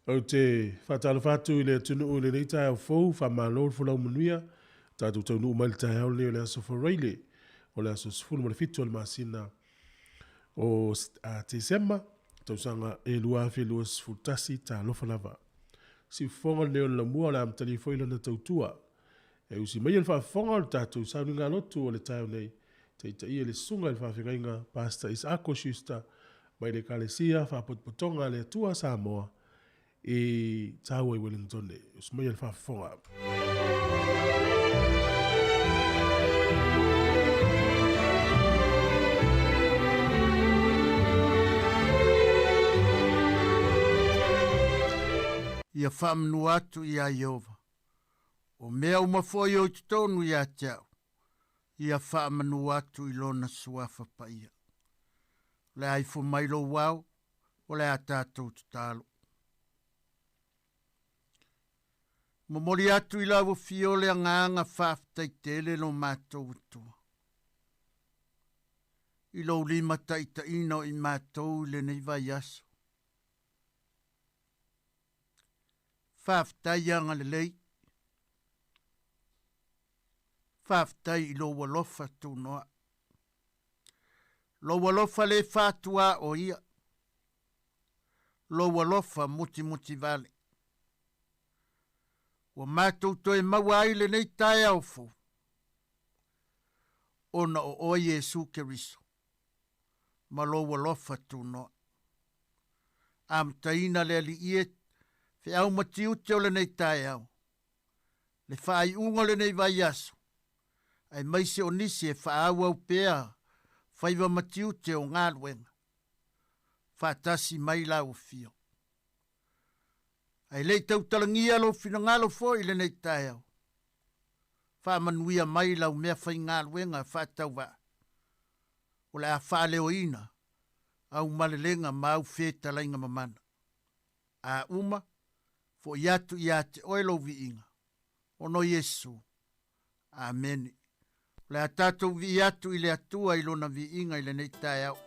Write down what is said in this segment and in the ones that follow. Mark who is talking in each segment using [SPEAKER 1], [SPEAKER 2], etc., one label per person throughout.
[SPEAKER 1] Ou te faatalofa atu i le atunuu i lenei taeao fou, faamalo le folau manuia. Tatou taunuu mai le taeao lenei o le aso Faraile, o le aso 17 o le masina o Tesema, tausaga e 2021, talofa lava. Siufofoga lenei o le lamua o le amatalia foi lana tautua. E usi maia le faafofoga o le tatou sauniga lotu o le taeao nei, taitaia le susuga i le faafeagaiga Pastor Isako Schuster mai le Ekalesia Faapotopotoga a le Atua Samoa i Taua i Wellington. Usi maia le faafofoga.
[SPEAKER 2] Ia faamanua atu iā Ieova, o mea uma foi o i totonu ia te au, ia faamanua atu i lona suafa paia. O le a ifo mai lou ao, o le a tatou tatalo. Momoli atu i lau afio le agaga faafetai tele lo matou Atua. I lou limataitaiina o i matou i lenei vaiaso. Faafetai agalelei. Faafetai i lou alofa tunoa. Lou alofa le faatua o ia. Lou alofa mutimutivale. Ua matou toe maua ai lenei taeao fou, ona o oe Iesu Keriso ma lou alofa tunoa. Amataina le Alii e feau ma tiute o lenei taeao, le faaiuga o lenei vaiaso, aemaise o nisi e faaauau pea faiva ma tiute o galuega, faatasi mai lau afio. Ae le i tautalagia lou finagalo foi i lenei taeao, faamanuia mai lau mea faigaluega faatauvaa, o le a faaleoina au malelega ma au fetalaiga mamana. A uma, fo'i atu ia te oe lou viiga, ona o Iesu. Amene. O le a tatou vii atu i le Atua i lona viiga i lenei taeao.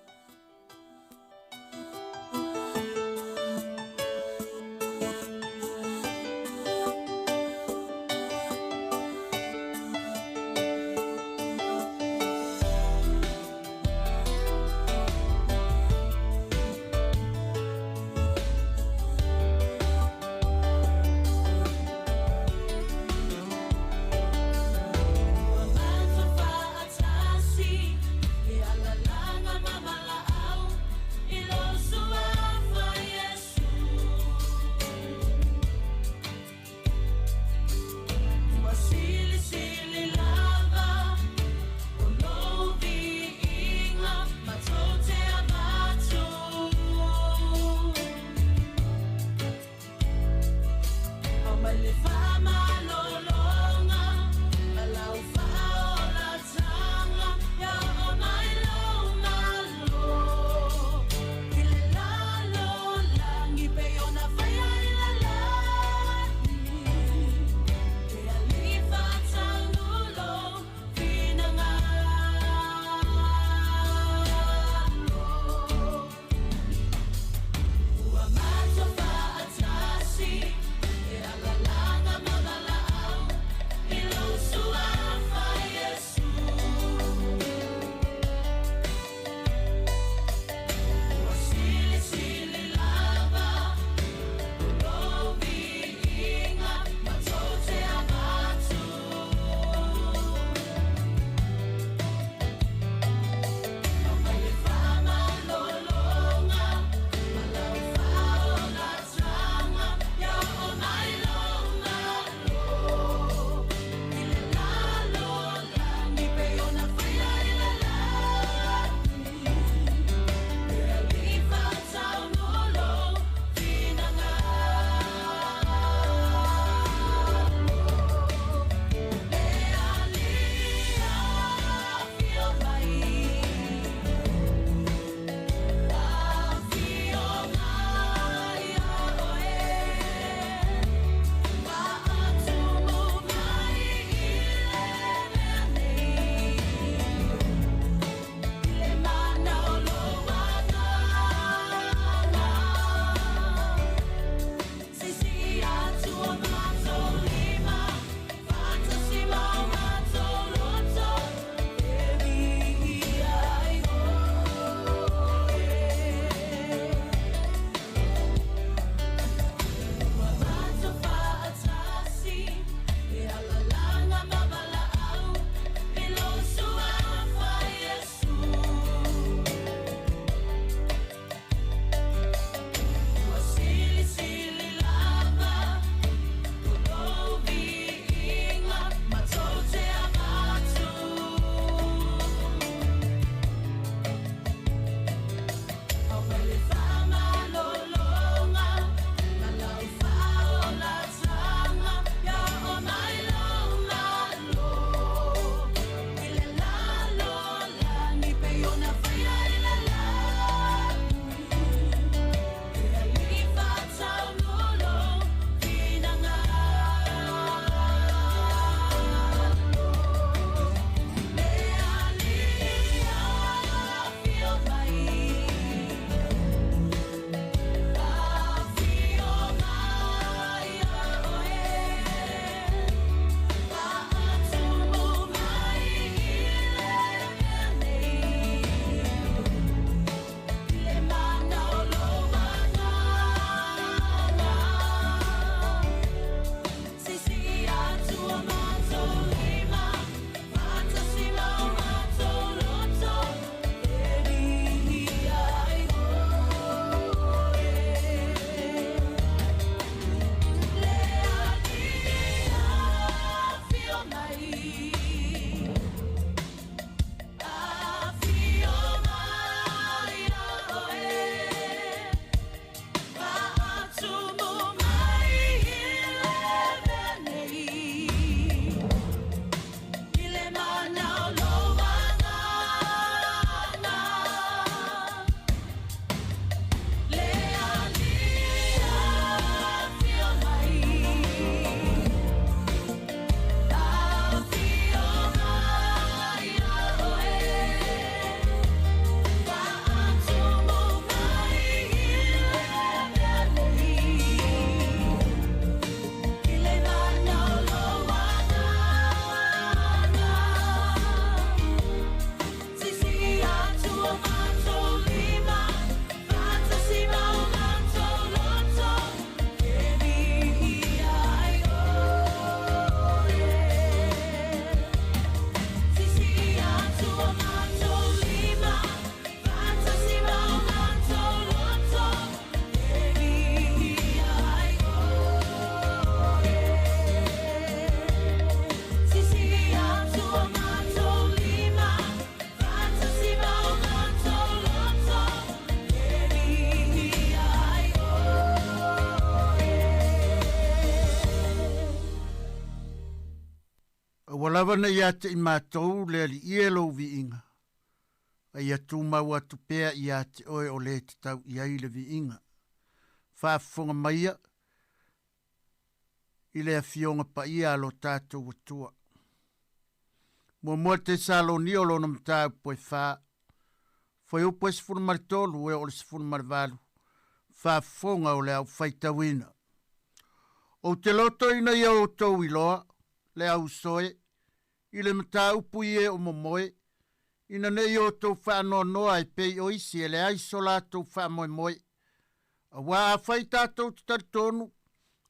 [SPEAKER 2] Aua lava ne i ia te i matou le Alii e lou viiga, a ia tumau atu pea ia te oe o le tatau i ai le viiga. Faafofoga maia i le Afioga Paia a lo tatou Atua. Muamua Tesalonia o lona mataupu e fa, fuaiupu e 13 e oo i le 18, faafofoga o le au faitauina. Ou te loto ina ia outou iloa, le au uso e, i le mataupu i e o momoe, ina ne i outou faanoanoa e pei o isi e leai so latou faamoemoe. Auā afai tatou te talitonu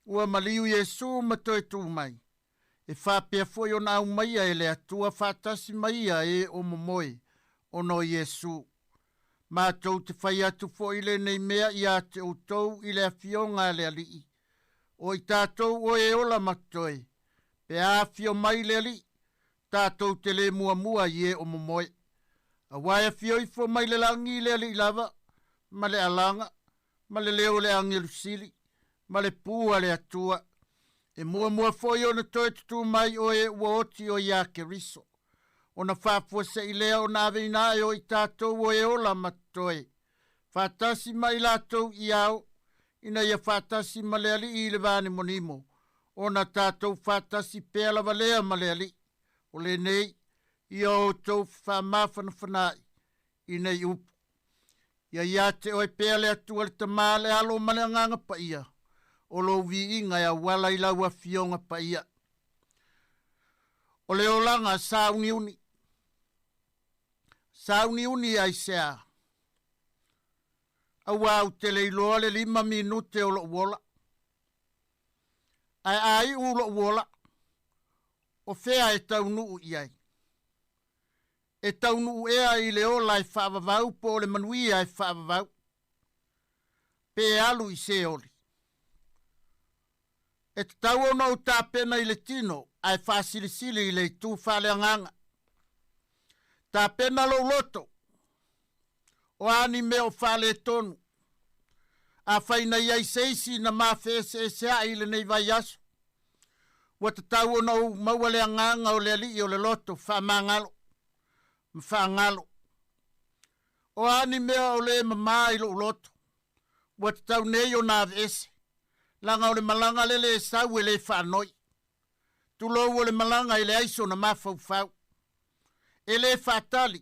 [SPEAKER 2] ua maliu Iesu ma toe tu mai, e faapea foi ona aumaia e le Atua faatasi ma ia e o momoe ona o Iesu. Matou te fai atu foi lenei mea ia te outou i le Afioga a le Alii, o i tatou o e ola ma totoe, pe a afio mai le Alii, tatou te le muamua i e o momoe. Auā e afio ifo mai le lagi le Alii lava, ma le alaga, ma le leo o le agelu sili, ma le pū a le Atua. E muamua foi ona toe tutū mai o e ua oti o iā Keriso. Ona faafuasei lea ona aveina ae o i tatou o e ola ma totoe, faatasi ma i latou i ao, ina ia faatasi ma le Alii i le vanimonimo, ona tatou faatasi pea lava lea ma le Alii. O lenei, ia outou faamafanafanaai i nei upu. Ia ia te oe pea le Atua le Tama, le Alo ma le Agaga Paia, o lou viiga e auala i lau Afioga Paia. O le olaga sauniuni. Sauniuni aisea? Auā ou te le iloa le lima minute o lou ola. Ae a iu lou ola, o fea e taunuu i ai? E taunuu ea i le ola e faavavau po o le manuia e faavavau, pe e alu i Seoli? E tatau ona ou tapena i le tino ae faasilisili i le itu faaleagaga. Tapena lou loto, o a ni mea o faaletonu. Afai na i ai se isi na mafeeseeseaʻi i lenei vaiaso, ua tatau ona ou maua le agaga o le Alii o le loto faamagalo ma faagalo. O a ni mea o lē mamā i lou loto, ua tatau nei ona aveese, laga o le malaga lele e sau e lē faanoi. Tulou o le malaga e leai sona mafaufau. E lē faatali,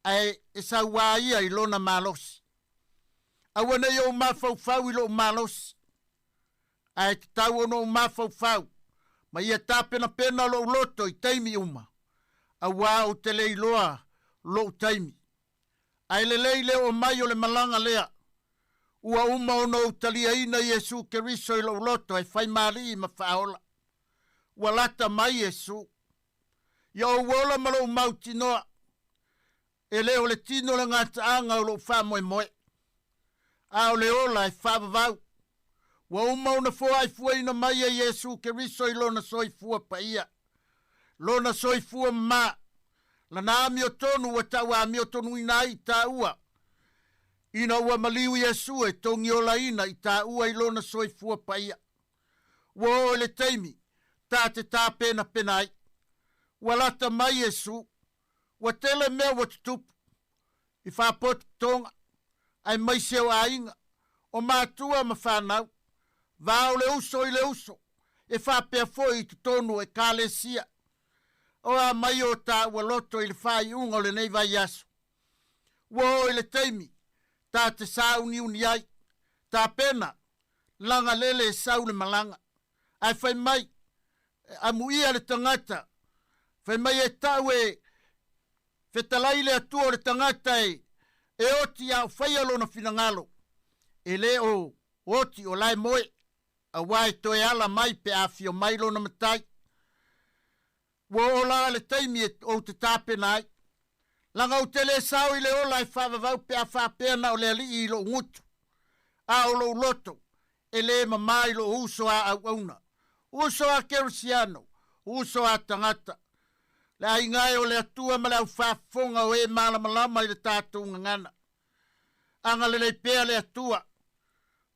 [SPEAKER 2] ae e sauā ia i lona malosi. Aua ne i ou mafaufau i lou malosi, ae tatau ona ou mafaufau ma ia tapenapena lou loto i taimi uma, auā ou te le iloa lou taimi. Ae lelei le oo mai o le malaga lea. Ua uma ona ou taliaina Iesu Keriso i lou loto e fai malii ma faaola. Ua lata mai Iesu. Ia ou ola ma lou mautinoa, e le o le tino le gataaga o lou faamoemoe, a o le ola e faavavau. Ua uma ona foaifuaina mai e Iesu Keriso i lona soifua paia, lona soifua mamā, lana amiotonu ua tauamiotonuina ai i tāua, ina ua maliu Iesu e togiolaina i tāua i lona soifua paia. Ua oo i le taimi ta te tapenapena ai. Ua lata mai Iesu. Ua tele mea ua tutupu i faapotopotoga, aemaise o aiga, o matua ma fanau, va o le uso i le uso, e faapea foi i totonu o Ekalesia. O a mai o tāua loto i le faaiuga o lenei vaiaso? Ua oo i le taimi ta te sāuniuni ai, tapena laga lele e sau le malaga. Ae fai mai, amuia le tagata, fai mai e tau e fetalai le Atua o le tagata e e oti a o faia lona finagalo, e le o oti o la e moe, auā e toe ala mai pe a afio mai lona matai. Ua oo la le taimi e ou te tapena ai. Laga ou te le sao i le ola e faavavau pe a faapea na o le Alii i lou gutu, a o lou loto e lē mamā i lou uso a auauna, uso a kerisiano, uso a tagata. Le aiga e o le Atua ma le au faafofoga o e malamalama i le tatou gagana. Agalelei pea le Atua.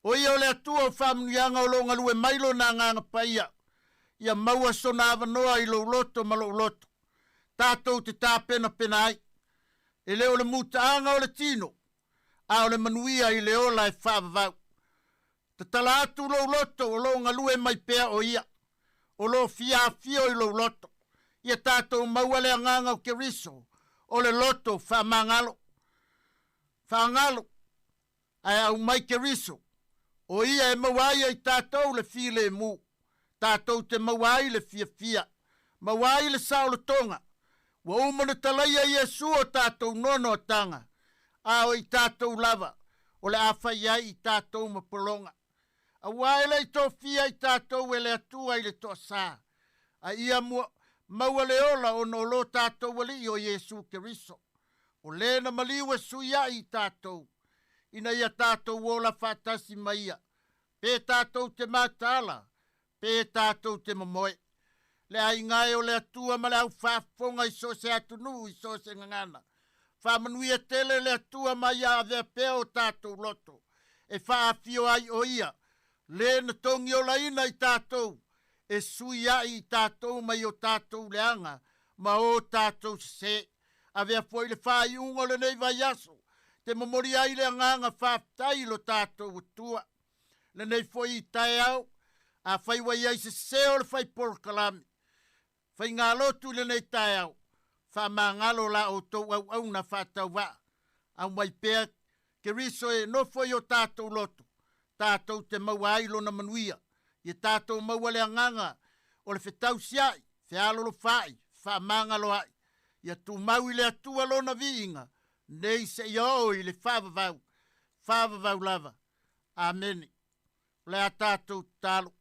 [SPEAKER 2] O ia o le Atua o faamanuiaga o lo o galue mai Lona Agaga Paia. Ia maua sona avanoa i lou loto ma lou loto, tatou te tapenapena ai. E le o le mutaaga o le tino, a o le manuia i le ola e faavavau. Tatala atu lou loto o lo o galue mai pea o ia, o lo o fia afio i lou loto. Ia tatou maua le agaga o Keriso, o le loto faamagalo. Faagalo, ae aumai Keriso, o ia e maua ai e i tatou le filemu, tatou te maua ai le fiafia, maua ai le saolotoga. Ua uma ona talaia Iesu o tatou noanoataga, a o i tatou lava o le a fai ai i tatou ma pologa. Aua e le i tofia i tatou e le Atua i le toasā, a ia maua le ola ona o lo tatou Alii o Iesu Keriso. O le na maliu e suiaʻi i tatou, ina ia tatou ola faatasi ma ia, pe tatou te mataala, pe tatou te momoe. Le aiga e o le Atua ma le au faafofoga i so o se atunuu i so o se gagana. Faamanuia tele le Atua ma ia avea pea o tatou loto, e faaafio ai o ia, le na togiolaina i tatou, e suiaʻi i tatou mai o tatou leaga ma o tatou sesē. Avea foi le faaiuga o lenei vaiaso, te momoli ai le agaga faafetai i lo tatou Atua. Lenei foi i taeao, afai ua i ai se sesē o le fai polokalame, faigalotu i lenei taeao, faamagalo la outou auauna faatauvaa, aumai pea Keriso e nofo i o tatou loto, tatou te maua ai lona manuia, ia tatou maua le agaga o le fetausiaʻi, fealolofaʻi, faamagaloaʻi, ia tumau i le Atua lona viiga, nei seia oo i le faavavau, faavavau lava. Amene. O le a tatou tatalo.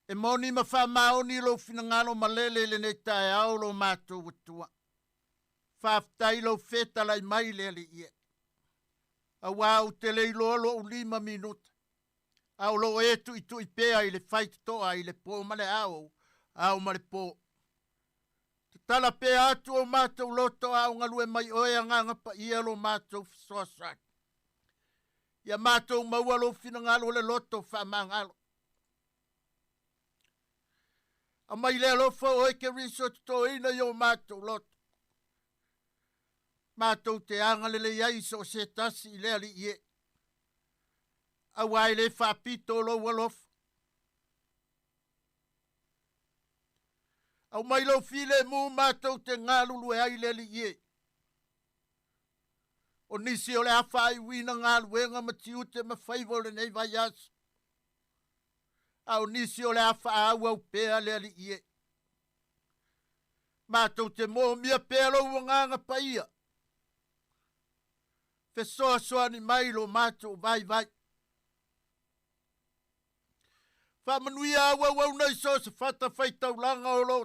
[SPEAKER 2] E moni ma faamaoni lou finagalo malele i lenei taeao lo matou Atua. Faafetai lou fetalai mai le Alii e. Auā ou te le iloa lo'u 5 minute, a o lo o e tuitui pea i le faitotoa i le pō ma le ao, ao ma le pō. Tatala pea atu o matou loto a o galue mai oe Agaga Paia lo matou fesoasoani. Ia matou maua lou finagalo o le loto faamagalo. Aumai le alofa o oe Keriso e totoina i o matou loto. Matou te agalelei ai i so o se tasi i le Alii e. Auā e le faapito o lou alofa. Aumai lou filemu matou te galulue ai le Alii e. O nisi o le a faaiuina galuega ma tiute ma faiva o lenei vaiaso. A o nisi o le a faaauau pea le Alii e. Matou te moomia pea lou agaga paia. Fesoasoani mai lo matou vaivai. Faamanuia auauauna i so o se fatafaitaulaga o lo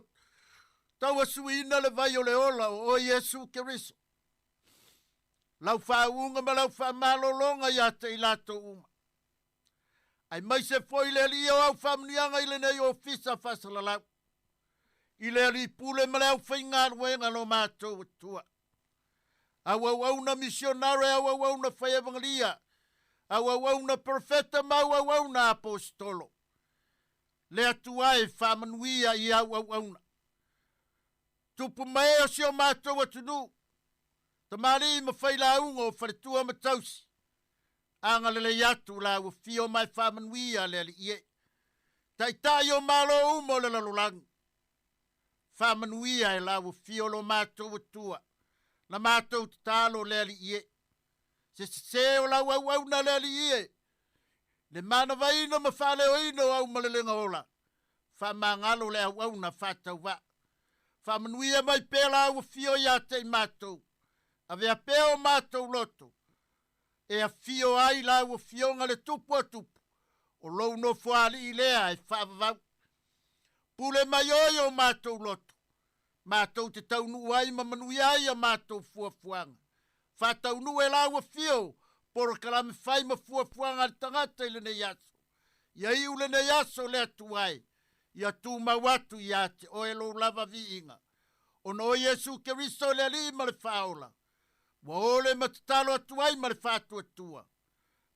[SPEAKER 2] tauasuina le vai o le ola o oe Iesu Keriso. Lau faauuga ma lau faamalologa ia te i latou uma. Aemaise foi le Alii o au faamanuiaga i lenei ofisa faasalalau, i le Alii Pule ma le aufaigaluega lo matou Atua. Au auauna misionare, au auauna fai evangelia, au auauna profeta ma au auauna aposetolo. Le Atua e faamanuia i au auauna. Tupu mae o si o matou atunuu, tamalii ma failauga o faletua ma tausi, agalelei atu la ua fio ma e faamanuia le Alii e. Taitai o Malo uma o le lalolagi, faamanuia e la ua fio lo matou Atua, na matou tatalo le Alii e. Se sesē o lau auauna le Alii e, le manavaina ma faaleoina o au malelega ola, faamagalo le auauna faatauvaa. Faamanuia mai pea la ua fio ia te i matou, avea pea o matou loto, e afio ai lau afioga le Tupu o tupu, o lou nofoalii lea e faavavau. Pule mai oe o matou loto, matou te taunuu ai ma manuia ai a matou fuafuaga. Faataunuu e lau afio, polokalame fai ma fuafuaga a le tagata i lenei aso. Ia iu lenei aso le Atua e, ia tumau atu ia te oe lou lava viiga. Ona o Iesu Keriso le Alii ma le Faaola, ua ole ma tatalo atu ai ma le faatuatua,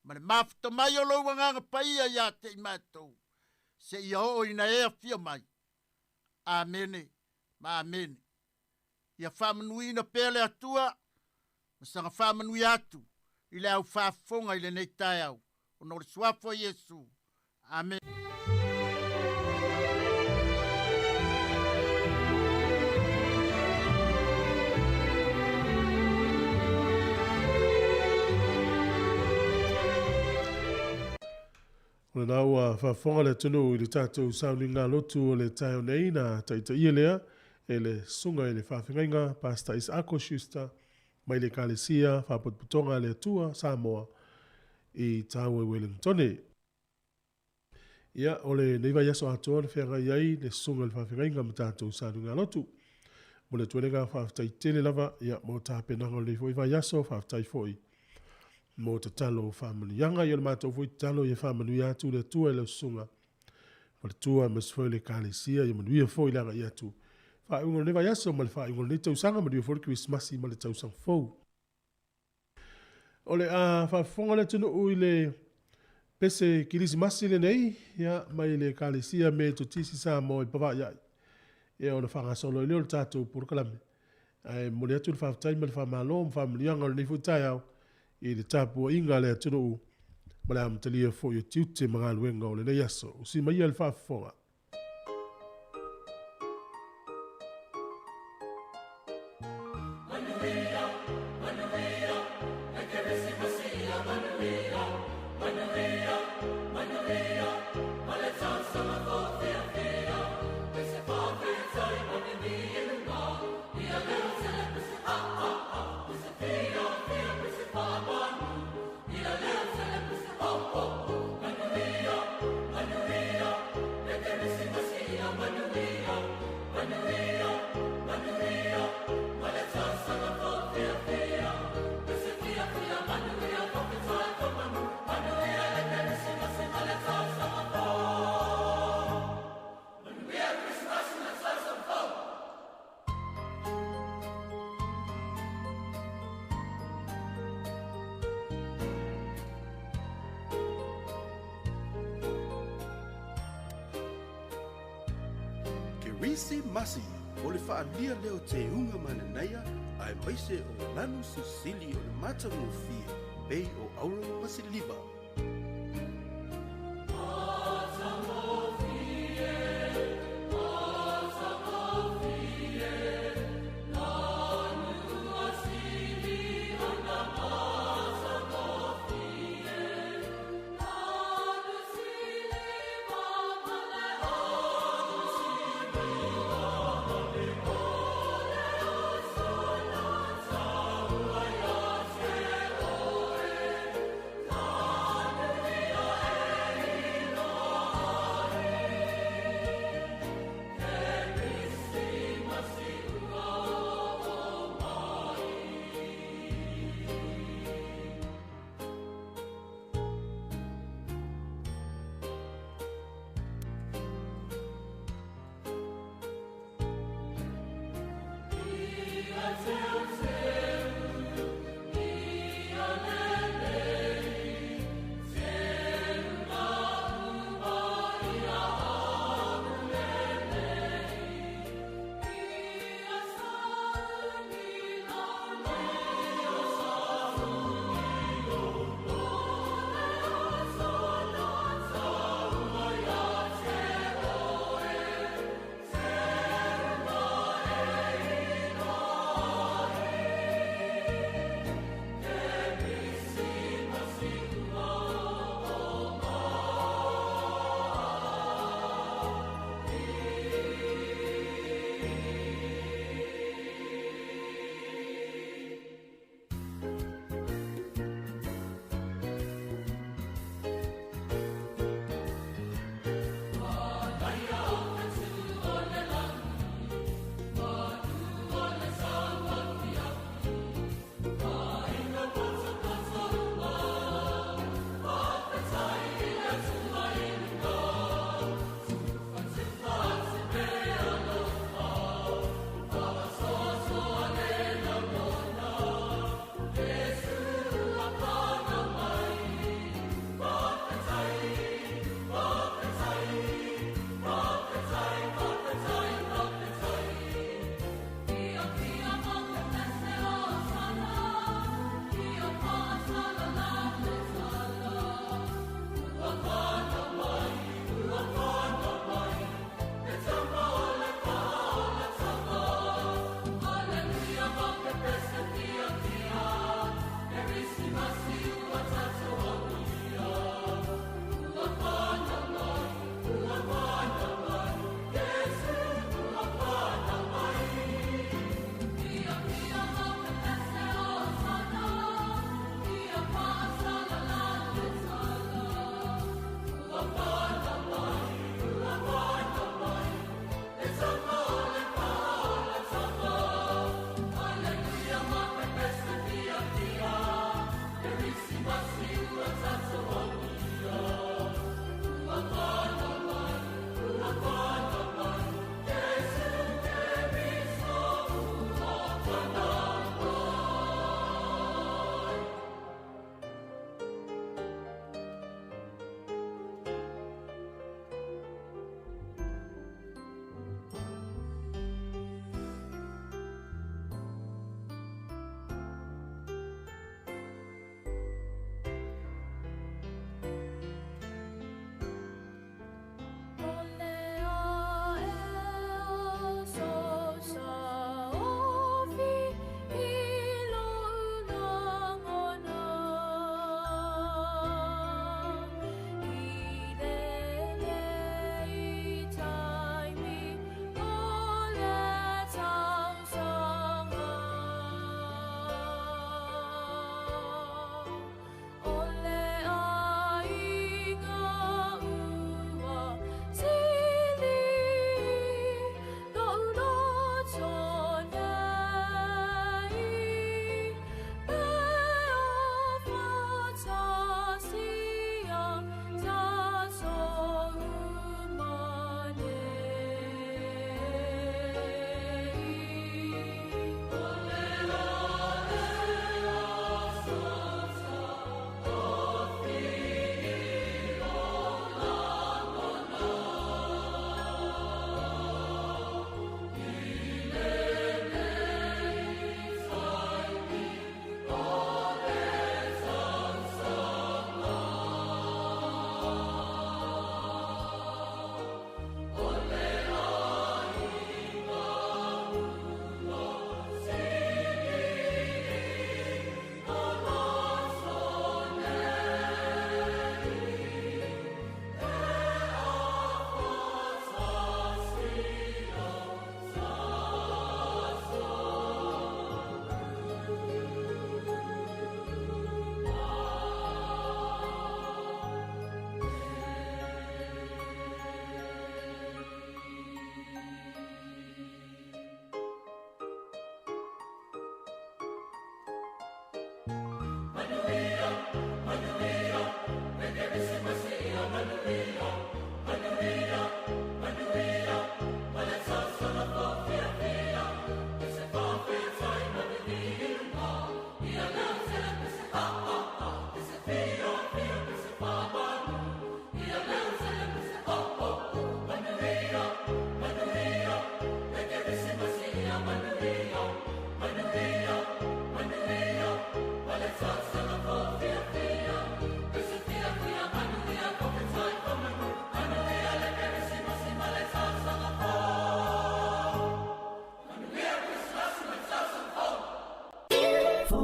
[SPEAKER 2] ma le mafuta mai o lou agaga paia ia te i matou, seia oo ina e afio mai. Amene ma amene. Ia faamanuiina pea le Atua ma saga faamanuia atu i le aufaafofoga i lenei taeao ona o le suafa o Iesu. Amene.
[SPEAKER 1] O lena ua faafofoga le atunuu i le tatou sauniga lotu o le taeao nei na taitaia lea e le Susuga i le Faafegaiga Pastor Isaako Schuster mai le Ekalesia Faapotopotoga a le Atua Samoa i Taua i Wellingtone. Ia, o lenei vaiaso atoa na feagai ai le Susuga i le Faafegaiga ma tatou sauniga lotu. Momoli atu ai le agaga faafetai tele lava ia mo tapenaga o lenei foi vaiaso, faafetai foi mo tatalo faamanuiaga. Ia o le matou foi tatalo ia faamanuia atu le Atua i lau susuga faletua aemaise foi o le Ekalesia, ia manuia foi le agai atu faaiuga o lenei vaiaso ma le faaiuga o lenei tausaga, manuia foi le Kerisimasi ma le tausaga fou. O le a faafofoga le atunuu i le pese Kerisimasi lenei, ia, mai le Ekalesia Metotisi Samoa i Pava'ia'i, ia ona faagasolo ai lea o le tatou polokalame. Ae momoli atu le faafetai ma le faamalo ma faamanuiaga o lenei foi taeao i le tapuaiga a le atunuu ma le amatalia foi o tiute ma galuega o lenei aso. Usi maia le faafofoga.
[SPEAKER 3] Kerisimasi, o le faaalia lea o teuga mananaia aemaise o lanu sisili o le matagofie pei o auro ma siliva.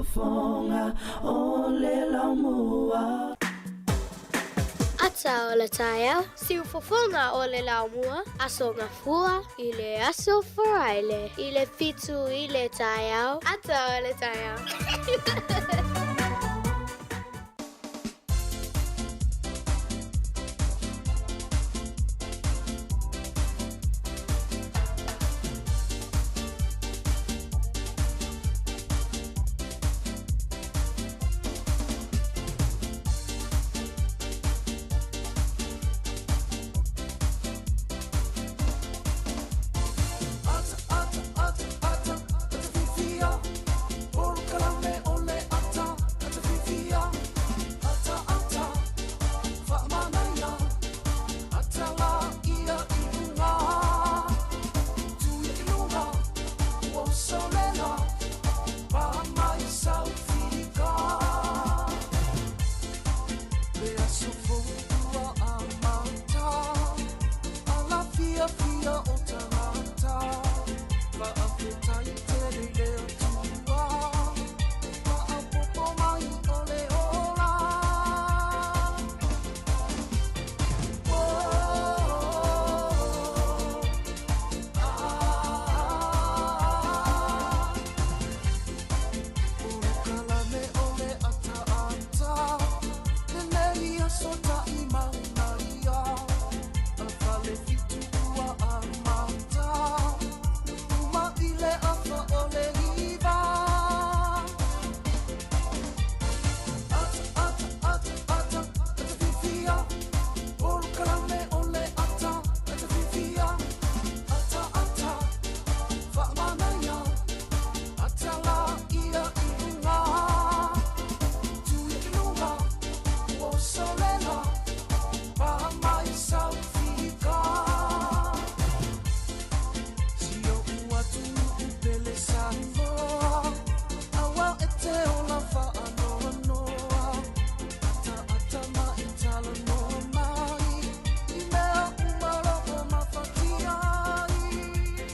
[SPEAKER 3] Siufofoga o le laumua. Ata o le taeao, siufofoga o le laumua, Aso Gafua i le aso Faraile i le 7 i le taeao, Ata o le taeao.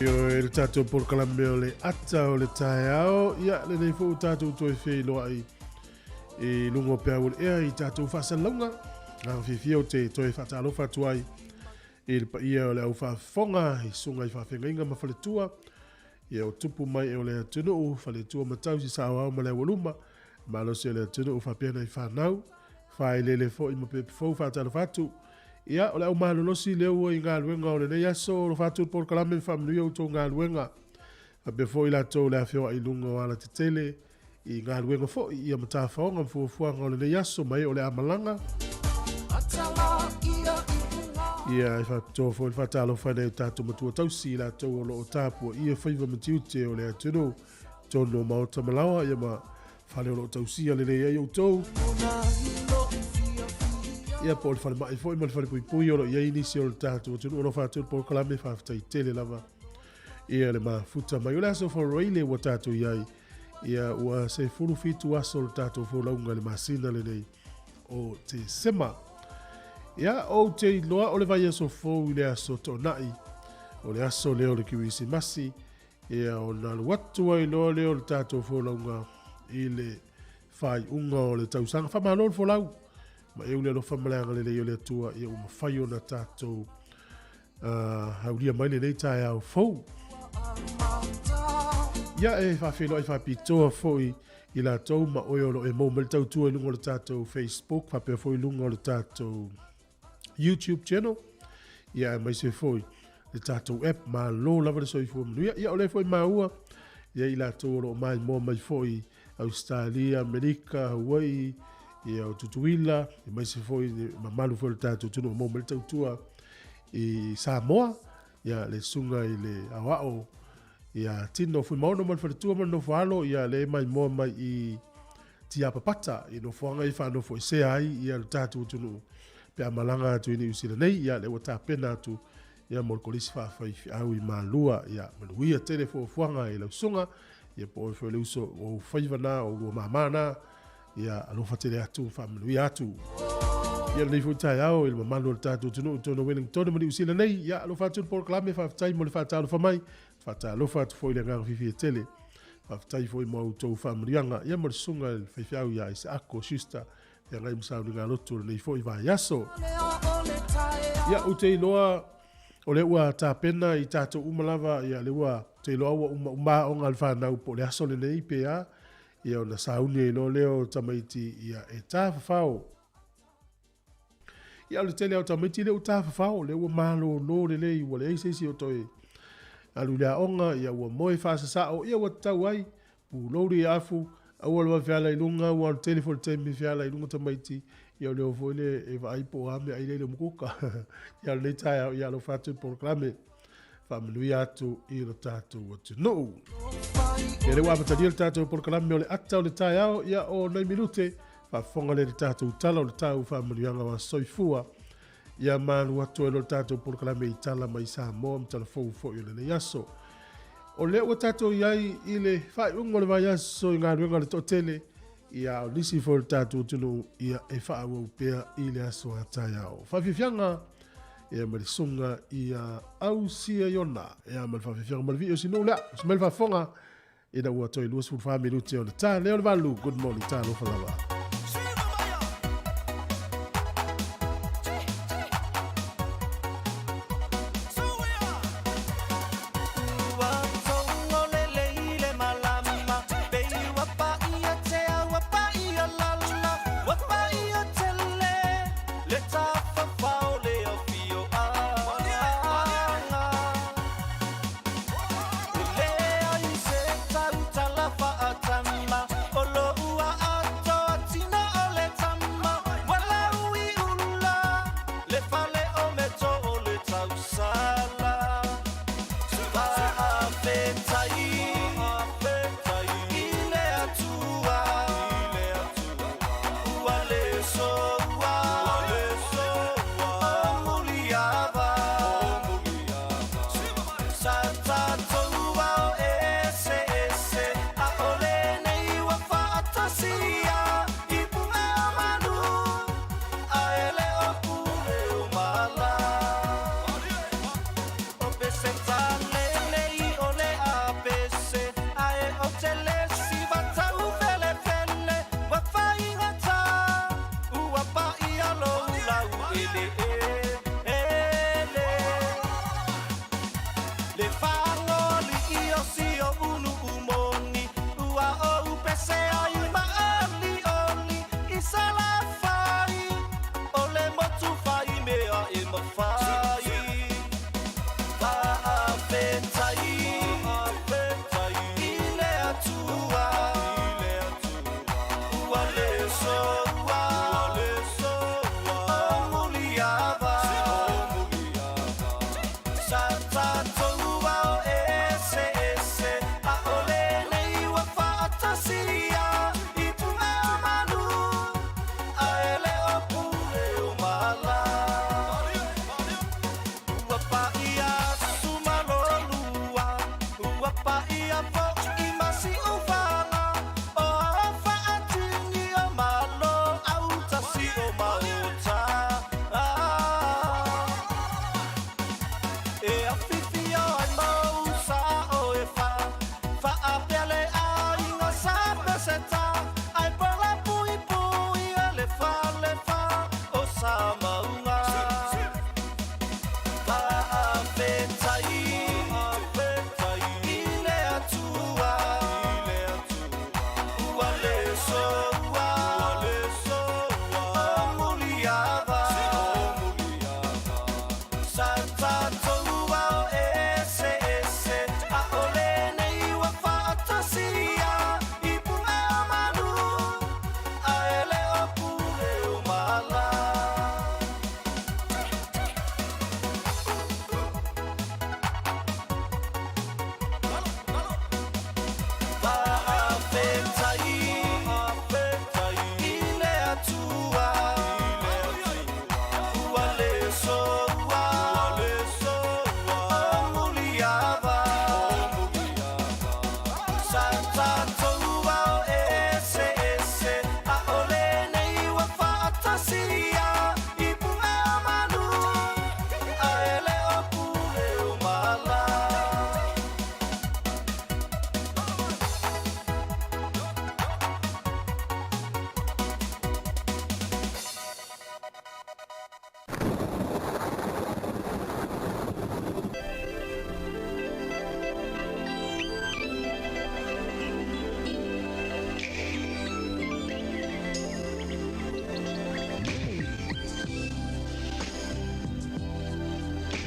[SPEAKER 1] Ioe le tatou polokalame o le ata o le taeao. Ia, lenei foi ua tatou toe feiloai i luga o peau o le ea i tatou faasalalauga. Agaga fiafia ou te toe faatalofa atu ai i le paia o le au faafofoga i susuga i faafeagaiga ma faletua, ia o tupu mai e o le atunuu, faletua ma tausi saoao ma le aualuma, malosi o le atunuu faapea nai fanau, faeleele foi ma pepe fou faatalofa atu. Ia, o le au malolosi lea ua i galuega o lenei aso, o lo faatu le polokalame ma faamanuia outou galuega. Faapea foi latou le afioa'i i luga o alatetele i galuega foi ia ma tafaoga ma fuafuaga o lenei aso ma e o le a malaga. Ia, e faapitoa foi le faatalofa i nai o tatou matua tausi i latou o lo o tapuaia faiva ma tiute o le atunuu i totonu o maota ma laoa, ia ma fale o lo o tausia lelei ai outou. Ia, po o le falemai foi ma le falepuipui o lo o i ai nisi o le tatou atunuu o lo o faatu le polokalame, faafetai tele lava ia le mafuta mai. O le aso Faraile ua tatou i ai, ia ua 17 aso o le tatou folauga i le masina lenei o Tesema. Ia, ou te iloa o le vaiaso fou i le aso Toonai, o le aso lea o le Kirisimasi, ia ona alu atu ai loa lea o le tatou folauga i le faaiuga o le tausaga. Faamalo le folau, ma eu le alofa ma le agalelei o le Atua, ia ua mafai ona tatou aulia mai lenei taeao fou. Ia e faafeiloai faapitoa foi i latou ma oe o lo o e maua mai le tautua i luga o le tatou Facebook faapea foi i luga o le tatou YouTube channel. Ia aemaise foi le tatou app. Malo lava le soifua manuia. Ia o lea foi maua ia i latou o lo o maimoa mai foi Ausetalia, Amerika, Hawaii, ia o Tutuila, aemaise foi le mamalu foi o le tatou atunuu o maua mai le tautua i Samoa, ia le susuga i le aoao ia Tino Fuimaono ma le faletua ma le nofo alo, ia le maimoa mai i Tiapapata i nofoaga i faanofoesea ai ia le tatou atunuu pe a malaga atu i Niu Sila nei, ia lea ua tapena atu ia mo le kolisi faafaifeau i Malua, ia manuia tele fuafuaga i lau susuga, ia po o oe foi le uso o ou faiva na, o lua mama na, ia alofa tele atu, faamanuia atu. Ia lenei foi taeao i le mamalu o le tatou atunuu i totonu o Wellington ma Niu Sila nei, ia alofa atu le polokalame, faafetai mo le faatalofa mai, faatalofa atu foi i le agaga fiafia tele. Faafetai foi mo a outou faamanuiaga, ia ma le susuga i le faifeau ia Isaako Schuster, feagai ma sauniga lotu o lenei foi vaiaso. Ia, ou te iloa o lea ua tapena i tatou uma lava, ia lea ua, ou te iloa ua uma uma aoga a le fanau po o le aso lenei pe a, ia ona sauni ai loa lea o tamaiti ia e tafafao. Ia o le tele lava o tamaiti lea ua tafafao, lea ua malolo lelei, ua leai se isi o toe alu i le aoga, ia ua moe faasasao, ia ua tatau ai, pulou le afu, aua le vave feala i luga, aua o le tele foi o le taimi e feala i luga tamaiti, ia o le o foi lea e vaai po o a meaai la e i le umukuka. Ia o lenei taeao, ia alofa atu i le polokalame. Faamanuia atu i lo tatou atunuu. Ia lea ua amatalia le tatou polokalame o le ata o le taeao, ia o nai minute, faafofoga lea i le tatou tala o le tau faamanuiaga o aso soifua. Ia malu atu ai loa le tatou polokalame i tala mai Samoa ma tala fou foi o lenei aso. O lea ua tatou i ai i le faaiuga o le vaiaso i galuega a le toatele, ia a o nisi foi o le tatou atunuu, ia e faaauau pea i le aso a taeao. Faafiafiaga ia ma le susuga ia Ausia Iona, ia ma le faafiafiaga ma le vii o Sinuu lea. Usu mai le faafofoga ina ua toe 24 minute ona ta lea o le valu. Good morning, talofa lava.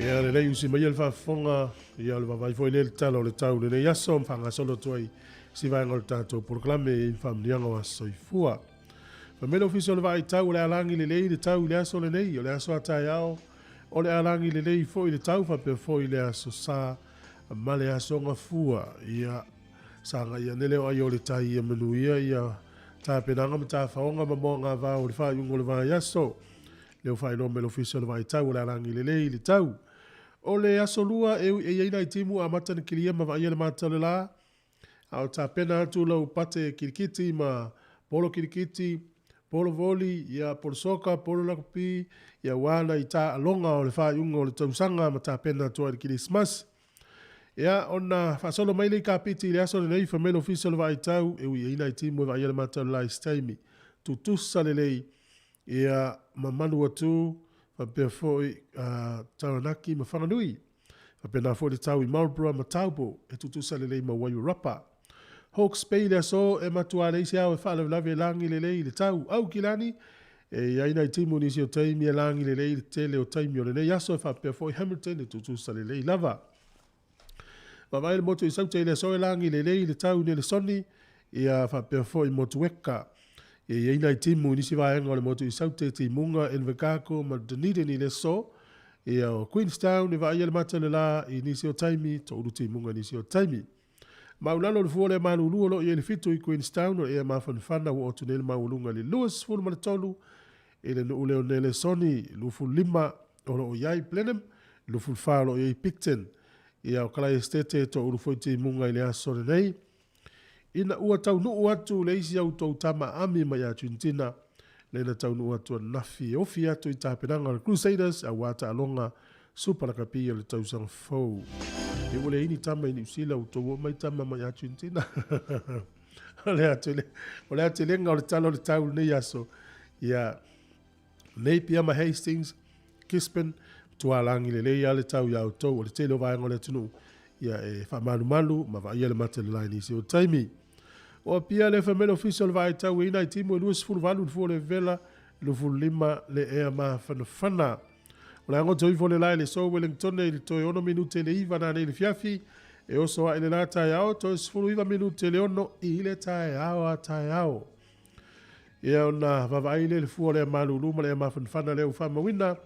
[SPEAKER 1] Ia lelei usi maia le faafofoga, ia o le vaavaai foi lea i le tala o le tau i lenei aso ma faagasolo atu ai si vaega o le tatou polokalame i le faamanuiaga o aso soifua. Fai mai le Ofisa o le Vaai Tau o le a lagi lelei le tau i le aso lenei, o le aso a taeao, o le a lagi lelei foi le tau faapea foi le aso Sa ma le aso Gafua. Ia sagai ane le oai o le tai ia manuia ia tapenaga ma tafaoga ma moagavao o le faaiuga o le vaiaso. Lea ua faailoa mai le Ofisa o le Vaai Tau o le a lagi lelei le tau. O le aso Lua e ui e i ai nai timu ua amata ona kilia ma vaaia le mata o le la, a o tapena atu lau pate kirikiti ma polo kirikiti, polo voli, ia polo soka, polo lakapi, ia aua nai taaloga o le faaiuga o le tausaga ma tapena atu ai i le Kerisimasi. Ia, ona faasolo mai lea i Kapiti i le aso lenei, fai mai le Ofisa o le Vaai Tau, e ui e i ai nai timu e vaaia le mata o le la i se taimi. Tutusa lelei, ia, ma Manuatu, faapea foi Taranaki ma Whanganui. Faapena foi le tau i Marlborough ma Taupo, e tutusa lelei ma Wairarapa. Hawke's Bay i le aso, e matua leai se ao e faalavelave e lagi lelei i le tau. Aukilani, e i ai nai timu i nisi o taimi e lagi lelei i le tele o taimi o lenei aso, e faapea foi Hamilton e tutusa lelei lava. Vaavaai le motu i Saute i le aso e lagi lelei i le tau i Nelesoni, ia faapea foi Motueka. E i ai nai timu i nisi vaega o le motu i Saute, Timuga, Invercargill ma Dunedin i le aso. Ia o Queenstown e vaaia le mata o le la i nisi o taimi, toulu timuga i nisi o taimi. Maulalo le fua o le malulu o lo o i ai le 7 i Queenstown o le ea mafanafana ua oo atu nei le maualuga i le 23 i le nuu lea o Nelesoni, 25 o lo o i ai Blenheim, 24 o lo o i ai Picton. Ia o Kalai Esitete e toulu foi timuga i le aso lenei. Ina ua taunuu atu le isi a outou tama ami mai Argentina, lea na taunuu atu ananafi e ofi atu i tapenaga o le Crusaders aua taaloga Supa Lakapi o le tausaga fou. E ua leai ni tama i Niu Sila, ua tou oo mai tama mai Argentina. O le atele, o le atelega o le tala o le tau lenei aso. Ia, Napier ma Hastings, Gisborne, tualagi lelei lava le tau iā outou o le tele o vaega o le atunuu, ia e faamalumalu ma vaaia le mata i le la i nisi o taimi. O Apia le fai mai le Ofisa o le Vaai Tau e i nai timu e 28 le fua o le vevela, 25 le ea mafanafana. O le a goto ifo le la i le so Wellingtone i le toe 6 minute i le 9 nanei i le fiafi, e oso ae i le la taeao toe 19 minute i le 6 i le taeao a taeao. Ia ona vaavaai lea i le fua o le ea malulu ma le ea mafanafana lea ua faamauina.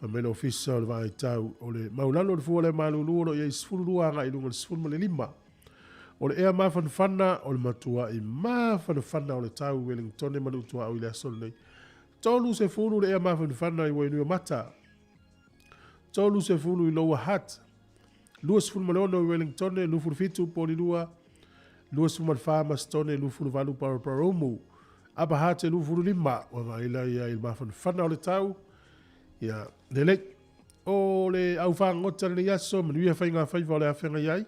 [SPEAKER 1] Fai mai le Ofisa o le Vaai Tau, o le maulalo o le fua o le ea malulu o lo o i ai 12 agai i luga i le 15. O le ea mafanafana o le matuai mafanafana o le tau i Wellingtone ma Nuutuaau i le aso lenei. 30 le ea mafanafana i Wainuiomata, 30 i Lower Hutt, 26 i Wellingtone, 27 Porirua, 24 Masitone, 28 Paraparaumu, Upper Hutt e 25, ua vaai la ia i le mafanafana o le tau. Ia, lelei. O le au fagota lenei aso, manuia faiga faiva o le a feagai ai.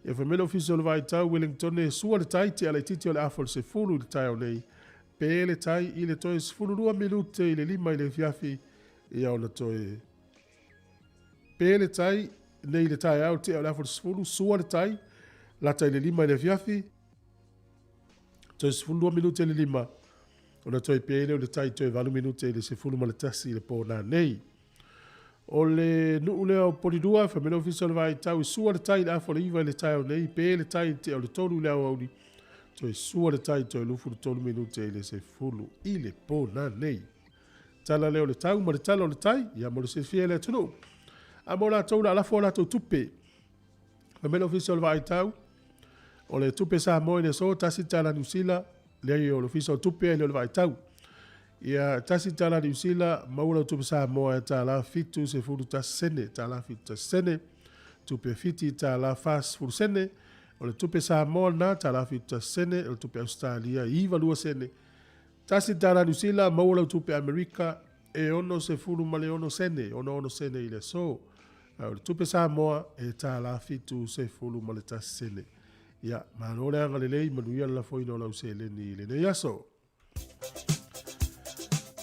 [SPEAKER 1] Ia fai mai le Ofisa o le Vaai Tau, Wellingtone, sua le tai, tea laitiiti o le afa o le 10 i le taeao nei. Pe le tai i le toe 12 minute i le 5 i le afiafi, ia ona toe Pe le tai, nei le taeao tea o le afa o le 10, sua le tai, lata i le 5 i le afiafi, toe 12 minute i le 5, ona toe pe lea o le tai toe 8 minute i le 11 i le pō nanei. O le nuu lea o Polilua, fai mai le Ofisa o le Vaai Tau, e sua le tai i le afa o le 9 i le taeao nei, pe le tai i le tea o le 3 i le aoauli, toe sua le tai toe 23 minute i le 10 i le pō nanei. Tala lea o le tau ma le tala o le tai, ia mo le silafia e le atunuu. A mo latou o le a lafo a latou tupe. Fai mai le Ofisa o le Vaai Tau, o le tupe Samoa i le aso, $1 Niu Sila, leai o le Ofisa o Tupe e le o le Vaai Tau. Ia, $1 Niu Sila, maua lau tupe Samoa e $71 sene, $71 sene, tupe Fiti $40 sene, o le tupe Samoa lena, $71 sene, o le tupe Ausetalia, 92 sene, $1 Niu Sila, maua lau tupe Amerika e 66 sene, 66 sene i le aso. A o le tupe Samoa e $71 sene. Ia, malo le agalelei, manuia le lafoina o lau seleni i lenei aso.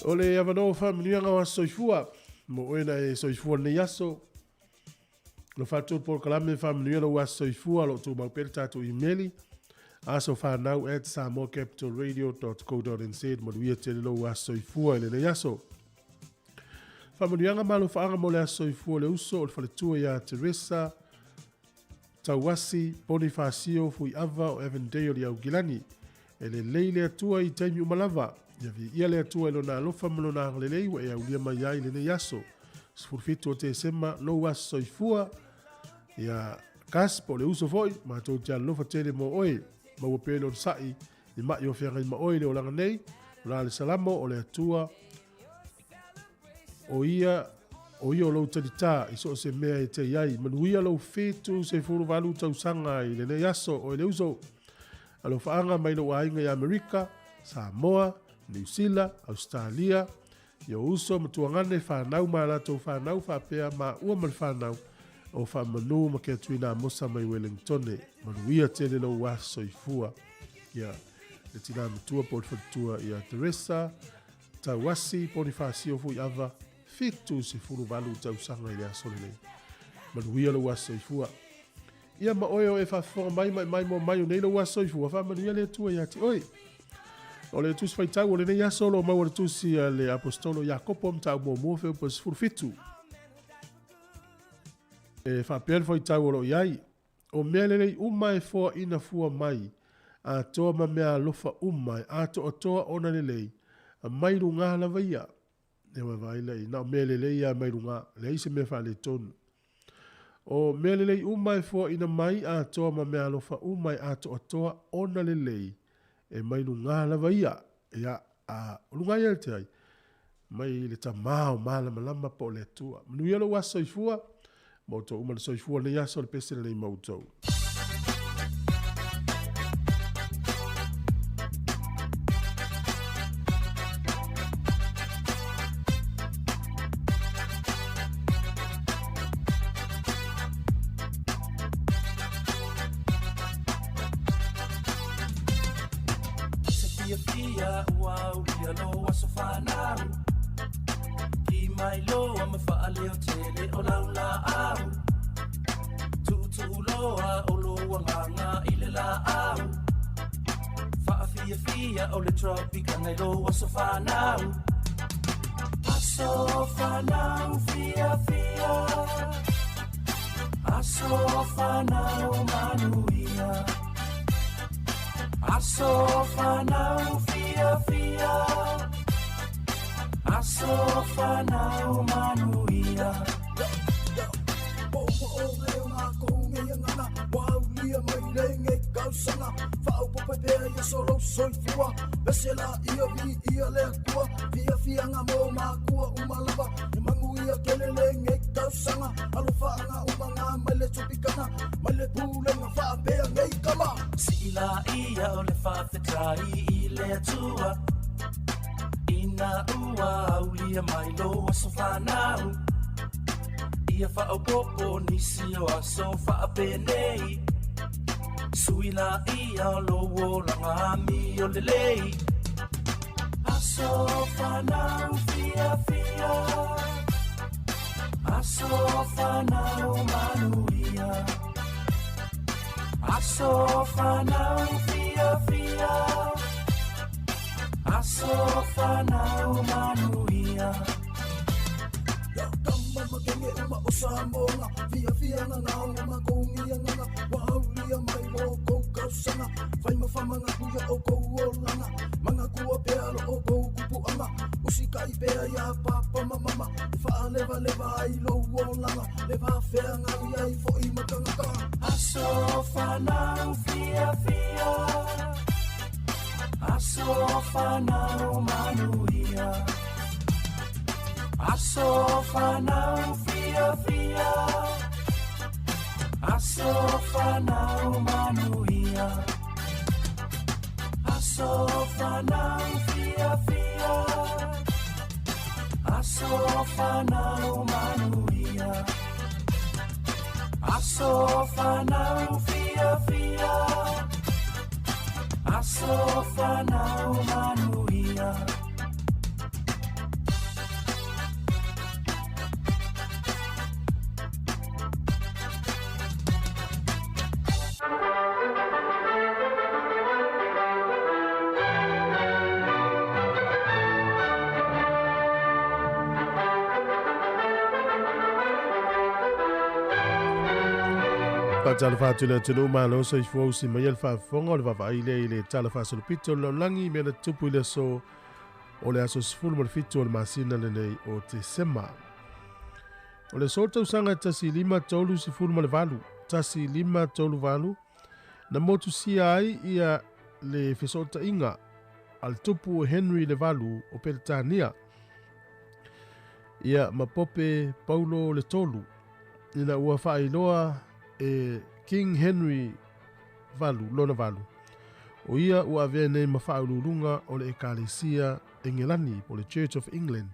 [SPEAKER 1] O le avanoa o faamanuiaga o aso soifua, mo oe na e soifua lenei aso, Lo faatu le polokalame faamanuia lou aso soifua o lo o tumau pea le tatou imeli asofanau@samoacapitalradio.co.nz. Manuia tele lou aso soifua i lenei aso. Faamanuiaga ma alofaaga mo le Aso Soifua o le uso o le faletua ia Teresa Tauasi Ponifasio Fuiava o Avondale i Aukilani. E lelei le Atua i taimi uma lava. Ia viia le Atua i Lona alofa ma Lona agalelei ua e aulia mai ai i lenei aso 17 o Tesema, lou aso soifua. Ia Gus po o le uso foi, matou te alolofa tele mo oe. Maua pea le onosai i mai o feagai ma oe i le olaga nei. O la le Salamo, o le Atua O ia, o ia o lou talitā i so o se mea e te i ai. Manuia lou 78 tausaga i lenei aso, oe le uso. Alofaaga mai lou aiga i Amerika, Samoa, Niu Sila, Ausetalia, i ou uso ma tuagane, fanau ma a latou fanau faapea maua ma le fanau o Faamanu ma Keatuina Amosa mai Welengtone. Manuia tele lou aso soifua. Ia, le tinā matua po o le faletua ia Teresa, Tauasi Ponifasio Fuiava, 78 tausaga i le aso lenei. Manuia lou aso soifua. Ia ma oe o e faafofoga mai ma e maimoa mai o nei lou aso soifua, faamanuia le Atua ia te oe. O le tusi faitau o lenei aso o lo o maua le tusi a le Aposetolo Iakopo mataupu muamua Feupu 17. E faapea le faitau o lo o i ai, O mea lelei uma e foaina fua mai, atoa ma mea alofa uma e atoatoa ona lelei, mai lugā lava ia. E vaavaai la i na o mea lelei lava mai lugā, leai se mea faaletonu. O mea lelei uma e foaina mai, atoa ma mea alofa uma e atoatoa ona lelei, e mai lugā lava ia. Ia, a o lugā ia te ai, mai le Tamā o malamalama po o le Atua. Manuia lou aso soifua, ma outou uma le soifua lenei aso le pese lenei ma outou.
[SPEAKER 4] Se fiafia ua aulia lou aso fanau Ki mai loa ma faaleo tele o lau laau Tuutuu loa o lou agaga i le laau Faafiafia o le Tropicana i lou aso fanau Aso fanau fiafia Aso fanau manuia Aso fanau fiafia Aso fanau manuia Sii laia o le faafetai i le Atua Ina ua aulia mai lou aso fanau Ia faaopoopo nisi o aso faapenei Sui laia o lou olaga amio lelei Aso fanau fiafia Aso fanau manuia Aso fanau fiafia Aso fanau manuia Aso fanau fiafia Aso fanau manuia Aso fanau fiafia Aso fanau manuia Aso fanau fiafia Aso fanau manuia Aso fanau fiafia Aso fanau manuia.
[SPEAKER 1] Faatalofa atu i le atunuu, malo soifua usi maia le faafofoga o le vaavaai lea i le Tala Faasolopito o le Lalolagi i mea na tutupu i le aso o le aso 17 o le masina lenei o Tesema. O le aso o le tausaga e 1538, 1538, na motusia ai ia le fesootaiga a le tupu o Henry le Valu o Peretania ia ma Pope Paulo le Tolu ina ua faailoa e King Henry Valu, lona valu, o ia ua avea nei ma faauluuluga o le Ekalesia Engelani po o le Church of England.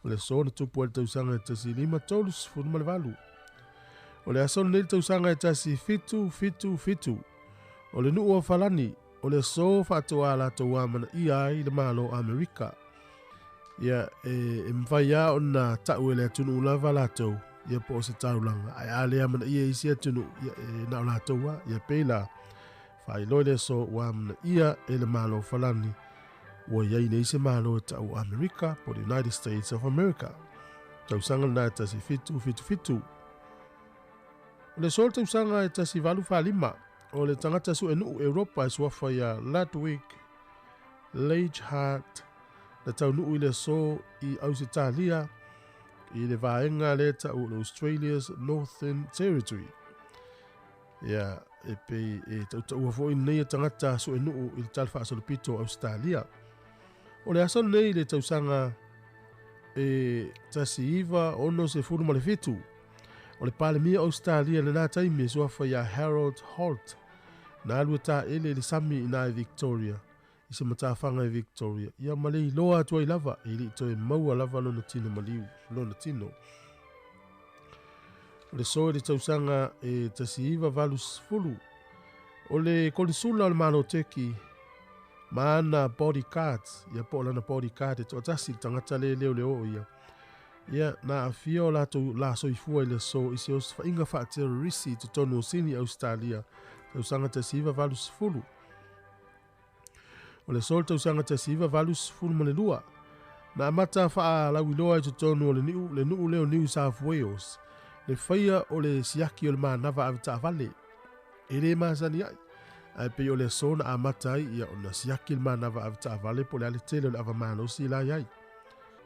[SPEAKER 1] O le aso na tupu ai le tausaga e 1538. O le aso lenei le tausaga e 1777, o le nuu o Falani, o le aso faatoa latou amanaia ai le Malo o Amerika. Ia, e, e mafai lava ona tau e le atunuu lava latou, ia po o se taulaga, ae a le amanaia e isi atunuu, ia e na o latou lava. Ia pei la, faailoa i le aso ua amanaia e le Malo o Falani, ua i ai nei se Malo e tau o Amerika, po o le United States of America. Tausaga lena e 1777. O le aso o le tausaga e 1845, o le tagata suenuu Europa e suafa ia Ludwig Leichhardt na taunuu i le aso i Ausetalia i le vaega lea tau o le Australia's Northern Territory. Ia, e pei e tautaua foi lenei tagata suenuu i le tala faasolopito o Ausetalia. O le aso lenei i le tausaga e 1967, o le Palemia o Ausetalia i lena taimi e suafa ia Harold Holt, na alu e taele i le sami i ina i Victoria, i se matafaga i Victoria, ia ma le iloa atu ai lava, e le i toe maua lava lona tino maliu, lona tino. O le soe i le tausaga e 1980, o le konisula o le Malo o Turkey ma ana bodyguards, ia po o lana bodyguard e toatasi le tagata le leoleo o ia, ia na aafia o latou la soifua i le aso i se osofaiga faaterrorisi i totonu o Sini, Ausetalia, tausaga 1980. O le aso o le tausaga 1982, na amata faalauiloa i totonu o le niu, le nuu lea o New South Wales, le faia o le siaki o le manava avetaavale. E le masani ai, ae pei o le aso na amata ai ia ona siaki le manava avetaavale po o le a le tele o le ava malosi la i ai.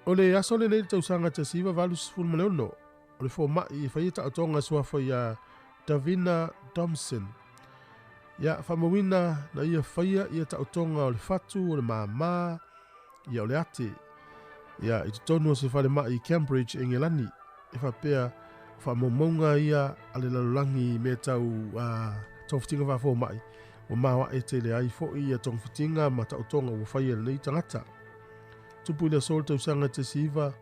[SPEAKER 1] O le aso lenei i le tausaga 1986, o le fomai e faia taotoga suafa ia Davina Thompson. Ia faamauina na ia faia ia taotoga o le fatu, o le māmā, ia o le ate. Ia i totonu o se falemai i Cambridge, Engelani, e faapea o faamaumauga ia a le lalolagi i mea tau togafitiga faafomai, ua maoae tele ai foi ia togafitiga ma taotoga ua faia e lenei tagata. Tupu i le aso o le tausaga 1986.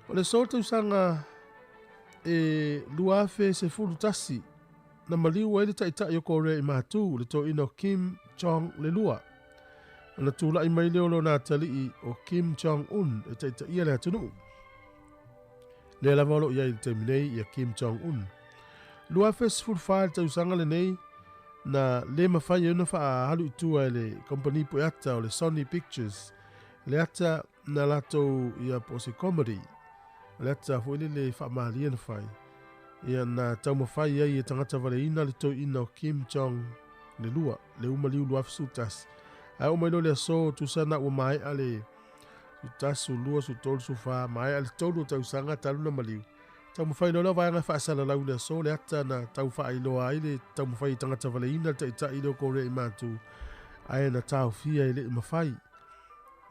[SPEAKER 1] O le aso o le tausaga e 2011, na maliu ai le taitai o Korea i Matu, le toeaina o Kim Jong le Lua. Ona tulai mai lea o lona atalii o Kim Jong Un e taitaia le atunuu. Lea lava o lo o i ai i le taimi nei ia Kim Jong Un. 2014 le tausaga lenei na le mafai ai ona faaalu i tua e le kamupani pueata o le Sony Pictures le ata na latou ia po o se comedy o le ata foi lele faamalie na fai ia na taumafai ai e tagata valeina le toeaina o Kim Jong le lua le uma liu 2011 ae oo mai loa le aso tusa na ua maea le 11 12 13 14 maea le tolu o tausaga talu na maliu taumafai loa lea vaega e faasalalau i le aso le ata na tau faailoa ai le taumafai e tagata valeina le taitai lea o Korea i Matu ae na taofia e le i mafai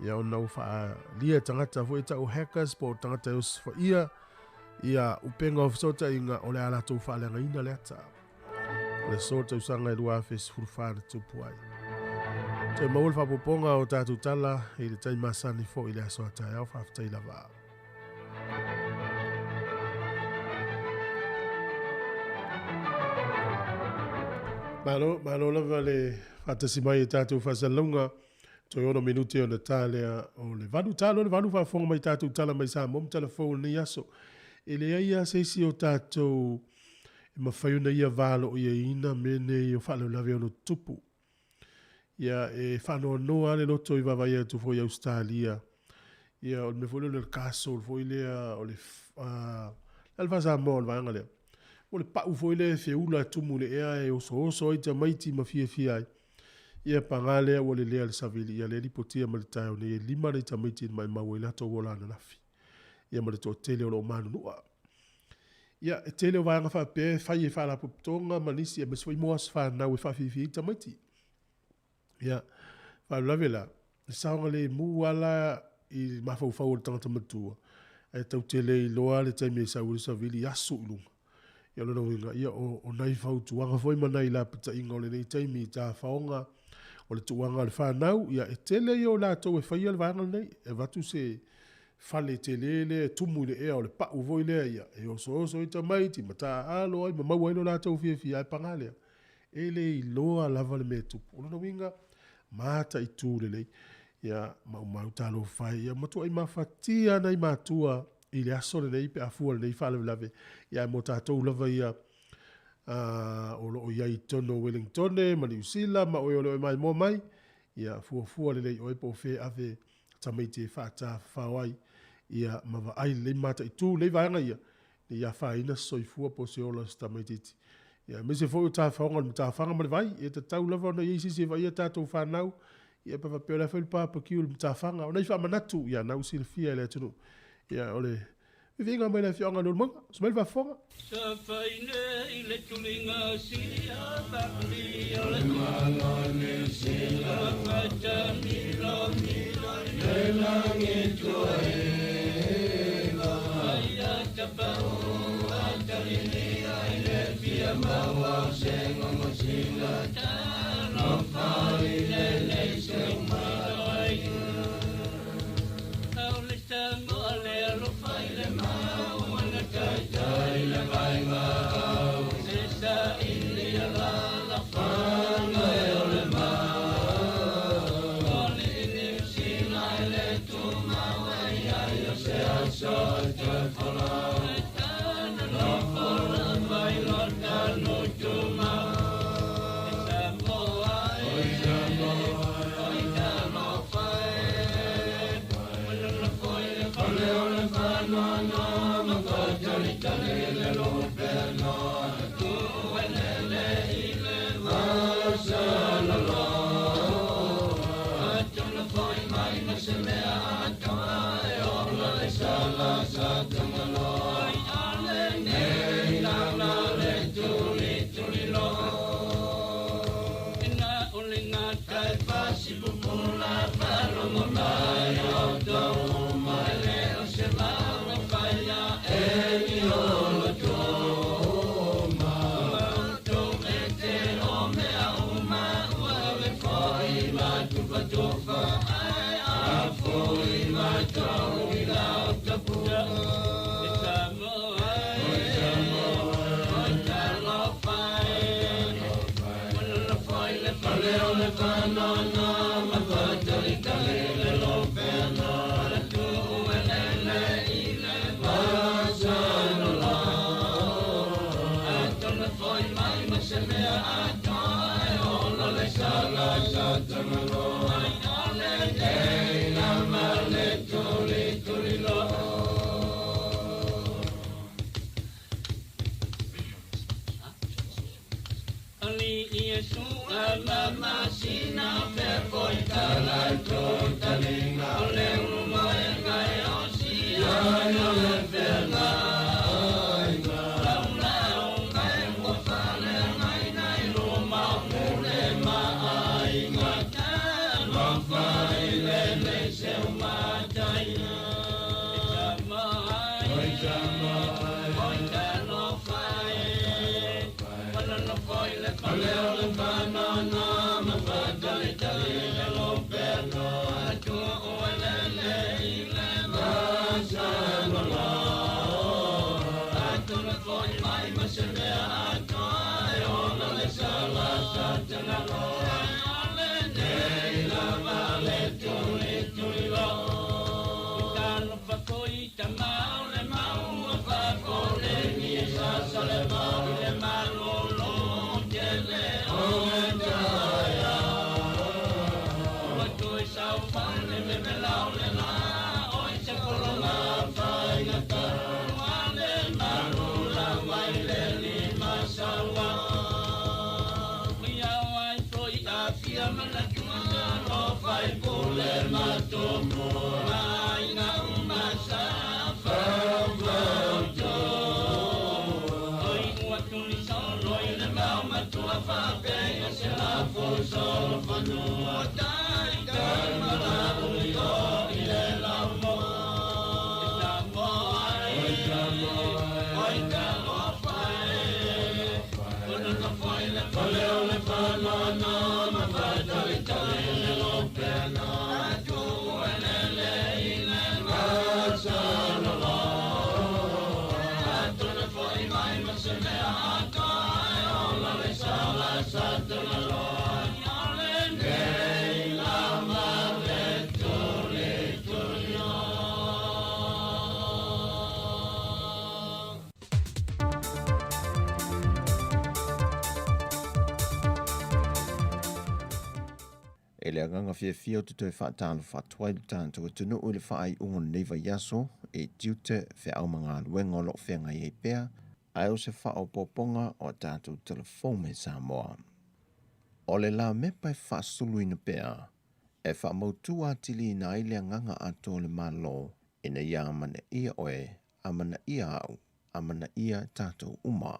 [SPEAKER 1] Ia ona ua faaalia e tagata foi e tau hackers po o tagata e osofaia ia upega o fesootaiga o le a latou faaleagaina le ata. O le aso o le tausaga e 2014 na tupu ai. Toe maua le faaopoopoga o tatou tala i le taimi masani foi i le aso a taeao. Faafetai lava. Malo, malo lava le faatasi mai e tatou faasalalauga. Toe ono minute ona ta lea o le valu. Ta loa le valu faafofoga mai tatou tala mai Samoa ma tala fou o lenei aso. E leai lava se isi o tatou e mafai ona ia valoiaina mea nei o faalavelave e ono tutupu. Ia, e faanoanoa lava le loto i vaavaai atu foi i Ausetalia. Ia, o le mea foi lea o le castle foi lea o le, le A le faa-Samoa o le vaega lea? O le pau foi lea e feula e tumu i le ea e osooso ai tamaiti ma fiafia ai. Ia paga lea ua lelea le savili, ia lea e lipotia mai le taeao nei e 5 nai tamaiti na maimau ai latou ola ananafi. Ia ma le toatele o lo o manunua. Ia, e tele o vaega faapea e fai e faalapotopotoga ma nisi aemaise foi mo aso fanau e faafiafia ai tamaiti. Ia, faalavelave la, e saogalemu lava la i le mafaufau o le tagata matua, ae tatou te le iloa le taimi e sau ai le savili, asu i luga. Ia o lona uiga, ia o, o nai fautuaga foi ma nai lapataiga o lenei taimi i tafaoga o le tuuaga o le fanau, ia e tele ia o latou e faia le vaega lenei, e avatu se fale tele lea e tumu i le ea o le pau foi lea, ia, e osooso ai tamaiti ma taaalo ai ma maua ai lo latou fiafia, ae paga lea, e le iloa lava le mea e tupu. O lona uiga, mataitu lelei. Ia, maumau talofa e, ia matuai mafatia nai matua i le aso lenei pe a fua i lenei faalavelave. Ia, ae mo tatou lava ia, o lo o i ai i totonu o Welingtone ma Niu Sila ma oe o lo o e maimoa mai, ia fuafua lelei oe po o fea e ave tamaiti e faatafafao ai, ia ma vaai lelei ma mataitu lelei vaega ia, ne i afaina se soifua po o se ola o se tamaitiiti. Ia aemaise foi o tafaoga o le matafaga ma le vai, e tatau lava ona i ai se isi e vaaia tatou fanau, ia pe faapea o le a fai le barbecue i le matafaga. O nai faamanatu, ia na ua silafia e le atunuu. Ia o le viviiga mai le afioaga o Leulumoega. Usu mai le faafofoga.
[SPEAKER 5] E le agaga fiafia ou te toe faatalofa atu ai i lo tatou atunuu i le faaiuga o lenei vaiaso i tiute, feau ma galuega o lo o feagai ai pea, ae o se faaopoopoga o a tatou tala fou mai Samoa. O le lamepa e faasuluina pea, e faamautu atiliina ai le agaga atoa o le Malo ina ia amanaia oe, amanaia au, amanaia tatou uma.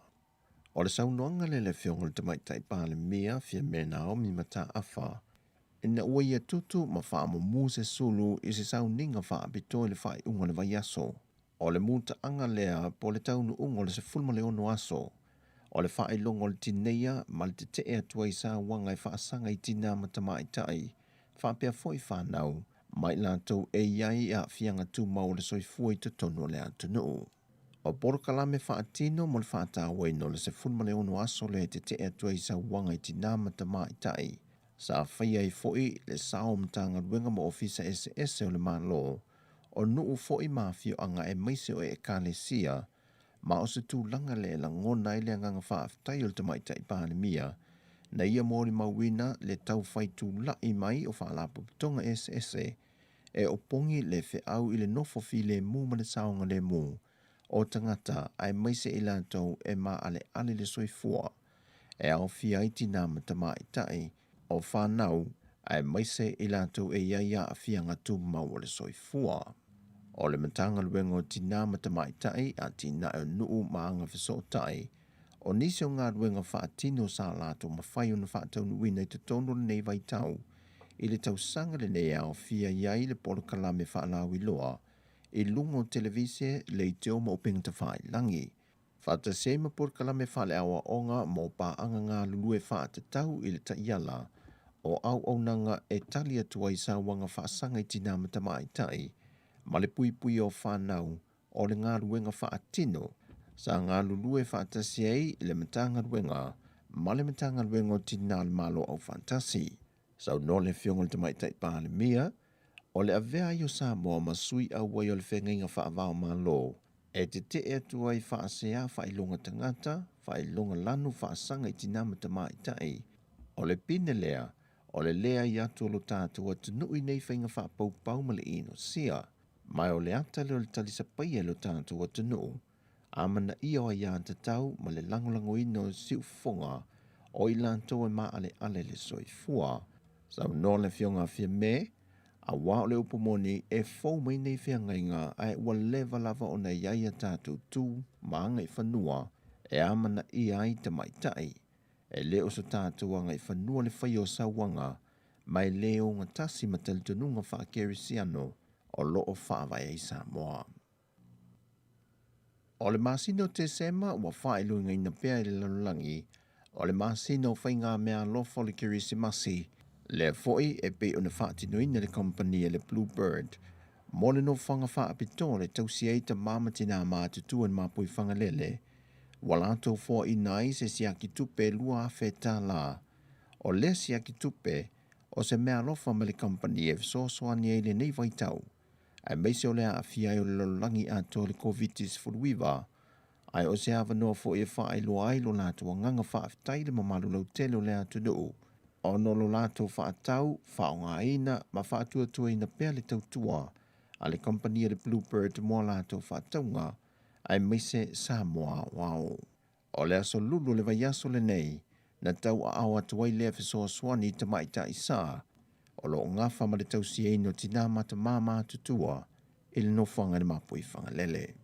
[SPEAKER 5] O le saunoaga lea a le Afioga i le Tamaitai Palemia, Fiame Naomi Mataafa, ina ua ia tutu ma faamumu se sulu i se sauniga faapitoa i le faaiuga o le vaiaso. O le mutaaga lea po o le taunuuga o le 16 aso o le faailoga o le tineia ma le tetee atu ai i sauaga e faasaga i tinā ma tamaitai faapea foi fanau ma i latou e i ai i aafiaga tumau o le soifua i totonu o le atunuu. O polokalame faatino mo le faatauaina o le 16 aso lea e tetee atu ai i sauaga i tinā ma tamaitai, sa faia ai foi le sao o Matagaluega ma Ofisa eseese o le Malo, o nuu foi ma afioaga aemaise o Ekalesia, ma o se tulaga lea e lagona ai le agaga faafetai o le Tamaitai Palemia na ia molimauina le tau fai tula'i mai o faalapotopotoga eseese e opogi le feau i le nofo filemu ma le saogalemu o tagata aemaise i latou e maaleale le soifua e aofia ai tinā ma tamaitai, o fanau, aemaise i latou e i ai aafiaga tumau o le soifua. O le Matagaluega o Tinā ma Tamaitai, Atinae o Nuu ma Agafesootai, o nisi o galuega faatino sa latou mafai ona faataunuuina i totonu o lenei vaitau i le tausaga lenei e aofia i ai le polokalame faalauiloa i luga o televise, leitio ma upega tafailagi, faatasi ai ma polokalame faaleaoaoga mo paaga galulue faatatau i le taiala o auaunaga e tali atu ai sauaga faasaga i tinā ma tamaitai ma le puipuia o fanau o le galuega faatino sa galulue faatasi ai le Matagaluega ma le Matagaluega o Tinā o le Malo Aufaatasi. Saunoa le Afioga i le Tamaitai Palemia, o le avea ai o Samoa ma sui auai o le feagaiga faava-o-Malo e tetee atu ai faasea faailoga tagata, faailoga lanu faasaga i tinā ma tamaitai. O le pine lea, o le leai atu o lo tatou atunuu i nei faiga faapaupau ma le inosia. Ma o le ata lea o le talisapaia i lo tatou atunuu, amanaia o aiatatau ma le lagolagoina o siufofoga o i latou e maaleale le soifua. Saunoa le Afioga a Fiame, Aua o le upu moni, e fou mai nei feagaiga ae ua leva lava ona i ai a tatou tu ma agaifanua e amanaia ai tamaitai. E le o so tatou agaifanua le faia o sauaga ma e le ogatasi ma talitonuga faakerisiano o lo o faavae ai Samoa. O le masina o Tesema ua faailogaina pea e le lalolagi o le masina o faigameaalofa o le Kerisimasi, lea foi e pei ona faatinoina e le kamupani a le Blue Bird mo le nofoaga faapitoa le tausi ai tamā ma tinā matutua i le Mapuifagalele, ua latou foaina ai se siaki tupe $2,000. O lea siaki tupe, o se meaalofa mai le kamupani e fesoasoani ai i lenei vaitau, aemaise o le aafia ai o le lalolagi atoa i le Koviti-19, ae o se avanoa foi e faailoa ai lo latou agaga faafetai i le mamalu lautele o le atunuu ona o lo latou faatau, faaaogaina ma faatuatuaina pea le tautua a le kamupani a le Bluebird mo a latou faatauga, aemaise Samoa aoao. O le aso lulu o le vaiaso lenei na tauaao atu ai lea fesoasoani i tamaitai sa o lo o gafa ma le tausiaina o tinā ma tamā matutua i le nofoaga i le Mapuifagalele.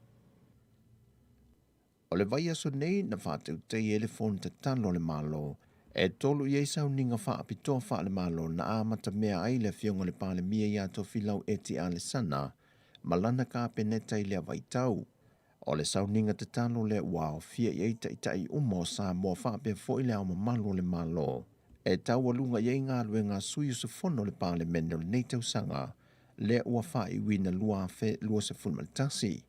[SPEAKER 5] O le vaiaso nei na faatautaia ai le fono tatalo a le Malo e tolu i ai sauniga faapitoa faale-Malo na amatamea ai le Afioga i le Palemia ia Tofilau Eti Alesana ma lana Kapeneta i lea vaitau. O le sauniga tatalo lea ua aofia i ai taitai uma o Samoa faapea foi le Ao Mamalu o le Malo e taualuga i ai galuega a sui usufono o le Palemene o lenei tausaga lea ua faaiuina 2021.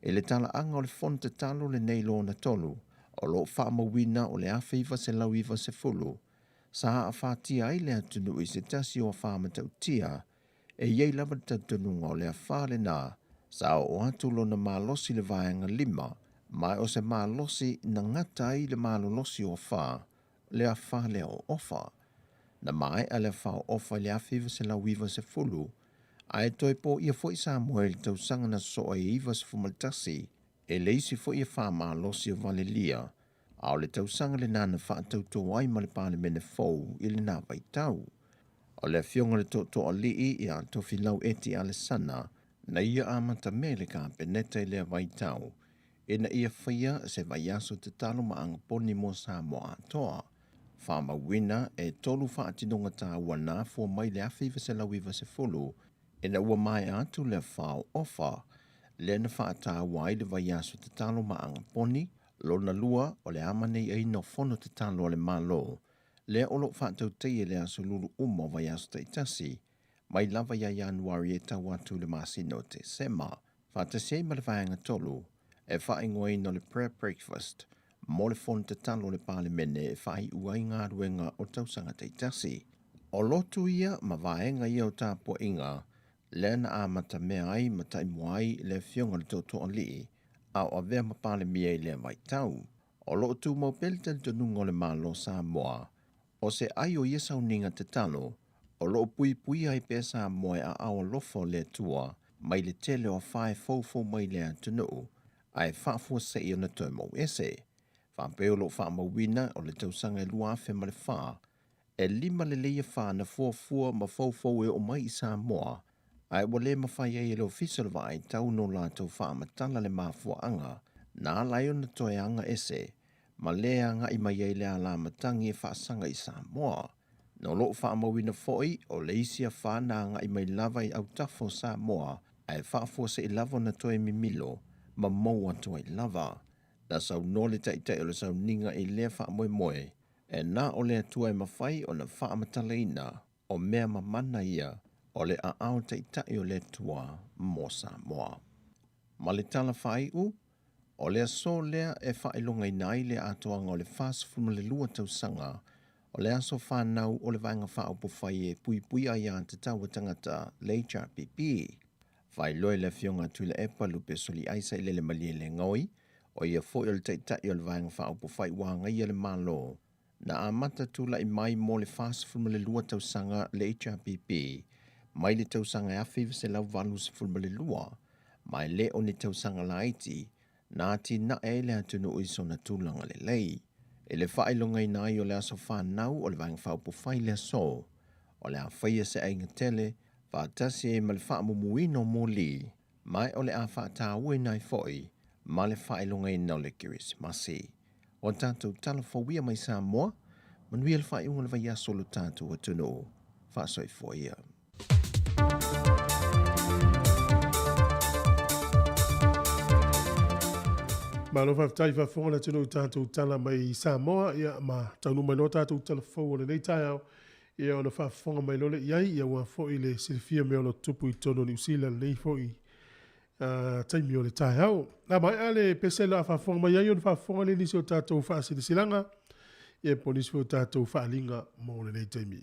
[SPEAKER 5] I le talaaga o le fono tatalo lenei lona tolu, o lo o faamauina o le 1990 sa aafatia ai le atunuu i se tasi o afa matautia E i ai lava le talitonuga o le afa lena sa oo atu lona malosi i le vaega lima, ma o se malosi na gata ai le malolosi o afa, le afa lea o Ofa. Na maea le afa o Ofa i le 1990, ae toe poia foi Samoa i le tausaga na sosoo ai e 91 e le isi foi afa malosi o Valelia, a o le tausaga lena na faatautō ai ma le Palemene fou i lena vaitau. O le afioga i le Tootooalii ia Tofilau Eti Alesana na ia amatamea i le Kapeneta i lea vaitau ina ia faia se vaiaso tatalo ma agaponi mo Samoa atoa. Faamauina e tolu faatinoga taua na afua mai le 1990 ina ua maea atu le afa o Ofa lea na faataua ai le vaiaso tatalo ma agaponi, lona lua o le amanaiaina o fono tatalo a le Malo lea o lo o faatautaia i le aso lulu uma o vaiaso taitasi mai lava ia Ianuari e tau atu i le masina o Tesema, faatasi ai ma le vaega tolu e faaigoaina o le Prayer Breakfast mo le fono tatalo a le Palemene e faaiu ai galuega o tausaga taitasi. O lotu ia ma vaega ia o tapuaiga lea na amatamea ai ma taimua ai le afioga i le Tootooalii a o avea ma Palemia i lea vaitau. O lo o tumau pea le talitonuga o le Malo o Samoa, o se ai o ia sauniga tatalo, o lo o puipuia ai pea Samoa e aao alofa o le Atua mai le tele o afa e foufou mai i le atunuu ae faafuasei ona toe mou ese. Faapea o lo o faamauina o le tausaga e 2004, e lima lelei afa na fuafua ma foufou e oo mai i Samoa, ae ua le mafai ai e le Ofisa o le Vaai Tau no latou faamatala le mafuaaga na ala ai ona toe aga ese ma le agai mai ai le alamatagi e faasaga i Samoa. Na o lo o faamauina foi o le isi afa na agai mai lava i autafa o Samoa ae faafuasei lava ona toe mimilo ma mou atu ai lava. Na saunoa le Taitai o le sauniga i lea faamoemoe e na o le Atua e mafai ona faamatalaina o mea mamana ia o le aao taitai o le Atua mo Samoa. Ma le tala faaiu, o le aso lea e faailogaina ai le atoaga o le 42 tausaga o le aso fanau o le Vaega Faaupufai e Puipuia Aia Tatau a Tagata, le HRPP. Faailoa e le Afioga a Tuilaepa Lupe Soliai Sailele Malielegaoi, o ia foi o le Taitai o le Vaega Faaupufai ua agaia le Malo, Na amata tulai mai mo le 42 tausaga le HRPP mai le tausaga e 1982, ma e le o ni tausaga laiti na atinae ai le atunuu i sona tulaga lelei. I le faailogaina ai o le aso fanau o le Vaega Faaupufai le aso, o le a faia se aiga tele faatasi ai ma le faamumuina o moli, ma o le a faatauaina ai foi ma le faailogaina o le Kerisimasi. O tatou tala fou ia mai Samoa, manuia le faaiuga o le vaiaso o lo tatou atunuu. Faasoifua ia.
[SPEAKER 1] Malo faafetai faafofoga le atunuu i tatou tala mai Samoa, ia ma taunuu mai loa tatou tala fou o lenei taeao, ia ona faafofoga mai loa lea i ai, ia aua foi le silafia mea o lo o tutupu i totonu o Niu Sila lenei foi taimi o le taeao. A maea le pese la faafofoga mai ai ona faafofoga lea i nisi o tatou faasilasilaga, ia po o nisi foi o tatou faaaliga mo lenei taimi.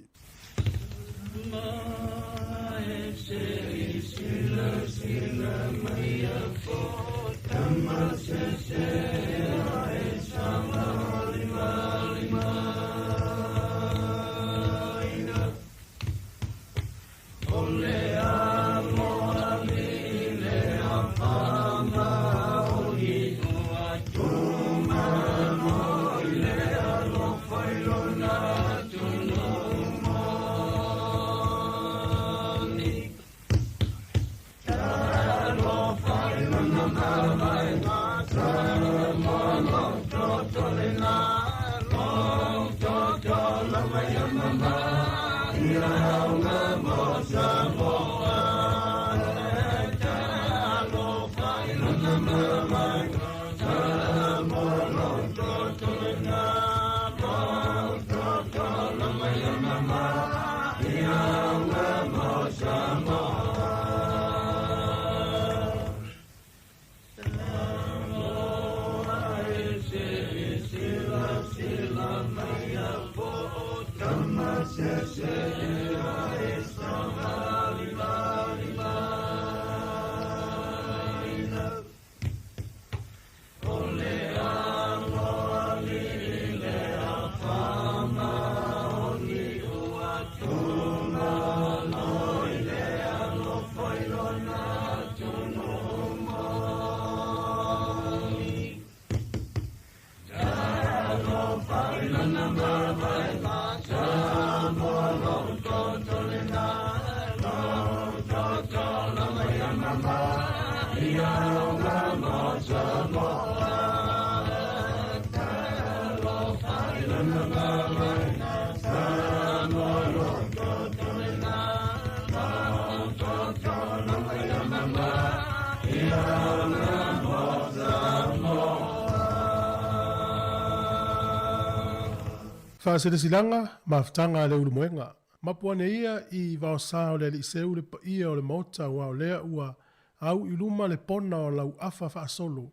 [SPEAKER 1] Faasilasilaga mafutaga a le Ulumoega. Mapu ane ia i vaosa o le alii seu le paia o le Maota aua o lea ua au i luma le pona o lau afa faasolo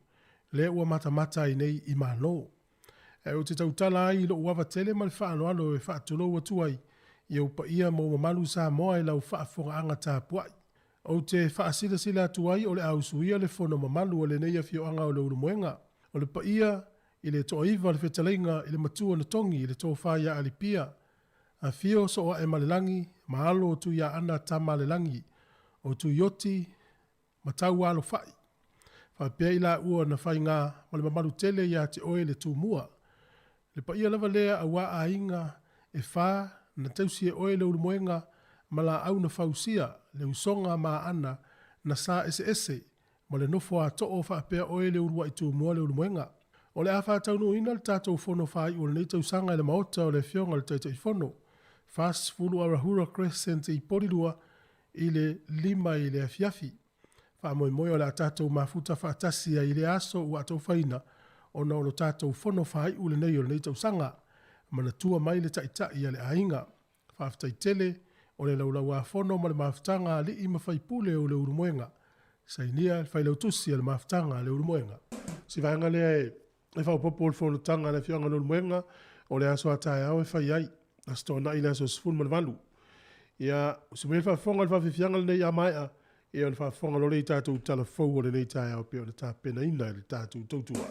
[SPEAKER 1] lea ua matamata ai nei i Malo. Ae ou te tautala ai i lou ava tele ma le faaaloalo e faatulou atu ai i ou paia ma ou mamalu Samoa i lau faafofogaaga tapuai. Ou te faasilasila atu ai o le a usuia le fono mamalu a lenei afioaga o le Ulumoega. O le paia i le Toaiva le fetalaiga i le Matua na togi i le Tofa ia Alipia, Afio Sooaemalelagi ma alo o Tuiaana Tamalelagi, o Tuioti ma Taualofai, faapea i laua na faiga ma le mamalu tele ia te oe le Tumua. Le paia lava lea aua aiga e fa na tausi e oe le Ulumoega ma laau na fausia le usoga ma aana na sa eseese ma le nofo a too faapea oe le uluai Tumua le Ulumoega. O le a faataunuuina le tatou fono faaiu o lenei tausaga i le Maota o le Afioga i le Taitaifono, 40 Arahura Crescent i Polilua i le 5 i le afiafi. Faamoemoe o le a tatou mafuta faatasi ai i lea aso ua atofaina ona o lo tatou fono faaiu lenei o lenei tausaga. Manatua mai le taitai a le aiga. Faafetai tele o le laulauafono ma le mafutaga a alii ma faipule o le Ulumoega. Sainia le failautusi a le mafutaga a le Ulumoega. Si vaega lea e faaopoopo le fonotaga a le afioaga o le Ulumoega o le aso a taeao e fai ai, Aso Toonai le aso 18. Ia, usu mai le faafofoga i le faafiafiaga lenei a maea, ia o le faafofoga loa lea i tatou tala fou o lenei taeao pei ona tapenaina e le tatou tautua.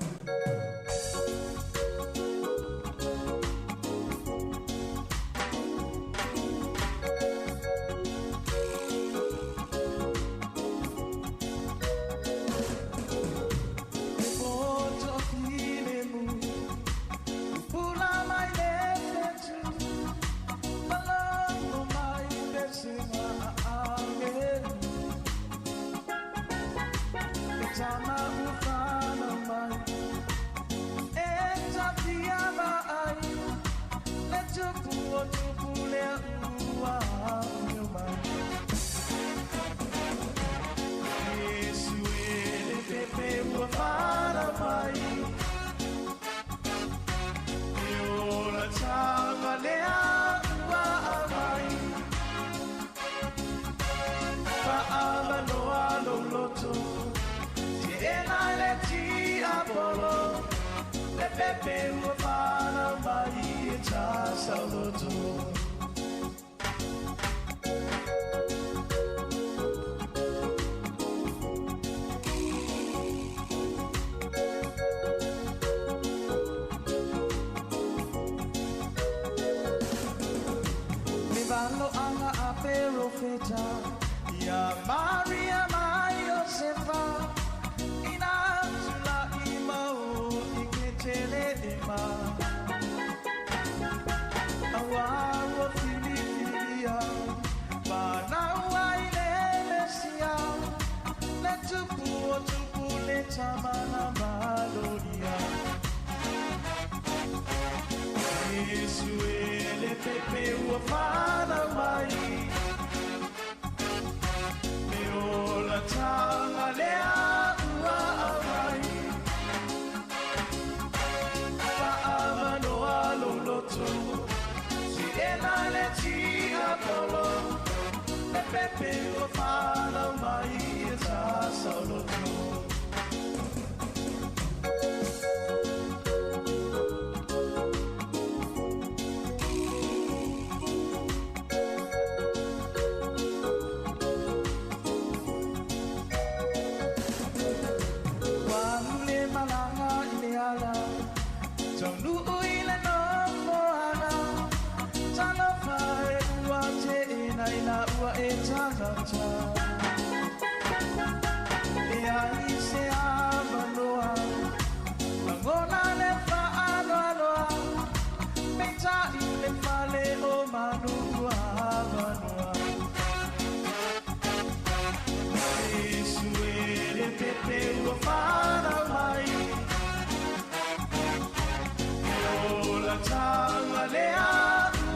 [SPEAKER 4] taga lea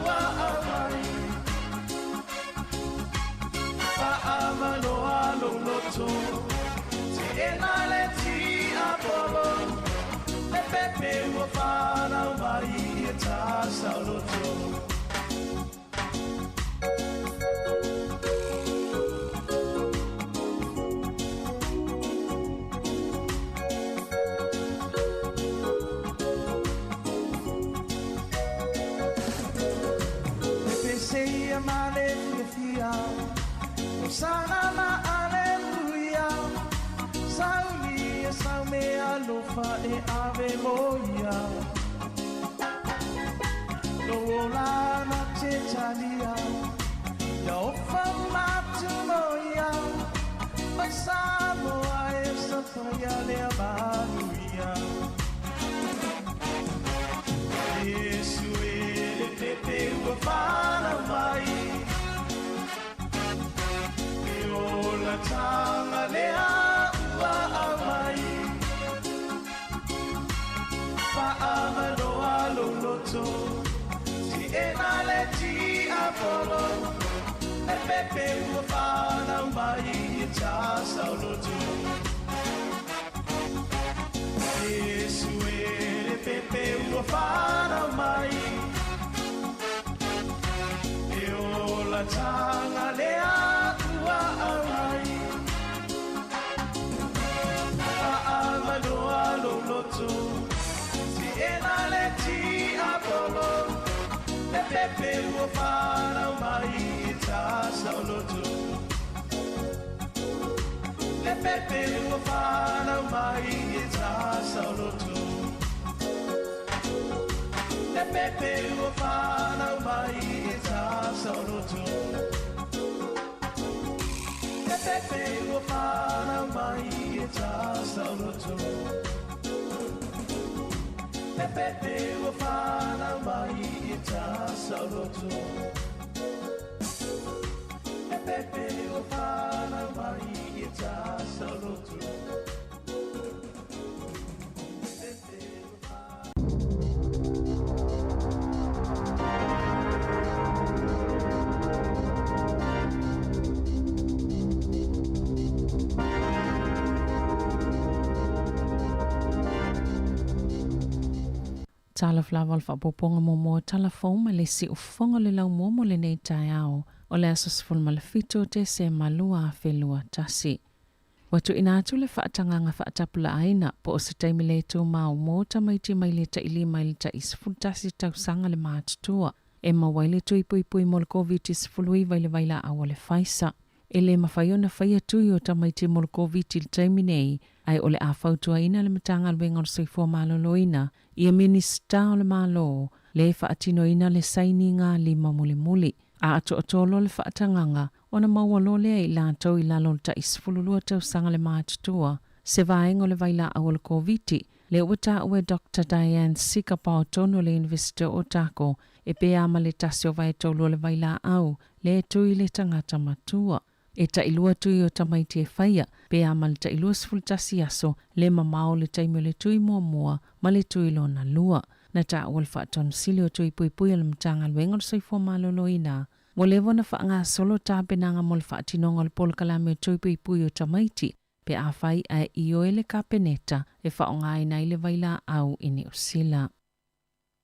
[SPEAKER 4] ua aumai Faamaloa lou loto Teena le tiapolo Le pepe ua fanau mai e tasaoloto Pese ma le fiafia Hosana ma aleluia Sauli e saume alofa e ave moia Lo ola na te talia Ia ofa matu moia Mai Samoa e sapaia lea manuia Yesu e le pepe ua fanau mai E ola taga lea ua aumai Faamaloa lou loto Teena le tiapolo Le pepe ua fanau mai e tasaoloto Yesu e le pepe ua fanau mai E ola taga lea ua aumai Faamaloa lou loto Teena le tiapolo Le pepe ua fanau mai e tasaoloto Le pepe ua fanau mai e tasaoloto Le pepe ua fanau mai e tasaoloto Le pepe ua fanau mai e tasaoloto Le pepe ua fanau mai e tasaoloto Le pepe ua fanau mai e tasaoloto
[SPEAKER 6] Talofa lava o le faaopoopoga muamua o tala fou mai le siufofoga o le laumua mo lenei taeao o le aso 17 o Tesema 2021. Ua tuuina atu le faatagaga faatapulaaina po o se taimi le tumau mo tamaiti mai le tai 5 i le tai 11 tausaga le matutua e maua ai le tui puipui mo le Koviti-19 i le vailaau a le Pfizer. E le mafai ona faia tui o tamaiti mo le Koviti i le taimi nei, ae o le a fautuaina le Matagaluega o le Soifua Maloloina ia Minisita o le Malo le faatinoina le sainiga lima mulimuli. A atoatoa loa le faatagaga, ona maua loa lea e i latou i lalo o le tai 12 tausaga le matutua, se vaega o le vailaau o le Koviti, lea ua taua e Doctor Diane Sikapao tonu o le Iunivesite o Otago, e pe a ma le tasi o vaetolu o le vailaau lea e tui le tagata matua. E tailua tui o tamaiti e faia, pe a ma le tai 21 aso le mamao le taimi o le tui muamua ma le tui lona lua. Na taua le Faatonusili o Tui Puipui o le Matagaluega o le Soifua Maloloina, ua leva ona faagasolo tapenaga mo le faatinoga o le polokalame o Tui Puipui o Tamaiti, pe afai ae ioe le Kapeneta e faaaogaina ai le vailaau i Niu Sila.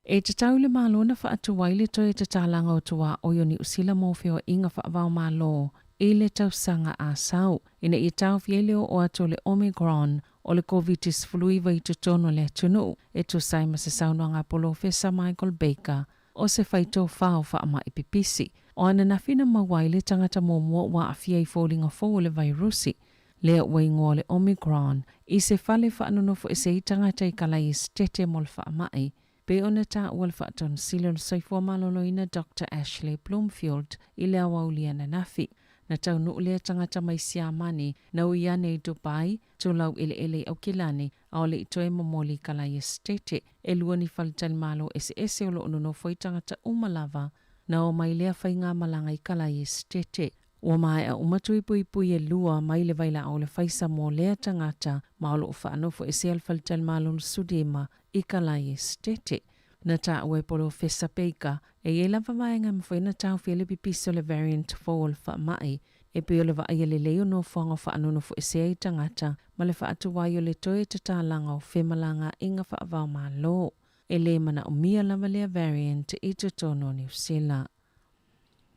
[SPEAKER 6] E tatau i le Malo na faatu ai le toe tatalaga o tuaoi o Niu Sila mo feoaiga faava-o-Malo i le tausaga a sau, ina ia taofi ai le oo atu o le Omicron o le Koviti-19 i totonu o le atunuu, e tusa ai ma se saunoaga a Polofesa Michael Baker o se faitofā o faamai pipisi. O ananafi na maua ai le tagata muamua ua aafia i foliga fou o le vairusi lea ua igoa o le Omicron, i se fale faanonofo ese ai tagata i kalai esetete mo le faamai, pei ona taua le Faatonusili o le Soifua Maloloina Doctor Ashley Bloomfield i le aoauli ananafi. Na taunuu lea tagata mai Siamani, na ui ane i Dubai, tulau eleele i Aukilani, a o le i toe momoli i kalai esetete. E lua ni faletalimalo eseese o lo o nonofo ai tagata uma lava na o mai lea faigamalaga i kalai esetete. Ua maea uma tui puipui e lua mai le vailaau o le faisa mo lea tagata ma o lo o faanofo esea le faletalimalo o le Sudema i kalai esetete. Na taua e Polofesa Baker, e i ai lava vaega e mafai ona taofia le pipisi o le Variant fou o le faamai, e pei o le vaaia lelei o nofoaga o faanonofoesea ai tagata ma le faatuai o le toe tatalaga o femalagaaiga faava-o-Malo. E le manaomia lava lea variant i totonu o Niu Sila.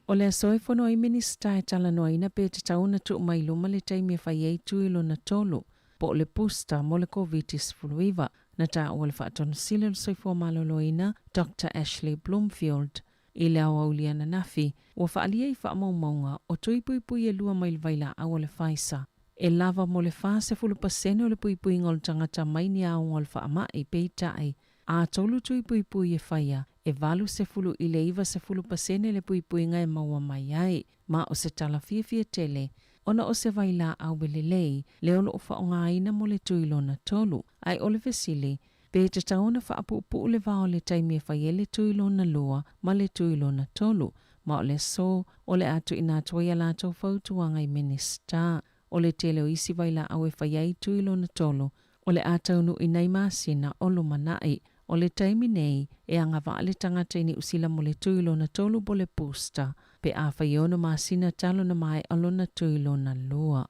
[SPEAKER 6] O le aso e fono ai Minisita e talanoaina pe tatau ona tuu mai i luma le taimi e fai ai tui lona tolu, po o le booster mo le Koviti-19. Na taua le Faatonosili o le Soifua Maloloina, Doctor Ashley Bloomfield, i le aoauli ananafi, ua faaalia i faamaumauga o tui puipui e lua mai le vailaau o le Pfizer, e lava mo le 40% o le puipuiga o le tagata mai ni aoga o le faamai, peitai, a tolu tui puipui e faia, e 80 i le 90% le puipuiga e maua mai ai, ma o se tala fiafia tele ona o se vailaau e lelei lea o lo o faaaogaina mo le tui lona tolu. Ae o le fesili, pe tatau ona faapuupuu le va o le taimi e fai ai le tui lona lua ma le tui lona tolu, ma o le aso o le a tuuina atu ai a latou fautuaga i Minisita. O le tele o isi vailaau e fai ai tui lona tolu, o le a taunuu i nai masina o lumanai. O le taimi nei, e agavaa le tagata i Niu Sila mo le tui lona tolu po le booster, pe a fai e ono masina talu ona maea lona tui lona lua.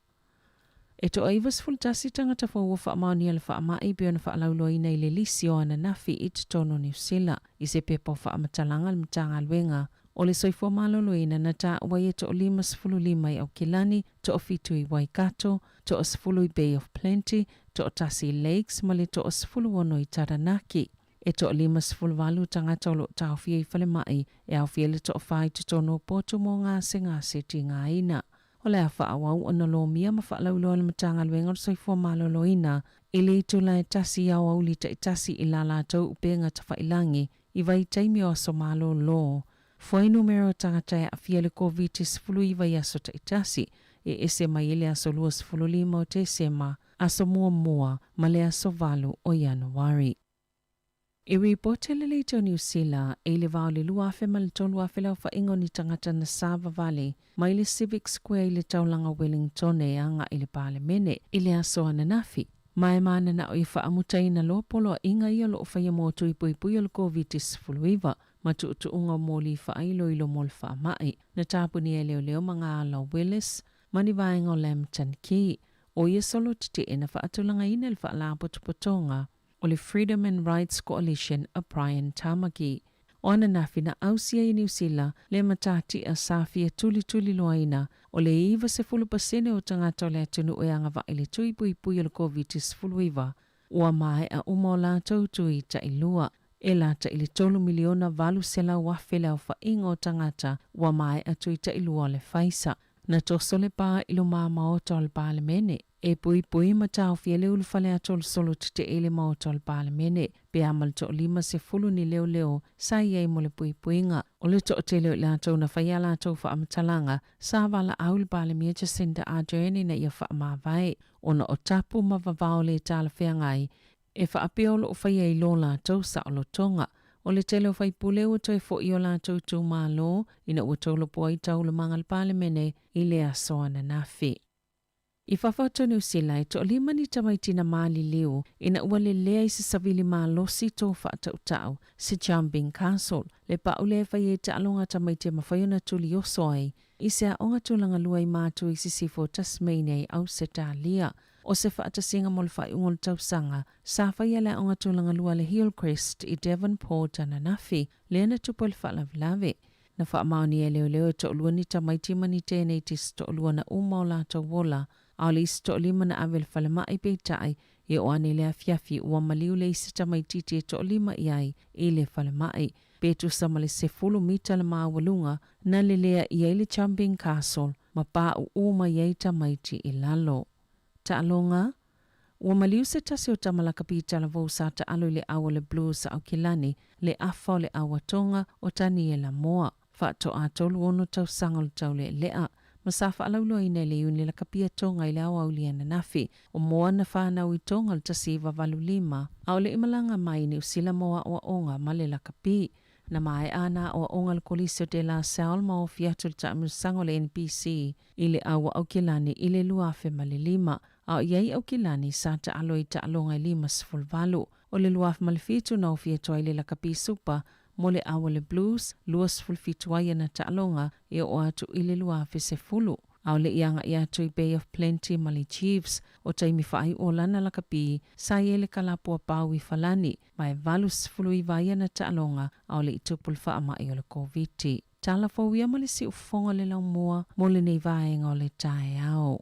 [SPEAKER 6] E toa 91 tagata fou ua faamaonia le faamai e pei ona faalauiloaina i le lisi o ananafi i totonu o Niu Sila i se pepa o faamatalaga a le Matagaluega o le Soifua Maloloina na taua ai e toa 55 i Aukilani, toa fitu i Waikato, toa 10 i Bay of Plenty, toa tasi i Lakes ma le toa 16 i Taranaki. E toa 58 tagata o lo o taofia i falemai, e aofia ai le toafa i totonu o potu mo gasegase tigaina. O le a faaauau ona lomia ma faalauiloa le Matagaluega o le Soifua Maloloina i le itula e tasi i aoauli taitasi i la latou upega tafailagi i vaitaimi o aso malolo. Fuainumera o tagata e aafia i le Koviti-19 i aso taitasi, e ese mai ai le aso 25 o Tesema, aso muamua, ma le aso 8 o Ianuari. I ripoti le Leitio Niu Sila i le va o le 2000 ma le 3000 le aofaiga o ni tagata na savavali mai le Civic Square i le taulaga o Wellington e agai i le Palemene i le aso ananafi. Ma e mananao ia faamutaina loa poloaiga ia o lo o faia mo tui puipui o le Koviti-19 ma tuutuuga o moli faailoilo mo le faamai. Na tapunia e leoleo ma ngā ala o Willis ma ni vaega o Lambton Quay. O ia solo tetee na faatulagaina i le Faalapotopotoga o le Freedom and Rights Coalition a Brian Tamaki. O ananafi na ausia i Niu Sila le matatia sa fia tulituliloaina o le 90% o tagata o le atunuu e agavaa i le tui puipui o le Koviti-19 ua maea uma o latou tui tailua. E lata i le 3,800,000 le aofaiga o tagata ua maea tui tailua o le Pfizer. Na toso le pā i luma maota o le Palemene, e puipui ma taofia le ulufale atu o le solo tetee i le maota o le Palemene, pe a ma le toa-50 ni leoleo sa i ai mo le puipuiga. O le toatele o i latou na fai a latou faamatalaga, sa valaau i le Palemia Jacinda Ardern ina ia faamavae, ona o tapu ma vavao le talafeagai e faapea o lo o faia i lo latou saolotoga. O le tele o faipule ua toe foi i o latou itumalo ina ua tolopo ai taulamaga a le Palemene i le aso ananafi. I fafo atu o Niu Sila, e toalima ni tamaiti na maliliu ina ua lelea i se savili malosi tō faatautau, se jumping castle, le pau lea e fai ai taaloga a tamaiti e mafai ona tuli oso ai i se aoga tulaga lua i Matu i Sisifo o Tasmania i Ausetalia. O se faatasiga mo le faaiuga o le tausaga, sa faia le aoga tulaga lua a le Hillcrest i Devonport ananafi, lea na tupu ai le faalavelave. Na faamaonia e leoleo e toalua ni tamaiti ma ni tēneiti se toalua na uma o latou ola, a o le isi toalima na ave i le falemai peitai, e oo ane i le afiafi ua maliu le isi tamaititi e toalima i ai i le falemai. Pe tusa ma le sefulu mita le maualuga na lelea i ai le jumping castle ma paʻuʻu mai ai tamaiti i lalo. Taaloga, Ua maliu se tasi o tama lakapi talavou sa taalo i le au o le Blues a Aukilani, le afa o le au a Tonga o Taniela Moa. Faatoa 36 tausaga o le taulealea, ma sa faalauiloaina e le iuni lakapi a Tonga i le aoauli ananafi. O Moa na fanau i Tonga i le 1985, a o le i malaga mai i Niu Sila mo aoaoga ma le lakapi. Na maea ana aoaoga i le Kolisi o De La Salle ma ofi atu i le taamilosaga o le NPC i le Au a Aukilani i le 2005, a o i ai Aukilani sa taalo i taaloga e 58. O le 2007 na ofi atu ai i le lakapi supa mo le Au a le Blues, 27 ai ana taaloga e oo atu i le 2010. A o le i agai atu i Bay of Plenty ma le Chiefs, o taimi faaiu o lana lakapi sa i ai le kalapua pau i Falani, ma e 89 ai ana taaloga a o le i tupu le faamai o le Koviti. Tala fou ia ma le siufofoga o le laumua mo lenei vaega o le taeao.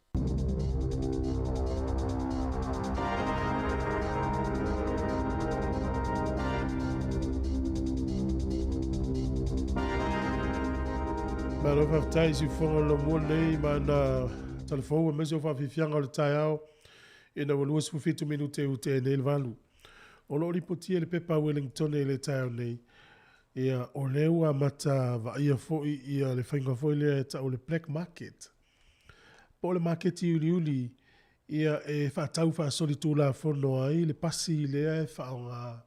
[SPEAKER 1] Malo faafetai i siufofoga o le laumua lenei ma ana tala fou aemaise o faafiafiaga o le taeao ina ua 27 minute ua tea nei le valu. O lo o lipotia i le pepa a Wellingtone i le taeao nei, ia, o lea ua amata vaaia foi ia le faiga foi lea e tau o le black market. Po o le maketi uliuli, ia, e faatau faasolitulafono ai le pasi lea e faaaoga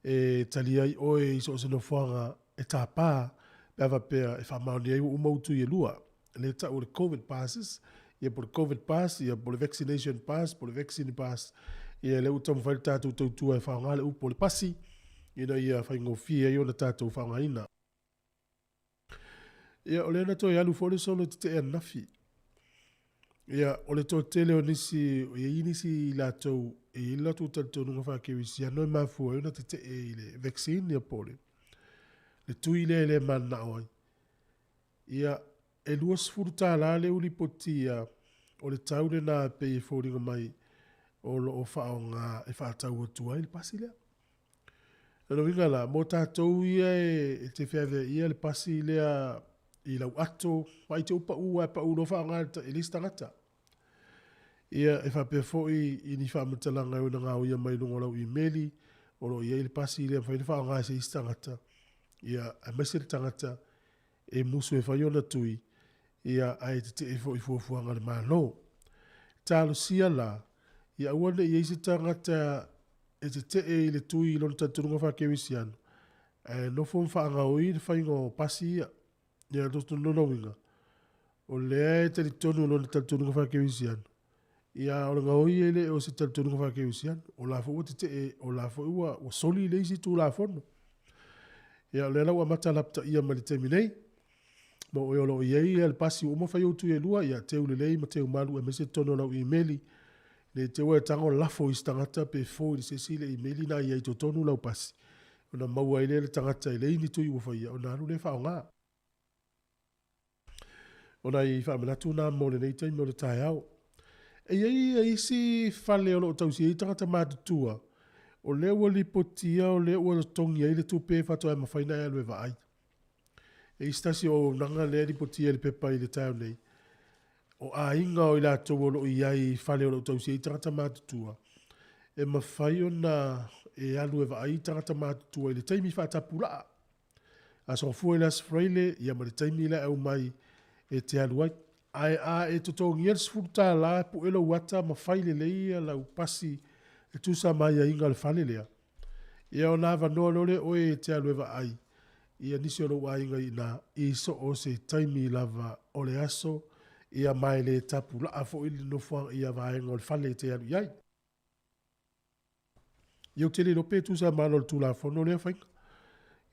[SPEAKER 1] e tali ai oe i so o se nofoaga e tapa pe a faapea e faamaonia ai ua uma utu e lua. Lea e tau o le Covid passes, ia po o le Covid pass, ia po o le vaccination pass, po o le vaccine pass. Ia lea ua taumafai le tatou tautua e faaaoga le upu o le pasi ina ia faigofie ai ona tatou faaaogaina. Ia, o lea na toe alu foi le solo i tetee ananafi. Ia, o le toatele o nisi, e i ai nisi i latou e i ai le latou talitonuga faa-kerisiano e mafua ai ona tetee i le vaccine ia po o le, le tui lea e le mananao ai. Ia, e $20 le ulipotia o le tau lena e pei e foliga mai o lo o faaaoga e faatau atu ai le pasi lea. O lona uiga la, mo tatou ia e te feaveaia le pasi lea i lau ato, vaai te u pau ae pau loa faaaoga e le isi tagata. Ia, e faapea foi i ni faamatalaga e ona gaoia mai luga o lau imeli, o lo o i ai le pasi lea e mafai ona faaaoga e se isi tagata, ia, aemaise le tagata e musu e fai ona tui, ia, ae tetee foi i fuafuaga a le Malo. Talosia la, ia aua ne i i ai se tagata e tetee i le tui i lona talitonuga faa-kerisiano, ae nofo ma faagaoi le faiga o pasi ia. Ia, lona uiga, o lea e talitonu i lona talitonuga faa-kerisiano, ia, o le gaoi e le o se talitonuga faa-kerisiano, o la foi ua tetee, o la foi ua, ua soli le isi Tulafono. Ia, o lea la ua amata lapataia mai le taimi nei, ma o oe o lo o i ai le pasi ua uma fai ou tui e lua, ia, teu lelei ma teu malu aemaise totonu o lau imeli, ne i te i ua e tago lafo i se tagata pe fo i se isi le imeli na i ai i totonu lau pasi, ona maua ai lea e le tagata e leai ni tui ua faia, ona alu lea faaaoga. O nai faamanatu na mo lenei taimi o le taeao. E i ai isi fale o lo o tausia ai tagata matutua, o lea ua lipotia o lea ua totogi ai le tupe faatoa mafai ona e alu e vaai. E i ai se tasi o auaunaga lea e lipotia i le pepa i le taeao nei, o aiga o i latou o lo o i ai i fale o lo o tausia ai tagata matutua, e mafai ona e alu e vaai tagata matutua i le taimi faatapulaa. Aso Gafua i le Aso Faraile, ia ma le taimi la e aumai e te alu ai. Ae a e totogia le $10 e pue lou ata ma fai lelei ia lau pasi e tusa ma aiaiga o le fale lea, ia ona avanoa loa lea oe e te alu e vaai ia nisi o lou aiga i ina i so o se taimi lava o le aso, ia ma e le tapulaa foi le nofoaga ia vaega o le fale e te alu i ai. Ia ou te le iloa pe tusa ma ala o le Tulafono lea faiga.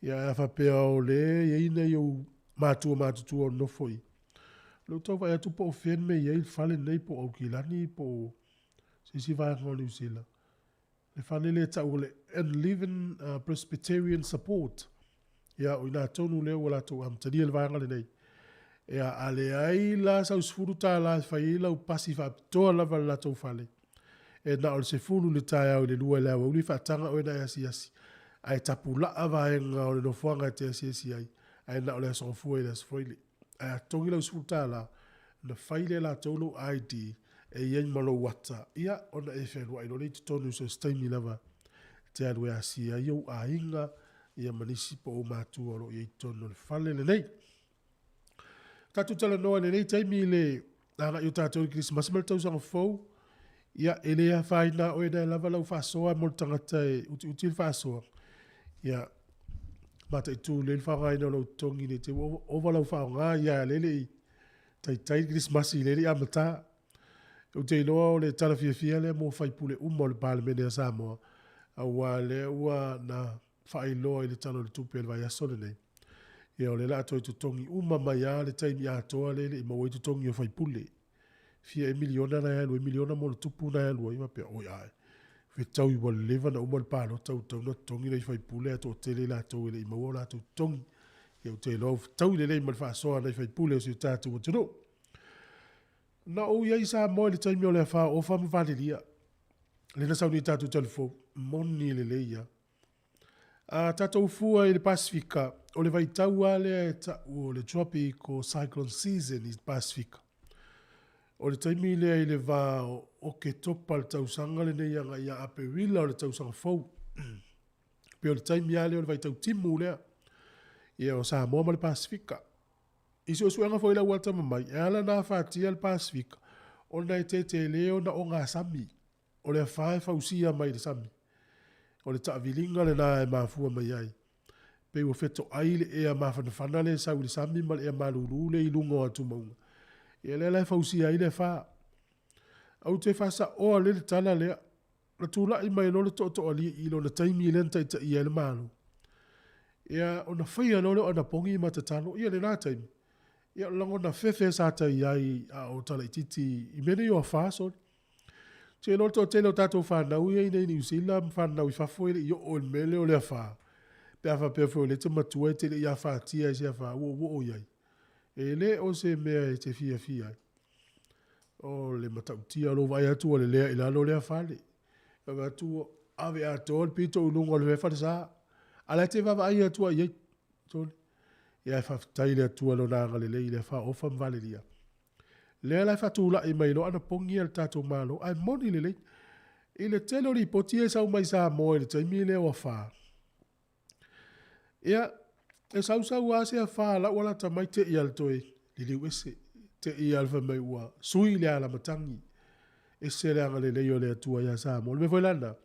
[SPEAKER 1] Ia ae a faapea o lea e i ai nai ou matua matutua o nofo i, o lea ou tau vaai atu po o fea le mea e i ai le fale lenei po o Aukilani po o se isi vaega o Niu Sila. Le fale lea e tau o le Enliven Presbyterian Support. Ia, o i ina tonu lea ua latou amatalia le vaega lenei. Ia, a leai la sau $10 e fai ai lau pasi faapitoa lava i le latou fale, e na o le 10 i le taeao i le 2 i le aoauli e faataga oe na e asiasi, ae tapulaa vaega o le nofoaga e te asiasi ai, ae na o le Aso Gafua i le Aso Faraile. Ae a totogi lau $10, ona fai lea e latou lou ID e i ai ma lou ata, ia, ona e fealuai loa lea i totonu i so o se taimi lava e te alu e asia ai ou aiga, ia ma nisi po o ou matua o lo o i ai i totonu o le fale lenei. Tatou talanoa i lenei taimi i le agai o tatou i le Kerisimasi ma le tausaga fou. Ia, e le afaina oe na e lava lau faasoa mo le tagata e utiuti le faasoa. Ia, Mataitu lelei le faaaogaina o lou totogi ne i te i ua ova lau faaaoga ia a lea e le i taitai le Kerisimasi lea e le i amata. Ou te iloa o le tala fiafia lea mo sui usufono uma o le Palemene a Samoa, aua o lea ua na faailoa i le Tala o le Tupe i le vaiaso lenei, ia o lea o le a toe totogi uma mai lava le taimi atoa lea e le i maua ai totogi o sui usufono. Fia ea miliona na e alu ai, miliona ma ona tupu na e alu ai, faapea, oi ae, fetaui ua leva ona uma le palota ua tatau ona totogi nai sui usufono ae toatele i latou e le i maua o latou totogi. Ia ou te iloa ua fetaui lelei ma le faasoa a nai sui usufono o si o tatou atunuu. Na ou i ai i Samoa i le taimi o le afa o Ofa ma Valelia, lea na sau nei tatou talifou, moni lelei lava. A tatou fua i le Pasefika, o le vaitau lava lea e tau o le tropical cyclone season i le Pasefika. O le taimi lea i le va o Oketopa le tausaga lenei agai ia Aperila o le tausaga fou. Pei o le taimi lava lea o le vaitau timu lea, ia o Samoa ma le Pasefika. I suesuega foi i le aualatama mai, e ala ona afatia le Pasefika, ona e tetele ona ogasami. O le afa e fausia mai i le sami. O le taaviliga lena e mafua mai ai. Pei ua fetoai le ea mafanafana lea e sau i le sami ma le ea malulu lea i luga o atumauga. Ia lea la e fausia ai le afa. Ou te faasaoa lelei le tala lea. Na tulai mai loa le Tootooalii i lona taimi lea na taitaia ai le Malo. Ia, ona faia loa lea o anapogi ma tatalo. Ia lena taimi, ia o le lagona fefe sa tai ai a o talaitiiti i mea nei o afa sole. Ou te iloa o le toatele o tatou fanau ia i inei i Niu Sila ma fanau i fafo e le i oo i le mea lea o le afa, pe a faapea foi o lea e te matua e te le i afatia i se afa ua ou oo i ai. E le o se mea e te fiafia ai. O le matautia o lou vaai atu ua lelea i lalo lea fale. Vaai atu ua ave atoa le pito i luga o le falesa. A la e te vaavaai atu lava i ai. Sole. Ia e faafetai i le Atua i Lona agalelei i le afa o Ofa ma Valelia. Lea la e faatulai mai loa anapogi a le tatou Malo, ae moni lelei. I le tele o lipoti ia e sau mai Samoa i le taimi lea o afa, Ia, e sausau lava se afa a lau alata mai te i a le toe liliu ese, te i a le fai mai ua sui le alamatagi. Ese le agalelei o le Atua ia Samoa. O le mea foi la lena,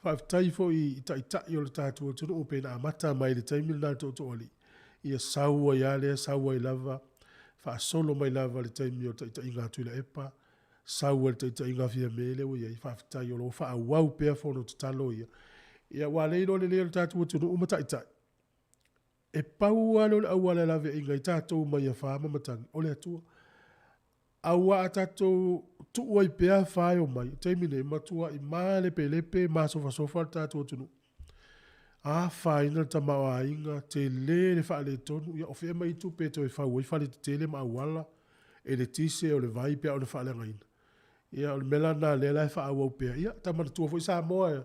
[SPEAKER 1] faafetai foi i taitai o le tatou atunuu pei na amata mai i le taimi lena i le Tootooalii, ia sau ai lava lea, sau ai lava, faasolo mai lava i le taimi o le taitaiga a Tuilaepa, sau ai le taitaiga a Fiame lea ua i ai, faafetai o lo o faaauau pea fono tatalo ia. Ia aua o lea e iloa lelei e le tatou atunuu ma taitai, e pau lava lea o le auala e laveaiina ai tatou mai afa ma matagi, o le Atua. Aua a tatou tuu ai pea afa e omai, o le taimi nei, e matuai malepelepe, masofasofa le tatou atunuu. Afaina le tamaoaiga, tele le faaletonu, ia o fea e aumai ai tupe e toe fau ai faletetele ma auala, eletise, o le vai pe a ona faaleagaina. Ia o le mea la lena lea la e faaauau pea. Ia ta manatua foi Samoa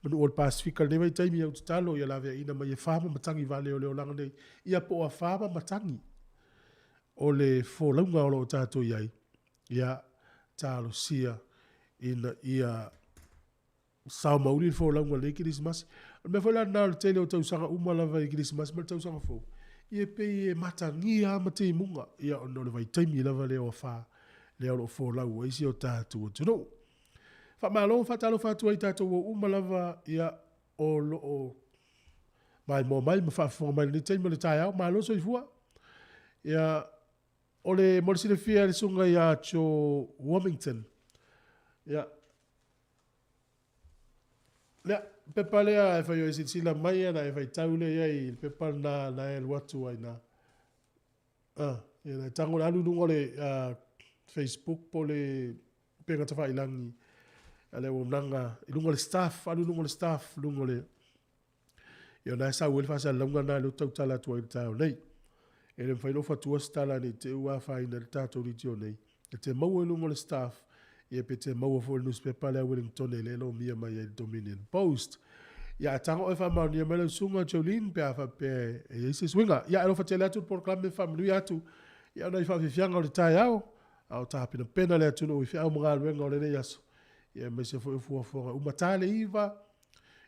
[SPEAKER 1] manu o le Pasefika i lenei vaitaimi, ou te tatalo ia laveaiina mai e fa ma matagi vale o le olaga nei, ia po o afa ma matagi o le folauga o lo o tatou i ai, ia talosia ina ia sao ma uli le folauga i lenei Kerisimasi. O le mea foi la lena o le tele o tausaga uma lava i Kerisimasi ma le tausaga fou, ia e pei e matagia lava ma timuga, ia ona o le vaitaimi lava lea o afa lea o lo o folau ai si o tatou atunuu. Faamalo, faatalofa atu ai i tatou uma lava ia o lo o maimoa mai ma faafofoga mai i lenei taimi o le taeao. Malo soifua. Ia, o le, mo le silafia e le susuga ia Joe Warmington, ia, Lea, pepa lea e fai o e silasila mai ana e faitau lea i ai i le pepa lena na e alu atu ai na. Ah, ia na e tago le alu i luga o le Facebook po o le upega tafailagi a le auaunaga i luga o le staff, alu i luga o le staff, luga o le Ia o na e sau ai le faasalalauga lena lea ou te tautala atu ai i le taeao nei. E le mafai ona ou fatua se tala ne i te i ua afaina ai le tatou leitio nei. E te maua i luga o le staff, ia pe te maua foi i le nusipepa lea a Wellingtone lea e lomia mai ai i le Dominion Post. Ia a tago oe faamaonia mai lau susuga Jolene pe a faapea e i ai se suiga. Ia e alofa tele atu le polokalame faamanuia atu ia ona i faafiafiaga o le taeao a o tapenapena le atunuu i feau ma galuega o lenei aso. Ia aemaise foi o fuafuaga uma. Ta le 9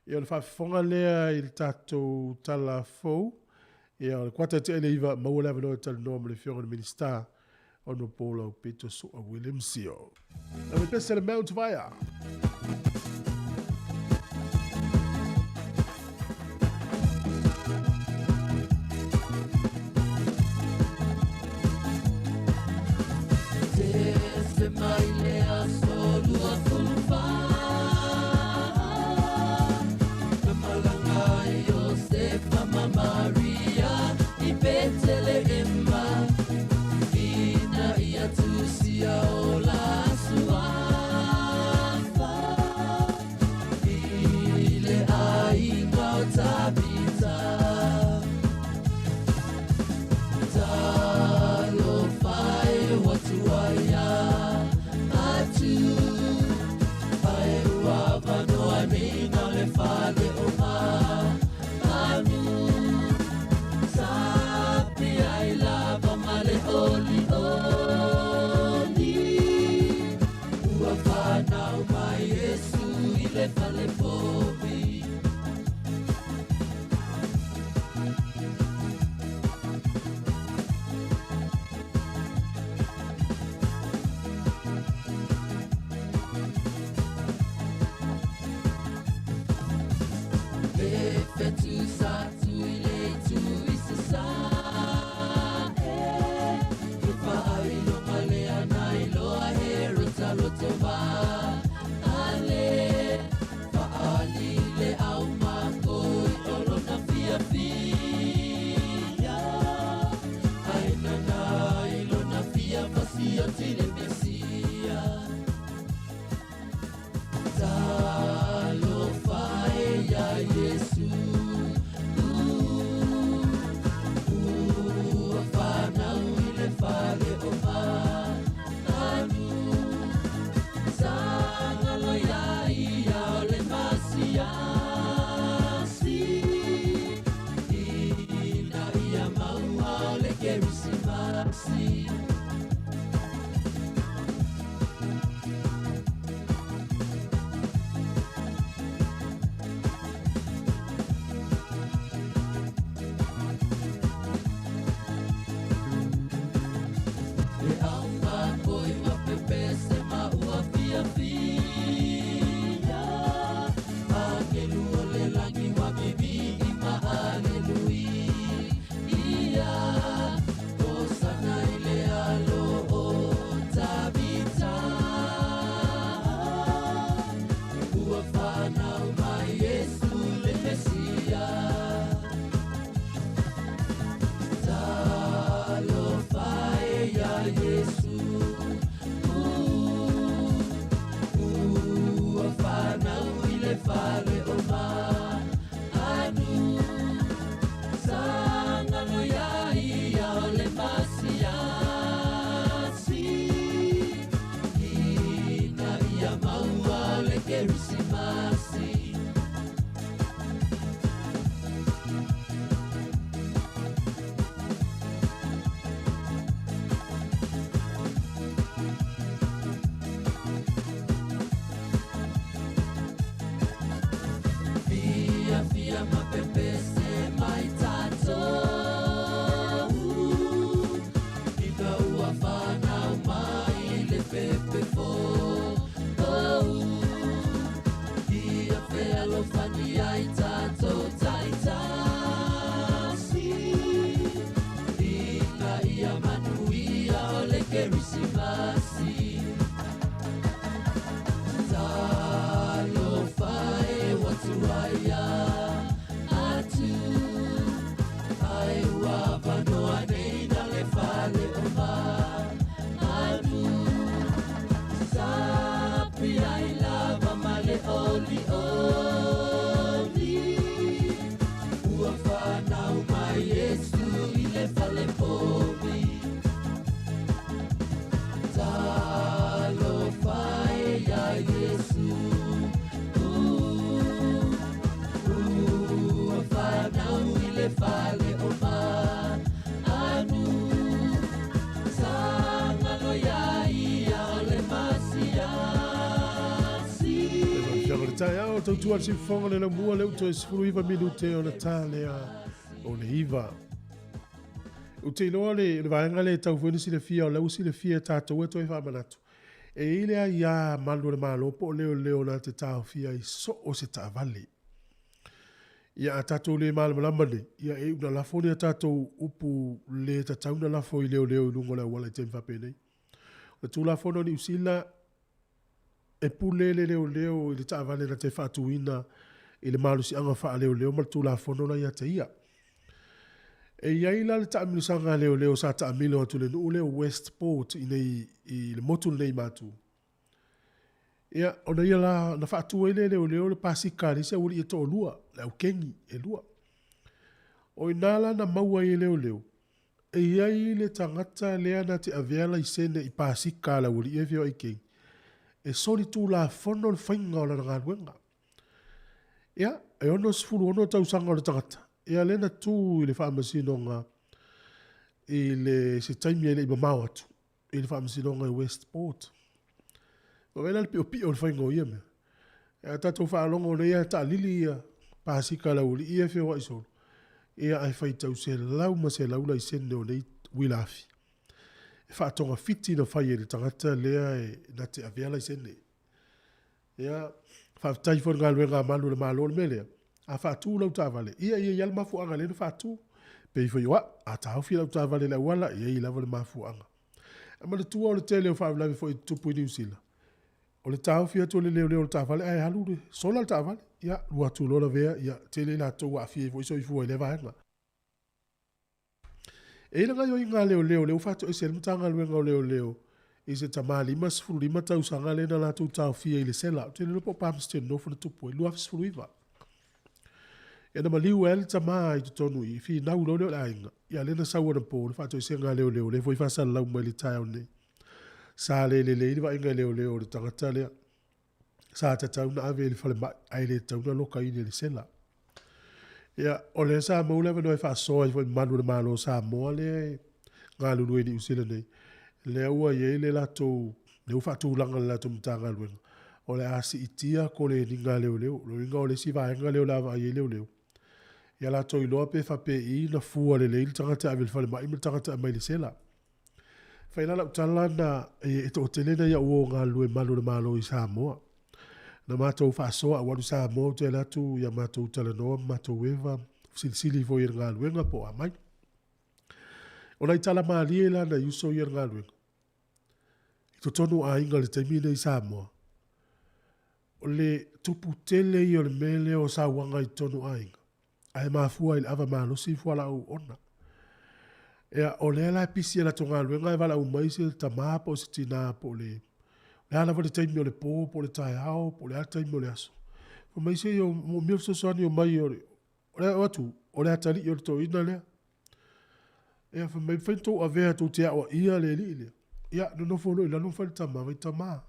[SPEAKER 1] Ia o le faafofoga lea i le tatou tala fou. Ia o le kuata tea i le 9, maua le avanoa e talanoa ma le Afioga i le Minisita, Honourable Aupito Su'a William Sio. Lau pese le Mount Vaea.
[SPEAKER 4] le fale o Manu. Sa galo iā ia o le Masia.
[SPEAKER 1] Le faafofoga o le taeao, tautua le siufofoga le laumua le uto e 19 minute o le ta lea o le iva. Ou te iloa le, le vaega lea e tau foi ona silafia, o la ua silafia e tatou e toe faamanatu. E i ai le aia malu a le Malo po o leoleo na te taofia ai so o se taavale. Ia a tatou le malamalama nei, ia e iu na lafo ni a tatou upu le tatau na lafo i leoleo i luga o le auala i taimi faapenei. O le Tulafono a Niu Sila, e pule le leoleo i le taavale na te faatuina i le malosiaga faaleoleo ma le Tulafono la ia te ia. E i ai la le taamilosaga a leoleo sa taamilo atu i le nuu lea o Westport i nei i le motu lenei i Matu. Ia, ona ia la, na faatu ai lea e leoleo le pasika a le isi aualii e toalua, le au kengi e lua. O i ina la na maua ai e leoleo, e i ai le tagata lea na te avea laisene i pasika a le aualii e feoai kengi, e solitulafono le faiga o lana galuega. Ia, e 66 tausaga o le tagata, ia lea na tu i le faamasinoga i le se taimi e le i mamao atu i le faamasinoga i Westport. Ua vaai la le piopio o le faiga o ia mea. Ia, a tatou faalogo nei lava e taalili ia pasika a le aualii ia e feoai solo, ia ae faitau selau ma selau laisene o nei uila afi. E faatogafiti na fai e le tagata lea e na te avea laisene. Ia, faafetai foi i le galuega a malu o le Malo i le mea lea, a faatu lau taavale, ia e i ai lava le mafuaaga lea na faatu. Pei foi o au, a taofi lau taavale i le auala, e i ai lava le mafuaaga. Ae manatua o le tele o faalavelave foi e tutupu i Niu Sila, o le taofi atu e le leoleo o le taavale ae alu le sola le taavale, ia alu atu loa lavea, ia tele i latou ua aafia ai foi soifua i lea vaega. E i ai le gaoioiga a leoleo lea ua faatoese ai le Matagaluega o Leoleo i se tama 55 tausaga lea na latou taofia i le sela, ou te le iloa po o Palmerston North na tupu ai, 2019. Ia na maliu ai le tama i totonu i finau loa lea o le aiga, ia lea na sau anapo le faatoesega a leoleo lea foi faasalalau mai le taeao nei. Sa le lelei le vaaiga e leoleo o le tagata lea. Sa tatau na ave i le falemai ae le tatau na lokaina i le sela. Ia, o lea sa maua le avanoa e faasoa ai foi i malu o le Malo o Samoa lea e galulue i Niu Sila nei. Lea ua i ai le latou, lea ua faatulaga le latou Matagaluega, o le a siitia koleniga a leoleo. O lona uiga o le isi vaega lea o le a vaai ai leoleo, ia latou iloa pe faapei na fua lelei le tagata e ave i le falemai ma le tagata e aumai i le sela. Fai la lau tala na e toatele nai au uo galulue malu o le Malo i Samoa. Na matou faasoa au alu i Samoa ou te alu atu ia matou talanoa ma matou eva, fesilisili foi i le galuega po o a mai. O nai tala malie la nai uso ia i le galuega. I totonu o aiga i le taimi lenei i Samoa, o le tupu tele ia o le mea lea o sauaga i totonu o aiga. Ae mafua i le ava malosi fualaau ona. Ia, o lea la e pisi e latou galuega e valaau mai se tama po o se tina po o le, o le a lava le taimi o le po po o le taeao po o le a le taimi o le aso. Fai mai se i o moomia le fesoasoani omai o le, o le atu, o le atalii o le toeaina lea. Ia, fai mai, mafai ona tou avea tou te aoaia le alii lea. Ia, nonofo loa i lalo ma fai le tama, vai tama.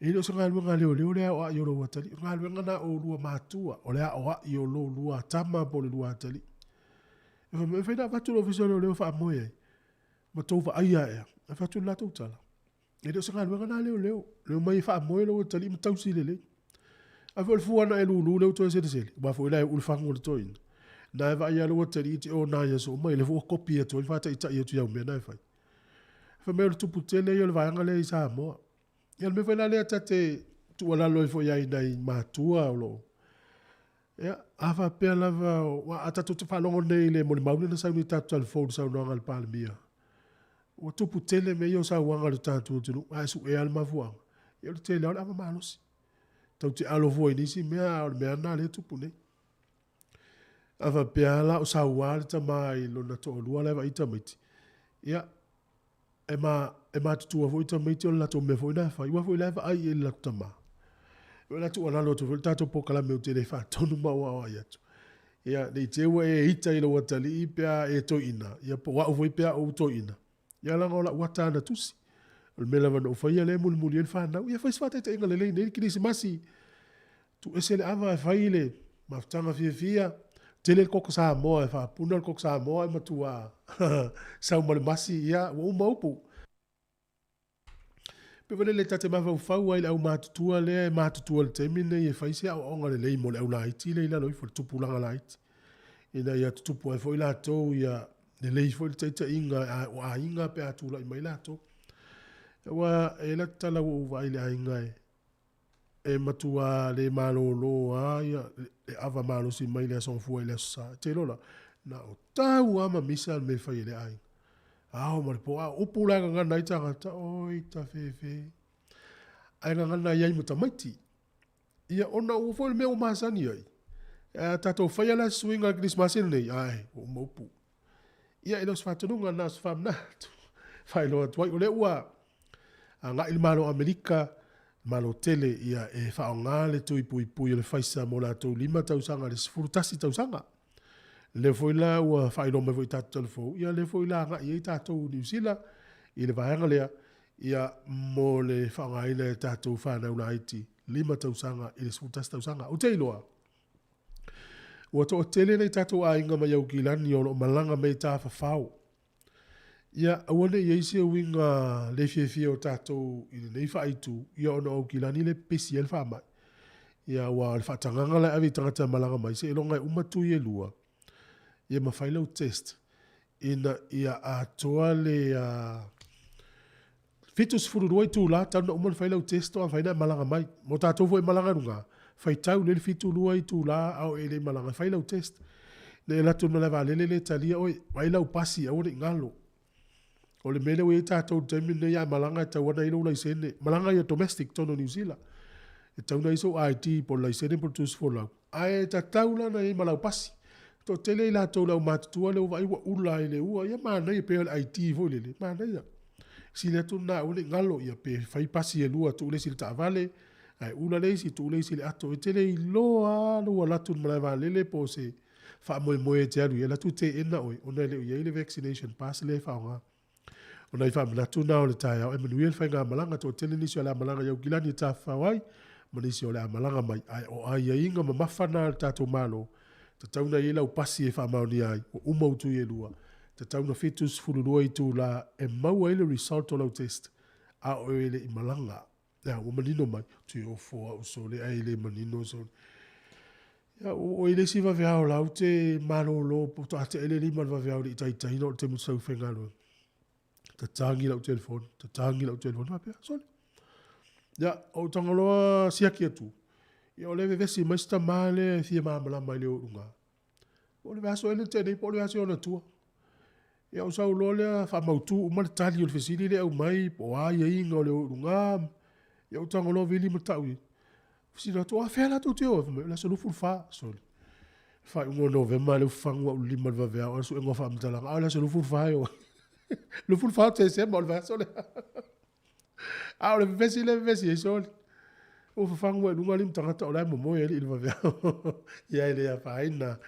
[SPEAKER 1] E le o se galuega a leoleo le aoai o lou atalii. O le galuega na a oulua matua, o le aoai o lo lua tama po o le lua atalii. E fai mai, e mafai ona avatu le ofisa o leoleo e faamoe ai, ma tou vaaia ea. Ae fai atu le latou tala, E le o se galuega na a leoleo, le omai e faamoe lou atalii ma tausi lelei. A foi o le fua na e lulu lea ua toe selesele, aua foi la e uu le fagu o le toeaina. Na e vaai lava lou atalii e te ona i aso uma, ia lea foi ua kopi atu ai ma faataitai atu i au mea na e fai. Fai mai o le tupu tele ia o le vaega lea i Samoa. Ia o le mea foi la lea ta te tuualalo ai foi i nai matua o lo o Ia, a faapea lava, a tatou te faalogo nei i le molimau lea na sau nei i le tatou tala fou i le saunoaga a le Palemia, ua tupu tele mea ia o sauaga i le tatou atunuu, ae sue lava le mafuaaga, ia o le tele lava o le ava malosi. Tatou te alo fua i nisi mea, a o le mea lava lena o lea e tupu nei. A faapea lava la o saua le tama i lona toalua la e vaai tamaiti, ia, E ma, e matutua foi tamaiti o le latou mea foi lena e fai, aua foi la e vaai i ai i le latou tama. O le a tuualalo atu foi le tatou polokalame ou te le faatonu ma aoaoai atu. Ia, ne i te i ua e ita i lou atalii pe a e toeaina, ia po o au foi pe a ou toeaina. Ia leaga o lau ata lava na tusi. O le mea lava na ou faia lea e mulimuli ai le fanau. Ia fai se faataitaiga lelei nei le Kerisimasi. Tuu ese le ava e fai le mafutaga fiafia. Tele le koko Samoa e faapuna le koko Samoa e matua sau ma le masi, ia, ua uma upu. Pe foi lele ta te mafaufau ai i le aumatutua lea e matutua i le taimi lenei e fai se aoaoga lelei mo le au laiti lea i lalo ifo, le tupulaga laiti, ina ia tutupu ai foi latou ia lelei foi le taitaiga o aiga pe a tulai mai latou. Aua e i ai lau tala ua ou vaai i le aiga e e matua le malolo lava le ava malosi mai le Aso Gafua i le Aso Sa. E te iloa la, na o tau lava ma misa le mea e fai e le aiga. Ao ma le po, a o upu la e gagana ai tagata, oi tafefe. Ae gagana ai ai ma tamaiti. Ia ona ua foi le mea ua masani ai, a tatou faia la se suiga i le Kerisimasi lenei, ae ua uma upu. Ia e le o se faatonuga na o se faamanatu. Faailoa atu ai, o lea ua agai le Malo o Amerika, le Malo tele, ia e faaaoga le tui puipui o le Pfizer mo latou 5 tausaga i le 11 tausaga. Lea foi la ua faailoa mai foi i tatou talafou, ia lea foi la agai ai tatou i Niu Sila i le vaega lea, ia mo le faaaogaina e tatou fanau laiti 5 tausaga i le 11 tausaga. Ou te iloa, ua toatele nai tatou aiga mai Aukilani o lo o malaga mai e tafafao. Ia, aua ne i i ai se uiga le fiafia o tatou i lenei faaitu, ia ona o Aukilani lea e pepesi ai le faamai. Ia aua o le faatagaga la e ave i tagata e malaga mai, seiloga e uma tui e lua, ia ma fai lau test ina ia atoa le 72 itula talu ona uma ona fai lau test faatoa mafai ona e malaga mai. Mo tatou foi e malaga i luga, faitau lelei le 72 itula a o e le i malaga, fai lau test. Ne i alu atu i le malae vaalele le talia oe, vaai lau pasi aua ne i galo. O le mea lea ua i ai tatou i le taimi lenei a malaga e tatau lava ona i ai lou laisene. Malaga ia domestic i totonu o Niu Sila. E tatau ona i ai sou ID po o le laisene po o le tusi folau. Ae tatau la ona i ai ma lau pasi. Toatele i latou le aumatutua lea ua vaai ua ula ai i le ua, ia manaia pei o le ID foi lele, manaia. Sili atu lena aua ne i galo, ia pe fai pasi e lua tuu le isi i le taavale, ae ula le isi tuu le isi i le ato. E te le iloa lava lou alu atu i le malae vaalele po o se faamoemoe e te alu i ai, alu atu teena oe ona e le o i ai le vaccination pass lea e faaaoga. O nai faamanatu na o le taeao e manuia le faigamalaga. Toatele nisi o le a malaga i Aukilani e tafafao ai, ma nisi o le a malaga mai. Ae o aiaiga mamafa na a le tatou Malo, tatau ona i ai lau pasi e faamaonia ai, ua uma utui e lua, tatau ona 72 itula e maua ai le result o lau test, a o e le i malaga. Ia, ua manino mai, te ofo au sole, ae le manino sole. Ia, o i le isi vaveao la ou te malolo, faatoa tea ai le lima i le vaveao i le i taitaina o le taimi ou te sau i faigaluega. Tatagi lau telefoni, tatagi lau telefoni, faapea, sole. Ia, ou tago loa siaki atu, ia o lea e vevesi mai si tama lea e fia malamalama i le o i luga. Po o le vaiaso ea lea na tea nei po o le vaiaso i ona tua. Ia ou sau loa lea faamautu uma le tali o le fesili lea e aumai po o a aiaiga o le o i luga. Ia ou tago loa vili ma tau i ai. Fesili atu, o afea la tou te o ai? Fai mai, o le aso 24. Sole. Faaiuga o Novema lea ua fafagu au i le 5 i le vaveao, a o le suega o faamatalaga, a o le aso 24 e o ai. 24 o Tesema o le vaiaso lea. A o le vevesi lea e vevesi ai sole. Ua fafagu ai i luga alii ma tagata o la e momoe alii i le vaveao. Ia e le afaina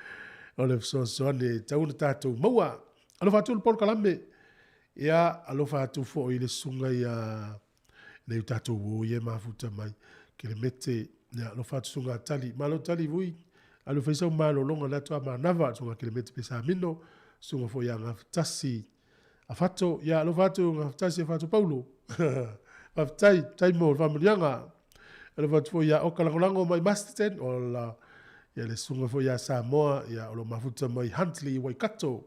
[SPEAKER 1] o le fesoasoani e tatau ona tatou maua. Alofa atu le polokalame. Ia, alofa atu foi i le susuga ia nei o tatou uo ia e mafuta mai. Kelemete, ia, alofa atu susuga Tali. Malo Tali vui. Alu fai sau malologa lea atu a manava, susuga Kelemete Pesamino, susuga foi ia Gafatasi. A Fato, ia alofa atu Gafatasi a Fato Paulo. Faafetai, faafetai mo le faamanuiaga. Alofa atu foi ia Oka Lagolago mai Masterton, ola ia le susuga foi ia Samoa, ia o lo o mafuta mai Huntly i Waikato.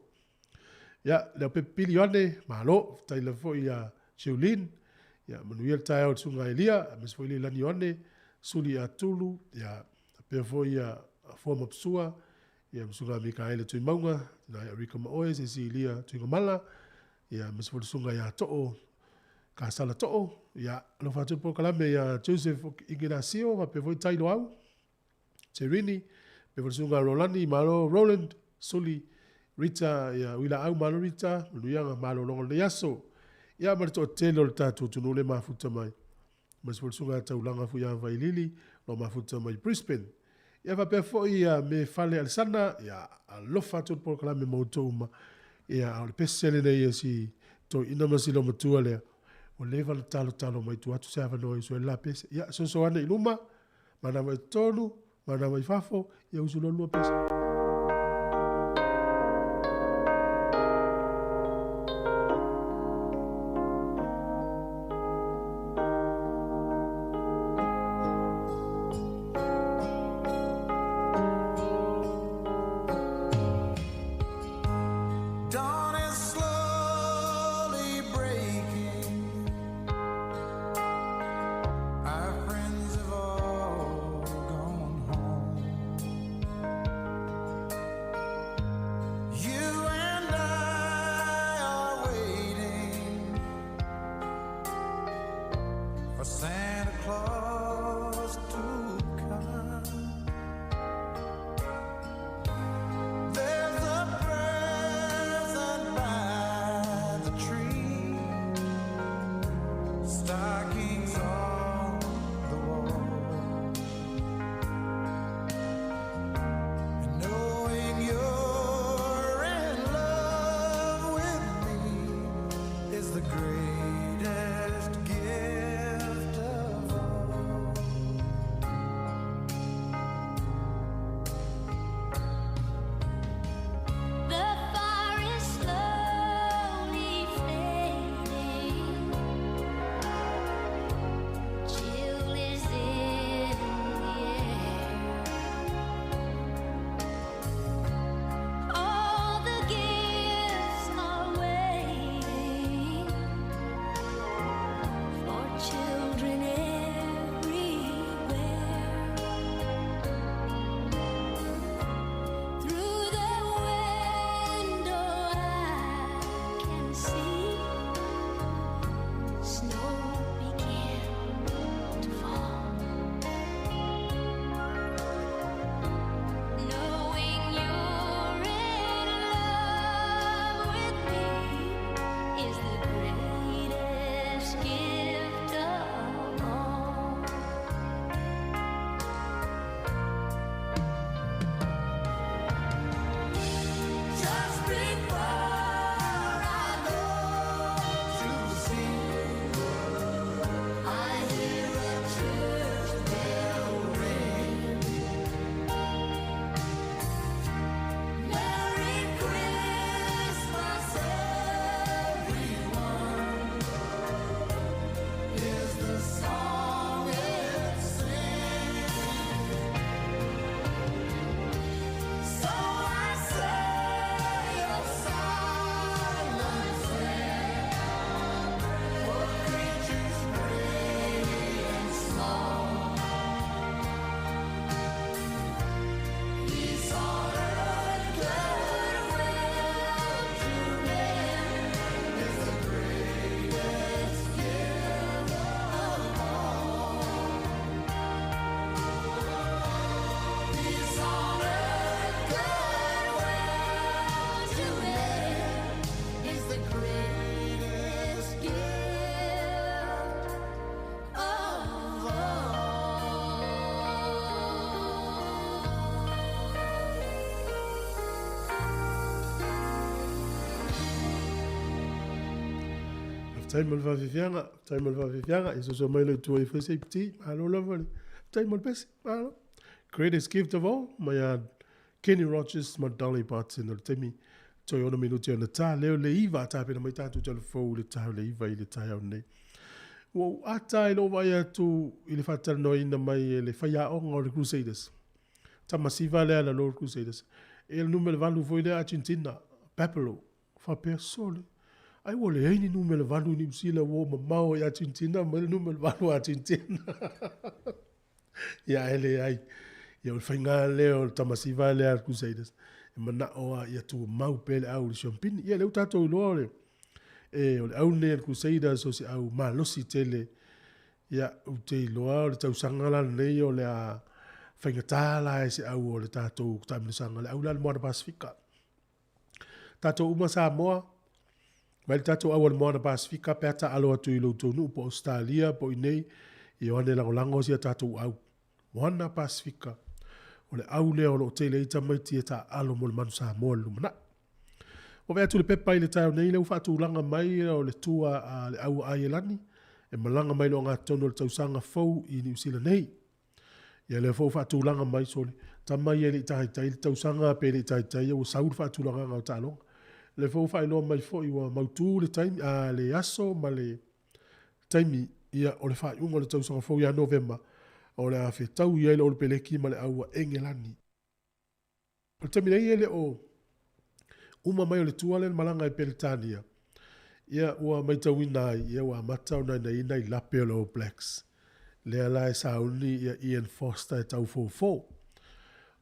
[SPEAKER 1] Ia, Leaupepe Pili Ioane, malo, faafetai lava foi ia Julene, ia manuia le taeao i le susuga Elia, aemaise foi Leilani Ioane, Suli Atulu, ia faapea foi ia Afua Mapusua, Ia ma Susuga Mikaele Tuimauga, tina ia Rika Maoe, Cecilia Tuigamala, ia aemaise foi le Susuga ia Too Kasala Too, ia alofa atu le polokalame ia Joseph Iginasio, faapea foi Tai Loau, Terini, faapea foi le Susuga Rolani, malo Roland, Suli, Rita, ia Uilaau, malo Rita, manuiaga malologa o lenei aso. Ia ma le toatele o le tatou atunuu le mafuta mai. Aemaise foi le Susuga ia Taulaga Fuia Vailili, o lo o mafuta mai Brisbane. Ia faapea foi ia me Fale Alesana, ia alofa atu le polokalame ma outou uma. Ia a o le pese lenei e si toeaina ma si loomatua lea, ua leva ona talotalo mai tuu atu se avanoa e usu ai le la pese. Ia soso ane i luma, manava i totonu, manava i fafo, ia usu loa le lua pese. Faafetai mo le faafiafiaga, faafetai mo le faafiafiaga. Ia soso mai loa i tua e fai se iputi. Malo lava le faafetai mo le pese. Malo. Greatest gift of all, mai a Kenny Rogers ma Dolly Parton o le taimi toe ono minuti ona ta leo le iva tapena mai tatou talafou i le taeao le iva i le taeao nei. Ua ou ata i lou vaai atu i le faatalanoaina mai e le faiaoga o le Crusaders. Tama siva lea la Lord Crusaders. E le numera valu foi lea Argentina, Papalo. Faapea, Sole, ai ua leai ni numera valu i Niu Sila ua o mamao i Argentina mai le numera valu a Argentina. Ia ae leai. Ia o le faiga lea o le tama siva lea a le Crusaders. E manao lava ia tumau pea le au i le siampini. Ia lea ua tatou iloa o le, e, o le au lenei a le Crusaders o se au malosi tele. Ia, ou te iloa o le tausaga la lenei o le a faigata la e se au o le tatou taamilosaga, le au la le Moana Pasefika. Tatou uma Samoa, mai le tatou au o le Moana Pasefika pe a taalo atu i lo outou nuu po o Ausetalia po o inei, ia o ane lagolago si a tatou au. Moana Pasefika, o le au lea o lo o tele ai tamaiti e taaalo mo le manu Samoa i le lumanai. Ua vaai atu i le pepa i le taeao nei lea ua faatulaga mai o le tua a le au a Aielani e malaga mai i le ogatotonu o le tausaga fou i Niu Sila nei. Ia lea foi ua faatulaga mai sole, tama ia e le i taitai le tausaga pe le i taitai ia ua sau le faatulagaga o taaloga. Lea foi ua faailoa mai foi ua mautu le taimi, a, le aso ma le taimi ia o le faaiuga o le tausaga fou ia Novema o le a fetaui ai le Olopeleki ma le au a Engelani. O le taimi nei e le o uma mai o le tua lea na malaga i Peretania, ia ua maitauina ai ia ua amata ona inaina i lape o le All Blacks. Lea la e sauni ia Ian Foster e tau fofo.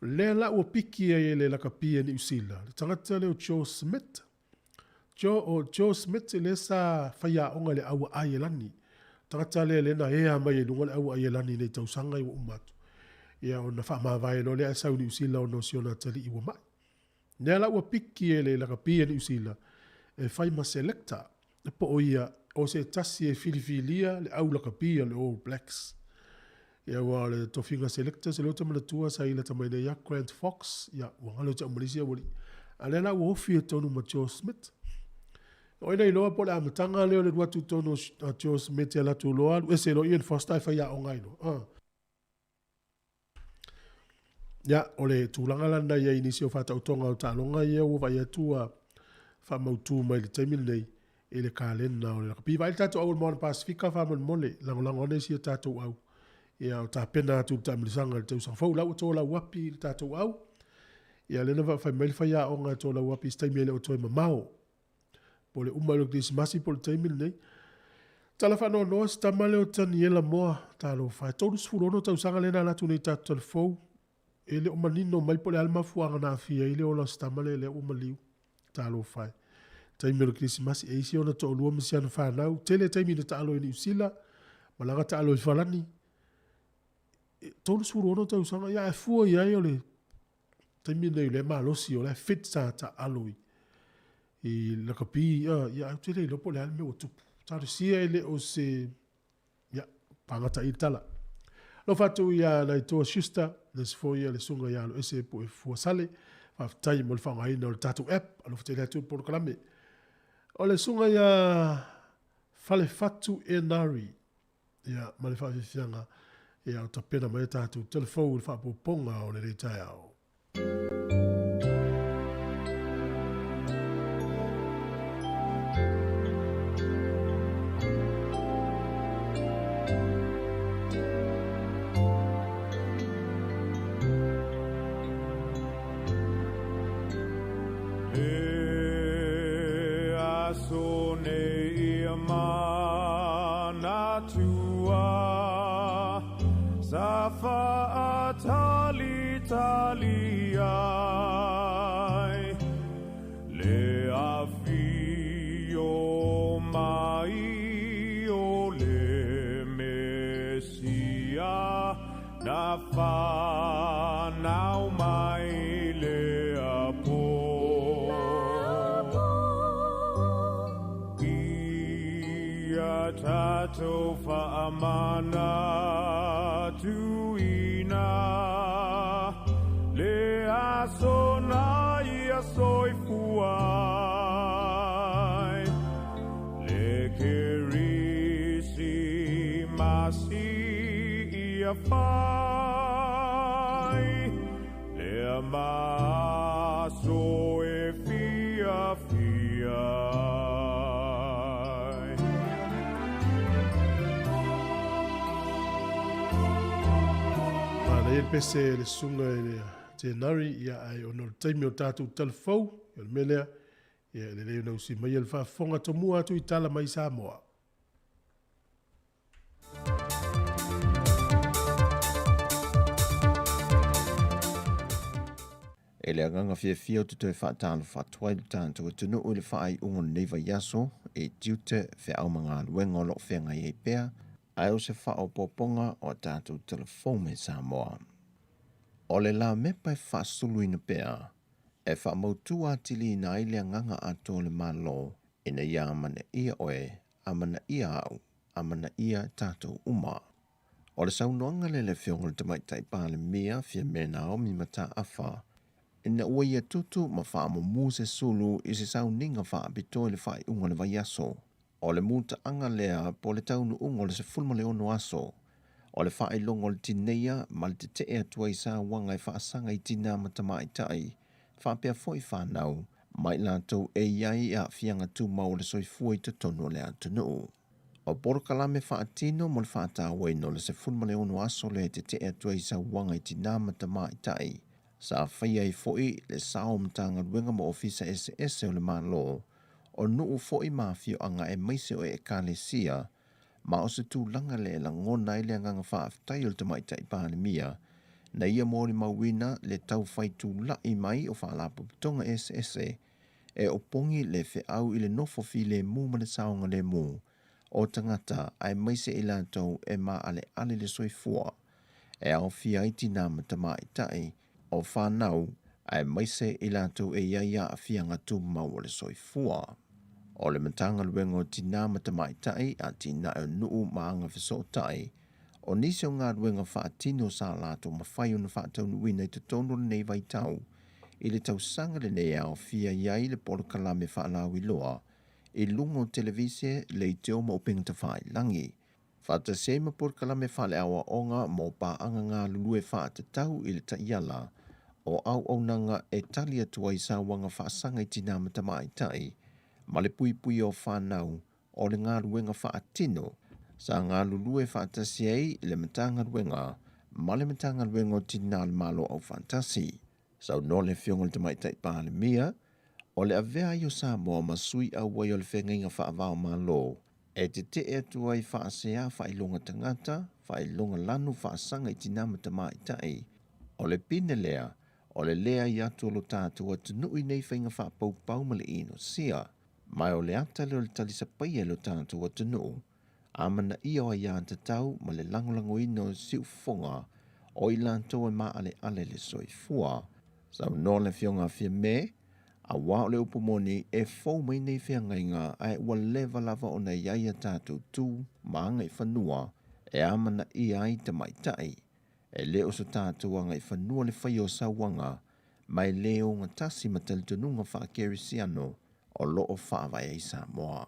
[SPEAKER 1] Lea la ua piki ai e le lakapi a Niu Sila, le tagata lea o Joe Schmidt. Joe, o Joe Schmidt lea sa faiaoga i le au a Aielani. Tagata lea lea na ea mai ai i luga le au a Aielani i nei tausaga ua uma atu. Ia ona faamavae loa lea ae sau i Niu Sila ona o si ona atalii ua mai. Lea la ua piki e le lakapi a Niu Sila e fai ma selector po o ia o se tasi e filifilia le au lakapi a le All Blacks. Ia aua o le tofiga selectors o lea ou te manatua sa ilata mai nei ia Grant Fox, ia ua galo ia te au ma le isi aualii. A lea la ua ofi e tonu ma Joe Schmidt. O ai na iloa po o le amataga lea o le alu atu i totonu o Joe Schmidt e alu atu loa alu ese loa Ian Foster ae faiaoga ai loa. Uh. Ia, o le tulaga la lena i ai i nisi o faataotoga o taaloga ia ua vaai atu ua faamautu mai i le taimi lenei i le kalena o le lakapi. Vaai le tatou au o le Moana Pasefika faamolemole, lagolago ane si a tatou au. Ia, o tapena atu i le taamilosaga i le tausaga fou. La ua tolauapi i le tatou au. Ia, lea na fai mai le faiaoga e tolauapi i se taimi e le o toe mamao. Po o le uma o le Kerisimasi po o le taimi lenei. Tala faanoanoa si tama lea o Taniela Moa, talofa e. 36 tausaga lea na alu atu nei i tatou talafou, e le o manino mai po o le a le mafuaaga na aafia ai le ola o si tama lea, lea ua maliu. Talofa e. Taimi o le Kerisimasi, e i ai si ona toalua ma si ana fanau. Tele taimi na taalo ai i Niu Sila, malaga taalo i Farani. E 36 tausaga, ia ae fua i ai o le taimi lenei o lea e malosi, o la e fit sa taalo i i lakapi, ia, ia ae ou te le iloa po o le a le mea ua tupu. Talosia e le o se, ia, pagata i le tala. Alofa atu ia Naitoa Schuster, le isi foi ia le susuga ia Aloese Puefuasale, faafetai mo le faaaogaina o le tatou app, alofa tele atu i le polokalame. O le susuga ia Falefatu Enari, ia, ma le faafiafiaga, ia, o tapena mai a tatou telefou i le faapopoga o lenei taeao.
[SPEAKER 7] Le aso nei ia manatua sa faatalitali ai le afio mai o le Mesia na whanau mai lea po. Ia tatou faamanatuina le aso na ia soifua ai, le ia fai lea ma aso e fiafia ai.
[SPEAKER 1] Manaia le pese le susuga i le Jenari, ia ae ona o le taimi o le tatou talafou, ia o le mea lea, ia e lelei ona usi maia le faafofoga tomua atu i tala mai Samoa.
[SPEAKER 5] E le agaga fiafia ou te toe faatalofa atu ai i lo tatou atunuu i le faaiuga o lenei vaiaso i tiute, feau ma galuega o lo o feagai ai pea, ae o se faaopoopoga o a tatou tala fou mai Samoa. O le lamepa e faasuluina pea, e faamautu atiliina ai le agaga atoa o le Malo ina ia amanaia oe, amanaia au, amanaia tatou uma. O le saunoaga lea a le Afioga i le Tamaitai Palemia, Fiame Naomi Mataafa, ina ua ia tutu ma faamumu se sulu i se sauniga faapitoa i le faaiuga o le vaiaso. O le mutaaga lea po o le taunuuga o le 16 aso o le faailoga o le tineia ma le tetee atu ai i sauaga e faasaga i tinā ma tamaitai, faapea foi fanau, ma i latou e i ai i aafiaga tumau o le soifua i totonu o le atunuu. O polokalame faatino mo le faatauaina o le 16 aso lea e tetee atu ai i sauaga i tinā ma tamaitai, sa faia ai foi le sao o Matagaluega ma Ofisa eseese o le Malo, o nuu foi ma afioaga aemaise o Ekalesia, ma o se tulaga lea e lagona ai le agaga faafetai o le Tamaitai Palemia na ia molimauina le tau fai tula'i mai o faalapotopotoga eseese e opogi le feau i le nofo filemu ma le saogalemu o tagata aemaise i latou e maaleale le soifua e aofia ai tinā ma tamaitai, o fanau, aemaise i latou e i ai aafiaga tumau o le soifua. O le Matagaluega o Tinā ma Tamaitai, Atinae o Nuu ma Agafesootai, o nisi o galuega faatino sa latou mafai ona faataunuuina i totonu o lenei vaitau i le tausaga lenei e aofia i ai le polokalame faalauiloa i luga o televise, leitio ma upega tafailagi, faatasi ai ma polokalame faaleaoaoga mo paaga galulue faatatau i le taiala o auaunaga e tali atu ai sauaga faasaga i tinā ma tamaitai ma le puipuia o fanau o le galuega faatino sa galulue faatasi ai le Matagaluega ma le Matagaluega o Tinā o le Malo Aufaatasi. Saunoa le Afioga i le Tamaitai Palemia, o le avea ai o Samoa ma sui auai o le Feagaiga Faava-o-Malo e tetee atu ai faasea faailoga tagata, faailoga lanu faasaga i tinā ma tamaitai. O le pine lea, o le leai atu o lo tatou atunuu i nei faiga faapaupau ma le inosia. Ma o le ata lea o le talisapaia e lo tatou atunuu, amanaia o aiatatau ma le lagolagoina o siufofoga o i latou e maaleale le soifua. Saunoa le Afioga a Fiame, Aua o le upu moni, e fou mai nei feagaiga ae ua leva lava ona i ai a tatou tu ma agaifanua e amanaia ai tamaitai. E le o so tatou agaifanua le faia o sauaga ma e le ogatasi ma talitonuga faa-Kerisiano o lo o faavae ai Samoa.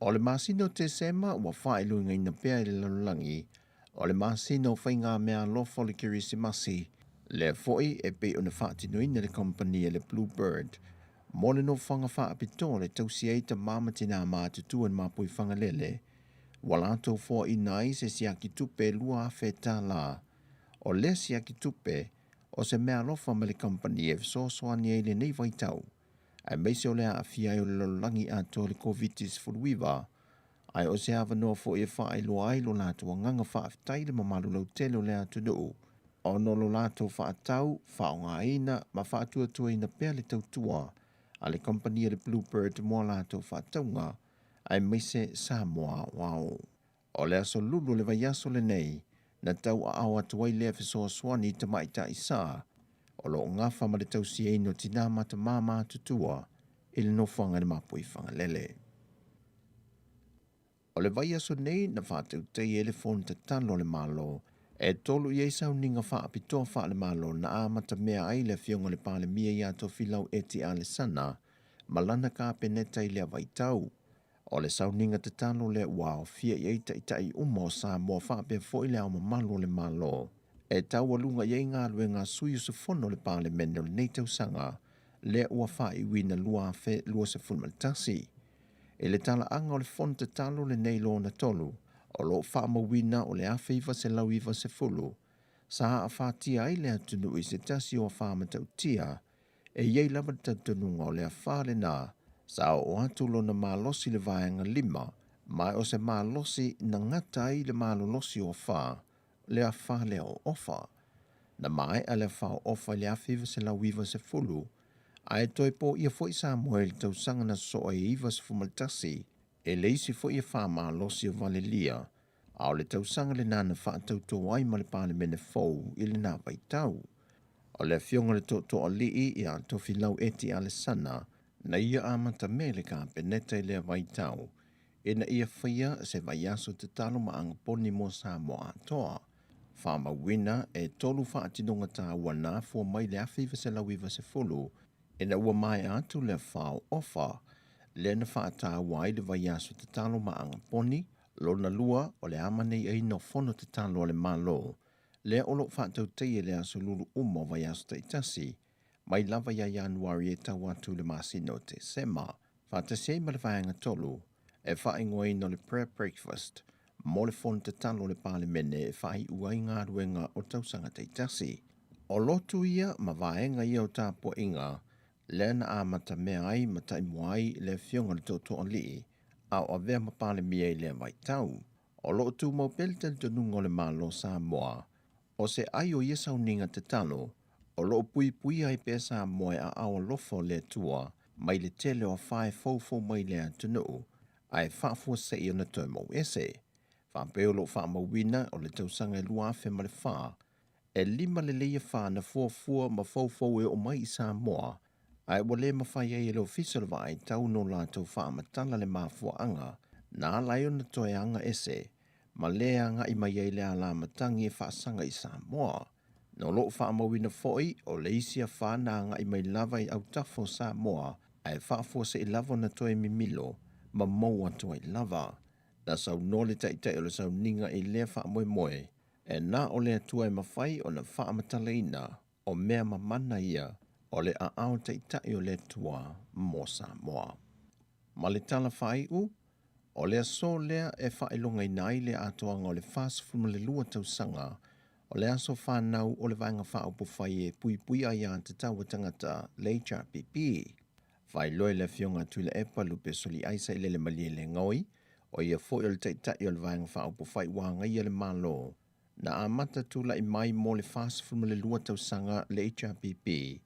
[SPEAKER 5] O le masina o Tesema ua faailogaina pea i le lalolagi, o le masina o faigameaalofa o le Kerisimasi, lea foi e pei ona faatinoina e le kamupani a le Blue Bird mo le nofoaga faapitoa le tausi ai tamā ma tinā matutua i le mapui Fagalele, ua latou foaina ai se siaki tupe e $2,000. O lea siaki tupe, o se meaalofa mai le kamupani e fesoasoani ai i lenei vaitau, aemaise o le aafia ai o le lalolagi atoa i le Koviti-19, ae o se avanoa foi e faailoa ai lo latou agaga faafetai i le mamalu lautele o le atunuu ona o lo latou faatau, faaaogaina ma faatuatuaina pea le tautua a le kamupani a le Bluebird mo a latou faatauga, aemaise Samoa aoao. O le aso lulu o le vaiaso lenei na tauaao atu ai lea fesoasoani i tamaitai sa o lo o gafa ma le tausiaina o tinā ma tamā matutua i le nofoaga i le mapui Fagalele. O le vaiaso nei na faatautaia ai le fono tatalo a le Malo e tolu i ai sauniga faapitoa faale-Malo na amatamea ai le Afioga i le Palemia ia Tofilau Eti Alesana ma lana Kapeneta i lea vaitau. O le sauniga tatalo lea ua aofia i ai taitai uma o Samoa faapea foi Le Ao Mamalu o le Malo e taualuga i ai galuega a sui usufono o le Palemene o lenei tausaga lea ua faaiuina 2021. I le talaaga o le fono tatalo lenei lona tolu, o lo o faamauina o le 1990 sa aafatia ai le atunuu i se tasi o afa matautia e i ai lava le talitonuga o le afa lena sa oo atu lona malosi i le vaega lima, ma o se malosi na gata ai le malolosi o afa, le afa lea o Ofa. Na maea le afa o Ofa i le 1990, ae toe poia foi Samoa i le tausaga na sosoo ai e 91 e le isi foi afa malosi o Valelia, a o le tausaga lena na faatautō ai ma le Palemene fou i lena vaitau. O le afioga i le Tootooalii ia Tofilau Eti Alesana na ia amatamea i le Kapeneta i lea vaitau ina ia faia se vaiaso tatalo ma agaponi mo Samoa atoa. Faamauina e tolu faatinoga taua na afua mai le 1990 ina ua maea atu le afa o Ofa lea na faataua ai le vaiaso tatalo ma agaponi, lona lua o le amanaiaina o fono tatalo a le Malo lea o lo o faatautaia i le aso lulu uma o vaiaso taitasi mai lava ia Ianuari e tau atu i le masina o Tesema, faatasi ai ma le vaega tolu e faaigoaina o le Prayer Breakfast mo le fono tatalo a le Palemene e faaiu ai galuega o tausaga taitasi. O lotu ia ma vaega ia o tapuaiga lea na amatamea ai ma taimua ai le afioga i le Tootooalii a o avea ma Palemia i lea vaitau. O lo o tumau pea le talitonuga o le Malo o Samoa, o se ai o ia sauniga tatalo, o lo o puipuia ai pea Samoa e aao alofa o le Atua mai le tele o afa e foufou mai i le atunuu ae faafuasei ona toe mou ese. Faapea o lo o faamauina o le tausaga e 2004, E lima lelei afa na fuafua ma foufou e oo mai i Samoa, ae ua le mafai ai e le Ofisa o le Vaai Tau no latou faamatala le mafuaaga na ala ai ona toe aga ese ma le agai mai ai le alamatagi e faasaga i Samoa. Na o loo faamauina foi o le isi afa na agai mai lava i autafa o Samoa ae faafuasei lava ona toe mimilo ma mou atu ai lava. Na saunoa le Taitai o le Sauniga i lea faamoemoe E na o le Atua e mafai ona faamatalaina o mea mamana ia o le aao taitai o le Atua mo Samoa. Ma le tala faaiu, o le aso lea e faailogaina ai le atoaga o le 42 tausaga o le aso fanau o le Vaega Faaupufai e Puipuia Aia Tatau a Tagata, le HRPP. Faailoa e le Afioga a Tuilaepa Lupe Soliai Sailele Malielegaoi, o ia foi o le Taitai o le Vaega Faaupufai ua agaia le Malo, na amata tulai mai mo le 42 tausaga le HRPP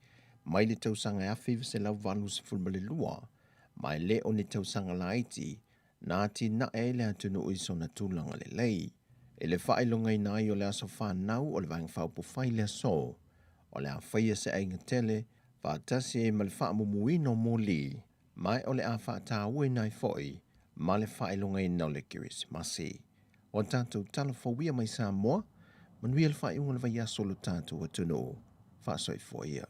[SPEAKER 5] mai le tausaga e 1982, ma e le o ni tausaga laiti na atinae ai le atunuu i sona tulaga lelei. I le faailogaina ai o le aso fanau o le Vaega Faaupufai le aso, o le a faia se aiga tele faatasi ai ma le faamumuina o moli, ma o le a faatauaina ai foi ma le faailogaina o le Kerisimasi. O tatou talafouia mai Samoa, manuia le faaiuga o le vaiaso o lo tatou atunuu. Faasoifua ia.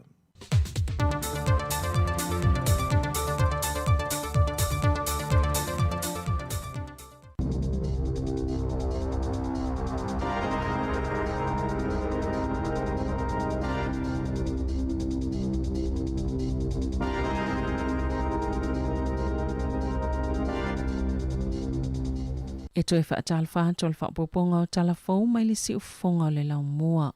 [SPEAKER 6] E toe faatalofa atu o le faaopoopoga o tala fou mai le siufofoga o le laumua.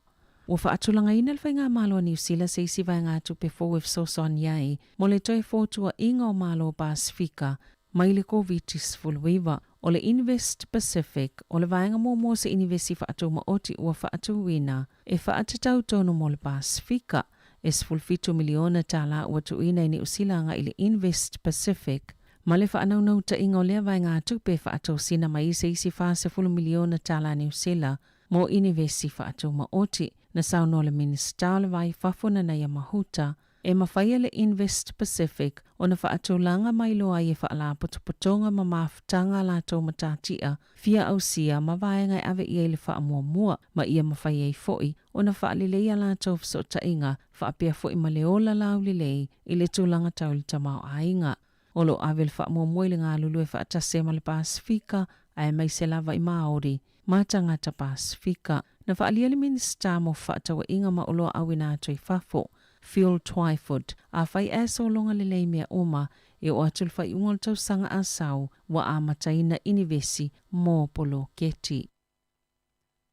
[SPEAKER 6] Ua faatulagaina le Faigamalo a Niu Sila se isi vaegatupe fou e fesoasoani ai mo le toe fotuaʻiga o Malo Pasefika mai le Koviti-19. O le Invest Pacific, o le vaega muamua o se inivesi faatumaoti ua faatuina e faatatau tonu mo le Pasefika. E $17 miliona tālā ua tuuina e Niu Sila agai i le Invest Pacific, ma le faanaunautaiga o lea vaegatupe e faatosina mai se isi $40 miliona tālā Niu Sila mo inivesi faatumaoti. Na saunoa le Minisita o le Va i Fafo Nanaia Mahuta, E mafai e le Invest Pacific ona faatulaga mai loa ai e faalapotopotoga ma mafutaga a latou matatia fia ausia ma vaega e ave i ai le faamuamua ma ia mafai ai foi ona faalelei a latou fesootaiga faapea foi ma le ola laulelei i le tulaga tau i le tamaoaiga. O lo o ave le faamuamua i le galulue faatasi ai ma le Pasefika aemaise lava i Māori ma tagata Pasefika. Na faaalia le Minisita mo Fefaatauaiga ma Oloa Auina Atu i Fafo, Phil Twyford, afai ae sologa lelei mea uma, e oo atu le faaiuga o le tausaga a sau ua amataina inivesi mo poloketi.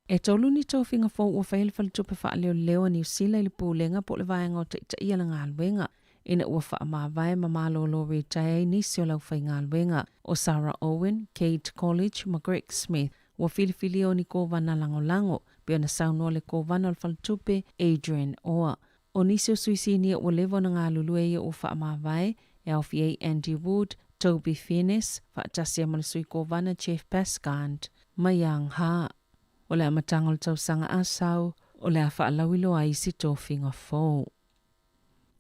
[SPEAKER 6] E tolu ni tofiga fou ua faia le Faletupe Faaleoleo a Niu Sila i le Pulega po o le Vaega o Taitaia le Galuega ina ua faamavae ma malolo ritaea ai nisi o le aufaigaluega. ʻO Sarah Owen, Kate Colledge ma Greg Smith ua filifilia o ni kovana lagolago, pei ona saunoa le Kovana o le Faletupe, Adrian Orr. ʻO nisi o sui sinia ua leva ona galulue ia ua faamavae, e aofia ai Andy Wood, Toby Finnis, faatasi ai ma le sui kovana Jeff Pascand, ma Young Ha. O le amataga o le tausaga a sau, o le a faalauiloa ai isi tofiga fou.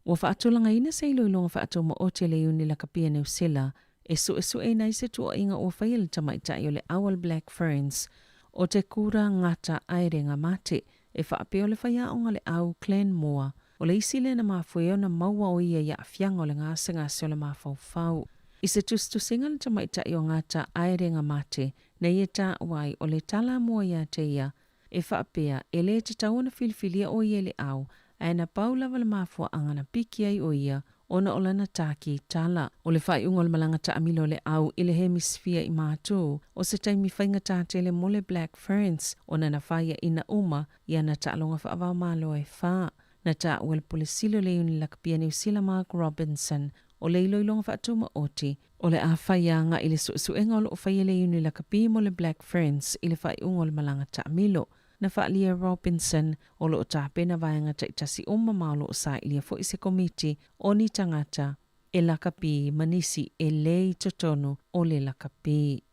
[SPEAKER 6] Ua faatulagaina se iloiloga faatumaoti a le Iuni Lakapi a Niu Sila e suesueina ai se tuuaiga ua faia e le tamaitai o le au a le Black Ferns o te Kura Ngata Aerenga Mate e faapea o le faiaoga le au Clan Moa o le isi lea na mafua ai ona maua o ia i aafiaga o le gasegase o le mafaufau. I se tusitusiga a le tamaitai o Ngata Aerenga Mate na ia taua ai o le tala mua ia te ia e faapea e lē tatau ona filifilia ʻo ia i le au, ae na pau lava le mafuaaga na piki ai ʻo ia ona o lana tākī tala. ʻO le faaiuga o le malaga taamilo o le au i le Hemisifia i Mātū, o se taimi faigata tele mo le Black Ferns ona na faiaʻina uma i ana taaloga faava-o-Malo e fā. Na taua e le Pule Sili o le Iuni Lakapi a Niu Sila Mark Robinson o le iloiloga faatumaoti O le a fai agai i le suesuega o lo o faia le Iuni Lakapi mo le Black Ferns i le faaiuga o le malaga taamilo. Na faaalia e Robinson, o lo o tapena vaega taitasi uma ma o lo o sailia foi se komiti o ni tagata e lakapi ma nisi e lē i totonu o le lakapi.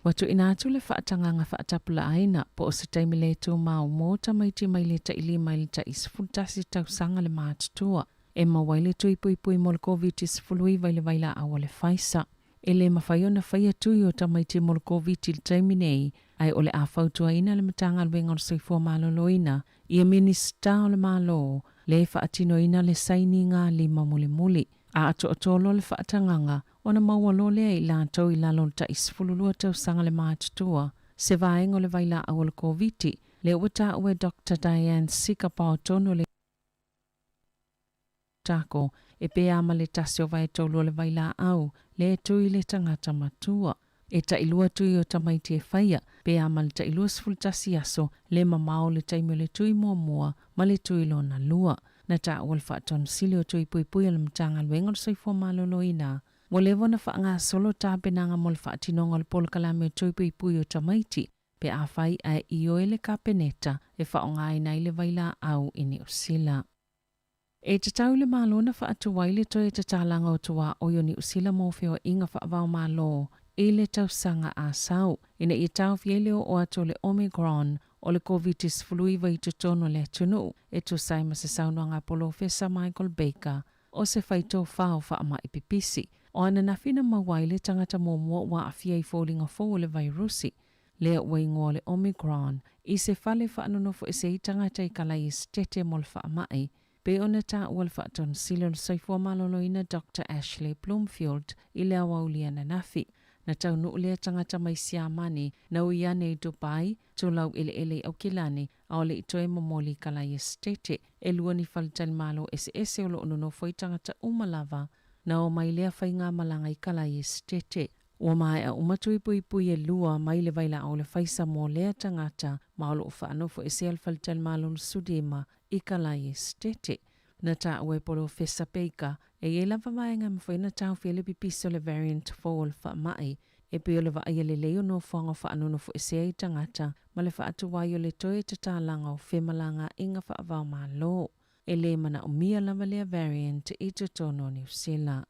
[SPEAKER 6] Ua tuuina atu le faatagaga faatapulaaina po o se taimi le tumau mo tamaiti mai le tailima i le tai 11 tausaga le matutua e maua ai le tui puipui mo le Koviti-19 i le vailaau a le Pfizer. E le mafai ona faia tui o tamaiti mo le Koviti i le taimi nei, ae o le a fautuaina le Matagaluega o le Soifua Maloloina ia Minisita o le Malo le faatinoina le sainiga lima mulimuli. A atoatoa loa le faatagaga, ona maua loa lea i latou i lalo o le tai 12 tausaga le matutua, se vaega o le vailaau o le Koviti, lea ua taua e Doctor Diane Sikapao tonu o le Tako, e pē ma le tasi o vaetolu o le vailaau, lea e tui le tagata matua. E tailua tui o tamaiti e faia, pe a ma le tailua 11 aso le mamao o le taimi o le tui muamua ma le tui lona lua. Na taua le Faatonu Sili o Tui Puipui o le Matagaluega o le Soifua Maloloina, ua leva ona faagasolo tapenaga mo le faatinoga o le polokalame o Tui Puipui o Tamaiti pe afai ae ioe le Kapeneta e faaaogaina ai le vailaau i Niu Sila. E tatau i le Malo na faatu ai le toe tatalaga o tuaoi o Niu Sila mo feoaiga faava-o-Malo i le tausaga a sau, ina ia taofia ai le oo atu o le Omicron o le Koviti-19 i totonu o le atunuu, e tusa ai ma se saunoaga a Polofesa Michael Baker o se faitofā o faamai pipisi. O ananafi na maua ai le tagata muamua ua aafia i foliga fou o le vairusi lea ua igoa o le Omicron, i se fale faanonofoese ai tagata i Kalaiesetete mo le faamai, pei ona taua le Faatonosili o le Soifua Maloloina Doctor Ashley Bloomfield i le aoauli ananafi. Na taunuu lea tagata mai Siamani, na ui ane i Dubai, tulau eleele i Aukilani, a o le i toe momoli i Kalaiesetete. E lua ni faletalimalo eseese o lo o nonofo ai tagata uma lava na o mai lea faigamalaga i Kalaiesetete. Ua maea uma tui puipui e lua mai le vailaau o le faisa mo lea tagata ma o lo o faanofoesea le faletalimalo o le Sudema i Kalaiesetete. Na taua e Polofesa Baker e i ai lava vaega e mafai ona taofia ai le pipisi o le variant fou o le faamai, e pei o le vaaia lelei o nofoaga o faanonofoesea ai tagata ma le faatuai o le toe tatalaga o femalagaaiga faava-o-Malo. E lē manaomia lava lea variant i totonu o Niu Sila.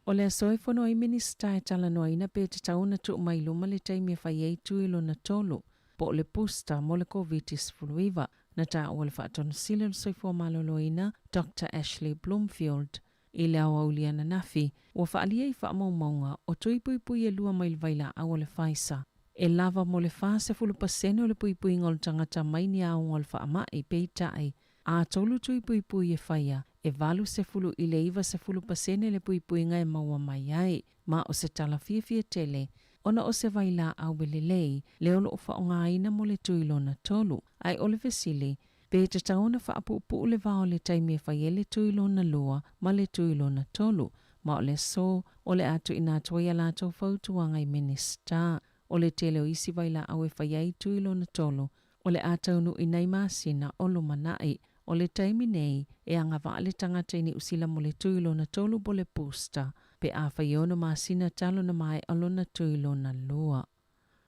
[SPEAKER 6] O le aso e fono ai Minisita e talanoaina pe tatau ona tuu mai i luma le taimi e fai ai tui lona tolu, po o le booster mo le Koviti-19. Na taua le Faatonosili o le Soifua Maloloina, Doctor Ashley Bloomfield, i le aoauli ananafi, ua faaalia i faamaumauga o tui puipui e lua mai le vailaau o le Pfizer, e lava mo le 40% o le puipuiga o le tagata mai ni aoga o le faamai, peitai, A tolu tui puipui e faia, e 80 i le 90% le puipuiga e maua mai ai, ma o se tala fiafia tele, ona o se vailaau e lelei lea o lo o faaaogaina mo le tui lona tolu, ae o le fesili, pe tatau ona faapuupuu le va o le taimi e fai ai le tui lona lua ma le tui lona tolu, ma o le aso o le a tuuina atu ai a latou fautuaga i Minisita. O le tele o isi vailaau e fai ai tui lona tolu, o le a taunuu i nai masina o lumanai. O le taimi nei, e agavaa le tagata i Niu Sila mo le tui lona tolu po le booster, pe afai e ono masina talu ona maea lona tui lona lua.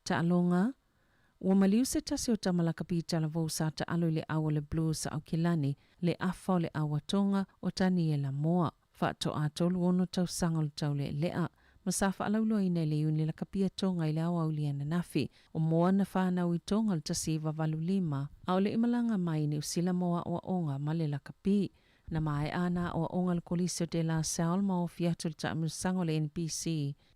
[SPEAKER 6] Taaloga, Ua maliu se tasi o tama lakapi talavou sa taalo i le au o le Blues a Aukilani, le afa o le au a Tonga o Taniela Moa. Faatoa 36 tausaga o le taulealea, ma sa faalauiloaina i le Iuni lakapi a Tonga i le aoauli ananafi. O Moa na fanau i Tonga i le 1985, a o le i malaga mai i Niu Sila mo aoaoga ma le lakapi. Na maea ana aoaoga i le Kolisi o De La Salle ma ofi atu i le taamilosaga o le NPC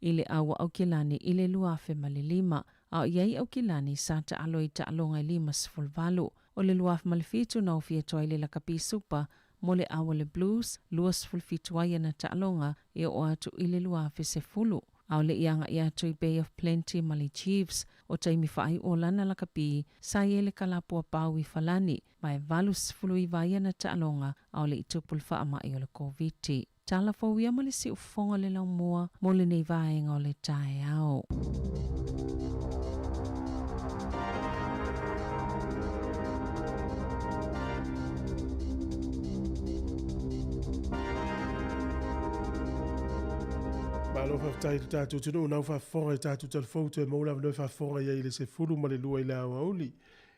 [SPEAKER 6] i le au a Aukilani i le 2005, a o i ai Aukilani sa taalo i taaloga e 58. O le 2007 na ofi atu ai i le lakapi Supa mo le au a le Blues, 27 ai ana taaloga e oo atu i le 2010. A o le i agai atu i Bay of Plenty ma le Chiefs, o taimi faaiu o lana lakapi sa i ai le kalapua pau i Falani, ma e 89 ai ana taaloga a o le i tupu le faamai o le Koviti. Tala fou ia ma le siufofoga o le laumua mo lenei vaega o le taeao.
[SPEAKER 1] Malo faafetai i le tatou atunuu nau faafofoga i tatou talafou toe maua le avanoa e faafofoga i ai i le 12 i le aoauli.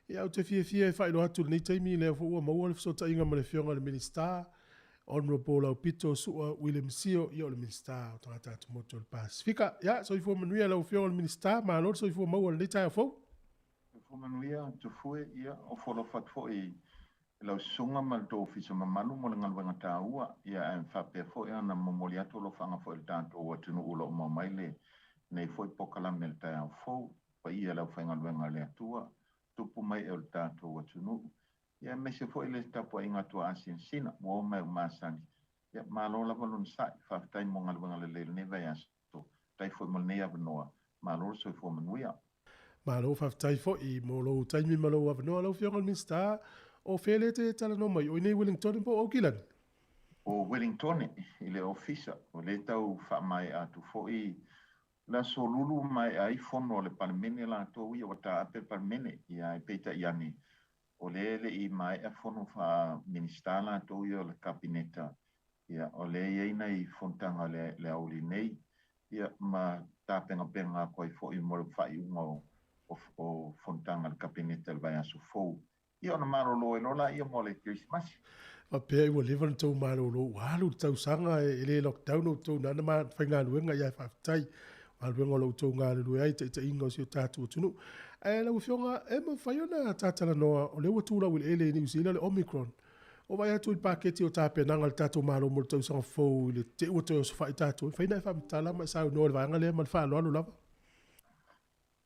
[SPEAKER 1] Ia ou te fiafia e faailoa atu i lenei taimi lea foi ua maua le fesootaiga ma le Afioga i le Minisita Honourable Aupito Su'a William Sio, ia o le Minisita o Tagata Atumotu o le Pasefika. Ia, soifua manuia lau Afioga i le Minisita, malo le soifua maua i lenei taeao fou.
[SPEAKER 8] Soifua manuia Tufue, ia, ofo alofa atu foi i lau susuga ma le tou ofisa mamalu mo le galuega taua, ia ae faapea foi ona momoli atu alofaga foi i le tatou atunuu o lo o maua mai lenei foi polokalame i le taeao fou. Paia i le aufaigaluega a le Atua, tupu ma ee o le tatou atunuu, ia aemaise foi le tapuaiga tuaasinasina ua oo mai ou masani. Ia, malo lava lona sa'i. Faafetai mo galuega lelei i lenei vaiaso. Faafetai foi mo lenei avanoa. Malo le soifua manuia.
[SPEAKER 1] Malo faafetai foi mo lou taimi ma lou avanoa lau Afioga i le Minisita. O fea lea e te talanoa mai? O i inei i Wellingtone po o Aukilani?
[SPEAKER 8] O Wellingtone i le Ofisa. O lea e tau faamaea atu foi le aso Lulu maea ai fono a le Palemene latou ia ua taape le Palemene. Ia ae peitai ane o lea e le i maea fono faa-Minisita latou ia o le Kapeneta, ia, o lea e i ai nai fonotaga o le aoauli nei, ia, ma tapenapena atu ai foi mo le faaiuga o fonotaga a le Kapeneta i le vaiaso fou. Ia, ona malolo ai loa laia mo le Kerisimasi.
[SPEAKER 1] Faapea ua leva ona tou malolo, ua alu le tausaga e le lockdown outou nana ma faigaluega, ia faafetai galuega o lo o outou galulue ai i taitaiga o si o tatou atunuu. Ae lau Afioga, e mafai ona ta talanoa, o lea ua tulau eleele i Niu Sila le Omicron. Ua vaai atu i le paketi o tapenaga a le tatou Malo mo le tausaga fou i le te i ua toe osofai tatou. E mafai ona e faamatala ma e saunoa i le vaega lea ma le faaaloalo lava.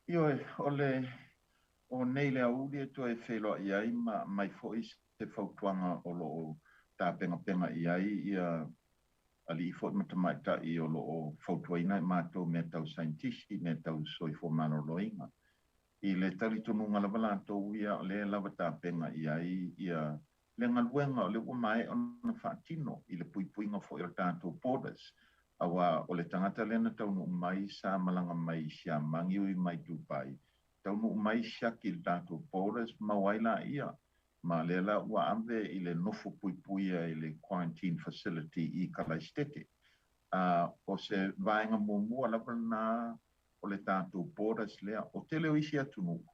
[SPEAKER 8] Ioe, o le o nei le aoauli e toe feiloai ai ma aumai foi se fautuaga o lo o tapenapena i ai ia alii foi ma tamaitai o lo o fautuaina i matou mea tau saienitisi, mea tau soifua maloloina. I le talitonuga lava latou ia o lea e lava tapena i ai ia le galuega o lea ua maea ona faatino i le puipuiga foi o le tatou borders, aua o le tagata lea na taunuu mai sa malaga mai i Siamani ui mai Dubai, taunuu mai siaki i le tatou borders maua ai laia ma lea la ua ave i le nofo puipuia i le quarantine facility i Kalaisitete. A o se vaega muamua lava lena o le tatou borders lea. O tele o isi atunuu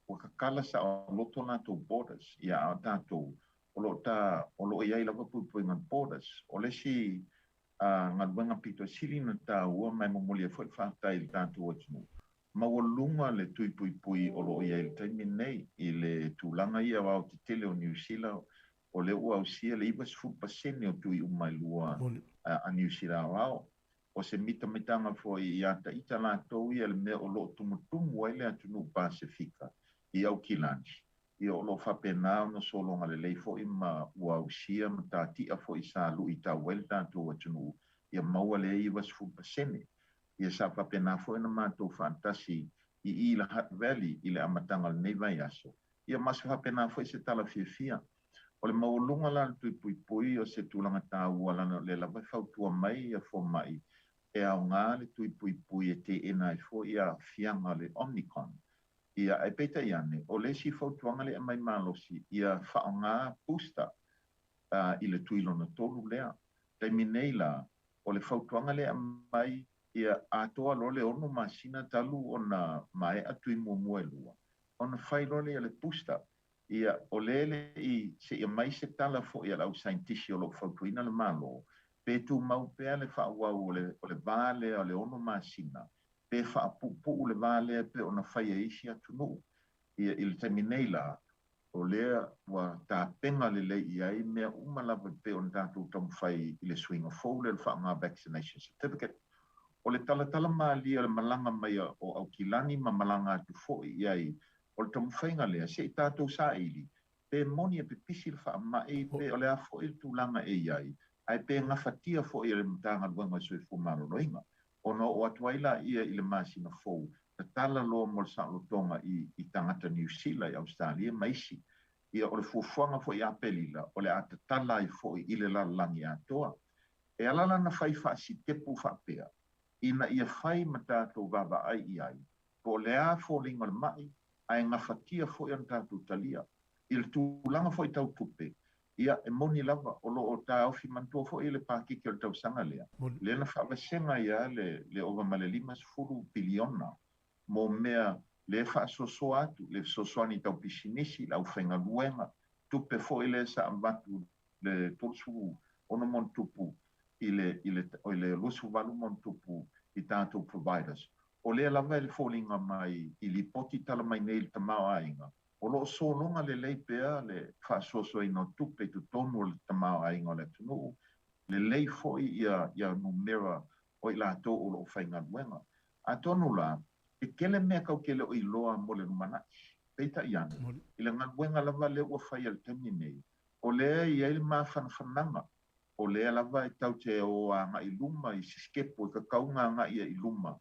[SPEAKER 8] ua kakala saoloto latou borders, ia a o tatou o lo o ta o lo o i ai lava puipuiga borders. O le isi galuega pito sili ona taua ma e momoli ai foi le faafetai i le tatou atunuu, maualuga le tui puipui o lo o i ai i le taimi lenei i le tulaga ia o aotetele o Niu Sila, o lea ua ausia le 90% o tui uma e lua a Niu Sila aoao. O se mitamitaga foi ia ita latou ia le mea o lo o tumutumu ai le atunuu Pasefika i Aukilani. Ia o lo o faapena ona sologa lelei foi ma ua ausia matatia foi sa luitau ai le tatou atunuu ia maua lea 90%. Ia sa faapena foi ona matou faatasi i i le Hutt Valley i le amataga o lenei vaiaso, ia ma se faapena foi se tala fiafia. O le maualuga la o le tui puipui o se tulaga taua lana o lea lava e fautua mai ia fomai e aoga le tui puipui e teena ai foi aafiaga o le Omicron. Ia, ae peitai ane, o le isi fautuaga lea e aumai malosi, ia faaaoga booster i le tui lona tolu lea. Taimi nei la, o le fautuaga lea e aumai, ia atoa loa le 6 masina talu ona maea tui muamua e lua, ona fai loa lea o le booster. Ia, o lea e le i seia mai se tala foi a le au saienitisi o lo o fautuaina le Malo, pe tumau pea le faaauau o le, o le va lea o le 6 masina, pe faapuupuu le va lea pei ona fai e isi atunuu. Ia, i le taimi nei la, o lea ua tapena lelei i ai mea uma lava e pei ona tatou taumafai i le suiga fou lea o le faaaoga vaccination certificate. O le talatala malie o le malaga mai o Aukilani ma malaga atu foi i ai, o le taumafaiga lea, se i tatou saili, pe moni e pipisi le faamai, pe o le a foi le tulaga e i ai, ae pe gafatia foi e le Matagaluega o le Soifua Maloloina. Ona oo atu ai laia i le masina fou, tatala loa mo le saolotoga i i tagata Niu Sila, i Ausetalia ma isi. Ia, o le fuafuaga foi i Aperila, o le a tatala ai foi i le lalolagi atoa. E ala la ona fai faasitepu faapea, ina ia fai ma tatou vaavaai i ai, po o le a foliga o le ma'i, ae gafatia foi ona tatou talia. I le tulaga foi tau tupe, ia, e moni lava, o lo o taofi manatua foi le paketi o le tausaga lea, lea na faavasega ai lava le, le ova ma le 50 piliona mo mea lea e faasoasoa atu, le fesoasoani tau pisinisi, le aufaigaluega, tupe foi lea sa avatu le 36 motupu i le, i le, i le 28 motupu i tatou providers. O lea lava e le foliga mai i lipoti tala mai nei i le tamaoaiga, o lo o sologa lelei pea le faasoasoaina o tupe i totonu o le tamaoaiga o le atunuu, lelei foi ia, ia numera o i latou o lo o faigaluega. Atonu la, e tele mea tatou te le o iloa mo le lumanai. Peitai ane, i le galuega lava lea ua fai i le taimi nei, o lea e i ai le mafanafanaga, o lea lava e tatou te o agai i luma i se sitepu e tatau ona agai ai i luma,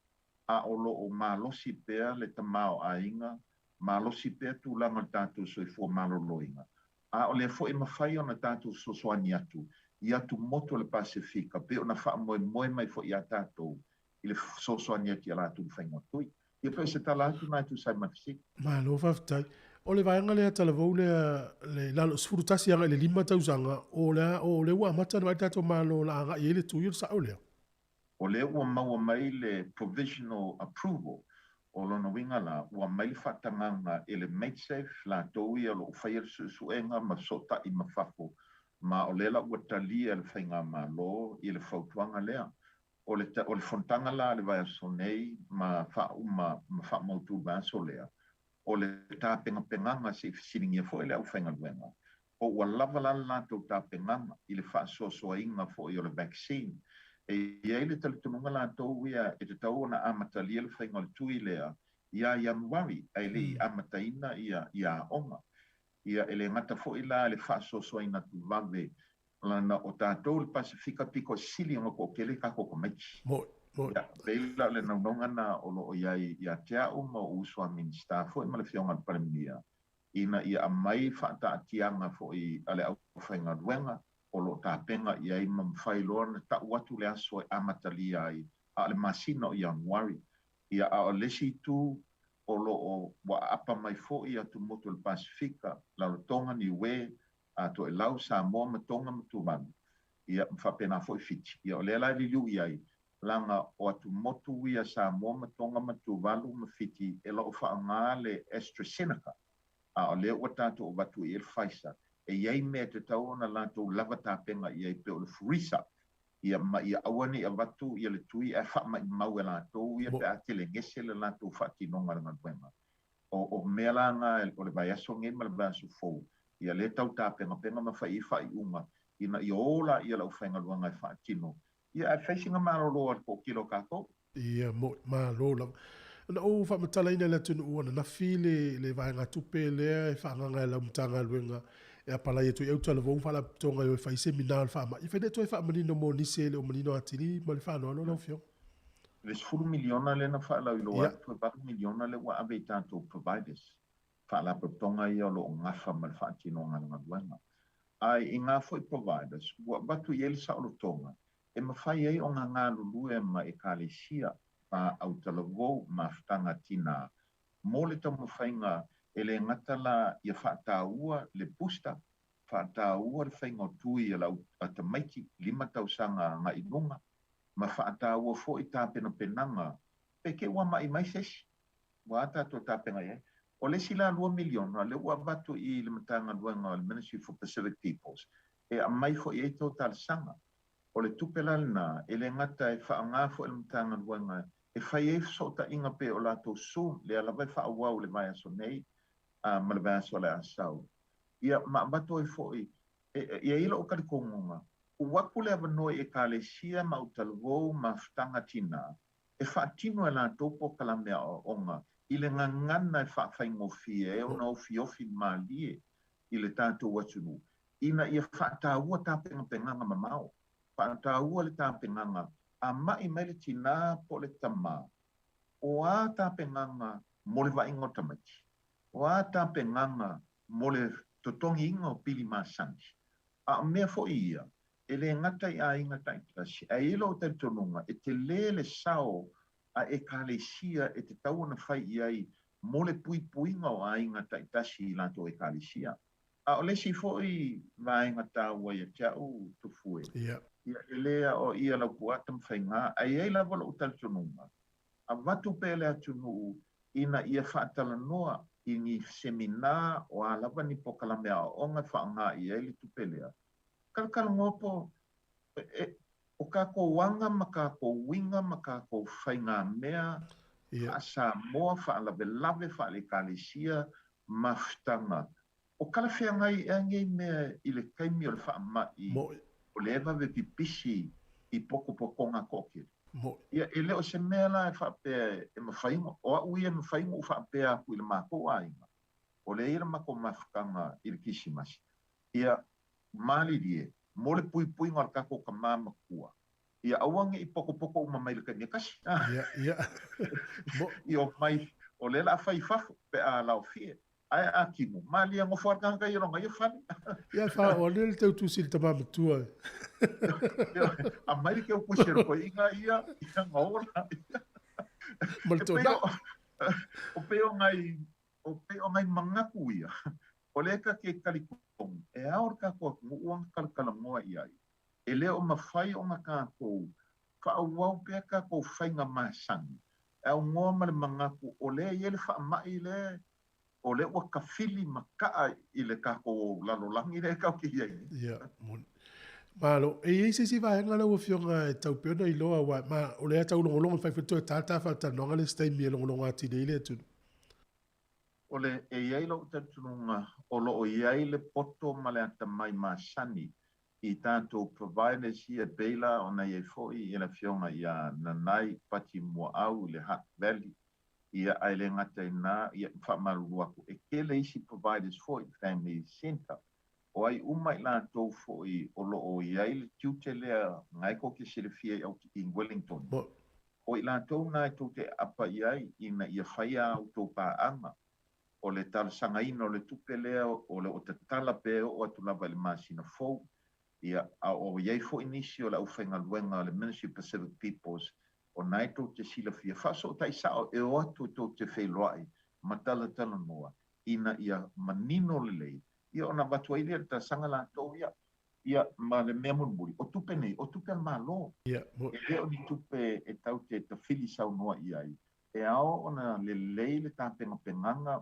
[SPEAKER 8] a o lo o malosi pea le tamaoaiga, malosi pea tulaga o le tatou soifua maloloina. A o lea foi e mafai ona tatou fesoasoani atu i atumotu o le Pasefika, pei ona faamoemoe mai foi ia tatou i le fesoasoani atu i a latou faiga tui. Ia pei o se tala atu lena e tusa ai ma le fesili.
[SPEAKER 1] Malo faafetai. O le vaega lea talavou lea le lalo 11 agai i le 5 tausaga, o le a, o lea ua amata ona vaai le tatou Malo o le a agai i ai le tui o le sao lea?
[SPEAKER 8] O lea ua maua mai le provisional approval, o lona uiga la, ua mai le faatagaga e le Medsafe, latou ia o lo o faia le suesuega ma fesootai ma fafo, ma o lea la ua talia e le faigamalo i le fautuaga lea. O le, o le fonotaga la a le vaiaso nei ma faauma ma faamautu le vaiaso lea, o le tapenapenaga se i fesiligia foi le aufaigaluega, po ua lava la le latou tapenaga i le faasoasoaina foi o le vaccine. E i ai le talitonuga latou ia e tatau ona amatalia le faiga o le tui lea ia Ianuari, ae le i amataina ia, ia aoga. Ia e le gata foi la le faasoasoaina atu vave, lana o tatou le Pasefika pito sili ona toatele tatou tamaiti.
[SPEAKER 1] Moni, moni.
[SPEAKER 8] Ia, pei la o le naunauga na o lo o i ai ia te au ma ou uso a Minisita foi ma le Afioga i le Palemia, ina ia aumai faataatiaga foi a le aufaigaluega o lo o tapena i ai ma mafai loa ona tau atu le aso e amatalia ai, a o le masina o Ianuari. Ia, a o le isi itu o lo o ua aapa mai foi atumotu o le Pasefika, Rarotonga, Niue, a Toelau, Samoa ma Tonga ma Tuvalu, ia ma faapena foi Fiti. Ia o lea la e liliu i ai, laga o atumotu ia Samoa ma Tonga ma Tuvalu ma Fiti e lo o faaaoga le AstraZeneca, a o lea ua tatou avatu i ai le Pfizer. E i ai mea e tatau ona latou lava tapena i ai pei o le freezer, ia ma ia aua ne i avatu ia le tui ae faamaumau e latou ia pe a telegese le latou faatinoga o le galuega. O, o mea la na o le vaiaso nei ma le vaiaso fou, ia lea tau tapenapena ma fai i ai faaiuga ina ia o la ia le aufaigaluega e faatino. Ia ae fai sina malolo a le toatele o tatou.
[SPEAKER 1] Ia, moni, malo lava. Na ou faamatalaina i le atunuu ananafi le, le vaegatupe lea e faaagaga e lau Matagaluega e apalai atu ai autalavou ma faalapotopotoga e o e fai semina o le faamai. E fai le toe faamanino mo nisi e le o manino atili ma le faaaloalo lau Afioga.
[SPEAKER 8] Le $10 miliona lea na faalauiloa atu, e $8 miliona lea ua ave i tatou providers, faalapotopotoga ia o lo o gafa ma le faatinoga o le galuega. Ae i ngā foi providers, ua avatu i ai le saolotoga e mafai ai ona galulue ma ekalesia ma autalavou mafutaga tinā mo le taumafaiga e le gata la ia faataua le booster, faataua le faiga o tui a le au tamaiti 5 tausaga agai i luga, ma faataua foi tapenapenaga pe te i ua ma'i mai se isi, ua a tatou tapena i ai. O le isi la $2 miliona lea ua avatu i le Matagaluega o le Ministry for Pacific Peoples e aumai foi i ai tou talosaga. O le tupe la lena, e le gata e faaaoga foi e le Matagaluega e fai ai fesootaiga pei o latou Zoom, lea lava e faaauau i le vaiaso nei ma le vaiaso o le a sau. Ia, ma avatu ai foi, e i ai lou talitonuga, tuu atu le avanoa i Ekalesia ma autalavou mafutaga tinā e faatino e latou polokalame aoaoga i le gagana e faafaigofie ai ona ofiofi malie i le tatou atunuu ina ia faataua tapenapenaga mamao, faataua le tapenaga a ma'i mai le tinā po o le tamā, o a tapenaga mo le vaaiga o tamaiti, o a tapenaga mo le totogiina o pili masani, a o mea foi ia e le gata i aiga taitasi, ae i ai lou talitonuga e tele le sao a Ekalesia e tatau ona fai i ai mo le puipuiga o aiga taitasi i latou Ekalesia. A o le isi foi vaega taua ia te au, Tufue, ia e le aoaia Laupua Tamafaiga, ae i ai lava lou talitonuga, avatu pea le atunuu ina ia faatalanoa i ni semina o a lava ni polokalame aoaoga e faaaoga i ai le tupe lea. Talatalanoa po o tatou aga ma tatou uiga ma tatou faigamea faa-Samoa, faalavelave, faale-Ekalesia, mafutaga. O talafeagai ea nei mea i le taimi o le faamai o lea e vave pipisi i potopotoga toatele? Ia, e le o se mea la e faapea e mafai, o au ia e mafai ona ou faapea atu i le matou aiga, o lea e i ai le matou mafutaga i le Kerisimasi, ia malilie mo le puipuiga o le tatou tama matua, ia aua ne i potopoto uma mai i le taimi e tasi.
[SPEAKER 1] Ia, ia.
[SPEAKER 8] Ia omai, o lea o le a fai i fafo pe a laofie. Ae a timu, malie nofo lava le tagata i lona ia fale.
[SPEAKER 1] Ia, faaoa le tau tusi i le tama matua.
[SPEAKER 8] Aumai le tau tusi a le toeaina ia, ia na ola.
[SPEAKER 1] Ma le toenai.
[SPEAKER 8] O pei o nai, o pei o nai manatu ia, o lea ta te talitonu, e ao le tatou atunuu ona talatalanoa i ai. E le o mafai ona tatou faaauau pea tatou faiga masani, e aunoa ma le manatu o lea e i ai le faamai lea, o lea ua tafili ma taa i le tatou lalolagi lea tatou te i ai nei.
[SPEAKER 1] Ia, moni. Malo. E i ai se isi vaega lau Afioga e tau pea ona iloa, aua ma o lea e tau logologo e fai foi toe tā le ta faatalanoaga le isi taimi e logologo atili ai le atunuu.
[SPEAKER 8] O le, e i ai lou talitonuga o lo o i ai le poto ma le atamai masani i tatou providers ia e pei la ona i ai foi le Afioga ia Nanai Pati Muaau i le Hutt Valley, ia ae le gata i na, ia faamalulu atu e tele isi providers foi i Family Centre. O ai uma i latou foi o lo o i ai le tiute lea na e tou te silafia i i Wellington. O i latou na e tou te aapa i ai ina ia fai a outou paaga o le talosagaina o le tupe lea o lo o tatala pea e oo atu lava i le masina fou. Ia, a o i ai foi nisi o le aufaigaluega a le Ministry of Pacific Peoples o na e tou te silafia faasootai sao e o atu e tou te feiloai ma talatalanoa ina ia manino lelei, ia ona avatu ai lea i le talosaga latou ia. Ia, ma le mea mulimuli, o tupe nei, o tupe a le Malo. E le o ni tupe e tau te tafili saunoa i ai. E ao ona lelei le tapenapenaga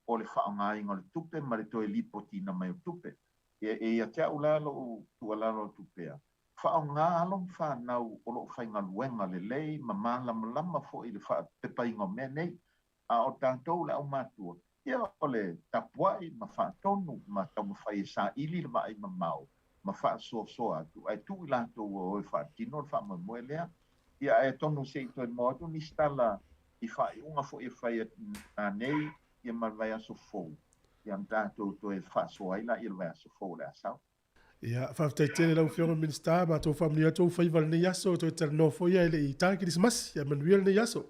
[SPEAKER 8] o le faaaogaina o le tupe ma le toe lipotiina mai o tupe. E ia te au la lou tuualalo atu pea, faaaoga alo ma fanau o lo o faigaluega lelei ma malamalama foi i le faapepaina o mea nei. A o tatou le aumatua, ia o le tapuai ma faatonu ma taumafai e saili le vaai mamao ma faasoasoa atu, ae tuu i latou e o e faatino le faamoemoe lea. Ia ae atonu se i toe maua atu nisi tala I faaiuga foi e fai anei ia ma le vaiaso fou, ia ona tatou toe faasoa ai laia i le vaiaso fou o le a sau.
[SPEAKER 1] Ia, faafetai tele lau Afioga i le Minisita, matou faamanuia atu ou faiva i lenei aso, toe talanoa foi ae le i ta le Kerisimasi. Ia manuia lenei aso.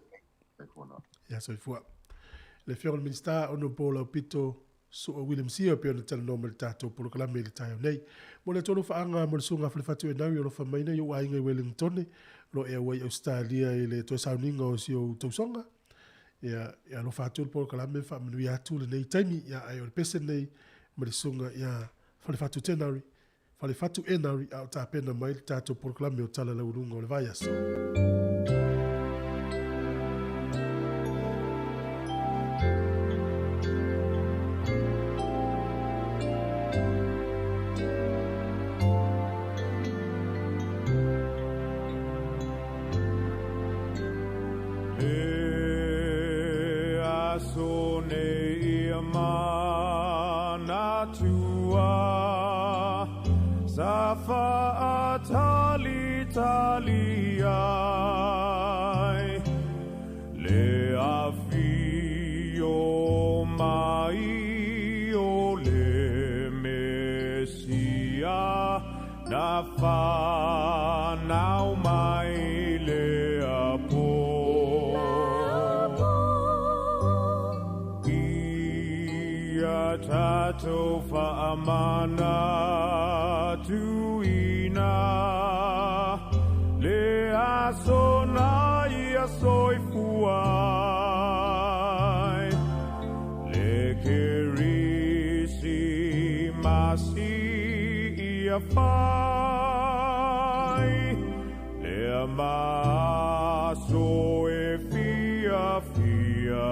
[SPEAKER 8] Soifua lava.
[SPEAKER 1] Ia, soifua. Le Afioga i le Minisita, Honourable Laupito Su'a William Sio e pei ona talanoa mai i le tatou polokalame i le taeao nei. Mo le atu alofaaga mo le Susuga Falefatu Enau i alofa mai nei ou aiga i Wellingtone, o lo o e auai i Ausetalia i le toe sauniga o si ou tausoga. Ia, e alofa atu le polokalame ma faamanuia atu lenei taimi. Ia, ae o le pese lenei ma le Susuga ia Falefatu Tenari, Falefatu Enari a o tapena mai le tatou polokalame o Tala Laualuga o le Vaiaso.
[SPEAKER 7] Le aso nei ia manatua sa faatalitali ai le afio mai o le Mesia na fanau mai le apo. Ia tatou faamanatuina le aso na ia soifua ai, le Kerisimasi ia fai, lea ma aso e fiafia ai.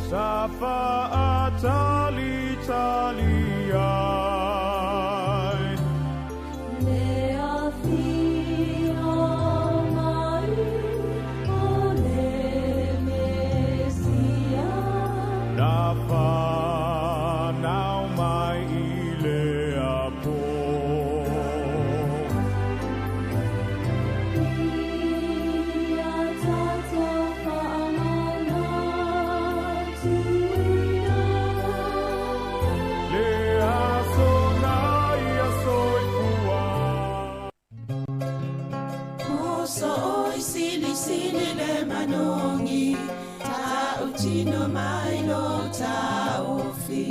[SPEAKER 7] Sa faatalitali ai
[SPEAKER 9] le afio mai o le Mesia
[SPEAKER 7] na fanau mai i le apo.
[SPEAKER 9] Ia tatou faamanatuina
[SPEAKER 7] le aso na ia soifua.
[SPEAKER 4] Moso oi sili sili le manongi, tautino mai lo taofi,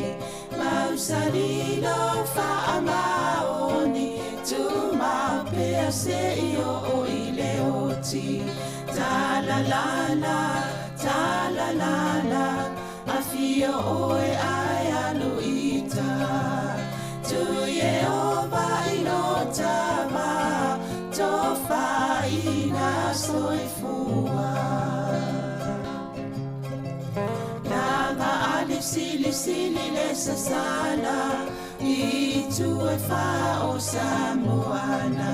[SPEAKER 4] mausalilo faamaoni, tumapea se i o i le oti. Ta la la la, ta la la la, afio oe ai aluita. Tu Yehova i lo tama, tofaina soifua. Langa ali sili sili le sasala, i tu e fa o Samoana.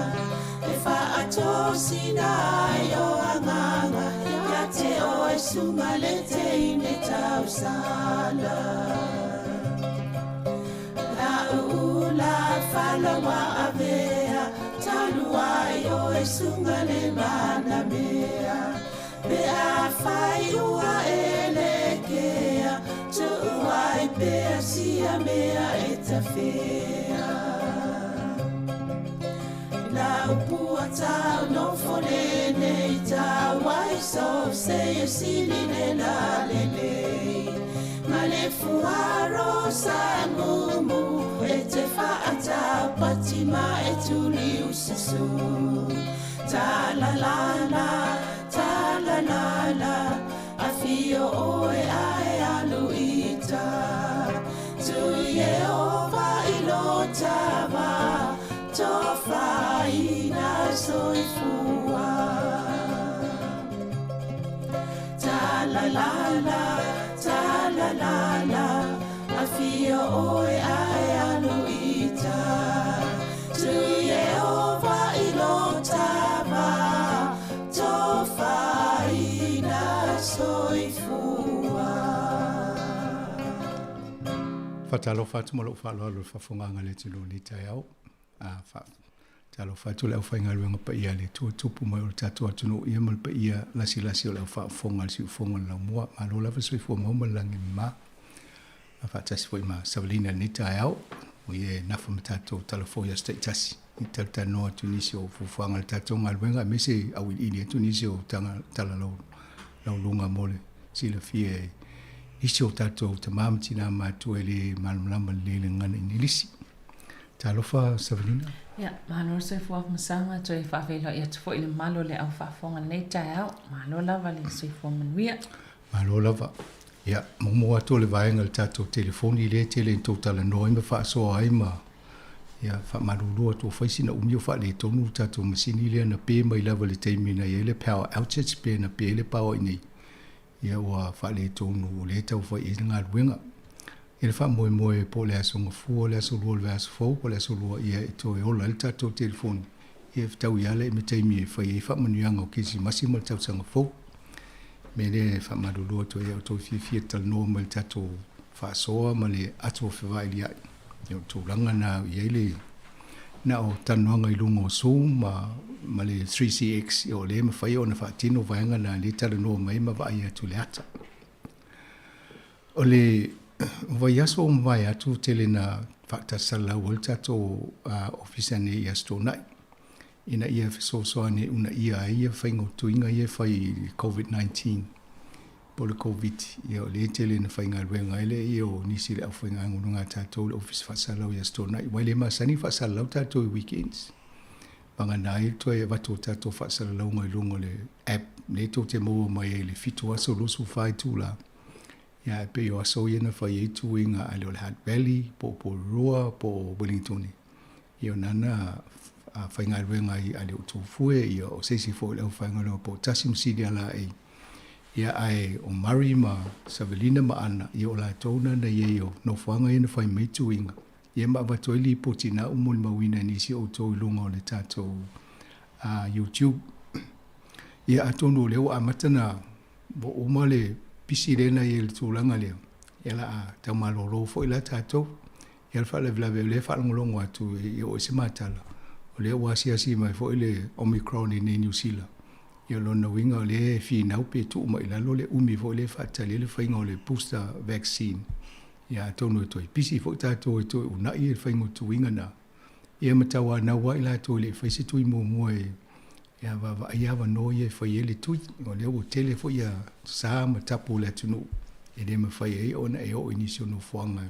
[SPEAKER 4] E fa atosina ai o anganga, ia te o e sunga le te ine tausala. La ula falawa avea,
[SPEAKER 9] talu ai oe suga le manamea. Pe afai ua e lekea, tuu ai pea sia mea e tafea. Lau pua tau nofo lenei tau ai so se e sili le la lelei. Ma le fuaro sa mumu e te whaatau pati ma e tuli usasu. Ta la la la, ta la la la, a fio oe ae alu ita. Tu Yehova i lo tava, tofaina soifua. Ta la la la, ta la la la, a fio oe ae alu ita. Tu Yehova i lo tava, tofaina soifua.
[SPEAKER 10] Faatalofa atu ma lou faaaloalo i le faafofogaaga a le atunuu i lenei taeao. Faatalofa atu i le aufaigaluega paia a le Atua, tupu mai o le tatou atunuu ia ma le paia lasilasi o le aufaafofoga a le siufofoga o le laumua. Malo lava le soifua maua ma le lagi e mama. Faatasi foi ma Savalina i lenei taeao, o ia e nafa ma tatou tala fou i aso taitasi, i talatalanoa atu i nisi o fuafuaga a le tatou galuega aemaise auiliili atu nisi o tala lauluga mo le silafia e nisi o tatou tama ma tina matua e le malamalama lelei i le gagana Inilisi. Talofa Savalina.
[SPEAKER 6] Ia, malo le soifua masaga, toe faafeiloai atu foi i le mamalu o le au faafofoga i lenei taeao. Malo lava le soifua manuia.
[SPEAKER 10] Malo lava. Ia, muamua atu o le vaega i le tatou telefoni lea e tele ina tou talanoa ai ma faasoa ai ma ia faamalulu atu ua fai sina umi o faaletonu le tatou masini lea na pe mai lava i le taimi na i ai le power outage pe na pe ai le power i inei. Ia ua faaletonu o lea e tau fai i ai le galuega. I le faamoemoe po o le Aso Gafua, le Aso Lua o le vaiaso fou, po o le Aso Lua ia e toe ola ai le tatou telefoni, ia e fetaui lava le ma taimi e fai ai faamanuiaga o Kerisimasi ma le tausaga fou. O le mea lea e faamalulu atu ai ia outou fiafia talanoa mai i le tatou faasoa ma le ato fevailiai. Ia o le tulaga lena i ai le na o talanoaga i luga o Zoom ma, ma le 3CX, ia o lea e mafai ona faatino vaega na lea e talanoa mai ma vaai atu i le ata. O le vaiaso ua mavae atu tele na faatasalau ai le tatou ofisa nei i Aso Toonai ina ia fesoasoani e uunaia ai ia faigautuiga ia e fai i le COVID-19 po o le Koviti. Ia o lea e tele na faigaluega ai le ia o nisi o le aufaigaluega a tatou i le ofisa faasalalau i Aso Toonai aua e le masani faasalalau tatou i weekends. Vagana ai le toe avatu o tatou faasalalauga i luga o le app lea tou te maua mai ai i le 7 aso 24 itula. Ia ae pei o aso ia na fai ai tuiga a le o le Hutt Valley po o Porirua po o Wellingtone. Ia o nana faigaluega ai a le o Tofue ia o se isi foi o le aufaigaluega po o tasi ma Sini Alaei. Ia ae o Murray ma Savelina ma Ana ia o latou na na i ai o nofoaga ia na fai mai tuiga. Ia ma avatu ai lipoti na ua molimauina e nisi o outou i luga o le tatou YouTube. Ia atonu o lea ua amata na ua uma le pisi lea na i ai i le tulaga lea, ia la a tau malolo foi la tatou. Ia le faalavelave o lea e faalogologo atu e oo i se matala, o lea ua asiasi mai foi le Omicron i inei i Niu Sila. Ia o lona uiga o lea e finau pe tuu mai i lalo le umi foi lea e faatali ai le faiga o le booster vaccine. Ia atonu e toe pisi foi tatou e toe uunai le faigautuiga na, ia ma tauanau lava i latou e le i fai se tui muamua e ia vaavaai avanoa ia e fai ai le tui. O lea ua tele foi ia sa ma tapu o le atunuu e le mafai ai ona e oo i nisi o nofoaga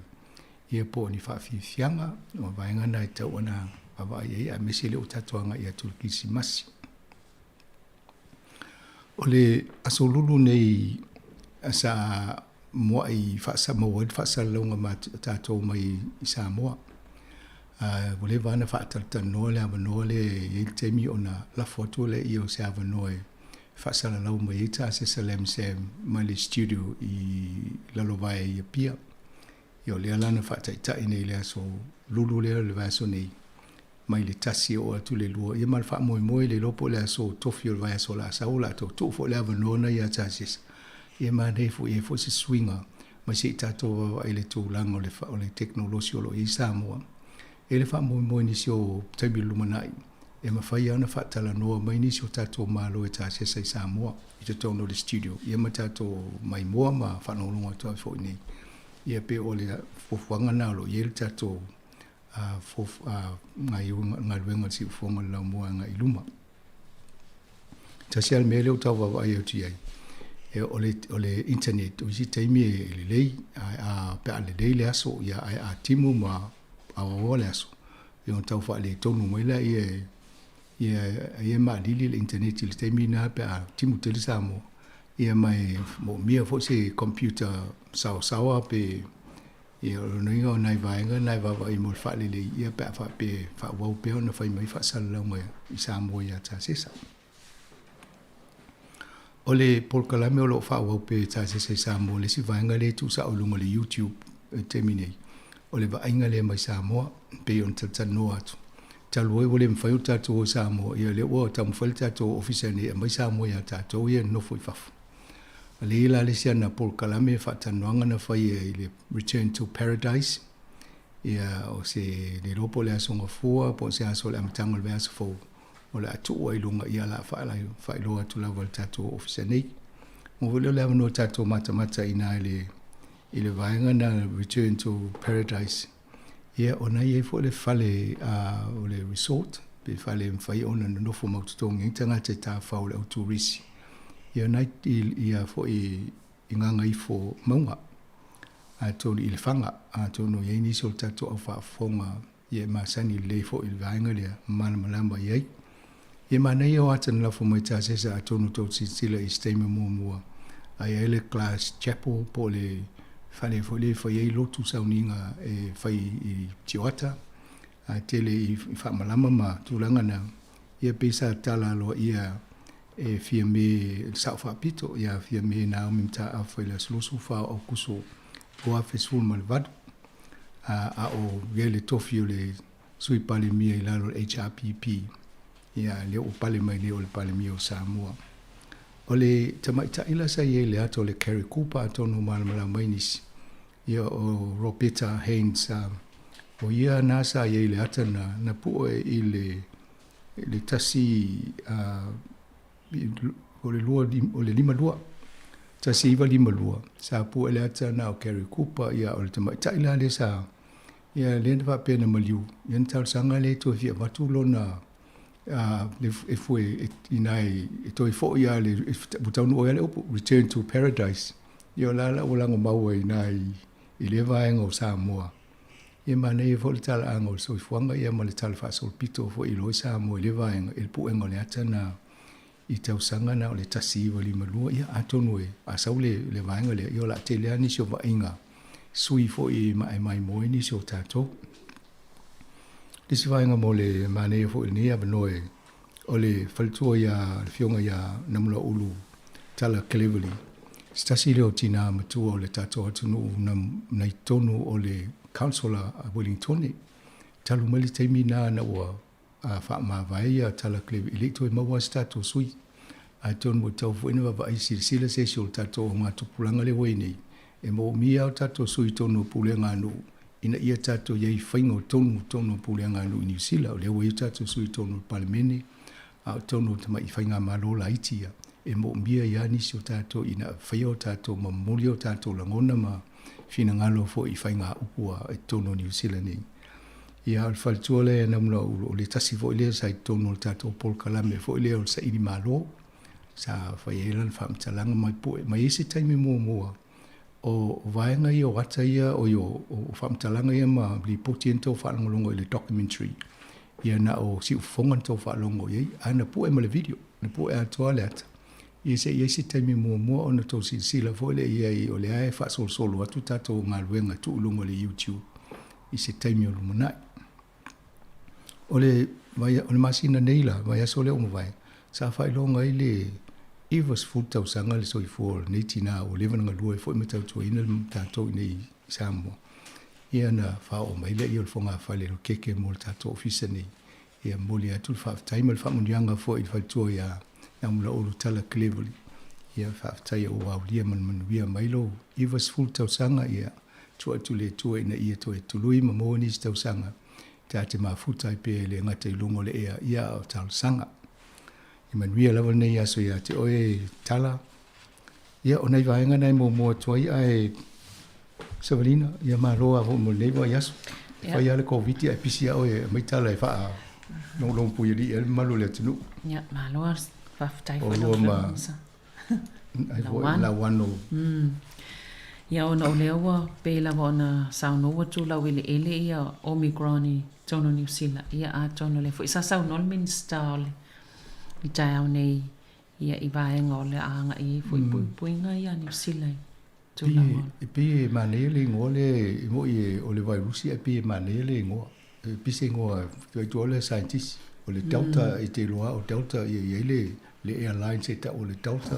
[SPEAKER 10] ia po o ni faafiafiaga. O vaega na e tatau ona vaavaai ai aemaise lea ua tatou agai atu i le Kerisimasi. O le aso lulu nei sa muai maua ai le faasalalauga ma tatou mai i Samoa. Ua leva lava ona faatalatalanoa le avanoa lea e i ai le taimi ona lafo atu lea o se avanoa e faasalalau mai ai Tasesa Lam Sam mai le studio i Lalovaea i Apia. Ia o lea la na faataitai nei i le aso lulu lea o le vaiaso nei, mai le tasi e oo atu i le lua, ia ma le faamoemoe le iloa po o le aso tofi o le vaiaso o le a sau o le a toe tuu foi le avanoa na ia Tasesa. Ia manaia foi e i ai foi se suiga mai se i tatou vaavaai i le tulaga o le o le tekonolosi o lo o i ai Samoa. E i ai le faamoemoe i nisi o taimi i le lumanai. E mafai lava ona faatalanoa mai nisi o tatou Malo e tasesa i Samoa i totonu o le studio ia ma tatou maimoa ma faalogologo atu ai foi nei. Ia pe o le fuafuaga lena o lo o i ai le tatou galuega o le siufofoga o le laumua agai i luma. Tasi lava le mea lea ua tau vaavaai atu i ai, e, o le, o le internet, o isi taimi e lelei, ae a, pe a lelei le aso, ia, ae a timu ma aoaoa le aso, ia ona tau faaletonu mai lea, ia, ia, e maalili le internet i le taimi lena pe a timu tele Samoa. Ia ma e moomia foi se computer saosaoa pe, ia o lona uiga o nai vaega na e vaavaai mo le faalelei, ia pe a faapea e faaauau pea ona fai mai faasalalauga i Samoa ia Tasesa. O le polokalame o lo o faaauau pea e Tasesa i Samoa, le isi vaega lea e tuusao i luga o le YouTube i le taimi nei, o le vaaiga lea mai Samoa, e pei ona talatalanoa atu. Talu ai ua le mafai ona tatou o i Samoa, ia o lea ua taumafai le tatou Ofisa nei e aumai Samoa ia tatou ia e nonofo i fafo. O lea e i ai la le isi ana polokalame faatalanoaga na faia i le Return to Paradise, ia o se le iloa po o le Aso Gafua po o se aso o le amataga o le vaiaso fou, o le a tuu ai i luga, ia o le a faailoa atu lava i le tatou Ofisa nei. Maua foi lea o le avanoa tatou matamata i ina i le vaega lena Return to Paradise, ia ona e i ai foi le fale o le resort, pe fale e mafai ona nonofo mautotogi ai tagata e tafafao o le au turisi, ia na ia foi i Gagaifo mauga, atonu i Lefaga, atonu e i ai nisi o le tatou au faafofoga ia e masani lelei foi i le vaega lea, malamalama i ai. Ia manaia o ata na lafo mai Tasesa atonu tou te silasila i se taimi muamua ai ai le Glass Chapel po o le fale foi lea e fai ai lotu sauniga e fai i Tioata a tele i faamalama ma tulaga na ia pei sa tala aloaia e Fiame le Sao Faapito ia Fiame Naomi Mataafa i le aso 24 o Aokuso 2018 a o i ai le tofi o le Sui Palemia i lalo o le HRPP, ia lea ua pale mai nei o le Palemia o Samoa. O le tamaitai la sa i ai i le ata o le Carrie Cooper atonu o malamalama ai nisi, ia o Roberta Haynes, o ia na sa i ai i le ata na, na pue i le, i le tasi, o le lua, o le lima lua, 1952, sa pue le ata na o Carrie Cooper, ia o le tamaitai la lea sa, Ia lea na faapea na maliu, ia na talosaga lea e toe fia avatu lona e fue ina e toe foi lava le, ua taunuu ai lava le upu, return to paradise. Ia o la la ua lagomau ai ina i lea vaega o Samoa. Ia manaia foi le talaaga o le soifuaga ia ma le tala faasolopito foi i loa i Samoa i lea vaega i le puega o le ata na i tausaga na o le 1952, ia atonu e a sau le, le vaega lea, ia o le a tele lava nisi o vaaiga sui foi e maemaemoe ai nisi o tatou. Le isi vaega mo le manaia foi o lenei avanoa e, o le faletua ia le Afioga ia Namulau'ulu Tala Cleverly, se tasi lea o tinā matua o le tatou atunuu na, na i totonu o le Council a Wellingtone. Talu mai le taimi na na ua a faamavae ia Tala Cleverly, e le i toe maua lava se tatou sui. Atonu ua tatau foi ona vaavaai silasila se isi o le tatou augatupulaga lea ua i ai nei, e moomia lava o tatou sui i totonu o pulega a nuu, ina ia tatou i ai i faiga o tonu i totonu o pulega a nuu i Niu Sila. O lea ua i ai o tatou sui i totonu o le Palemene, a o totonu o tamai faigamalo laiti ia, e moomia ai lava nisi o tatou ina faia o tatou ma momoli o tatou lagona ma finagalo foi i faigaupu a i totonu o Niu Sila nei. Ia, o le faletua lea ia Namulauulu, o le tasi foi lea sa i totonu o le tatou polokalame foi lea o le saili malo, sa fai ai lana faamatalaga mai pue mai ai se taimi muamua o vaega ia o ata ia, oi o faamatalaga ia ma lipoti ia na tou faalogologo i le documentary, ia na o siufofoga na tou faalogo i ai, ae na pue ma le video, na pue atoa le ata, ia se i ai se taimi muamua ona tou silasila foi lea i ai, o lea e faasolosolo atu tatou galuega tuu i luga o le YouTube i se taimi o lumanai. O le, o le masina nei la, vaiaso lea ua mavae, sa faailoga ai le 90 tausaga le soifua o lenei tinā ua leva ona galue foi ma tautuaina le tatou i inei i Samoa. Ia na faaoo mai lea o le fogafale o le keke mo le tatou ofisa nei. Ia momoli atu le faafetai ma le faamanuiaga foi i le faletua ia Namulau'ulu Tala Cleverly. Ia faafetai ua aulia ma le manuia mai lou 90 tausaga. Ia tuu atu i le Atua ina ia toe tului ma maua nisi tausaga. Ta te mafuta ai pea e le gata i luga o le ea, ia a o talosaga. Ia manuia lava lenei aso ia te oe e Tala. Ia, o nai vaega na e muamua atu ai, ae Savalina, ia malo lava foi mo lenei vaiaso. E fai lava le Koviti ae pisi lava oe e aumai tala e faa logologopuialii ai le mamalu o le atunuu.
[SPEAKER 6] Ia, malo lava. Faafetai foi lau Afioga Musa.
[SPEAKER 10] Ai foi Lauano.
[SPEAKER 6] Ia ona o lea ua pei lava ona saunoa ua tulau eleele ia Omicron i totonu o Niu Sila. Ia atonu o lea foi sa saunoa le Minisita o le i taeao nei ia i vaega o le a agai ai foi puipuiga ia a Niu Sila i tulaga o
[SPEAKER 10] E pei e manaia le igoa lea e moni o le vairusi ae pei e manaia le igoa. E pei se igoa e tua o le scientist o le Delta e te iloa o Delta ia i ai le le airlines e tau o le Delta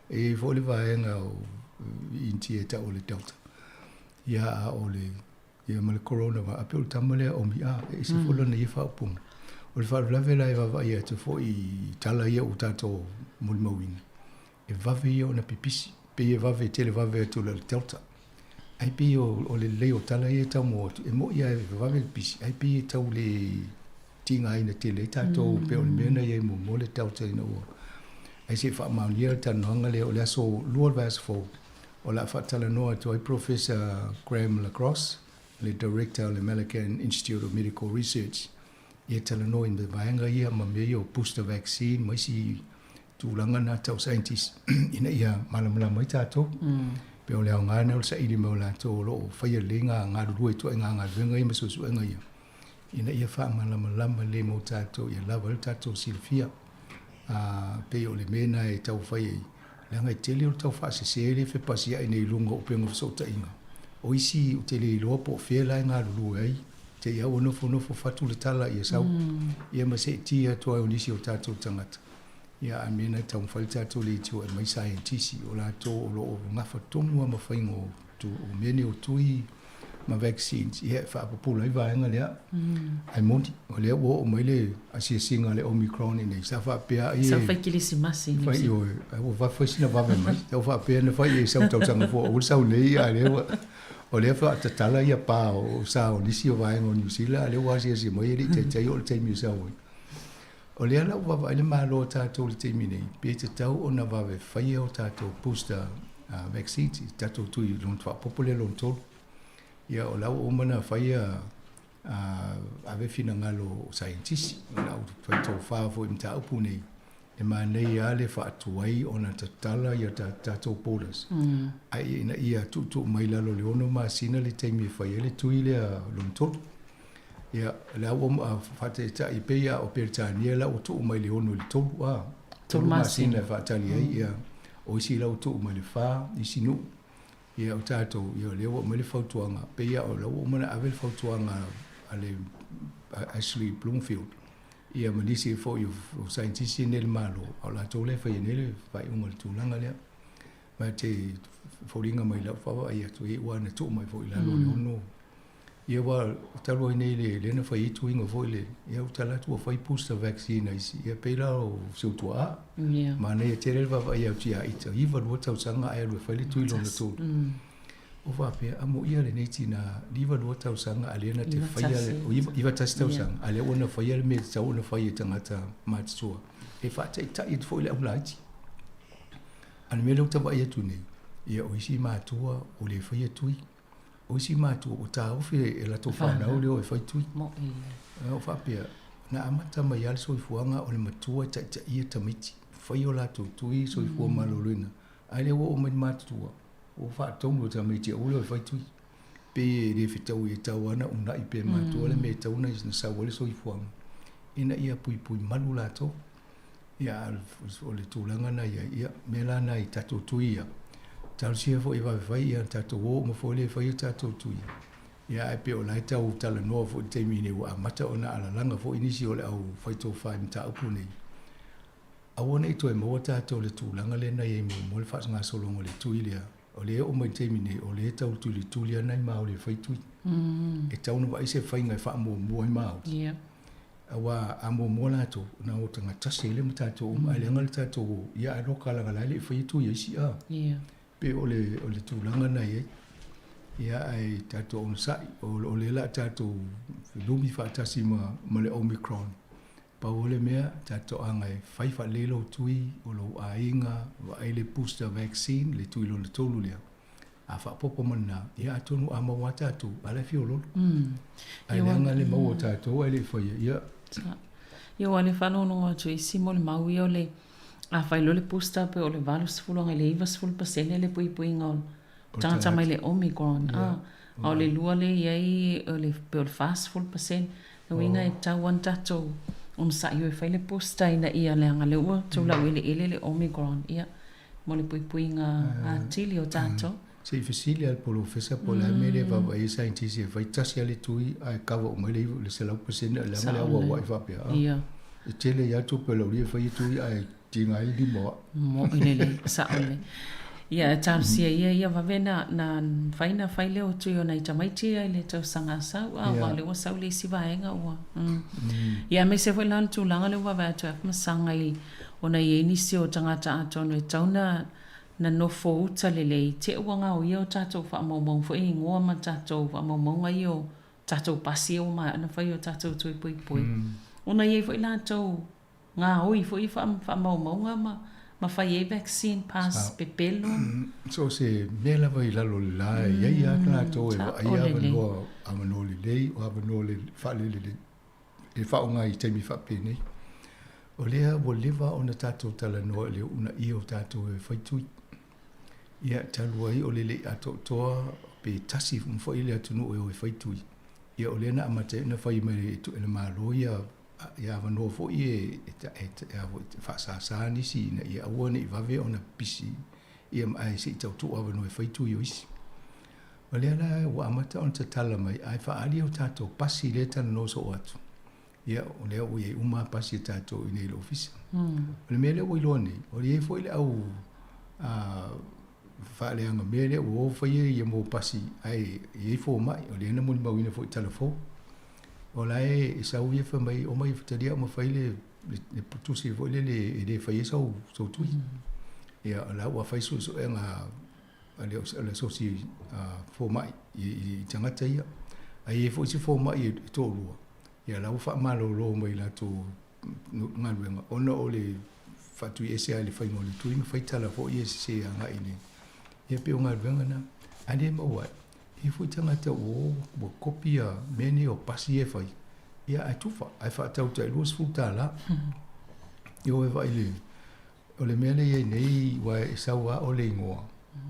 [SPEAKER 10] e i ai foi le vaega o Initia e tau o le Delta. Ia a o le ia ma le corona a pei o le tama lea o Mi'a e ese foi lana ia faaupuga. O le faalavelave la e vaavaai atu foi i tala ia ua tatou molimauina, e vave ia ona pipisi, pei e vave tele vave atu i le Delta. Ai pei o, o le lelei o tala ia e tau maua atu, e moni lava e vave le pisi, ai pei e tau le tigaina tele ai tatou pei o le mea na i ai muamua le Delta ina ua ai se i faamaonia le talanoaga lea o le aso 2 o le vaiaso fou o le a faatalanoa atu ai Professor Graham LaCrosse, le Director o le Malakand Institute of Medical Research, ia talanoa i vaega ia ma mea ia o booster vaccine ma isi tulaga na tau scientist ina ia malamalama ai tatou. Pei o le aoga lena o le saili mai o latou o lo o faia lelei ga galulue i ituaiga galuega ia ma suesuega ia, ina ia faamalamalama lelei mo tatou ia lava ai lo tatou silafia. Pei o le mea lena e tau fai ai, leaga e tele o le tau faasese lea e fepasiai nei i luga o upega o fesootaiga. O isi ou te le iloa po o fea la e galulue ai, te i lava ua nofonofo fatu le tala ia sau, ia ma seetia atu ai o nisi o tatou tagata. Ia a mea na e taumafai le tatou leitio e aumai saienitisi, o latou o lo o gafa tonu lava ma faiga o o mea nei o tui ma vaccines, ia e faapupula ai vaega lea. Ae moni, o lea ua oo mai le asiasiga a le Omicron i inei, sa faapea ai e...
[SPEAKER 6] Sau fai kilisimasi i Niu Sila.
[SPEAKER 10] Ioe, ae ua fai sina vave mai. Sa faapea na fai e sau tausaga fou aua le sau nei, a o lea ua... O lea faatatala ia pa o sa o nisi o vaega o Niu Sila, a o lea ua asiasi mai e le i taitai oo le taimi e sau ai. O lea la ua vaavaai le Malo o tatou i le taimi nei, pe tatau ona vave faia o tatou booster vaccines i tatou tui lona faaopoopo lea lona tolu. Ia o la ua uma ona faia ave finagalo o saienitisi, o la ua fai tofa foi i mataupu nei, e manaia lava le faatuai ona tatala ia tatou borders, ae ina ia tuutuu mai i lalo o le 6 masina le taimi e fai ai le tui lea lona tolu. Ia, la ua faataitai pei lava o Peretania la ua tuu mai le 6 i le 3, a, 3 masina e faatali ai, ia, o isi la ua tuu mai le 4, isi nuu. Ia, o tatou, ia, o lea ua aumai le fautuaga, pei lava o la ua uma ona ave le fautuaga a le Ashley Bloomfield, ia ma nisi foi o saienitisi nei a le Malo, a o latou lea e faia nei le faaiuga o le tulaga lea. Ma te foliga mai lau vaavaai atu, ia ua na tuu mai foi i lalo o le 6. Ia aua talu ai nei le lea na fai ai tuiga foi le ia ua tala atu ua fai booster vaccine a isi ia pei la o si ou tuaa.
[SPEAKER 6] Yeah.
[SPEAKER 10] Manaia tele le vaavaai atu ia ita 92 tausaga ae alu e fai le tui lona tolu. O faapea amuia lenei tina 92 tausaga a lea na te faia le o 91 tausaga a lea ua na faia le mea e tatau ona fai e tagata matutua e faataitai atu foi le au laiti. A o le mea lea ou te vaai atu nei, ia o isi matua ua le faia tui. O isi matua ua taofi e latou fanau le o e fai tui. O faapea, na amata mai lava le soifuaga o le matua e taitaia tamaiti, fai o latou tui, soifua maloloina. Ae lea ua oo mai le matutua, ua faatonu e tamaiti aua le o e fai tui. Pei e le fetaui e tatau lava ona uunai pea e matua le mea e tatau ona sau ai le soifuaga, ina ia puipui malu latou. Ia, o le tulaga na i ai, ia, mea la na i tatou tui ia, talosia foi e vave fai, ia, tatou o uma foi lea e fai a tatou tui. Ia, ae pei o la e tau talanoa foi i le taimi nei ua amata ona alalaga foi nisi o le au faitofa i mataupu nei. Aua ne i toe maua tatou i le tulaga lea na i ai muamua le faagasologa o le tui lea, o lea e oo mai i le taimi nei, o lea e tau tulituli lava nai maoli e fai tui. E tatau ona vaai se faiga e faamuamua ai maoli.
[SPEAKER 6] Yeah.
[SPEAKER 10] Aua a muamua latou, ona o tagata tasi ai lea ma tatou uma, ae leaga le tatou, ia ae loka leaga la e le i faia tui a isi a.
[SPEAKER 6] Yeah.
[SPEAKER 10] Pei o le, o le tulaga na i ai. Ia ae tatou onosai, o lea o le a tatou lumi faatasi ma le Omicron. Pau o le mea, tatou aga e fai faalelei lou tui, o lou aiga, vaai le booster vaccine, le tui lona tolu lea. A faaopoopo ma lena, ia atonu a maua lava tatou, a o la e fia oloolo. Ae leaga le maua o tatou ae le i faia, ia.
[SPEAKER 6] Ia ua le faalogologo atu i isi molimau ia o le a fai loa le booster pei o le 80 agai i le 90% le puipuiga o tagata mai le Omicron a a o le lua lea e i ai o le pei o le 40%. O lona uiga e tatau lava ona tatou onosai o e fai le booster ina ia leaga o lea ua tou laueleele le Omicron ia mo le puipuiga atili o tatou.
[SPEAKER 10] Se i fesili lava i le polofesa po o le a le mea lea e vaavaai ai saienitisi e fai tasi lava le tui ae cover uma ai le 100% leaga le auauai faapea a. E tele ai lava tupe a le aualii e fai ai tui ae tiga ai lima o au.
[SPEAKER 6] Mo'i lelei, sao lelei. Ia, e talosia ia ia vave na, na mafai ona fai lea o tui o nai tamaiti ia i le tausaga a sau, a aua o lea ua sau le isi vaega ua, mm. Ia, aemaise foi la le tulaga lea ua vaavaai atu ai Afamasaga i, ona e i ai nisi o tagata atonu e tatau ona na nofo uta lelei, te i ua gaoia o tatou faamaumauga foi igoa ma tatou faamaumauga ia o tatou pasi ia ua maea ona fai o tatou tui poipoi. Ona e i ai foi latou gaoi foi faamaumauga ma fai ai vaccine pass pepelo.
[SPEAKER 10] So o se mea lava i lalo o le la e i ai lava latou e vaaia avanoa, avanoa lelei, o avanoa faalelelei e faaaoga i taimi faapenei. O lea ua leva ona tatou talanoa i le uunaia o tatou e fai tui. Ia, talu ai o le le i atoatoa pe tasi uma foi le atunuu e o e fai tui, ia o lea na amata ai ona fai mai e le Malo ia ia avanoa foi e faasasa nisi ina ia aua ne i vave ona pisi ia ae se i tautuu avanoa e fai tui o isi. O lea la ua amata ona tatala mai ae faaali o tatou pasi lea e talanoa soo atu. Ia, o lea ua i ai uma lava pasi a tatou i inei i le ofisa. O le mea lea ua iloa nei, o i ai foi le au faaleaga mea lea ua o faia ia mo pasi ae i ai fomai, o lea na molimauina foi i tala fou. O la e sau ia fai mai, omai e talia au ma fai le tusi foi lele e le fai ai sou tui. Ia, o la ua fai suesuega a le asosi fomai i tagata ia. Ae i ai foi isi fomai e toalua, ia la ua faamalolo mai i latou galuega ona o le faatuiese lava i le faiga o le tui ma fai tala foi ia sese agai i le... Ia pei o galuega na. A le maua ai, e i ai foi tagata ua o ua kopi ia mea nei o pasi ia e fai, ia ae tufa, ae faatau tai $20. Ia o e vaai i le... O le mea lea e i ai nei, aua e sau lava o le igoa,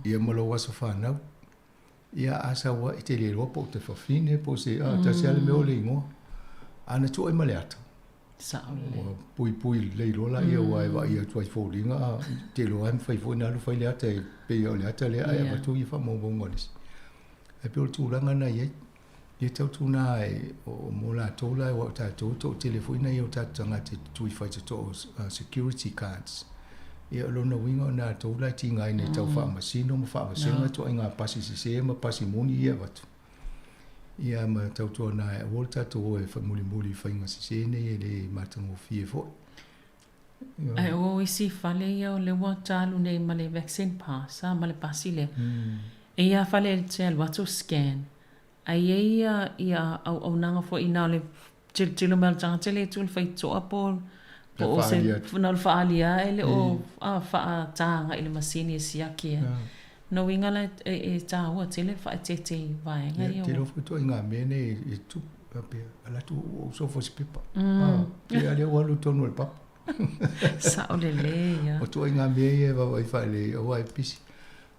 [SPEAKER 10] ia ma lou aso fanau. Ia a sau lava, e te le iloa po o te fafine po o se, a, tasi lava le mea o le igoa. A na tuu ai ma le ata,
[SPEAKER 6] Sao lelei.
[SPEAKER 10] Ua puipui lelei loa laia aua e vaai atu ai i foliga, a, te iloa lava e mafai foi ona alu fai le ata e pei o le ata lea ae avatu ia faamaumauga a le isi. Ae pei o le tulaga lena e i ai. Ia tautuana e o mo latou la aua o tatou e toatele foi nai o tatou tagata e tutui faitotoa o security guards. Ia o lona uiga o latou la e tigaina e tau faamasino ma faavasega ituaiga pasi sese ma pasi moni ia e avatu. Ia ma tautuana e aua le tatou o e mulimuli i faiga sese nei e le matagofie foi.
[SPEAKER 6] Ae o isi fale ia o lea ua talu nei ma le vaccine pass a ma le pasi lea. E i ai lava fale e te alu atu scan Ae i ai ia ia auaunaga foi na o le tilotilo mai o le tagata e le tu i le faitotoa po po o se na o le faaali lava e le o faata agai i le masini e siaki ai. Lona uiga la e taua tele le faaeteete i vaega ia.
[SPEAKER 10] Ia, te iloa foi ituaiga mea nei e tupu faapea, alu atu ou sofa i se pepa. Ia lea ua alu i totonu o le papa.
[SPEAKER 6] Sao lelei ia.
[SPEAKER 10] O ituaiga mea ia e vaavaai faalelei aua e pisi.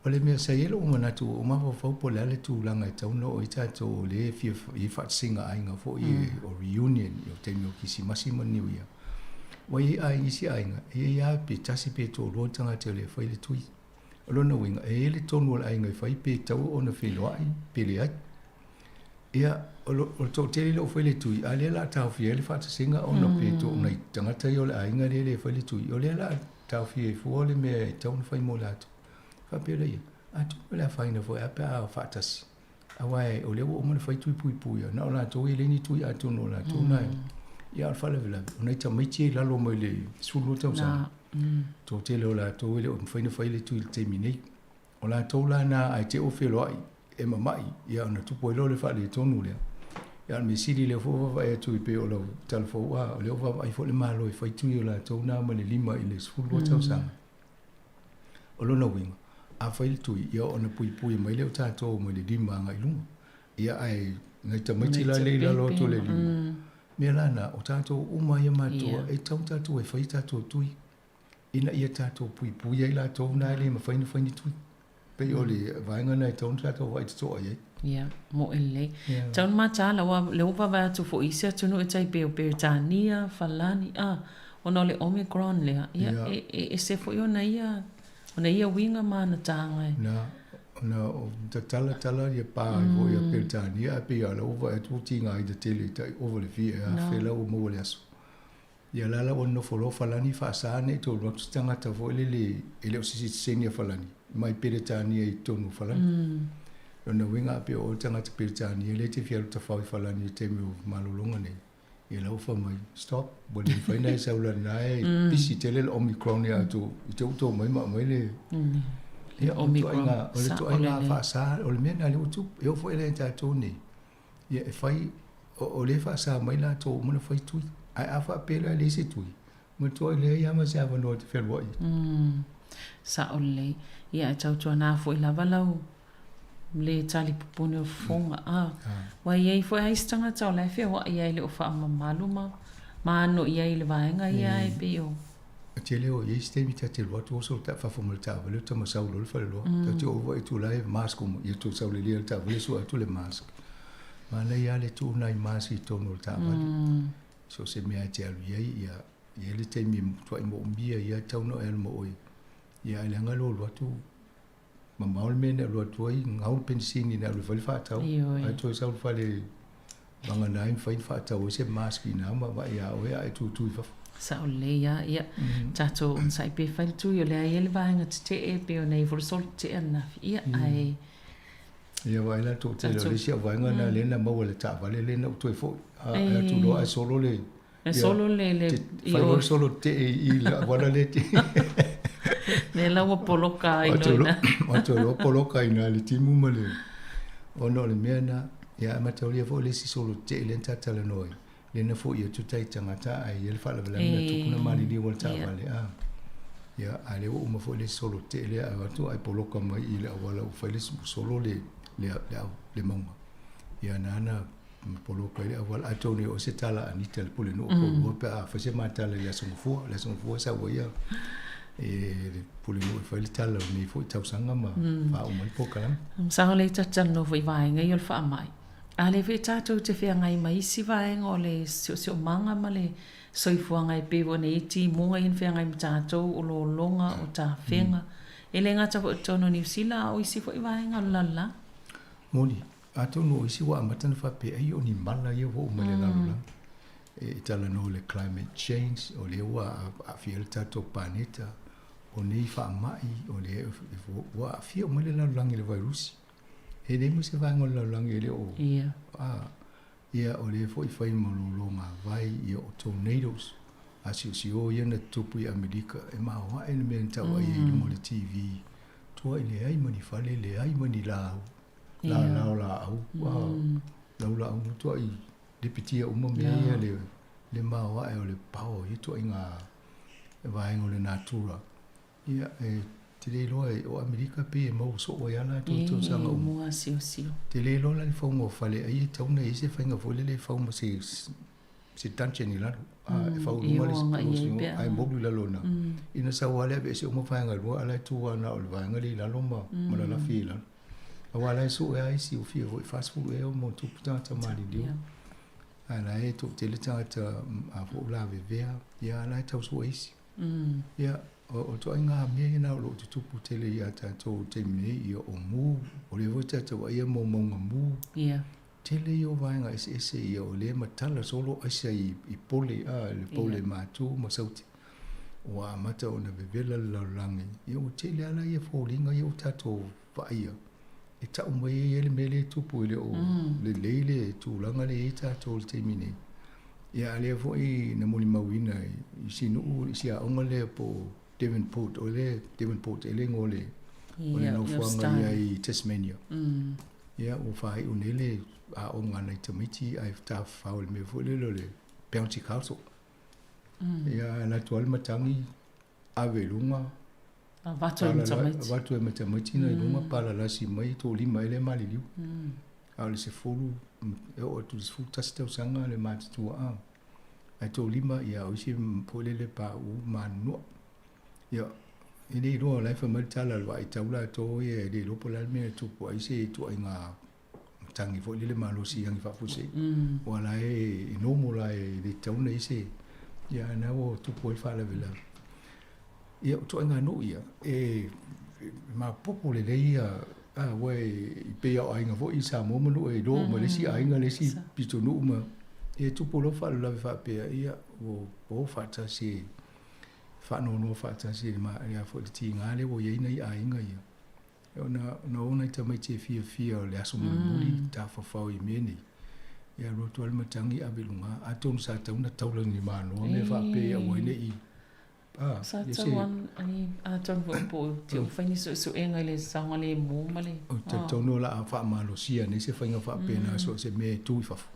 [SPEAKER 10] O le mea sa i ai lou manatu ua ou mafaufau po o le a le tulaga e tatau ona oo i ai tatou o lea e fia i ai faatasiga aiga foi o reunion i taimi o Kerisimasi ma le Niu Ia. Ua i ai isi aiga, e i ai lava pe tasi pe toalua tagata e le fai le tui. O lona uiga, e i ai le tonu o le aiga e fai pe tatau ona feiloai pe leai. Ia, o le toatele lea ua fai le tui, a o lea o le a taofia ai le faatasiga ona pe o nai tagata ia o le aiga lea e le fai le tui, o lea o le a taofia ai fua le mea e tatau ona fai mo latou. Faapea lea, atonu o le afaina foi ae a pe a faatasi, aua o lea ua uma ona fai tui puipuia, na o latou e leai ni tui atonu o latou na e. Ia a o le faalavelave, o nai tamaiti ia i lalo mai le 12 tausaga, toatele o latou e le o mafai ona fai le tui i le taimi nei. O latou la na ae te i ua feloai. e mama'i, ia ona tupu ai loa le faaletonu lea. Ia a o le mea sili lea foi ua vaavaai atu e pei o lau tala fou, a o lea ua vaavaai foi le Malo e fai tui o latou na mai le 5 i le 12 tausaga. O lona uiga, a fai le tui, ia ona puipui mai lea o tatou mai le 5 agai i luga. Ia ae nai tamaiti la lea i lalo atu o le 5, mea la na, o tatou uma ia matua, e tatau ona tatou e fai a tatou tui, ina ia tatou puipui ai latou na e le mafai ona fai ni tui. Pei o le vaega lena e tatau ona tatou vaai totoa i ai.
[SPEAKER 6] Ia, moe lelei. Tau na mataala, aua o lea ua vaavaai atu foi i isi atunuu e tai pei o Peretania, Falani, a, ona o le Omicron lea, ia, e, e ese foi ona ia, ona ia uiga ma ana taga e.
[SPEAKER 10] Na, ona o tatala tala ia pa ai foi a Peretania, ae pei lava o la ua vaai atu ua tiga ai tele i tai ova le fia e afe la ua maua i le aso. Ia la la ua nofo loa Falani faasa ne i tou alu atu se tagata foi lele e le o se sitiseni a Falani mai Peretania i totonu o Falani. Lona uiga a pei o oe le tagata Peretania lea e te fia alu tafao i Falani i le taimi o malologa nei, ia la ua fai mai, stop, ua le mafai ona e sau leaga o la e pisi tele le Omicron ia atu i te i ua tou omai ma aumai le Ia, o le ituaiga, o le ituaiga faasa, o le mea lena lea ua tupu. E oo foi la ia tatou nei, Ia e fai, o lea e faasa mai latou ua uma ona fai tui. Ae a faapea la e leai se tui, matuai leai lava ma se avanoa e te fealuai ai.
[SPEAKER 6] Umm, sao lelei. Ia ae tautuana foi lava lau le talipopone o fofoga, a. Ua i ai foi lava isi tagata o la e feoai ai e le o faamamalu ma ma ano i ai i le vaega ia e pei o.
[SPEAKER 10] E tele o i ai se taimi ta te alu atu oso ta fafo ma le taavale o tama sau loa le faleloa. Ta te oo foi atu la e mask uma. Ia tou sau lelei le taavale sue atu le mask. Manaia lava le tuu nai mask i totonu o le taavale. So o se mea e te alu i ai, ia i ai le taimi e matuai moomia ai lava e tatau ona e alu ma oe. Ia ae leaga lou alu atu mamao le mea na e alu atu ai, gau le penisini na e alu e fai le faatau. Ae toe sau i le fale vagana ai mafai ona faatau ai se mask i ina ma vaai ia oe ae tutu i fafo.
[SPEAKER 6] Sao lelei lava. Ia, tatou onosai pea e fai le tui, o lea e i ai le vaega tetee e pei ona i ai foi le solo tetee ananafi. Ia, ae...
[SPEAKER 10] Ia vaai la toatele o le isi au vaega lena lea na maua i le taavale lea na ou toe foi. A atu loa ae solo le
[SPEAKER 6] E solo le le
[SPEAKER 10] fai loa le solo tetee i le auala lea te
[SPEAKER 6] Lea la ua poloka ai loa ina.
[SPEAKER 10] Atu loa poloka ina le timu ma le ona o le mea na ia ae mataulia foi le isi solo tetee lea na ta talanoa ai lea na foi atu tai tagata ae i ai le faalavelave na tupu na maliliu ai le taavale a ia a lea ua uma foi le isi solo tetee lea ae o atu ae poloka mai i le auala ua fai le solo le le le mauga ia na na poloka i le auala atonu e oo se tala a Anita le pulenuu o Koulua pe a fai se ma tala i le Aso Gafua. Le Aso Gafua e sau ai e le pulenuu e fai le tala o lenei foi tausaga ma faauma ai le polokalame.
[SPEAKER 6] Masalo o lea ta te talanoa foi i vaega ia o le faamai, a lea foi tatou te feagai ma isi vaega o le siosiomaga ma le soifuaga e pei foi ona i ai timuga ia na feagai ma tatou, o lologa, o tafega. E le gata foi i totonu o Niu Sila a o isi foi vaega o le lalolagi.
[SPEAKER 10] Moni, Atonu o isi ua amata ona faapea, ai o ni mala ia ua oo mai le lalolagi. E talanoa i le climate change, o lea ua aafia ai le tatou paneta, o nei faamai, o lea ua aafia uma le lalolagi i le vairusi. E leai ma se vaega o le lalolagi e le o... A, ia o lea foi fai ma lologa vai, ia o tornadoes, asiosio ia na tutupu i Amerika, e maoae le mea na tau ai i luga o le TV, tuai leai ma ni fale, leai ma ni lau. Lala o laau, lau laau matuai lipitia uma mea ia le le maoae o le power o ia ituaiga vaega o le natura. Ia e te le iloa o Amerika pei e maua soo ai lava latou i tausaga uma. Te le iloa la le fauga o fale ai e tatau ona i ai se faiga foi lele e fau ma se se dungeon i lalo. E fau i luga le ae moulu i lalo i ina. Ina sau lava lea aveese uma vaega e lua a o la e tu lava na o le vaega lea i lalo ma lalafi i lalo. Aua la e sue lava isi ua fia foi 40 ea ma ona tupu tagata maliliu. Ae la e toatele tagata a foi o lavevea, ia la e tau sue isi. Ia, o ituaiga mea ia na o lo o tutupu tele ia tatou i le taimi nei, ia o mu, o lea foi tatou vaaia mo mauga mu. Tele ia o vaega eseese ia o lea e matala solo aisa i pole, a, le pole matu ma sauti. Ua amata ona vevela le lalolagi, ia ua tele lava la ia foliga ia ua tatou vaaia e tau mai ai le mea lea e tupu e le o lelei le tulaga lea e i ai tatou i le taimi nei. Ia a lea foi na molimauina i si nuu, i si aoga lea po o Devonport, o le Devonport e le igoa o le nofoaga ia i Tasmania. Ia ua faaiu nei le aoga a nai tamaiti ae tafafao i le mea foi lele o le bouncy castle. Ia alu atu lava le matagi ave i luga,
[SPEAKER 6] Avatu ai ma tamaiti.
[SPEAKER 10] Avatu ai ma tamaiti na i luga palalasi mai toalima ai lea e maliliu. A o le 10, e oo atu i le 11 tausaga le matutua a. Ae toalima ia o isi foi lele pauu manunua. Ia, e le iloa o la e fai mai le tala a le vaaitau latou ia e le iloa po o le a le mea e tupu ai se ituaiga matagi foi lele malosi i agi faafuasei. Aua o la e normal lava e le tatau ona i ai se... Ia a o lena ua tupu ai le faalavelave. Ia, o ituaiga nuu ia, e maopoopo lelei ia, aua e pei lava o aiga foi i Samoa ma nuu e iloa uma e le isi aiga le isi pitonuu ma... E tupu loa faalavelave faapea, ia ua o faatasi e faanoanoa faatasi i le a foi le tiga lea ua i ai nai aiga ia. Ona na o nai tamaiti e fiafia o le aso mulimuli tafafao i mea nei. Ia alu atu lava le matagi ave i luga. Atonu sa tatau ona taulagi manoa mea faapea ia aua ai ne i
[SPEAKER 6] a Sa tatau atonu foi po o te fai ni suesuega i le saogalemu ma le
[SPEAKER 10] Ou te talitonu o le a faamalosia nei se faiga faapena so o se mea e tu i fafo.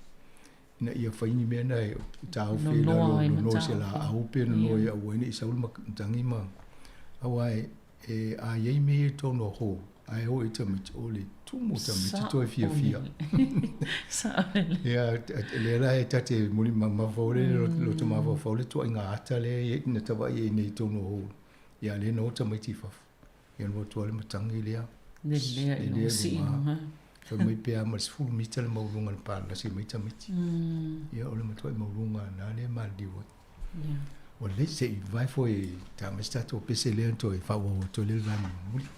[SPEAKER 10] Ina ia fai ni mea na e taofi ai lalo, nonoa i se laau pe nonoa ia aua ai ne i sau le matagi ma aua e a i ai mea ia i totonu o hall ae o ai tamaiti o le tumu o tamaiti toe fiafia. Ia lea la e ta te muli mafaufau le loto mafaufau le tuaiga ata lea na tava'i ai nei i totonu o hall. Ia lea na o tamaiti i fafo. Ia alu atu lava le matagi lea.
[SPEAKER 6] Lelea i luga, sii i luga.
[SPEAKER 10] Fai mai pe a ma le 10 mita le maualuga o le palasi mai tamaiti. Ia o le matuai maualuga lena lea e maliliu ai. Ua lelei se i vavae foi e ta mai se tatou pese lea ona toe faaauau atu ai lea i le vaega mulimuli.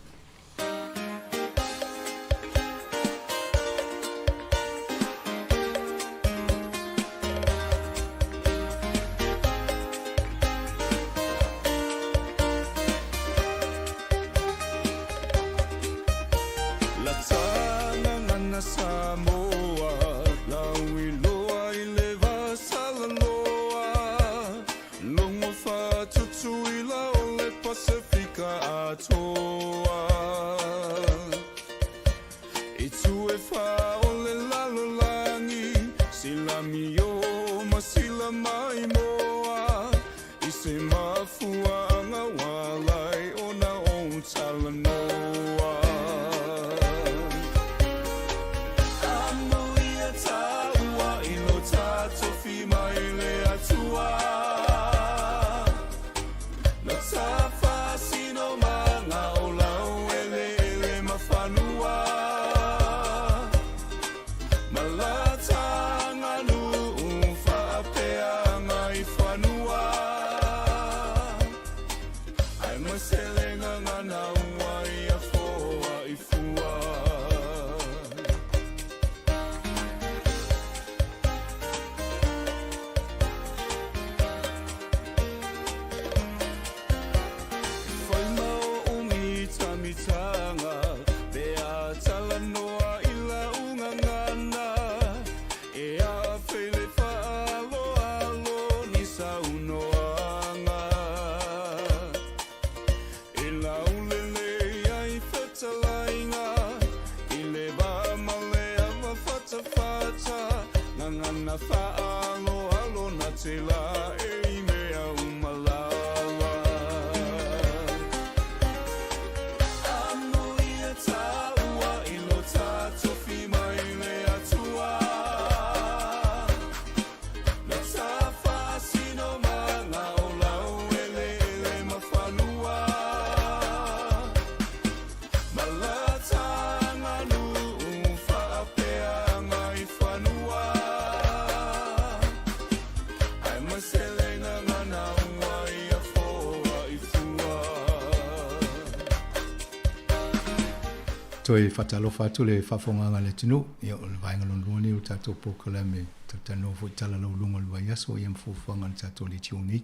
[SPEAKER 10] Toe faatalofa atu le faafofogaaga a le atunuu, ia o le vaega lona lua lenei o le tatou polokalame talatalanoa foi i tala laualuga o le vaiaso ia ma fuafuaga a le tatou leitio nei.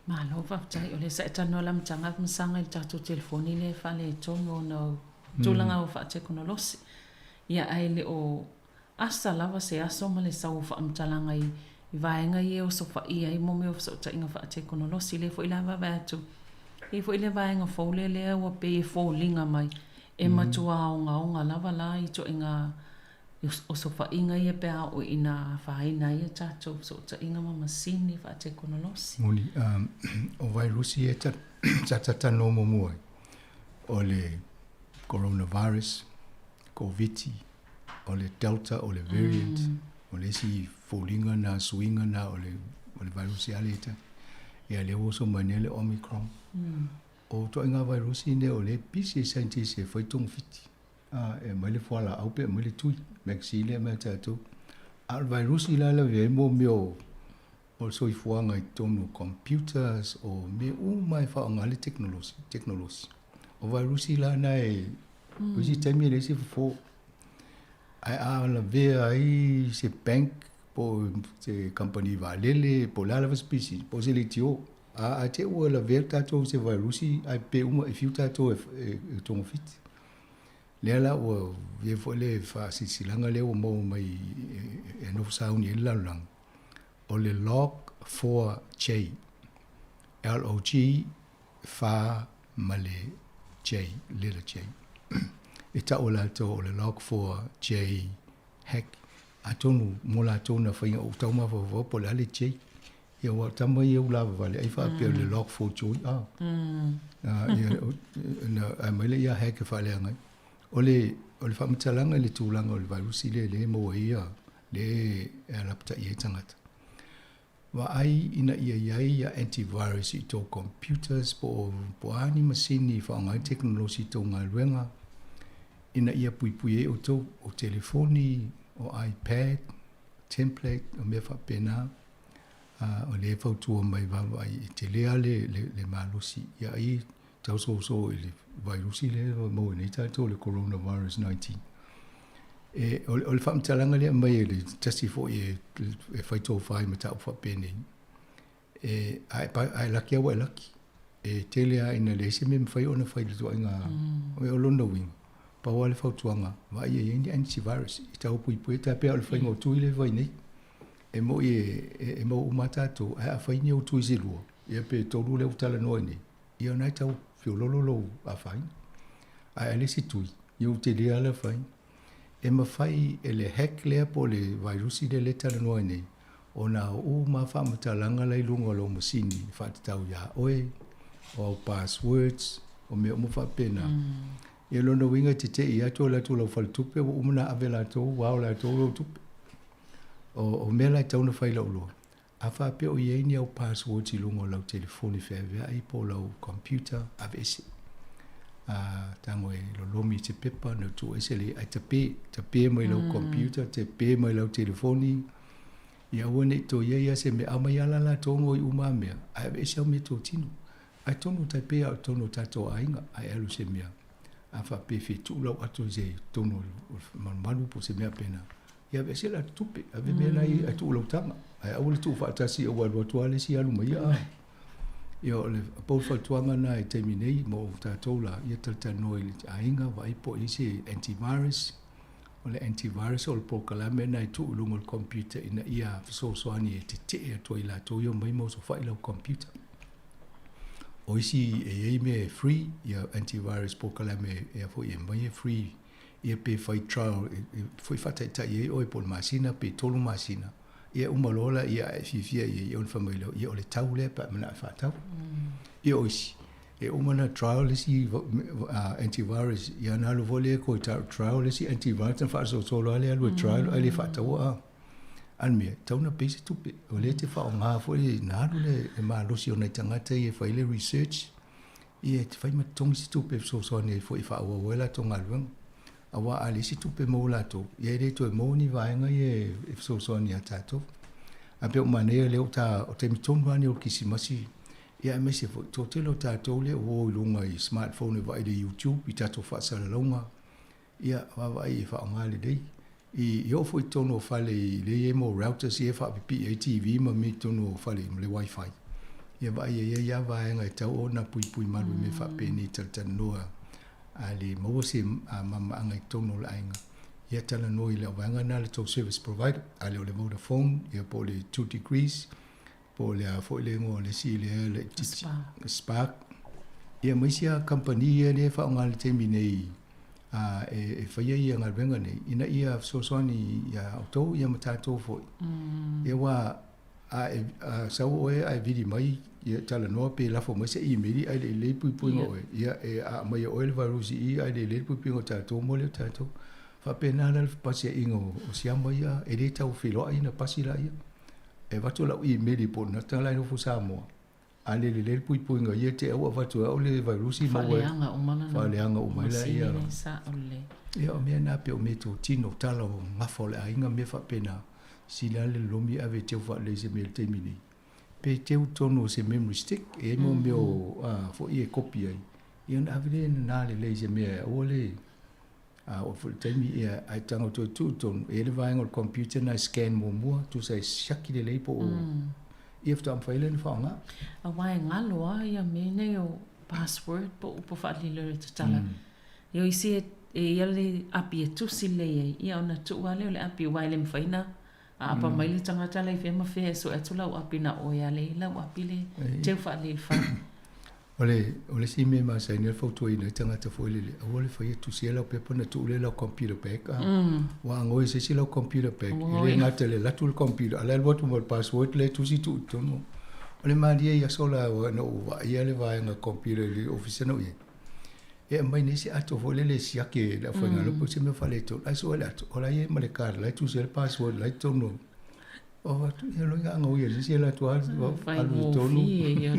[SPEAKER 6] Malo faafetai, o lea sa e talanoa i le amataga masaga i le tatou telefoni lea e faaletonu ona o tulaga o faatekonolosi. Ia ae le o asa lava se aso ma le sau o faamatalaga i vaega ia e osofaia ai mo mea o fesootaiga faatekonolosi. Lea foi la vaavaai atu, e i ai foi le vaega fou lea lea ua pei e foliga mai E matua ogaoga lava la i ituaiga osofaiga ia pe a oo ina afaina ai a tatou fesootaiga ma masini faatekonolosi.
[SPEAKER 10] Moni, o vairusi ia sa talanoa muamua ai, o le coronavirus, Koviti, o le Delta, o le variant, o le isi foliga na, suiga na o le vairusi lava lea e tasi. Ia lea ua oso mai nei le Omicron. O ituaiga vairusi nei o lea e pisi e scientists e fai togafiti. A, e aumai le fualaau pe aumai le tui, vaccine lea e aumai ia tatou. A o le vairusi la e lavea ai mo mea o o le soifuaga i totonu o computers, o mea uma e faaaoga ai le tekonolosi, tekonolosi. O vairusi la na e, o isi taimi e leai se fofo. Ae a lavea ai se bank po o se kamupani vaalele po o le a lava se pisinisi po o se leitio, a te i ua lavea tatou i se vairusi ae pe uma e fiu tatou e togafiti. Lea la ua i ai foi le faasilasilaga lea ua maua mai e nofo sauni ai le lalolagi, o le log 4J, LOG 4 ma le J, letter J. E tau e latou o le log 4J hack, atonu mo latou na faiga o tau mafaufau po o le a le J. Ia aua o tama ia ua lavavale ai faapea o le log 4 joy a. Ia na aumai lea ia hack e faaleaga ai. O le o le faamatalaga i le tulaga o le vairusi lea lea e maua ai ia lea e alapataia ai tagata. Vaai ina ia i ai ia antivirus i tou computers po o po o a ni masini e faaaoga ai tekonolosi i tou galuega ina ia puipui ai outou, o telefoni, o ipad, template, o mea faapena. O lea e fautua mai vaavaai e tele lava le, le, le malosi ia ai tausoso i le vairusi lea e maua nei tatou le coronavirus 19. E, o, o le faamatalaga lea aumai e le tasi foi e, e fai tofa i mataupu faapenei, e, a e, a e laki lava ua e laki. E tele lava ina leai se mea e mafai ona fai i le ituaiga, o lona uiga, pau lava le fautuaga, vaai e i ai ni antivirus i tau puipui, tai pei o le faiga o tui lea e fai nei. E moni e, e maua uma lava tatou, ae a fai ni ou tui se lua, ia pe tolu lea ua talanoa ai nei, ia o lena e tau feoloolo lou afaina. Ae a leai se tui, ia ua tele lava le afaina. E mafai e le hack lea po o le vairusi lea lea e talanoa ai nei, ona o uma lava faamatalaga la i luga o lau masini e faatatau iā oe, o au passwords, o mea uma faapena. Ia lona uiga e tete'i atu o latou lau faletupe ua uma ona ave latou, ua ao latou lou tupe. O, o mea la e tatau ona fai i lou iloa, a faapea o i ai ni au passwords i luga o lau telefoni feaveai po o lau computer, aveese. A, tago e lolomi i se pepa ona tuuese lea, ae tape, tape mai lau computer, tape mai lau telefoni, ia aua ne i toe i ai lava se mea, aumai lava la latou ngoi uma a mea, ae aveese au meatotino. Ae tonu tai pei lava o totonu o tatou aiga, ae alu se mea, a faapea e fia tuu lau ato i se totonu o le malumalu po o se mea faapena, Ia aveese la tupe, ave mea la i ai tuu lau taga. Ae aua le tuu faatasi ua alu atu lava le isi alu ma ia. Ia o le pau le fautuaga lena i taimi nei mo tatou la, ia talatalanoa i le aiga, vaai po o i ai se antivirus. O le antivirus o le polokalame lena e tuu i luga o le computer ina ia fesoasoani e tetee atu ai i latou ia omai ma osofai lau computer. O isi e i ai mea e free, ia antivirus polokalame e a foi e aumai e free ia pe fai trial e foi faataitai ai oe po o le masina pe tolu masina, ia uma loa laia a e fiafia i ai, ia ona fai mai lea, ia o le tau lea pe a e manao e faatau. Ia o isi, e uma ona trial le isi antivirus, ia ona alu foi lea toe trial le isi antivirus ona faasolosolo lava lea alu e trial ae le faataua a. A le mea, e tatau ona pay se tupe, o lea e te faaaoga foi na alu le malosi o nai tagata ia e fai le research, Ia, e te fai ma totogi se tupe e fesoasoani ai foi e faaauau ai latou galuega. Aua a leai se tupe e maua latou, ia e le toe maua ni vaega ia e fesoasoani ia tatou. Ae pei ua manaia lea ua ta, o taimi tonu lava nei o le Kerisimasi, ia aemaise foi, toatele o tatou lea ua o i luga i smartphone e vaai i le YouTube i tatou faasalalauga, ia vaavaai e faaaoga lelei. I oo foi i totonu o fale i lea e i ai mo routers ia e faapipii ai TV ma mea i totonu o fale ma le wifi. Ia vaai e i ai lava vaega e tatau ona puipui malu i mea faapenei talatalanoa a le maua se malamalamaaga i totonu o le aiga. Ia talanoa i lau vaega lena le tou service provider, a le o le Vodafone ia po o le Two Degrees po o le a foi le igoa o le isi lea laitiiti, Spark. Ia ma isi lava kamupani ia lea e faaaoga i le taimi nei. e faia ia galuega nei ina ia fesoasoani iā outou ia ma tatou foi. Ia aua a e a sau oe ae vili mai ia talanoa pe lafo mai se imeli ae le i lelei puipuiga o oe, ia e aamaia oe le vairusi i ae le i lelei le puipuiga o tatou mo lea o tatou. Faapena la le pasiaiga o siama ia, e le tau feiloai ona pasi laia. E avatu lau imeli po o nata la e nofo Samoa, a le lelei le puipuiga ia te au avatu e au le vairusi maua ai.
[SPEAKER 6] Faaleaga uma lana
[SPEAKER 10] Faaleaga uma ai
[SPEAKER 6] masini
[SPEAKER 10] laia.
[SPEAKER 6] nei sao lelei.
[SPEAKER 10] Ia o mea na pei o meatotino, tala o gafa o le aiga, mea faapena. Sili lava le lolomi ave e teu faalelei i se mea i le taimi nei. Pe teu totonu o se memory stick, e i ai mo mea o a foi e kopi ai, ia ona ave lea e nana lelei i se mea e aua le a oo foi i le taimi ia ae tago toe tuu i totonu, e i ai le vaega o le computer na e scan muamua, tusa e siaki lelei po o ia faatoa mafai lea ona faaaoga.
[SPEAKER 6] Aua e galo lava ia mea nei o password po o upu faalilo i le tatala. Ia o isi e ia le api e tusi lelei ai, ia ona tuu lava lea o le api aua e le mafai ona aapa mai le tagata la i fea ma fea e sue atu lau api na o oe lava lea e i ai lau api le teu faalelefa.
[SPEAKER 10] O le o le isi mea e masani ai le fautuaina ai tagata foi lele, aua le faia tusia lau pepa ona tuu lea i lau computer bag a. Ua ago i se isi lau computer bag, e le gata i le alu atu le computer, a o la e alu atu ma le password lea e tusi tuu i totonu. O le malie i aso la ua na ou vaaia le vaega computer i le ofisa na ou i ai, e aumai nei se ato foi lele e siaki e le aufaigaluega po o se mea faaletonu, ae sue le ato, o la e i ai ma le card la e tusi ai le password la e i totonu. O avatu, ia loiga a gauia e se isi e alu atu lava alu i totonu.
[SPEAKER 6] Faigofie ia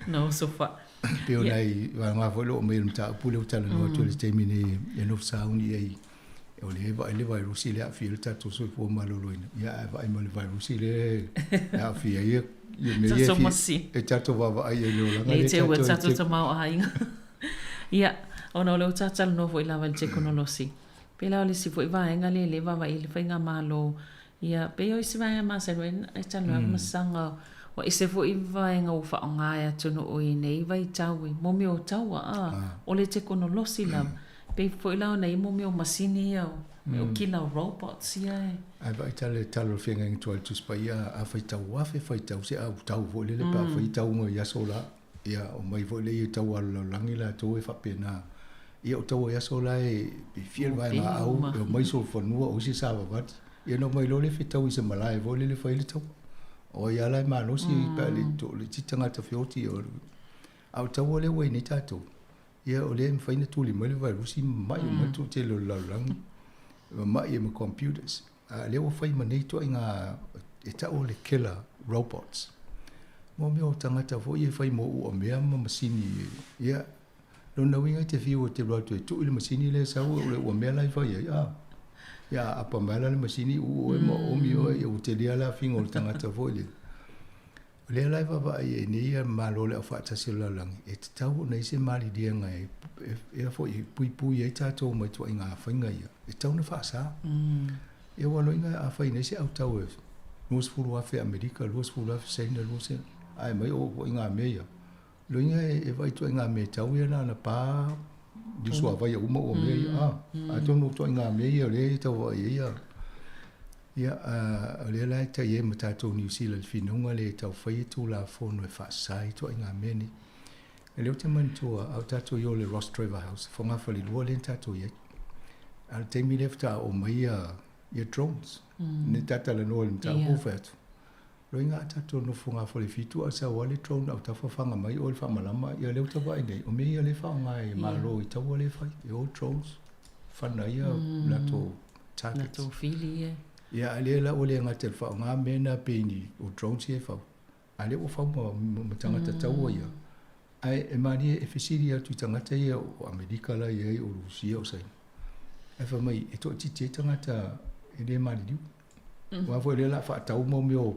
[SPEAKER 6] ona oso faa.
[SPEAKER 10] Pei o nai vaega foi lea ua aumai i le mataupu lea ua talanoa atu i le taimi nei e nofo sauni ai o lea e vaai le vairusi lea e aafia ai le tatou soifua maloloina, ia ae vaai ma le vairusi lea e aafia ai ia mea ia e tatou vaavaai ai i le olaga
[SPEAKER 6] lea tatou te tatou tamaoaiga. Ia, ona o lea ua tatou talanoa foi lava i le tekonolosi, pei la o le isi foi vaega lea lea e vaavaai i ai le faigamalo, ia, pei o isi vaega masani e talanoa ai ma saga, ua ese foi vaega ua faaaoga e atunuu i nei vaitau i mo mea o taua, a, o le tekonolosi lava. Pei foi la ona i ai mo mea o masini ia o killer robots ia e.
[SPEAKER 10] Ae vaai tala i le tala o le feagaiga tuai i le Tusi Paia, a faitau afe faitau se autau foi lele pe a fai tauga i aso la, ia omai foi lea i tau a le lalolagi latou e faapena. Ia o taua i aso la e fia le vaega au, e omai solofanua o isi sa vavali. Ia ona omai loa lea fetau i se malae foi lele fai ai le taua. O ai lava la e malosi pe a le iti tagata feoti. A o taua lea ua i ai nei tatou, Ia, o lea e mafai ona tuli mai le vairusi ma mamai uma le toatele o le lalolagi, mamai ai ma computers. A o lea ua fai ma nei ituaiga e tau o le killer robots. Mo mea o tagata foi ia e fai mo uamea ma masini. Ia, lona uiga e te fiu e te alu atu e tui le masini lea e sau o le uamea la e fai ai, a. Ia, a aapa mai la le masini uu oe ma oomi oe, ia ua tele lava le afiga o le tagata foi lele. O lea la e vaavaai ai nei ia Malo o le Aufaatasi o le Lalolagi, e tatau ona i ai se maliliega e, e, foi, e puipui ai tatou mai ituaiga faiga ia, e tatau ona faasa. Ia aua loiga a fai nei se autau e 20,000 Amerika, 20,000 Saina, 20, ae mai o ituaiga mea ia. Loiga e, e vaai ituaiga mea tau ia na ona pa liusuavai uma ua mea ia. Ah, atonu o ituaiga mea ia o lea e tau vaai ai ia. Ia, o lea la e tai ai ma tatou Niu Sila i le finauga lea e tau fai e Tulafono e faasa ai ituaiga mea nei. O lea ou te manatua, a o tatou i o i le Rostrevor House, fogafalelua lea na tatou i ai. A o le taimi lea faatoa oo mai ia, ia drones. Ne ta talanoa i le mataupu ua fai atu. Loiga a tatou nofo fogafalefitu a o sau lava le drone autafa faga mai oe i le faamalama, ia lea ua tau vaai nei, o mea ia lea e faaaoga e Malo i taua lea e fai, e o drones, fana ai ia latou targets.
[SPEAKER 6] Latou fili ia.
[SPEAKER 10] Ia, a lea la ua le gata i le faaaoga mea na pei ni o drones ia e fau, a lea ua fau ma, ma tagata taua ia. Ae e malie e fesili atu i tagata ia o Amerika la i ai, o Rusia, o Saina. Ae fai mai, e toaitiiti ai tagata e le maliliu. Aua foi o lea o le a faatau mo mea o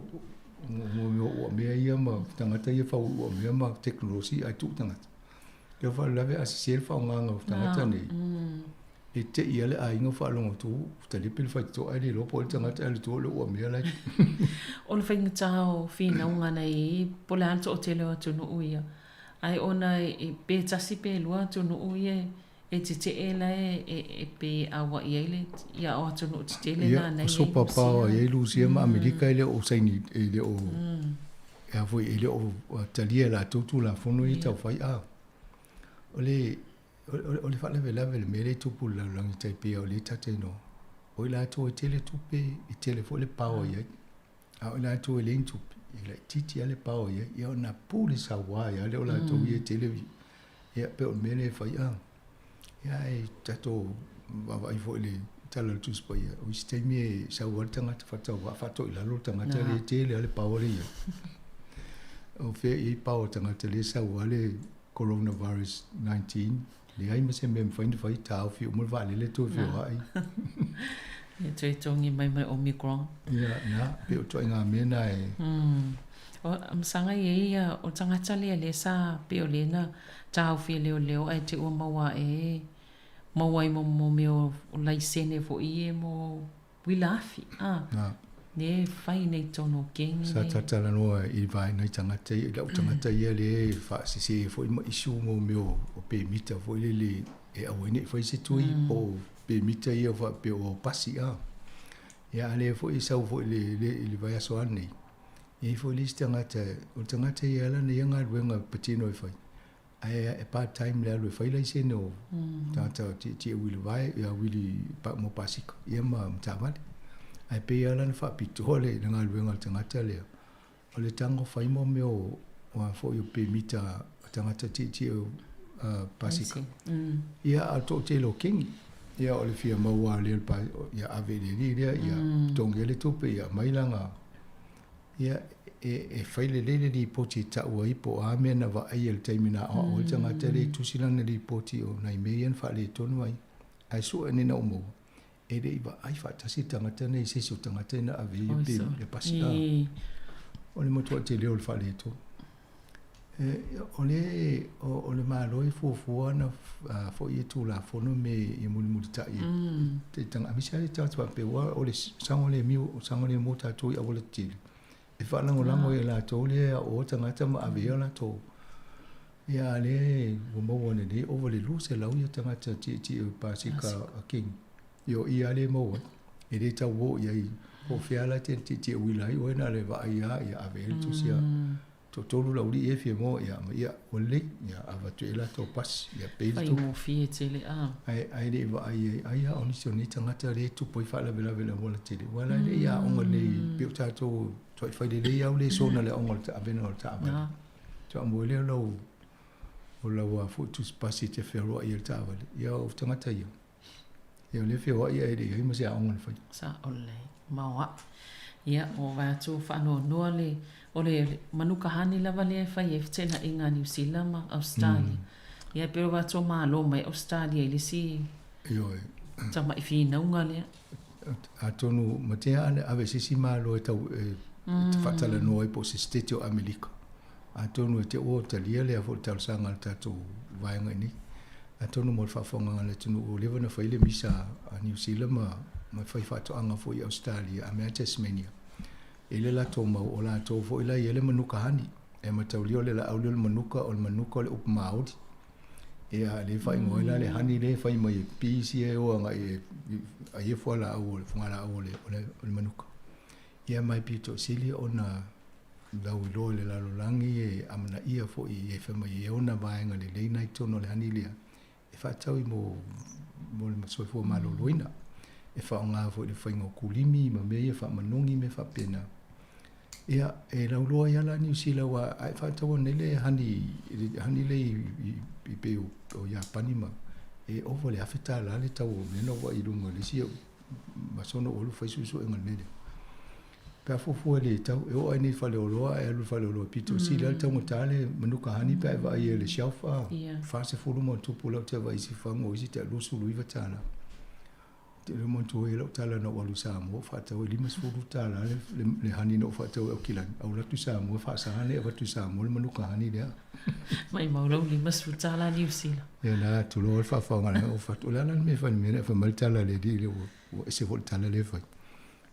[SPEAKER 10] mo mea o uamea ia ma tagata ia fau i uamea ma tekonolosi ae tuu tagata. Ia faalavelave a sese le faaaogaga o tagata nei, e te i lava le aiga o faalogo atu ua talepe le faitotoa ae le iloa po o ai le tagata ae alu i tua o le uamea la e
[SPEAKER 6] O le faigata o finauga na i ai po o le a le toatele o atunuu ia, ae ona e pe tasi pe lua atunuu ia e tetee la e pei e auai ai le ia o atunuu tetele
[SPEAKER 10] na na i ai. Ia, o super power e i ai Rusia ma Amerika e le o saini e le o e a foi e le o talia e latou Tulafono ia tau fai a o le. O le faalavelave le mea lea e tupu i le lalolagi tai pei o lea ta te iloa, o i latou e tele tupe, e tele foi le power i ai. A o i latou e leai ni tupe, e laitiiti lava le power i ai. Ia ona pule saua ai lava lea o latou ia e tele. Ia pei o le mea lea e fai a. Ia ae tatou vaavaai foi i le Tala o le Tusi Paia, o isi taimi e sau lava le tagata faatauvaa faatoilalo le tagata lea e tele lava le power lea e i ai. O fea e i ai power tagata lea e sau lava le coronavirus 19, leai ma se mea e mafai ona fai, taofi uma le vaalele toe feoai.
[SPEAKER 6] Ia toe togi mai ma le Omicron.
[SPEAKER 10] Ia, na, pei o ituaiga mea na e...
[SPEAKER 6] O masaga i ai ia, o le tagata lea lea sa pei o lea na taofi e leoleo ae te i ua maua ae, maua ai mo mea o laisene foi ia mo uila afi, a.
[SPEAKER 10] Na.
[SPEAKER 6] Lea e fai nei i totonu o kengi nei.
[SPEAKER 10] Sa talatalanoa i vaega i tagata ia, i lau tagata ia lea e faasese foi ma issue mo mea o pemita foi lele e aua ai ne i fai se tui po o pemita ia faapea o pasi a. Ia a lea foi e sau foi i le i le vaiaso ane nei, e i ai foi le isi tagata, o le tagata ia e ala ona ia galuega patino e fai, Ae e part time le alu e fai laisene o tagata tietie uili vae, ia uili mo pasika, ia ma taavale. Ae pei lava la ona faapitoa le galuega a le tagata lea, o le tago fai mo mea o a foi o pemita a tagata tietie pasika. Ia a o le toatele o kengi, ia o le fia maua lava lea ia ave i le alii lea, ia totogi ai le tupe, ia aumai lana Ia, e fai lelei le lipoti e tau ai po o a mea na vaaia i le taimi na aoao ai le tagata lea i tusi lana lipoti o nai mea ia na faaletonu ai. Ae sue nei na ou maua, e le i vaai faatasi le tagata nei i se isi o tagata ia na ave ai pe le pasi. O le matuai tele o le faaletonu. O le, o le Malo e fuafua ana foi ia Tulafono me ia mulimulitai e tanga aemaise lava le tagata faapea aua o le saogalemu, saogalemu o tatou i auala tetele, e faalagolago i latou lea e aooa tagata ma ave ai o latou. Ia a lea ua maua nei ova i le 200 ia tagata tietie o pasika a King. Ia o i lava lea e maua ai. E le tau o i ai po o fea la e te tietie uila ai oe na o le vaai lava ia ave ai le tusi a Toatolu laulii ia e fia maua ia ma ia ua lelei ia avatu i ai latou pasi ia pei le tupe.
[SPEAKER 6] Faigofie tele a.
[SPEAKER 10] Ae ae le i vaai ai ai a o nisi o nei tagata lea e tupu ai faalavelave i le auala tele aua la e le i aoga lelei pei o tatou matuai fai lelei lava le sona i le aoga o le avega o le taavale. Faatoa maua ai lea o lau o lau a foi tusi pasi e te fealuai ai i le taavale ia o tagata ia Ia o lea e feoai ae le i ai ma se aoga na faia.
[SPEAKER 6] Sao lelei. Maoaʻa. Ia, ua vaai atu ua faanoanoa le, o le manuka honey lava lea e fai ai feteenaiga a Niu Sila ma Ausetalia. Ia e pei ua vaai atu ua malo mai Ausetalia i le isi
[SPEAKER 10] Ioe.
[SPEAKER 6] tamai finauga lea.
[SPEAKER 10] Atonu matea a ave i se isi malo e tau e faatalanoa ai po o se Setete o Amerika. Atonu e te ua talia lea foi talosaga a le tatou vaega i nei. Atonu mo le faafofogaga a le atunuu ua leva ona fai le misa a Niu Sila ma ma fai faatoaga foi i Ausetalia a mea Tasmania. E le latou mau o latou foi la e i ai le manuka honey. E mataulia o le laau lea o le manuka o le manuka o le upu Māori. Ia lea e faaigoa ai la le honey lea e fai mai e bees ia e o agai e ai e fualaau o le fugalaau o le o le manuka. Ia ma e pito sili ona lauiloa i le lalolagi e amanaia foi e fai mai e ona vaega lelei na i totonu o le honey lea e faatatau i mo mo le soifua maloloina. E faaaoga foi i le faiga o kulimi ma mea ia faamanogi mea faapena. Ia, e lauloa ai lava la Niu Sila aua a e faataua nei le honey le honey lea i i pei o Iapani ma e ova i le $1,000 le tau o mea na ou vaai i luga o le isi masona ua alu fai suesuega i le mea lea. Pe a fuafua i le tau, e oo lava i nei i faleoloa, a e alu i le faleoloa pito sili lava le taugata le manuka honey pe a e vaai i le shelf a, 40 ma ona tupu lau te vaai i isi fagu o isi tai $29. Ou te le manatua ai lau tala na ou alu i Samoa ou faatau ai $50 le honey na ou faatau ai i Aukilani, ae ou alu atu i Samoa e faasa ona avatu i Samoa le manuka honey lea.
[SPEAKER 6] Maimau lau $50 Niu Sila.
[SPEAKER 10] Ia la, tulou le faafofoga ou fai atu, o le a la le mea e fai i le mea lea? Fai mai le tala a le alii lea ua ese foi le tala lea e fai.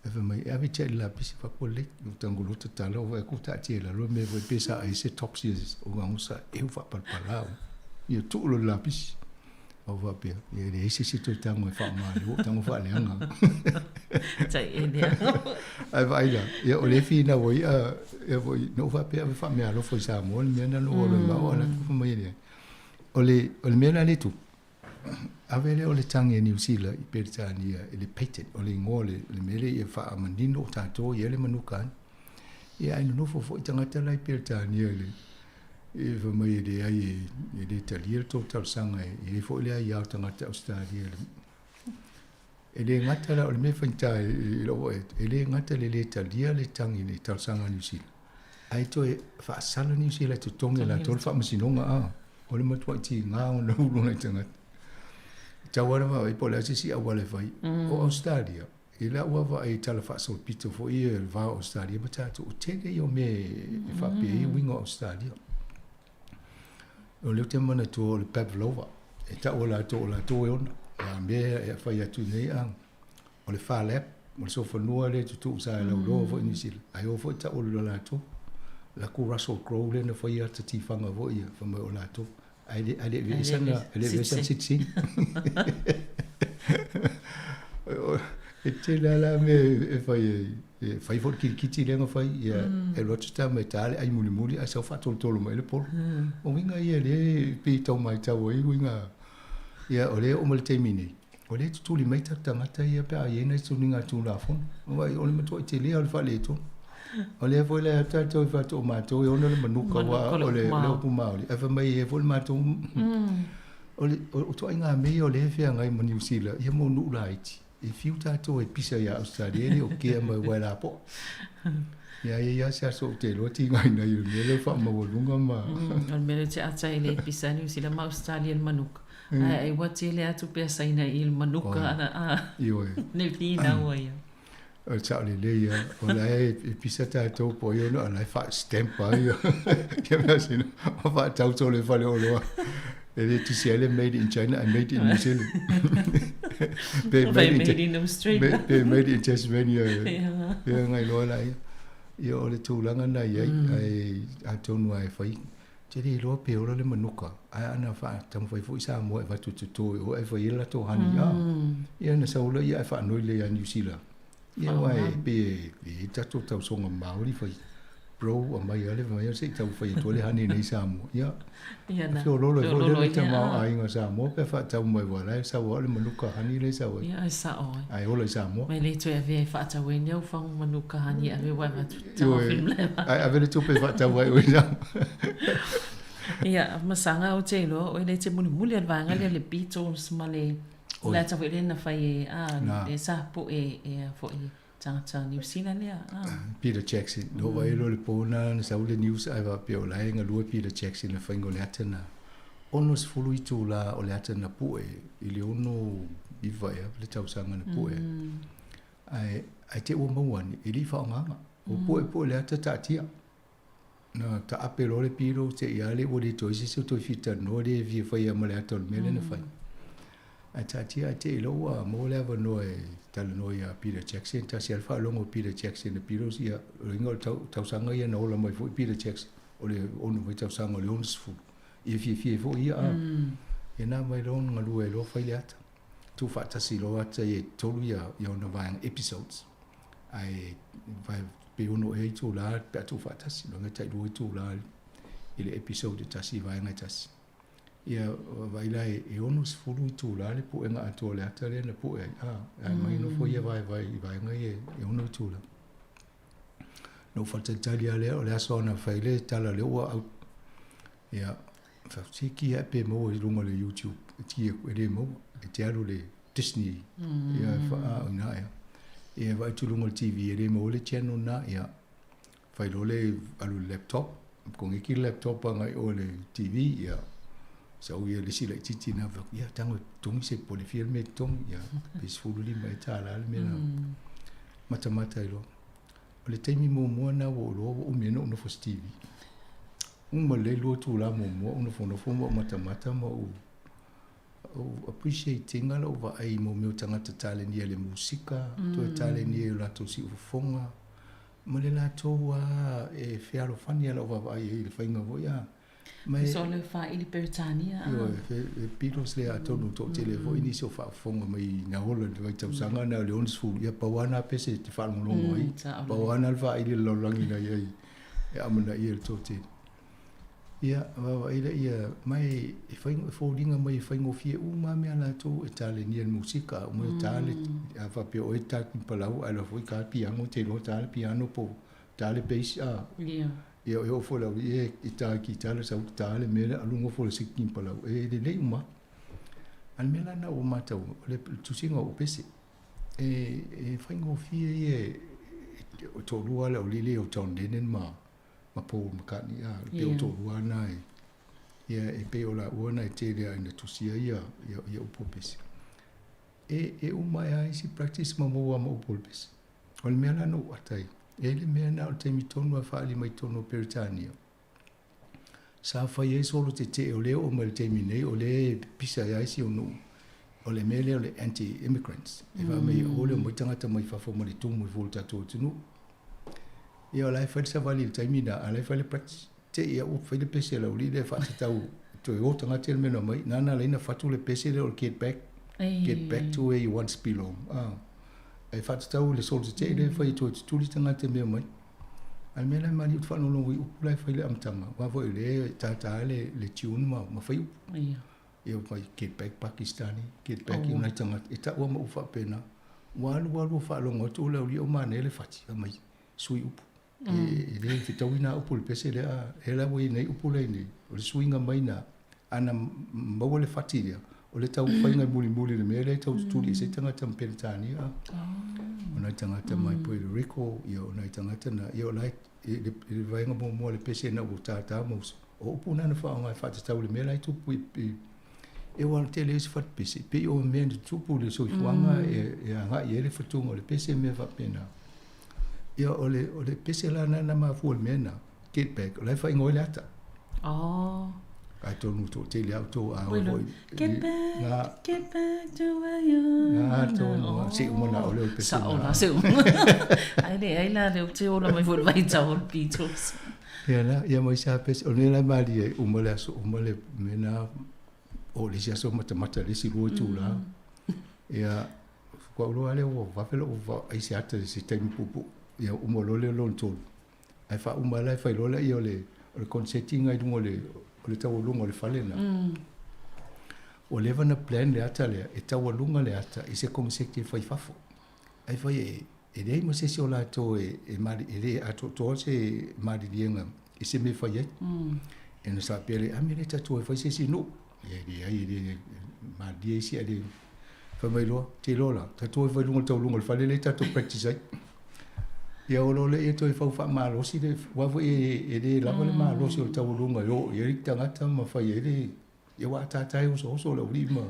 [SPEAKER 10] Ae fai mai, e ave tiai i le lapisi, fai atu, ua lelei. Ou tago loa tatala, ou vaai atu ua taatia i lalo le mea foi pe sa ai se tops ia o gagosa e faapalapala. Ia tuu loa i le lapisi. Ou faapea, ia e leai se isi e toe tago e faaaoga lea ua ou tago faaleaga.
[SPEAKER 6] Tai e leaga.
[SPEAKER 10] Ae vaai la, ia o lea e finau ai a, ia foi, na ou faapea ave faameaalofa i Samoa le mea lena na ou alu ai ma au, a o la e fai mai e leai. O le mea la lea e tupu, Ave lea o le tagi a Niu Sila i Peretania i le patent, o le igoa o le, le mea lea ia faamanino o tatou e i ai le manuka ani. Ia ae nonofo foi tagata la i Peretania i le e fai mai e leai e, e le talia le tou talosaga e i ai foi le aia o tagata Ausetalia i le E le gata la o le mea faigata i lou vaai atu, e le gata i le le talia le tagi i le talosaga a Niu Sila, ae toe faasala Niu Sila e totogi e latou le faamasinoga a. O le matuai tiga ona ulu nai tagata. E tau lava ona vaavaai po o le a se isi auala e fai. O Ausetalia, i lau vaavaai i tala faasolopito foi ia i le va o Ausetalia ma tatou, o tele ia o mea e faapea ai uiga o Ausetalia. O lea ou te manatua o le Pavlova, e tau e latou o latou e ona. A mea e fai atu nei a, o le Phar Lap, o le sofanua lea e tutuu sa e lauloa foi Niu Sila, ae o foi tau o le latou. La ku Russell Crowe lea na faia ata tifaga foi ia, fai mai o latou. Ae le, ae le i aveese ana, e le i aveese ana sitiseni. E tele lava la mea e fai ai. E fai foi le kirikiti lea na fai, ia e alu atu tama e ta le ai mulimuli ae sau faatolotolo mai le polo. O uiga ia lea e pei e tau matau ai uiga, ia o lea e oo mai le taimi nei, o lea e tutuli mai tatou tagata ia pe a i ai nai suiga Tulafono. Aua o le matuai tele lava o le faaletonu. O lea foi la tatou e faatu o matou e ona le manuka aua o le upu Maori, ae fai mai e i ai foi le matou o le ituaiga mea ia o lea e feagai ma Niu Sila ia mo nuu laiti. E fiu tatou e pisa ia Ausetalia e le o kea mai aua e lapoa. Ia e i ai lava se aso ou te iloa tigaina ai i le mea lea o le faamaualuga ma...
[SPEAKER 6] O le mea lea ou te ata ai le pisa Niu Sila ma Ausetalia i le manuka. Ae ai ua tele atu pea Saina i le manuka ana a.
[SPEAKER 10] Ioe.
[SPEAKER 6] Ne finau ai.
[SPEAKER 10] O le sao lelei lava. O la e pisa tatou po o ai ona o la e faa-stamp ai ia mea sina ma faatau solo i faleoloa. E le tusi ai le made in China ae made in New Zealand. Pe
[SPEAKER 6] made in Australia.
[SPEAKER 10] Pe made in Tasmania. Ia ngai loa la ia. Ia o le tulaga na i ai, ae atonu lava e fai. Te le iloa pe ola le manuka, ae ana faataumafai foi Samoa e avatu e toto i o ae fai ai le latou honey. Ia na sau loa ia ae faanoi lelei ia Niu Sila. Ia aua e pei e i ai tatou tausoga Maori fai bro aumai lava le vai se i tau fai atu ai le honey nei i Samoa. Ia feololo ai foi lea le tamaoaiga o Samoa pe a faatau mai aua o la e sau lava o le manuka honey lea e sau ai.
[SPEAKER 6] Ia e sao ai.
[SPEAKER 10] Ae ola i Samoa.
[SPEAKER 6] Ma e le toe avea e faatau ai ni au fagu manuka honey e ave aua e avatu taofi le
[SPEAKER 10] mea. Ae ave le tupe e faatau ai oe i Samoa.
[SPEAKER 6] Ia, masaga ou te iloa oe lea e te mulimuli o le vaega lea o le Beatles ma le le ata foi lea na fai e a le sa poe e a foi tagata Niu Sila lea a.
[SPEAKER 10] Peter Jackson, na oo ai loa le po na na sau le news ae faapea o la e galue Peter Jackson i le faiga o le ata na 60 itula o le ata na pue i le 69 ea le tausaga na pue ai. Ae ae te i ua maua ane e le i faaaogaina. Ua puepue le ata taatia. Na taape loa le pilo seia lava le ua le toe isi se toe fia talanoa le fia faia ma le ata o le mea lea na fai. Ae taatia ae te i loa ua maua le avanoa e talanoa ia Peter Jackson, tasi lava le faalogo o Peter Jackson i le Beatles, ia o le uiga o le tausaga ia na ola mai foi Peter Jackson, o le 60 tausaga o le 60, ia fiafia ai foi ia a. Ia na mai loa ona galue ai loa fai le ata. Tuufaatasi loa ata ia i totonu ia ona vaega episodes. Ae pe ono ea itula pe a tuufaatasi, loga e tailua itula i le episode e tasi i vaega e tasi. Ia vaai la e 60 itula le puega atoa o le ata lea na pue ai. A, ae mai nofo ia vaevae i vaega ia e ono itula. Na ou faatalitali lava lea, o le aso na fai le tala lea ua out. Ia, se ki ae pe maua i luga o le YouTube, e tiki atu, e le maua, e te alu i le Disney, ia e faa, o i ina ea. Ia e vaai atu i luga o le TV, e le maua le channel lena, ia, fai loa le alu i le laptop, koneki le laptop agai i o i le TV, ia, sau ia le isi laitiiti lena, fai atu, ia tago e totogi se po o le fia le mea e totogi, ia, pe 15 ea tala le mea na matamata ai loa. O le taimi muamua lena ua ou iloa ua umi ai ona ou nofo i se TV. Uma lelei lua itula muamua ou nofonofo ma ou matamata ma ou appreciate ina lou vaai i mea o tagata talenia i le musika, toe talenia i o latou siufofoga, ma le latou lava e fealofani lava lau vaavaai i ai i le faiga foi a.
[SPEAKER 6] Ma e. So le faili Peretania.
[SPEAKER 10] Ioe, e Beatles lea atonu e toatele foi nisi o faafofoga mai na ola i le vaitausaga na o le 60, ia pau lava na pese e te faalogologo ai. Pau lava na le faili o le lalolagi na i ai e amanaia e le toatele. Ia, vaavaai laia mai e fai e foliga mai e faigofie uma lava mea a latou e talenia i le musika, a uma e ta le a faapea o oe e ta le tigipalau ae alu atu foi ta le piano e te iloa ta le piano po o ta le bass a. Ia e oo foi i le aualii e ta i le kitara sau ta le mea lea alu nofo i le isi tigipalau e lelei uma lava. A o le mea la lena ua matau o le tusiga o pese e faigofie ia e toalua lava le aualii lea o John Lennon ma ma Paul McCartney a, e pei o toalua lava na e, ia e pei o laua na e tele lava ina tusia ia ia upu o pese. E e uma ae lava isi practice ma maua ma upu o le pese. O le mea la na ou ata ai, e i ai le mea na o le taimi tonu lava e faaali mai totonu o Peretania, sa fai ai solo tetee o lea e oo mai i le taimi nei, o lea e pisa ai lava isi o nuu, o le mea lea o le anti-immigrants. E fai mai aua le omai tagata mai fafo ma le tumu i fua o le tatou atunuu. Ia o la e fai le savali i le taimi lena, a o la e fai le practice. Te i ua fai le pese a le aualii lea e faatatau toe o tagata ia le mea na omai. Nana la na fatu le pese lea o le get back, get back to where you once belong. Ah. E faatatau i le solo tetee lea e fai e toe tutuli tagata i mea omai. A o le mea la e malie ou te faalogologo i upu la e fai i le amataga, aua foi o lea e tātā le, le tune ma, ma fai upu. Ia. Ia fai get back Pakistani, get back i nai tagata, e taua ma upu faapena. Ua alu alu faalogo atu le aualii o manaia le fati, fai mai, sui upu. E le fetaui nā upu i le pese lea, e la ua i ai nei upu la i nei, o le suiga mai na, ana maua le fati lea, o le tau faiga mulimuli i le mea lea e tau tutuli ese ai tagata ma Peretania. O nai tagata mai Puerto Rico, ia o nai tagata na, ia o la e, i le, i le vaega muamua o le pese na ua tātā ma uso, o upu na na faaaoga e faatatau i le mea la e tupu i, i e ua tele ai se fatu pese, pei o mea na tutupu i le soifuaga e, e agai ai le fatuga o le pese mea faapena. Ia o le, o le pese la na na mafua i le mea na, get back, o la e faaigoa ai le ata.
[SPEAKER 6] Oh.
[SPEAKER 10] Atonu toatele a outou a oo foi.
[SPEAKER 6] Get back, na, get back to where you
[SPEAKER 10] Na, tonu, oh. se uma na ole o le pese.
[SPEAKER 6] Sao la, se uma. Ai le, ai la, le te ola mai foi le vaitau o le Beatles.
[SPEAKER 10] Ia la, ia mai sa pese, o le mea la e malie ai, uma le aso, uma le mea na, o le isi aso matamata le isi lua itula. Ia, faatoa ou iloa lea ua vave lou vaai se ata i se taimi puupuu. Ia uma loa lea lona tolu. Ae faauma la e fai loa lea o le o le concertina i luga o le o le taualuga o le fale lena. Ua leva ona plan le ata lea e taualuga le ata i se koneseti e fai i fafo. Ae fai e e leai ma se isi o latou e e mali e le atoatoa se maliliega i se mea e fai ai. E ona faapea lea, a mea lea tatou o e fai se isi nuu. Ia e leai e le malilie isi ae le fai mai loa, te iloa la, tatou o e fai i luga o le taualuga o le fale lea tatou practice ai. Ia o lo lea ia toe fau faamalosi le, aua foi e le lava le malosi o le taualuga e oo i ai le tagata ma fai ai le, ia ua ataata ai osooso le aualii ma,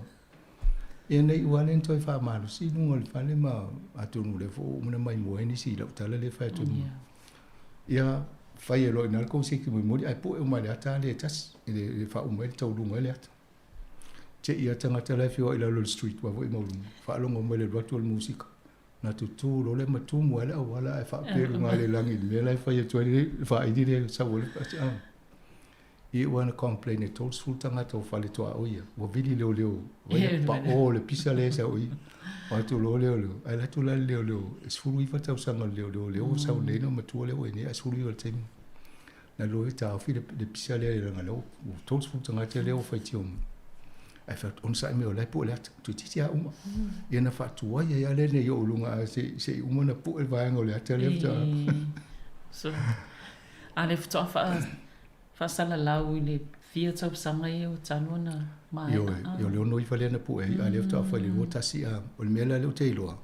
[SPEAKER 10] ia nei ua lea na toe faamalosi i luga o le fale ma atonu o lea foi ua uma ona maimoa ai nisi i lau tala lea e fai atu nei. Ia fai e loa i ina le koneseti mulimuli ae pue uma e le ata lea e tasi i le faauma ai le taualuga ai le ata. Te i a tagata la e feoai i lalo o le street aua foi e maualuga, faalogo mai i le alu atu o le musika. Na tutū loa lea ma tumu ai le auala ae faapea i luga le lagi i le mea la e fai atu ai le faaili lea e sau ai le I ua na complain e 30 tagata o fale tuaoi ia, ua vili leoleo, vai le paʻō le pisa lea e sau i i. O atu loa leoleo, ae alu atu la le leoleo, e 19 tausaga o le leoleo lea ua sau nei na matua lea ua i ai nei ae 19 i le taimi. Na alu loa taofi le pisa lea leaga lea ua 30 tagata lea ua faitio mai. Ae fai atu, onosai mai o la e pue le ata, toeitiiti lava uma. Ia na faatuai ai lava lea ina ia oo i luga ae se i uma ona pue le vaega o le ata lea faatoa.
[SPEAKER 6] So, a lea faatoa faasalalau i le fia tausaga ia ua talu ona maea.
[SPEAKER 10] Ioe, o le 69 lea na pue ai, a o lea faatoa fai i le 21. A o le mea la lea ou te iloa,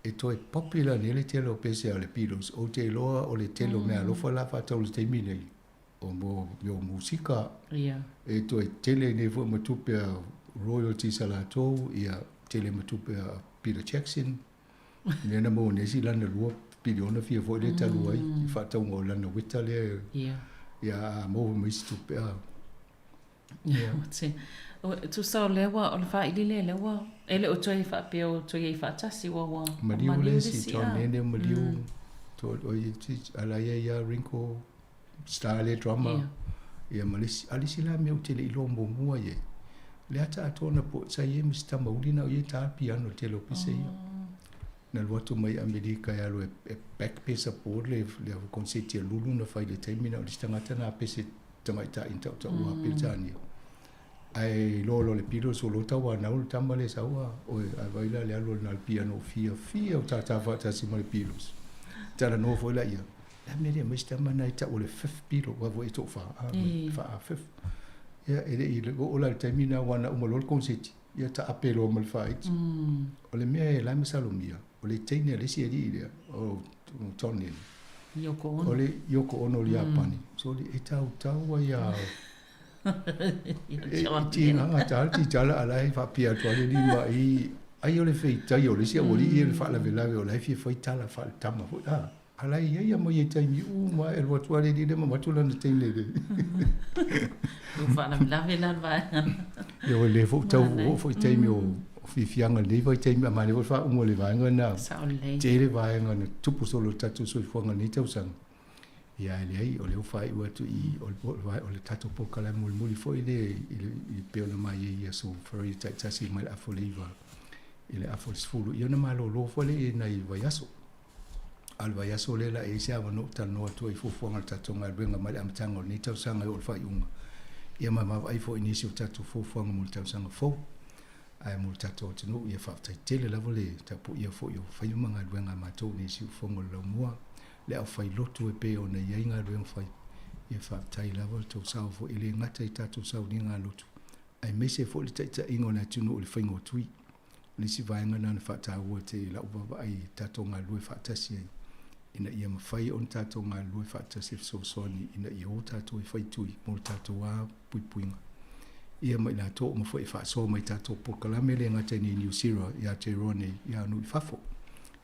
[SPEAKER 10] e toe popular nei le tele o pese a le Beatles. Ou te iloa o le tele o meaalofa la faatau i le taimi nei, o mea o musika, e toe tele nei foi ma tupe a royalties a latou, ia tele ma tupe a Peter Jackson, lea na maua nei si lana lua piliona fia foi lea talu ai i faatauga o lana weta lea. Ia a maua mai isi tupe a.
[SPEAKER 6] Ia. Tusa o lea ua, o le faili lea lea ua, e le o toe faapea o toe i ai faatasi ua ua
[SPEAKER 10] maliu le isi, John Lennon maliu, to o i ala ia ia Ringo Starr le drummer. Ia ma le isi, a le isi la mea ou te le iloa muamua i ai, le ata atoa na po, sa i ai ma si tamauli na o ia e ta le piano i le tele o pese ia. Na alu atu mai Amerika e alu e back pe support le, le konseti a Lulu na fai i le taimi na o le isi tagata na pese. tamaitai na tautaua Peretania. Ae iloa loa e le Beatles ua loa tauanau le tama lea e sau a oe, ae vaai la i le alu o lena i le piano fiafia o tātā faatasi ma le Beatles. Talanoa foi laia, le a le mea e le aumai se tama lena e tau o le fifth Beatle, aua foi e toafa, a, faa fifth. Ia, e le i oo la i le taimi lena aua na uma loa le koneseti, ia taape loa ma le faaiti. O le mea e la e masalomia, o le teine a le isi alii lea, o John Lennon.
[SPEAKER 6] Yoko Ono.
[SPEAKER 10] O le Yoko Ono o le Iapani. Soli, e tautau ai a e tigaga ta le titala a la e faapea atu ai le lima i ai o le feitai o le isi aualii e le faalavelave o la e fia fai tala faaletama foi a a la e i ai a mai e taimi uma e alu atu lava le alii lea ma avatu lana teine i le
[SPEAKER 6] Ua faalavelave la le vaega.
[SPEAKER 10] Ia ua le foi tau oo foi taimi o fiafiaga i lenei vaitaimi a manaia foi le faauma o le vaega lena.
[SPEAKER 6] Sao lelei.
[SPEAKER 10] Tele vaega na tupu solo i le tatou soifuaga i lenei tausaga. Ia ae leai, o lea ua faaiu atu i o le tatou polokalame mulimuli foi lea i pei ona mai ai i aso Faraile taitasi mai le afa o le 9 i le afa o le 10. Ia ona malolo foi lea i nai vaiaso. A o le vaiaso lea la e i ai se avanoa ou talanoa atu ai i fuafuaga o le tatou galuega mai le amataga o lenei tausaga e oo i le faaiuga. Ia ma vaavaai foi i nisi o tatou fuafuaga mo le tausaga fou. Ae mo le tatou atunuu, ia faafetai tele lava le tapuia foi o faiva ma galuega a matou nei i Siufogo o le Laumua, le aufailotu e pei ona i ai galuega fai. Ia faafetai lava le tou sao foi, e le gata i tatou sauniga lotu, aemaise foi le taitaiga o le atunuu i le faiga o tui. O le isi vaega lena na faataua te i lau vaavaai i tatou galulue faatasi ai, ina ia mafai ona tatou galulue faatasi e fesoasoani ina ia o tatou e fai tui mo le tatou lava puipuiga. Ia ma i latou uma foi e faasoa mai i tatou polokalame e le gata i nei Niu Sira i Aotearoa nei, ia a nuu i fafo.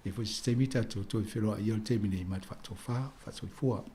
[SPEAKER 10] E i ai foi se taimi tatou toe feloai ia o le taimi nei, ma te faatofa, faasoifua.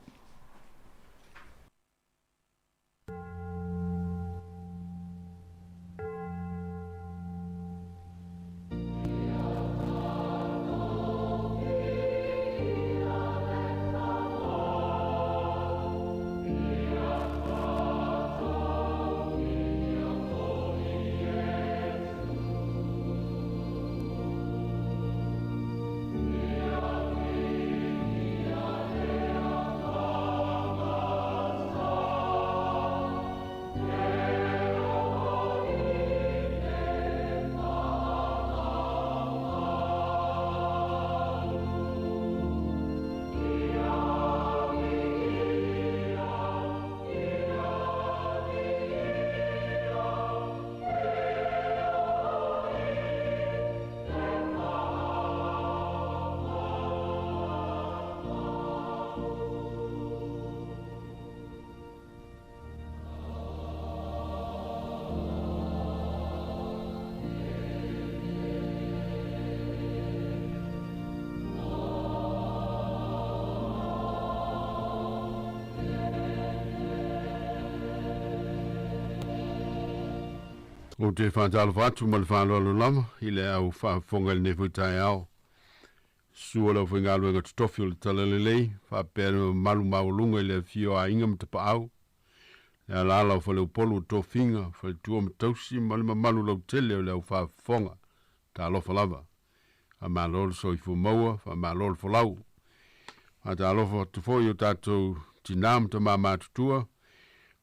[SPEAKER 11] Ou te faatalofa atu ma le faaaloalo lava i le au faafofoga i lenei foi taeao. Sua le aufaigaluega totofi o le Talalelei, faapea le mamalu maualuga i le afio o aiga ma tapaau, le alaala o faleupolu o tofiga, faletua ma tausi ma le mamalu lautele o le au faafofoga. Talofa lava. Faamalo le soifua maua, faamalo le folau. Faatalofa atu foi i o tatou tinā ma tamā matutua,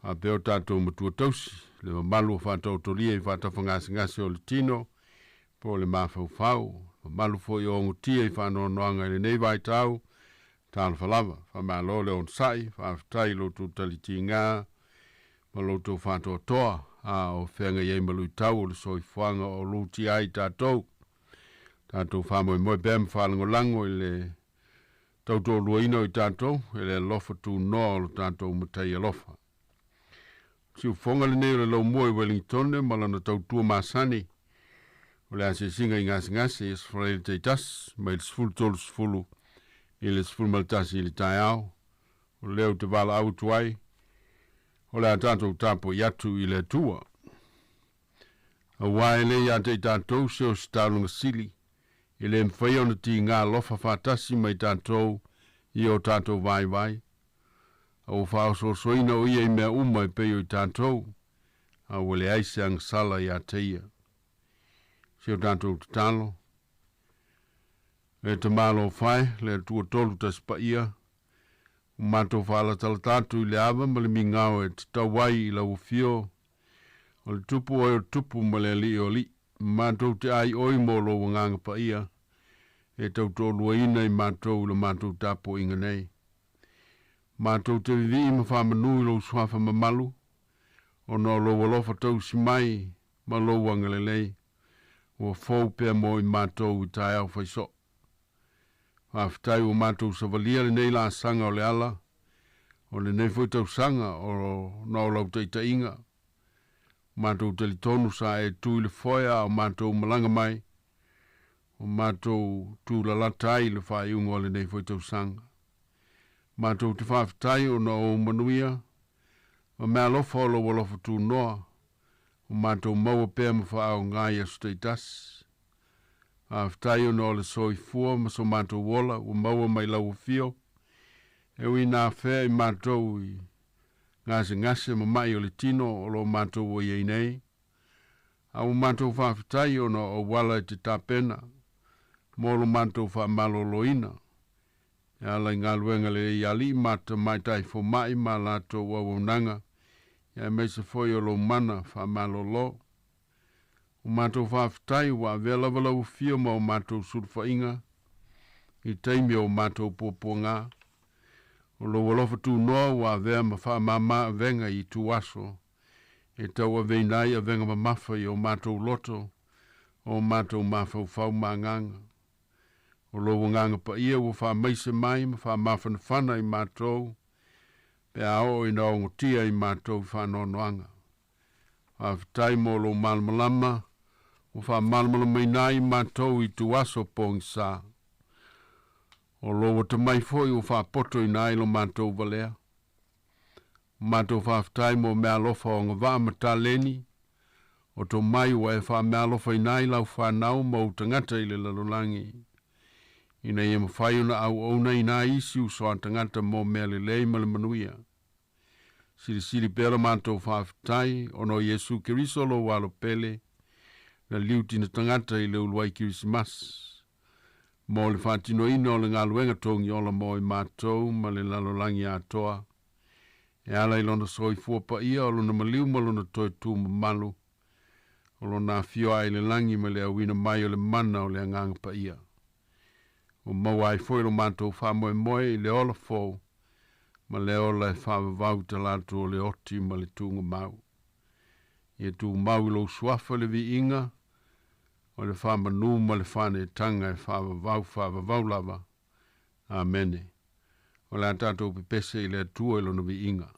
[SPEAKER 11] faapea o tatou matua tausi, le mamalu o faataotolia i faatafagasegase o le tino, po o le mafaufau, mamalu foi o ogotia i faanoanoaga i lenei vaitau, talofa lava, faamalo le onosai, faafetai i lo outou talitiga ma lo outou faatoatoa, a o feagai ai ma luitau o le soifuaga o lutia ai tatou. Tatou faamoemoe pea ma faalagolago i le tautoaluaina o i tatou e le alofa tunoa o lo tatou Matai alofa. Siufofoga lenei o le Laumua i Wellingtone ma lana tautua masani o le asiasiga i gasegase i Aso Faraile taitasi mai le 13:30 i le 11 i le taeao. O lea ou te valaau atu ai, o le a tatou tapuai atu i le Atua. Aua e le ia te i tatou se o se taulaga sili, e le mafai ona tiga alofa faatasi ma i tatou i o tatou vaivai. A ua faaosoosoina o ia i mea uma e pei o i tatou, a ua leai se agasala ia te ia. Si o tatou tatalo, le tamalo fae, le Atua tolu tasi paia, Ua matou faalatalata atu i le ava ma le migao e tatau ai i lau afio, o le Tupu oe o Tupu ma le Alii o alii. Matou te aioi mo lou Agaga Paia e tautoaluaina i matou i le matou tapuaiga nei. Matou te vivii ma faamanu i lou suafa mamalu, ona o lou alofa tausi mai ma lou agalelei, ua fou pea mo i matou i taeao faisoo. Faafetai ua matou savalia lenei laasaga o le ala o lenei foi tausaga ona o lau taitaiga. Matou talitonu sa e tu i le foe a o matou malaga mai, o matou tulalata ai i le faaiuga o lenei foi tausaga. Matou te faafetai ona o ou manuia ma meaalofa o lou alofa tunoa, ua matou maua pea ma faaaoga i aso taitasi. Faafetai ona o le soifua ma so matou ola ua maua mai lau afio, e ui ina afea i matou i gasegase ma mai o le tino o lo matou ua i ai nei. A ua matou faafetai ona o auala e te tapena mo lo matou faamaloloina, e ala i galuega lelei a alii ma tamaitai fomaʻi ma a latou auaunaga, aemaise foi o lou mana faamalolo. Ua matou faafetai ua avea lava lau afio ma o matou sulufaiga i taimi o matou puapuaga. O lou alofa tunoa ua avea ma faamama avega i ituaso e tauaveina ai avega mamafa i o matou loto, o matou mafaufau ma agaga. O lou Agaga Paia ua faamaise mai ma faamafanafana i matou, pe a oo ina ogotia i matou i faanoanoaga. Faafetai mo lou malamalama ua faamalamalamaina ai matou i ituaso pogisa. O lou atamai foi ua faapotoina ai lo matou valea. Matou faafetai mo meaalofa o agavaa ma taleni, o tomai ua e faameaalofaina ai lau fanau ma ou tagata i le lalolagi, ina ia mafai ona auaunaina ai isi uso a tagata mo mea lelei ma le manuia. Silisili pea lo matou faafetai ona o Iesu Keriso lou Alo pele, na liutina tagata i le uluai Kerisimasi, mo le faatinoina o le galuega togiola mo i matou ma le lalolagi atoa, e ala i lona soifua paia o lona maliu ma lona toe tu mamalu, o lona afio ae i le lagi ma le auina mai o le mana o le Agaga Paia. Ua maua ai foi lo matou faamoemoe i le ola fou ma le ola e faavavau i talaatu o le oti ma le tugamau. Ia tumau i lou suafa le viiga o le faamanu ma le faaneetaga e faavavau faavavau lava. Amene. O le a tatou pepese i le Atua i lona viiga.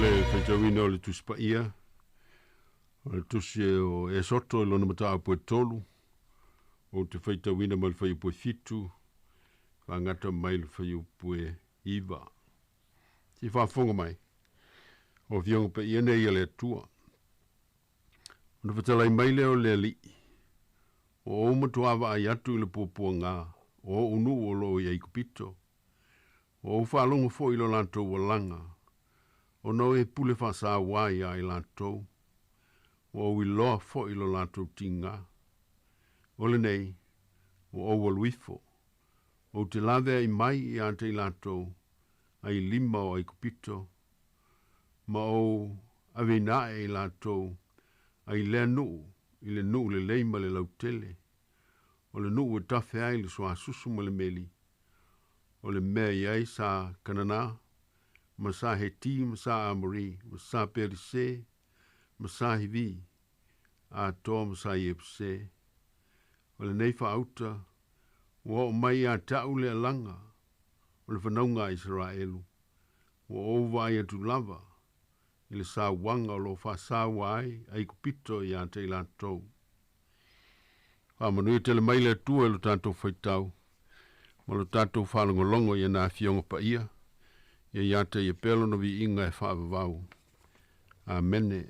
[SPEAKER 11] le faitauina o le Tusi Paia, o le Tusi o Esoto i lona mataupu e tolu, ou te faitauina mai le fuaiupu e fitu, faagata mai le fuaiupu e iva. Se i faafofoga mai, o Afioga Paia nei a le Atua. Ona fetalai mai lea o le Alii, Ua ou matuā vaai atu i le puapuaga o ou nuu o lo o i Aikupito. Ua ou faalogo foi i lo latou alaga, ona o e pule faasauā iā i latou. Ua ou iloa foi lo latou tigā. O lenei, ua ou alu ifo, ou te laveai mai ia te i latou ai lima o Aikupito, ma ou aveina ae i latou ai lea nuu i le nuu lelei ma le lautele, o le nuu e tafe ai le suasusu ma le meli, o le mea i ai sa Kanana, ma sa Heti ma sa Amori, ma sa Perise, ma sa Hivi, atoa ma sa Iepuse. O lenei faauta, ua oo mai ia te au le alaga o le fanauga a Isaraelu, ua ou vaai atu lava i le sauaga o lo o faasaua ai Aikupito ia te i latou. Faamanuia tele mai le Atua i lo tatou faitau ma lo tatou faalogologo i ana Afioga Paia, ia ia te ia pea Lona viiga e faavavau. Amene.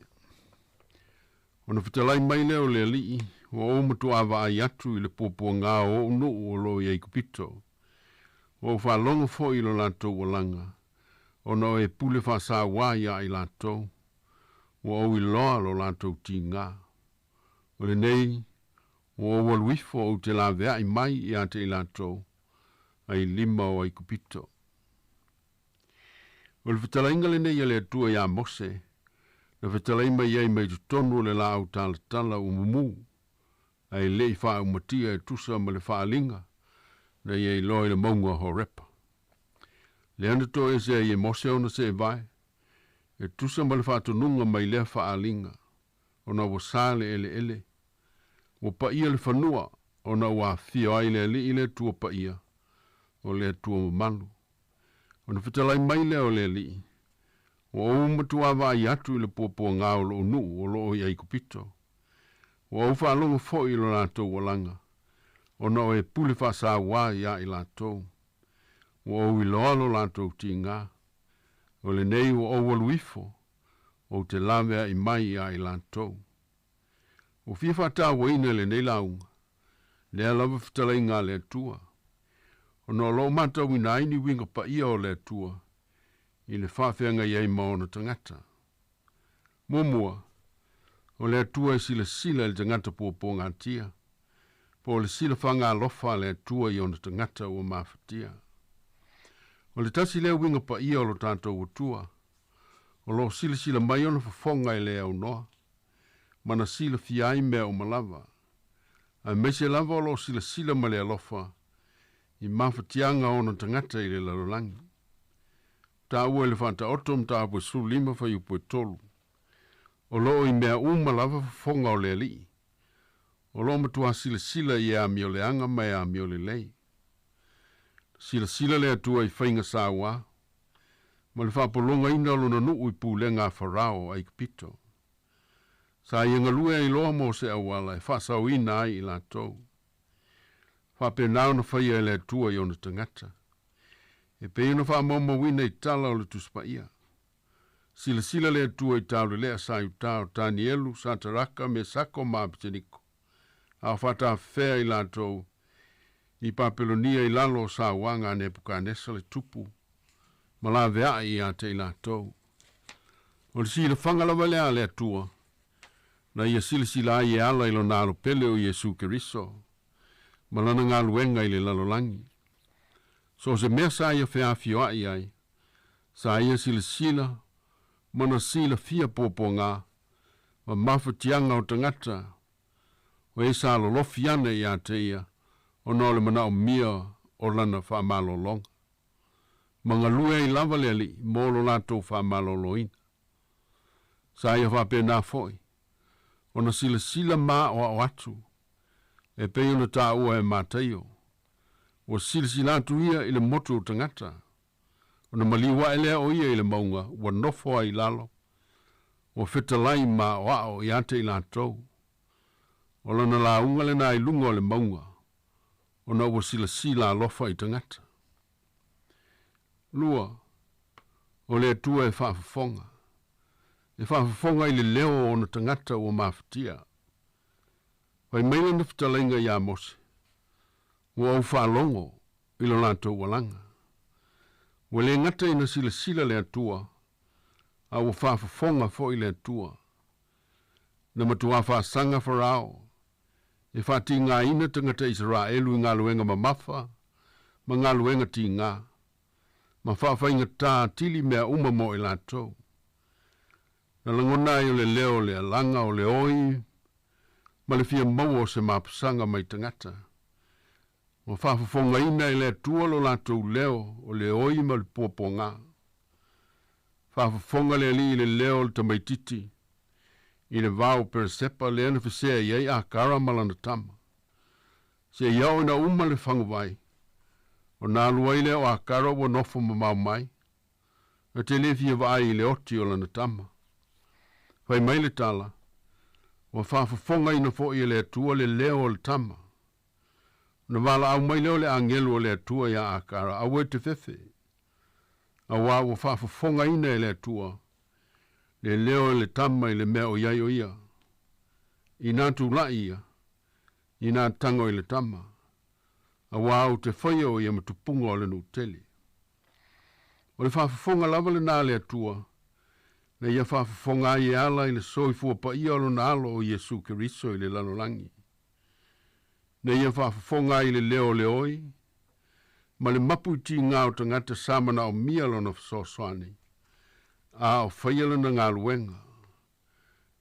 [SPEAKER 11] Ona fetalai mai lea o le Alii, Ua ou matuā vaai atu i le puapuagā o ou nuu o lo o i Aikupito. Ua ou faalogo foi i lo latou alaga, ona o e pule faasauā iā i latou. Ua ou iloa lo latou tigā. O lenei, ua ou alu ifo ou te laveai mai ia te i latou, ai lima o Aikupito. O le fetalaiga lenei a le Atua iā Mose, na fetalai mai ai mai totonu o le laau talatala ua mumu, ae le i faaumatia e tusa ma le faaaliga na ia iloa i le mauga o Horepa. Lea na toese ai e Mose ona seevae, e tusa ma le faatonuga mai lea faaaliga, ona ua sa le eleele, ua paia le fanua, ona ua afifio ai le Alii le Atua paia, o le Atua mamalu. Ona fetalai mai lea o le Alii, Ua ou matuā vaai atu i le puapuagā o lou nuu o lo o i Aikupito. Ua ou faalogo foi i lo latou alaga, ona o e pule faasauā iā i latou. Ua ou iloa lo latou tigā. O lenei ua ou alu ifo, ou te laveai mai iā i latou. Ua fia faatauaina i lenei lauga, lea lava fetalaiga a le Atua, ona o lo o matauina ai ni uiga paia o le Atua i le faafeagai ai ma ona tagata. Muamua, o le Atua e silasila i le tagata puapuagatia, po o le silafaga alofa a le Atua i ona tagata ua mafatia. O le tasi lea uiga paia o lo tatou Atua, o lo o silasila mai ona fofoga e le aunoa, ma na silafia ai mea uma lava, aemaise lava o lo o silasila ma le alofa i mafatiaga o ona tagata i le lalolagi. Taua i le Faataoto mataupu e 15 fuaiupu e 3. O lo o i mea uma lava fofoga o le Alii. O lo o matuā silasila i e amioleaga ma e amiolelei. Silasila le Atua i faiga sauā, ma le faapologaina o lona nuu i pulega a Farao o Aikupito. Sa ia galue ai loa mo se auala e faasaoina ai i latou. Faapena ona faia e le Atua i ona tagata. E pei ona faamaumauina i tala o le Tusi Paia. Silasila le Atua i taulelea sa i uta o Tanielu, Sataraka, Mesako ma Apeteniko, a o faatafefea i latou i Papelonia i lalo o sauaga a Nepukanesa le tupu ma laveai ia te i latou. O le silafaga lava lea a le Atua, na ia silasila ai e ala i lona Alo pele o Iesu Keriso, ma lana galuega i le lalolagi. So o se mea sa ia feafioai ai, sa ia silasila ma na silafia puapuagā ma mafatiaga o tagata o e sa lolofi ane iā te ia ona o le manaomia o lana faamalologa. Ma galue ai lava le Alii mo lo latou faamaloloina. Sa ia faapena foi ona silasila ma aoao atu e pei ona taua e Mataio, ua silasila atu ia i le motu o tagata, Ona maliu ae lea o ia i le mauga, ua nofo ai i lalo, ua fetalai ma aoao ia te i latou. O lana lauga lena i luga o le mauga, ona ua silasila alofa i tagata. 2. O le Atua e faafofoga. E faafofoga i le leo o ona tagata ua mafatia. Fai mai lana fetalaiga iā Mose, ua ou faalogo i lo latou alaga. Ua le gata ina silasila le Atua, a ua faafofoga foi le Atua. Na matuā faasaga Farao, e faatigaina tagata Isaraelu i galuega mamafa ma galuega tigā, ma faafaigatā atili mea uma mo i latou. Na lagona ai o le leo o le alaga o le oi ma le fia maua o se mapusaga mai tagata. Ua faafofogaina e le Atua lo latou leo o le oi ma le puapuagā. Faafofoga le Alii i le leo o le tamaitiiti i le vao o Peresepa lea na fesea i ai Akara ma lana tama. Seia oo ina uma le faguvai, ona alu ai lea o Akara ua nofo mamao mai, na te le fia vaai i le oti o lana tama. Fai mai le tala, ua faafofogaina foi e le Atua le leo o le tama. Ona valaau mai lea o le agelu o le Atua iā Akara, aua e te fefe, auā ua faafofogaina e le Atua le leo o le tama i le mea o i ai o ia. Inā tulai ia, inā tago i le tama, auā ou te faia o ia ma tupuga o le nuu tele. O le faafofoga lava lenā a le Atua, na ia faafofoga ai e ala i le soifua paia o lona Alo o Iesu Keriso i le lalolagi. Na ia faafofoga ai i le leo o le oi, ma le mapu i tigā o tagata sa manaomia lona fesoasoani, a o faia lana galuega.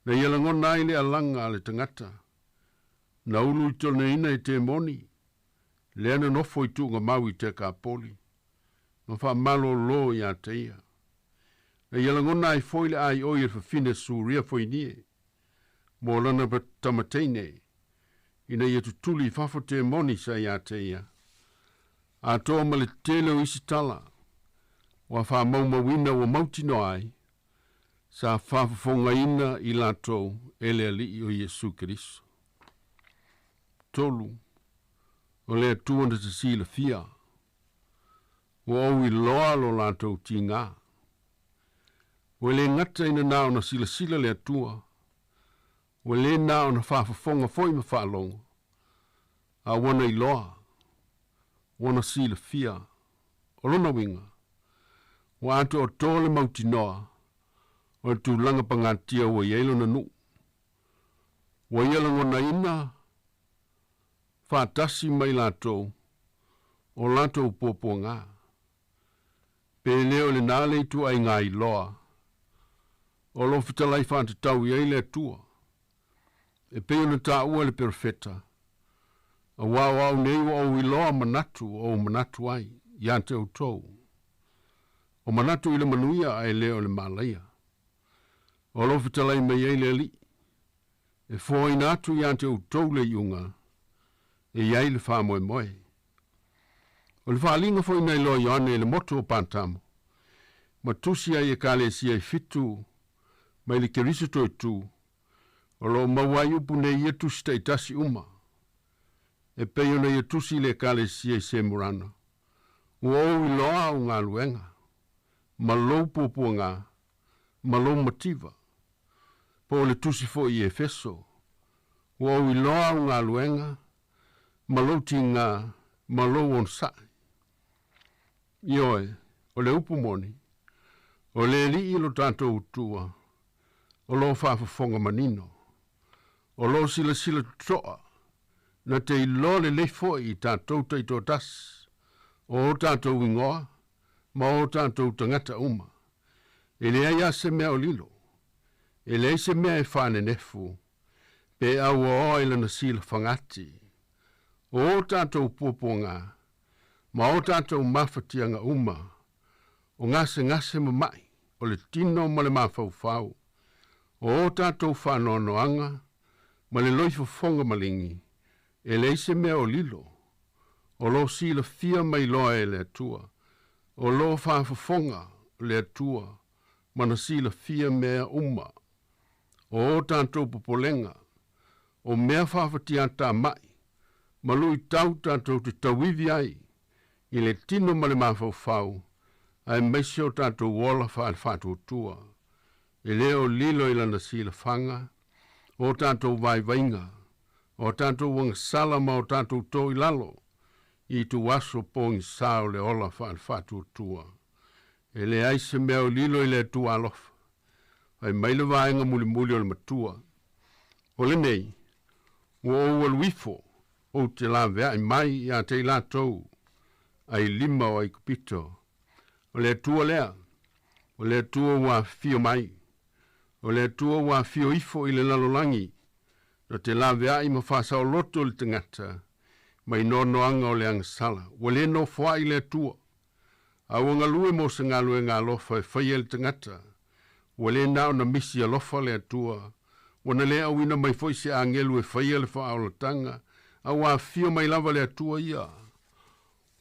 [SPEAKER 11] Na ia lagona ai le alaga a le tagata, na ulu i toleina e temoni, lea na nofo i tuugamau i Tekapoli, ma faamalōlō iā te ia. Na ia lagona ai foi le aioi e le fafine Suria Foinie, mo lana tamateine, ina ia tutuli i fafo temoni sa iā te ia. Atoa ma le tele o isi tala, ua faamaumauina ua mautinoa ai, sa faafofogaina i latou e le Alii o Iesu Keriso. 3. O le Atua na te silafia, ua ou iloa lo latou tigā. Ua le gata ina na ona silasila le Atua, ua lē na ona faafofoga foi ma faalogo, a ua na iloa, ua na silafia. O lona uiga, ua atoatoa le mautinoa o le tulaga pagatia ua i ai lona nuu. Ua ia lagonaina faatasi ma i latou o latou puapuagā. Pe le o lenā le ituaiga iloa o lo o fetalai faatatau i ai le Atua, e pei ona taua e le perofeta, auā o au nei ua ou iloa manatu ua ou manatu ai iā te outou, o manatu i le manuia ae le o le malaia. O lo o fetalai mai ai le Alii, e foaina atu iā te outou le iuga e i ai le faamoemoe. O le faaaliga foi na iloa Ioane i le motu o Patamo, ma tusi ai Ekalesia e fitu mai le Keriso toetū, o lo o maua ai upu nei i ia tusi taitasi uma, e pei ona ia tusi i le Ekalesia i Semurana, Ua ou iloa au galuega, ma lou puapuagā, ma lou mativa. Po o le tusi foi i Efeso, Ua ou iloa au galuega, ma lou tigā, ma lou onosai. Ioe, o le upu moni, o le Alii lo tatou Atua, o lo o faafofoga manino, o lo o silasila totoa, na te iloa lelei foi i tatou taitoatasi, o o tatou igoa, ma o tatou tagata uma. E leai lava se mea o lilo, e leai se mea e faanenefu, pe auaoa i lana silafagati. O o tatou puapuagā, ma o tatou mafatiaga uma, o gasegase ma ma'i, o le tino ma le mafaufau, o o tatou faanoanoaga ma le loifofoga maligi, e leai se mea o lilo, o lo o silafia ma iloa e le Atua, O loo faafofoga le Atua ma na silafia mea uma. O o tatou popolega, o mea faafatiatamai, ma luitau tatou te tauivi ai, i le tino ma le mafaufau, aemaise o tatou ola faale-faatuatua. E lē o lilo i lana silafaga, o tatou vaivaiga, o tatou agasala ma o tatou to i lalo, i ituaso pogisā o le ola faale-faatuatua. E leai se mea o lilo i le Atua alofa. Fai mai le vaega mulimuli o le matua. O lenei, ua ou alu ifo, ou te laveai mai ia te i latou, ai lima o Aikupito. O le Atua lea, o le Atua ua afifio mai. O le Atua ua afio ifo i le lalolagi, na te laveai ma faasaoloto le tagata, mai noanoaga o le agasala. Ua lē nofoaʻi le Atua. A ua galue mo se galuega alofa e faia le tagata. Ua lē na ona misi alofa le Atua. Ua na lē auina mai foʻi se agelu e faia le faaolataga, a ua afio mai lava le Atua ia.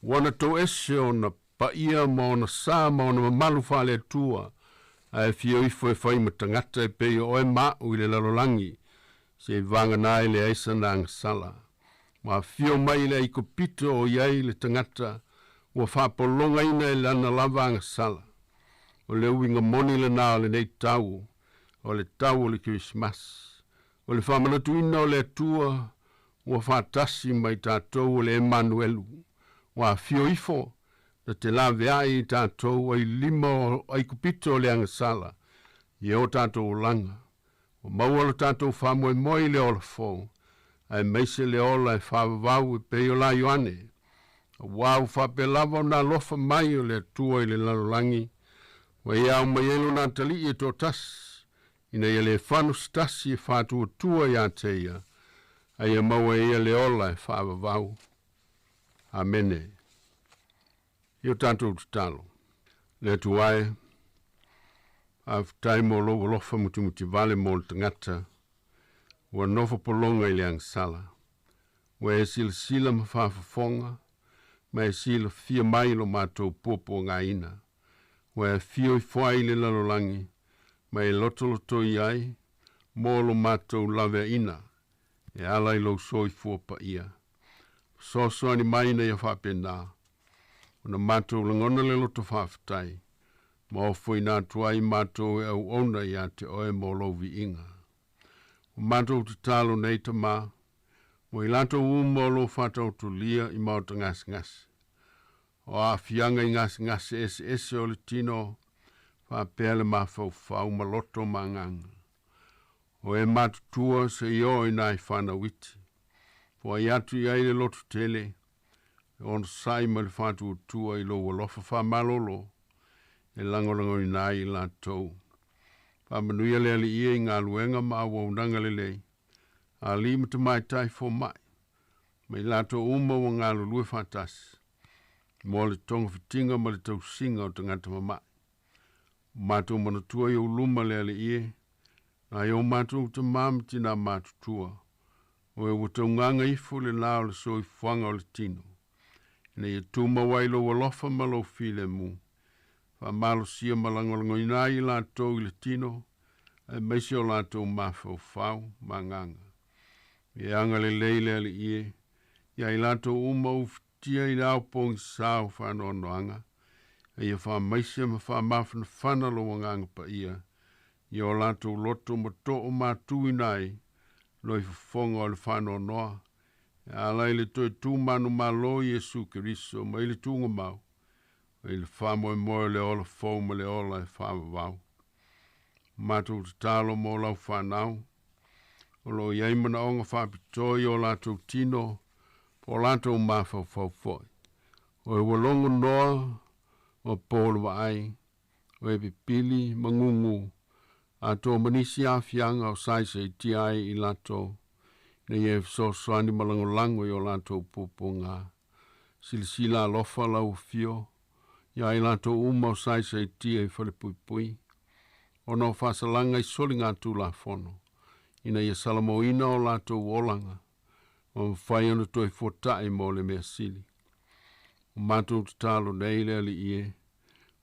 [SPEAKER 11] Ua na toese ona paia ma ona sa ma ona mamalu faale-Atua, ae fio ifo e fai ma tagata e pei o oe ma aʻu i le lalolagi, seiavagana e leai sana agasala. Ua afio mai i le Aikupito o i ai le tagata ua faapologaina e lana lava agasala. O le uiga moni lenā o lenei tau, o le tau o le Kerisimasi. O le faamanatuina o le Atua ua faatasi ma i tatou o le Emanuelu. Ua afio ifo na te laveai i tatou ai lima o Aikupito o le agasala i o tatou olaga. Ua maua lo tatou faamoemoe i le ola fou, aemaise le ola e faavavau e pei o la Ioane. Auā ua faapea lava ona alofa mai o le Atua i le lalolagi, ua ia ao mai ai lona Atalii e toatasi, ina ia lē fano se tasi e faatuatua iā te ia, a ia maua e ia le ola e faavavau. Amene. I o tatou tatalo. Le Atua e, faafetai mo lou alofa mutimutivale mo le tagata, ua nofo pologa i le agasala. Ua e silasila ma faafofoga, ma e silafia mai lo matou puapuagaina. Ua e afio ifo ai i le lalolagi, ma e lotolotoi ai, mo lo matou laveaina, e ala i lou soifua paia. Fesoasoani mai ina ia faapena, ona matou lagona le loto faafetai, ma ofoina atu ai matou e auauna iā te oe mo lou viiga. Ua matou tatalo nei Tamā, mo i latou uma o loo faataotolia i maota gasegase. O aafiaga i gasegase eseese o le tino, faapea le mafaufau ma loto ma agaga. O e matutua seia oo i nai fanau iti. Foai atu i ai le loto tele, le onosai ma le faatuatua i lou alofa faamalolo e lagolagoina ai i latou. Faamanuia le Alii e i galuega ma auaunaga lelei, a alii ma tamaitai fomai, ma i latou uma ua galulue faatasi, mo le togafitiga ma le tausiga o tagata mama'i. Ua matou manatua i ou luma le Alii e, nai o matou tamā ma tinā matutua, o e ua taugaga ifo le lā o le soifuaga o le tino, ina ia tumau ai lou alofa ma lou filemu, faamalosia ma lagolagoina ai i latou i le tino, aemaise o latou mafaufau ma agaga. Ia agalelei le Alii e, iā i latou uma ufitia i le ao pogisā o faanoanoaga, a ia faamaise ma faamafanafana lou Agaga Paia i o latou loto ma too matuina ai loifofoga o le faanoanoa, e ala i le toe tu manumalo i Iesu Keriso mai le tugamau, i le faamoemoe o le ola fou ma le ola e faavavau. Matou tatalo mo lau fanau, o loo i ai manaoga faapitoa i o latou tino po o latou mafaufau foi. O e ua logo noa o po le vaai, o e pipili ma gugu, atoa ma nisi aafiaga o saisaitia ai i latou, ina ia e fesoasoani ma lagolago i o latou puapuaga. Silasila alofa lau afio iā i latou uma o saisaitia i falepuipui, ona o faasalaga i soligatulafono, ina ia salamoina o latou olaga, ma mafai ona toe fuataʻi mo le measili. Ua matou tatalo nei le Alii e,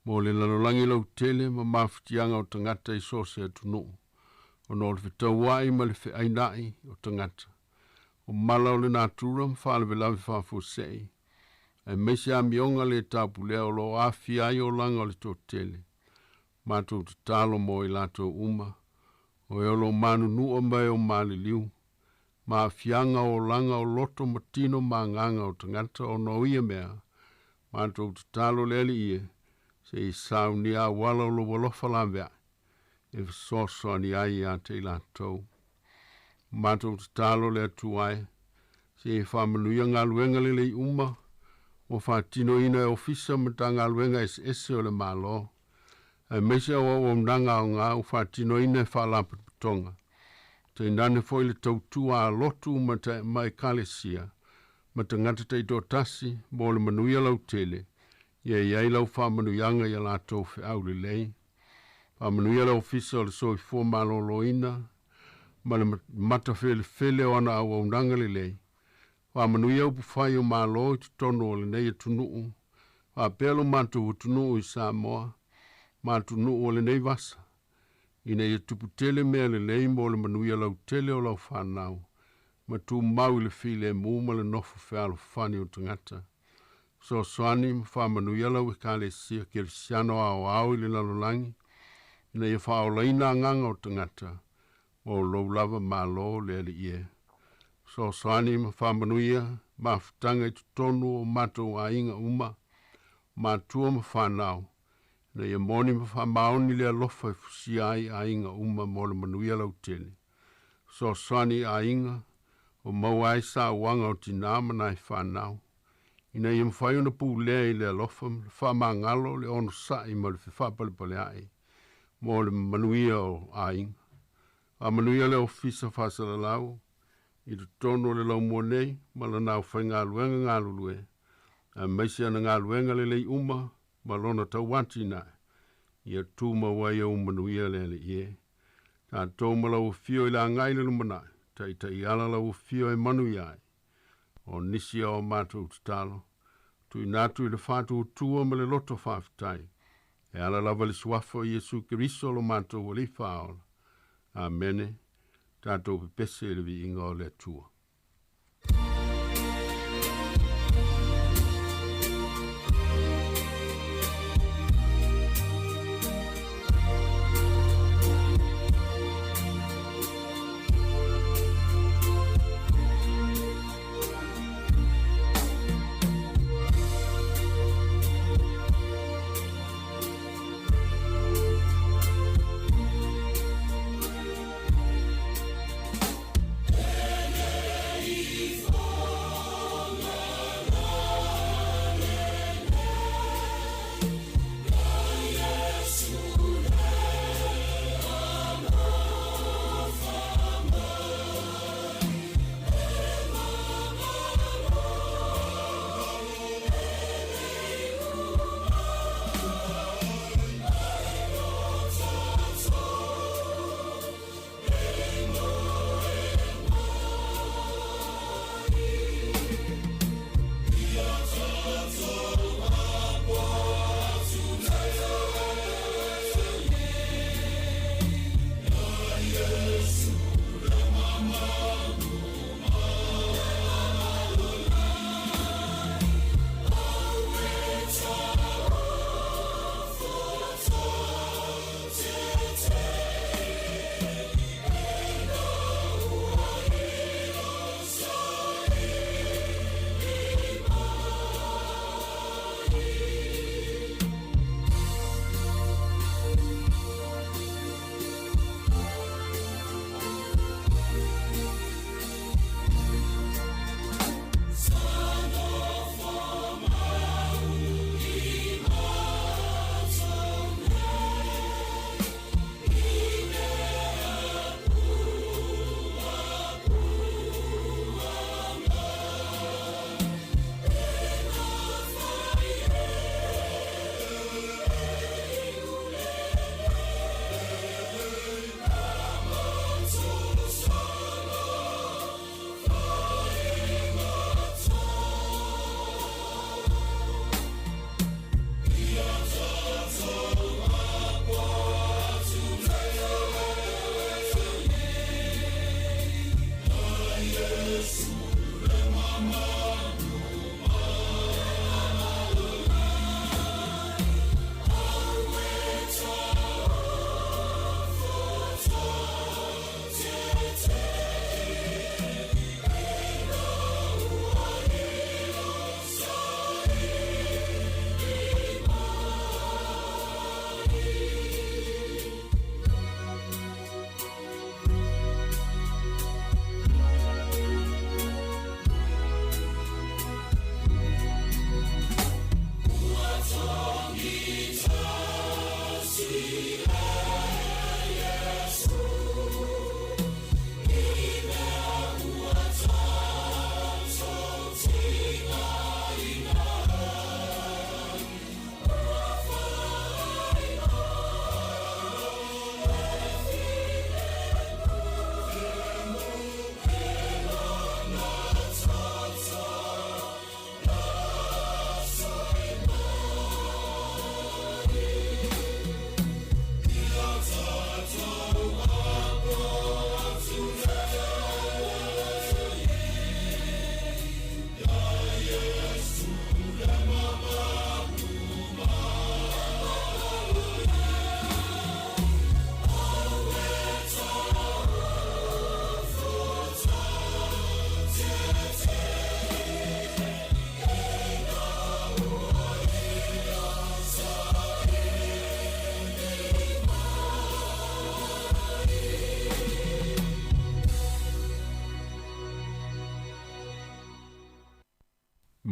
[SPEAKER 11] Mo le lalolagi lautele ma mafatiaga o tagata i so o se atunuu, ona o le fetaua'i ma le fe'aina'i o tagata. O mala o le natura ma faalavelave faafuase'i, aemaise amioga lē tapulea o loo aafia ai olaga o le toatele. Matou tatalo mo i latou uma, o e o lo manunu'a ma e o maliliu, ma aafiaga o olaga o loto ma tino ma agaga o tagata ona o ia mea, matou tatalo le Alii e, se i saunia auala o lou alofa laveai, e fesoasoani ai iā te i latou. Matou tatalo le Atua e, se i faamanuia galuega lelei uma ua faatinoina e Ofisa ma Matagaluega eseese o le Malo, aemaise o auaunaga aogā ua faatinoina e Faalapotopotoga, tainane foi le tautua a lotu ma, ma ekalesia ma tagata taitoatasi mo le manuia lautele, ia i ai lau faamanuiaga ia latou feau lelei. Faamanuia le Ofisa o le Soifua Maloloina ma le matafelefele o ana auaunaga lelei. Faamanuia upufai o Malo i totonu o lenei atunuu, faapea lo matou atunuu i Samoa ma atunuu o lenei vasa, ina ia tuputele mea lelei mo le manuia lautele o lau fanau, ma tumau i le filemu ma le nofo fealofani o tagata. Fesoasoani ma faamanuia lau Ekalesia Kerisiano aoao i le lalolagi, ina ia faaolaina agaga o tagata mo lou lava Malo le Alii e. Fesoasoani ma faamanuia mafutaga i totonu o matou aiga uma, matua ma fanau, ina ia moni ma faamaoni le alofa e fusia ai aiga uma mo le manuia lautele. Fesoasoani i aiga o maua ai sauaga o tinā ma nai fanau, ina ia mafai ona pulea i le alofa ma le faamagalo le onosa'i ma le fefaapalepalea'i mo le manuia o aiga. Faamanuia le Ofisa Faasalalau i totonu o le laumua nei ma lana aufaigaluega galulue, aemaise ana galuega lelei uma ma lona tauatinae, ia tumau ai au manuia le Alii e. Tatou ma lau afio i le agai i le lumanai, taitaiala lau afio e manuia ai. O nisi o matou tatalo, tuuina atu i le faatuatua ma le loto faafetai, e ala lava i le suafa o Iesu Keriso lo matou Alii Faaola. Amene. Tatou pepese i le viiga o le Atua.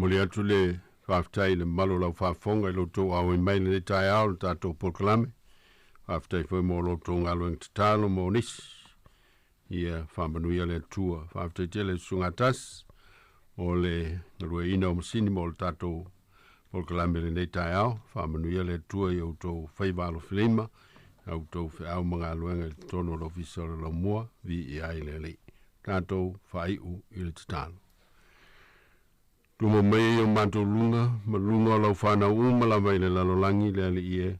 [SPEAKER 11] Momoli atu le faafetai i le mamalu o le aufaafofoga i lo outou auai mai i lenei taeao i le tatou polokalame. Faafetai foi mo lo outou galuega tatalo mo nisi. Ia faamanuia le Atua. Faafetai tele i le Susuga Tasi mo le galueaiina o masini mo le tatou polokalame i lenei taeao. Faamanuia le Atua i outou faiva alofilima, a outou feau ma galuega i totonu o le Ofisa o le Laumua, viia ai le Alii. Tatou faaiu i le tatalo. Tuma mai i o matou luga, ma luga o lau whanau uma lava i le lalolagi le Alii e.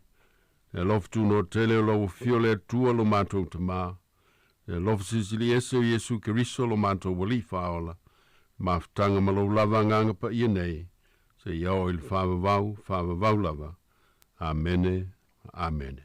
[SPEAKER 11] Le alofa tunoa tele o lau afio le Atua lo matou Tamā. Le alofa silisili ese o Iesu Keriso lo matou Alii Faaola. Mafutaga ma lou lava agaga paia nei, seia oo i le faavavau, faavavau lava. Amene, amene.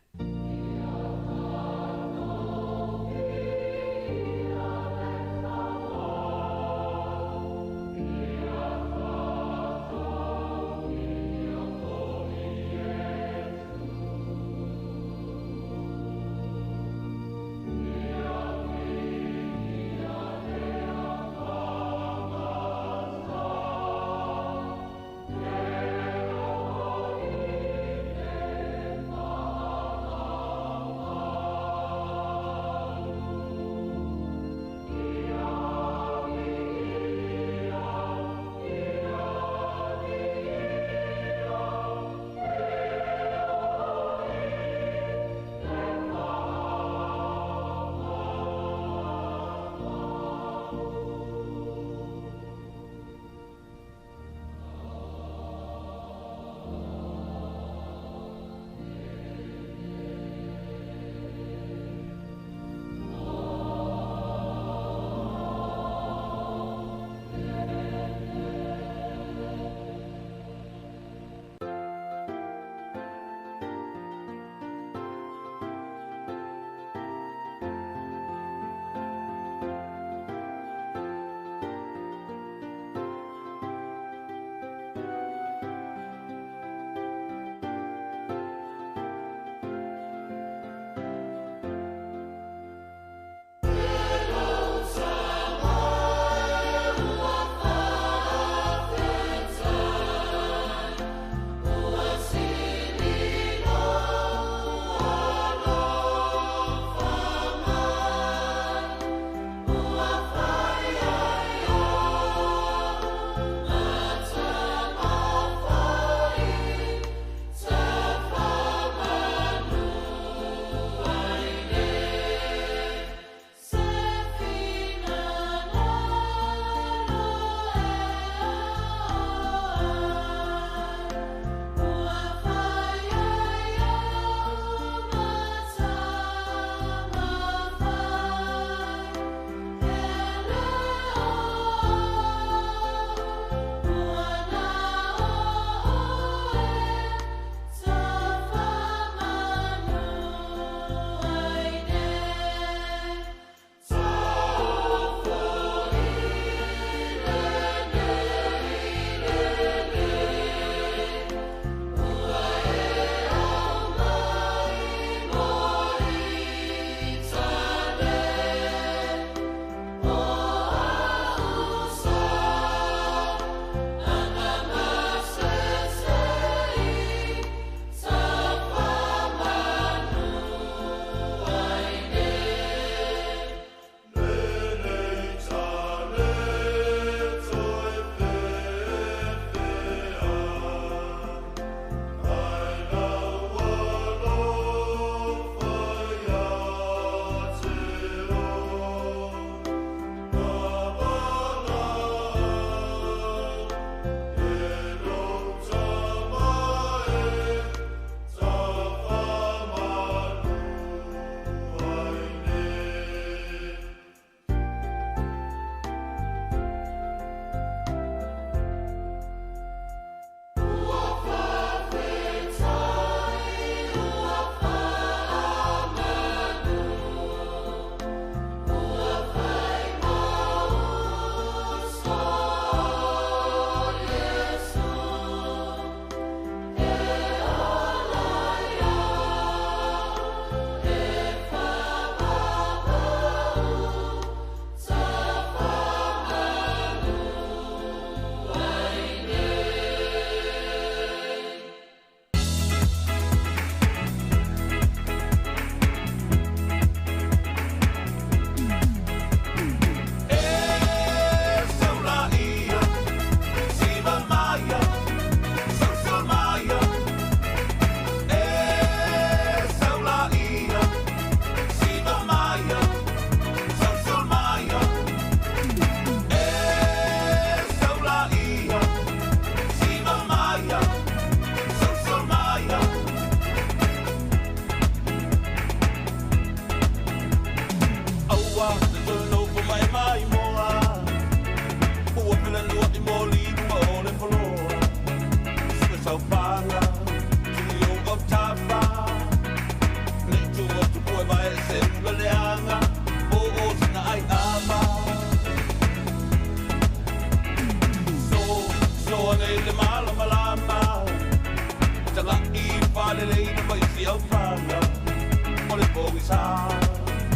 [SPEAKER 4] pogisa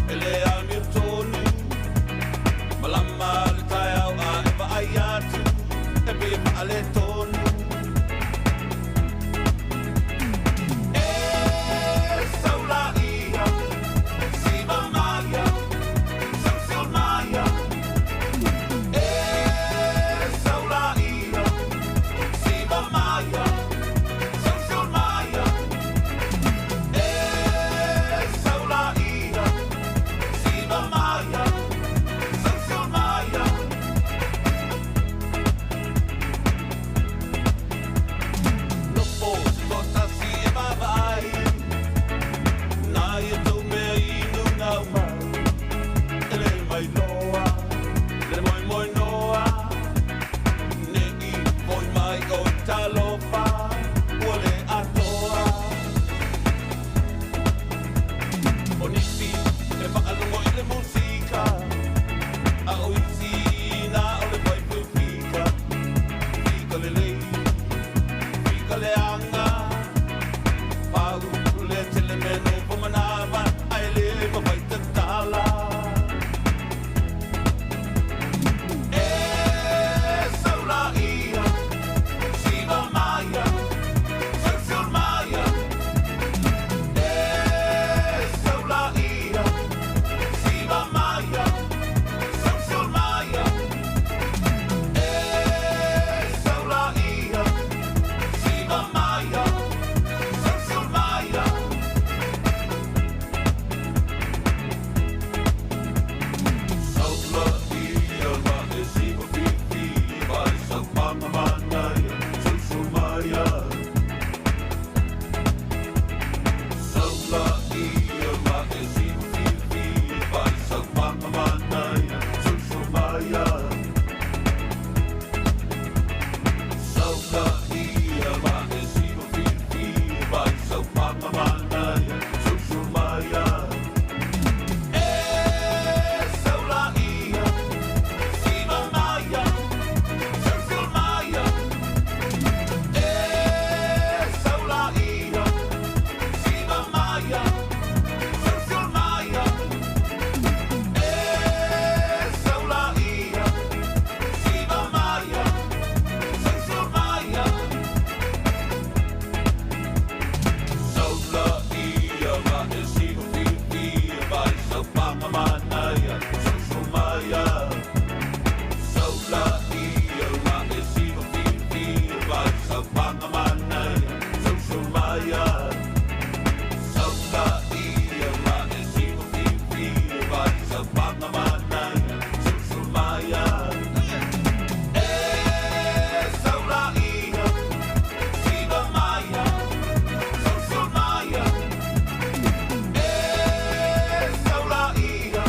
[SPEAKER 4] E le amiotonu Malama le taeao a e vaai atu E pei e faaletonu E saulaia Siva maia Sausul maia E saulaia Siva maia Sausul maia E saulaia Siva maia Sausul maia Nofo se toatasi e vaavaai Na ia tou mea inu gaumau E le mailoa Le moemoenoa Nei foi mai o i talofa Ua le atoa O nisi e faalogo i le musika A o isi na o le paepae fika Fika lelei Fika leaga Pau le tele mea nofo manava Ae le mafai tatala E saulaia Siva maia Sausul maia E saulaia Siva maia Sausul maia E saulaia Siva maia Sausul maia Saulaia ma e siva fifi Vai saupaga manaia Sausul maia Saulaia ma e siva fifi Vai saupaga manaia Sausul maia Saulaia ma e siva fifi Vai saupaga manaia Sausul maia E saulaia Siva maia Sausul maia E saulaia Siva maia Sausul maia E saulaia Siva maia Sausul maia Saulaia ma e siva fifi Vai saupaga manaia Sausul maia Saulaia ma e siva fifi Vai saupaga manaia Sausul maia Saulaia ma e siva fifi Vai saupaga manaia Sausul maia E saulaia Siva maia Sausul maia E saulaia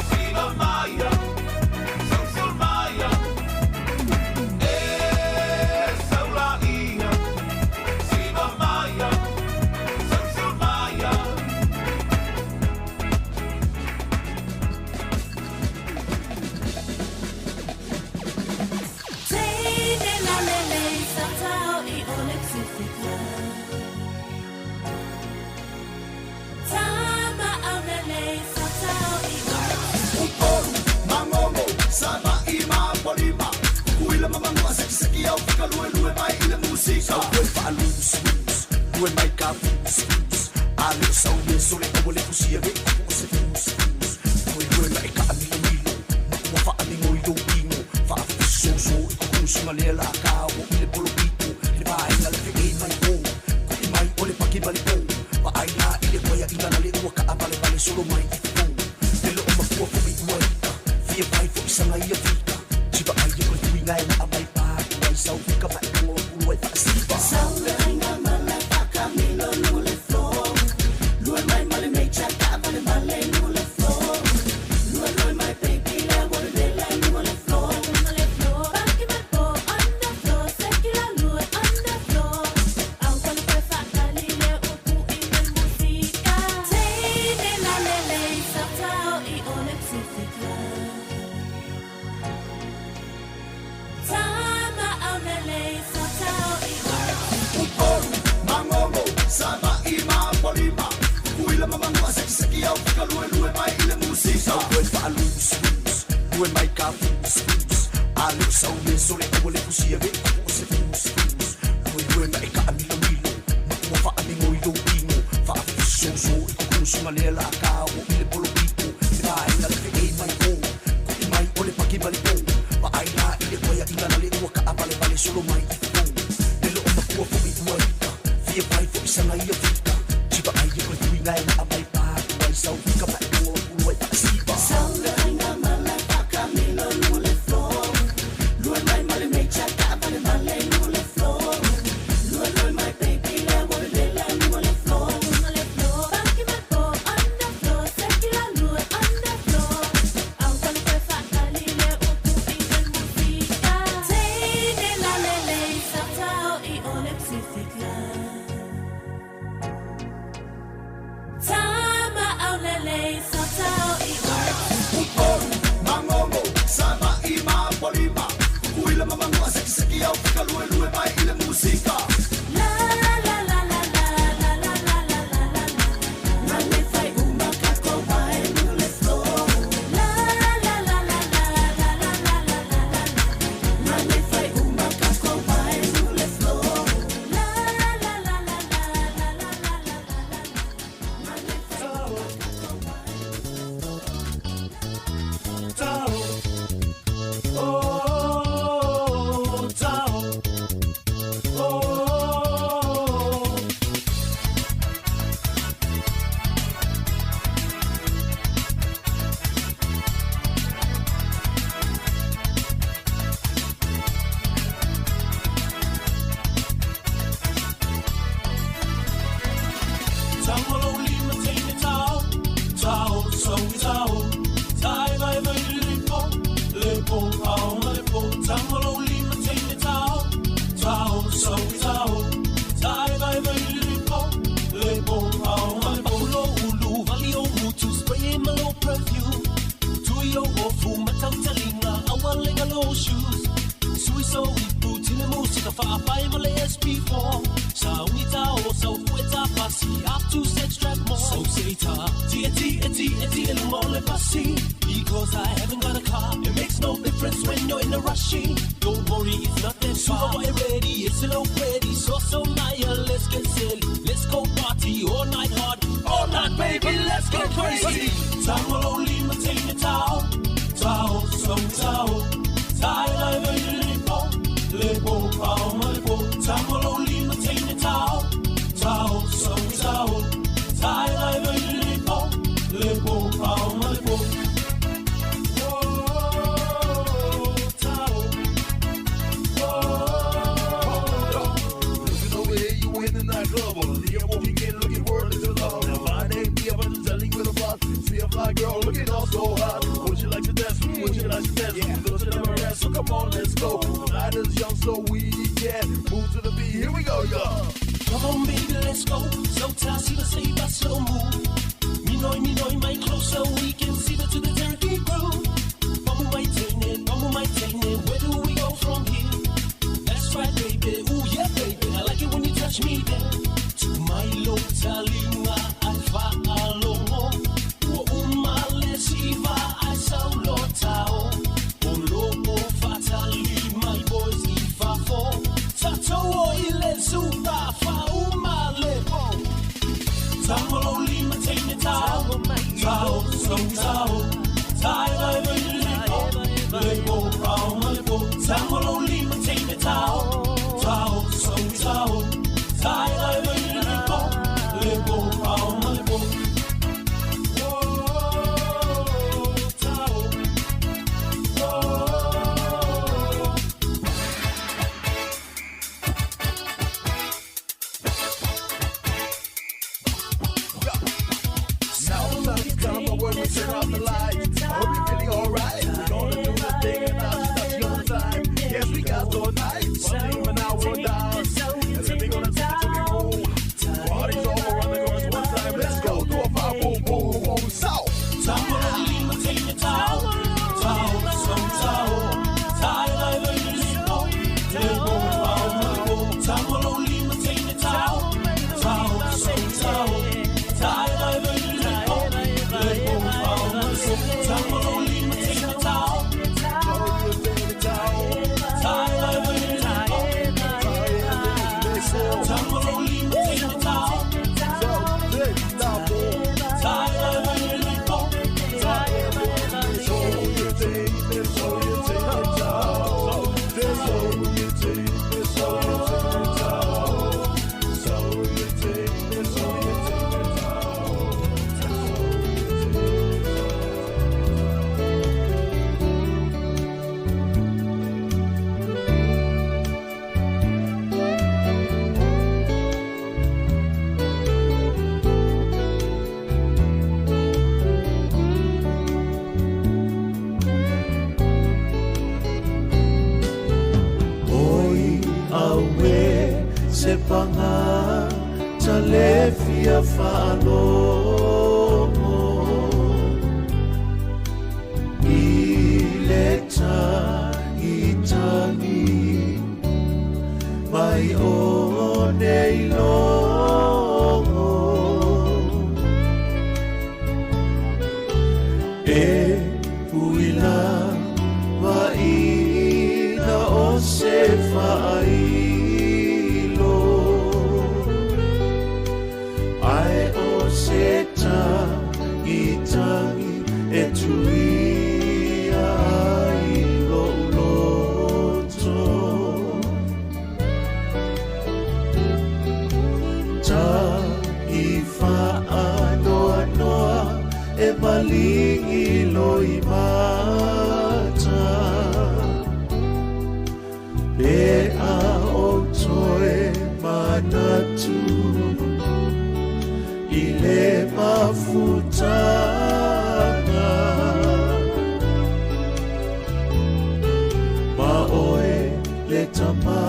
[SPEAKER 4] Siva maia Sausul maia E saulaia Siva maia Sausul maia
[SPEAKER 9] Teine la lelei sa tau i o le Pasifika. Tama au lelei sa tau i o le
[SPEAKER 12] Upolu, mangongo, sava'i ma polima Kukuila ma manu a sekiseki au fika lue lue mai i le musika Sau koe faalus, lus, lue mai ka fus, fus A le o sau le sole ua le fusia ve kupu o se fus, fus Koe lue ma e ka amilo milo, ma ua faamigo i lou tino Faafisoso i kukunusuga lea la ka o i le polopito Le vaega le feʻē mai o, kuʻi mai o le paki ma le po Vaai la i le paeaʻiga na le ua kaʻavalevale solo mai i fofo Le loo makua foʻi ua ika, fia vai foʻi saga ia fika Tiva ai e koe tuiga e naa mai pā Ai sau fika faelogo aku ai faasiva
[SPEAKER 9] Saulaiga ma la fakamilo lugo le flow. Lue mai ma le nature ka vale vale lugo le flow. Lue lue mai baby le wa le la lugo le flow. Lugo le flow. Baki mai po on the floor. Sekila lue on the floor. Au kwa le koe faakali le upu i le musika. Teine la lelei sa tau i o le Pasifika.
[SPEAKER 12] sekiseki au fika lue lue mai i le musika. Sau koe faalusulus, lue mai ka fulusfulus. A le o sau le sole aua le fusia ve kupu o se fulusfulus. Lue lue ma e kaamilomilo, ma ua faamigo i lou tino. Faafifisoso i kukunusuga lea la a ka o i le polopito. Le vaega le feei mai o, kuʻi mai o le paki ma le pou. Vaai la i le paeaʻiga na le ua kaʻavalevale solo mai i fofou. Le loo makua foʻi ua ika, fia vai foʻi saga ia fika. Tivaai e koe tuiga e naa mai pā ai sau fika ma e pulu ai faasiva.
[SPEAKER 9] Sau le aiga ma le whakamilo lunga le floor. Lue mai ma le nature ka vale vale lunga le floor. Lue lue mai baby le wa le lela lunga le floor. Lunga le floor. Funky my po on the floor. Sekila lue on the floor. Au wale koe whakali le upu i le musika. Teine la le le sa tau i o le Pacific la. Tama au lele sa tau i o le
[SPEAKER 12] Upolu, Mangogo, Savaʻi ma Apolima, Tutuila ma Manua, sekiseki au fika lue lue mai i le musika.
[SPEAKER 9] La la la la la la la la la la la la. Ma le fai uma kako wae lunga le floor. La la la la la la la la la la la la. Ma le fai uma kako wae lunga le floor. La la la la la la la la la la la. Ma le fai uma kako wae.
[SPEAKER 4] Tao, oh, tao, oh. Tangolo lima teine tao, tao, so tao. Tai vai vai le po, le po, ao ma le po. Tangolo lima teine tao, tao, so tao. Tai vai vai le po, le po, ao ma le po. Lo ulu vali o mutu, spray ma lo perfume. Tui o ofu matau talinga, awa lenga lo shoes. Sui so ipu tile musika faapai ma le SP4. Sauni tao, sau fueta pasi, up to sex track more. So say ta, tia tia tia tia lunga o le pasi. Because I haven't got a car, it makes no difference when you're in a rushing. Don't worry, it's not that far. Super ready, it's a low ready. So so Maya, let's get silly. Let's go party all night hard, all night baby, let's go crazy. Tangolo lima teine tao, tao, so tao. Tai lai vai le po, le po, ao ma le po. Tangolo lima teine tao, tao, so tao. Tai lai vai le po, le po, ao ma le po. Oh, tao, oh.
[SPEAKER 13] Listen over here, you in the nightclub. All the walking in, looking for a little love. Now my name, be up and telling with a block. See a fly girl looking all so hot. Would you like to dance? Would you like to dance? Don't you never rest? So come on, let's go. The night is young, so we can move to the beat. Here we go, y'all.
[SPEAKER 4] Come on, baby, let's go. So tassi the say but slow move. Me noi, my closer we can see the to the turkey groove. Bamu mai teine, bamu mai teine. Where do we go from here? That's right, baby. Ooh yeah, baby. I like it when you touch me there. To my low talinga, I fa alongo. Ua uma le siva, I saulo tao. O lopo fatali, my boys i fa fo. Tato o ile zupa fa uma le po. Tangolo lima teine tao, tao, so tao. Tai vai vai le po, le po, ao ma le po. Tangolo lima teine tao, tao, so tao. Tai vai vai le po, le po, ao ma le po. Oh, tao, oh.
[SPEAKER 13] Now it's time to tell my word, we turn off the lights. I hope you're feeling alright. We're gonna do the thing and I'll just touch your time. Yes, we got all night. One and now we're down. And then we gonna take it to the room. Party's over, run the girls one time. Let's go, do a five, boom, boom, boom, south.
[SPEAKER 4] Tangolo lima teine tao, tao, so tao. Tai lai vai le po, le po, ao ma le po. Tangolo lima teine tao, tao, so tao. Tai lai vai le po,
[SPEAKER 9] Paga ta le fia faalogo I le tagitagi mai o nei logo. E uila vaina o se faailo, Ae o se tagitagi e tuia ai lou loto. Tagi faanoanoa e maligi loi mata, Pe a ou toe manatu i le mafutaga. Ma oe le tama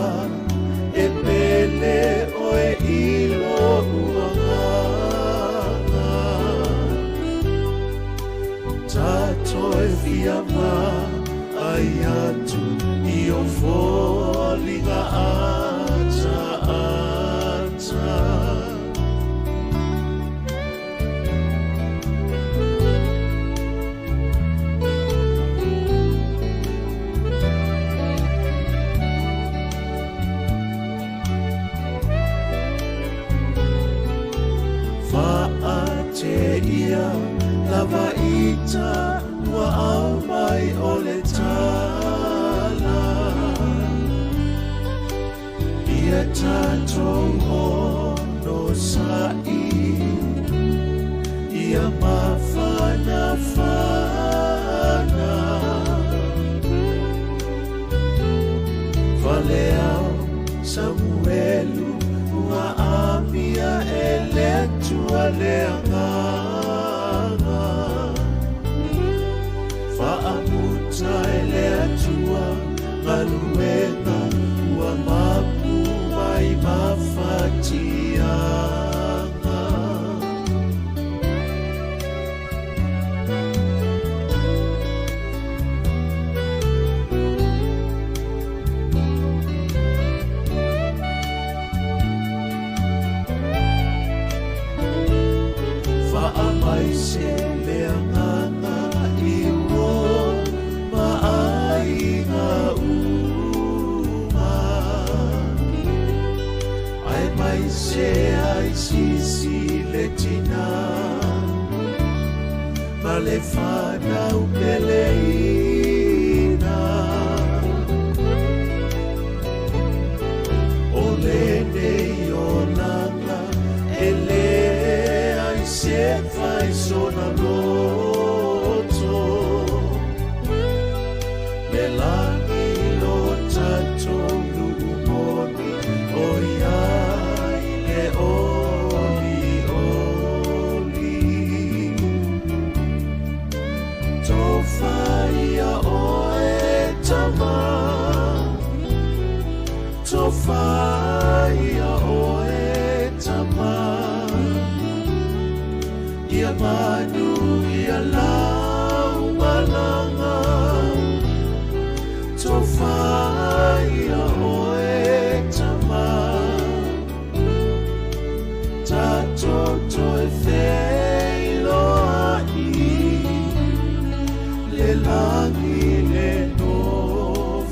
[SPEAKER 9] e pele oe i lou agaga. Ta toe fia ma ai atu i o foliga ataata. Faateia lava ita ua aumai o le tala. Ia tatou onosa'i, ia mafanafana. Faleao Samuelu ua amia e le Atua le agaga. Faamuta e le Atua galuega ua mapu mai mafatiaga. Faamaise le agaga i uo ma aiga uma. Ae maise ai sisi le tina, ma le fanau peleina. O lenei olaga e leai se fai sona loto. Le lagi lo tatou nu'u moni, o iai le olioli. Tofaia oe tama, tofaia oe tama, Ia manu ia lau malaga. Tofaia oe tama, tatou toe feiloai, le lagi le nofoaga.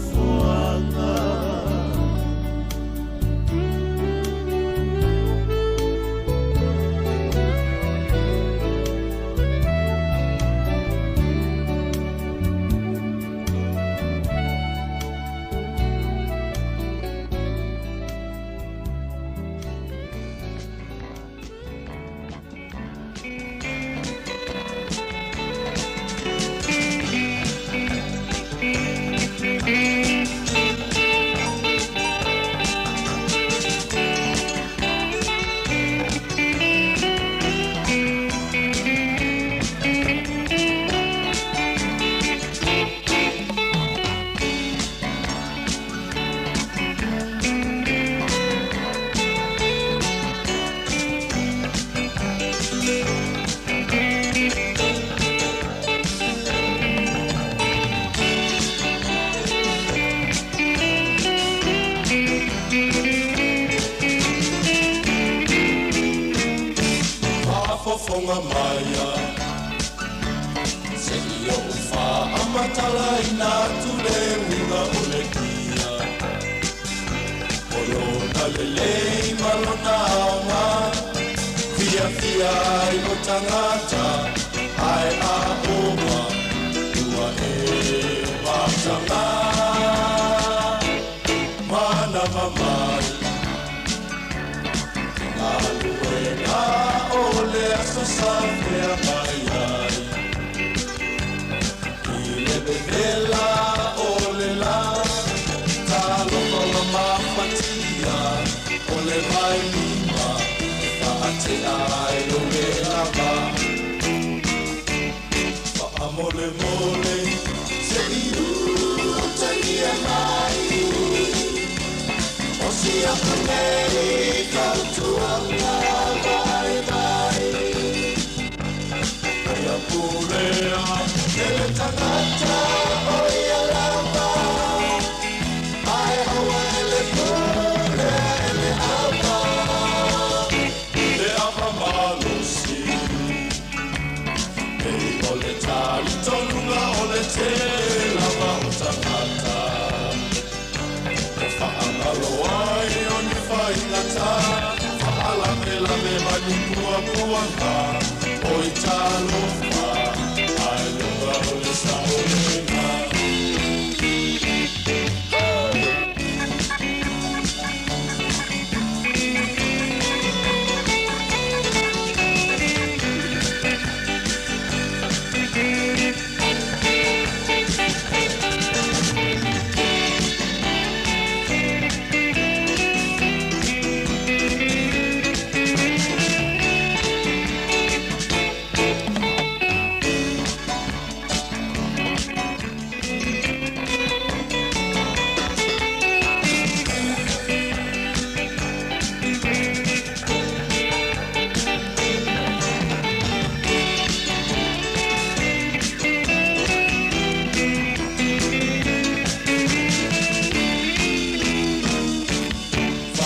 [SPEAKER 14] Lelei ma lona aoga Fiafia ai o tagata Ae a uma Ua e mataga Manava mai Galuega o le aso sa feagai ai I le vevela o le lā Talofa ua mafatia O le vailima E faatea ai lou le lava Faamolemole Se i utagia mai O si aku nei fautuaga vaivai Ia pulea e le tagata o ia lava Ae aua e le pulea e le ava Le ava malosi Pei o le talitonuga o le tele lava o tagata E faagalo ai o ni faigata Faalavelave ma ni puapuaga O i talofa Ae luga o le saolega.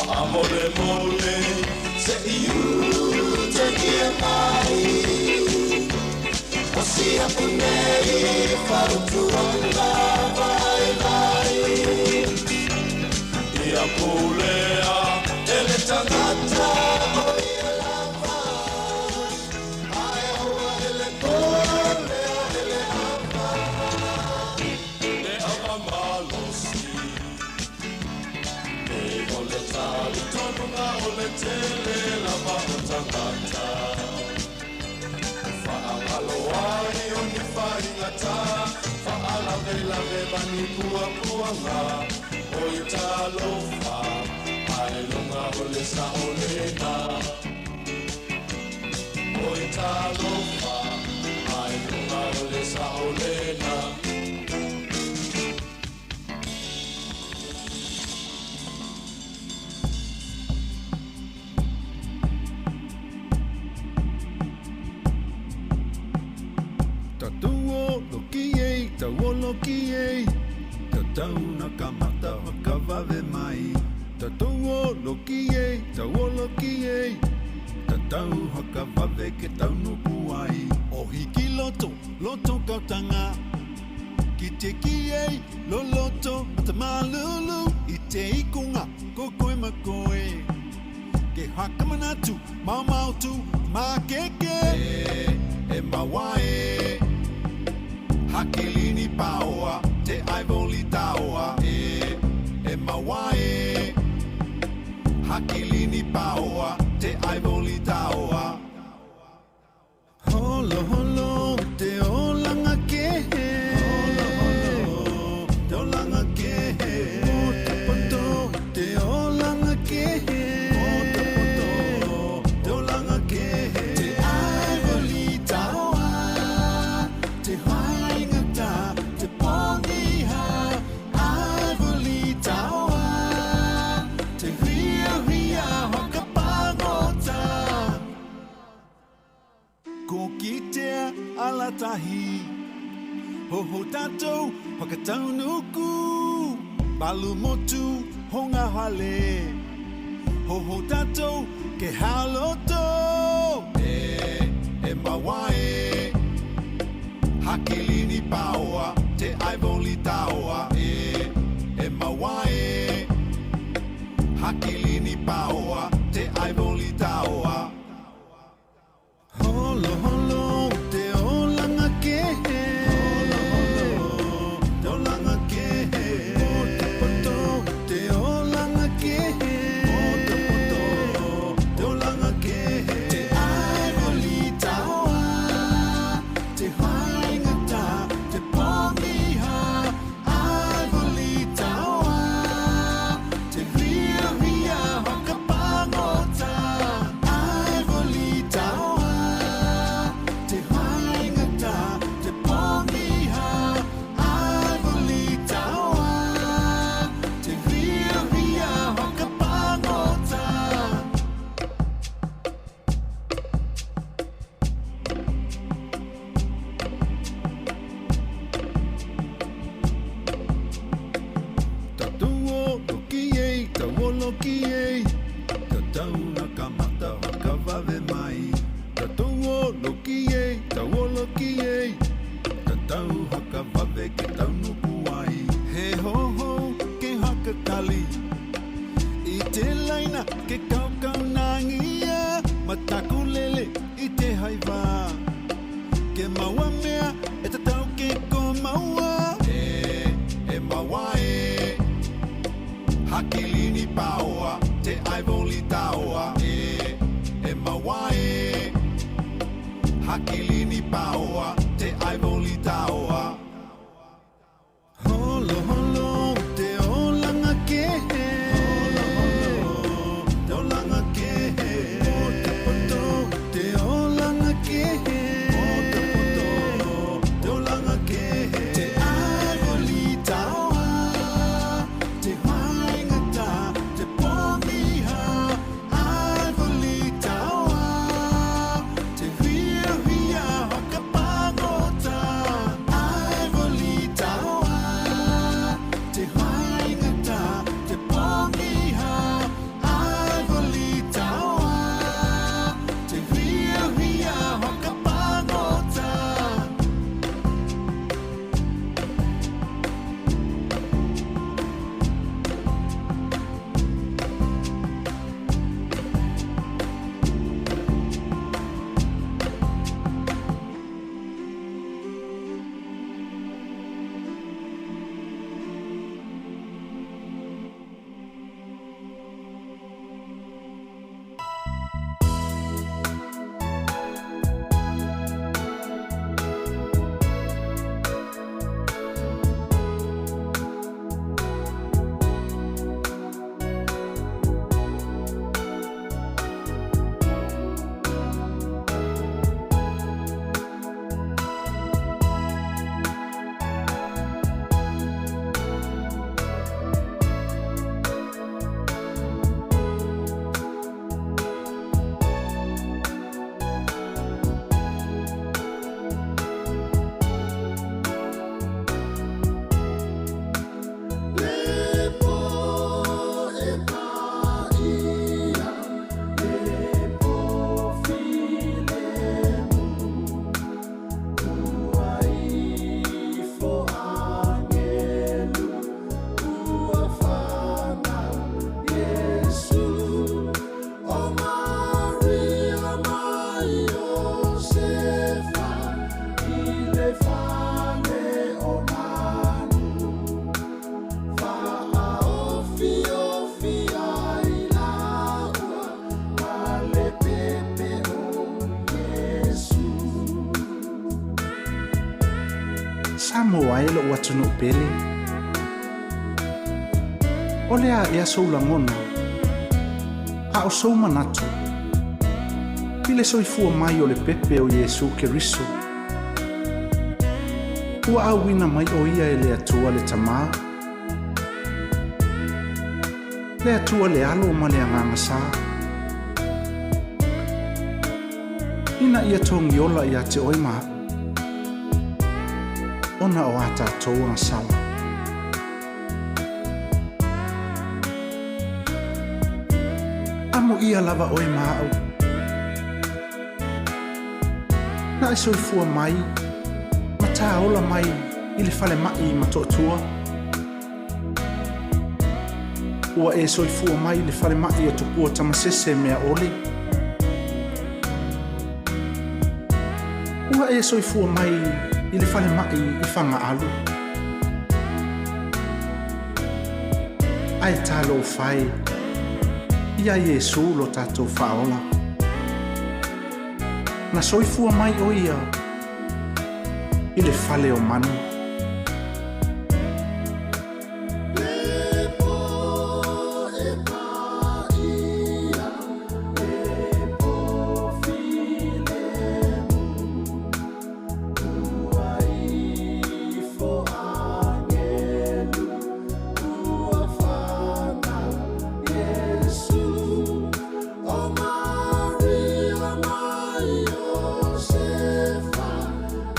[SPEAKER 14] Faamolemole se i utagia mai O si aku nei fautuaga vaivai Ia pulea e le tagata o ia lava Ae aua e le pulea e le ava Le ava malosi Pei o le talitonuga o le tele lava o tagata E faagalo ai o ni faigata Faalavelave ma ni puapuaga O i talofa Ae luga o le saolega O i talofa Ae luga o le saolega.
[SPEAKER 15] Tatou o loki ei, tau o loki ei, tatau na kamata whakavave mai. Tatou o loki ei, tau o loki ei, tatau whakavave ke taunuku ai. O hiki loto, loto kautanga, ki te ki ei, lo loto, mata malulu, i te ikunga, ko koe ma koe. Ke hakamanatu, mau mau tu, ma keke. E, e mawae, hakilini paoa, te aivoli taoa. E, e mawae, hakilini paoa, te aivoli taoa. Holo holo, te olanga kehe. Holo holo, te olanga kehe. Poto poto, te olanga kehe. Poto poto, te olanga kehe. Te aivoli taoa, te haingata, te pongiha. Aivoli taoa, te huia huia whakapangota. Ko kitea alatahi, hoho tātou whakataunuku. Balu motu honga hale, hoho tātou ke haloto. E, e mawae, hakilini paoa, te aivoli taoa. E, e mawae, hakilini paoa. Ke kaukaunangia ma takulele i te haiva. Ke maua mea e tatau ke ko maua. E, e maua e. Hakilini paoa, te aivoli taoa. E, e maua e. Hakilini paoa, te aivoli taoa. Holo holo te olanga kehe. Holo holo te olanga kehe. O te poto te olanga kehe. O te poto te olanga kehe. Te aivoli taoa, te waingata, te pomiha. Aivoli taoa, te huiahuia whakapagota. Aivoli taoa, te waingata, te pomiha. Aivoli taoa, te huiahuia whakapagota.
[SPEAKER 14] Lepo e paia, lepo filemu, ua ifo angelu, ua whanau Yesu. O Maria mai Iosefa, i le fale o manu. Fa'aofiofi ai laua ma le pepe o Iesu.
[SPEAKER 16] Samoa e lo'u atunuu pele. O le a ea sou lagona, a o sou manatu, i le soifua mai o le pepe o Iesu Keriso. Ua auina mai o ia e le Atua le Tamā, le Atua le Alo ma le Agaga Sā. Ina ia togiola iā te oe ma a'u, ona o a tatou agasala. Amoia lava oe ma a'u. Na e soifua mai, ma tāola mai i le falema'i i Motootua. Ua e soifua mai i le falema'i o Tupua Tamasese Meaole. Ua e soifua mai i le falema'i i Fagaalu. Ae talofa e iā Iesu lo tatou Faaola. Na soifua mai o ia i le fale o manu.
[SPEAKER 14] Lepo e paia, lepo filemu, ua ifo angelu, ua whanau Iesu. O Maria mai Iosefa,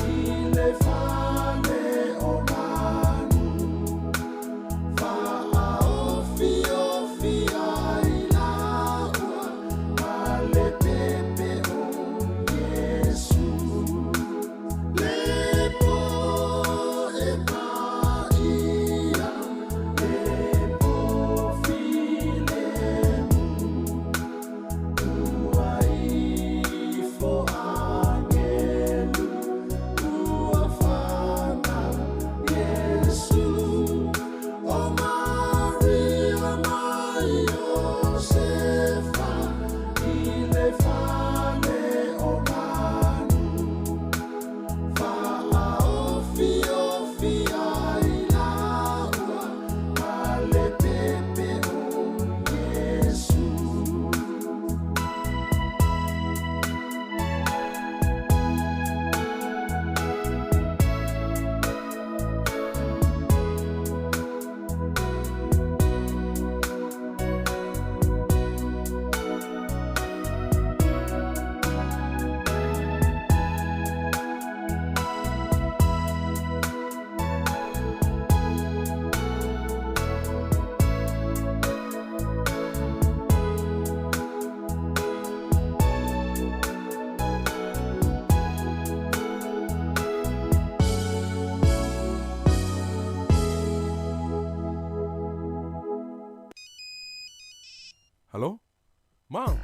[SPEAKER 14] i le fale
[SPEAKER 17] Hello? Mom?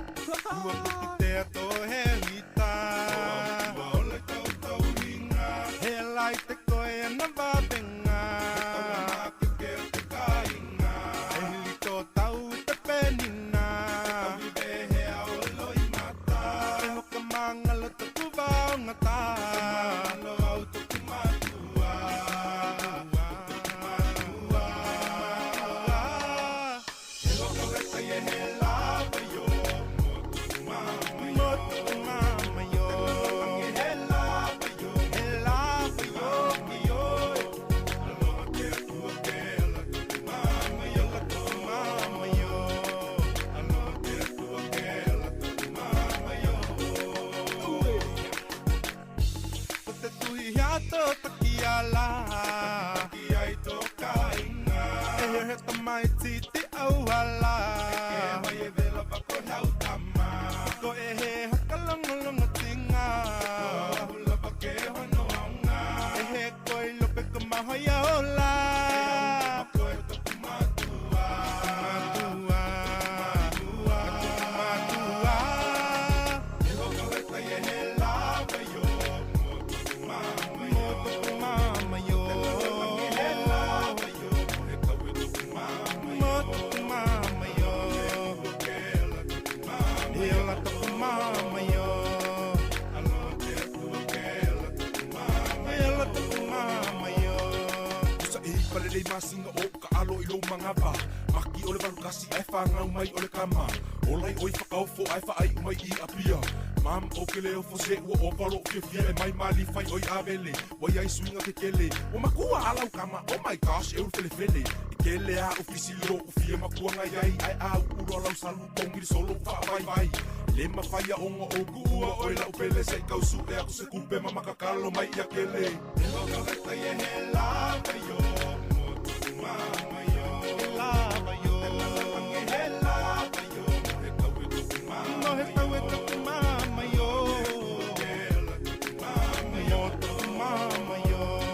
[SPEAKER 18] Oh my gosh, e ulu felefele I kele a ofisi lo ufia makuanga iai Ai a uulu alau salu tongi solo faavaivai Le mafaia onga o kuua oi lau pele Se kausu e aku se kupe mamakakalo mai ia kele E hokaleta ye he lava yo Motu mama yo He lava yo He lava yo He kawe toku mama yo He kawe toku mama yo Motu mama yo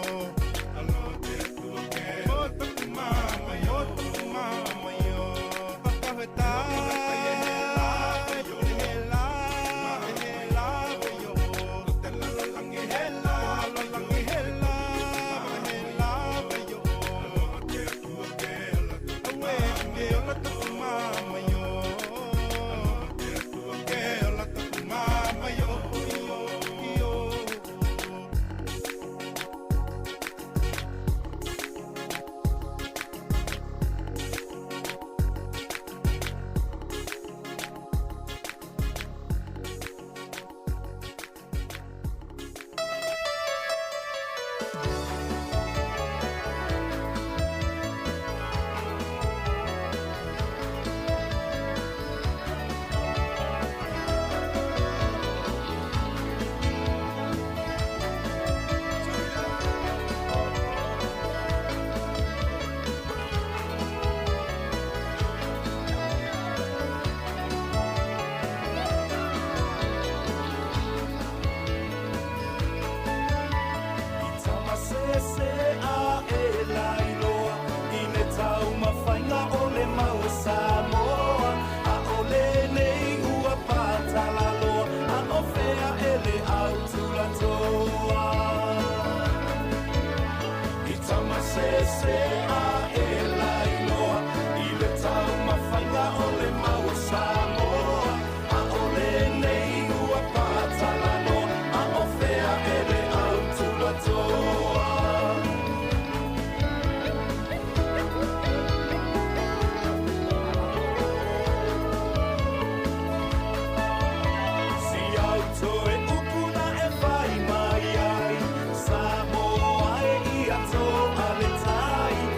[SPEAKER 14] Samoa e ia toa le tai.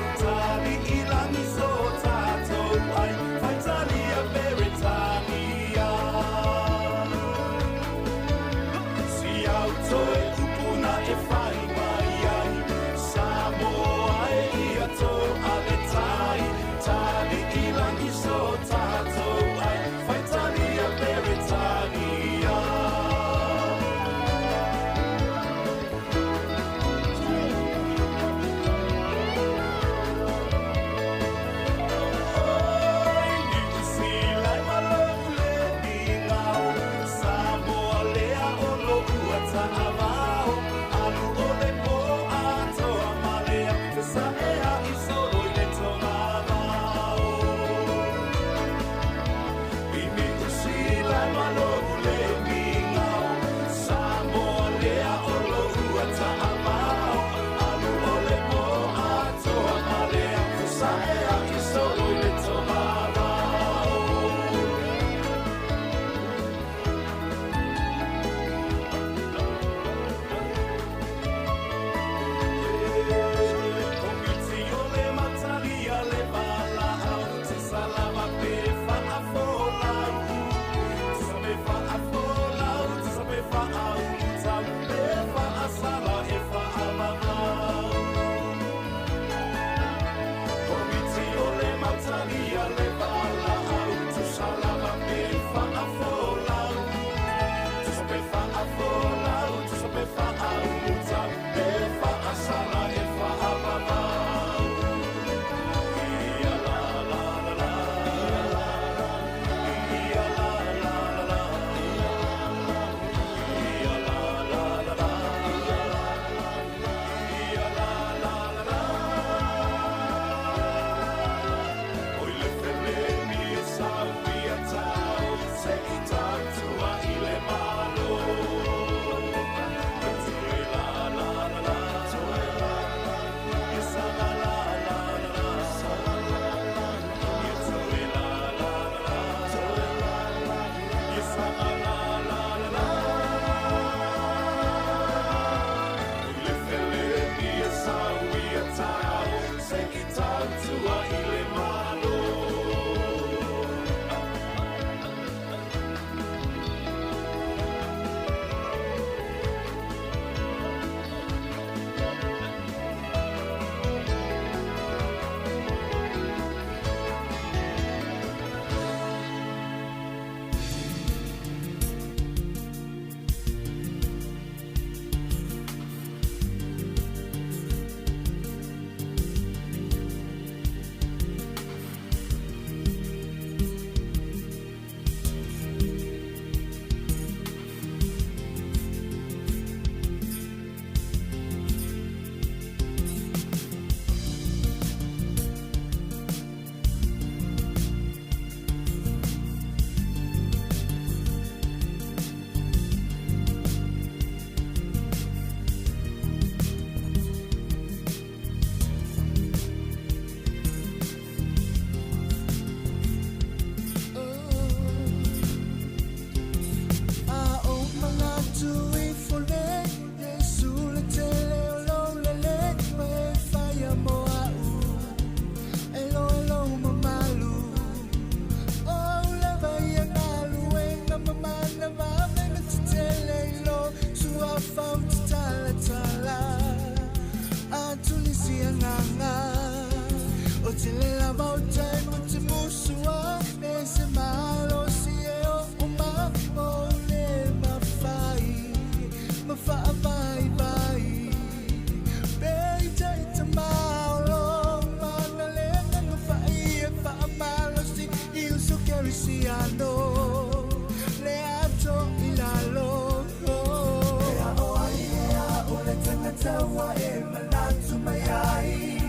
[SPEAKER 4] tagata ua e manatu mai ai.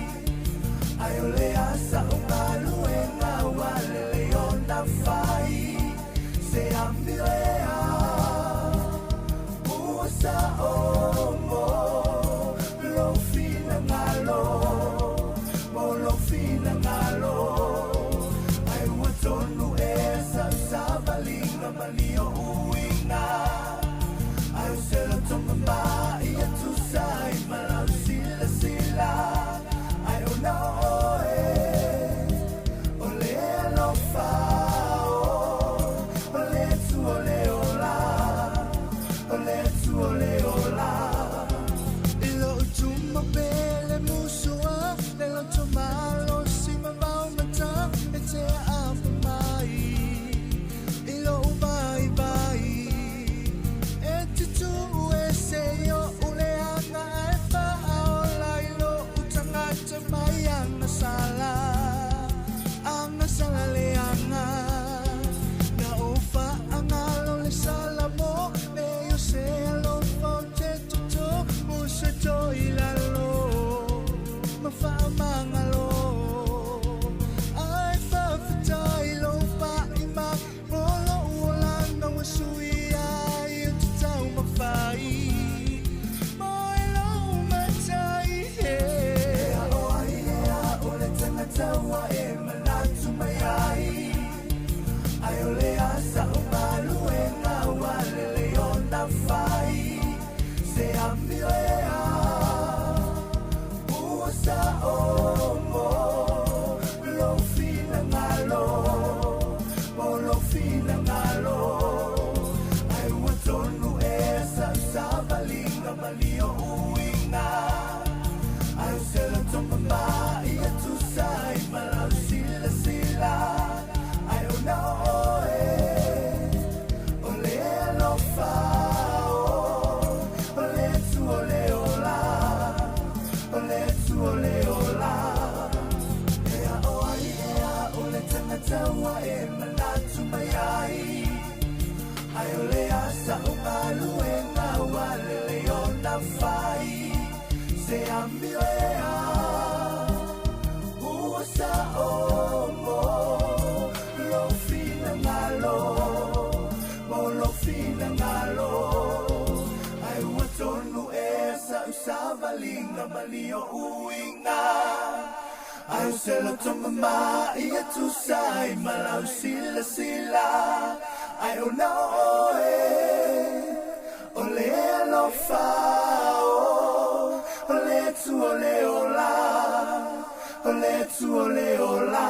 [SPEAKER 4] Ai o le asa o galuega ua lelei ona fai. Se amio ea ua sa'o mo lou finagalo, mo lou finagalo. Ai ua tonu ea sa'u savaliga ma lio uiga. Ai o se loto mamā ia tusa ai ma lau silasila. Ai ona o oe o le alofa o le Atua o le ola, o le Atua o le ola. I lou itumalo pele musua, le loto malosi ma vaogata e te aapa mai. I lou vaivai e te tuu ese i oʻu leaga ae faaola i lou tagata mai agasala, agasala leaga. Na ou faagalo le salamo me o se alofa o te toto musa to i lalo ma faamagalo. Ai faafetai lou faaima mo lou olaga ua suia ai o te taumafai mo i lou matai. E a'o ai ea o le tagata ua e manatu mai ai. Ai o le asa o galuega ua lelei ona fai. Se amio ea ua sa'o mo lou finagalo, mo lou finagalo. Ai ua tonu ea sa'u savaliga ma lio uiga. Ai o se loto mamā ia tusa ai ma lau silasila. Ai ona o oe o le alofa o le Atua o le ola, o le Atua o le ola. E a'o ai ea o le tagata ua e manatu mai ai. Ai o le asa o galuega ua lelei ona fai. Se amio ea ua sa'o mo lou finagalo, mo lou finagalo. Ai ua tonu ea sa'u savaliga ma lio uiga. Ai o se loto mamā ia tusa ai ma lau silasila. Ai ona o oe o le alofa o le Atua o le ola, o le Atua o le ola.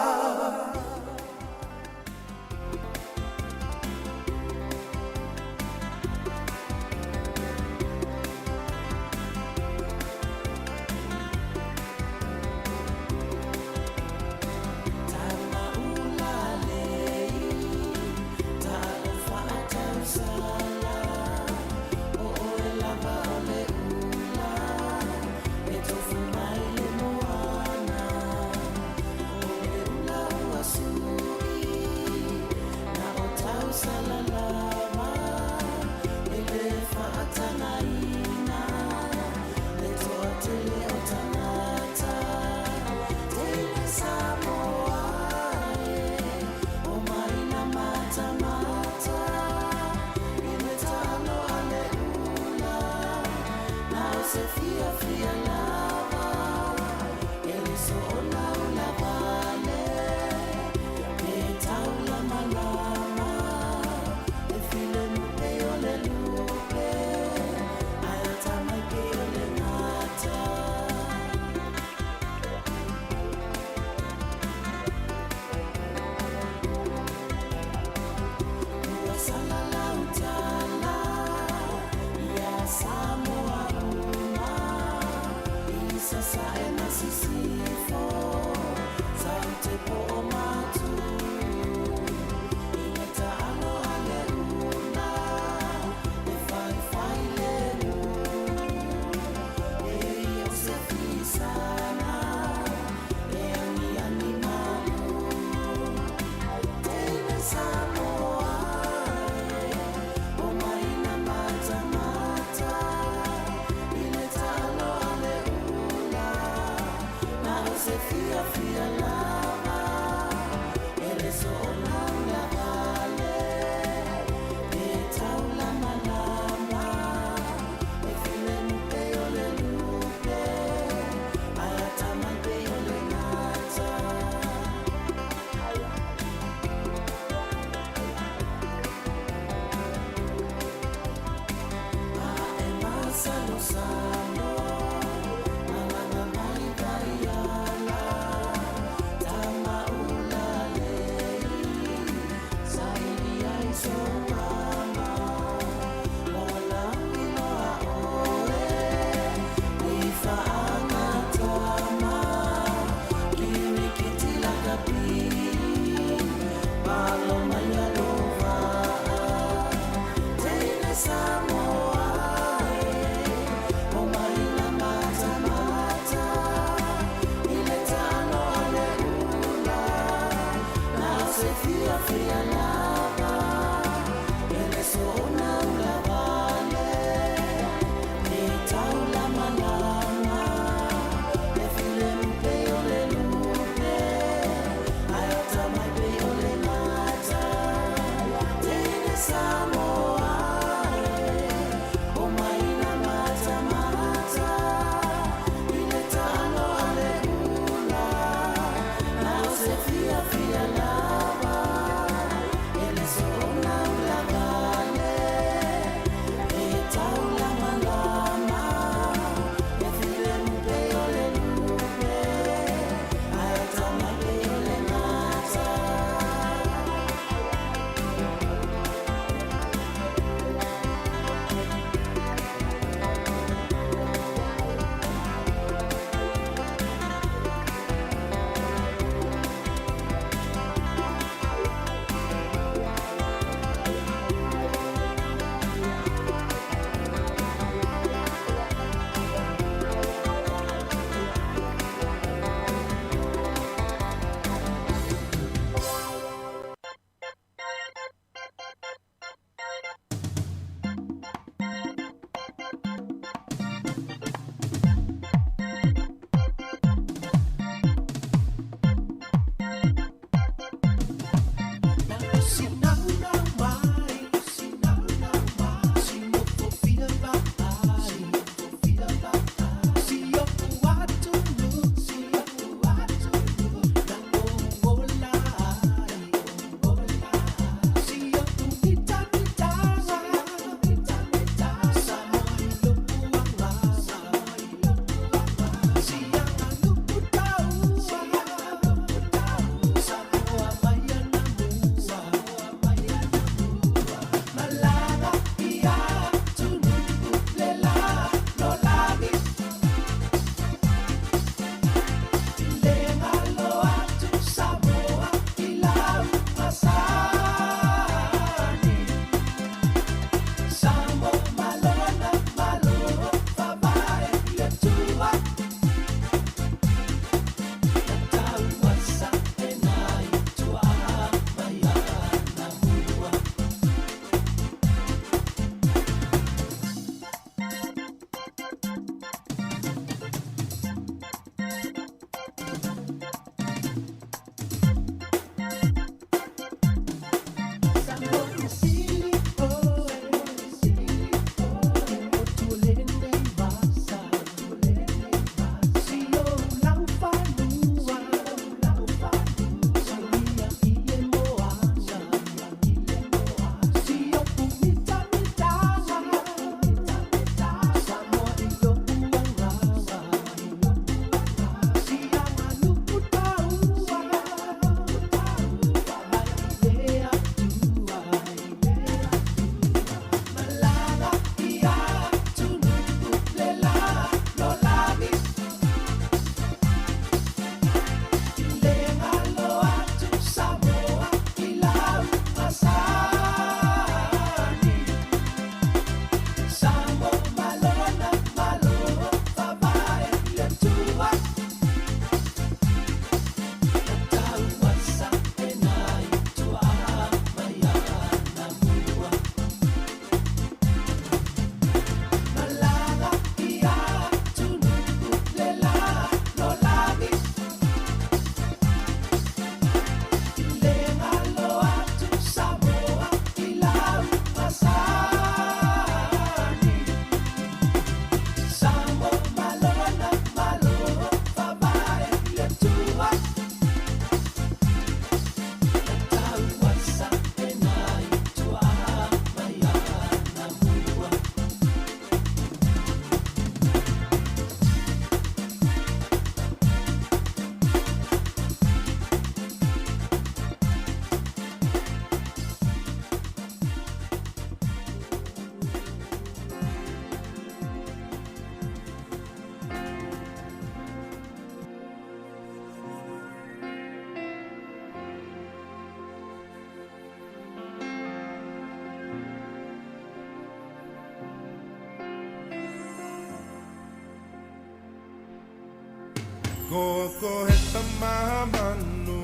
[SPEAKER 18] Ko ko he tamamanu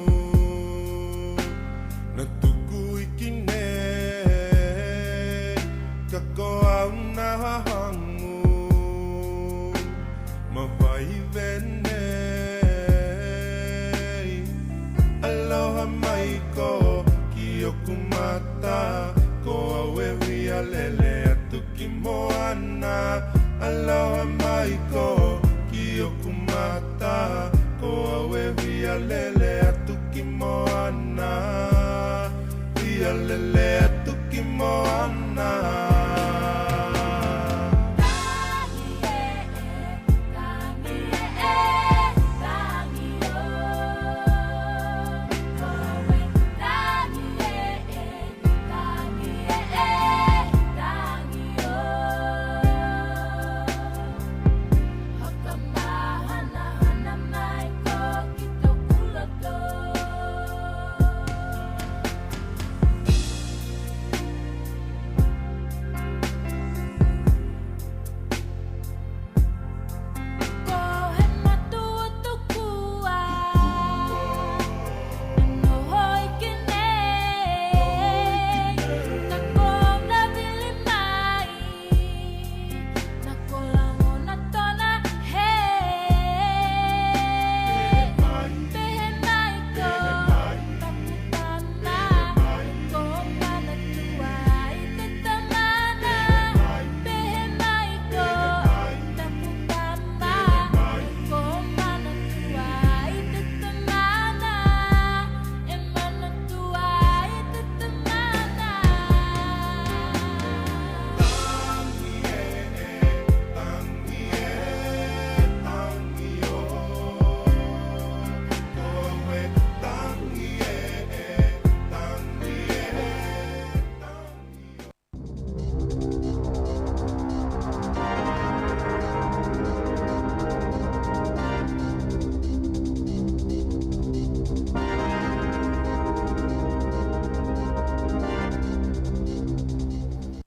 [SPEAKER 18] Na tuku iki nei Ka ko au na hangu Ma vai venei Aloha mai ko ki oku mata Ko au e huia lele atu ki moana Aloha mai ko ki oku mata Ko au e huia lele atu ki moana Huia lele atu ki moana.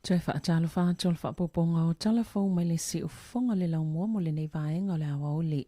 [SPEAKER 6] Toe faatalofa atu o le faapopoga o tala fou mai le siufofoga o le laumua mo lenei vaega o le aoauli.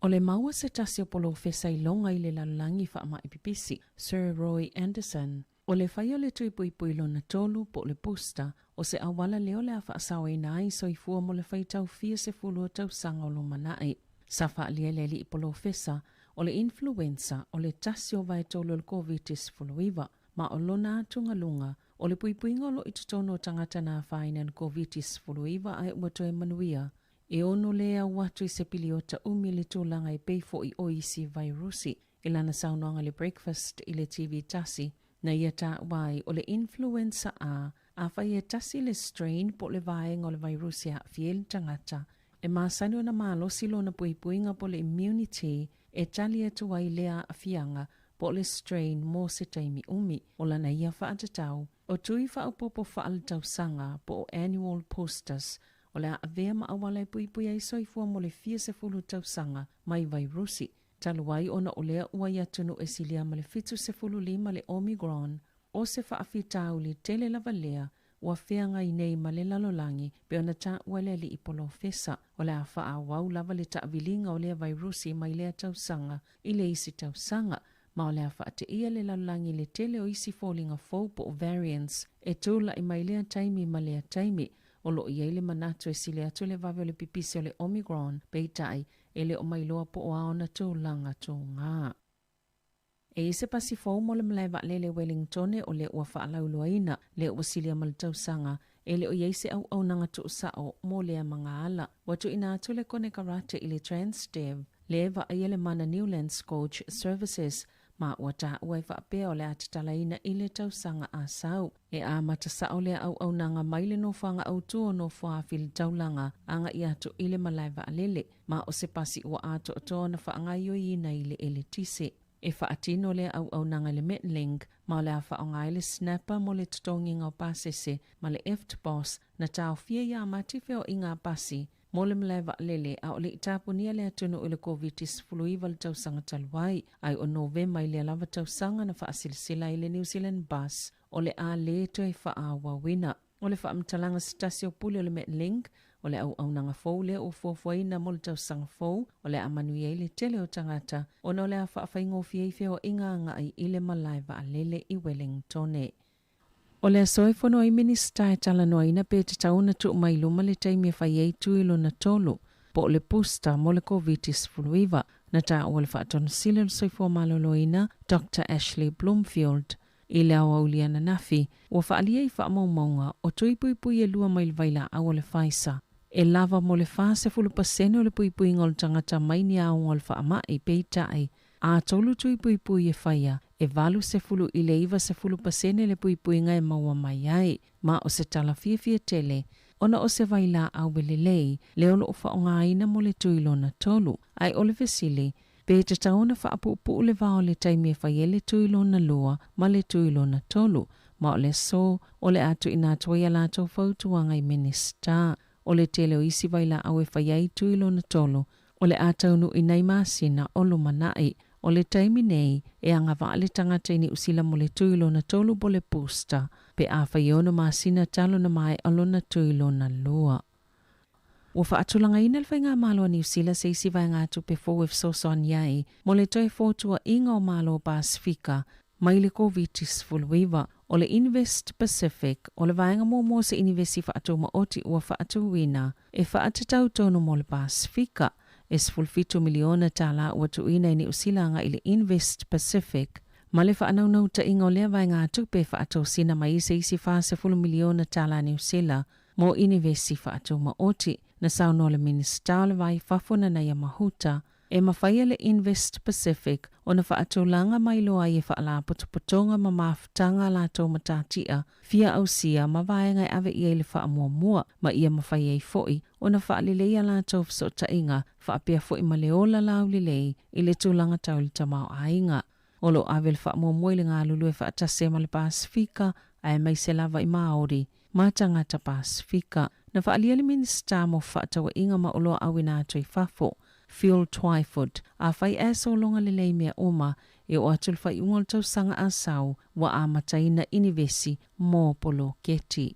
[SPEAKER 6] O le maua se tasi o polofesa iloga i le lalolagi faama'i pipisi, Sir Roy Anderson, o le faia o le tui puipui lona tolu po o le booster o se auala lea o le a faasaoina ai soifua mo le faitau fia sefulu o tausaga o lumana'i. Sa faaalia e le alii polofesa o le influenza o le tasi o vaetolu o le Koviti-19 ma o lona atugaluga o le puipuiga o loo i totonu o tagata na afaina i le Koviti-19 ae ua toe manuia e ono lē au atu i se piliota umi le tulaga e pei foʻi o isi vairusi. I lana saunoaga i le Breakfast i le TV tasi, na ia taua ai o le influenza A, afai e tasi le strain po o le vaega o le vairusi e aafia ai le tagata, e masani ona malosi lona puipuiga po o le immunity e tali atu ai lea aafiaga po o le strain mo se taimi umi. O lana ia faatatau, o tui faaopoopo faaletausaga po o annual boosters o le a avea ma auala e puipui ai soifua mo le fia sefulu tausaga mai vairusi, talu ai ona o lea ua i atunuu e silia ma le 75 le Omicron, o se faafitauli tele lava lea ua feagai nei ma le lalolagi pei ona taua e le alii polofesa. O le a faaauau lava le taaviliga o lea vairusi mai lea tausaga i le isi tausaga, ma o le a faateia le lalolagi i le tele o isi foliga fou po o variants e tula'i mai lea taimi ma lea taimi. O loo i ai le manatu e sili atu le vave o le pipisi o le Omicron, peitai e le o mailoa po o a ona tulaga togā. E i se pasi fou mo le malae vaalele Wellingtone o lea ua faalauiloaina, lea ua silia ma le tausaga, e le o i ai se auaunaga tuusao mo lea magaala. Ua tuuina atu le konekarate i le Transdev, le vaaia le mana Newlands Coach Services, ma ua taua e faapea o le a tatalaina i le tausaga a sau. E amata sao lea auaunaga mai le nofoaga autū o Nofoaafi i le taulaga agaʻi atu i le malae vaalele, ma o se pasi ua atoatoa ona faagaoioiina i le eletise. E faatino lea auaunaga i le Metlink, ma o le a faaaoga ai le Snapper mo le totogiga o pasese ma le EFTPOS na taofia ia Mati feoaiga a pasi mo le malae vaalele a o le i tapunia le atunuu i le Koviti-19 i le tausaga talu ai, ai o Novema i lea lava tausaga na faasilasila ai le New Zealand Bus o le a lē toe faaauauina. O le faamatalaga se tasi o pule o le Metlink, O le auaunaga fou lea ua fuafuaina mo le tausaga fou, o le a manuia ai le tele o tagata ona o le a faafaigofie ai feoaiga agai i le malae vaalele i Wellingtone. O le aso e fono ai Minisita e talanoaina pe tatau ona tuu mai i luma le taimi e fai ai tui lona tolu, po o le booster mo le Koviti-19, na taua e le Faatonu Sili o le Soifua Maloloina, Doctor Ashley Bloomfield, i le aoauli ananafi, ua faaalia i faamaumauga o tui puipui e lua mai le vailaau o le Pfizer, e lava mo le 40% o le puipuiga o le tagata mai ni aoga o le faamai, peitai, a tolu tui puipui e faia, e 80 i le 90% le puipuiga e maua mai ai, ma o se tala fiafia tele ona o se vailaau e lelei lea o lo o faaaogaina mo le tui lona tolu. Ae o le fesili, pe tatau ona faapuupuu le va o le taimi e fai ai le tui lona lua ma le tui lona tolu, ma o le aso o le a tuuina atu ai a latou fautuaga i Minisita. O le tele o isi vailaau e fai ai tui lona tolu, o le a taunuu i nai masina o lumanai. O le taimi nei, e agavaa le tagata i Niu Sila mo le tui lona tolu po le booster, pe a fai e ono masina talu ona maea lona tui lona lua. Ua faatulagaina e le Faigamalo a Niu Sila se isi vaegatupe fou e fesoasoani ai mo le toe fotuaʻiga o Malo Pasefika mai le Koviti-19. O le Invest Pacific, o le vaega muamua o se inivesi faatumaoti ua faatuina e faatatau tonu mo le Pasefika. E $17 miliona tala ua tuuina e Niu Sila agai i le Invest Pacific, ma le faanaunautaiga o lea vaegatupe e faatosina mai ai se isi $40 miliona tala Niu Sila mo inivesi faatumaoti. Na saunoa le Minisita o le Va i Fafo Nanaia Mahuta, e mafai e le Invest Pacific ona faatulaga mai loa ai e faalapotopotoga ma mafutaga a latou matatia fia ausia ma vaega e ave i ai le faamuamua, ma ia mafai ai foi ona faalelei a latou fesootaiga faapea foi ma le ola laulelei i le tulaga tau i le tamaoaiga. O lo o ave le faamuamua i le galulue faatasi ai ma le Pasefika aemaise lava i Māori ma tagata Pasefika. Na faaalia le Minisita mo Fefaatauaiga ma Oloa Auina Atu i Fafo, Phil Twyford, afai ae sologa lelei mea uma, e oo atu i le faaiuga o le tausaga a sau ua amataina inivesi mo poloketi.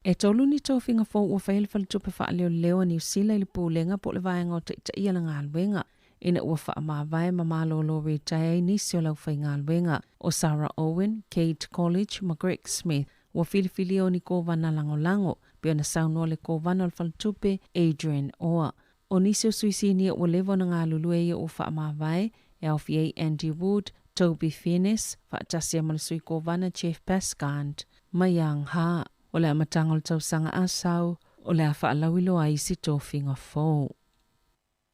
[SPEAKER 6] E tolu ni tofiga fou ua faia le Faletupe Faaleoleo a Niu Sila i le Pulega po o le Vaega o Taitaia le Galuega ina ua faamavae ma malolo ritaea ai nisi o le aufaigaluega. ʻO Sarah Owen, Kate Colledge ma Greg Smith ua filifilia o ni kovana lagolago, pei ona saunoa le kovana o le Faletupe, Adrian Orr. ʻO nisi o sui sinia ua leva ona galulue ia ua faamavae, e aofia ai Andy Wood, Toby Finnis, faatasi ai ma le sui kovana Jeff Bascand, ma Young Ha. O le amataga o le tausaga a sau, o le a faalauiloa ai isi tofiga fou.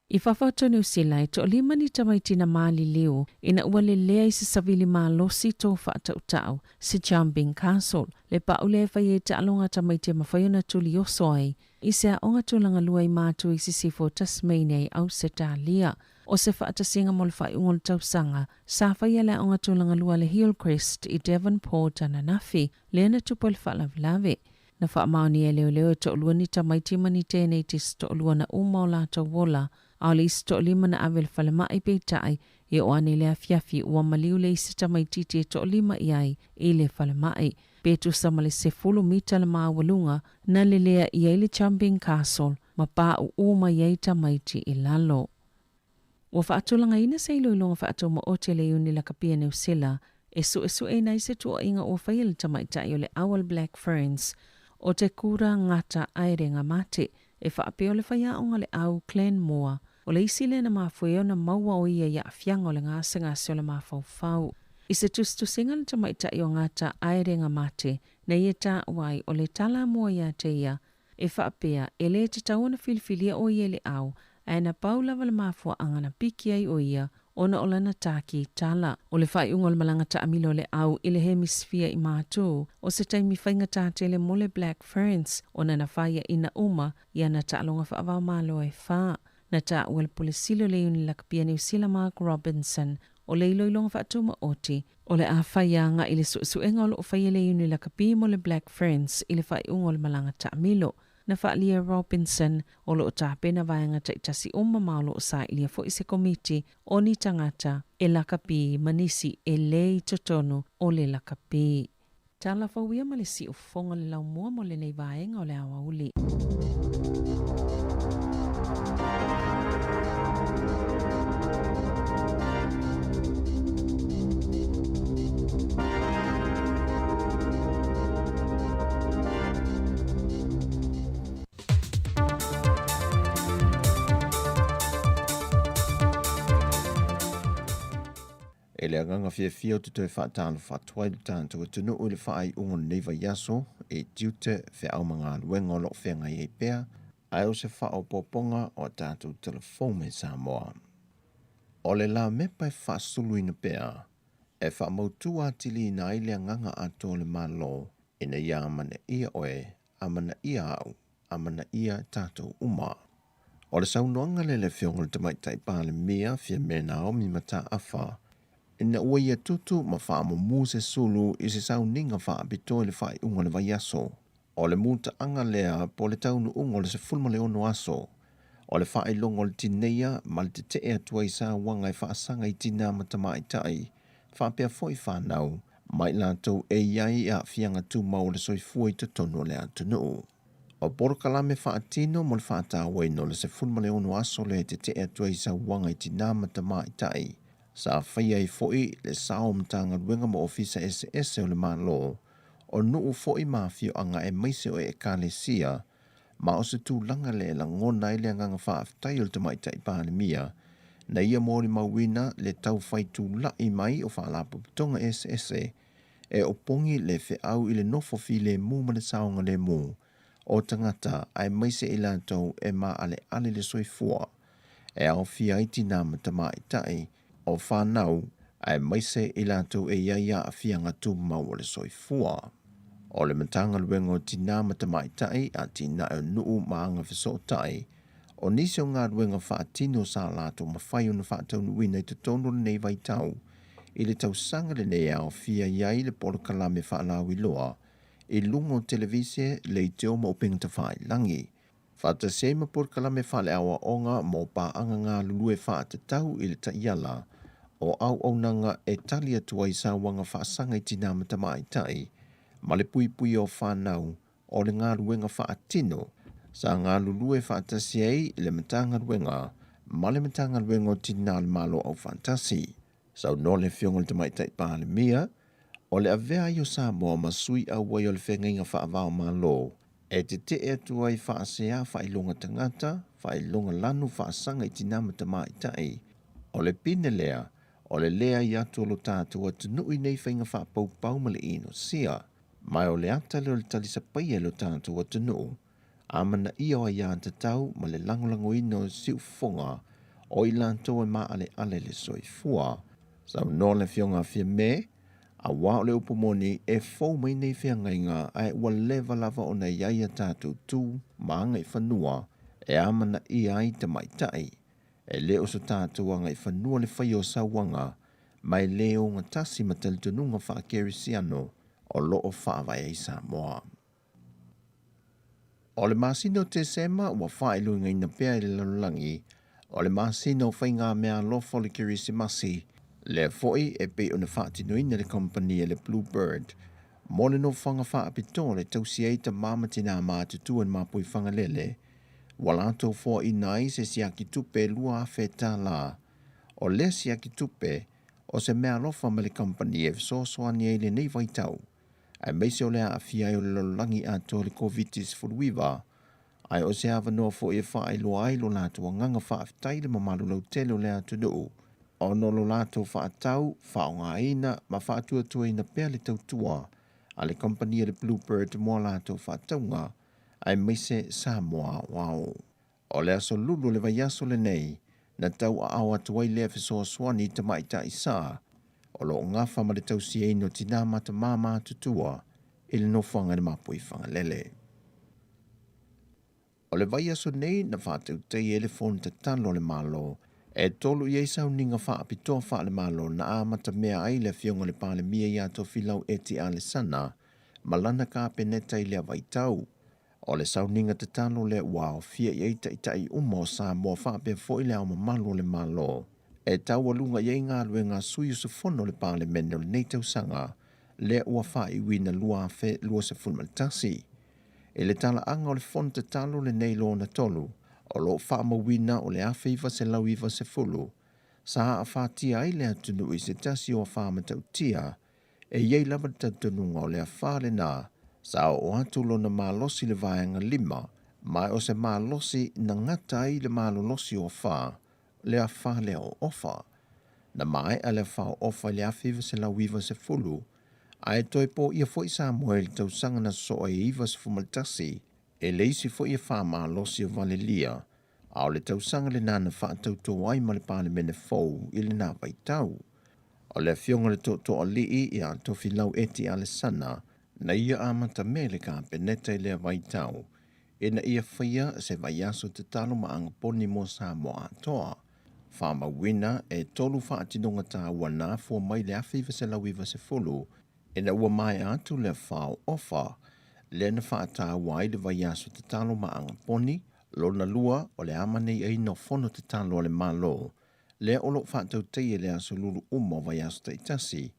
[SPEAKER 6] I fafo atu o Niu Sila, e toalima ni tamaiti na maliliu ina ua lelea i se savili malosi tō faatautau, se jumping castle, le pau lea e fai ai taaloga a tamaiti e mafai ona tuli oso ai i se aoga tulaga lua i Matu i Sisifo, Tasmania i Ausetalia. O se faatasiga mo le faaiuga o le tausaga, sa faia le aoga tulaga lua a le Hillcrest i Devonport ananafi, lea na tupu ai le faalavelave. Na faamaonia e leoleo e toalua ni tamaiti ma ni tēneiti se toalua na uma o latou ola, a o le isi toalima na ave i le falemai peitai e oo ane i le afiafi ua maliu le isi tamaititi e toalima i ai i le falemai. Pe tusa ma le 10 mita le maualuga na lelea i ai le jumping castle ma paʻuʻu mai ai tamaiti i lalo. Ua faatulagaina se iloiloga faatumaoti a le Iuni Lakapi a Niu Sila e suesueina ai se tuuaiga ua faia e le tamaitai o le Aual Black Ferns o te Kura Ngata Aerenga Mate e faapea o le faiaoga le au Clan Moa o le isi lea na mafua ai ona maua o ia i aafiaga o le gasegase o le mafaufau. I se tusitusiga a le tamaitai o Ngata Aerenga Mate na ia taua ai o le tala mua ia te ia e faapea e lē tatau ona filifilia o ia i le au ae na pau lava le mafuaaga na piki ai o ia ona o lana tāki tala. O le faaiuga o le malaga taamilo a le au i le hemisifia i Matū, o se taimi faigata tele mo le Black Ferns ona na faiaina uma i ana taaloga faava-o-Malo e fa. Na taua e le Pule Sili o le Iuni Lakapi a Niu Sila Mark Robinson o le iloiloga faatumaoti o le a fai agai i le suesuega o lo o faia e le Iuni Lakapi mo le Black Ferns i le faaiuga o le malaga taamilo. Na faaalia e Robinson, o lo o tapena vaega taitasi uma ma o lo o sailia foi se komiti o ni tagata e lakapi ma nisi e lē i totonu o le lakapi. Tala fou ia ma le siufofoga o le laumua mo lenei vaega o le aoauli.
[SPEAKER 5] E le agaga fiafia ou te toe faatalofa atu ai i lo tatou atunuu i le faaiuga o lenei vaiaso i tiute, feau ma galuega o lo o feagai ai pea, ae o se faaopoopoga o a tatou tala fou mai Samoa. O le lamepa e faasuluina pea, e faamautu atiliina ai le agaga atoa o le Malo ina ia amanaia oe, amanaia au, amanaia tatou uma. O le saunoaga lea a le Afioga i le Tamaitai Palemia, Fiame Naomi Mataafa, ina ua ia tutu ma faamumu se sulu i se sauniga faapitoa i le faaiuga o le vaiaso. O le mutaaga lea po o le taunuuga o le 16 aso o le faailoga o le tineia ma le tetee atu ai i sauaga e faasaga i tinā ma tamaitai faapea foi fanau ma i latou e i ai aafiaga tumau o le soifua i totonu o le atunuu. O polokalame faatino mo le faatauaina o le 16 aso lea e tetee atu ai i sauaga i tinā ma tamaitai, sa faia ai foi le sao o Matagaluega ma Ofisa eseese o le Malo, o nuu foi ma afioaga aemaise o Ekalesia, ma o se tulaga lea e lagona ai le agaga faafetai o le Tamaitai Palemia na ia molimauina le tau fai tula'i mai o faalapotopotoga eseese e opogi le feau i le nofo filemu ma le saogalemu o tagata aemaise i latou e maaleale le soifua e aofia ai tinā ma tamaitai o fanau aemaise i latou e i ai aafiaga tumau o le soifua. O le Matagaluega o Tinā ma Tamaitai, Atinae o Nuu ma Agafesootai, o nisi o galuega faatino sa latou mafai ona faataunuuina i totonu o lenei vaitau i le tausaga lenei e aofia i ai le polokalame faalauiloa i luga o televise, leitio ma upega tafailagi, faatasi ai ma polokalame faaleaoaoga mo paaga galulue faatatau i le taiala o auaunaga e tali atu ai sauaga faasaga i tinā ma tamaitai ma le puipuia o fanau. O le galuega faatino sa galulue faatasi ai le Matagaluega ma le Matagaluega o Tinā o le Malo Aufaatasi. Saunoa le Afioga i le Tamaitai Palemia, o le avea ai o Samoa ma sui auai o le feagaiga faava-o-Malo e tetee atu ai faasea faailoga tagata, faailoga lanu faasaga i tinā ma tamaitai. O le pine lea, o le leai atu o lo tatou atunuu i nei faiga faapaupau ma le inosia. Ma o le ata lea o le talisapaia i lo tatou atunuu, amanaia o aiatatau ma le lagolagoina o siufofoga o i latou e maaleale le soifua. Saunoa le Afioga a Fiame, Aua o le upu moni, e fou mai nei feagaiga ae ua leva lava ona i ai a tatou tu ma agaifanua e amanaia ai tamaitai. E le o so tatou agaifanua le faia o sauaga, ma e le ogatasi ma talitonuga faa-Kerisiano o lo o faavae ai Samoa. O le masina o Tesema ua faailogaina pea i le lalolagi, o le masina o faigameaalofa o le Kerisimasi, lea foi e pei ona faatinoina e le kamupani a le Blue Bird mo le nofoaga faapitoa le tausi ai tamā ma tinā matutua i le mapui Fagalele, ua latou foaina ai se siaki tupe $2,000. O lea siaki tupe, o se meaalofa mai le kamupani e fesoasoani ai i lenei vaitau, aemaise o le aafia ai o le lalolagi atoa i le Koviti-19, ae o se avanoa foi e faailoa ai lo latou agaga faafetai i le mamalu lautele o le atunuu ona o lo latou faatau, faaaogaina ma faatuatuaina pea le tautua a le kamupani a le Bluebird mo a latou faatauga, aemaise Samoa aoao. O le aso Lulu o le vaiaso lenei, na tauaao atu ai lea fesoasoani i tamaitai sa o lo o gafa ma le tausiaina o tinā ma tamā matutua i le nofoaga i le mapui Fagalele. O le vaiaso nei na faatautaia ai le fono tatalo a le Malo e tolu i ai sauniga faapitoa faale-Malo na amatamea ai le Afioga i le Palemia ia Tofilau Eti Alesana ma lana Kapeneta i lea vaitau. O le sauniga tatalo lea ua aofia i ai taitai uma o Samoa faapea foi le Ao Mamalu o le Malo e taualuga i ai galuega a sui usufono o le Palemene o lenei tausaga. lea ua faaiuina 2021. I le talaaga o le fono tatalo lenei lona tolu, o lo o faamauina o le 1990 sa aafatia ai le atunuu i se tasi o afa matautia, e i ai lava le talitonuga o le afa lena sa oo atu lona malosi i le vaega lima, ma o se malosi na gata ai le malolosi o afa, le afa lea o Ofa. Na maea le afa o Ofa i le 1990, ae toe poia foi Samoa i le tausaga na sosoo ai e 91, e le isi foi afa malosi o Valelia, a o le tausaga lena na faatautō ai ma le Palemene fou i lena vaitau. O le afioga i le Tootooalii ia Tofilau Eti Alesana na ia amatamea i le Kapeneta i lea vaitau ina ia faia se vaiaso tatalo ma agaponi mo Samoa atoa. Faamauina e tolu faatinoga taua na afua mai le 1990 ina ua maea atu le afa o Ofa lea na faataua ai le vaiaso tatalo ma agaponi, lona lua o le amanaiaina o fono tatalo a le Malo lea o lo o faatautaia i le aso lulu uma o vaiaso taitasi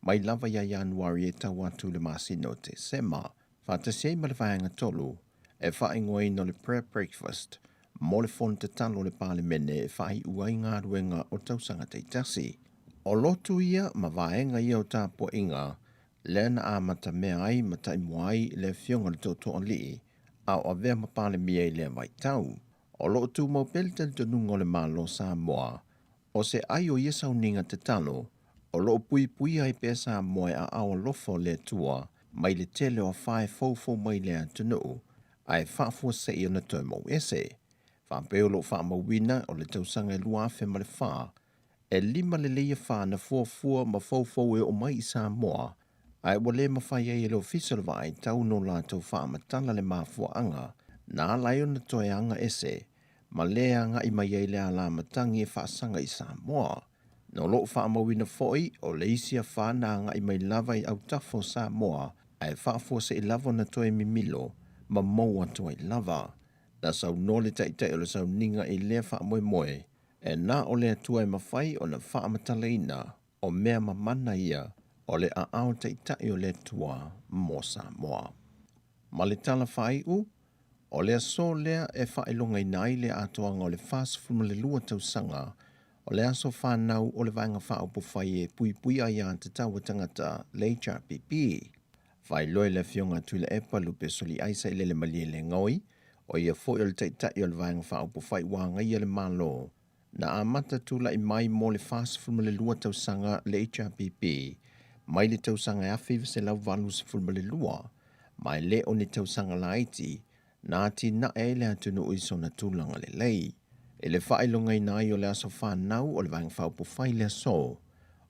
[SPEAKER 5] mai lava ia Ianuari e tau atu i le masina o Tesema, faatasi ai ma le vaega tolu e faaigoaina o le Prayer Breakfast mo le fono tatalo a le Palemene e faaiu ai galuega o tausaga taitasi. O lotu ia ma vaega ia o tapuaiga lea na amatamea ai ma taimua ai le afioga i le Tootooalii a o avea ma Palemia i lea vaitau. O lo o tumau pea le talitonuga o le Malo o Samoa, o se ai o ia sauniga tatalo, o lo o puipuia ai pea Samoa e aao alofa o le Atua mai le tele o afa e foufou mai i le atunuu, ae faafuasei ona toe mou ese. Faapea o lo o faamauina o le tausaga e 2004, e lima lelei afa na fuafua ma foufou e oo mai i Samoa, ae ua le mafai ai e le Ofisa o le Vaai Tau no latou faamatala le mafuaaga na ala ai ona toe aga ese ma le agai mai ai le alamatagi e faasaga i Samoa. Na o loo faamauina foi o le isi afa na agai mai lava i autafa o Samoa ae faafuasei lava ona toe mimilo ma mou atu ai lava. Na saunoa le Taitai o le sauniga i lea faamoemoe e na o le Atua e mafai ona faamatalaina o mea mamana ia o le aao taitai o le Atua mo Samoa. Ma le tala faaiu, o le aso lea e faailogaina ai le atoaga o le 42 tausaga o le aso fanau o le Vaega Faaupufai e Puipuia Aia Tatau a Tagata, le HRPP. Faailoa e le Afioga a Tuilaepa Lupe Soliai Sailele Malielegaoi, o ia foi o le Taitai o le Vaega Faaupufai ua agaia le Malo, Na amata tulai mai mo le 42 tausaga le HRPP mai le tausaga 1982, ma e le o ni tausaga laiti na atinae ai le atunuu i sona tulaga lelei. I le faailogaina ai o le aso fanau o le Vaega Faaupufai i le aso,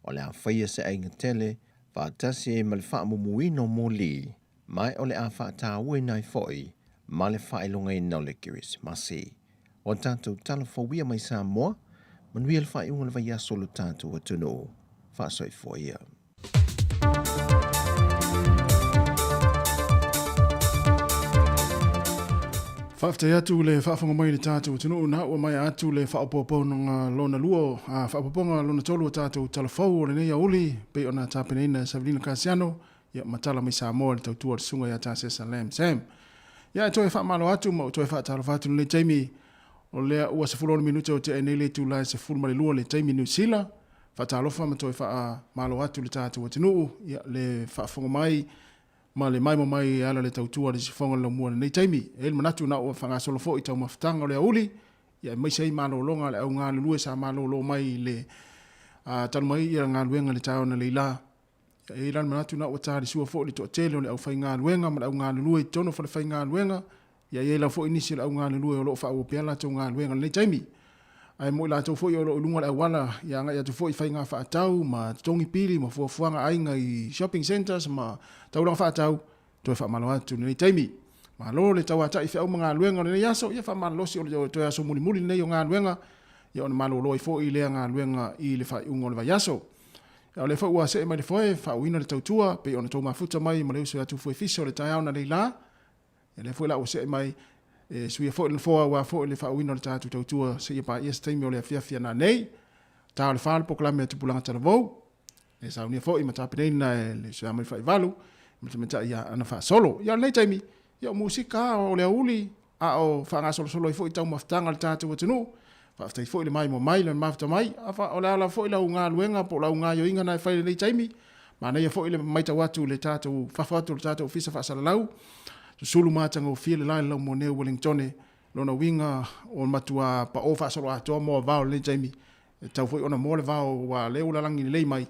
[SPEAKER 5] o le a faia se aiga tele faatasi ai ma le faamumuina o moli, ma o le a faatauaina ai foi ma le faailogaina o le Kerisimasi. O tatou talafouia mai Samoa, manuia le faaiuga o le vaiaso o lo tatou atunuu. Faasoifua ia.
[SPEAKER 1] Faafetai atu le faafofoga mai i le tatou atunuu na ua maea atu le faaopoopoga lona lua, a faaopoopoga lona tolu o tatou talafou o lenei aoauli pei ona tapenaina e Savelina Kasiano ia ma tala mai Samoa i le tautua a le Susuga ia Tasesa Lam Sam. Ia e toe faamalo atu ma ou toe faatalofa atu i lenei taimi o lea ua 16 minute o tea nei le itula e 12 le taimi Niu Sila. Faatalofa ma toe faamalo atu i le tatou atunuu ia le faafofoga mai ma le maimoa mai e ala le tautua a le Sifoga o le Laumua i lenei taimi. E i ai le manatu na ua faagasolo foi taumafataga o le aoauli ia aemaise ai malologa a le au galulue sa malolo mai i le talu mai ia galuega i le taeao analeila. E i ai la le manatu na ua talisua foi le toatele o le aufaigaluega ma le au galulue i totonu o falefaigaluega, ia e i ai lava foi nisi o le au galulue o lo o faaauau pea latou galuega i lenei taimi. Ae mo i latou foi o lo o i luga o le auala ia agai atu foi i faiga faatau ma totogi pili ma fuafuaga a aiga i shopping centres ma taulaga faatau, toe faamalo atu i lenei taimi. Malo le tauatai feau ma galuega o lenei aso, ia faamalolosi o le toe aso mulimuli lenei o galuega, ia ona malolo ai foi lea galuega i le faaiuga o le vaiaso. A o lea foi ua see mai le foe, faauuina le tautua, pei ona tou mafuta mai ma le uso ia Tufuefisa o le taeao na leila. Ia lea foi la ua see mai e suia foi le nofoa aua foi le faauuina o le tatou tautua seia paia se taimi o le afiafi a nanei. Ta o le fa le polokalame a Tupulaga Talavou.
[SPEAKER 16] E saunia foi ma tapenaina e le uso ia Manuifaivalu ma le tamaitai ia Ana Faasolo. Ia o lenei taimi, ia o musika o le aoauli a o faagasolosolo ai foi taumafataga a le tatou atunuu. Faafetai foi le maimoa mai, le mafuta mai. Afa o le a lava foi lau galuega po o lau gaoioiga na e fai i lenei taimi, manaia foi le matau atu i le tatou fafo atu o le tatou ofisa faasalalau, susulu ma atagofie le la i le laumua o Wellingtone. Lona uiga ua matua pao faasoloatoa moa vao i lenei taimi. E tatau foi ona moa le vao aua o lea ua lalagi lelei mai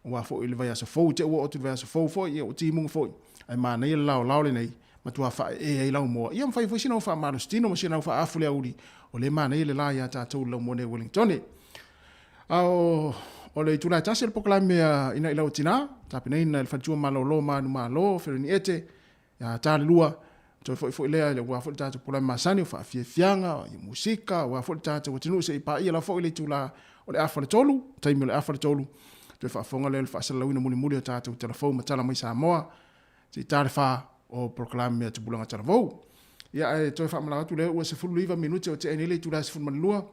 [SPEAKER 16] aua foi le vaiaso fou i te i ua oo atu i le vaiaso fou foi, ia ua timuga foi. Ae manaia le laolao lenei, matua faaee ai lau moa. Ia ma fai foi sina au faamalositino ma sina au faaafu i le aoauli, o lea e manaia le la ia tatou i le laumua nei o Wellingtone. A o le itula e tasi o le polokalame a Inai Lau Tina, tapenaina e le Faletua Malolo Manumalo Feroini Ete, ia ta le lua, toe foi foi lea aua foi le tatou polokalame masani o faafiafiaga, i musika, aua foi le tatou atunuu seia paia lava foi le itula o le afa le tolu, taimi o le afa le tolu, toe faafofoga lea i le faasalalauina mulimuli o tatou tala fou ma tala mai Samoa, seia ta le fa o polokalame a Tupulaga Talavou. Ia ae toe faamalalo atu lea ua 19 minute o tea nei le itula e 12,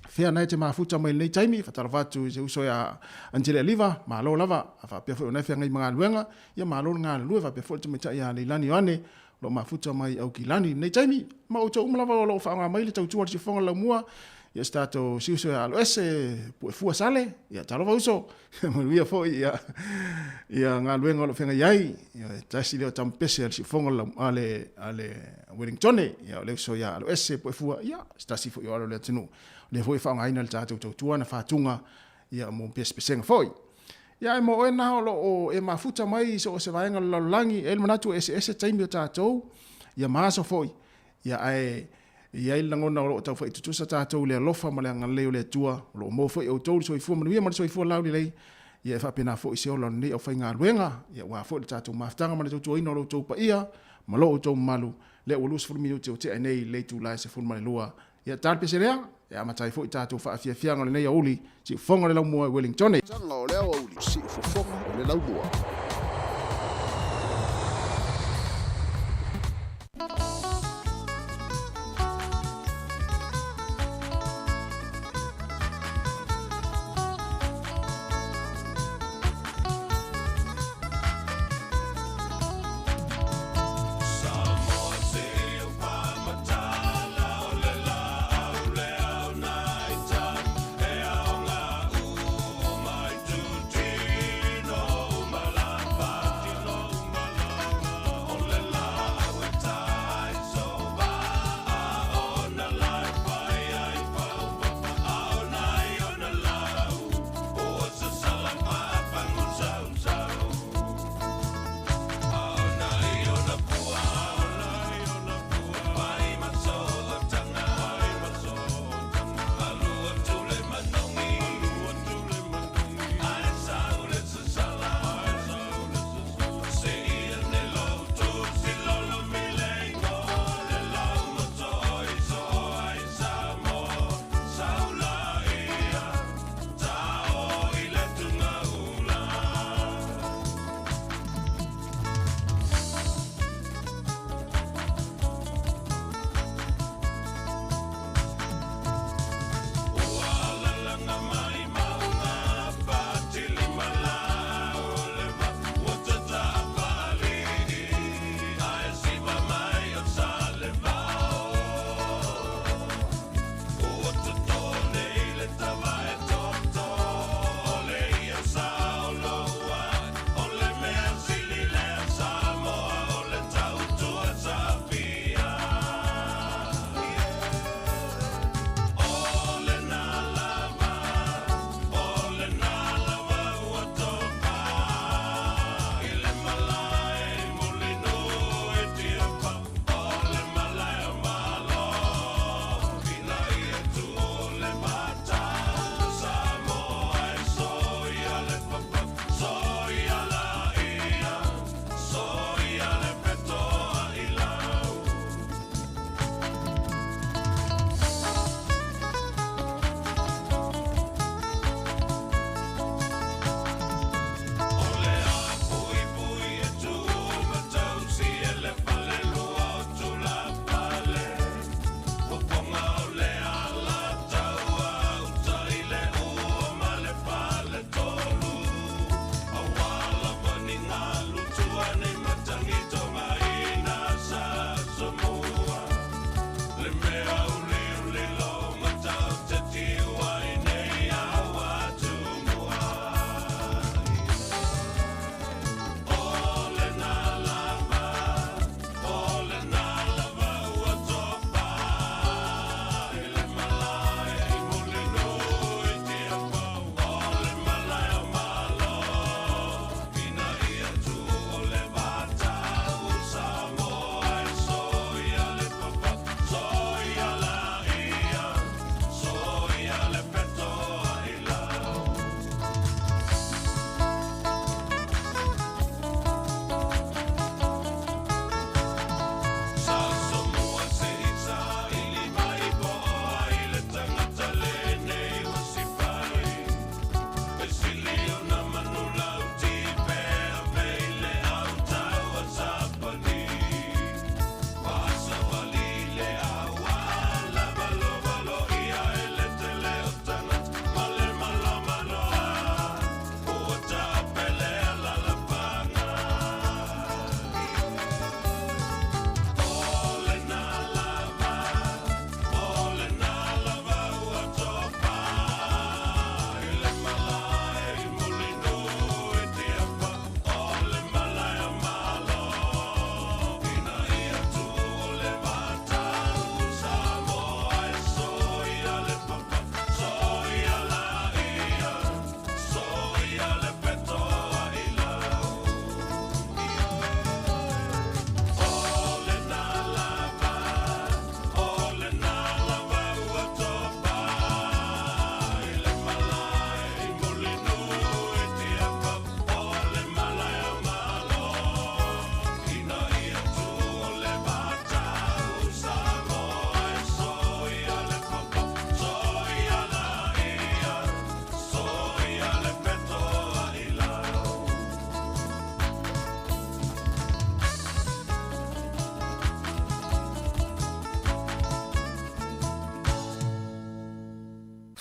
[SPEAKER 16] fea na e te mafuta mai lenei taimi, faatalofa atu i se uso ia Anitele Aliva, malo lava, a faapea foi o na e feagai ma galuega, ia malo le galulue, faapea foi le tamaitai ia Leilani Ioane, o lo o mafuta mai Aukilani i lenei taimi. Ma outou uma lava o lo o faaaoga mai le tautua a le siufofoga o le laumua, ia se tatou siuso ia Aloese, Puefua Sale, ia talofa uso, manuia foi ia, ia galuega o lo o feagai ai, ia tasi lea o tamapese a le siufofoga a le, a le Wellingtone, ia o le uso ia Aloese Puefua, ia se tasi foi o alo o le atunuu. O lea foi e faaaogaina le tatou tautua na faatuga ia mo pesepesega foi. Ia ae mo oe na o lo o e mafuta mai i so o se vaega o le lalolagi, e i ai le manatu e eseese taimi o tatou, ia ma aso foi, ia ae i ai le lagona o lo o tau fai tutusa tatou i le alofa ma le agalelei o le Atua, o lo o maua foi e outou le soifua manuia ma le soifua laulelei, ia e faapena foi se ola o lenei aufaigaluega, ia aua foi le tatou mafutaga ma le tautuaina o lo outou paia ma lo outou mamalu, lea ua 20 minute o tea nei i le itula e 12. Ia ta le pese lea, e amata ai foi tatou faafiafiaga o lenei aoauli, siufofoga o le laumua i Wellingtone.
[SPEAKER 17] Tanga o le aoauli, siufofoga o le laumua.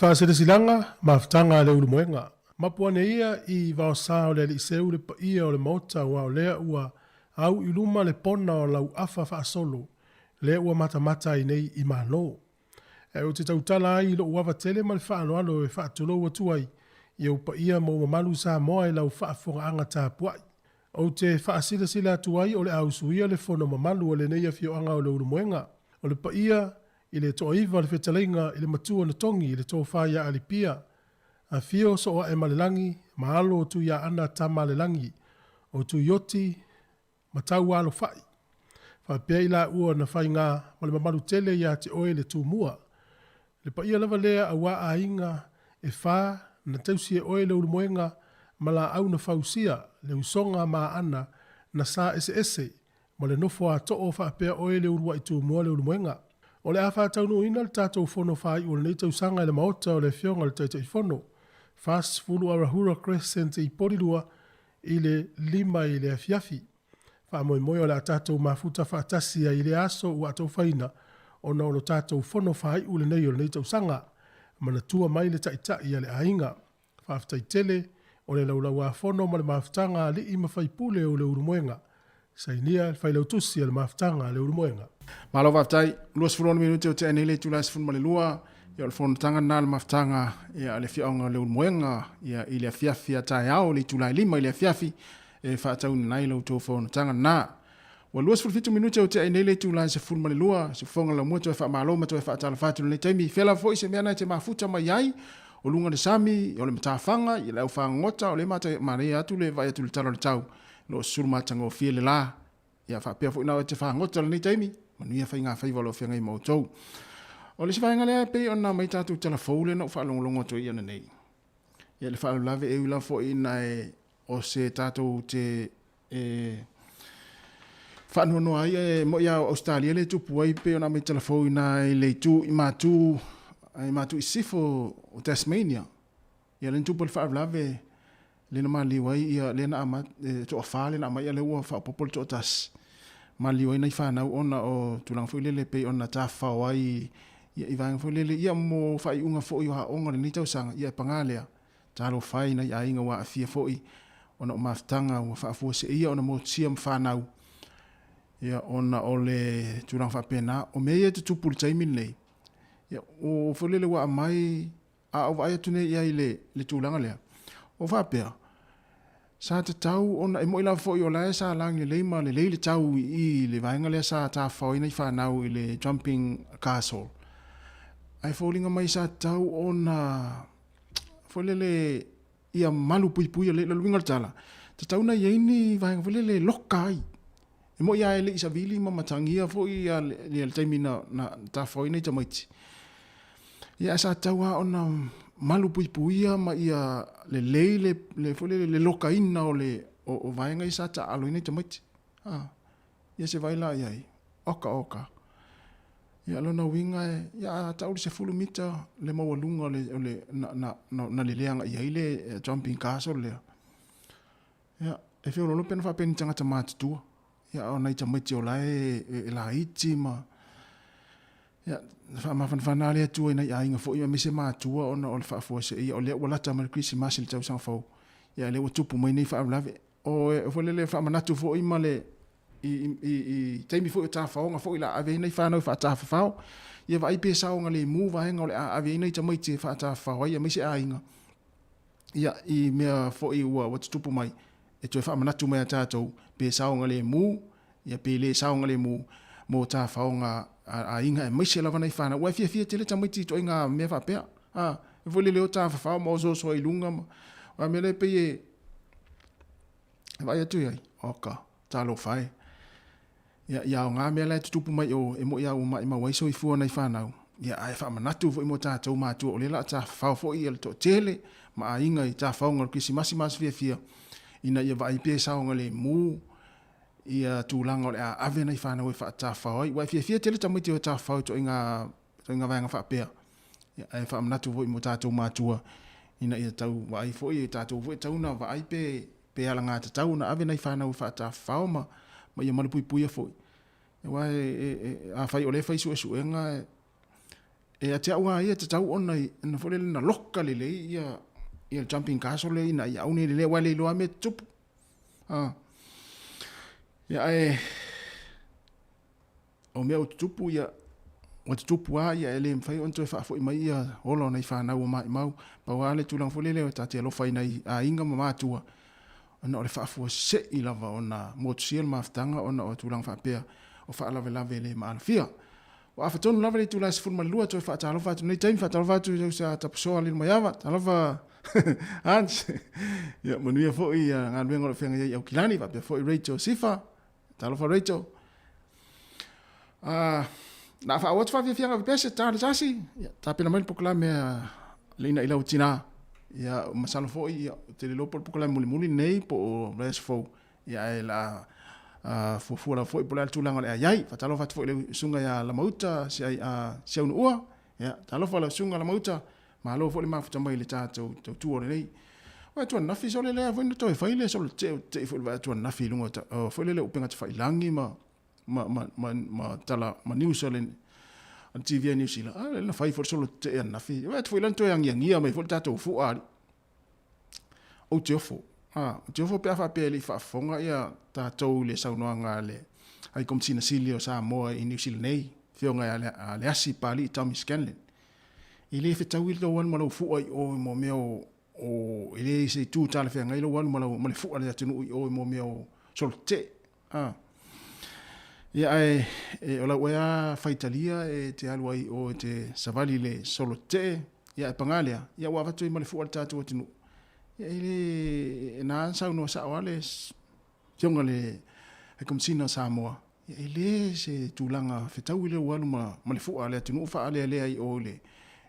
[SPEAKER 1] Faasilasilaga, Mafutaga a le Ulumoega. Mapu ane ia i vaosa o le alii seu le paia o le Maota aua o lea ua au i luma le pona o lau afa faasolo lea ua matamata ai nei i Malo. Ae ou te tautala ai i lou ava tele ma le faaaloalo e faatulou atu ai i ou paia ma ou mamalu Samoa i lau faafofogaaga tapuai. Ou te faasilasila atu ai o le a usuia le fono mamalu a lenei afioaga o Leulumoega. O le paia i le Toaiva le fetalaiga i le Matua na togi i le tofa ia Alipia, Afio Sooaemalelagi ma alo o Tuiaana Tamalelagi, o Tuioti ma Taualofai. Faapea i laua na faiga ma le mamalu tele ia te oe le Tumua. Le paia lava lea aua aiga e fa na tausi e oe Leulumoega ma laau na fausia, le usoga ma aana na sa eseese ma le nofo a too faapea oe le uluai Tumua Leulumoega. O le a faataunuuina le tatou fono faaiu o lenei tausaga i le Maota o le Afioga i le Taitaifono, 40 Arahura Crescent i Polilua i le 5 i le afiafi. Faamoemoe o le a tatou mafuta faatasi ai i lea aso ua atofaina ona o lo tatou fono faaiu lenei o lenei tausaga. Manatua mai le Taitai a le aiga. Faafetai tele o le Laulau-a-Fono ma le Mafutaga a Alii ma Faipule o Leulumoega. Sainia le Failautusi a le Mafutaga a Leulumoega.
[SPEAKER 16] Malo faafetai. 26 minute o tea nei le itula e 12, ia o le fonotaga lena a le Mafutaga ia a le Afioaga o Leulumoega ia i le afiafi a taeao i le itula e 5 i le afiafi e faatauina ai la outou fonotaga lena. Ua 27 minute o tea nei le itula e 12, se fofoga laumua toe faamalo ma toe faatalofa atu i lenei taimi. Fea lava foi se mea na e te mafuta mai ai, o luga o le sami, o le matafaga, i le aufagogota, o lea manaia atu le vaai atu i le tala o le tau, o lo o susulu matagofie le la. Ia faapea foi na oe te fagota i lenei taimi, manuia faiga faiva o lo o feagai ma outou. O le isi vaega lea e pei ona aumai tatou tala fou lea na ou faalogologo atu ai ananei. Ia le faalavelave e ui lava foi ina e o se tatou te e faanoanoa ai e moi a Australia le tupu ai pei ona aumai tala fou ina i le itu i matu i matu i sifo o Tasmania. Ia le tupu le faalavelave le na maliu ai ia le na ama e toafa le na aumai a lea ua faaopoopo le toatasi. Maliu ai nai fanau ona o tulaga foi lele pei ona tafafao ai ia i vaega foi lele ia mo faaiuga foi o aoga o lenei tausaga ia e paga lea talofa e i nai aiga ua aafia foi ona o mafutaga ua faafuaseia ona motusia ma fanau ia ona o le tulaga faapena. O mea ia e tutupu i le taimi lenei ia o foi lele ua aumai a ou vaai atu nei i ai i le, le tulaga lea, o faapea, sa tatau ona, e moni lava foi o la e sa lagi lelei ma lelei le tau i i i le vaega lea sa tafafao ai nai fanau i le Jumping Castle, ae foliga mai sa tatau ona, foi lele, ia malu puipuia lelei. O le uiga o le tala, tatau ona i ai ni vaega foi lele e loka ai. E moni lava e le i savili ma matagia foi le taimi na tafafao ai nai tamaiti, ia ae sa tatau lava ona malupuipuia ma ia lelei le, le, foi lele, le lokaina o, le, o, o vaega ia sa taaalo ai nai tamaiti. A, ia se vaai la i ai, oka oka. Ia lona uiga e, ia a tau le 10 mita le maualuga o le, o le, na, na, na, na lelea agai ai le jumping castle lea. Ia, e feoloolo pe ana faapea ni tagata matutua. Ia, a o nai tamaiti o la e, e, e laiti ma... Ia, na faamafanafana lava le Atua i nai aiga foi aemaise matua ona o le faafuaseia o lea ua lata mai le Kerisimasi i le tausaga fou. Ia, lea ua tupu mai nei faalavelave. O, e, foi lele faamanatu foi ma le i, i, i taimi foi o tafaoga foi la ave ai nai fanau e faatafafao. Ia vaai pe saogalemu vaega o le a ave ai nai tamaiti e faatafafao ai aemaise aiga. Ia, i mea foi ua, ua tutupu mai, e toe faamanatu mai a tatou, pe saogalemu, ia pe le saogalemu, mo tafaoga a aiga aemaise lava nai fanau. Ua e fiafia tele tamaiti i ituaiga mea faapea. A, e foi lele o tafafao ma osooso ai i luga ma, a mea lea e pei e, e vaai atu i ai, oka, talofa e. Ia, ia aoga mea la e tutupu mai o, e moi lava ua maimau ai soifua o nai fanau, ia ae faamanatu foi mo tatou matua o lea o le a tafafao foi ia le toatele ma aiga i tafaoga o le Kerisimasi ma aso fiafia, ina ia vaai pea e saogalemu ia tulaga o le a ave nai fanau e faatafafao ai. Ua e fiafia tele tamaiti o e tafafao i ituaiga ituaiga vaega faapea. Ia, ae faamanatu foi mo tatou matua ina ia tau vaai foi, e tatou foi e tatau ona vaai pe pe alagatatau ona ave nai fanau e faatafafao ma, ma ia malupuipuia foi. Aua e, e, e, afai o lea e fai suesuega, e, E ia te au lava ia e tatau ona ona foi lele na loka lelei ia ia le jumping castle lea ina ia aua ne i lelei aua e le iloa lava mea e tutupu. A. Ia ae o mea ua tutupu ia ua tutupu lava ia e le mafai ona toe faafoi mai ia ola o nai fanau ua maimau. Pau lava le tulaga foi lele ta te alofa i nai aiga ma matua ona o le faafuasei lava ona motusia le mafutaga ona o tulaga faapea o faalavelave le maalofia. Ua afa tonu lava le itula e 12 toe faatalofa atu i lenei taimi, faatalofa atu i lau sa Tapusoa Lilomaiava, talofa Hans. Ia manuia foi ia galuega o lo o feagai ai i Aukilani, faapea foi Rachel Sifa, talofa Rachel. Na faaauau atu faafiafiaga o pese, ta le sasi, ia, tapena mai le polokalame a le ina i lau tina. Ia, masalo foi, ia, ou te le iloa po o le polokalame mulimuli lenei po o vaiaso fou. Ia ae la fuafua lava foi po o le a le tulaga o le a i ai. Faatalofa atu foi i le susuga ia Lamauta Siaunuua. Ia, talofa lau susuga Lamauta, malo foi le mafuta mai i le tatou tautua o lenei. Vaai atu ananafi sole lea foi na toe fai le solo tetee, tetee foi le vaai atu ananafi i luga o foi lele upega tafailagi ma ma ma ma ma tala ma news a le TV a New Zealand. Ah, na fai foi le solo tetee ananafi. Vaai atu foi la na toe agiagia mai foi le tatou fua alii. Ou te ofo. A, ou te ofo pe a faapea e le i faafofoga ia tatou i le saunoaga a le High Komisina Sili o Samoa i Niu Sila nei, Afioga ia Aleasi Papalii Tommy Scanlan. E le fetaui lou alu ma lou fua i o i mo mea o, o e le se itu talafeagai lou alu ma, lau, ma le fua a le atunuu i o i mo mea o solo tetee. A. Ia ae e, o lau ea faitalia e te alu ai i o e te savali i le solo tetee, ia ae paga lea, ia ua avatu ai ma le fua a le tatou atunuu. Ia e le, e na saunoa sao lava le Afioga i le Komesina o Samoa, ia e le se tulaga fetaui lea ua alu ma, ma le fua a le atunuu faaalealea i o i le,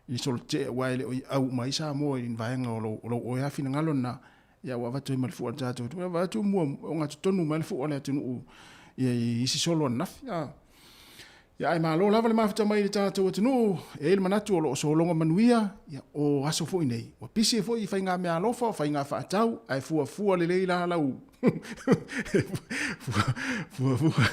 [SPEAKER 16] i le solo tetee aua e le o i au uma ai Samoa i ni vaega o lou, o lou oe lava finagalo lena. Ia ua avatu ai ma le fua a le tatou atunuu. Ia vaai atu mua ogatotonu mai le fua a le atunuu ia i isi solo ananafi. A. Ia ae malo lava le mafuta mai i le tatou atunuu, e i ai le manatu o lo o sologa manuia, ia o aso foi nei, ua pisi ai foi i faiga meaalofa, o faiga faatau, ae fuafua lelei la lau fuafua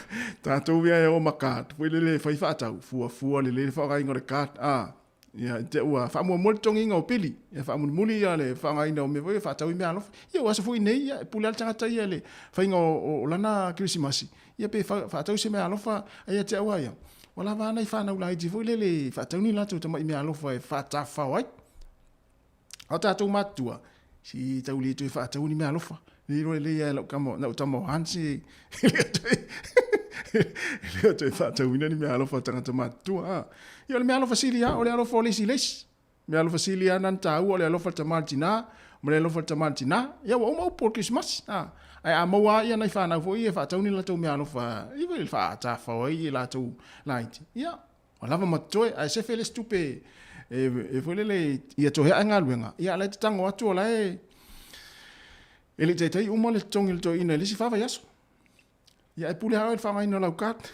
[SPEAKER 16] tatou ia e o ma card foi lele e fai faatau, fuafua lelei le faaaogaina o le card. A. Ia, i te ua faamuamua le totogiina o pili, ia faamulimuli ia le faaaogaina o mea foi ia faatau i meaalofa. Ia ua aso foi nei, ia e pule lava le tagata ia i le faiga o lana kerisimasi, ia pe faatau se meaalofa, ae ia te au lava ia, ua lava a nai fanau laiti foi lele e faatau ni latou tamai meaalofa e faatafafao ai. A o tatou matutua, si tau le toe faatau ni meaalofa. Le iloa lelei lava e lau tama, lau tama o Hans, e le o toe faatauina ni meaalofa a tagata matutua. A. Ia o le meaalofa sili lava, o le alofa o le isi i le isi. Meaalofa sili lava na taua, o le alofa o le tama i le tina, ma le alofa o le tama i le tina. Ia ua uma upu o le Kerisimasi. A. Ae a maua lava ia nai fanau foi ia e faatau ni latou meaalofa, ia foi e faatafafao ai i latou laiti. Ia, Ua lava ma totoe, ae sefe le isi tupe e foi lele ia toe ae galuega, ia a o la e te tago atu o la e e le i taitai uma le totogi o le toeaina i le isi fa vaiaso. Ia ae pule lava oe i le faaaogaina o lau card.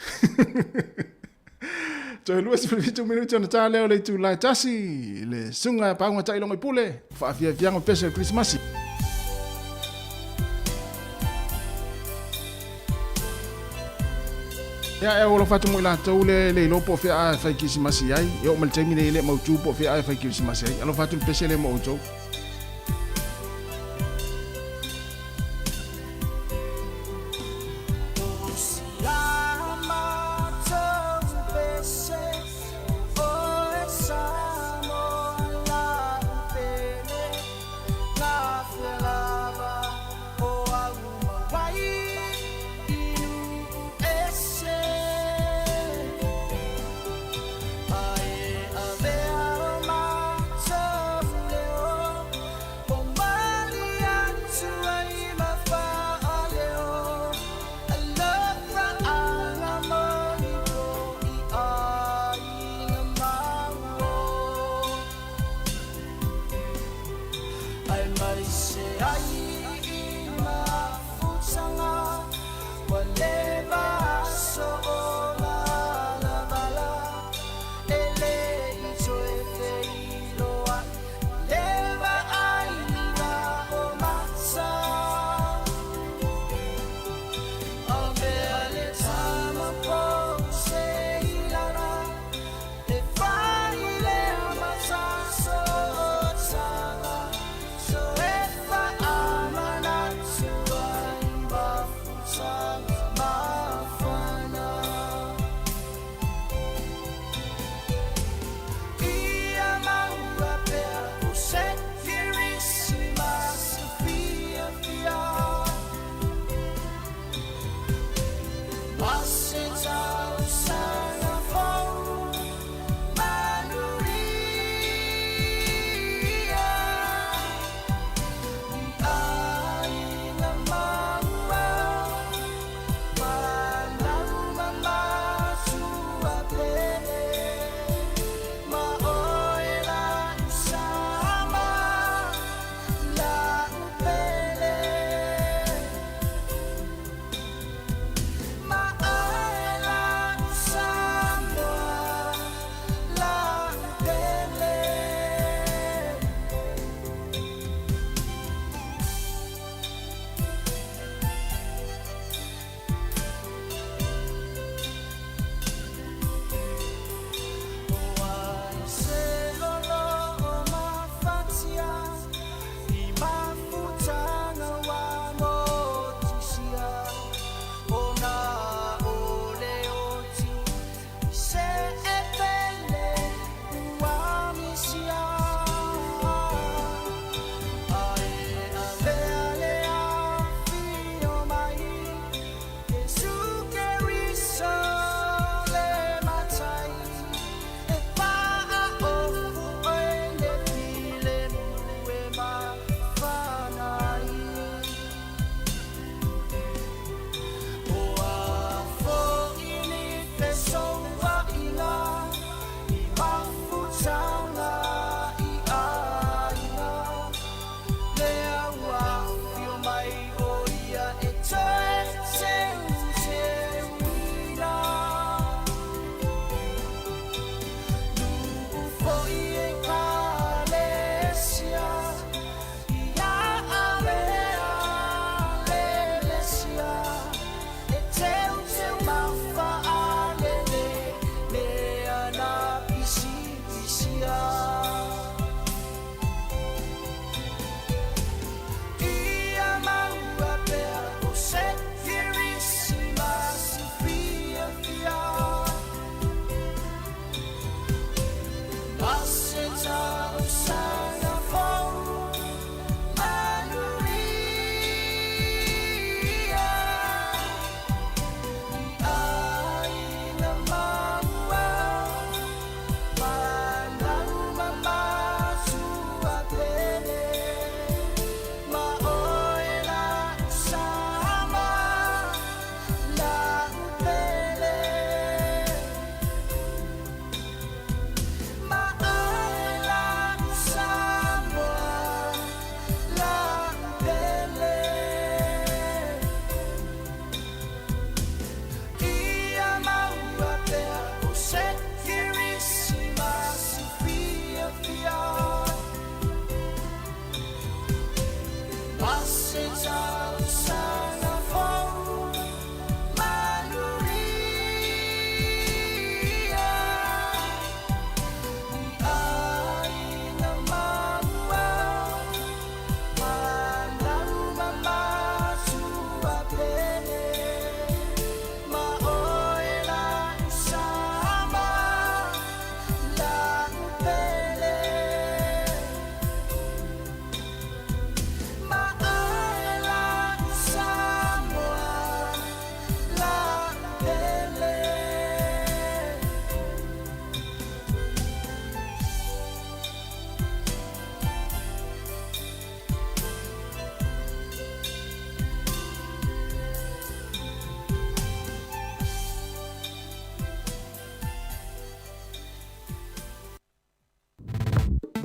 [SPEAKER 16] Toe 27 minute ona ta lea o le itula e tasi, le susuga ia Pauga Ta'ilogo i Pule, faafiafiaga o pese o le Kerisimasi. Ia, e alofa atu mo i latou le le iloa po o fea a e fai kerisimasi ai. E oo mai le taimi nei e le mautu po o fea a e fai kerisimasi ai. Alofa atu le pese lea mo outou.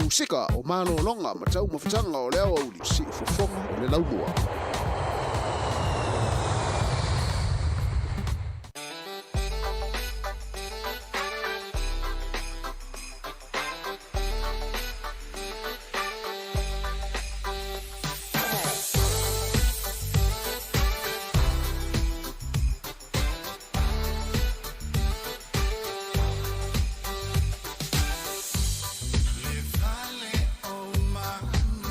[SPEAKER 17] Musika o malōloga ma taumafataga o le aoauli siufofoga o le laumua.
[SPEAKER 14] Le vale o manu.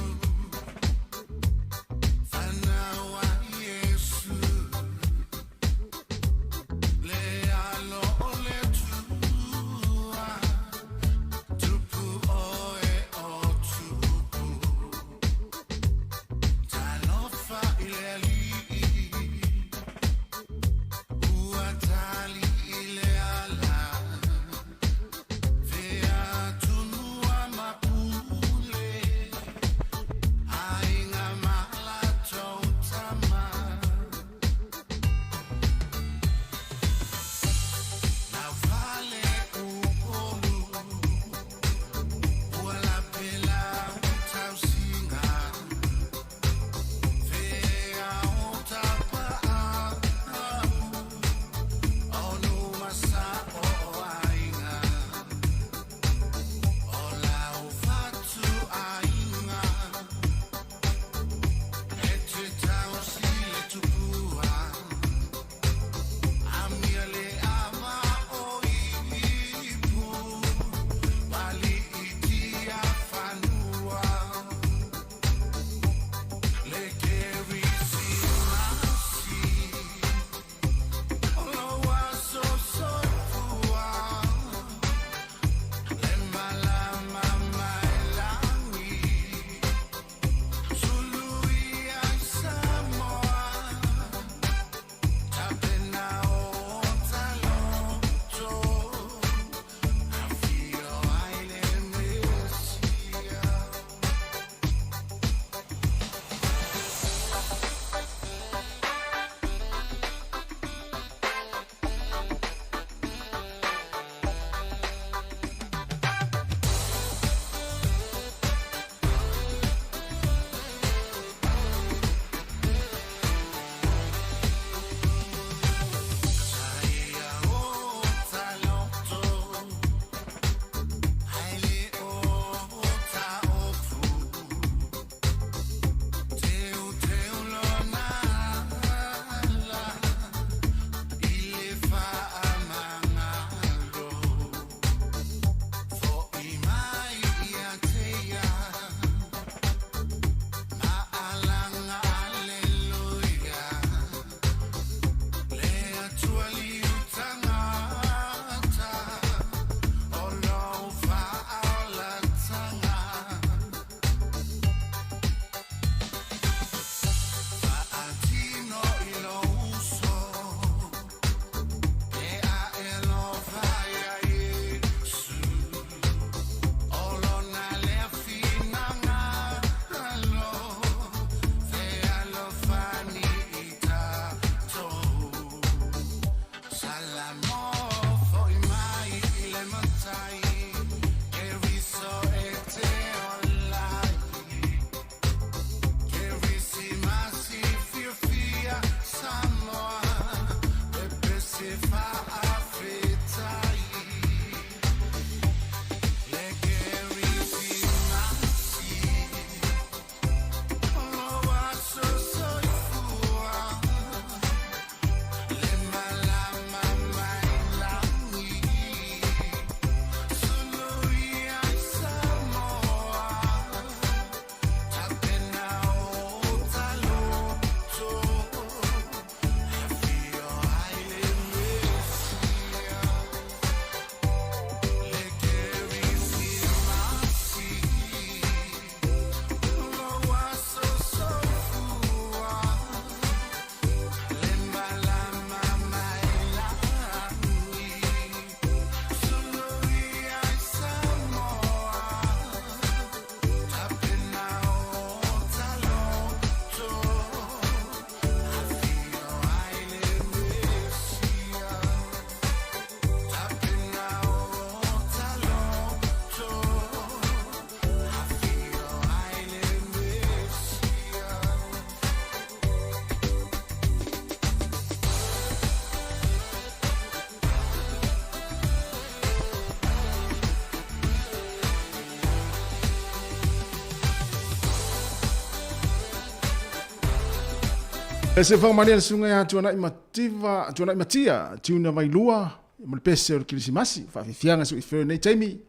[SPEAKER 16] E se whakamalia le susuga ia Tuanai Mativa, Tuanai Matia, Tiuna Vailua, ma le pese o le Kirisimasi, whaafifianga su i whio nei taimi,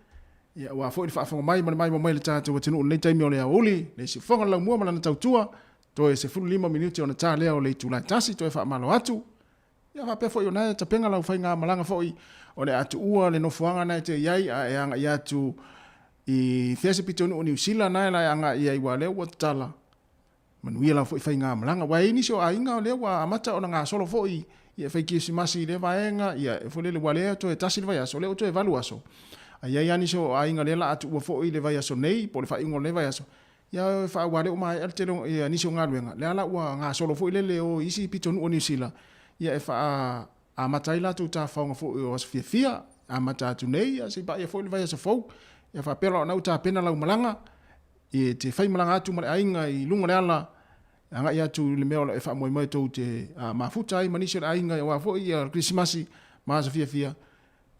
[SPEAKER 16] ia ua foi le whaafonga mai ma le mai mai le tātou atunuu lenei taimi o le aouli, le siufofoga le laumua ma lana tautua, toe 15 minute ona tā lea o le itula e tasi, toe whaamalo atu, Ia faapea foi ona e tapena lau faigamalaga foi o le a tuua le nofoaga na e te i ai a e agai atu i fea se pitonuu o Niu Sila na e la e agai i ai ua lea ua tatala. Manuia lau foi faigamalaga. Ua i ai nisi o aiga o lea ua amata ona gasolo foi ia e fai Kerisimasi i lea vaega, ia e foi lele ua lea toe tasi le vaiaso, o lea ua toe valu aso. A i ai lava nisi o aiga lea la a tuua foi le vaiaso nei po o le faaiuga o lenei vaiaso, Ia e ua le o maea le tele o ia, nisi o galuega, lea la ua gasolo foi lele o isi pitonuu o Niu Sila, ia e faa amata ai latou tafaoga foi o aso fiafia, amata atu nei, ia se i paia foi le vaiaso fou. Ia faapea la ona u tapena lau malaga, e te fai malaga atu ma le aiga i luga o le ala, agai atu i le mea o lo o e faamoemoe tou te mafuta ai ma nisi o le aiga aua foi ia Kerisimasi ma aso fiafia.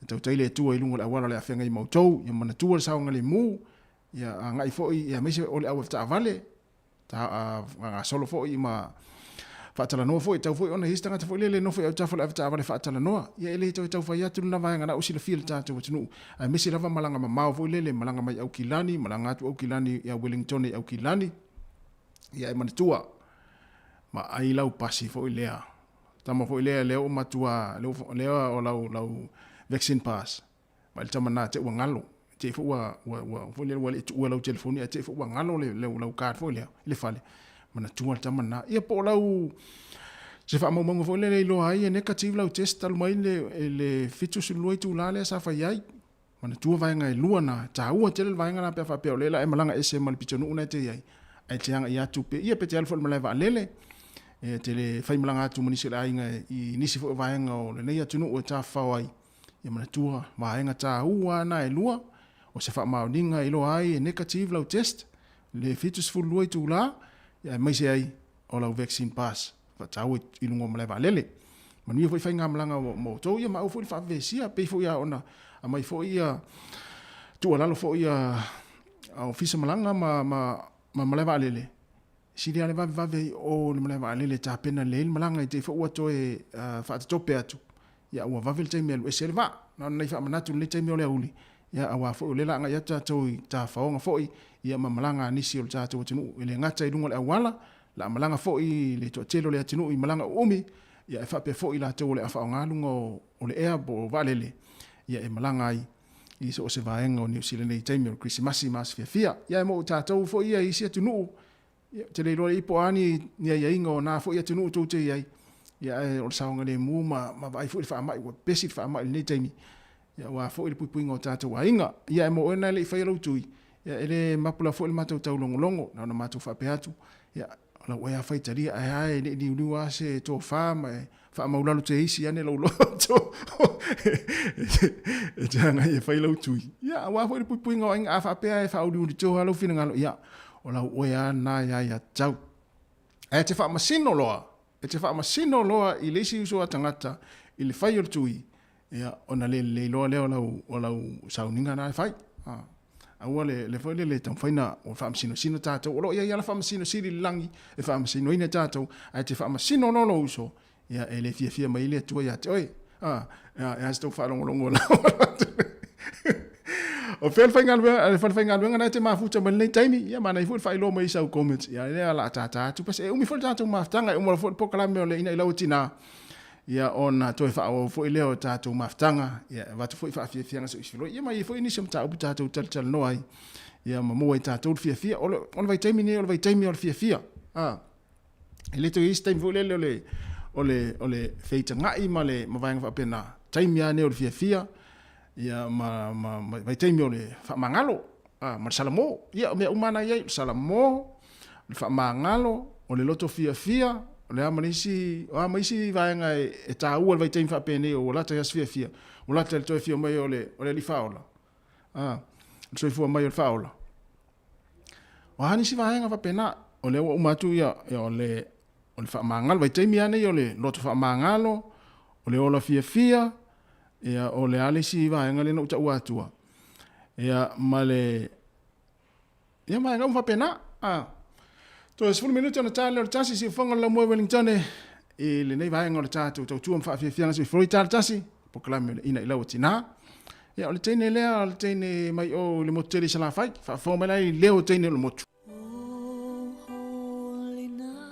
[SPEAKER 16] E tautai le Atua i luga o le auala o le a feagai ma outou, ia manatua le saogalemu, Ia agai foi ia aemaise o le auavetaavale, ta gasolo foi ma faatalanoa foi, e tatau foi ona i ai se tagata foi lele e nofo i autafa o le avetaavale e faatalanoa. Ia e le toe tau fai atu lena vaega na ua silafia e le tatou atunuu, aemaise lava malaga mamao foi lele, malaga mai Aukilani, malaga atu Aukilani ia Wellingtone i Aukilani. Ia e manatua, vaai lau pasi foi lea, tama foi lea lea ua matua, lea o lau, lau vaccine pass, Vaai le tama na te ua galo. Te foi ua ua ua foi lea ua le tuua lau telefoni ae te foi ua galo le le lau card foi lea i le fale. Manatua le tama na. Ia po o lau se faamaumauga foi lea e iloa ai e negative lau test talu mai le le 72 itula lea sa fai ai. Manatua vaega e lua na, taua tele le vaega la pe a faapea o lea la e malaga ese ma le pitonuu na e te i ai. Ae te agai atu pe ia pe te alu foi i le malae vaalele, e te le faimalaga atu ma nisi o le aiga i nisi foi o vaega o lenei atunuu e tafafao ai. Ia manatua, vaega taua na e lua, o se faamaoniga e iloa ai e negative lau test, le 72 itula, ia aemaise ai o lau vaccine pass, faataua i luga o malae vaalele. Manuia foi faigamalaga mo outou, ia ma aua foi le faavevesia, pei foi lava ona aumai foi ia tuualalo foi a ofisa malaga ma ma malae vaalele, sili lava le vavevave ai o le malae vaalele e tapena lelei le malaga i te i foi ua toe faatatope atu, Ia ua vave le taimi e alu ese ai le vaa. Na ona nai faamanatu i lenei taimi o le aoauli, ia aua foi o lea la agai atu tatou i tafaoga foi, ia ma malaga a nisi o le tatou atunuu e le gata i luga o le auala, la malaga foi i le toatele o le atunuu i malaga uumi, ia e faapea foi i latou o le a faaaoga luga o le ea po o vaalele, ia e malaga ai i so o se vaega o Niu Sila nei i taimi o le Kerisimasi ma aso fiafia. Ia e mo tatou foi ia i isi atunuu, Ia, ou te le iloa i po o a ni, ni aiaiga o na foi atunuu tou te i ai, ia ae o le saogalemu ma, ma vaai foi le faamai, ua pepesi le faamai i lenei taimi, ia aua foi le puipuiga o tatou aiga. Ia ae mo oe na e le i faia lou tui, ia e le mapu la foi le matou taulogologo, na ona matou faapea atu, ia o lau oe a faitalia, ae a e le i liuliu lava se tofa ma e faamaulalo te isi ane lou loto e te agai e fai lau tui. Ia, aua foi le puipuiga o aiga, a faapea e faauliuli toa lou finagalo, ia, o lau oe a na ia ia tau. Ae te faamasino loa, e te faamasino loa i le isi uso a tagata i le fai o le tui, ia, ona le lelei loa lea o lau, o lau sauniga na e fai. Ah. Aua le, le foi lele taumafai na o faamasinosino tatou. O lo o i ai lava faamasino sili i le lagi e faamasinoina tatou, ae te faamasino loa lou uso, ia e le fiafia mai le Atua ia te oe. Ah, e a se tou faalogologo lau O fea le faigaluega, le falefaigaluega na e te mafuta mai lenei taimi, ia manaia foi le faailoa mai i sau comments. Ia lea la tātā atu pasi e umi foi le tatou mafutaga, e uma foi le polokalame o le Ina i Lau Tina. Ia ona toe faaauau foi lea o tatou mafutaga, ia e avatu foi faafiafiaga se isi ia ma i ai foi nisi o mataupu tatou talatalanoa ai, ia ma maua ai tatou le fiafia. O le, o le vaitaimi nei o le vaitaimi o le fiafia. Ah, e le toe i ai se taimi foi lele o le, o le, o le feitagai ma le ma vaega faapena. Taimi lava nei o le fiafia, ia ma, ma, ma vaitaimi o le faamagalo, ah, ma le salamo. Ia o mea uma na i ai, o le salamo, o le faamagalo, o le loto fiafia, o le a ma le isi, o a ma isi vaega e, e taua le vaitaimi faapenei ua lata i aso fiafia, ua lata i le toe afio mai o le, o le Alii Faaola, a, le soifua mai o le Faaola. O a nisi vaega faapena, o lea ua uma atu ia, ia o le, o le faamagalo, vaitaimi lava nei o le loto faamagalo, o le ola fiafia, ia, o le a le isi vaega lea na ou taua atua, ia, ma le, Ia vaega uma faapena. A. Toe 10 minute ona ta lea o le 1, siufofoga o le laumua i Wellington i lenei vaega o le tatou tautua ma faafiafiaga soifua i ta le 1, polokalame o le Ina i Lau Tina. Ia, o le teine lea, o le teine mai o i le motu tele i Salafai, faafofoga mai la i leo o teine o le motu.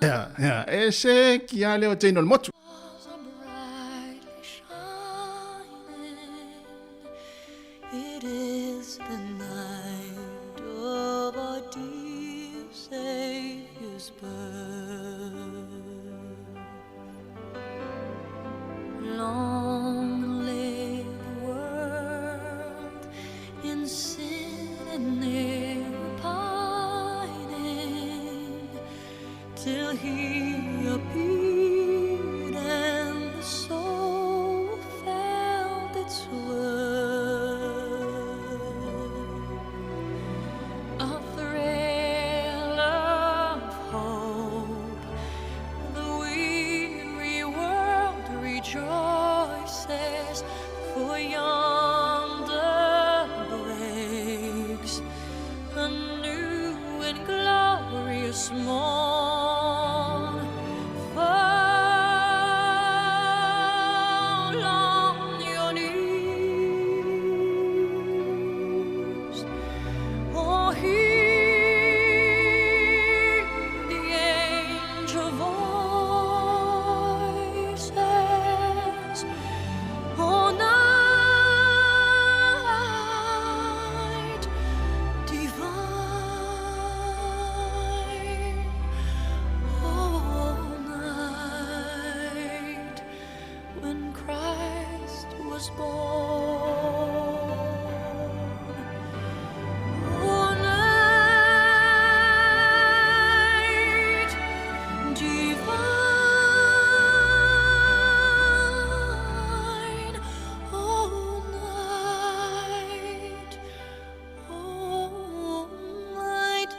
[SPEAKER 16] Ia, ia, e se ki a leo teine o le motu.
[SPEAKER 19] It is the night of our dear Savior's birth. Long lay the world in sin and error pining, till he appeared and the soul felt its worth. A thrill of hope, the weary world rejoices, for yonder breaks a new and glorious morn. Fall on your knees, oh, hear the angel voices. Oh, night divine, oh, night when Christ was born. Oh, night divine, oh, night, oh, night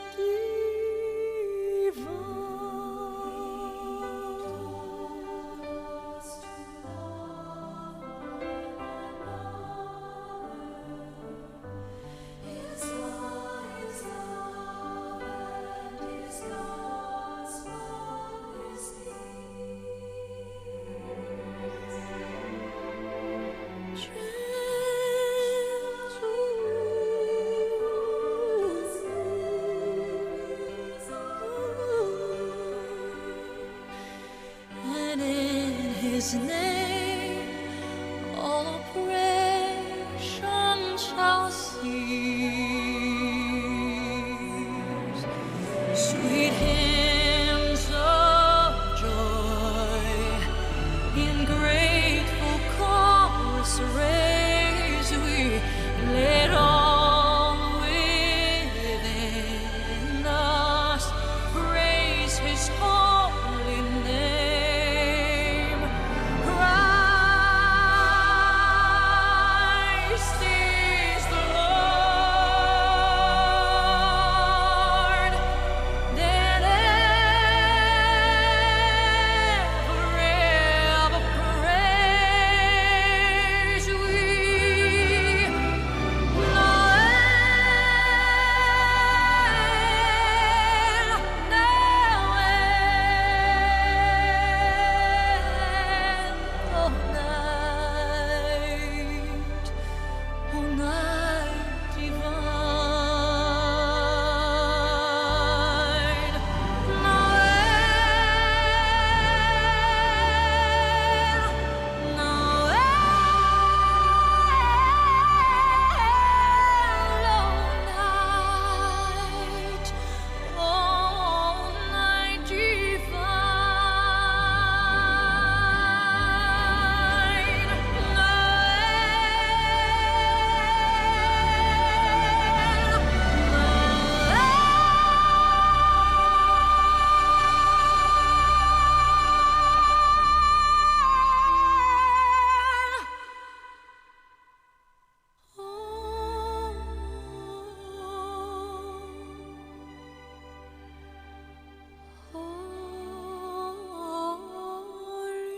[SPEAKER 19] And in his name all oppression shall cease. Sweet hymns of joy in grateful chorus raise we, let all within us praise his holy name. Christ is the Lord. Then ever, ever praise we. Noel, Noel, oh night, oh night divine. Noel, Noel, oh night, oh night divine.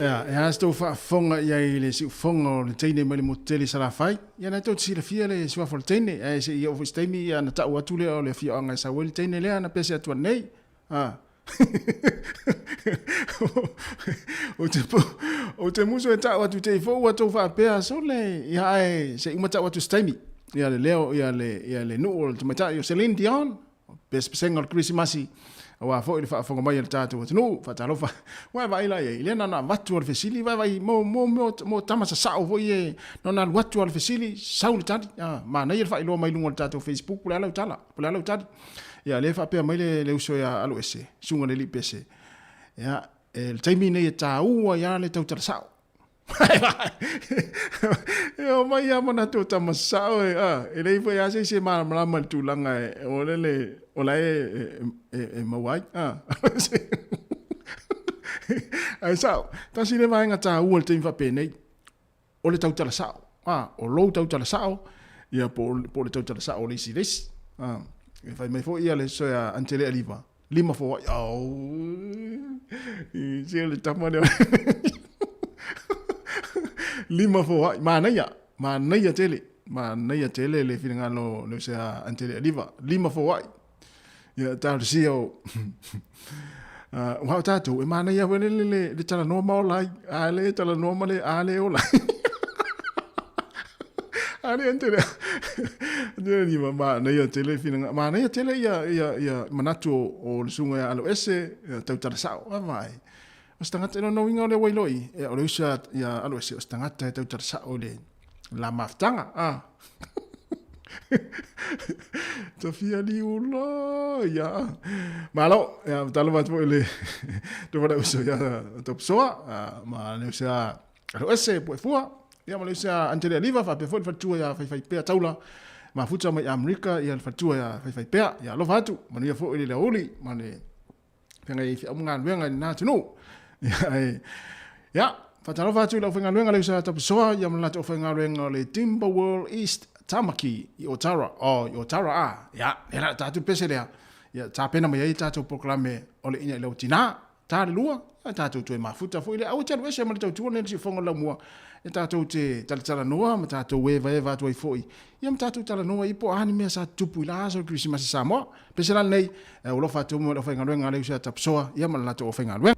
[SPEAKER 16] Ia, e a se tou faafofoga i ai i le siufofoga o le teine mai le motu tele i Salafai? Ia, na tou te silafia le suafa o le teine, ae se i oo foi se taimi ia ona tau atu lea o le afioaga e sau ai le teine lea na pese atu anei. A. Ou te, ou te musu e ta'u atu te i fou ua tou faapea, Sole, ia ae se i uma ta'u atu se taimi. Ia le leo, ia le, ia le nuu o le tamaitai o Celine Dion, pesepesega o le Kerisimasi, aua foi le faafofoga mai a le tatou atunuu, faatalofa. Ua e vaai la i ai, lea na ona avatu lava le fesili, vaai mo, mo, mo, mo tama sasao foi e, na ona alu atu lava le fesili, sau le tali. Ah, manaia le faailoa mai luga o le tatou Facebook, po o le a lau tala, po o le a lau tali. Ia, lea e faapea mai le, le uso ia Aloese, susuga i le alii pese, ia, e, le taimi nei e tāua ai lava le tautala sao. E omai lava manatu o tama sao e, a, e leai foi lava se isi e malamalama i le tulaga e, o le, le, o la e, e, e, e maua ai. A. Ae sao, tasi le vaega tāua i le taimi faapenei, o le tautala sao. A, o lou tautala sao, ia po, po o le tautala sao o le isi i le isi. A, e fai mai foi ia le soe a Antele Aliva, lima foai, au, i se le tama lea. Lima foai, manaia, manaia tele, manaia tele le finagalo le se a Antele Aliva, lima foai. Ia, talosia o, uh, o tātou, e manaia foi le, le, le, le talanoa ma ola ai, a le talanoa ma le, a le ola. A le Antele, Antele Aliva, manaia tele finagalo, manaia tele ia, ia, ia manatu o, o le susuga ia Aloese, ia tautala sao, a vai. O se tagata, no uiga o le wailoi, e, o le uso ia Aloese, o se tagata e tautala sao i le la mafutaga, a. Tafia liu la, ia. Malo, ia, talo atu foi le, te wala uso ia Topisoa, ma le uso ia Aloese, Puefua, ia ma le uso ia Antele Aliva, faapea foi le faletua ia Faifaipea Taula, mafuta mai Amerika, ia le faletua ia Faifaipea, ia alofa atu, manuia foi le aoauli, ma le feagai ai feau ma galuega i lena atunuu. Ia, e, ia, faatalofa atu i le aufaigaluega le uso Tapisoa, ia ma le latou aufaigaluega o le Timber World East Tamaki i Otara. Oh, i Otara a. Ia, lea la tatou pese lea. Ia, tapena mai ai tatou polokalame o le ina i lau tinā. Ta le lua, ia tatou toe mafuta foi lea. Aua te alu ese ma le tautua lenei le siufofoga o le laumua. E tatou te talatalanoa ma tatou evaeva atu ai foi. Ia ma tatou talanoa ai po o a ni mea sa tutupu i la aso o le Kerisimasi Samoa. Pese la lenei, e alofa atu ma le aufaigaluega a le uso ia Tapisoa, ia ma le latou aufaigaluega.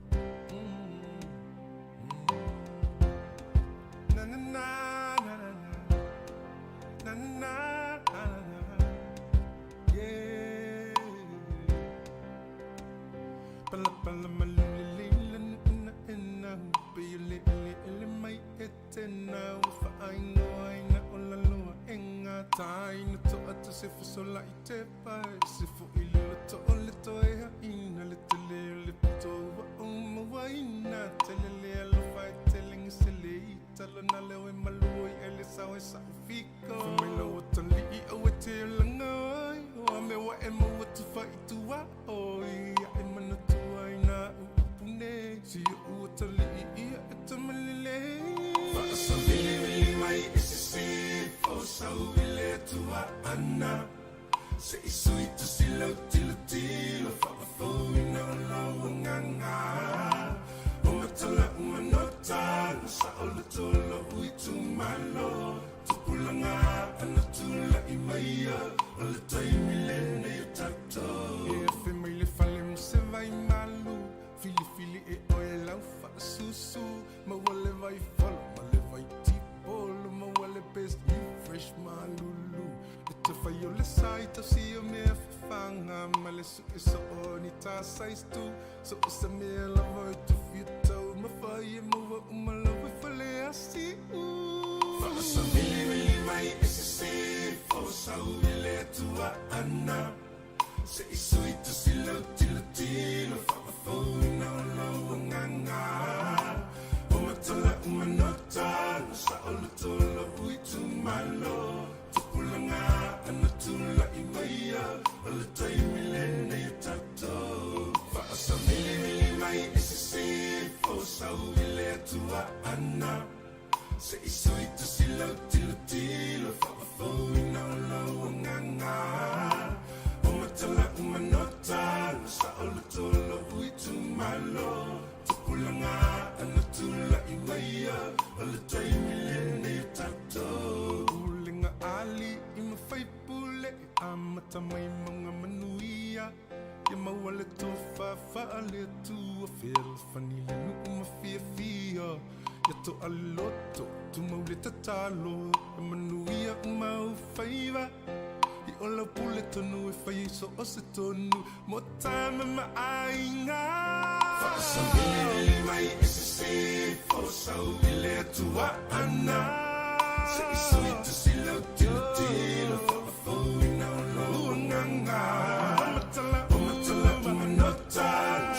[SPEAKER 18] Ia maua le tofa faale-Atua, fealofani le nuu ma fiafia. Ia to'a le loto, tumau le tatalo, e manuia uma ou faiva. I o lau pule tonu e fai ai so o se tonu, mo tama ma aiga. Faasavilivili mai e sisifo, sau i le Atua ana. Se i sui tusi lau tilotilo, faafouina o lou agaga. O matala umanota,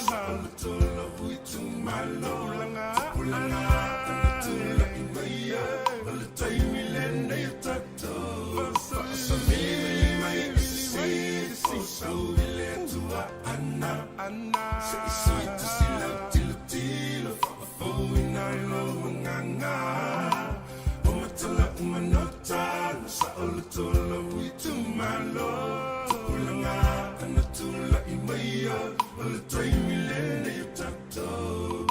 [SPEAKER 18] saoloto lou itumalo. Tupulaga ana tulai maia, o le taimi lenei o tatou. Faasavilivili mai e sisifo, sau i le Atua ana. Se i sui tusi lau tilotilo, faafouina lou agaga. O matala umanota, saoloto lou itumalo. Tupulaga ana tulai maia, o le taimi lenei o tatou.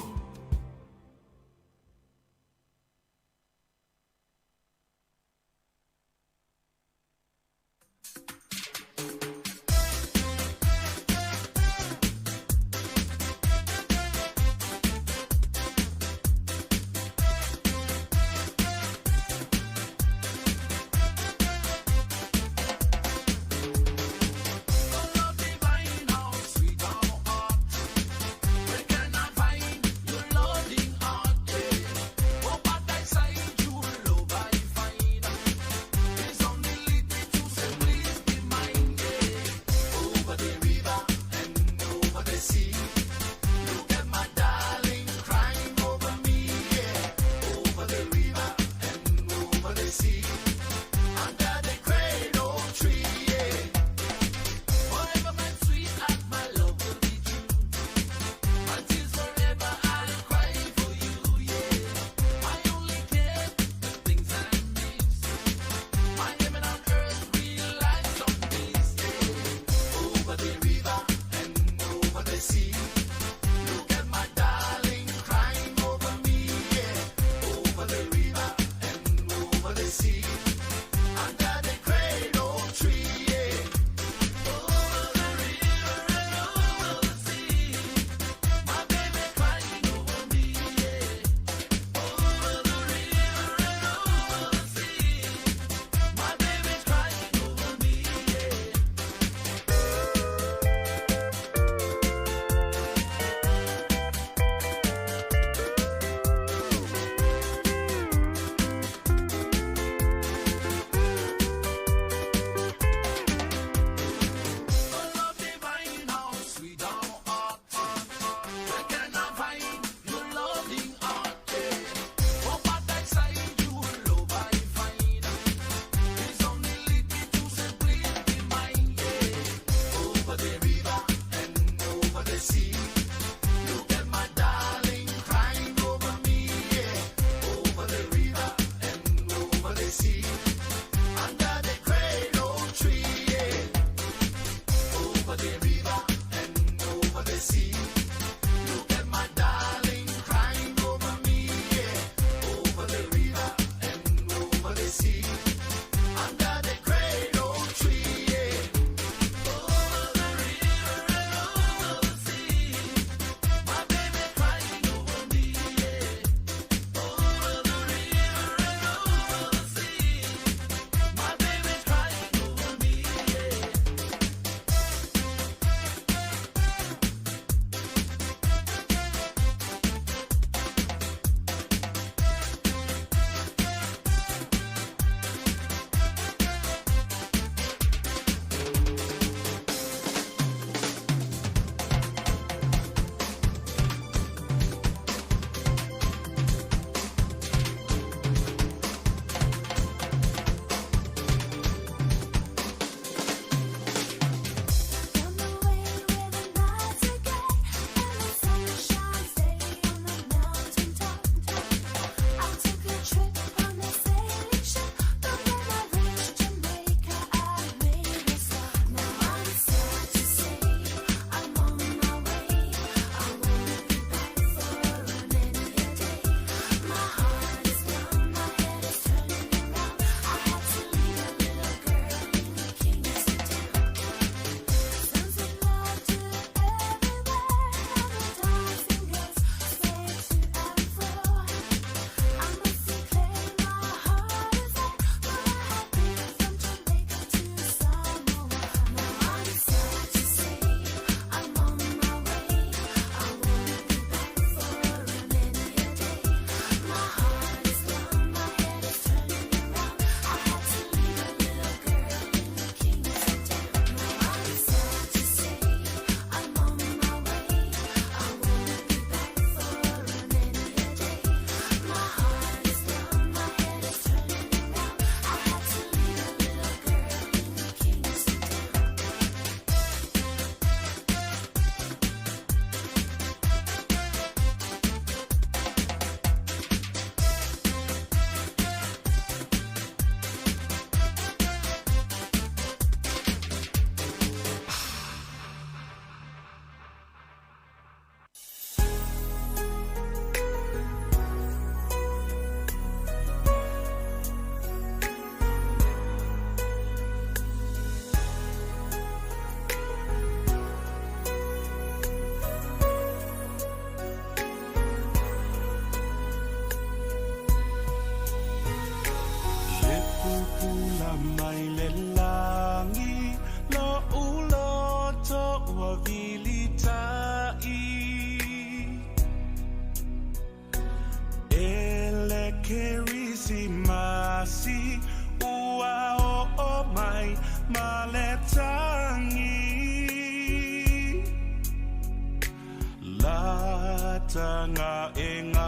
[SPEAKER 4] Tagaegae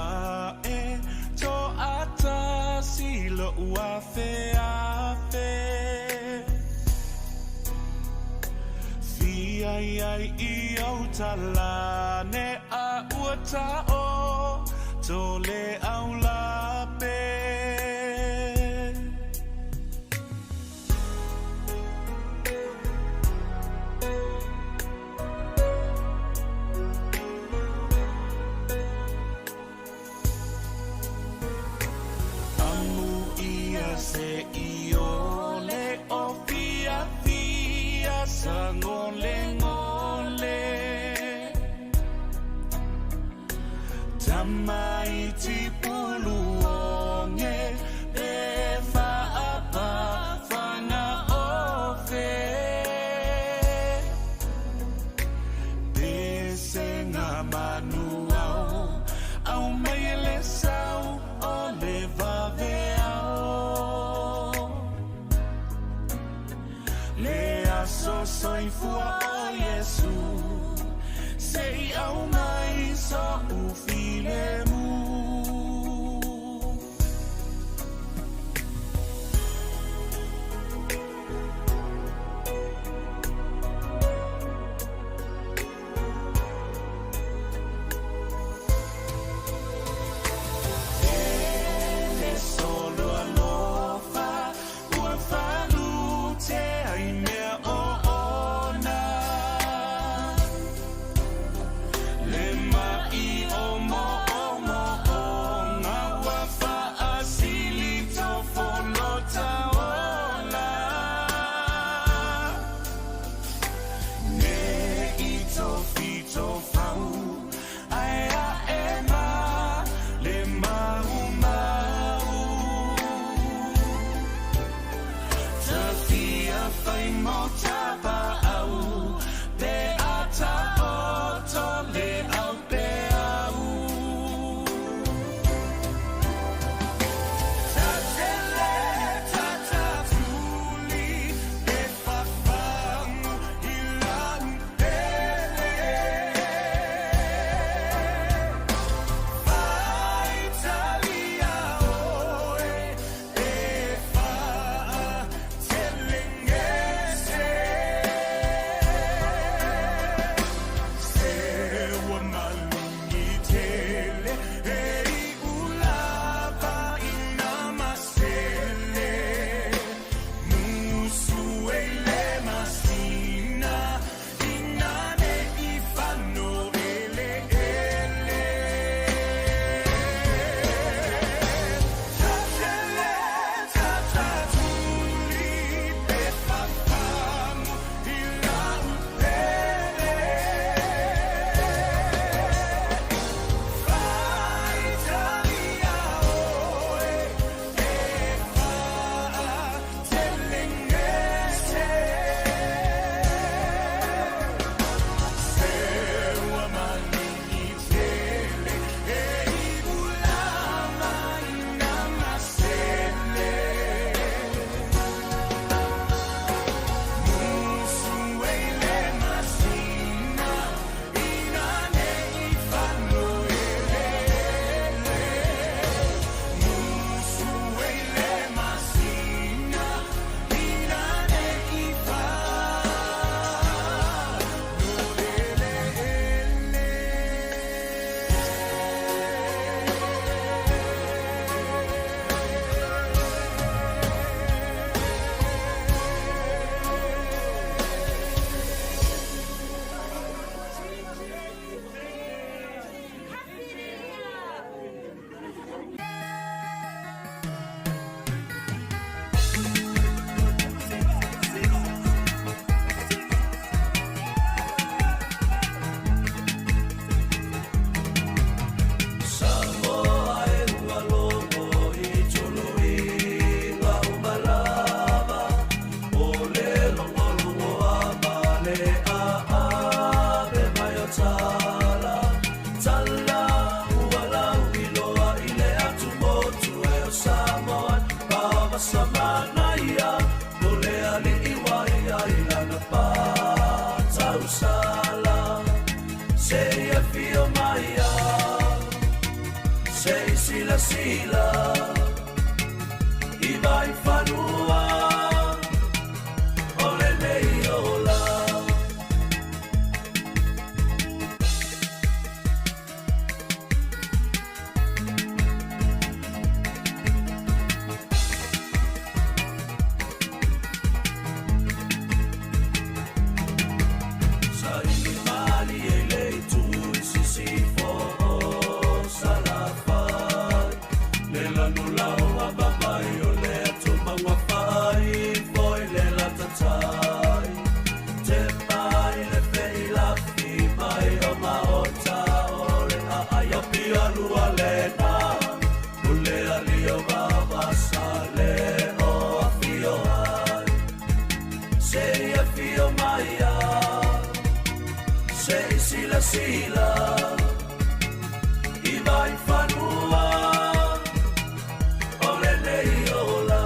[SPEAKER 4] Toatasi lo'u afeafe Fia i ai i ou talane a ua ta'o To le aulape. Amu ia se i ole o fia fia sa ngole ngole Tamaiti pulu onge pe whaapa whanga ofe Pese ngā manu au, au mai e le sau o le vave au. Le aso soifua o Iesu, se i au mai so u filemu. E solo alofa, ua whalute ai mea o ona. Le mai o mo o mo o ngā ua whaasili tō wholota ola. Ne i tō whito whau, ai a e mā, le mau mau. Ta fia whai mō tapa au, pe ata o tō le au pe au. Ta tele, ta tatuli, e whawhangu i lau pele. Whaitalia oe, e whaa telengese. Se ua malungi tele, e i ulava i nā masele. Musu e le masina, i nā ne i whano ele ele. Ta tele, ta tatuli, pe whawhangu i lau pele. Whaitalia oe, e whaa telengese. Se ua malungi tele, e i ulama i nā masele. Musu e le masina, i nā ne i whano ele ele. Musu e le masina, i nā ne i whano ele ele.
[SPEAKER 13] Samoa e ua logo i tuluiga umalava, o le logologo a male a ave mai o tala. Tala ua lau iloa i le atumotu e o Samoa, pa samanaia, o le ali'i wai ai lana pa tausala. Se ia fio mai ai.
[SPEAKER 4] silasila i vaifanua o lenei ola. Saili malie le itu i sisifo o Salafai. Le lanu lau a babai o le atumanga fai foi le latatai. Te pai le feilafi mai o maota o le aai o pialua lena. O le ali o vavasa le o afio ai. Se i afio mai ai, se i silasila i vaifanua o lenei ola.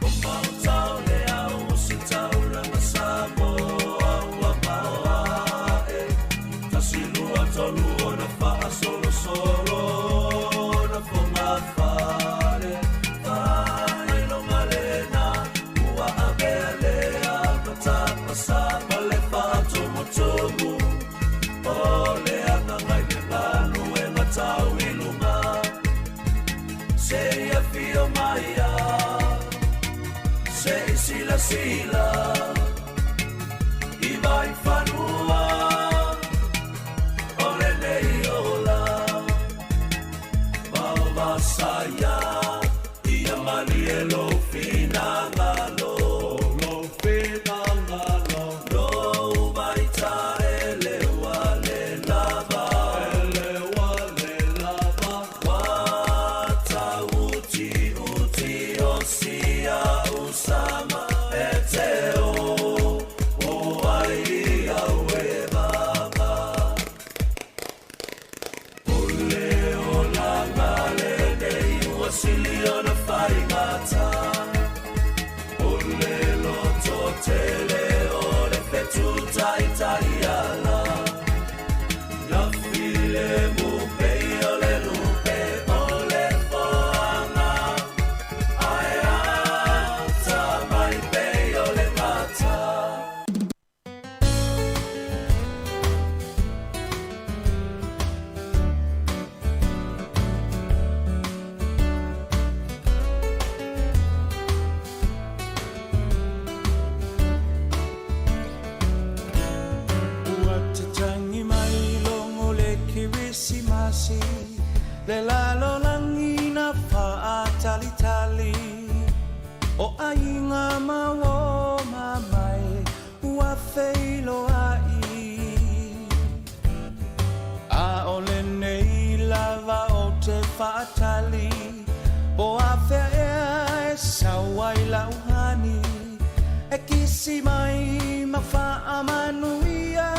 [SPEAKER 4] O maota o le ao o se taulaga Samoa ua maoae. Tasi lua tolu ona faasolosolo na fogafale. Faailoga lena ua avea lea matapasa ma le faatumutumu. O le agaga i le galuega tau i luga. Se i afio mai ai, se i silasila i vaifanua o lenei ola. Vaovasaia ia malie lou finagalo, lou finagalo, lou vaitaele ua le lava, ele ua le lava. Ua tautiuti o sia usama e te o, o ai au e vava. O le olaga lenei ua sili ona faigata. O le loto tele o le fetu taitai ala. Na file mu pei o le lupe o le foaga. Ae ata mai pei o le mata.
[SPEAKER 19] Ua tatangi mai logo le Kerisimasi, le lalolagi na faatalitali. O aiga ma uō ma mai ua feiloai. A o lenei lava o te faatali, po afea ea e sau ai lauhani. E kisi mai ma faamanuia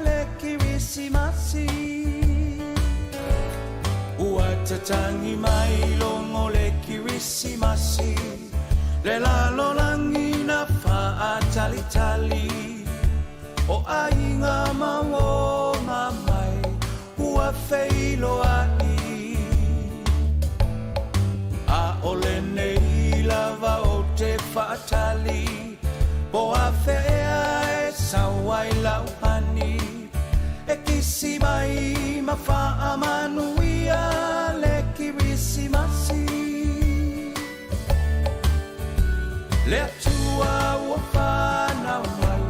[SPEAKER 19] le Kerisimasi. Ua tatangi mai logo le Kerisimasi, le lalolagi na faatalitali. O aiga ma uō ma mai ua feiloai. A o lenei lava o te faatali, po afea ea e sau ai lauhani. E kisi mai ma faamanuia le Kerisimasi. Le Atua ua fanau mai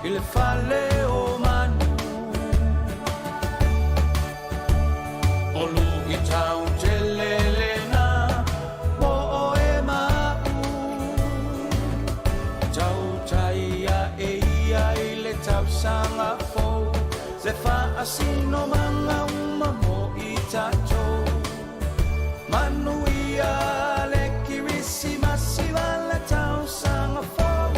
[SPEAKER 19] i le fale o manu. O luitau tele lena mo oe ma a'u. Tautai ae ia i le tausaga fou, le faasinomaga uma mo i tatou. Manuia le Kerisimasi ma le tausaga fou.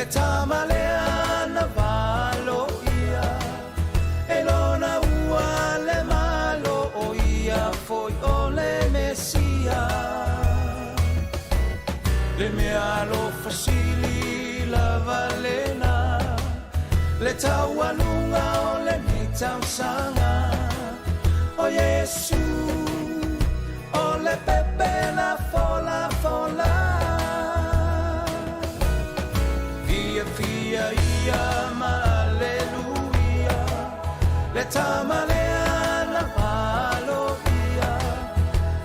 [SPEAKER 19] tama lea na valoia e lona ua le malo o ia foi o le Mesia. Le mea alofa sili lava lena, le taualuga o lenei tausaga. O Iesu o le pepe na folafola. Fiafia ia ma aleluia, le tama lea na valoia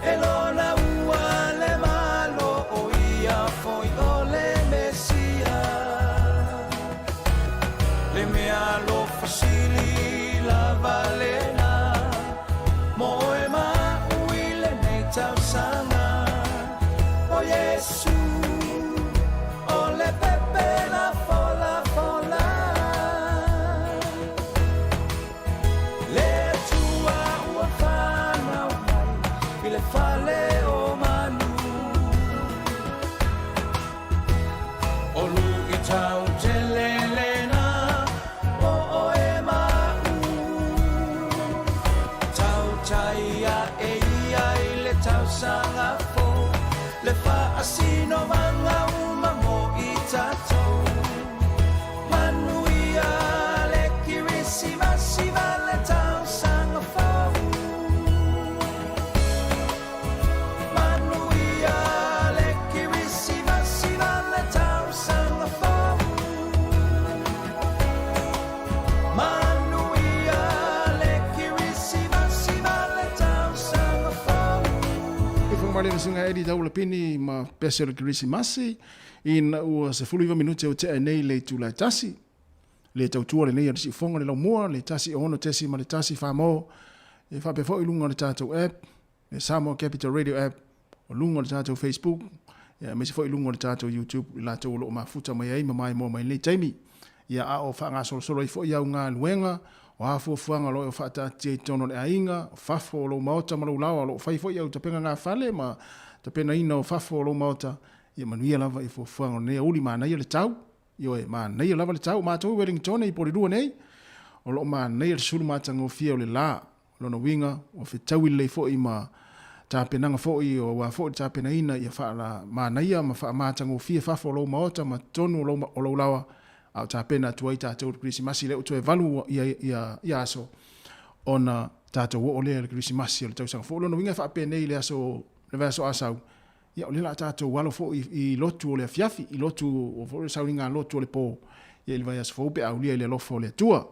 [SPEAKER 19] e lona ua le malo o ia foi o le Mesia. Le mea alofa sili lava lena, mo oe ma a'u i lenei tausaga. O Iesu o le pepe na folafola. Le Atua ua fanau mai i le fale o manu. O luʻitau tele lena mo oe ma a'u. Tautai aʻe ia i le tausaga fou, le faasinomaga uma mo i tatou. Manuia le Kerisimasi ma le tausaga fou. Manuia le Kerisimasi ma le tausaga fou. Manuia le Kerisimasi ma le tausaga fou.
[SPEAKER 16] Whakamalie le susuga Eddie Taulapini ma pese o le Kerisimasi ina ua 19 minute o tea nei le itula e tasi. Le tautua lenei a le siufoga le laumua le 1 6 tesi ma le 1 whamō. E faapea foi i luga o le tatou app, le Samoa Capital Radio app, o luga o le tatou Facebook, ia aemaise foi i luga o le tatou YouTube i latou o lo o mafuta mai ai ma maimoa mai lenei taimi. Ia a o faagasolosolo ai foi au galuega, o a fuafuaga o lo o faataatia i totonu o le aiga, o fafo o lou maota ma lou laoa, o lo o fai foi au tapena gafale ma tapenaina o fafo o lou maota, ia manuia lava i fuafuaga o lenei aoauli, manaia le tau, ioe, manaia lava le tau. O matou i Wellington i Porirua nei, o lo o manaia le sulu matagofie o le la. O lona uiga, ua fetaui lelei foi ma tapenaga foi aua foi le tapenaina ia faalamanaia ma faamatagofie fafo o lou maota ma totonu o lou laoa, a o tapena atu ai tatou i le Kerisimasi lea ua toe 8 ia aso ona tatou oo lea i le Kerisimasi o le tausaga fou. O lona uiga e faapenei i le aso le vaiaso Asau, ia o lea o le a tatou alo foi i lotu o le afiafi, i lotu o foi le sauniga lotu o le po, ia i le vaiaso fou pe a aulia i le alofa o le Atua.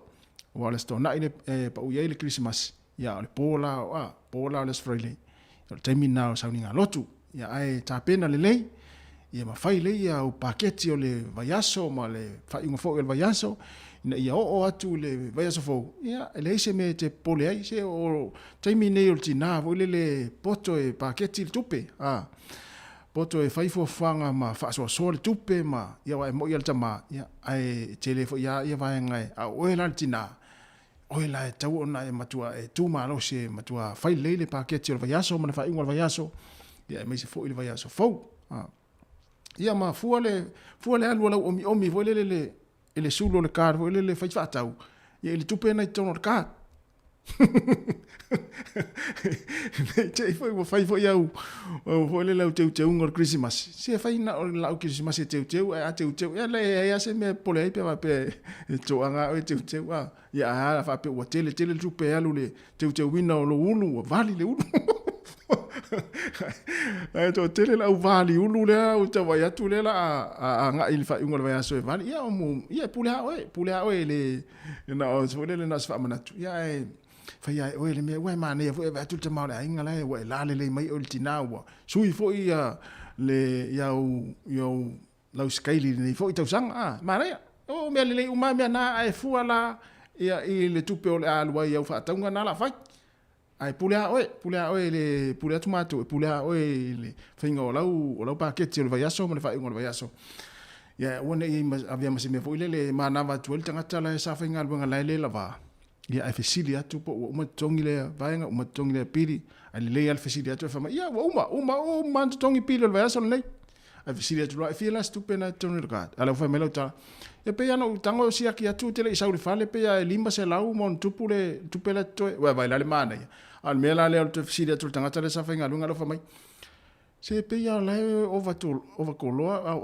[SPEAKER 16] Aua o le Aso Toonai le e pau i ai le Kerisimasi, ia o le po la, a, po la o le Aso Faraile, o le taimi lena o le sauniga lotu. Ia ae tapena lelei, ia ma fai lelei au paketi o le vaiaso ma le faaiuga foi o le vaiaso, ina ia oo atu i le vaiaso fou, ia e leai se mea e te popole ai, se o taimi nei o le tinā foi lele poto e paketi le tupe, a, poto e fai fuafuaga ma faasoasoa le tupe ma, ia aua e moi lava le tama, ia, ae tele foi lava ia vaega e, a o oe la le tinā, oe la e tatau ona e matua e tu malosi e matua fai lelei le paketi o le vaiaso ma le faaiuga o le vaiaso, ia aemaise foi le vaiaso fou. A. Ia ma fua le, fua le alu a lau omiomi foi lele le, i le sulu o le card foi lele fai faatau, ia i le tupe na i totonu o le card. Nei te i foi ua fai foi au, au foi lele au teuteuga o le Kerisimasi. Se fai na o lau Kerisimasi e teuteu, ae a teuteu, ia le ai a se mea e popole ai pe faapea e toaga oe teuteu, a. Ia a a faapea ua tele tele le tupe e alu le teuteuina o lou ulu, ua vali le ulu. Ae toatele le au vali ulu lea ua tau vaai atu lea la a agai i le faaiuga o le vaiaso e vali. Ia o ia e pule lava oe, pule lava oe le na o foi lele na o se faamanatu. Ia ae fai lava e oe le mea ua e manaia foi e vaai atu le tama o le aiga la e ua e lalelei mai oe i le tinā ua sui foi ia le ia au ia au lau sikaili i lenei foi tausaga. A, manaia. O mea lelei uma mea na ae fua la ia i le tupe o le a alu ai i au faatauga na la fai. Ae pule a oe, pule a oe le pule atu matou, e pule a oe i le faiga o lau o lau paketi o le vaiaso ma le faaiuga o le vaiaso. Ia aua ne i avea ma se mea foi lele e manava atu ai le tagata la e sa faigaluega la e le lava. Ia ae fesili atu po ua uma totogi lea vaega, uma totogi lea pili, ae lelei lava le fesili atu e fai mai, ia ua uma, uma, uma ona totogi pili o le vaiaso lenei. Ae fesili atu loa, e fia la se tupe na i totonu i le card? A o lea ua fai mai lau tala, Ia pei lava ona ou tago e siaki atu ou te le i sau i le fale pei lava e 500 ma ona tupu le tupe la e totoe. Ua vaai la le manaia. A o le mea la lea o le toe fesili atu i le tagata lea sa faigaluega lea ua fai mai, Se pei lava o la e overkoloa,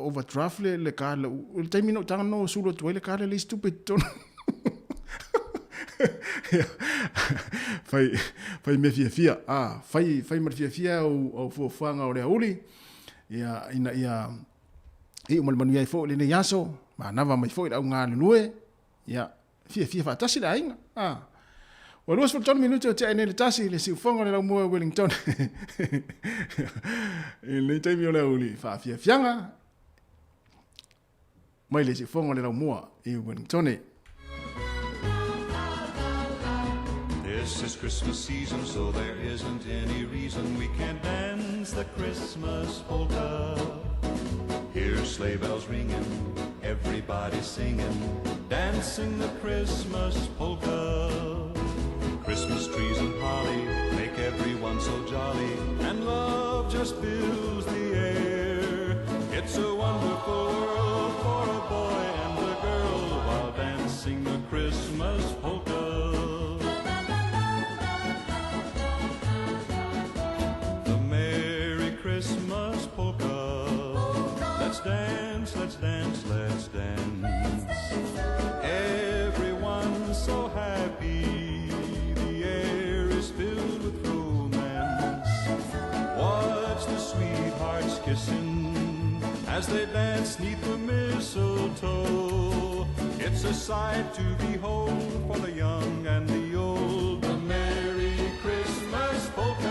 [SPEAKER 16] overdraft le card lau. I le taimi na ou tago na ou sulu atu ai le card e leai se tupe i totonu. Fai, fai mea fiafia, fai, fai ma le fiafia au fuafuaga o le aoauli, ia, ina ia iu ma le manuia ai foi lenei aso, manava mai foi le au galulue, ia, fiafia faatasi le aiga. Ua 23 minute o tea nei le tasi le siufoga o le laumua Wellington. I lenei taimi o le aoauli faafiafiaga mai le siufoga o le laumua i Wellington.
[SPEAKER 14] This is Christmas season, so there isn't any reason we can't dance the Christmas polka. Hear sleigh bells ringing, everybody singing, dancing the Christmas polka. Christmas trees and holly make everyone so jolly, and love just fills the air. It's a wonderful world for a boy and a girl while dancing the Christmas polka. The Merry Christmas polka. Let's dance, let's dance, let's dance. Everyone's so happy. The air is filled with romance. Watch the sweethearts kissing as they dance neath the mistletoe. It's a sight to behold for the young and the old. The Merry Christmas polka.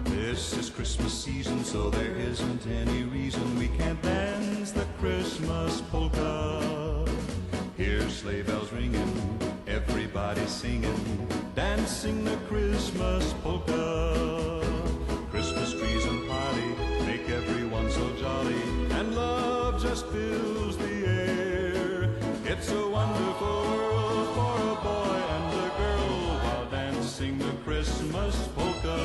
[SPEAKER 14] This is Christmas season, so there isn't any reason we can't dance the Christmas polka. Hear sleigh bells ringing, everybody singing, dancing the Christmas polka. Christmas trees and holly make everyone so jolly, and love just fills the air. It's a wonderful world for a boy and a girl while dancing the Christmas polka.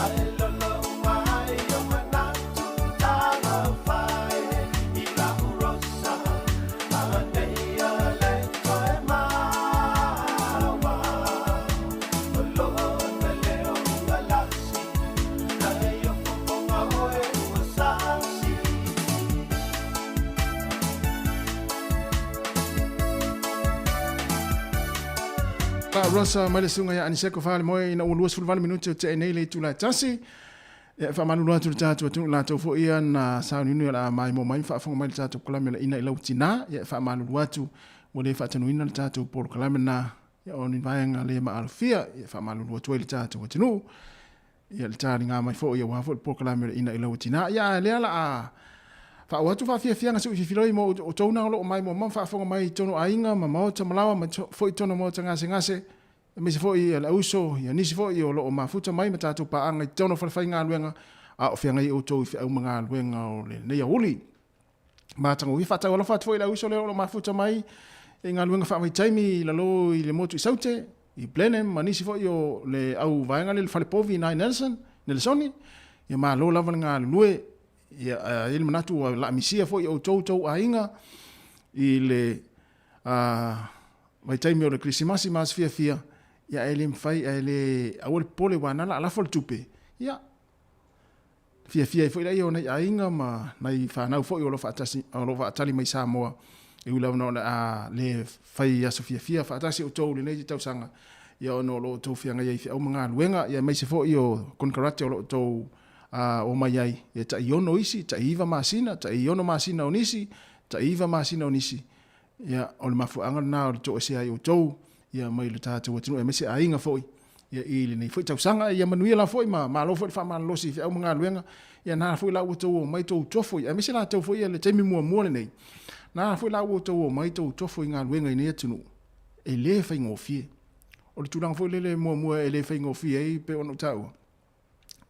[SPEAKER 19] Ae lolo uma ai o manatu talofa e i lau Rosa, manaia le toe maua. O lona leo ua lasi, ae o fofoga oe ua sasi.
[SPEAKER 16] La Rosa mai le susuga ia Aniseko Falemoe ina ua 28 minute o tea nei le itula e tasi. Ia e faamalulu atu i le tatou atunuu latou foi ia na sauniuni o le a maimoa mai ma faafofoga mai i le tatou polokalame o le Ina i Lau Tina. Ia e faamalulu atu ua le faatanuina le tatou polokalame na ia o ni vaega le maalofia. Ia e faamalulu atu ai i le tatou atunuu ia le taliga mai foi aua foi le polokalame o le Ina i Lau Tina. Ia a lea la a faaoo atu faafiafiaga se uififiloi mo outou na o lo o maimoa ma faafofoga mai i totonu o aiga ma maota ma laoa ma foi i totonu o maota gasegase, aemaise foi ia le auso, ia nisi foi o lo o mafuta mai ma tatou paaga i totonu o falefaigaluega, a o feagai outou i feau ma galuega o lenei aoauli. Matagofie faataualofa atu foi i le auiso lea o lo o mafuta mai i galuega faavaitaimi i lalo i le motu i Saute, i Blenheim ma nisi foi o le au vaega lea i le falepovi i ina i Nelson, Nelesoni. Ia malo lava le galulue. Ia e i ai le manatu ua laamisia foi e outou tou aiga i le vaitaimi o le Kerisimasi ma aso fiafia, ia ae le mafai, ae le, aua le popole aua na la a lafo le tupe, ia Fiafia ai foi laia o nai aiga ma nai fanau foi o lo faatasi, o lo faatali mai Samoa, e ui lava ona o le a le fai aso fiafia faatasi outou i lenei tausaga, ia ona o lo outou feagai ai i feau ma galuega, ia aemaise foi o konekarate o lo outou omai ai, ia tai ono isi, tai iva masina, tai ono masina o nisi, tai iva masina o nisi, ia o le mafuaaga lena o le toesea ai outou, ia mai le tatou atunuu aemaise aiga foi ia i lenei foi tausaga. Ia manuia la foi ma malo foi le faamalolosi i feau ma galuega. Ia na foi la ua outou omai tou tofo aemaise latou foi ia le taimi muamua lenei. Na foi la ua outou omai tou tofo i galuega i nei atunuu e le faigofie. O le tulaga foi lele muamua e le faigofie ai pei ona ou taua,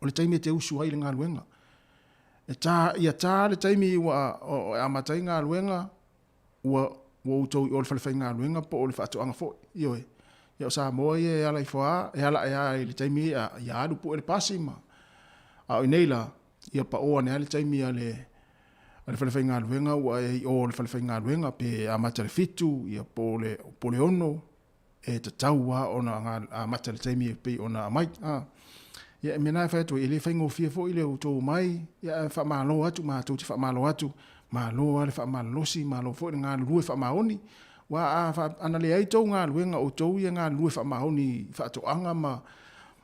[SPEAKER 16] o le taimi e te usu ai i le galuega. E ta, ia ta le taimi ua amata ai galuega, ua ua outou i o i le falefaigaluega po o le faatoaga foi. Ioe. Ia o Samoa ia e ala ifo lava, e ala ae lava i le taimi ia, ia alu pue le pasi ma... A o inei la, ia pao ane lava le taimi a le a le falefaigaluega ua e i o i le falefaigaluega pe amata i le 7, ia po o le po o le 6, e tatau lava ona amata i le taimi e pei ona aumai. A. Ia, e mea lena e fai atu ai, e le faigofie foi le outou omai, ia ae faamalo atu, matou te faamalo atu, malo lava le faamalolosi, malo foi le galulue faamaoni. Aua a, ana leai tou galuega, o outou ia e galulue faamaoni i faatoaga ma,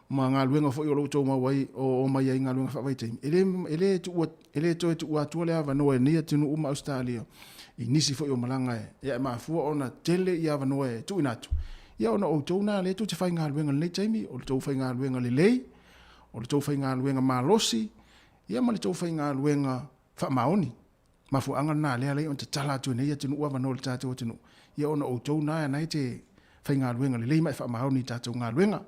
[SPEAKER 16] ma galuega foi o lo o outou maua ai, o omai ai i galuega faavaitaimi, e le, e le tuua, e le toe tuua atua le avanoa e nei atunuu ma Ausetalia i nisi foi o malaga e, ia e mafua ona tele ia avanoa e tuuina atu, ia ona o outou na lea tou te faigaluega i lenei taimi, o le tou faigaluega lelei, o le tou faigaluega malosi, ia ma le tou faigaluega faamaoni. Mafuaaga lena lea alai ona tatala atu e nei atunuu avanoa i le tatou atunuu, ia ona o outou na na e te faigaluega lelei ma e faamaoni i tatou galuega.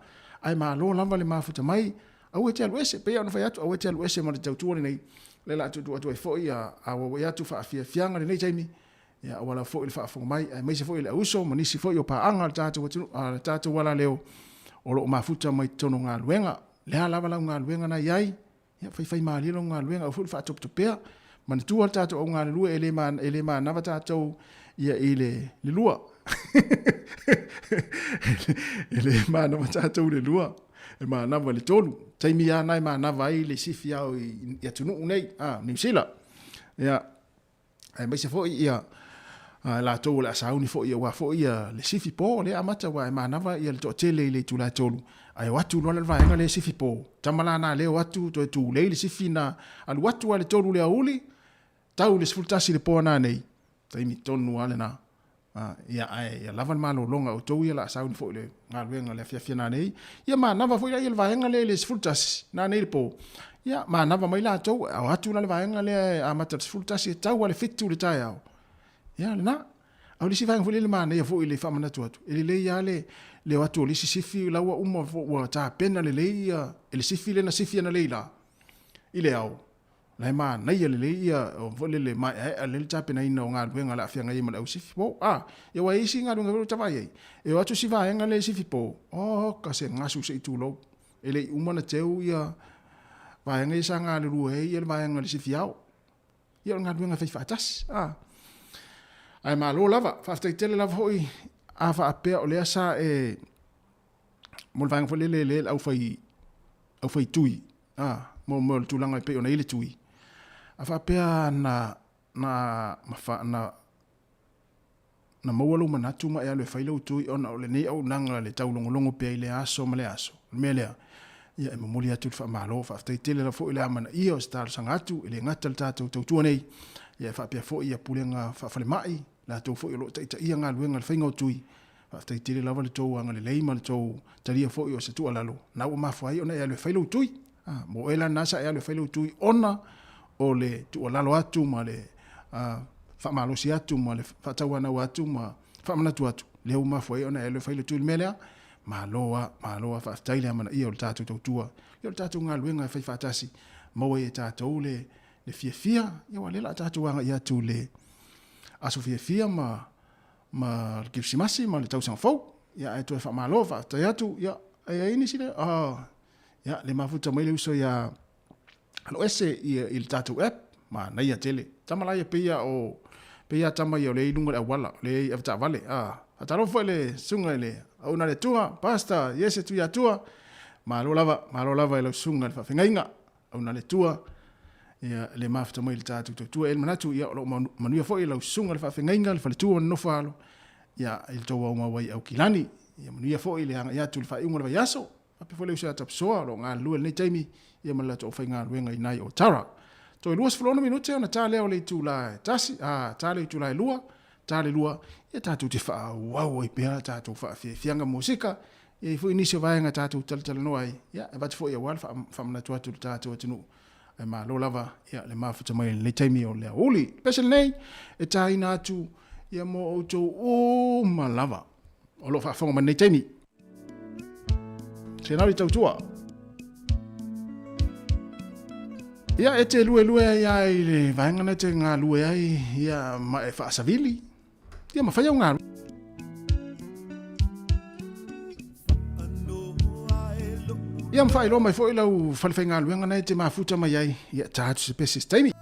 [SPEAKER 16] Ae malo lava le mafuta mai, aua e te alu ese, pei ona fai atu, aua e te alu ese ma le tautua lenei, lea la a tuutuu atu ai foi a auauai atu faafiafiaga lenei taimi, ia aua lava foi le faafofoga mai, aemaise foi le auso ma nisi foi o paaga a le tatou atunuu, a le tatou alaleo o lo o mafuta mai totonu o galuega. Le a lava lau galuega na i ai, Ia, faifaimalie lou galuega, aua foi le faatopetopea. Manatua le tatou au galulue, e le, e le manava tatou ia i le, le lua. E le manava tatou i le lua, e manava i le tolu. Taimi lava na e manava ai le sifi ao i, i atunuu nei, a, Niu Sila. Ia, aemaise foi ia latou o le a sauni foi aua foi ia le sifi po lea amata aua e manava ia le toatele i le itula e 3 ae o atu loa le vaega lea sifi po tama la na leo atu toe tulei le sifi na alu atu a le 3 le aoauli tau le 11 le po nanei taimi tonu a lena. Ia ae ia lava le malologa o outou ia la sauni foi le galuega le afiafi nanei ia manava foi la ia le vaega lea i le 11 nanei le po ia manava mai latou o atu la le vaega lea e amata le 11 e tau a le 7 le taeao ia lena. A o le isi vaega foi lea le manaia foi le faamanatu atu e lelei lava le le o atu o le isi sifi la ua uma ua tapena lelei ia e le sifi lea na sifi analeila i le ao. La e manaia lelei ia foi lele maeaea lelei le tapenaina o galuega o le a feagai ai ma le au sifi po. A, ia aua e i ai isi galuega foi lea ua ta vaai ai, e o atu si vaega lea i sifi po, oka se gasu se i tulou. E le i uma ona teu ia vaega ia sa galulue ai ia le vaega o le sifiao. Ia o le galuega e fai faatasi. A. Ae malo lava, faafetai tele lava foi a faapea o lea sa e mo le vaega foi lele le au fai au fai tui, a, mo mo le tulaga e pei ona i le tui. A faapea na na mafa, na na maua lou manatu ma e alu e fai lou tui ona o lenei auaunaga le taulogologo pea i lea aso ma lea aso. O le mea lea, ia e momoli atu le faamalo, faafetai tele lava foi le amanaia o se talosaga atu, e le gata le tatou tautua nei, ia e faapea foi ia pulega faafalemai, latou foi o lo o taitaia galuega i le faiga o tui, faafetai tele lava le tou agalelei ma le tou talia foi o se tuualalo, na ua mafua ai ona e alu e fai lou tui. Ah, mo oe la lena sa e alu e fai lou tui ona o le tuualalo atu ma le faamalosi atu ma le faatauanau atu ma faamanatu atu, lea ua mafua ai ona e alu e fai le tui le mea lea. Malo a, malo a, faafetai le amanaia o le tatou tautua, ia o le tatou galuega e fai faatasi, maua ai e tatou le, le fiafia, ia aua o lea o le a tatou agai atu i le aso fiafia ma, ma le Kerisimasi ma le tausaga fou. Ia ae toe faamalo, faafetai atu, ia, e i ai nisi le, oh, ia, le mafuta mai le uso ia Aloese i, i le tatou app, manaia tele. Tama la ia pei a o pei a tama ia o lea i luga o le auala, o lea i avetaavale. Ah, faatalofa foi le susuga i le auauna a le Atua, Pastor Iese Tuiatua. Malo lava, malo lava i lau susuga i le faafeagaiga, auauna a le Atua. Ia, le mafuta mai i le tatou tautua. E i ai le manatu, ia, o lo o manuia foi lau susuga i le faafeagaiga, le faletua o le nofo alo, ia, i le tou aumau ai i Aukilani. Ia manuia foi le agai atu i le faaiuga o le vaiaso. Faapea foi le uso ia Tapisoa o lo o galulue i lenei taimi ia ma le latou aufaigaluega i ina i Otara. Toe 26 minute ona ta lea o le itula e tasi, a, ta le itula e lua, ta le lua, ia tatou te faaauau ai pea tatou faafiafiaga musika, e i ai foi nisi o vaega tatou talatalanoa ai, ia, e avatu foi aua le faamanatu atu i le tatou atunuu. Ae malo lava ia le mafuta mai i lenei taimi o le aoauli. Le pese lenei e taina atu ia mo outou uma lava o lo o faafofoga mai lenei taimi. Senari tautua. Ia, e te luelue ai a i le vaega na te galue ai, ia, ma e faasavili, ia, ma fai au galu. Ia, ma faailoa mai foi lau falefaigaluega na e te mafuta mai ai, ia, ta atu se pese se taimi.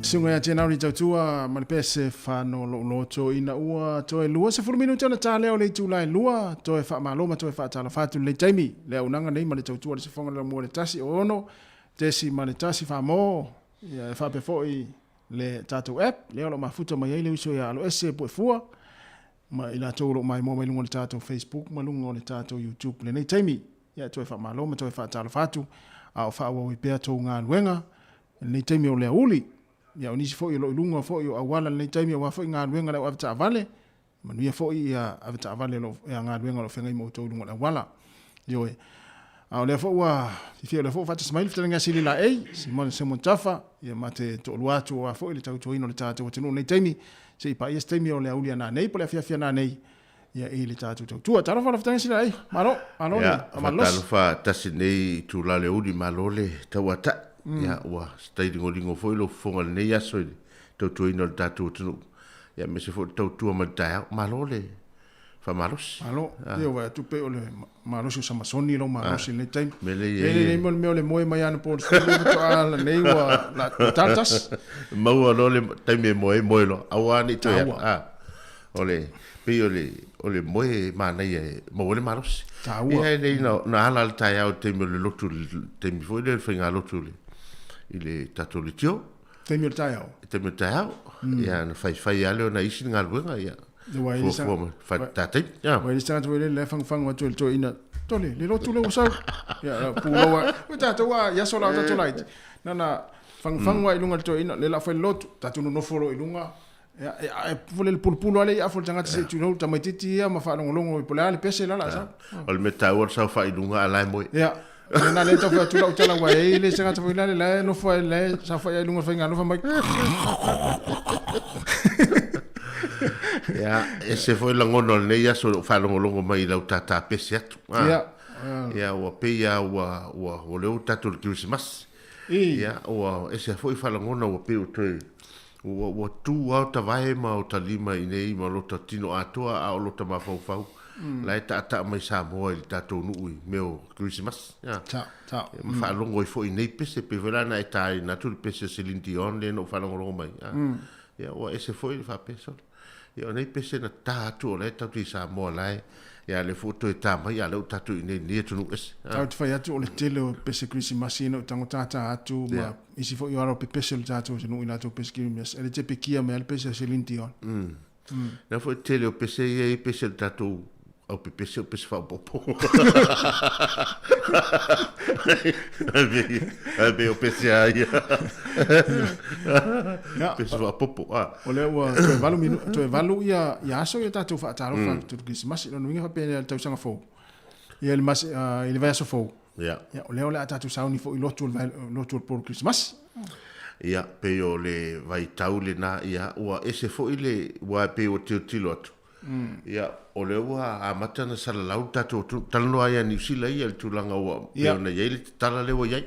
[SPEAKER 16] Susuga ia Tenauri Tautua ma le pese fano lou loto ina ua toe 20 minute ona ta lea o le itula e 2, toe faamalo ma toe faatalofa atu i lenei taimi. Le auaunaga nei ma le tautua le sifoga le lamua le 1 o 6 tesi ma le 1 faamo, ia e faapea foi le tatou app lea o lo o mafuta mai ai le uso ia Aloese Puefua ma i latou o lo o maimoa mai luga o le tatou Facebook ma luga o le tatou YouTube i lenei taimi. Ia toe faamalo ma toe faatalofa atu a o faaauau ai pea tou galuega i lenei taimi o le aoauli. Ia o nisi foi o lo o i luga foi o auala i lenei taimi aua foi galuega a le au avetaavale, manuia foi ia avetaavale o lo o galuega o lo o feagai ma outou i luga o le auala. Ioe. A o lea foi ua fiafia o lea foi ua faatasi mai le fetalaiga ia Sili Laei, Simona Simon Tafa, ia ma te toalua atu aua foi le tautuaina o le tatou atunuu i lenei taimi, se i paia se taimi o le aoauli a nanei po o le afiafi a nanei ia i le tatou tautua. Talofa lau fetalaiga Sili Laei, malo, malo le faamalosi.
[SPEAKER 11] Faatalofa tasi nei itula o le aoauli, malo le tauatai. Ia ua tai ligoligo foi lou fofoga i lenei aso i le tautuaina o le tatou atunuu, ia aemaise foi le tautua mai le taeao. Malo le faamalosi.
[SPEAKER 16] Malo. Ia ua atu pei o le malosi o Samasoni lou malosi i lenei taimi. Mea lea i ai. Nei mo le mea o le moe mai anapo i le 10 faatoa lenei ua la ta tasi.
[SPEAKER 11] Maua loa le taimi e moe ai, moe loa. Aua ne i toe ala. O le pei o le o le moe manaia e maua ai le malosi.
[SPEAKER 16] Taua. Ia
[SPEAKER 11] e lei na na ala le taeao i le taimi o le lotu le taimi foi lea o le faigalotu i le tatou leitio.
[SPEAKER 16] Taimi o le taeao.
[SPEAKER 11] Taimi o le taeao. Ia na faifai lava lea o nai isi galuega ia. Fuafua ma fai taimi.
[SPEAKER 16] Ua i le tagata foi lele la e fagufagu atu e le toeaina, tole, le lotu lea ua sau. Ia, pulou lava. Ua tatou lava i aso la o tatou laiti, na ona fagufagu lava i luga o le toeaina, lea o le a fai le lotu, tatou nonofo loa i luga, ia, e foi lele pulupulu lava le afu o le tagata se i tulou le tamaitiiti ia ma faalogologo po o le a le pese la o le a sau.
[SPEAKER 11] O le mea taua o le saofai i luga a o la e moe.
[SPEAKER 16] Ia, o lena lea e tau fai atu lau tala aua e i ai le isi tagata foi lale la e nofo ai la e saofai ai i luga o le faigalofa mai.
[SPEAKER 11] Ia, ese foi lagona o lenei aso i lou faalogologo mai i lau tātā pese atu.
[SPEAKER 16] Ia.
[SPEAKER 11] Ia, ua pei lava ua, ua, ua leo tatou i le Kerisimasi. Ia, ua ese foi faalagona ua pei ua toe, ua, ua tu lava ota vae ma ota lima i inei ma lota tino atoa a o lota mafaufau. La e taataa mai Samoa i le tatou nuu i mea o Kerisimasi. Ia.
[SPEAKER 16] Ta, ta.
[SPEAKER 11] Ma faalogo ai foi i nei pese, pei foi la na e taina atu le pese a Celine Dion lea na ou faalogologo mai. Ia, ua ese foi le faapea sole. Ia, o nei pese na ta atu o la e tatou te i Samoa la e, ia lea foi ua toe ta mai, a o lea ua tatou i inei i lenei atunuu ese.
[SPEAKER 16] Tatou te fai atu o le tele o pese Kerisimasi ina ua tago tātā atu ma isi foi o alo pepese o le tatou atunuu i latou pese Kerisimasi, e le te pekia mai a le pese a Celine Dion.
[SPEAKER 11] Na foi tele o pese ia i pese o le tatou au pepese o pese faaopoopo. Ai pei o pese a ia. Pese faaopoopo.
[SPEAKER 16] O lea ua toe valu minu, toe valu ia, ia aso ia tatou faatalofa mm. le Kerisimasi. Lona uiga faapea le tausaga fou. Ia le mas, uh, i le vaiaso fou.
[SPEAKER 11] Ia.
[SPEAKER 16] Ia, o lea o le a tatou sauni foi i lotu o le, lotu o le po o le Kerisimasi.
[SPEAKER 11] Ia, pei o le vaitau lena, ia, ua ese foi le, ua pei ua tilotilo atu. Ia, o lea ua amata ona salalau le tatou atunuu. Talanoa ai ia Niu Sila ia i le tulaga ua, pei ona i ai le tatala lea ua i ai.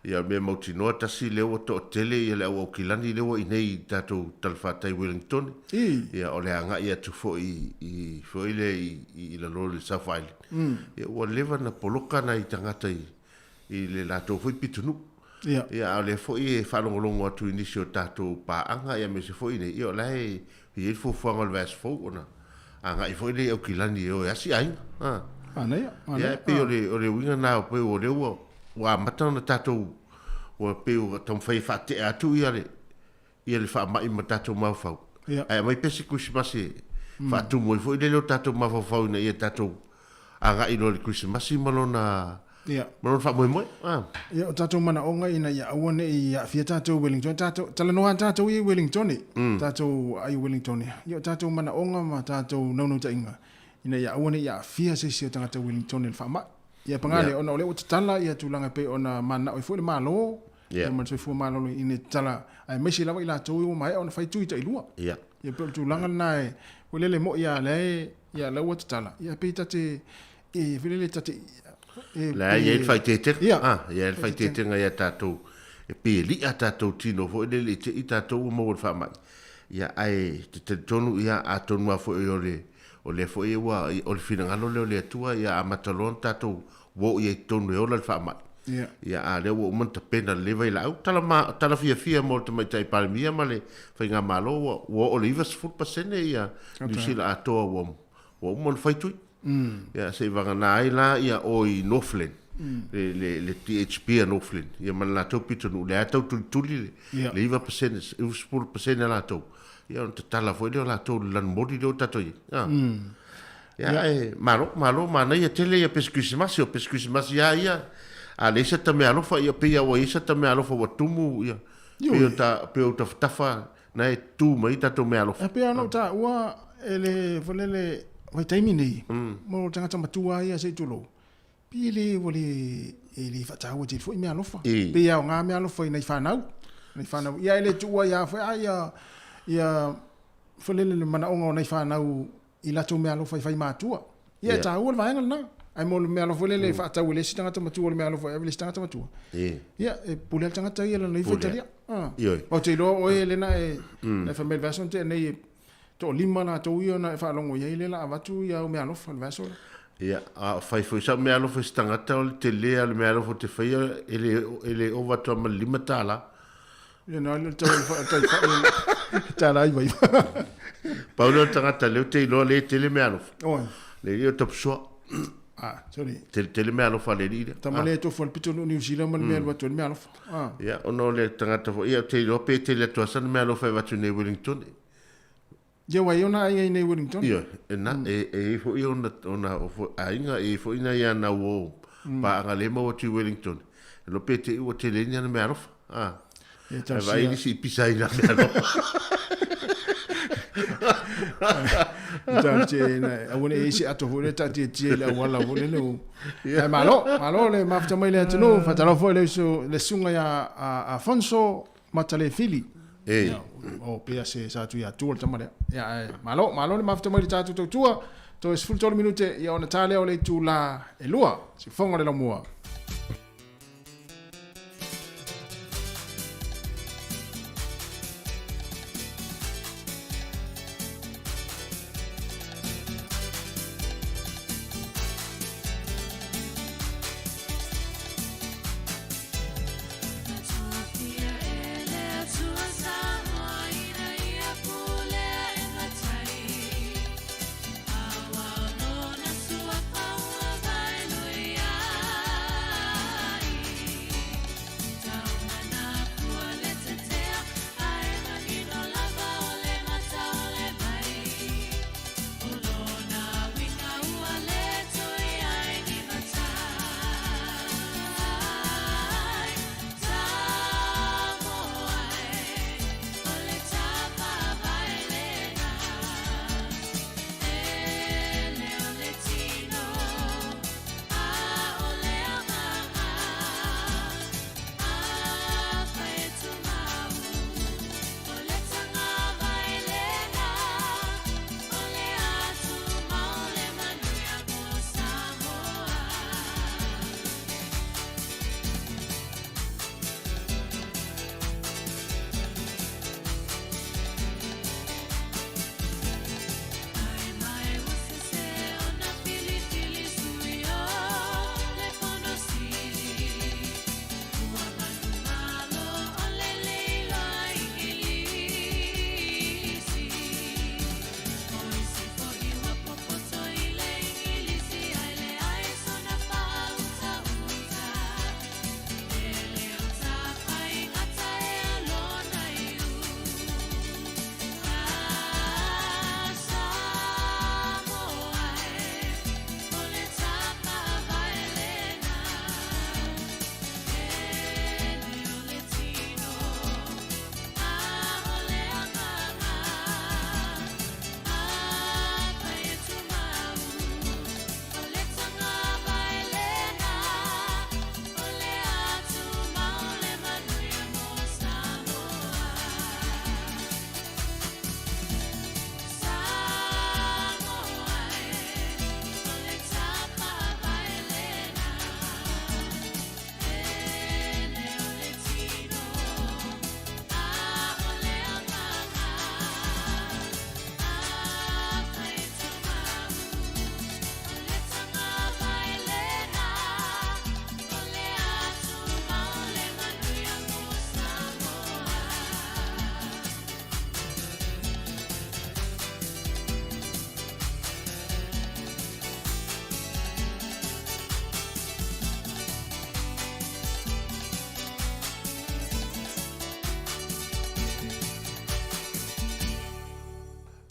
[SPEAKER 11] Ia, o le mea mautinoa, tasi lea ua toatele ia le au Aukilani lea ua i inei i le tatou talafatai i Wellingtone. Ia, o le agai atu foi i, foi lea i, i lalo i le South Island. Ia, ua leva ona poloka nai tagata i, i le latou foi pitonuu.
[SPEAKER 16] Ia.
[SPEAKER 11] Ia, a o lea foi e faalogologo atu i nisi o tatou paaga, ia aemaise foi i inei, ia o la e i ai le fuafuaga o le vaiaso fou ona agai foi lea i Aukilani e o e asi aiga.
[SPEAKER 16] A. Manaia,
[SPEAKER 11] manaia. Ia, e pei o le, o le uiga lena, pei o lea ua, ua amata ona tatou, ua pei ua taumafai e faatea atu ia le, ia le faamai ma tatou mafaufau.
[SPEAKER 16] Ia.
[SPEAKER 11] Ae aumai pea se Kerisimasi e faatumu ai foi lele o tatou mafaufau ina ia tatou agai loa i le Kerisimasi ma lona,
[SPEAKER 16] Ia.
[SPEAKER 11] ma lona faamoemoe.
[SPEAKER 16] Ah. Ia, o tatou manaoga ina ia aua ne i aafia tatou i Wellington. Tatou, talanoa lava tatou ia i Wellington, tatou aai i Wellington. Ia, o tatou manaoga ma tatou naunautaiga ina ia aua ne i aafia se isi o tagata Wellington i le faamai. Ia, paga lea, ona o lea ua tatala ia tulaga e pei ona mananao ai foi le Malo,
[SPEAKER 11] Ia.
[SPEAKER 16] ma le soifua maloloina e tatala, aemaise lava i latou ia ua maea ona fai tui tailua.
[SPEAKER 11] Ia.
[SPEAKER 16] Ia pei o le tulaga lena e, foi lele moi lava lea e, ia la ua tatala, ia pei ta te, e foi lele ta te,
[SPEAKER 11] e, La e i ai le faaeteetega.
[SPEAKER 16] Ia.
[SPEAKER 11] Ah, e i ai le faaeteetega ia tatou, e pei e li'a tatou tino foi lele i te i tatou ua maua i le faamai. Ia, ae te talitonu, ia, atonu lava foi o le, o lea foi ua, o le finagalo lea o le Atua, ia amata loa ona tatou ua oo i ai i totonu e ola le faamai.
[SPEAKER 16] Ia.
[SPEAKER 11] Ia, a lea ua uma ona tapena lelei vailaau. Tala ma, tala fiafia mo le Tamaitai Palemia ma le Faigamalo, ua, ua oo i le 90% ia Niu Sila atoa ua, ua uma ona fai tui. Ia, se i vagana ai la ia o i Northland, le, le, le DHB a Northland, ia ma le latou pitonuu, lea e tau tulituli le, le 9%, 90% a latou, ia ona tatala foi lea o latou i le lanumoli lea ua tatou i ai. Ah. Ia, ae malo, malo, manaia tele ia pesi kerisimasi, o pesi kerisimasi lava ia, a leai sata meaalofa, ia pei lava ua i ai sata meaalofa ua tumu, ia, pei o ta, pei o tafatafa na e tu mai ai tatou meaalofa.
[SPEAKER 16] E pei lava ona ou taua e le, foi lele, vaitaimi nei, mo tagata matua lava ia se i tulou, pei e le, ua le, e le faataua tele foi meaalofa. Pei e aoga meaalofa i nai fanau, nai fanau, ia e le tuua ai lava foi a ia, ia, foi lele le manaoga o nai fanau i latou meaalofa i fai matua. Ia e taua le vaega lena. Ae mo le meaalofa foi lele e faatau e le isi tagata matua le meaalofa e ave i le isi tagata matua. Ia e pule lava le tagata ia lana ifo e talia. Ou te iloa oe lena e na e fai mai le vaiaso na tea nei e toalima latou ia na e faalogo i ai lea la avatu ia au meaalofa le vaiaso lea.
[SPEAKER 11] Ia, a fai foi sau meaalofa i se tagata o le tele lava o le meaalofa ou te faia e le e le ova atu lava ma le $5.
[SPEAKER 16] Ia na le tau tai tala iva iva.
[SPEAKER 11] Pau lea o le tagata lea ou te iloa lea e tele meaalofa.
[SPEAKER 16] Oi.
[SPEAKER 11] Le alii o Tapusua.
[SPEAKER 16] Ah, sorry.
[SPEAKER 11] Tele tele meaalofa a le alii lea.
[SPEAKER 16] Tama lea e tofu i le pito o Niu Sila ma le mea e alu atu ai le meaalofa.
[SPEAKER 11] Ah. Ia, ona o le tagata foi, ia ou te iloa pe tele atu lava sana meaalofa e avatu i nei Wellington.
[SPEAKER 16] Ia ua i ai ona aiga i nei Wellington.
[SPEAKER 11] Ioe, e na, e, e i ai foi ona, ona aiga, e i ai foi nai ana uo paaga lea e maua atu i Wellington. E iloa pe te i ua tele ai ni ana meaalofa. Ah.
[SPEAKER 16] E
[SPEAKER 11] Ae vaai nisi i pisa ai na meaalofa.
[SPEAKER 16] Tausia na, aua ne i ai se ato foi lea taatietie i le auala foi lele o. Ae malo, malo le mafuta mai le atunuu, faatalofa foi le uso le susuga ia Afonso Matalefili.
[SPEAKER 11] E.
[SPEAKER 16] O pea se sa atu ia tua le tama lea. Ia, ae, malo, malo le mafuta mai le tatou tautua. Toe 13 minute, ia ona ta lea o le itula e lua. Siufofoga o le Laumua.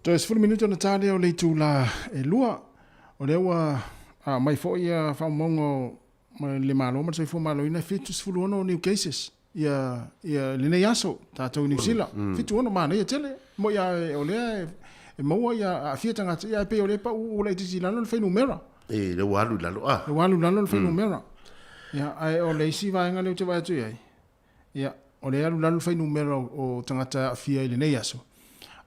[SPEAKER 16] Toe 10 minute ona ta lea o le itula e 2. O lea ua aumai foi faamaumauga o le Malo ma le Soifua Maloloina e 76 new cases ia ia lenei aso tatou i Niu Sila. 76 manaia tele. Moi a o lea e maua ia aafia tagata ia ae pei o lea e pau laitiiti i lalo le fuainumera.
[SPEAKER 11] E, lea ua alu i lalo a.
[SPEAKER 16] Lea ua alu i lalo le fuainumera. Ia ae o le isi vaega lea ou te vaai atu i ai, Ia, o lea e alu i lalo le fuainumera o tagata e aafia i lenei aso,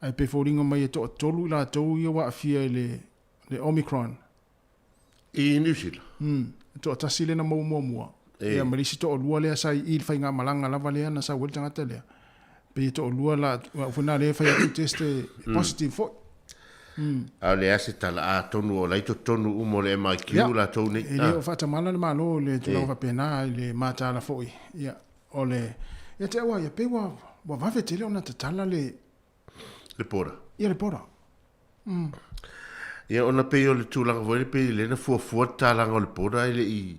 [SPEAKER 16] ae pei e foliga mai e toatolu i latou ia ua aafia i le Omicron.
[SPEAKER 11] I Niu Sila?
[SPEAKER 16] E toatasi lea na maua muamua, ia ma le isi toalua lea sa i i le faigamalaga lava lea na sau ai le tagata lea. Pei e toalua la, au foi na lea e fai atu test e positive foi.
[SPEAKER 11] A o le a se tala, atonu o la e i totonu uma o le MIQ latou nei.
[SPEAKER 16] E le o faatamala le Malo i le tulaga faapena i le mataala foi. Ia, o le, ia te au lava ia, pei ua, ua vave tele ona tatala le...
[SPEAKER 11] Le border.
[SPEAKER 16] Ia, le border.
[SPEAKER 11] Ia, ona pei o le tulaga foi lea, pei lea na fuafua le tatalaga o le border e le i,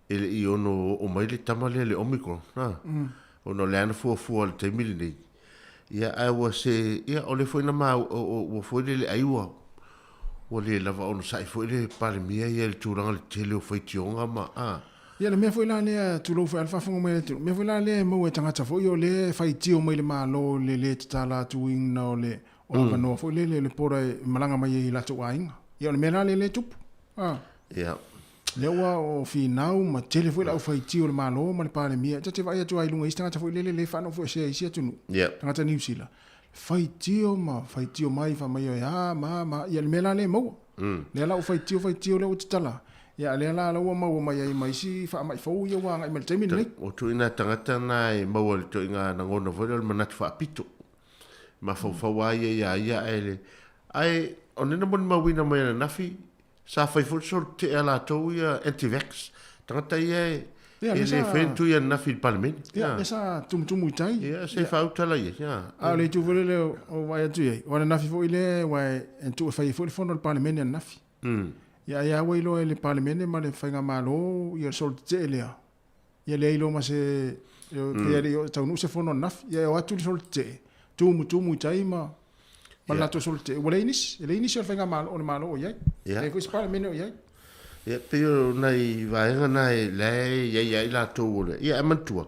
[SPEAKER 11] e le i ono oo mai le tama lea, le Omicron. Ona o lea na fuafua i le taimi lenei. Ia, ae ua se, ia, o lea foi na ma, ua foi lele ai ua, ua le lava onosai foi le Palemia ia i le tulaga o le tele o faitioga ma, a.
[SPEAKER 16] Ia, le mea foi la lea, tulou foi a le faafofoga mai a le atunuu, le mea foi la lea e maua e tagata foi o lea e faitio mai le Malo i le le tatala atuina o le o avanoa foi lele o le border e malaga mai ai i latou aiga. Ia, o le mea la lea lea e tupu, a.
[SPEAKER 11] Ia.
[SPEAKER 16] Lea ua o finau ma tele foi le aufaitio o le Malo ma le Palemia. Ta te vaai atu lava i luga i isi tagata foi lele le faanofoesea i isi atunuu, tagata Niu Sila, faitio ma faitio mai fai mai e a ma a ma a. Ia le mea la lea e maua. Lea la ua faitio faitio lea ua tatala, ia a lea la ua maua mai ai ma isi faamai fou ia ua agai mai i le taimi lenei.
[SPEAKER 11] O ituaiga tagata na e maua i le ituaiga lagona foi lea o le manatu faapito. Mafaufau lava ia ia ia ae le ae o lea na molimauina mai ananafi Sa fai foi le solo tetee a latou ia anti-vax, tagata ia e
[SPEAKER 16] Ia,
[SPEAKER 11] e
[SPEAKER 16] lea
[SPEAKER 11] le
[SPEAKER 16] sa-
[SPEAKER 11] faia ni tui ananafi i le Palemene.
[SPEAKER 16] Ia, lea sa tumutumu i tai.
[SPEAKER 11] Ia, se faautala ia. Ia.
[SPEAKER 16] A o le itu foi lele o vaai atu i ai, o ananafi foi lea aua e tuu e fai ai foi le fono a le Palemene ananafi. Ia ai lava ua iloa e le Palemene ma le Faigamalo ia le solo tetee lea. Ia leai loa ma se pe e le i taunuu se fono ananafi. Ia e o atu le solo tetee, tumutumu i tai ma ma le latou solo tetee. Ua leai nisi, e leai nisi o le Faigamalo o le Malo o i ai.
[SPEAKER 11] Ia.
[SPEAKER 16] Leai foi se Palemene o i ai.
[SPEAKER 11] Ia, pei o nai vaega na e la e i ai lava i latou o le... Ia, ae manatua,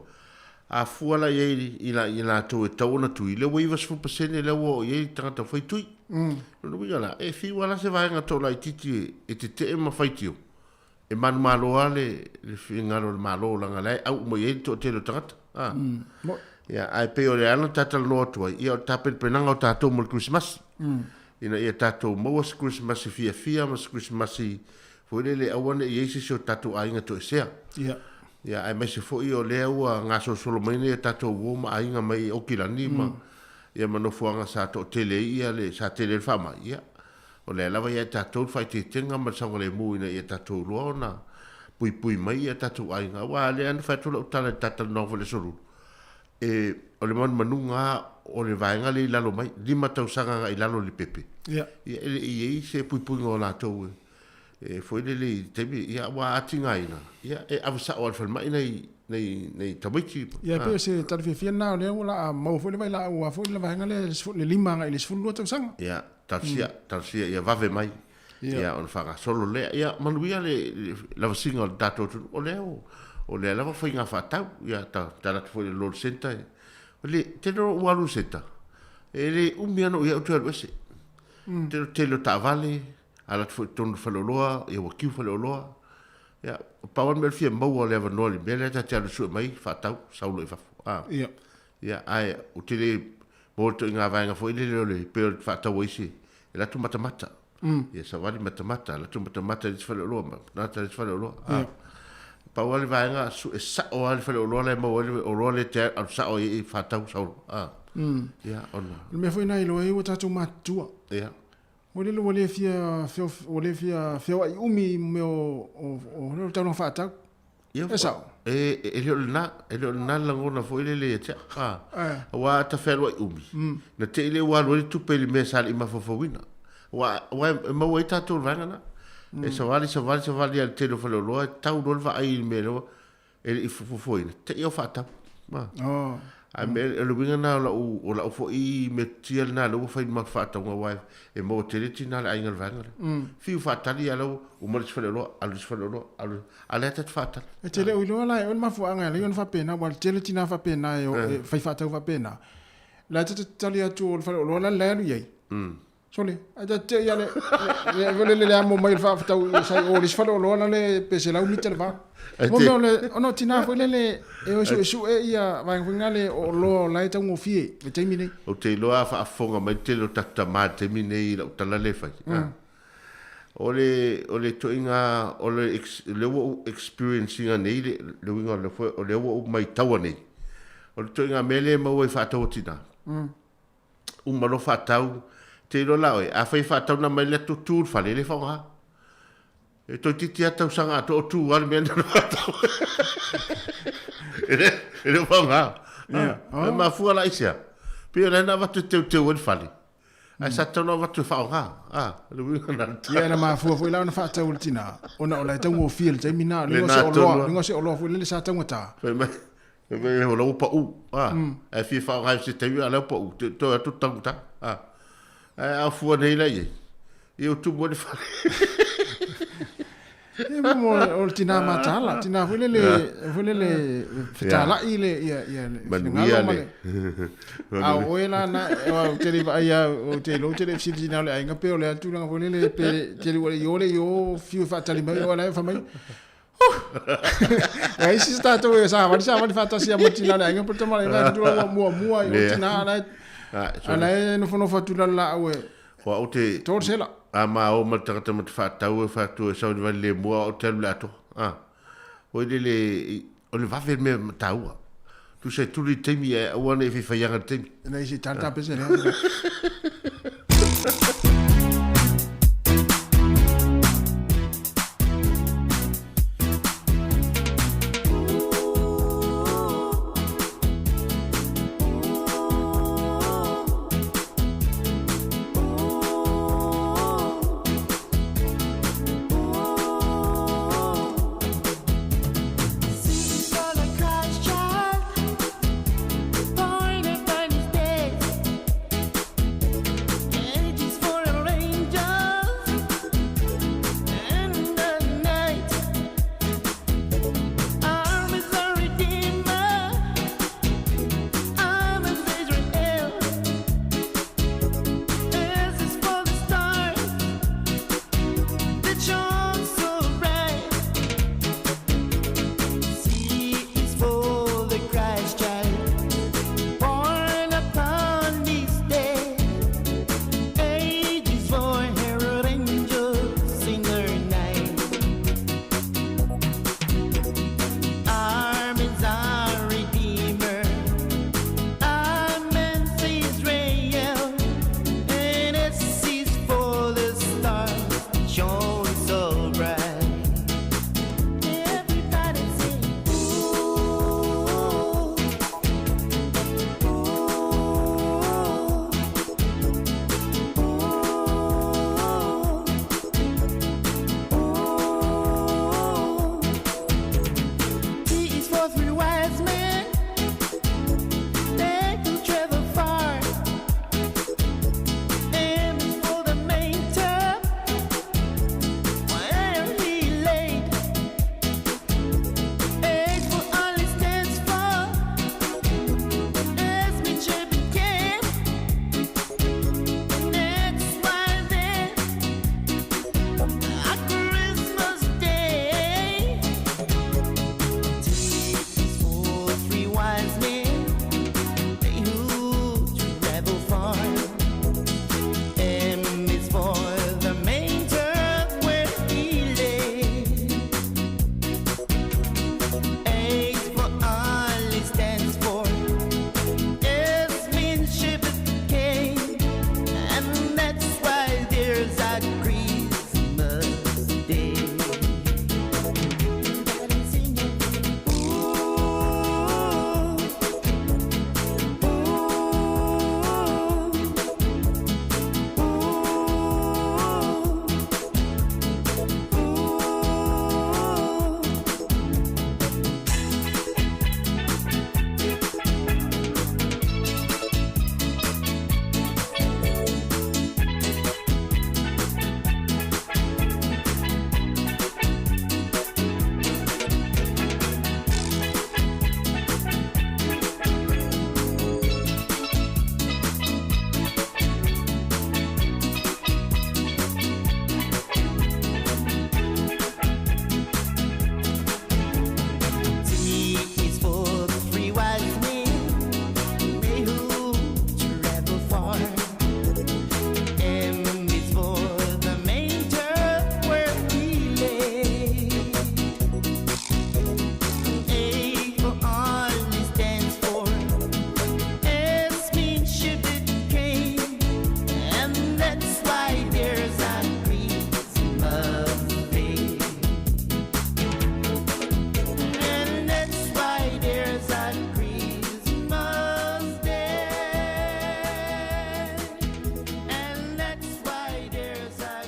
[SPEAKER 11] a fua la i ai i la i latou e tatau ona tui, lea ua 90% lea ua oo i ai tagata fai tui. Lona uiga la, e fiu lava la se vaega toalaitiiti e tetee ma faitio, E manumalo lava le le finagalo o le Malo leaga la e au uma i ai le toatele o tagata. A. Ia, ae pei o le ala na ta talanoa atu ai, ia o le tapenapenaga o tatou mo le Kerisimasi. Ina ia tatou maua se Kerisimasi fiafia ma se Kerisimasi foi lele aua ne i i ai se isi o tatou aiga toesea.
[SPEAKER 16] Ia.
[SPEAKER 11] Ia, aemaise foi o lea ua gasolosolo mai nei a tatou uo ma aiga mai Aukilani ma ia ma nofoaga sa toatele ai ia le sa tele ai le faamai, ia O lea lava ia i tatou le faaeteetega ma le saogalemu ina ia tatou iloa ona puipui mai ia tatou aiga. Aua o lea na fai atu lau tala i le ta talanoaga foi i le Aso Lulu, e, o le manumanuga lava o le vaega lea i lalo mai, 5 tausaga agai i lalo i le pepe.
[SPEAKER 16] Ia.
[SPEAKER 11] Ia, e le i i ai se puipuiga o latou e, e foi lele i le taimi, ia, ua atigaina, ia, e ave sao lava i le falemai nai, nai, nai tamaiti.
[SPEAKER 16] Ia, e pei o se tala fiafia lena, o lea ua laa maua foi le vailaau a foi le vaega lea, le 5 agai i le 12 tausaga.
[SPEAKER 11] Ia. Talosia, talosia ia vave mai, ia ona faagasolo lea. Ia manuia le lavasiga o le tatou atunuu, o lea o lea lava faiga faatau. Ia ta alu atu foi i le loan centre, o le tele o ua alu i le centre, e le umi lava ona ou i ai ou toe alu ese. Tele tele o taavale, alu atu foi i totonu o le faleoloa, ia ua kiu faleoloa. Ia, pau lava le mea o le fia maua o le avanoa i le mea lea ta te alu e sue mai, faatau, sau loa i fafo. Ia, ae ou te le Mo le ituaiga vaega foi lele o le pei o le faatau ai se e alu atu matamata. Ia savali matamata, alu atu matamata i le isi faleoloa, matamata i le isi faleoloa. A. Pau lava le vaega sue sao lava le faleoloa la e maua ai le oloa lea e te alu sao ai e faatau sau loa. A. Ia, ona.
[SPEAKER 16] O le mea foi lena e iloa ai ua tatou matutua.
[SPEAKER 11] Ia.
[SPEAKER 16] Ua lele ua le fia ua le fia feoai umi i mea o o o taulaga faatau.
[SPEAKER 11] Ia,
[SPEAKER 16] E sao.
[SPEAKER 11] E, e le o lena, e le o lena le lagona foi lele ia te au. A, aua a ta fealuai umi, na te i lea ua alu ai le tupe i le mea sa le i mafaufauina. Aua, aua e maua ai tatou i le vaega lena. E savali, savali, savali lava i le tele o faleoloa, e tau loa le vaai i le mea lea e le i fuafuaina, te i au faatau. A. Ae me o le uiga lena o lau o lau foi metotia lena lea ua fai ma faatauga aua e maua tele tina a le aiga i le vaega lea. Fiu faatali a la ua uma le isi faleoloa, alu i le isi faleoloa, alu a o lea ta te faatali.
[SPEAKER 16] E te le o iloa la e oe le mafuaaga e ala ai ona faapena, aua o le tele tina faapena e fai faatau faapena. La e te tali atu o le faleoloa la e alu i ai. Sole, ae ta te ia le le le le amo mai le faafatau sai o le isi faleoloa la le pe 100 mita le va. Mo mea o le ona o tina foi lele e o e suesue ia vaega foi na le o oloa o la e taugofie le taimi nei.
[SPEAKER 11] Ou te iloa a faafofoga mai le tele o tatou tama i le taimi nei i lau tala lea e fai. O le o le ituaiga o le lea ua ou experience ina nei le le uiga o le foi o lea ua ou maitaua nei. O le ituaiga mea lea e maua i faatau a tina. Uma loa faatau, te iloa la oe, afai e faatau na mai le atu tu i le fale, e le faaaoga. E toeitiiti lava tausaga atoa o tu lava le mea na faatau. E le, e le o faaaoga. Yeah. Oh. E mafua la i sea. Pei o lea na avatu e teuteu ai le fale. Ae sa tatau ona avatu e faaaoga. Ah, le uiga na.
[SPEAKER 16] Ia na mafua foi la ona faatau e le tina, ona o la e taugofie i le taimi na, le se oloa, le se oloa foi lele sa taugata.
[SPEAKER 11] Fai mai, Fai mai o la ua pau, a, ae fia faaaoga i se taimi a o la ua pau, toe atu taugata, a. Ae a fua nei la i ai, ia ua tumu ai le fale.
[SPEAKER 16] Ia mo o le tina mataala, tina foi lele, foi lele fetalai le ia ia le
[SPEAKER 11] finagalo ma le.
[SPEAKER 16] A o oe la na ou te le vaai a ou te iloa ou te le fesili tina o le aiga pe o le a tulaga foi lele pe te le ua le io fiu e faatali mai o la e fai mai. Ai isi tatou e savali savali faatasi ia ma tina le aiga pe tama le aiga tula ua muamua i o tina ala ala e nofonofo atu la laau e
[SPEAKER 11] Ko au te
[SPEAKER 16] tolu sela.
[SPEAKER 11] A ma o ma le tagata ma te faatau e faatu e sau i le vale le mua o te alu le atoa. A. Hoi le le o le vave le mea taua. Tusa e tuli i le taimi ae aua ne i faifaiaga i le taimi.
[SPEAKER 16] Ina isi tata pese le.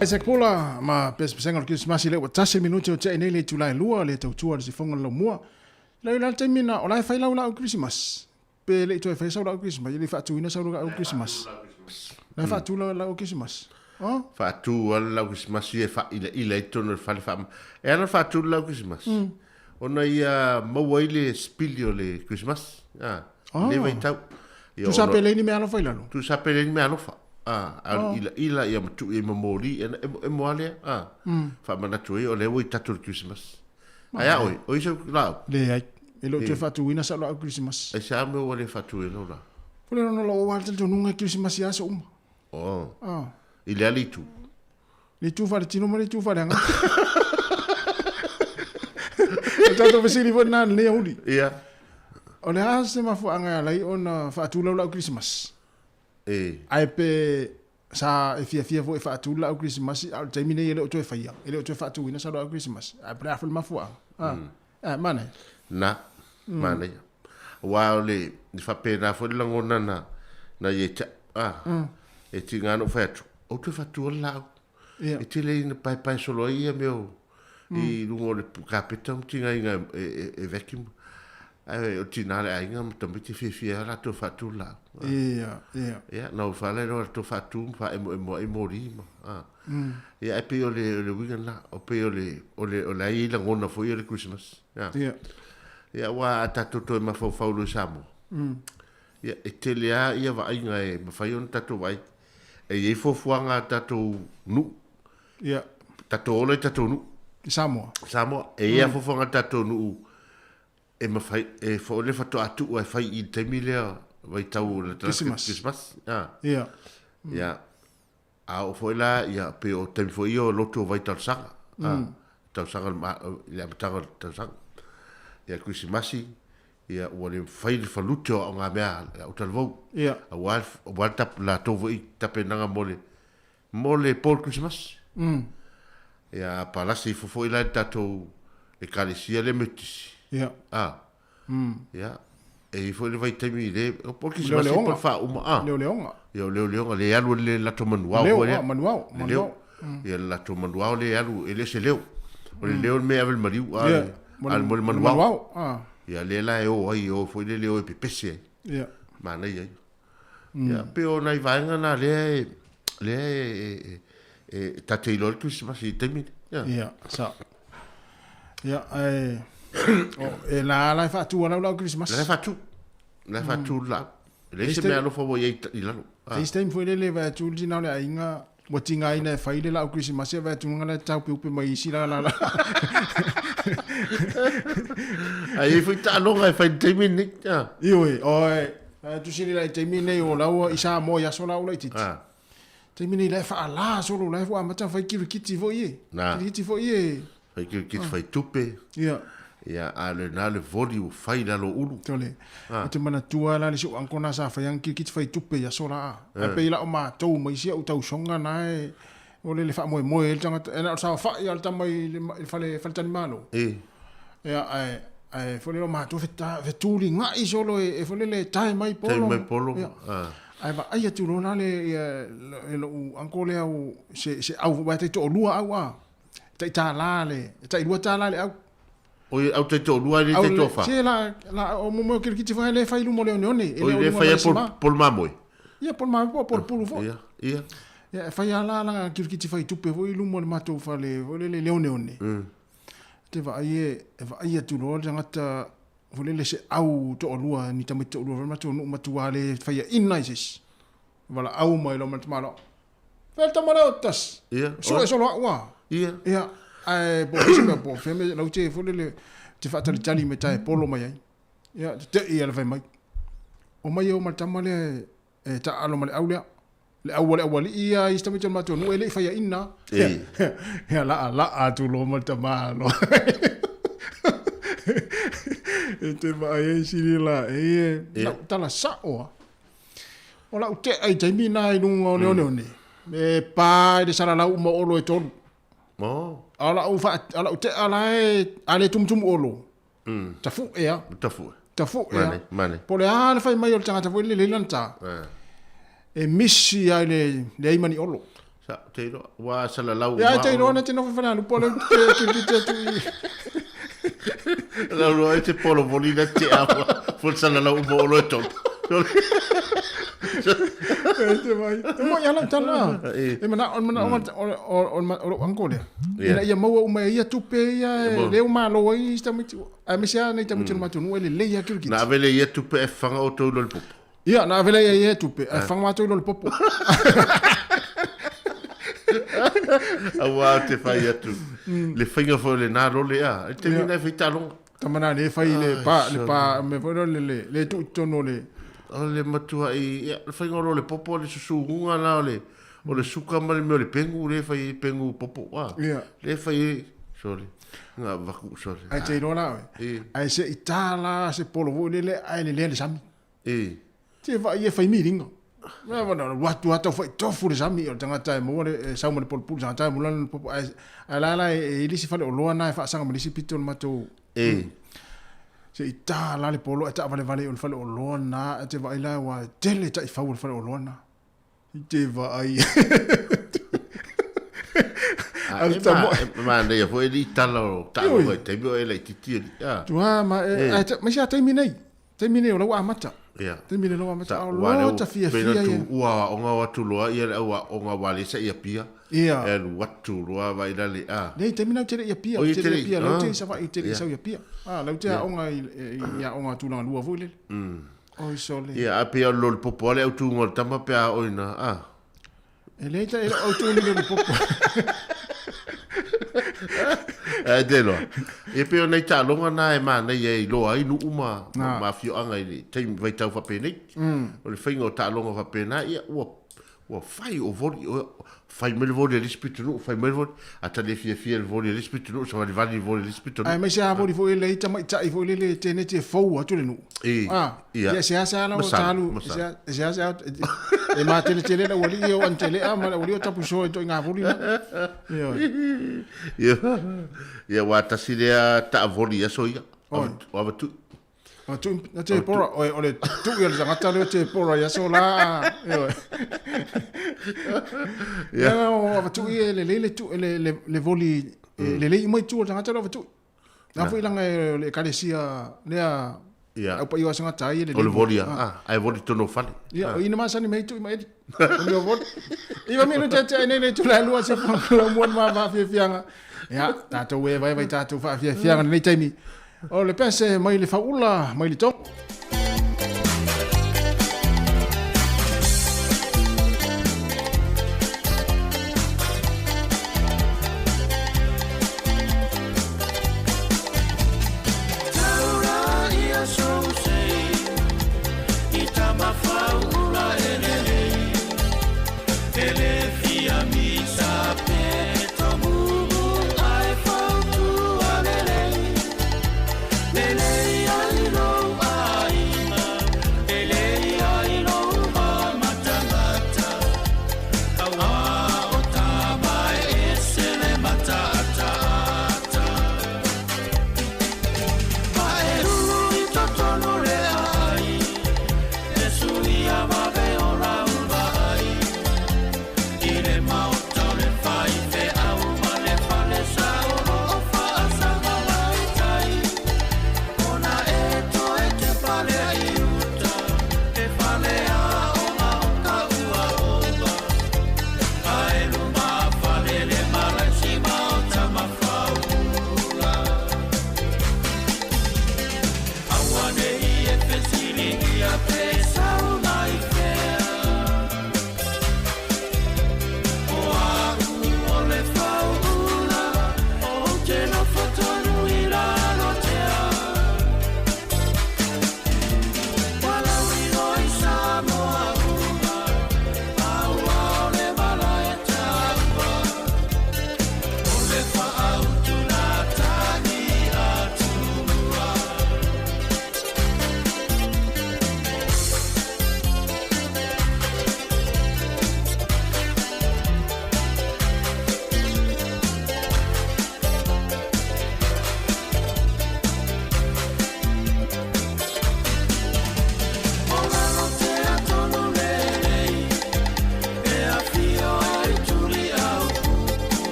[SPEAKER 16] Isaac Pola ma pesepesega o le Kerisimasi lea ua tasi minute o te'i nei le itula e lua le tautua le sifoga le laumua. Lau i le taimi na o la e fai lau laau Kerisimasi. Pe le i toe faia sau laau Kerisimasi, e le i faatuina sau laau Kerisimasi. La e faatu lau laau Kerisimasi. Oh?
[SPEAKER 11] Faatu lava le lau Kerisimasi e faailaila ai totonu o le fale faa... E ala ona faatu le lau Kerisimasi, ona ia maua ai le sipili o le Kerisimasi. Ah, oh. Le vaitau.
[SPEAKER 16] Ia, Tusa pe leai ni meaalofa i lalo?
[SPEAKER 11] Tusa pe leai ni meaalofa. Ah, a o le ilaila ia matuu i ai ma moli, e emo lava lea. Ah, faamanatu ai o lea ua i tatou i le Kerisimasi. Ae a oe, o i sau laau?
[SPEAKER 16] Leai, e le o toe faatuina sau laau Kerisimasi.
[SPEAKER 11] Aisea mea ua le faatuina lau laau?
[SPEAKER 16] Ko le ona lou lava le talitonuga e Kerisimasi i aso uma.
[SPEAKER 11] Oh. Ah. I le a le itu?
[SPEAKER 16] Le itu faaletino ma le itu faaleagaga. O le tatou fesili foi lena i lenei aoauli.
[SPEAKER 11] Ia.
[SPEAKER 16] O le a se mafuaaga e ala ai ona faatu lau laau Kerisimasi?
[SPEAKER 11] E.
[SPEAKER 16] Ae pe Sa e fiafia foi e faatu le laau Kerisimasi, a o le taimi nei e le o toe faia, e le o toe faatuina sa laau Kerisimasi. Ae po o le a foi le mafuaaga. A, a, manaia.
[SPEAKER 11] Na, manaia. Aua o le, e faapena foi le lagona na, na i ai te au, a, e tiga ona ou fai atu, ou toe faatua le laau. E tele ina paepae solo ai ia mea o, i luga o le kapeta ma tigaina e vacuum. Ae o tina le aiga ma tamaiti fiafia lava latou faatu le laau.
[SPEAKER 16] Ia, ia.
[SPEAKER 11] Ia, na ou faalailo latou faatu ma faaemoemo ai moli ma, a. Ia, ae pei o le, o le uiga lena, o pei o le, o le, o la e i ai lagona foi o le Christmas. Ia.
[SPEAKER 16] Ia.
[SPEAKER 11] Ia, aua a tatou toe mafaufau loa i Samoa, ia, e tele lava ia vaaiga e mafai ona tatou vaai. E i ai fuafuaga a tatou nuu.
[SPEAKER 16] Ia.
[SPEAKER 11] Tatou ola i tatou nuu.
[SPEAKER 16] I Samoa.
[SPEAKER 11] Samoa. E i ai fuafuaga a tatou nuu e mafai, e fo le faatoa tuu e fai i le taimi lea vaitau o le
[SPEAKER 16] Kerisimasi.
[SPEAKER 11] Ah.
[SPEAKER 16] Ia.
[SPEAKER 11] Ia. A oo foi la, ia, pei o taimi foi ia o lotu o vai talosaga. Ah. Tausaga i le amataga o le tausaga. Ia, Kerisimasi, ia, ua le mafai le falute o aoga mea a au talavou.
[SPEAKER 16] Ia.
[SPEAKER 11] Aua, aua le latou foi tapenaga mo le, Mo le po o le Kerisimasi. Ia, a palasi ifo foi la i le tatou Ekalesia lea Metotisi.
[SPEAKER 16] Ia.
[SPEAKER 11] A. Ia, e i ai foi le vaitaimi i le, po o le Kerisimasi po o le faauma, a.
[SPEAKER 16] Leoleoga.
[SPEAKER 11] Ia, o leoleoga, le alu ai le latou manuao
[SPEAKER 16] foi lea. Manuao,
[SPEAKER 11] Le leo. Ia, le latou manuao lea e alu, e le o se leo. O le leo le mea e ave i le maliu, a o le manuao. Ia, lea la e o ai, e o foi lele e o e pepese ai.
[SPEAKER 16] Ia.
[SPEAKER 11] Manaia ia. Ia, pei o nai vaega na lea e, lea e, e, e, e ta te iloa le Kerisimasi i taimi nei.
[SPEAKER 16] Ia. Ia, sa. Ia, ae, o, e la la e faatu lau lau Kerisimasi.
[SPEAKER 11] La e faatu. La e faatu mm. lau. E leai se mea alofa ua i ai i lalo.
[SPEAKER 16] Ah. Eis taimi foi lele vai atu le tina o le aiga, ua tigaina e fai le lau Kerisimasi, vai atu nga le taupeupe mai isi la la la.
[SPEAKER 11] Ai e foi taaloga e fai i le taimi lenei.
[SPEAKER 16] Ah. Ioe, oe, Ae tusi le taimi nei o laua i Samoa i aso la ula itiiti.
[SPEAKER 11] Ah.
[SPEAKER 16] Taimi nei la e whaala solo la e fua amata whai kirikiti foi e.
[SPEAKER 11] Na.
[SPEAKER 16] Kirikiti foi e.
[SPEAKER 11] Fai kirikiti fai tupe.
[SPEAKER 16] Ia.
[SPEAKER 11] Ia, a le na le voli u fai lalo ulu.
[SPEAKER 16] Tole. Ah. O te manatua la le si o angkona sa whai ang kirikiti fai tupe i aso la. A pei la o mātou mai sia u tausonga na e o le le whaamoemoe e le tangata. E na o sa whai al tama i le fale, fale tani malo.
[SPEAKER 11] E.
[SPEAKER 16] Ia, ae, ae foi lele o matou fetuli ga'i solo e, e foi lele tae mai polo.
[SPEAKER 11] Tae mai polo.
[SPEAKER 16] Ia.
[SPEAKER 11] Ah.
[SPEAKER 16] Ae vaai atu loa la le, ia, e lo'u uncle lea o, se, se au, aua e taito'olua au a, tai tālā le, e tailua tālā le au.
[SPEAKER 11] Oi, au taito'olua e le taito'afa?
[SPEAKER 16] Se la, la, o mo mea o kirikiti foi le fai i luma o le oneone.
[SPEAKER 11] E Oi, le fai a pol, pol mamoe?
[SPEAKER 16] Ia, pol mamoe po o pol pulu foi.
[SPEAKER 11] Ia, ia.
[SPEAKER 16] Ia, e fai a la la kirikiti fai tupe foi i luma o le matou fale, foi lele le oneone. Te vaai e, e vaai atu loa le tagata foi lele se au toalua ni tamaiti toalua foi le matou nuu matua le faiaina i se isi. Valaau mai loa ma le tamaloa. Fea le tama lea o tasi.
[SPEAKER 11] Ia.
[SPEAKER 16] Sue solo au a.
[SPEAKER 11] Ia.
[SPEAKER 16] Ia. Ae po o se mea po o fea mea lau te foi lele te faatalitali me tae polo mai ai. Ia, te tei ala fai mai. O mai e o ma le tama lea e taaalo ma le au lea. Le au a le aualii ia i si tamaiti o le matou nuu e le i faiaina.
[SPEAKER 11] Ei.
[SPEAKER 16] Ia laʻalaʻa atu loa ma le tama loa. E te vaai ai sili la e e lau tala sa'o a. O lau te'a i taimi na i luga o le oneone. E pa i le salalau uma o olo e tolu.
[SPEAKER 11] Oh.
[SPEAKER 16] A o lau fa a lau te'a la e a le tumutumu olo. Tafu'e a.
[SPEAKER 11] Tafu'e.
[SPEAKER 16] Tafu'e a.
[SPEAKER 11] Mane, mane.
[SPEAKER 16] Po o le a le fai mai o le tagata foi lele lana ta. E misi ai le leai ma ni olo.
[SPEAKER 11] Sa te iloa ua salalau
[SPEAKER 16] Ia, te iloa na te nofo i Falealupo lea ou te kilokiti atu i.
[SPEAKER 11] Lau loa e te polo voli na te awa fo salalau uma o loe tolu.
[SPEAKER 16] E te vai. E mo ia lau tala. E mana o mana o o uncle lea. Ina ia maua uma e ia tupe ia e leo malo ai isi tamaiti. Aemaise lava nai tamaiti o le matou nuu e lelei lava kilokiti.
[SPEAKER 11] Na ave lea ia tupe e faga outou i lole popo.
[SPEAKER 16] Ia, na ave lea ia tupe, ae faga matou i lole popo.
[SPEAKER 11] Aua ou te fai atu, le faiga foi o lena lole a, i le taimi lena e fai taaloga.
[SPEAKER 16] Tama na le fai le pa, le pa, mea foi lele, le, le tuu i totonu o le...
[SPEAKER 11] O le matuai, ia, le faiga o lole popo, o le susuguga la o le, o le suka ma le mea o le pegu, le fai ai pegu popo, a.
[SPEAKER 16] Ia.
[SPEAKER 11] Le fai ai, sole, nga vaku, sole.
[SPEAKER 16] Ae te iloa la oe, ae se i ta la se polo foi lele, ae lelea le sami.
[SPEAKER 11] E.
[SPEAKER 16] Te vaai e fai milinga. Mea wana o watu ata fai tofu le sami o le tagata e maua le e sau ma le pulupulu tagata e mula le popo ae ae la la e i lisi fale oloa na e faasaga ma lisi pito o le matou
[SPEAKER 11] E.
[SPEAKER 16] Se i tā la le polo e taavalevale o le fale oloa na e te vaai la ua tele taifau o le fale oloa na. I te vaai.
[SPEAKER 11] A e ma, e manaia foi e lii tala o taaloga i taimi o e laitiiti alii. A.
[SPEAKER 16] Tua ma e, e, mai se a taimi nei. Taimi nei o lau amata.
[SPEAKER 11] Ia.
[SPEAKER 16] Taimi nei o lau amata. O lo ta fiafia ia.
[SPEAKER 11] Ua aoga o atu loa ia le au aoga ua le sa i Apia.
[SPEAKER 16] Ia.
[SPEAKER 11] E alu atu loa vai la le a.
[SPEAKER 16] Nei taimi nei tele i Apia. Tele i Apia. Lau te i Savaii tele i sau i Apia. A lau te aoga i aoga tulaga lua foi lele. Oi sole.
[SPEAKER 11] Ia, a pei o le lolipopo a le autuga o le tama pe a oi na, a.
[SPEAKER 16] E le ta e autu ni lolipopo.
[SPEAKER 11] Ae te loa. Ia pei o nai taaloga na e manaia e iloa ai nuu ma, ma, ma afioaga i le taimi vaitau faapenei. O le faiga o taaloga faapena, ia ua Ua fai o voli, fai mai le voli a le isi pitonuu, fai mai le voli, a ta le fiafia i le voli a le isi pitonuu, savalivali i le voli a le isi pitonuu.
[SPEAKER 16] Aemaise a voli foi lea i tamaitai foi lele teneti e fou atu le nuu.
[SPEAKER 11] E,
[SPEAKER 16] Ah,
[SPEAKER 11] ia.
[SPEAKER 16] ia seasea la o
[SPEAKER 11] Masalo,
[SPEAKER 16] talu,
[SPEAKER 11] masalo.
[SPEAKER 16] seasea e mateletele le aualii o Antelea ma le aualii o Tapusoa i ituaiga voli la. Ioe.
[SPEAKER 11] Ia, ia ua tasi lea taavoli i aso ia.
[SPEAKER 16] Oi.
[SPEAKER 11] O Avatui.
[SPEAKER 16] O tu na te pora o o le tu ia le tagata lea te pora ia so la. Ioe.
[SPEAKER 11] Ia.
[SPEAKER 16] Ia o Avatui e lelei le tu le le le voli e lelei uma i tua o le tagata lea o Avatui. Na foi langa e o le ekalesia lea
[SPEAKER 11] Ia.
[SPEAKER 16] au paia o aso gata ai e lelei.
[SPEAKER 11] O le voli a, ah, ai voli tonu o fale.
[SPEAKER 16] Ia, o ina masani mei tui mai. O mea voli. Iwa minu te te nei nei tula lua se whangala mua ma whaafiafianga. Ia, tātou e vai vai tātou whaafiafianga nei taimi. O le pese mai le whaula, mai le tongo.
[SPEAKER 19] Taura ia sousei I Tamafauula e lelei E le fia misa pe tomumu Ae fautua lelei Lelei ai lou aiga.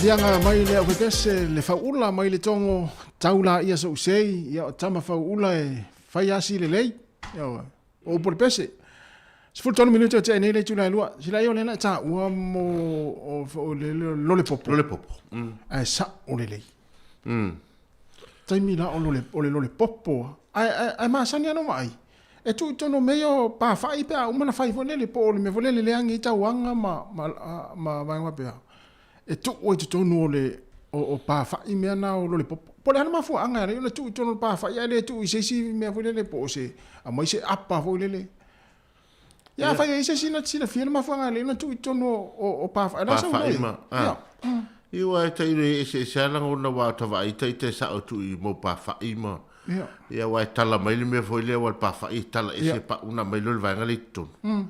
[SPEAKER 16] Fiafiaga mai le aufepese le fauula mai le togo tau laia sou sei ia o tama fauula e fai asi lelei. Ioe. O upu o le pese. 13 minute o tea nei le itula e lua. Sila ia o lea na e taua mo o, o le, le, lole popo.
[SPEAKER 11] Lole popo.
[SPEAKER 16] Ae sao lelei. Taimi la o lole, o le lole popo. Ae, ae, ae masani ana vaai. E tuu i totonu o mea ia o pafa'i pe a uma ona fai foi lele po o le mea foi lele e leaga ai tauaga ma, ma, ma vaega faapea. E tuu ai i totonu o le o, o pafa'i mea na o lole popo. Po o le a le mafuaaga e ala ai ona tuu i totonu o le pafa'i ae le tuu i se isi mea foi lele po o se aumai se apa foi lele. Ia afai e i ai se isi na te silafia le mafuaaga e ala ai ona tuu i totonu o, o, o pafa'i. La sau
[SPEAKER 11] Pafa'i ma, a. Ia aua e tailo e eseese lava lagona aua o ta vaai ita e sao atu i mau pafa'i ma
[SPEAKER 16] Ia.
[SPEAKER 11] Ia aua e tala mai le mea foi lea aua o le pafa'i e tala ese pau ona aumai lea o le vaega lea i totonu.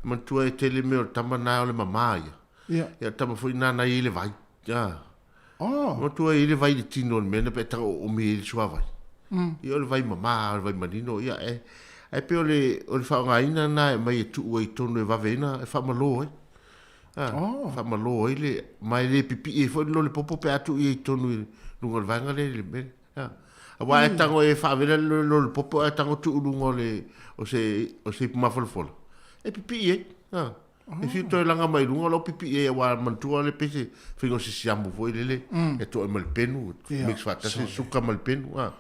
[SPEAKER 11] Manatua e tele mea o le tama lena o le mama ia.
[SPEAKER 16] Ia.
[SPEAKER 11] Ia o le tama foi lena na i ai le vai. A.
[SPEAKER 16] Oh.
[SPEAKER 11] Manatua e i ai le vai i le tino o le mea lena pe tago oomi ai le suavai. Ia o le vai mama, o le vai manino, ia e ae pei o le o le faaaogaina lena e aumai e tuu ai i totonu e vave ai ona e faamalo ai. A.
[SPEAKER 16] Oh.
[SPEAKER 11] Faamalo ai le ma e le pipii ai foi le lole popo pe a tuu i ai i totonu i luga o le vaega lea i le mea lea. Aua e tago e faavela le lole popo ae tago tuu i luga o le o se o se ipu mafolafola, e pipii ai. A. E fiu toe laga mai luga o lau pipii ai aua manatua le pei se faiga o se siamu foi lele e to'e ma le penu, mix faatasi le suka ma le penu a.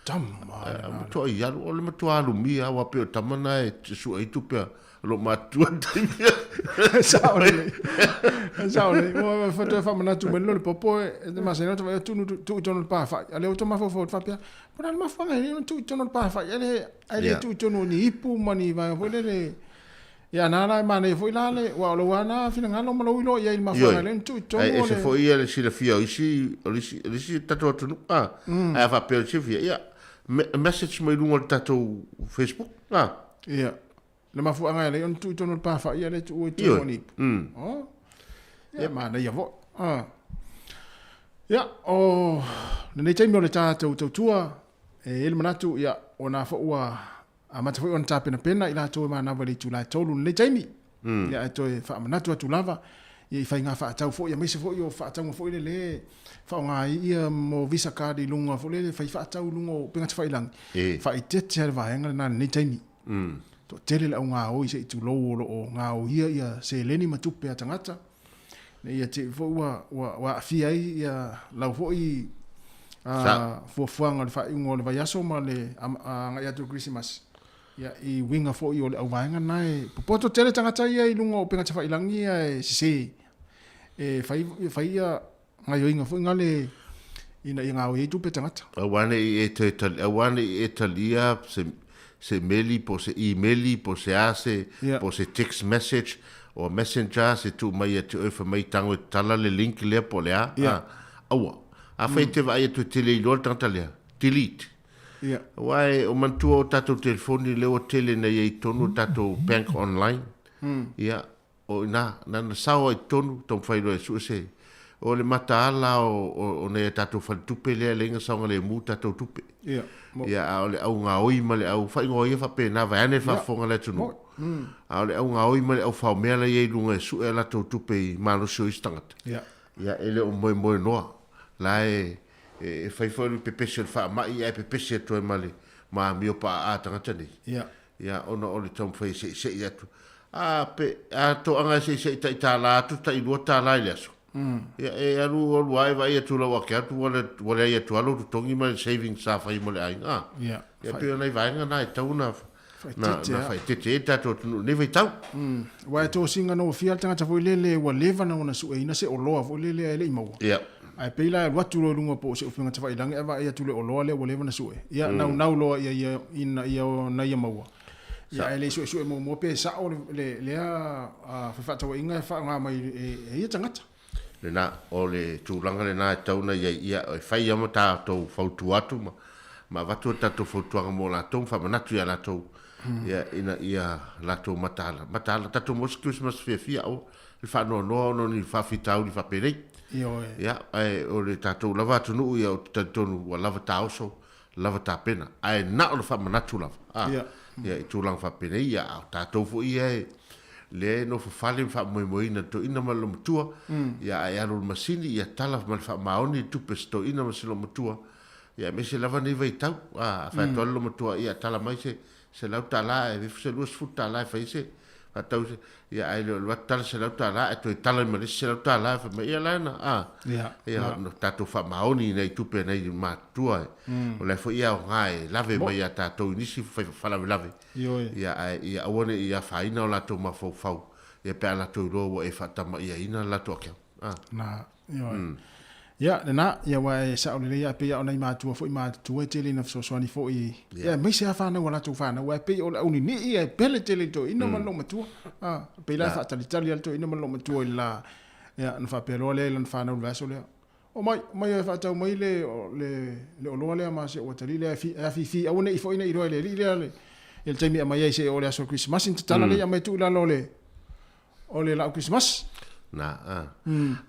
[SPEAKER 16] Tama
[SPEAKER 11] le Matua i alu, o le matua alumia aua pei o le tama na e sue ai tupe a lou matutua i le taimi
[SPEAKER 16] a. Sao lelei. Sao lelei. Ua toe faamanatu mai le popo e te masani ona vaai tuu tuu i totonu o le pafa'i. A o lea ua toe mafaufau atu faapea, po o le a le mafuaaga e ala ai ona tuu i totonu o le pafa'i ae le tuu i totonu o ni ipu ma ni vaega foi lele. Ia na la e manaia foi la le, aua o lou lava na finagalo ma lou iloa i ai i le mafuaaga lea na tuu i totonu
[SPEAKER 11] o le. Ae ese foi ia le silafia o isi, o le isi, o le isi tatou atunuu, a. Ae a faapea o le silafia, ia, message mai luga o le tatou Facebook, a.
[SPEAKER 16] Ia, le mafuaaga e ala ai ona tuu i totonu o le pafa'i ae le tuua i totonu o ni ipu. Oh. Ia, manaia foi. A. Ia, o lenei taimi o le tatou tautua, e i ai le manatu, ia, o na foi ua Amata foi ona tapenapena i latou e manava i le itula e 3 i lenei taimi. Ia ae toe faamanatu atu lava ia i faiga faatau foi aemaise foi o faatauga foi lele e faaaoga ai ia mo Visa card i luga foi lele fai faatau i luga o upega tafailagi. Faaeteete lava le vaega lena i lenei taimi. Toatele le au gaoi se i tulou o lo o gaoia ia seleni ma tupe a tagata. Ina ia te i foi ua, ua, ua aafia ai ia lau foi fuafuaga o le faaiuga o le vaiaso ma le agai atu o le Kerisimasi. Ia, i uiga foi o le auvaega lena e popoto tele tagata ia i luga o upega tafailagi ia e sese. E fai, e fai ia gaioiga foi ngale ina ia gaoi ai tupe tagata.
[SPEAKER 11] Aua ne i e toe tali, aua ne i e talia se, se meli po o se imeli po o se a se, po o se text message o messenger se tuu mai ia te oe fai mai tago e tatala le link lea po o le a, a, aua. Afai e te vaai atu e tele iloa le tagata lea, delete. Aua e, o manatua o tatou telefoni lea ua tele ina i ai i totonu o tatou bank online. Ia, O i ina, na ona sao ai i totonu, taumafai loa e sue se, o le mataala o, o, o nai a tatou faletupe lea e leai na saogalemu tatou tupe.
[SPEAKER 16] Ia,
[SPEAKER 11] mo. Ia, a o le au gaoi ma le au faaigoa ia faapena, vaeane le faafofoga a le atunuu.
[SPEAKER 16] Mo.
[SPEAKER 11] A o le au gaoi ma le au faomea la e i ai i luga e sue a latou tupe i malosi o isi tagata.
[SPEAKER 16] Ia.
[SPEAKER 11] Ia, e le o moemoenoa. La e, e, e fai foi le pepesi o le faamai ae pepesi atu ai ma le ma amio paaa a tagata nei.
[SPEAKER 16] Ia.
[SPEAKER 11] Ia, ona o le taumafai e seisei atu. A, pe, a toaga e seisei tai tālā atu, tai $2 i le aso. Ia, e alu alu lava e vaai atu lau ake atu, ua, le, ua leai atu lava lou totogi ma le savings sa fai mo le aiga. A.
[SPEAKER 16] Ia,
[SPEAKER 11] Ia, pei o nai vaega na e tatau ona na,
[SPEAKER 16] Faaeteete
[SPEAKER 11] na
[SPEAKER 16] lava.
[SPEAKER 11] faaeteete ai le tatou atunuu i lenei vaitau.
[SPEAKER 16] Aua e tosiga nofia le tagata foi lele ua leva na ona sueina se oloa foi lele ae le i maua.
[SPEAKER 11] Ia.
[SPEAKER 16] Ae pei la e alu atu loa i luga po o se upega tafailagi ae vaai atu i le oloa lea ua leva ona sue. Ia, naunau loa ia ia ina ia ona ia maua. Ia, ae le i suesue muamua pe sao le, le, lea fefaatauaiga e faaaoga mai e, e ia tagata.
[SPEAKER 11] Lena, o le tulaga lena e tatau ona i ai, ia, e fai lava ma tatou fautua atu ma, ma avatu a tatou fautuaga mo latou ma faamanatu ia latou, ia, ina ia latou mataala. Mataala, tatou maua se Christmas fiafia, aua le faanoanoa ona o ni faafitauli faapenei.
[SPEAKER 16] Ioe.
[SPEAKER 11] Ia, ae o le tatou lava atunuu, ia, ou te talitonu ua lava taoso, lava tapena, ae na o le faamanatu lava, a,
[SPEAKER 16] Ia.
[SPEAKER 11] ia, i tulaga faapenei, ia, a o tatou foi ia e lea e nofo fale ma faamoemoeina i le toeaina ma le loomatua, ia ae alu i le masini, ia tala ma le faamaoni le tupe a si toeaina ma si loomatua, ia aemaise lava nei vaitau, a fai atu lava le loomatua, ia tala mai se $100 ae aveifo se $20 e fai ai se faatau se, ia ae le o alu atu tala $100 ae toe tala ma le isi $100 fai mai, ia la na, a, ia na tatou faamaoni i nai tupe a nai matutua, o la e foi e aoga e lave mai ia tatou i nisi faalavelave, ia ae ia aua ne i afaina o latou mafaufau, ia pe a latou iloa ua e faatamaiaina le latou account. A.
[SPEAKER 16] Na, ioe. Ia, lena, ia aua e sao lelei lava, e pei lava o nai matua foi matutua e tele ina fesoasoani foi, ia aemaise lava fanau a latou fanau, aua e pei o le auninii e pele tele i le toeaina ma le loomatua. A, e pei la e faatalitali lava le toeaina ma le loomatua i le la, ia, ona faapea loa lea i lana fanau i le vaiaso lea, Omai, omai e faatau mai le, le, le oloa lea ma si ou atalii lea e afifi, aua ne i foi ne i iloa e le alii lea le, i le taimi e aumai ai seia oo i le aso o le Kerisimasi, ona tatala lea aumai tuu i lalo o le, o le laau Kerisimasi.
[SPEAKER 11] Na, a.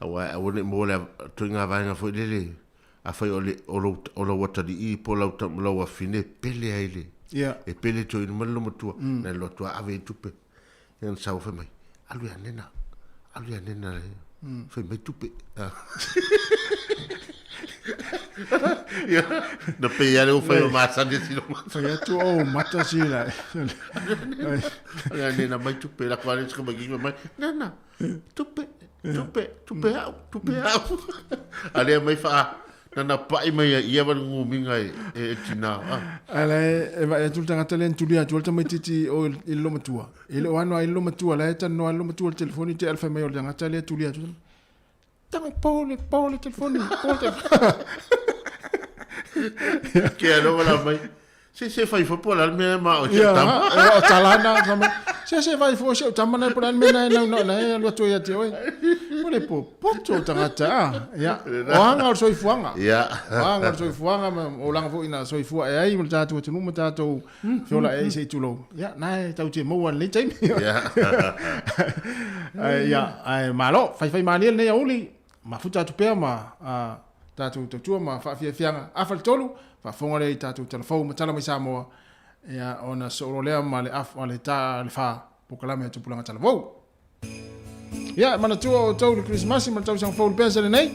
[SPEAKER 11] Aua aua ne i maua le ituaiga vaega foi lele, afai o le, o lou, o lau atalii po o lau, lau afafine e pele ai le, e pele toeaina mai le loomatua, na alu atu lava ave ai tupe. Ia na sau fai mai, alu ia nena, alu ia nena le, fai mai tupe. Ia, na pei lava le ua fai ma masani e sino mata.
[SPEAKER 16] Fai atu o mata sila.
[SPEAKER 11] Alu ia nena mai tupe, la koa le sika mai mai, nena, tupe, tupe, tupe au, tupe au. A lea mai faa, na pai mai ai ia ma le gugumiga e e tina.
[SPEAKER 16] Ae la e vaai atu le tagata lea na tuli atu ai le tamaitiiti o i le loomatua. E le o ano ai le loomatua la e talanoa ai le loomatua i le telefoni te fai mai o le tagata lea e tuli atu. Tama po le po le telefoni, po le telefoni.
[SPEAKER 11] Ke alo wala mai. Se se fai fo po la mea ma o se tama.
[SPEAKER 16] Ia, o talana fai mai. Se se fai fo se tama na po la mea na na na e alu atu ia te oi. O le po poto o tagata a. Ia, o anga o le soifuaga.
[SPEAKER 11] Ia.
[SPEAKER 16] O anga o le soifuaga ma o langa foi na soifua e ai mo le tatou atunuu ma tatou feola e ai se i tulou. Ia, na e tau te maua lenei taimi.
[SPEAKER 11] Ia.
[SPEAKER 16] Ai ia, ai malo, faifai malie lenei aoauli. Mafuta atu pea ma a tatou tautua ma faafiafiaga afa le tolu, faafofoga lea i tatou tala fou ma tala mai Samoa, ia ona sosoo loa lea ma le afa le ta le fa polokalame a Tupulaga Talavou. Ia, e manatua outou le Kerisimasi ma le tausaga fou i le pesa lenei.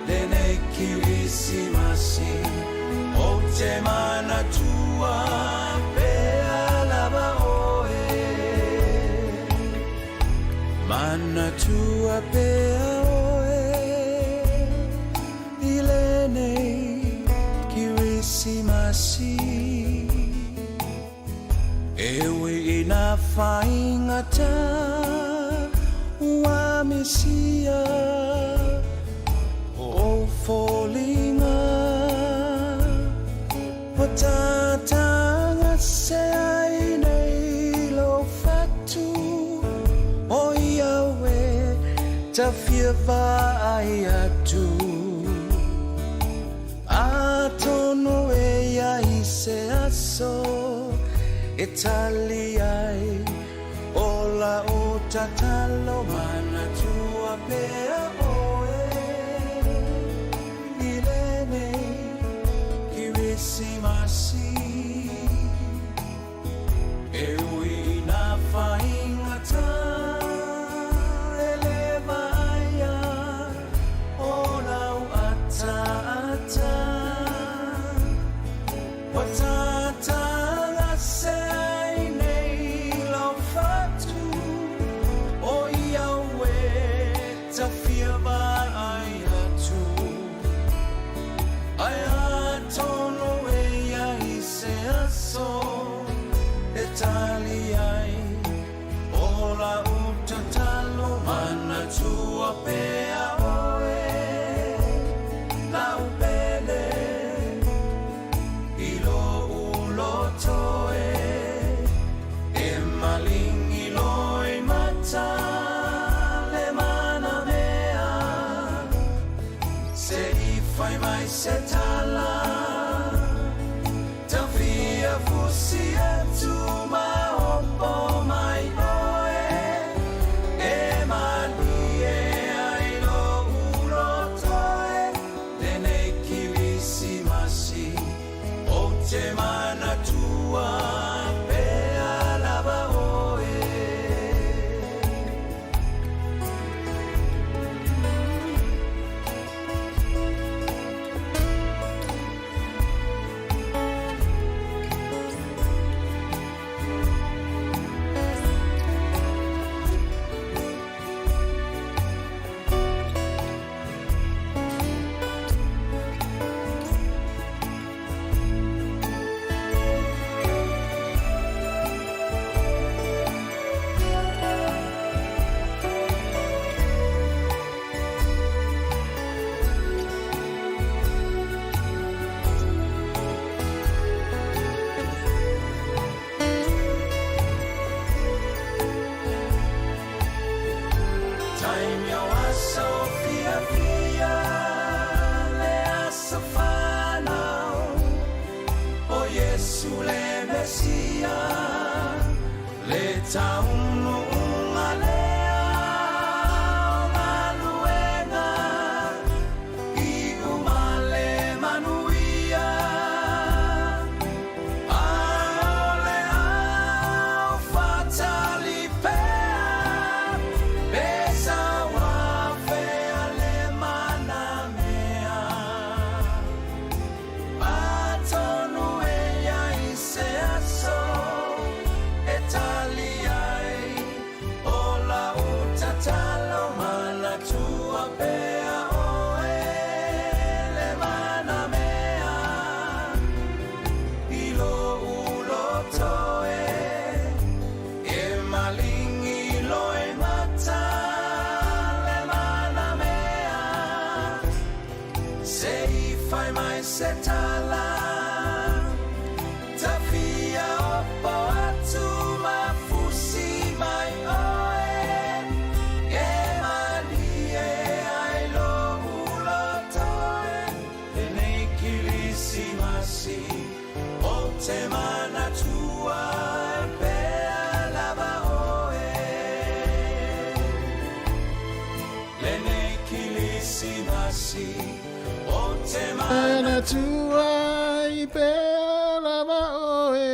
[SPEAKER 19] Lenei Kirisimasi ou te manatua pea lava oe. Manatua pea oe i lenei Kirisimasi. E ui i nā whaingata ua misia o foliga ua tatanga se ai nei lou fatu o ia e tafia vaai atu Atonu e iai se aso e tali ai o lau tatalo manatua pea oe i lenei Kirisimasi E ui i nā whaingata e le vaia o lau ataata Ua tatanga se ai nei lau fatu O ia e tawhia vaai atu Ai atonu e iai se aso e tali ai o lau tatalo manatua pea oe lau pele i lou loto e e malingi loimata le manamea Se i fai mai se tala Tawhia fusi atu ma opo mai oe E malie ai lou loto. Taunuuga lea o galuega Iu ma le manuia Ae o le au faatali pea Pe sauafea le manamea Atonu e i ai se aso e tali ai o lau tatalo manatua pea oe le manamea i lou loto e e malingi loimata le manamea Se i fai mai se tala Tafia opo atu ma fusi mai oe E malie ai lou loto e Lenei Kerisimasi Ou te manatua pea lava oe Lenei Kerisimasi Ou te
[SPEAKER 16] manatua pea lava oe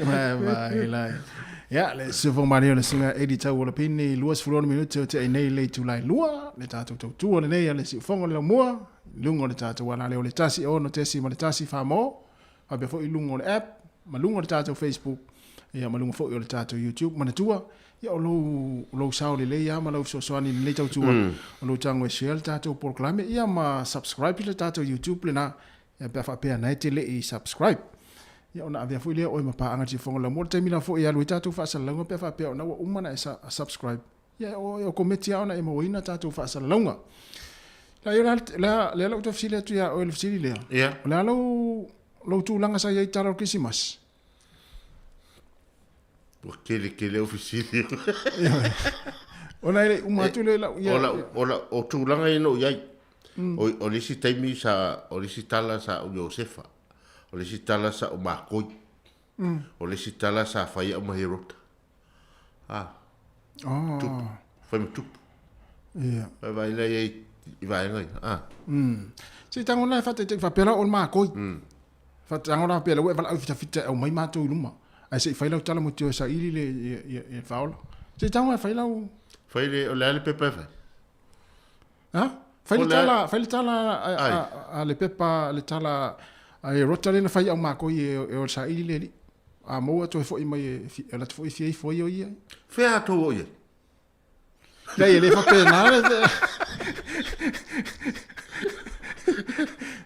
[SPEAKER 16] Mai mai lai. Ia, le siufofoga malie o le susuga Eddie Tau Alapini, 26 minute o tea nei le itula e lua, le tatou tautua lenei a le siufofoga o le laumua, i luga o le tatou alaleo o le 1 6.1 Samoa, faapea foi i luga o le app, ma luga o le tatou Facebook, ia ma luga foi o le tatou YouTube. Manatua, ia o lou, lou sao lelei lava ma lau fesoasoani i lenei tautua, o lou tago e share le tatou polokalame, ia ma subscribe i le tatou YouTube lena, ia pe a faapea na e te le i subscribe. Ia ona avea foi lea o oe ma paaga i le siufofoga o le laumua, o le taimi lava foi e alu ai tatou faasalalauga pe a faapea o na ua uma ona e subscribe, ia o okometi lava ona e mauaina tatou faasalalauga. La ia la lea la ou toe fesili atu ia oe i le fesili lea. O le a lou lou tulaga sa i ai i tala o le Kerisimasi?
[SPEAKER 11] Ua tele tele au fesili.
[SPEAKER 16] Ona e le i uma atu le lau ia.
[SPEAKER 11] O lau o lau o tulaga ia na ou i ai. O o le isi taimi sa o le isi tala sa ou Iosefa. O le isi tala sa ou Makoi. O le isi tala sa fai au ma Herota. Ah.
[SPEAKER 16] Oh.
[SPEAKER 11] Tupu. Fai ma tupu.
[SPEAKER 16] Ia.
[SPEAKER 11] Vai vai lea i ai i vaega ia. Ah.
[SPEAKER 16] Se i tagona e faataitai faapea la o le makoi. Faatago la faapea la ua e valaau i fitafita e aumai matou i luma. Ae se i fai lau tala mo tio e saili le ia ia ia faaola. Se i tago e fai lau
[SPEAKER 11] Fai le o le a le pepa e fai?
[SPEAKER 16] Ha? Fai le tala, fai le tala a, a, a le pepa, le tala a Herota lea na fai au makoi e, e o le saili le alii. A maua toe foi mai e, e lata foi fia ifo ai o ia.
[SPEAKER 11] Fea tou o ia?
[SPEAKER 16] Leai, e le faapena le...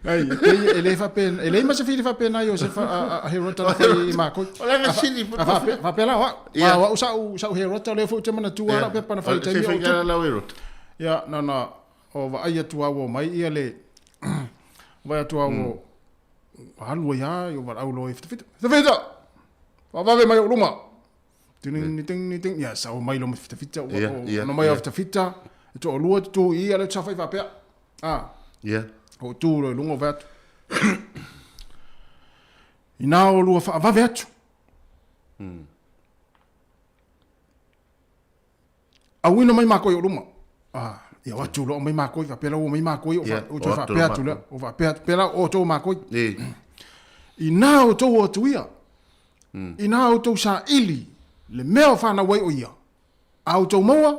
[SPEAKER 16] Ai, e pei e le faapena, e leai ma se fili faapena Iosefa a, a Herota na fai i makoi.
[SPEAKER 11] O le fesili.
[SPEAKER 16] A faapea, faapea la o au.
[SPEAKER 11] Ia.
[SPEAKER 16] O au sa'u, sa'u Herota lea foi ou te manatua lau pepa na fai i taimi o
[SPEAKER 11] ou tupu. lau Herota.
[SPEAKER 16] Ia, na ona o vaai atu lava ua omai ia le, vaai atu lava ua alu ai lava, ua valaau loa i fitafita, Fitafita! Faavave mai ou luma! Ting, ting, ting, ia, sao mai loa ma fitafita, ua, ona omai lava fitafita, e toalua tutu i i, a o lea ou te saofai faapea. Ah. Ou tu loa i luga ou vaai atu. Inā oulua faavave atu. Auina mai makou i ou luma. Ah, ia o atu loa aumai makou, faapea la ua omai makou, ou toe faapea atu lea, ou faapea atu, pēlā o outou o makou. Inā outou o atu ia, inā outou saili le mea o fanau ai o ia, a outou maua,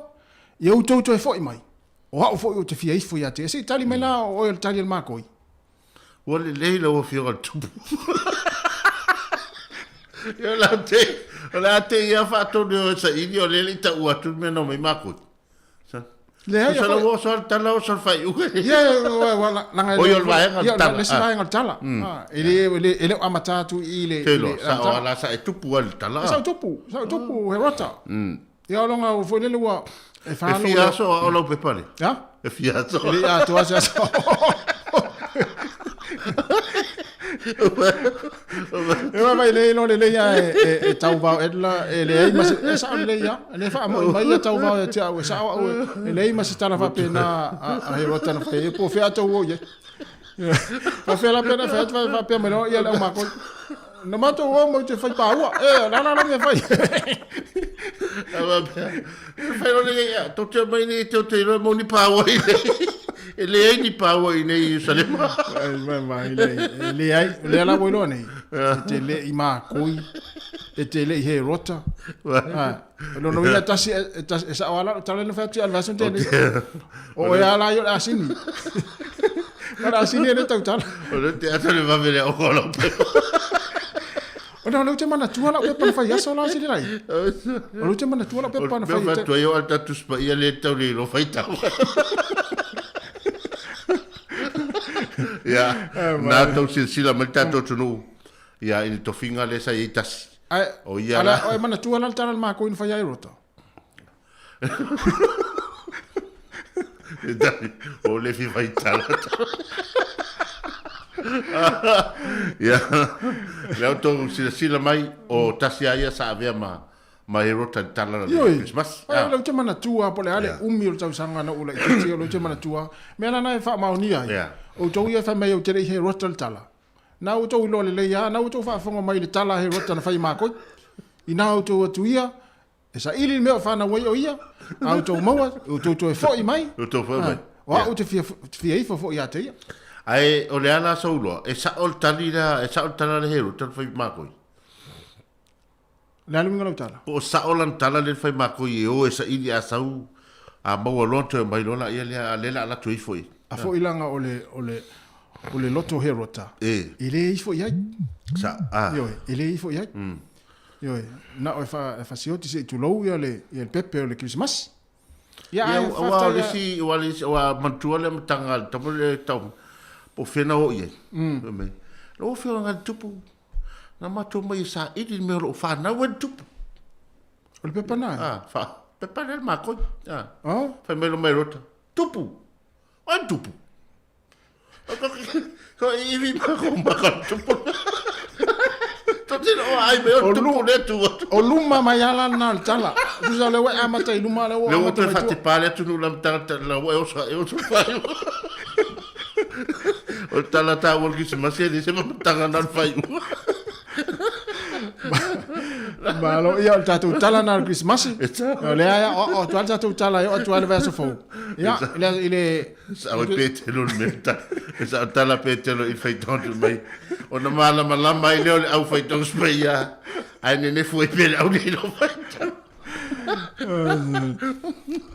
[SPEAKER 16] ia outou toe foi mai, o au foi ou te fia ifo ia te ia. Se i tali mai la o oe o le tali a le makoi.
[SPEAKER 11] Ua lelei lau Afioga i le Tupu. Ia, o le a te, o le a te ia faatonu e oe saili o lea e le i tau atu le mea na omai makou. Sa,
[SPEAKER 16] Leai,
[SPEAKER 11] sa lau oso le tala oso le faaiuga.
[SPEAKER 16] Ia, ua, ua, la, langa
[SPEAKER 11] Oi, o le vaega o le
[SPEAKER 16] ia,
[SPEAKER 11] tala.
[SPEAKER 16] le isi vaega o le tala. Ah, e le, e le, e le o amata atu i i le,
[SPEAKER 11] Te
[SPEAKER 16] i le,
[SPEAKER 11] iloa, sa o ala sa e tupu ai le tala.
[SPEAKER 16] Sa ou tupu, sa ou tupu, Herota. Ia, o longa foi lele ua, e
[SPEAKER 11] E
[SPEAKER 16] whālo.
[SPEAKER 11] fia aso a o lau pepa le?
[SPEAKER 16] Ja?
[SPEAKER 11] E fia aso.
[SPEAKER 16] E le atoa se aso. E wa mai le lo le ia e e e tauvao e la e leai ma se e sao lelei ia e le faamo'i mai ia tauvao ia te au e sao au e leai ma se tala faapena a Herota na fai ai po o fea tou o i ai. Faafefea la pe ana e fai atu faapea mai loa ia le au makoi. Na matou o mau te fai pāua. E, o le a la la mea fai.
[SPEAKER 11] Fai loa lenei, ia, tou te omai nei tou te iloa e maua ni pāua i inei. E leai ni pāua i inei i Ierusalema.
[SPEAKER 16] Ai, mai, mai, e leai, e leai. O lea la ua iloa nei, e te le i makoi, e te le i Herota. Ah, o lona uiga e tasi, e tasi, e sao lava la tala na fai atu i le vaiaso na tea nei. O oe lava la ia o le asini. O le asini e le tautala.
[SPEAKER 11] O le te ata le vave le o lau pepa.
[SPEAKER 16] O na leu te manatua lau pepa na fai aso la sili lai. O leu te manatua lau pepa na fai.
[SPEAKER 11] O te o al tatu spa ia le tau le lo fai tau. Ia, na tau silasila mai le tatou atunuu ia i le tofiga lea sa i ai tasi.
[SPEAKER 16] Ai,
[SPEAKER 11] O ia la.
[SPEAKER 16] O e manatua la le tala le mākou ina fai ai rota.
[SPEAKER 11] O le fi fai tala. Ia, le au tau silasila mai o tasi a ia sa avea ma ma e rota le tala le Christmas.
[SPEAKER 16] Ai lau te manatua po le a le umi o le tausaga na ou laitiiti o lau te manatua. Mea la na e faamaonia ai. Outou ia e fai mai ou te le i he rota le tala. Na outou iloa lelei lava, na outou faafofoga mai i le tala a Herota na fai i makoi. Inā outou atu ia, e saili le mea o fanau ai o ia, a outou maua, outou toe foi mai.
[SPEAKER 11] Outou foi mai.
[SPEAKER 16] O au ou te fia, fia ifo foi ia te ia.
[SPEAKER 11] Ae o le a la sou iloa, e sao le tali lea, e sao le tala a le Herota na fai i makoi.
[SPEAKER 16] O le a le uiga o lau tala?
[SPEAKER 11] Po o sao lana tala lea na fai i makoi e o e saili a sau, a maua loa ona toe aumai loa laia lea, a o lea o le a alu atu e ifo i ai.
[SPEAKER 16] A foi laga o le, o le, o le loto Herota,
[SPEAKER 11] e
[SPEAKER 16] le ifo i ai.
[SPEAKER 11] Sa, a.
[SPEAKER 16] Ioe, e le ifo i ai. Ioe, na o e fa, e fasioti se i tulou ia le, ia le pepe o le Kerisimasi.
[SPEAKER 11] Ia, ae aua o le isi, aua le isi, aua manatua le amataga a le tama lea e tau, po o fea na oo i ai. Fai mai, lau Afioga i le Tupu, na matou omai e saili le mea o lo o fanau ai le tupu.
[SPEAKER 16] O le pepa na?
[SPEAKER 11] A, fa, pepa lea le makoi. A. Oh? Fai mai lo mai rota, tupu, o ai le tupu? Ko iwi ma ko maka tupu. Totino o ai me o tupu le tu.
[SPEAKER 16] O luma mai ala na le tala. Tusa le ua amata i luma le ua
[SPEAKER 11] amata mai tua. Le ua te atu nu la tala la ua e osa e osa fai. O tala ta ua ki se masi le se matanga na fai.
[SPEAKER 16] Malo ia o le tatou tala na o le Krisimasi. O lea ia o o atu lava le tatou tala e oo atu lava i le vaiaso fou. Ia i le
[SPEAKER 11] Sao i Petelo le mea tala. E sao tala Petelo i faitonu mai. Ona malamalama ai lea o le au faitonu mai ia. Ae nenefu ai pea le au nei lo faitonu.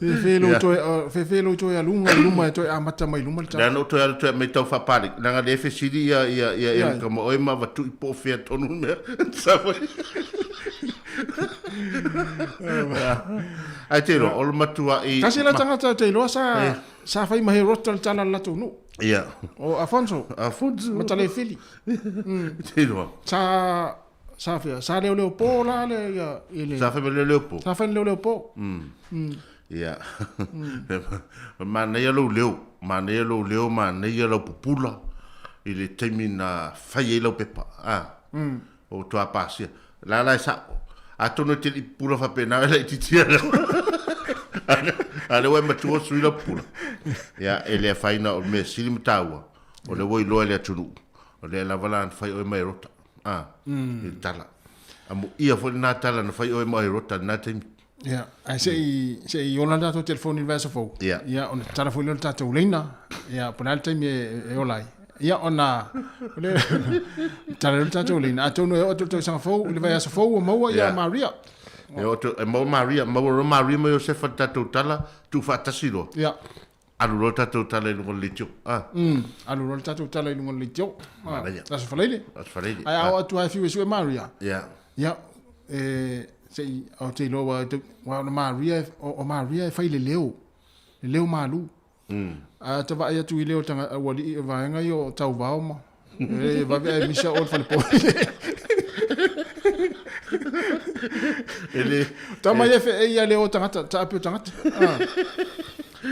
[SPEAKER 16] Fefe lou toe, fefe lou toe aluga i luma e toe amata mai luma le tala.
[SPEAKER 11] Lea na ou toe alu toe aumai tau faapalegi. Leaga lea e fesili ia, ia, ia Erika ma oe ma avatu i po o fea tonu le mea. Sau ai. Ae te iloa, o le matuai...
[SPEAKER 16] Tasi la tagata te iloa sa, sa fai ma he rota le tala a le latou nuu.
[SPEAKER 11] Ia.
[SPEAKER 16] O Afonso.
[SPEAKER 11] Afonso.
[SPEAKER 16] Matalefili.
[SPEAKER 11] Te iloa.
[SPEAKER 16] Sa, sa fea, sa leoleo po la le, ia, i le...
[SPEAKER 11] Sa fai ma leoleo po.
[SPEAKER 16] Sa fai ma leoleo po.
[SPEAKER 11] Ia. Manaia lou leo, manaia lou leo, manaia lau pupula i le taimi na fai ai lau pepa. A. O toa pasia. La la e sa'o. Atonu e te le i pupula faapena e laitiiti ana. A lea ua e matua sui lau pupula. Ia, e le afaina o le mea sili ma taua, o lea ua iloa e le atunuu, o lea lava la na fai oe ma Herota, a, i le tala. Amuia foi lena tala na fai oe ma Herota i lena taimi.
[SPEAKER 16] Ia, ae se i, se i ola le tatou telefoni i le vaiaso fou.
[SPEAKER 11] Ia.
[SPEAKER 16] Ia, ona tatala foi lea o le tatou laina. Ia, po o le a le taimi e, e ola ai. Ia, ona, o le, tatala lea o le tatou laina. Atonu e oo atu i le tausaga fou, i le vaiaso fou ua maua ia Maria.
[SPEAKER 11] E oo atu, e maua Maria, maua loa Maria ma Iosefa i le tatou tala, tuufaatasi loa.
[SPEAKER 16] Ia.
[SPEAKER 11] Alu loa le tatou tala i luga o le leitio.
[SPEAKER 16] Ah. Alu loa le tatou tala i luga o le leitio.
[SPEAKER 11] Ah. Manaia.
[SPEAKER 16] Aso Faraile.
[SPEAKER 11] Aso Faraile.
[SPEAKER 16] Ae a oo atu lava e fiu e sue Maria.
[SPEAKER 11] Ia.
[SPEAKER 16] Ia, e, se i, ou te iloa ua, ua o Maria, o, o Maria e fai le leo, le leo malu. A ta vaai atu i leo tanga, ualii, vaega ia o tauvao ma, e vave ae misa o le falepo.
[SPEAKER 11] E le...
[SPEAKER 16] Tama ia fe ia leo tagata, taape o tagata. Ah.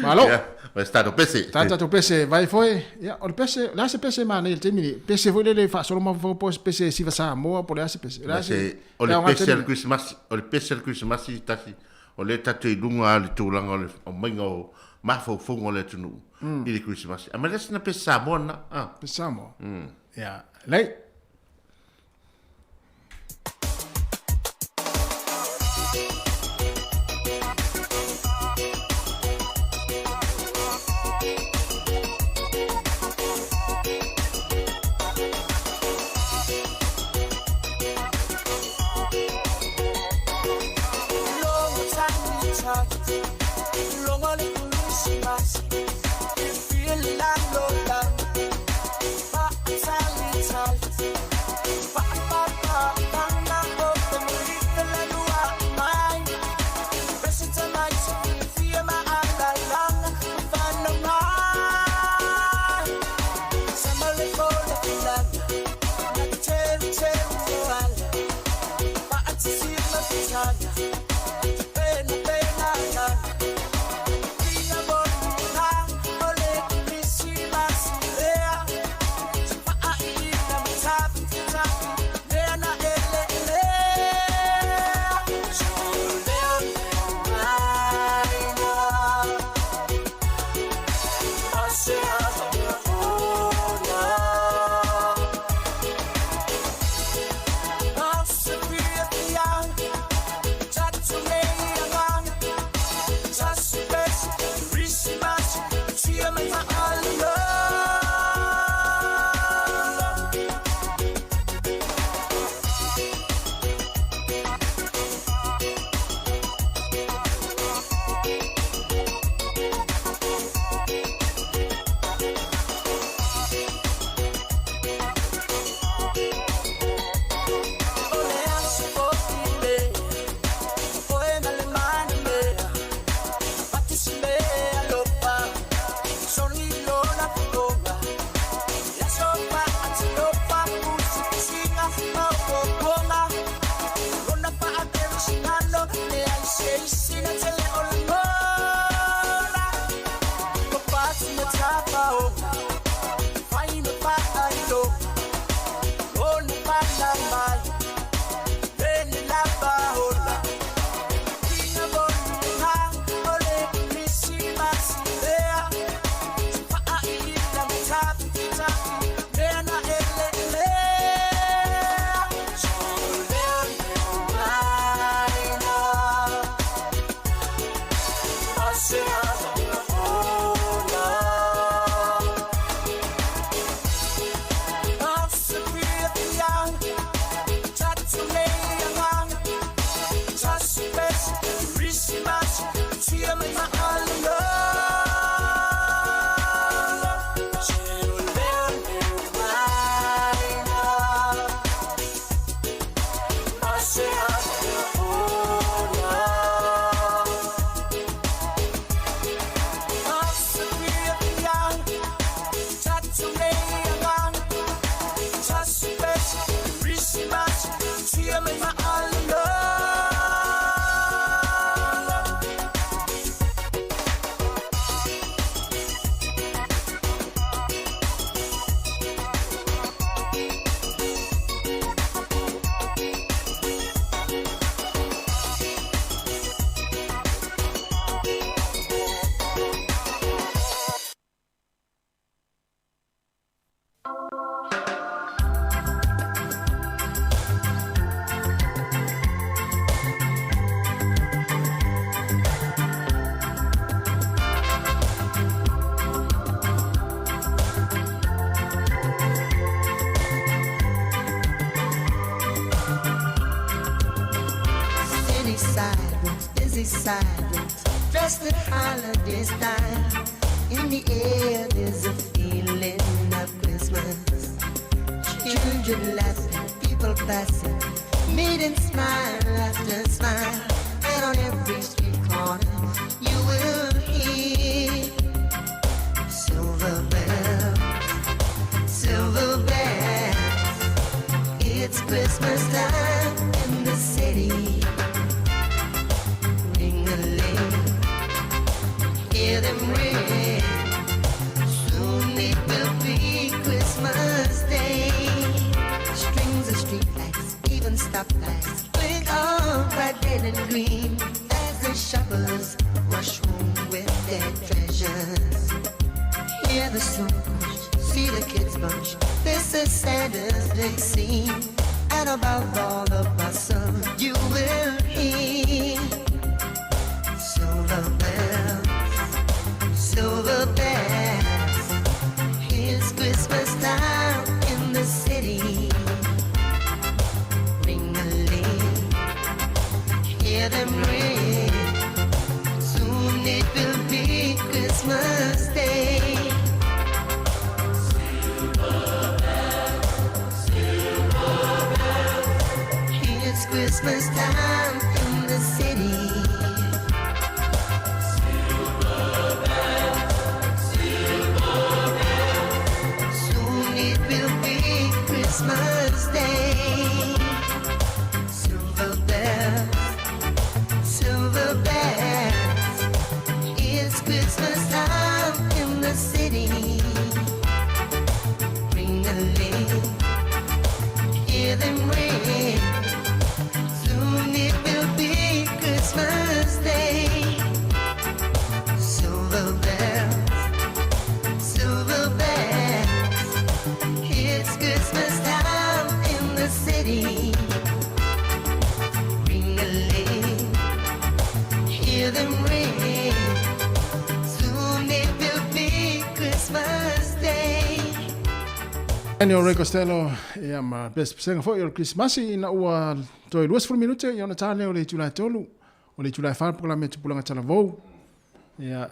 [SPEAKER 16] Malo.
[SPEAKER 11] Ia, vai se tatou pese.
[SPEAKER 16] Ta tatou pese, vai foi. Ia, o le pese, o le a se pese manaia i le taimi nei? Pese foi lele faasolo mafaufau po o se pese siva Samoa po o le a se pese? O le a se...
[SPEAKER 11] O le pese a le Kerisimasi, o le pese a le Kerisimasi tasi, o lea tatou i luga lava i le tulaga o le aumaiga o
[SPEAKER 20] mafaufauga o le atunuu i le Kerisimasi. Aumai la sina pese Samoa lena. Ah.
[SPEAKER 16] Pese Samoa? Ia, lelei.
[SPEAKER 21] Green as the shoppers rush home with their treasures.
[SPEAKER 9] the Santa's big scene. And above all the bustle, you will hear silver bells, silver bells. It's Christmas time in the city. Ring a ling, hear them ring. Soon it will be Christmas Day. It's Christmas time in the city. Soon it will be Christmas Day. Silver bells, silver bells. It's Christmas time in the city. Ring a ling, hear them ring. Soon it will be Christmas Day. Silver bells, silver bells. It's Christmas time in the city. Ring a ling, hear them ring. Soon it will be Christmas Day.
[SPEAKER 16] Daniel Ray Costello, ia ma pesepesega foi o le Kerisimasi ina ua toe 20 minute ia ona ta lea o le itula e tolu, o le itula e fa le polokalame Tupulaga Talavou. Ia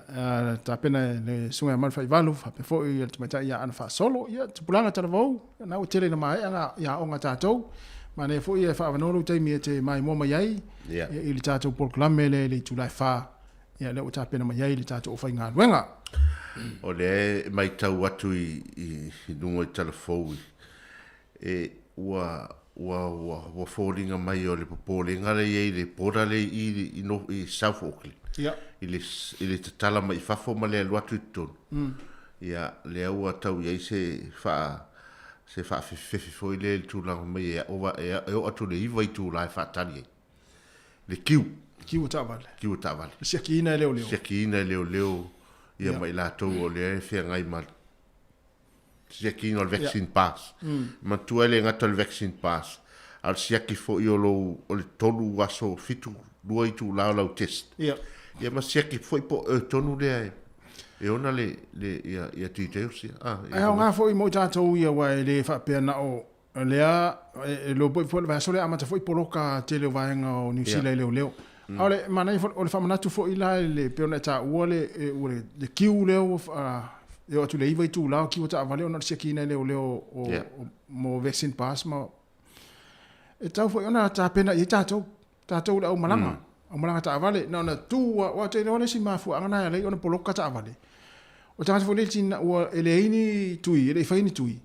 [SPEAKER 16] tapena e le Susuga ia Malu Faivalu faapea foi le tamaitai ia Ana Faasolo. Ia Tupulaga Talavou, ia na ua tele ina maea ia aoga a tatou. Manaia foi e faaavanoa lou taimi e te maimoa mai ai i le tatou polokalame lea i le itula e fa. Ia lea ua tapena mai ai le tatou aufaigaluega.
[SPEAKER 20] O lea e matau atu i luga i Talafou e ua ua ua ua foliga mai o le popolega lea i ai i le border lea i i i no i South Auckland.
[SPEAKER 16] Ia.
[SPEAKER 20] I le i le tatala mai i fafo ma le alu atu i totonu. Ia lea ua tau i ai se faa se faafefefefe foi lea i le tulaga mai e ova e e oo atu i le 9 itula e faatali ai. Le kiu.
[SPEAKER 16] Kiu o taavale.
[SPEAKER 20] Kiu o taavale.
[SPEAKER 16] Le siakiina e leoleo.
[SPEAKER 20] Siakiina e leoleo ia ma i latou o lea e feagai ma siakiina o le vaccine pass. Manatua e le gata o le vaccine pass, a o le siaki foi o lou, o le tolu aso fitu lua itula o lau test. Ia ma siaki foi po o oe tonu lea e, e ona le, le, ia, ia details ia. Ah,
[SPEAKER 16] ia. Ae aoga foi mo i tatou ia, aua e le faapea na o lea e iloa foi le vaiaso lea amata foi poloka tele o vaega o Niu Sila i leoleo. A o le manaia foi, o le faamanatu foi la i le pei ona e taua le le kiu lea ua e oo atu i le 9 itula o kiu o taavale ona o le siakiina e leoleo o mo vaccine pass ma e tatau foi ona tapena i ai tatou, tatou le aumalaga, aumalaga taavale na ona tu lava, aua ou te iloa le isi mafuaaga lena e ala ai ona poloka taavale. O tagata foi nei ua e leai ni tui, e le i faia ni tui.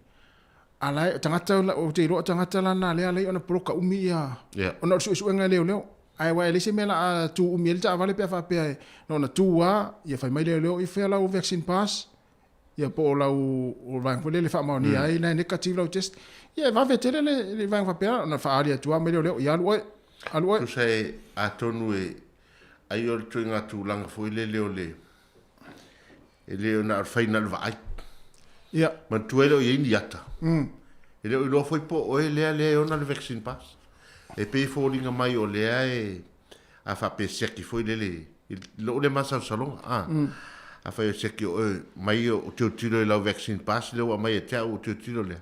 [SPEAKER 16] A la e, tagata, ou te iloa o tagata la na lea alai ona poloka umi ia, ona o le suesuega e leoleo. Ae aua e leai se mea la a tu umi ai le taavale pe a faapea e na ona tu a, ia fai mai leoleo i fea lau vaccine pass, ia po o lau o vaega foi lele faamaonia ai na e negative lau test. Ia e vave tele le, le vaega faapea ona faaali atu lava mai leoleo, ia alu oe, alu oe.
[SPEAKER 20] Tusa e, atonu e, ai o le ituaiga tulaga foi lele o le, E le o na o le fai na o le vaai.
[SPEAKER 16] Ia.
[SPEAKER 20] Manatua e le o i ai ni ata. E le o iloa foi po o oe lea lea e ona le vaccine pass. E pei e foliga mai o lea e a faapea siaki foi lele i lou lea masalosaloga a. Afai o siaki o oe mai o tilotilo i lau vaccine pass lea ua aumai ia te au o tilotilo lea.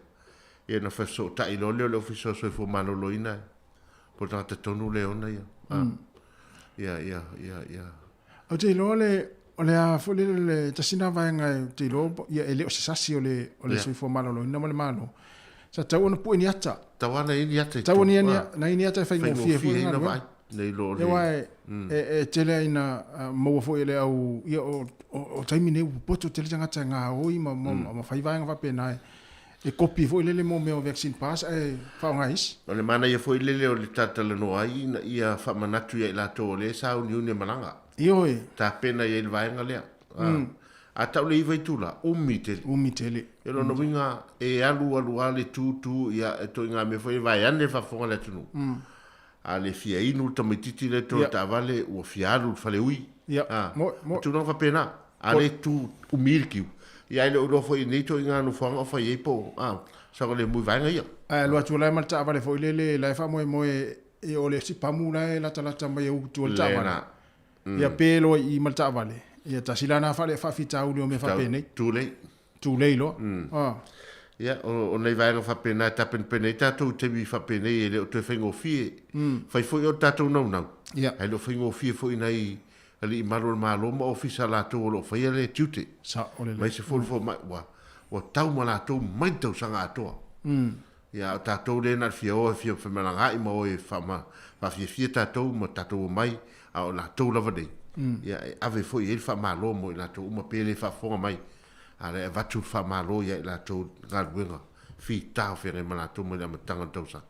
[SPEAKER 20] Ia ona fesootai loa lea o le Ofisa o le Soifua Maloloina po o le tagata tonu lea e ona ia. Ia, ia, ia, ia.
[SPEAKER 16] Ou te iloa le, o le a foi lele le tasi lena vaega ou te iloa ia e le o se sasi o le, o le soifua maloloina ma le Malo. Sa tatau ona pue ni ata.
[SPEAKER 20] Tatau lava ona i ai ni ata i
[SPEAKER 16] Tatau ona i ai ni ata e faigofie foi le galuega.
[SPEAKER 20] Nei lo
[SPEAKER 16] le. Aua e tele lava ina maua foi e le au, ia o, o taimi nei ua popoto tele tagata e gaoi ma, ma fai vaega faapena e, e kopi foi lele mo mea o vaccine pass ae faaaoga e isi.
[SPEAKER 20] O le manaia foi lele o le talatalanoa ai ina ia faamanatu ia i latou o lea e sauniuni e malaga.
[SPEAKER 16] Ioe.
[SPEAKER 20] Tapena i ai le vaega lea. A tau le 9 itula, umi tele.
[SPEAKER 16] Umi tele.
[SPEAKER 20] E lona uiga e alu alu lava le tu tu ia e ituaiga mea foi e vaeane le faafofoga a le atunuu. A le fia inu le tamaititi lea i totonu o le taavale ua fia alu i le faleui.
[SPEAKER 16] Ia, moe, moe.
[SPEAKER 20] O tulaga faapena, a le tu umi le kiu, ia e le o iloa foi i nei ituaiga nofoaga o fai ai po o, a. Saogalemu i vaega ia.
[SPEAKER 16] Ae alu atu la e ma le taavale foi lele la e faamoemoe e o le isi pamu la e latalata mai e utu o le taavale. Ia pe loa i i ma le taavale, ia tasi la na faafitauli o mea faapenei.
[SPEAKER 20] Tulei.
[SPEAKER 16] Tulei loa.
[SPEAKER 20] Ia, o nai vaega faapena e tapenapena ai tatou i taimi faapenei e le o toe faigofie. Fai foi o le tatou naunau, ae le o faigofie foi i nai alii malu o le Malo ma ofisa a latou o lo o faia le tiute.
[SPEAKER 16] Sao lelei.
[SPEAKER 20] Aemaise foi le fomai, ua tau ma latou mai le tausaga atoa. Ia, a o tatou lea na o le fia o e fia femalagaai ma o e faafiafia tatou ma tatou omai, a o latou lava nei, ia, e ave foi i ai le faamalo mo i latou uma pe le faafofoga mai, a o lea e avatu le faamalo ia i latou i galuega fita o feagai ma latou mai le amataga o le tausaga.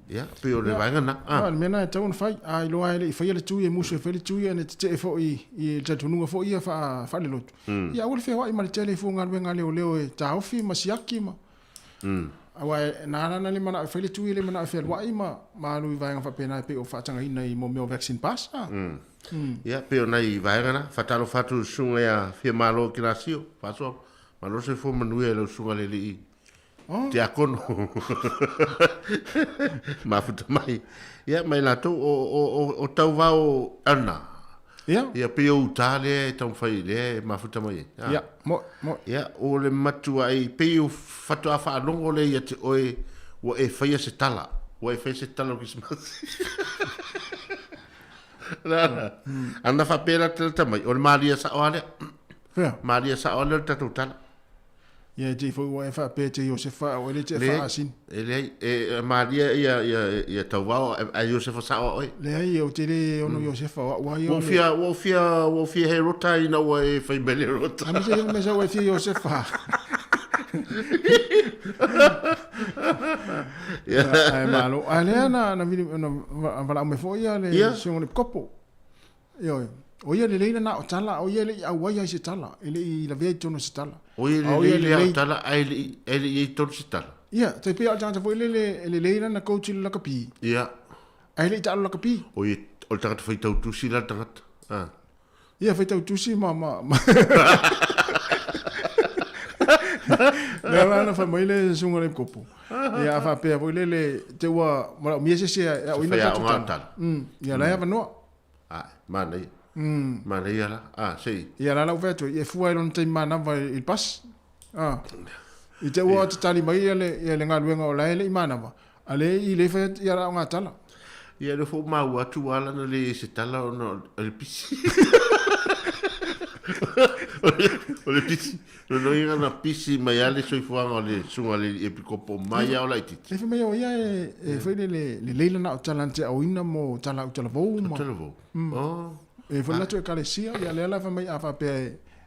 [SPEAKER 20] Ia, pei o le vaega lena.
[SPEAKER 16] A o le mea lena e tatau ona fai. A iloa lava e le i faia le tui, e musu e fai le tui, ana tetee foi i le talitonuga foi ia faalelotu, ia aua le feoai ma le tele i fua galuega a leoleo e taofi ma siaki ma Aua na ala ona le manao e fai le tui, e le manao e fealuai ma alu i vaega faapena e pei o faatagaina i mea o vaccine pass.
[SPEAKER 20] Ia, pei o nai vaega na. Faatalofa atu i le susuga ia Fiamalo Kilasio, Faasoa. Malo le soifua manuia i lau susuga i le alii Tiakono. Mafuta mai. Ia, ma i latou o Tauvao Erna.
[SPEAKER 16] Ia.
[SPEAKER 20] Ia, pei o uta lea e taumafai lea e mafuta mai ai.
[SPEAKER 16] Ia, mo, mo.
[SPEAKER 20] Ia, o le matuai, pei o faatoa faalogo lea ia te oe, ua e faia se tala. Ua e faia se tala o Kerisimasi. Lana. Ana faapea la te mai, o le malia sao lava lea.
[SPEAKER 16] Fea?
[SPEAKER 20] Malia sao lava lea o le tatou tala.
[SPEAKER 16] Ia e te foi ua e faapea e te Iosefa o ele te faasini.
[SPEAKER 20] E leai, e malia ia ia ia Tauvao a Iosefa sao a oe.
[SPEAKER 16] Leai, ou te le ono Iosefa o au ai
[SPEAKER 20] o. Ua fia ua fia he rota ina ua e fai mai le rota.
[SPEAKER 16] A me se me sa ua e fia Iosefa. Ia, ai malo. A lea na na vili na valaau mai foi ia le susuga i le kopo. Ioe. O ia lelei lana o tala, o ia e le i auai ai se tala, e le i lavea i totonu o se tala.
[SPEAKER 20] O ia lelei lea o tala, ae le i i ai i totonu se tala.
[SPEAKER 16] Ia, tai pei o le tagata foi lele e lelei lana coach i le lakapi.
[SPEAKER 20] Ia.
[SPEAKER 16] Ae le i taalo lakapi.
[SPEAKER 20] O ia, o le tagata faitau tusi la le tagata. A.
[SPEAKER 16] Ia, faitau tusi ma, ma, ma. Lea la na fai mai le susuga i le kopo. Ia, a faapea foi lele, te ua manaomia se isi e aoina le tatou tala. Ia, la e avanoa.
[SPEAKER 20] Ae, manaia. Manaia la. A, sei.
[SPEAKER 16] Ia la lau fai atu, e fua i lona taimi manava i le pasi. A. I te ua tatali mai ia le, ia le galuega o la e le i manava, a le i le fai atu ia la o ngā tala.
[SPEAKER 20] Ia le fo maua atu ua ala na le i se tala ona o le pisi. O le pisi. Lona uiga na pisi mai lava le soifuaga o le susuga i le epikopo mai lava o laitiiti.
[SPEAKER 16] E fai mai o ia e fai le lelei lana o tala na te aoina mo tala au talavou ma.
[SPEAKER 20] Talavou. Oh.
[SPEAKER 16] E fai latou ekalesia, ia lea la fai mai a faapea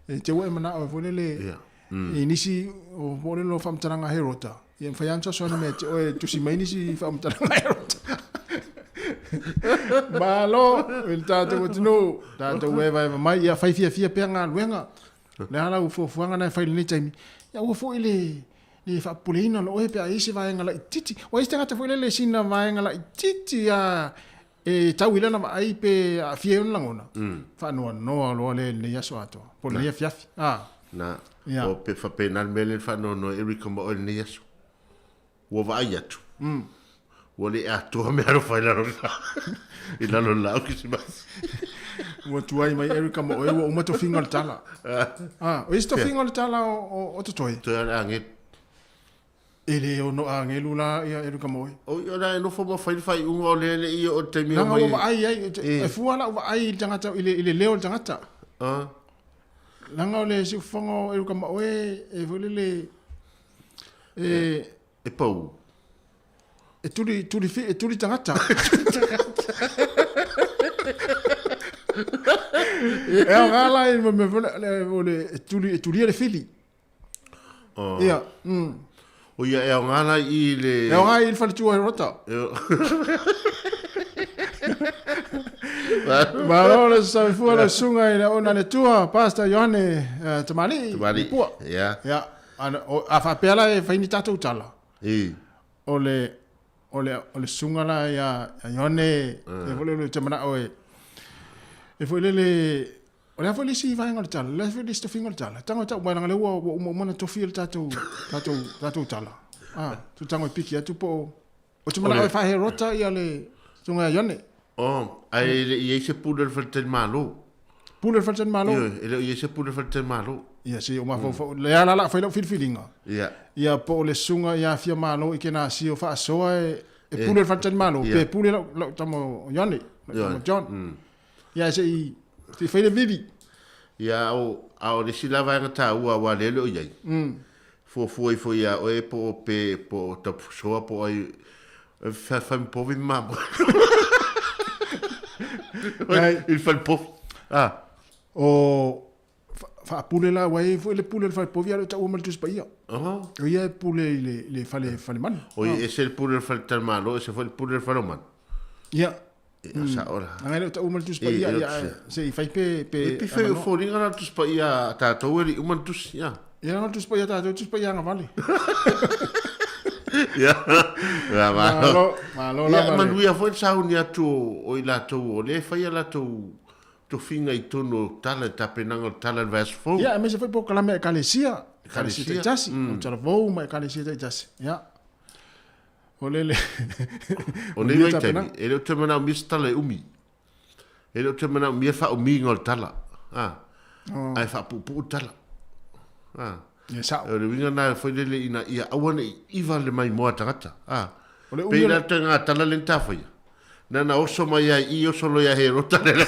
[SPEAKER 16] e te ua e manao e foi lele i nisi o moʻolelo o faamatalaga a Herota. Ia mafai lava ona fesoasoani mai ia te oe e tusi mai nisi faamatalaga a Herota. Malo i le tatou atunuu, tatou evaeva mai, ia fai fiafia pea galuega. Le a lau fuafuaga na e fai i lenei taimi, ia aua foi le le faapopoleina o oe pe a i ai se vaega laitiiti. Ua i ai se tagata foi lele sina vaega laitiiti a e tau i lana vaai pe aafia ai ona lagona, faanoanoa loa lea i lenei aso atoa, po o lenei afiafi. A.
[SPEAKER 20] Na, o pe faapena le mea lea na faanoanoa ai Erika ma oe i lenei aso. Ua vaai atu, ua le atoa meaalofa i lalo i lalo o le laau kerisimasi.
[SPEAKER 16] Ua tuai mai Erika ma oe ua uma tofiga o le tala. Ah, o isi tofiga o le tala o totoe?
[SPEAKER 20] Toe o le agelu.
[SPEAKER 16] E le ono agelu la ia Erika ma oe.
[SPEAKER 20] O ia la e nofo ma fai le faaiuga o lea e le i oo i le taimi
[SPEAKER 16] o mai. Leaga ua vaai ai, e fua lau vaai i le tagata, i le leo o le tagata.
[SPEAKER 20] Ah.
[SPEAKER 16] Leaga o le siufofoga o Erika ma oe e foi lele
[SPEAKER 20] E, e pau.
[SPEAKER 16] E tuli, tuli, e tuli tagata. E aoga la i mea foi le, o le, e tuli, e tulia le fili.
[SPEAKER 20] Oh.
[SPEAKER 16] Ia,
[SPEAKER 20] O ia e aoga la i le...
[SPEAKER 16] E aoga i le faletua Herota. Malo le soifua le susuga i le auauna a le Atua, Pastor Ioane Tamalii,
[SPEAKER 20] Tamalii.
[SPEAKER 16] Pua.
[SPEAKER 20] Ia.
[SPEAKER 16] Ia. A faapea la e fai ni tatou tala, o le, o le, o le susuga la ia Ioane, e foi lele ou te manao e, e foi lele, o le a foi le isi vaega o le tala, o le a foi le isi tofiga o le tala. Tago e tau mai leaga o lea ua uma uma ona tofi le tatou, tatou, tatou tala. A, tu tago e piki atu po o Ou te manao e faaherota ia le susuga ia Ione.
[SPEAKER 20] Oh, ae e le i ai se pule o le faletalimalo.
[SPEAKER 16] Pule o le faletalimalo?
[SPEAKER 20] Ioe, e le o i ai se pule o le faletalimalo.
[SPEAKER 16] Ia, se i ou mafaufau, lea la o le a fai lau filifiliga.
[SPEAKER 20] Ia.
[SPEAKER 16] Ia, po o le susuga ia Fiamalo i Kenasio faasoa e, e pule o le faletalimalo, pe pule lau, lau tama o Ione, lau tama John. Ia, se i, se i fai le vili.
[SPEAKER 20] Ia, a o, a o le isi la vaega taua aua lea e le o i ai. Fuafua ifo iā oe po o pe, po o Tapusoa po o ai, e fealofani povi ma mamoe. I le fale povi. Ah.
[SPEAKER 16] O faapule la, ua i ai foi le pule o le fale povi a o le o taua ma le Tusi Paia. O ia e pule i le, le fale, fale manu.
[SPEAKER 20] O ia ese le pule o le fale talimalo, ese foi le pule o le fale o manu.
[SPEAKER 16] Ia.
[SPEAKER 20] Ia, sao la.
[SPEAKER 16] Leaga e le o taua ma le Tusi Paia, ia, se i fai pe, pe.
[SPEAKER 20] E pei o foliga la le Tusi Paia a tatou e le i uma le tusi, ia.
[SPEAKER 16] Ia, leaga o le Tusi Paia a tatou, Tusi Paia agavale.
[SPEAKER 20] Ia,
[SPEAKER 16] malo, malo lava.
[SPEAKER 20] Ia, manuia foi le sauni atu o i latou o lea e fai a latou tofiga i totonu o tala, tapenaga o le tala i le vaiaso fou.
[SPEAKER 16] Ia, aemaise foi polokalame a Ekalesia, Ekalesia taitasi, o talavou ma Ekalesia taitasi. Ia. O le le.
[SPEAKER 20] O nei vaitaimi, e le o toe manaomia se tala e umi. E le o toe manaomia le faaumiga o le tala. A. Oh. Ae faapuupuu le tala. A.
[SPEAKER 16] Ia sao.
[SPEAKER 20] O le uiga lena foi lele ina ia aua ne i iva le maimoa a tagata. A. O le umi. Pei la le ituaiga tala lea na ta faia. Na na oso mai ai i oso loa ia Herota le la.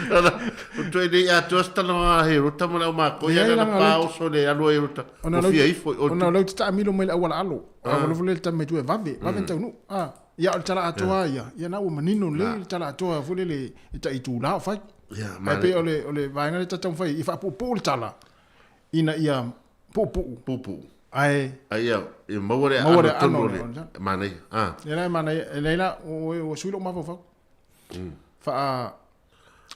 [SPEAKER 20] Nana, o toe nei atoa se talanoaga a Herota ma le aumakoi, ae nana pa oso le alu a Herota, o fia ifo i o.
[SPEAKER 16] Ona o lea ou te taamilo mai le auala alo, a ua alofa lea i le tama mai tua e vave, vave ona taunuu. A, ia o le tala atoa ia, ia na ua manino lelei le tala atoa foi lele e tai itula o fai. Ae pei o le, o le vaega lea ta taumafai ai, ia faapuupuu le tala, ina ia puupuu.
[SPEAKER 20] Puupuu.
[SPEAKER 16] Ae.
[SPEAKER 20] Ae ia, ia maua le aano tonu o le manaia.
[SPEAKER 16] A. Ia la e manaia, e leai la, ua sui lou mafaufau. Faa,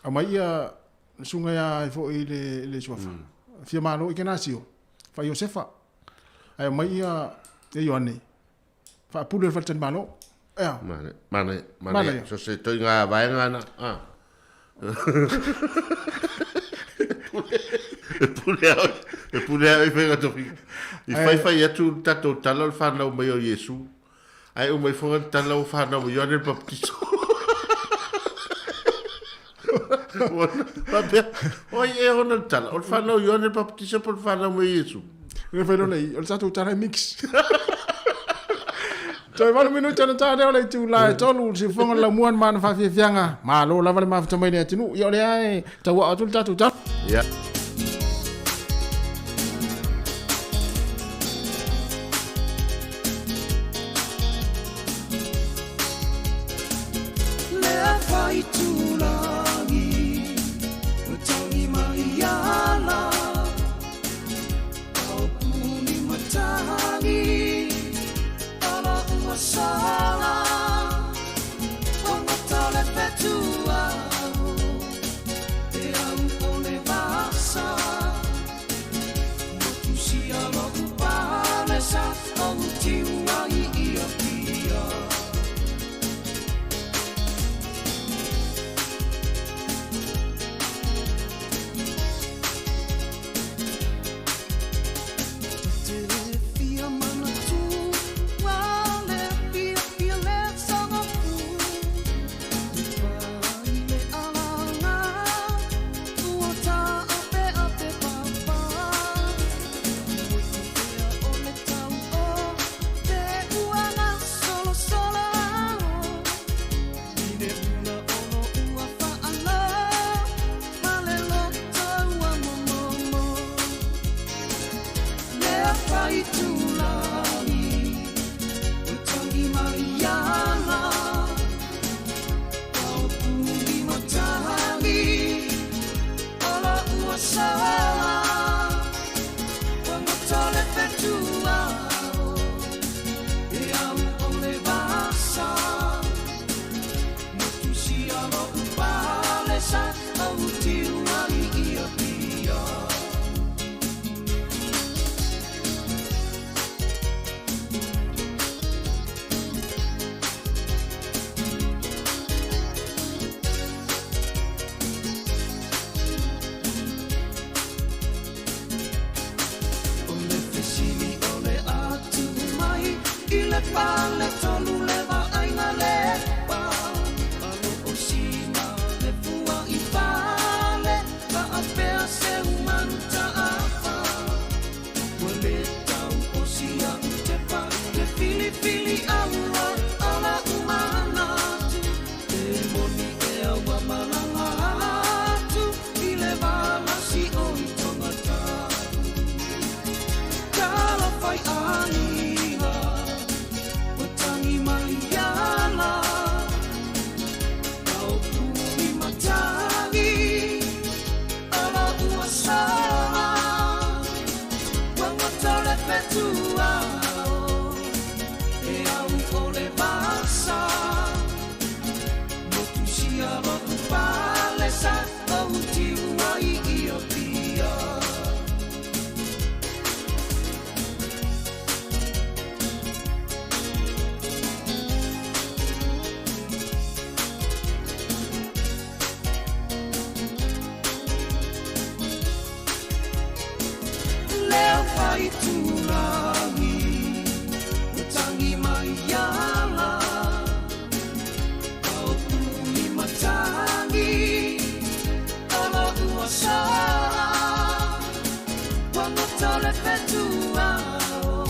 [SPEAKER 16] aumai ia le susuga ia ai foi i le, le suafa. Fia malo i Kenasio, fa Iosefa. Ae aumai ia, ia Ioane, faapule o le faletalimalo. Ea.
[SPEAKER 20] Manaia, manaia, manaia. So se toiga vaega na. A. E pule au, e pule au i whainga tofiga. I whaiwhai atu le tatou tala o le whanau mai o Iesu. Ae uma ifo le tala o whanau mai Ioane le Baptiso. Faapea, oi e ona le tala, o le whanau Ioane le Baptiso po le whanau mai Iesu.
[SPEAKER 16] Le whai lona i, o le tatou tala e mix. Toe 8 minute ona ta lea o le itula e 3, le siufofoga o le laumua na mana faafiafiaga. Malo lava le mafuta mai le atunuu. Ia o lea e tauao atu le tatou tala.
[SPEAKER 20] Ia.
[SPEAKER 9] Lea faitulagi, ua tangi mai ala.
[SPEAKER 19] pale tolu le vaaiga lepa Alo o sina le fua i pale Faapea se umanu taafa Ua le tau o sia u tepa Te filifili aua ala umanatu Te moni ea ua malaga atu I le valasi o i tagata Talofa i aiga Ua tagi mai ala Maopu i matagi Ala ua sala Ua gata le fetuao E au o le vasa Motu sia lo'u pale sa Ou tiu ai i Apia Leo faitulagi Ua tagi mai ala Maopu i matagi Ala ua sala Ua gata le fetuao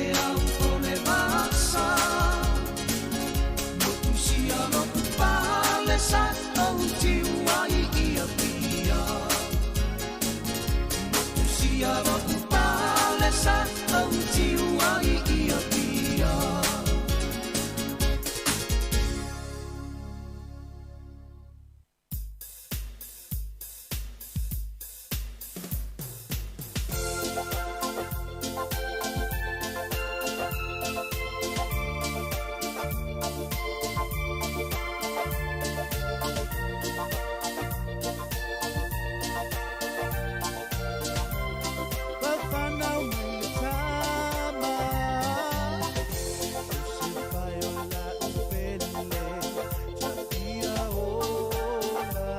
[SPEAKER 19] E au o le vasa Motu sia lo'u pale sa Ou tiu ai i Apia Motu sia lo'u pale sa Ou tiu ai i Apia.
[SPEAKER 9] Whafanau mai le tama O se vai o la upele Tafia ola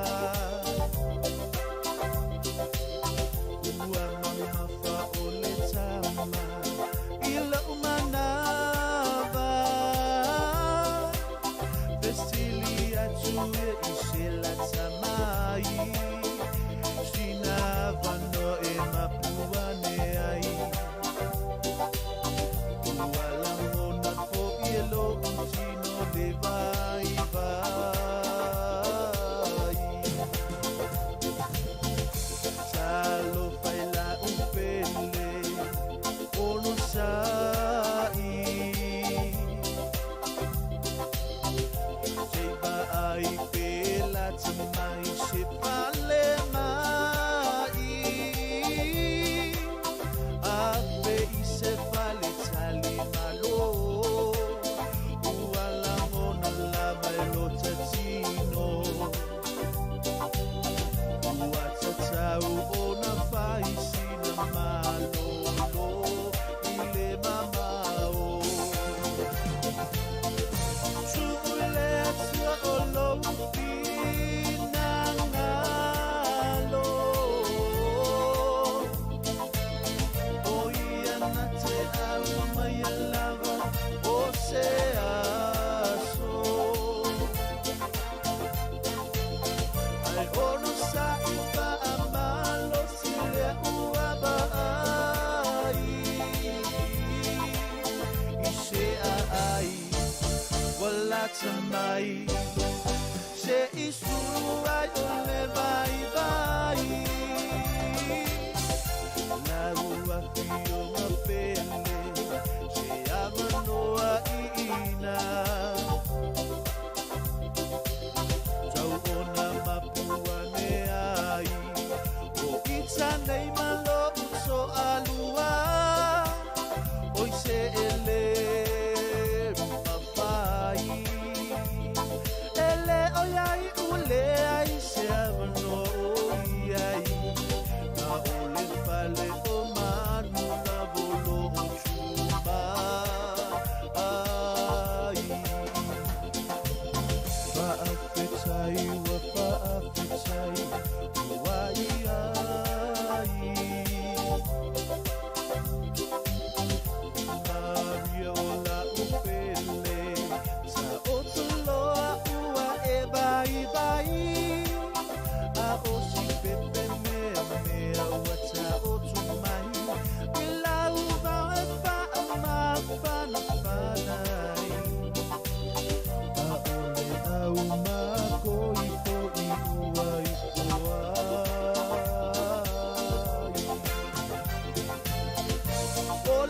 [SPEAKER 9] Ua mamafa o le tama I lau manava Fesili atu e i se lata mai Sina vano e mapuane ai Ua lagona fo'i e lo'u tino le vaivai Talofa i la'u pele Onosa'i Se vaai pe lata mai se fale mai Afe i se fale tali malo Ua lagona lava e lota tino Ua tatau ona fai sina malolo I le mamao Tu'u le Atua o lou finagalo O ia na te au mai lava o se aso Ai onosa'i fa'amalosi lea ua va'ai I se a'ai ua lata mai Se i sulu ai o le vaivai Lau afioga pele Se avanoa i'ina Tau ona mapuane ai O ita nei ma lo'u to'alua Oi se e lē mafai E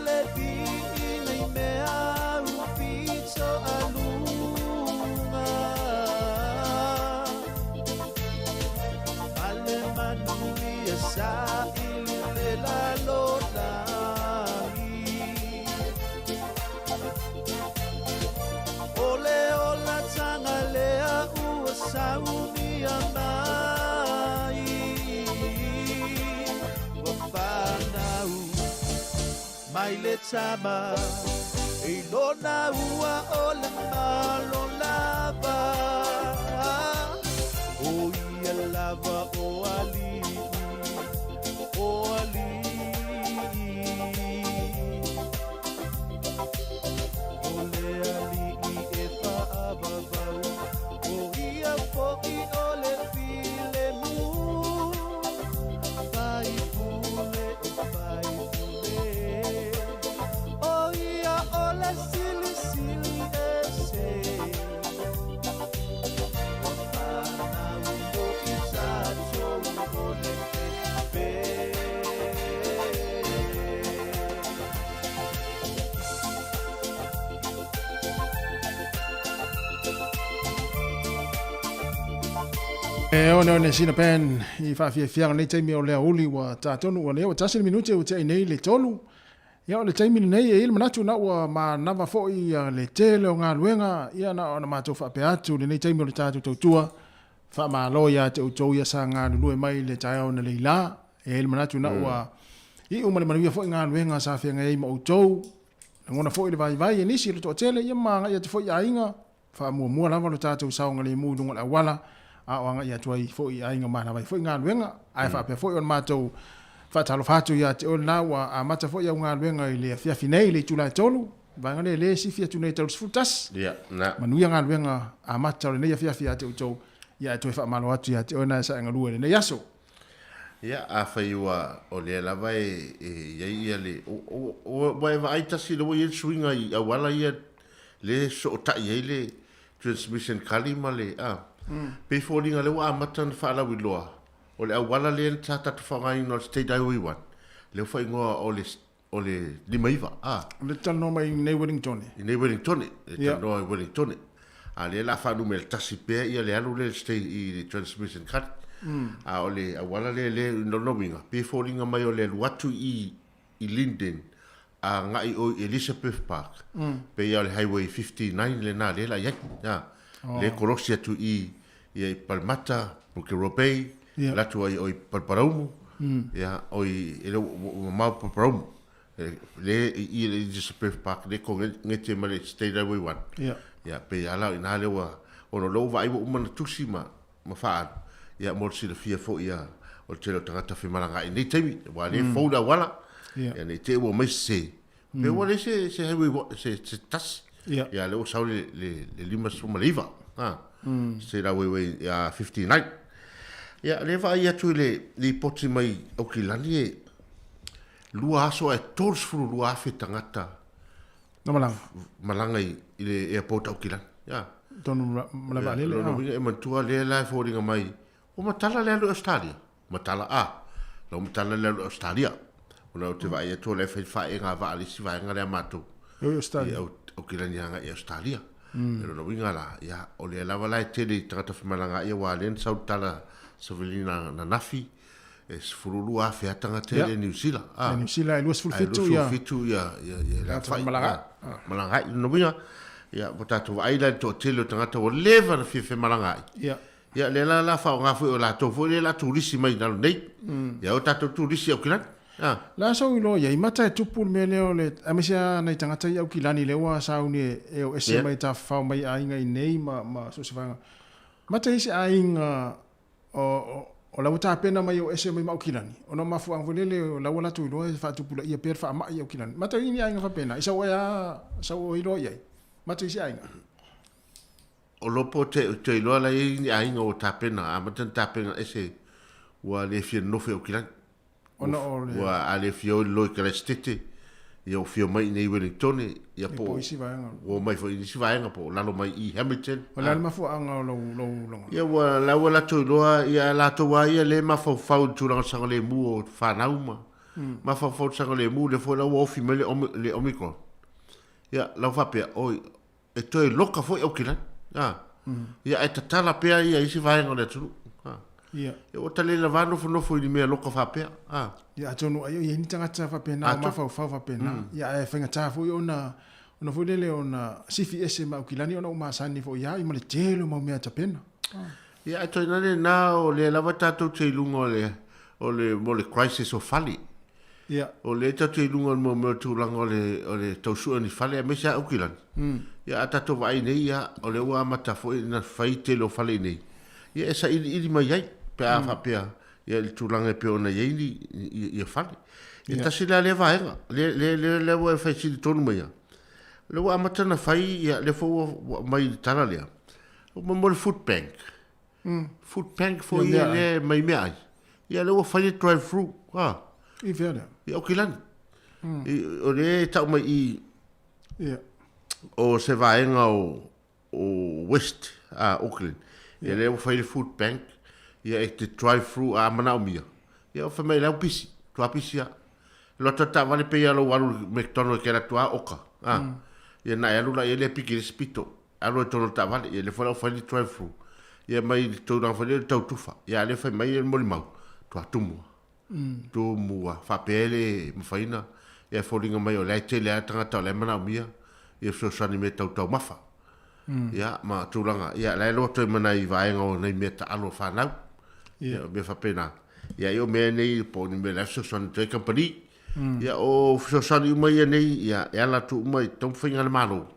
[SPEAKER 19] le viiga i mea upito aluga. Ma le manuia saili le lalolagi. O le olataga lea ua saunia mai. Ua fanau mai le tama i lona ua o le malo lava. O ia lava o alii, o alii. O le alii e faavavau, o ia fo'i o le filemu. Faipule o faipule, o ia o le silisili ese. Ua fanau mo i tatou o le pepe.
[SPEAKER 16] E oneone sina pen i faafiafiaga lenei taimi o le aoauli ua ta tonu ua lea ua tasi le minute ua te'i nei le tolu. Ia o le taimi lenei e i ai le manatu na ua manava foi le tele o galuega ia na ona matou faapea atu lenei taimi o le tatou tautua faamalo ia te outou ia sa galulue mai le taeao analeila. E i ai le manatu na ua iu ma le manuia foi galuega sa feagai ai ma outou. Lagona foi le vaivai e nisi o le toatele ia ma agai atu foi i aiga Faamuamua lava lo tatou saogalemu i luga o le auala, a o agai atu ai foi i aiga manava ai foi galuega. Ae faapea foi ona matou faatalofa atu ia te oe lena ua amata foi au galuega i le afiafi nei i le itula e 3, vaega lea lea e sifi atu nei tau le 11.
[SPEAKER 20] Ia, na.
[SPEAKER 16] Manuia galuega amata o lenei afiafi ia te outou, ia ae toe faamalo atu ia te oe na e sae galue i lenei aso.
[SPEAKER 20] Ia, afai ua, o lea lava e, e i ai ia le, ua e vaai tasi lea ua i ai le suiga i auala ia lea e sootai ai le transmission kali ma le, a, pei foliga lea ua amata ona faalauiloa, o le auala lea sa tatou faaaogaina o le State Highway 1, lea ua faaigoa o le, o le 59, a.
[SPEAKER 16] O lea e talanoa mai i nei Wellingtone.
[SPEAKER 20] I nei Wellingtone, e talanoa i Wellingtone. A lea la faanumera tasi pea ia le alu lea i le transmission kali. A o le auala lea lea i lona uiga, pei e foliga mai o le alu atu i i Linden agai i o i Elizabeth Park, pei lava o le Highway 59 lena lea la i ai. A, lea e kolosi atu i i Palmata, Pukero Bay, alu atu ai o i Paraparaumu, ia, o i, e le o mamao Paraparaumu. Le i i le Elizabeth Park le koneti ma le State Highway 1.
[SPEAKER 16] Ia.
[SPEAKER 20] Ia, pei lava la o i ina lea ua, ona o lea ua vaai ua uma ona tusi ma, ma faaalu, ia, mo le silafia foi ia, o le tele o tagata femalagaai i nei taimi, aua o lea e fou le auala, ia, ne i te i ua omai sese, pe ua leai se, se highway, se, se tasi,
[SPEAKER 16] Ia.
[SPEAKER 20] ia, lea ua sau le, le, le 59, ha, State Highway 59. Ia, lea e vaai atu i le lipoti mai Aukilani e, Lua aso ae 32,000 tagata
[SPEAKER 16] Na malaga.
[SPEAKER 20] malaga i le airport Aukilani. Ia.
[SPEAKER 16] Tonu malaga vaalele.
[SPEAKER 20] Lona uiga e manatua lea la e foliga mai, ua matala le alu i Australia. Matala a. La ua matala le alu i Australia. Ona ou te vaai atu o la e fai faaiga a vaa le isi vaega lea a matou.
[SPEAKER 16] E o i Australia.
[SPEAKER 20] I Aukilani agai i Australia. Mm. Lona uiga la, ia, o lea lava la e tele i tagata femalagaai aua lea na sau le tala savili ananafi, E 12,000 lava tagata i le Niu Sila.
[SPEAKER 16] A. Niu Sila e 27
[SPEAKER 20] ia. 27 ia ia ia la
[SPEAKER 16] fai. Malaga.
[SPEAKER 20] Malaga. Lona uiga, ia ua tatou vaai la i le toatele o tagata ua leva ona fia femalagaai.
[SPEAKER 16] Ia.
[SPEAKER 20] Ia lea la la faaaoga foi o latou foi lea la turisi mai i lalo nei. Ia o tatou turisi i Aukilani.
[SPEAKER 16] A. La sau iloa i ai mata e tupu le mea lea o le aemaise lava nai tagata i Aukilani lea ua sauni e o ese mai tafafao mai aiga i nei ma ma so o se vaega. Mata i se aiga O, o la ua tapena mai e o ese mai ma Aukilani, ona o mafuaaga foi lele o la ua latou iloa e faatupulaia pea le faamai i Aukilani. Matau i ni aiga faapena, i sau oe a, sau oe iloa i ai. Matau i se aiga.
[SPEAKER 20] O lo po te, te iloa la i ai ni aiga ua tapena, amata ona tapena ese ua le fia nonofo i Aukilani.
[SPEAKER 16] Ona o le...
[SPEAKER 20] Ua a le fia o i le loi Kalaisitete, ia ua fia mai i inei i Wellingtone, ia po
[SPEAKER 16] o isi vaega.
[SPEAKER 20] Ua omai foi i nisi vaega po o lalo mai i Hamilton.
[SPEAKER 16] O le a le mafuaaga o lou, lou
[SPEAKER 20] lagona? Ia ua la ua latou iloa, ia latou lava ia le mafaufau i le tulaga o le saogalemu o fanau ma. Mafaufau i le saogalemu, lea foi la ua ofi mai le le Omicron. Ia, lau faapea, oi, e toe loka foi Aukilani. A. Ia, ae tatala pea ia isi vaega o le atunuu. A.
[SPEAKER 16] Ia.
[SPEAKER 20] Ia, ua ta le lava nofonofo i ni mea loka faapea. A.
[SPEAKER 16] Ia, atonu ai o i ai ni tagata faapena o mafaufau faapena. Ia, ae faigata foi ona, ona foi lele ona sifi ese ma Aukilani ona ua masani foi ia ma le tele o mau mea tapena.
[SPEAKER 20] Ia, ae toe na lena o lea lava tatou te i luga o le, o le, mo le crisis o fale.
[SPEAKER 16] Ia.
[SPEAKER 20] O lea tatou te i luga o le mea o le tulaga o le, o le tau sue o ni fale, aemaise lava Aukilani. Ia, a tatou vaai nei, ia, o lea ua amata foi ona fai tele o fale i inei, ia, e sailiili mai ai, pe a faapea, ia, i le tulaga e pei ona i ai ni, ia, ia fale. Ia, tasi la lea vaega, lea, lea, lea, lea ua e fai sili tonu mai ia. O lea ua amata ona fai, ia, lea foi ua, ua aumai i le tala lea, Mo le food bank. Food bank foi ia lea mai meaai. Ia lea ua fai le drive through. Ha.
[SPEAKER 16] I fea lea?
[SPEAKER 20] I Aukilani. O lea e tau mai i
[SPEAKER 16] Ia.
[SPEAKER 20] O se vaega o o West a Auckland. Ia lea ua fai le food bank. Ia e te drive through a manaomia. Ia o fai mai la ua pisi. Tua pisi a. Alu atu a taavale pei a lou alu i le McDonald ke alu atu a oka. A. Ia na e alu la ia lea piki i le isi pito. Alu ai totonu o le taavale, ia lea foi la ua fai le drive through. Ia mai le tulaga foi lea o le tau tufa. Ia a lea fai mai le molimau, tua tumu lava. Tumu lava. Faapea e le mafai ona, ia e foliga mai o la e tele lava tagata o la e manaomia ia fesoasoani i mea tau taumafa. Ia ma tulaga, ia la e loa toe ma nai vaega o nai mea taalo a fanau. Ia o mea faapena. Ia ai o mea nei po o ni mea la e fesoasoani atu ai kamupani. Ia o fesoasoani uma ia nei, ia e ala atu uma i taumafaiga a le Malo.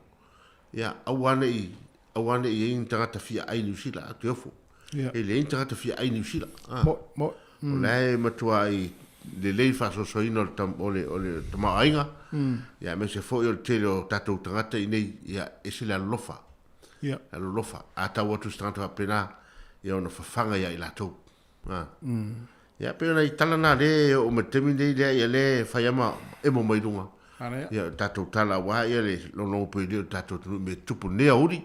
[SPEAKER 20] Ia, aua ne i, aua ne i i ai ni tagata fia ai Niu Sila, a te ofo.
[SPEAKER 16] Ia.
[SPEAKER 20] E leai ni tagata fia ai Niu Sila. Ah.
[SPEAKER 16] Mo, mo,
[SPEAKER 20] mm. O la e matua i lelei faasoasoaina o le, tam, o le, o le tamaoaiga. Ia, aemaise foi o le tele o tatou tagata i nei, ia, ese le alolofa.
[SPEAKER 16] Ia.
[SPEAKER 20] Alolofa. A tau atu se tagata faapena, ia ona fafaga ia i latou. Ah. Ia, pei ona i tala na le o ma taimi nei lea, ia le fai ama emo mai luga.
[SPEAKER 16] Ala
[SPEAKER 20] ia. Ia, tatou tala aua ia le lologo pei lea o le tatou atunuu i mea tupu nei aoauli.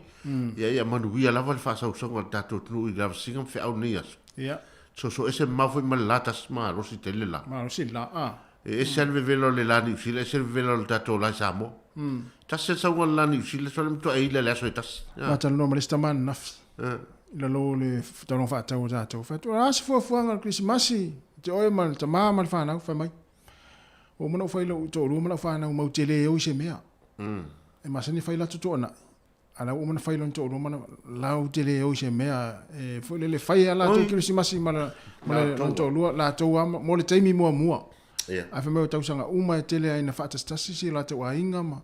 [SPEAKER 20] Ia, ia manuia lava le faasausauga o le tatou atunuu i lavasiga ma feau nei aso.
[SPEAKER 16] Ia.
[SPEAKER 20] Soso ese mamao foi ma le la tasi malosi tele le la.
[SPEAKER 16] Malosi le la, ah.
[SPEAKER 20] E ese lava le vevela o le la Niu Sila, ese le vevela o le tatou la i Samoa. Tasi le sauga o le la Niu Sila, sole matua e ila i le aso e tasi.
[SPEAKER 16] Ah. Matalanoa ma le isi tama ananafi. I lalo o le taulaga faatau o tatou. Fai atu, o le a se fuafuaga o le Kerisimasi i te oe ma le tama ma le fanau? Fai mai, ua uma ona ou fai i lou toalua ma lau fanau mau te le o i se mea. E masani e fai latou toanai, a o la ua uma ona fai lona toalua ma lau te le o i se mea. E foi lele, fai lava latou Kerisimasi ma lona toalua, latou lava mo le taimi muamua. Ae fai mai o tausaga uma e tele ai ina faatasitasi si o latou aiga ma...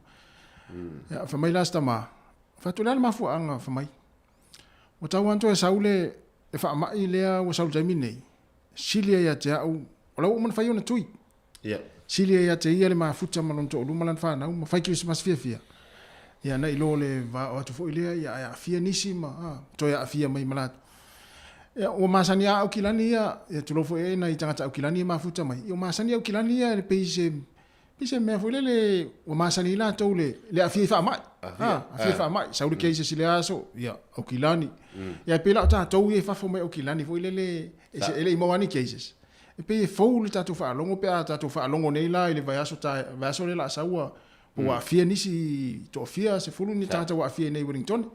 [SPEAKER 16] Ia, fai mai la si tama, fai atu, o le a le mafuaaga fai mai? Ua tau lava toe sau le faamai lea ua sau i le taimi lenei, sili ai ia te au, o la ua uma ona fai ona tui. Sili ai ia te ia le mafuta ma lona toalua ma lana fanau ma fai kerisimasi fiafia. Ia na i lo le va o atu foi lea, ia ae aafia nisi ma a, toe aafia mai ma latou. Ia, ua masani lava Aukilani ia, ia tulou foi e nai tagata Aukilani e mafuta mai. Ia ua masani Aukilani ia e pei se Pei se mea foi lele ua masani ai latou le le aafia i faamai.
[SPEAKER 20] Aafia.
[SPEAKER 16] Aafia i faamai. Sau le cases i le aso, ia, Aukilani. Ia e pei la o tatou ia i fafo mai Aukilani foi lele e se e le i maua lava ni cases. E pei e fou le tatou faalogo pe a tatou faalogo nei la i le vaiaso ta vaiaso lea o le a sau ua ua aafia nisi toafia, 10 ni tagata ua aafia i nei Wellingtone.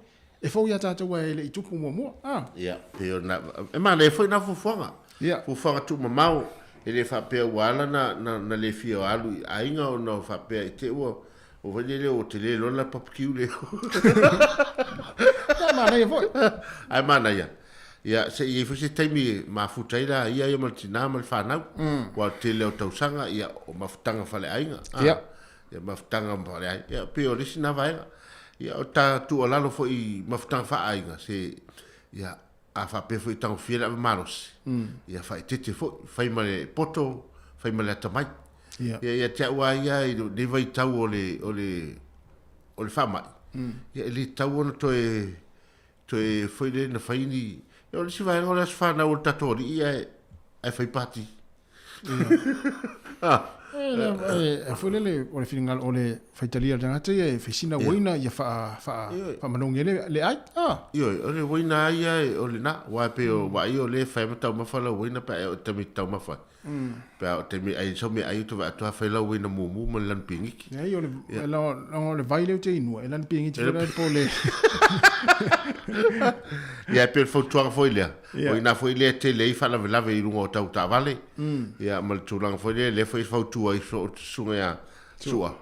[SPEAKER 16] E fou ia tatou aua e le i tupu muamua.
[SPEAKER 20] A. Ia, pei ona, e manaia foi na fuafuaga.
[SPEAKER 16] Ia.
[SPEAKER 20] Fuafuaga tuumamao, e le faapea ua ala na, na, na le fia alu i aiga ona o faapea i te ua, ua foi lele ua tele loa la papakiu le.
[SPEAKER 16] Ia, manaia foi.
[SPEAKER 20] Ae manaia. Ia, se i ai foi se taimi e mafuta ai la ia ia ma le tinā ma le fanau. Aua o le tele o tausaga, ia, o mafutaga faleaiga.
[SPEAKER 16] Ia.
[SPEAKER 20] Ia mafutaga faleaiga. Ia, pei o le isi na vaega. Ia, o ta tuualalo foi i mafutaga faaaiga, se, ia, a faapea foi e tagofia le ave malosi, ia faaeteete foi, fai ma le poto, fai ma le atamai.
[SPEAKER 16] Ia.
[SPEAKER 20] Ia, ia te au lava ia i lenei vaitau o le, o le, o le faamai, ia, e le tatau ona toe, toe foi lea na fai ni, ia, o le isi vaega o le aso fanau o le tatou alii ae, ae fai pati.
[SPEAKER 16] E foi lele o le finagalo o le faitalia o le tagata ia e fai sina uaina ia faamanogi ai le ai.
[SPEAKER 20] Ioe, o le uaina lava ia o lena, aua e pei o vaai o lea e fai ma taumafa lau uaina pe a e oo i le taimi e te taumafa ai. Pe a o taimi ai sau meaai ou te vaai atu afai lau uina mumu ma le lanu pigiki.
[SPEAKER 16] Leai o le leaga o le vai lea ou te inua e lanu pigiti foi la po o le
[SPEAKER 20] Ia e pei o le fautuaga foi lea, o i ina foi lea e tele ai faalavelave i luga o tau taavale, ia ma le tulaga foi lea, lea foi e fautua ai susuga ia Sua,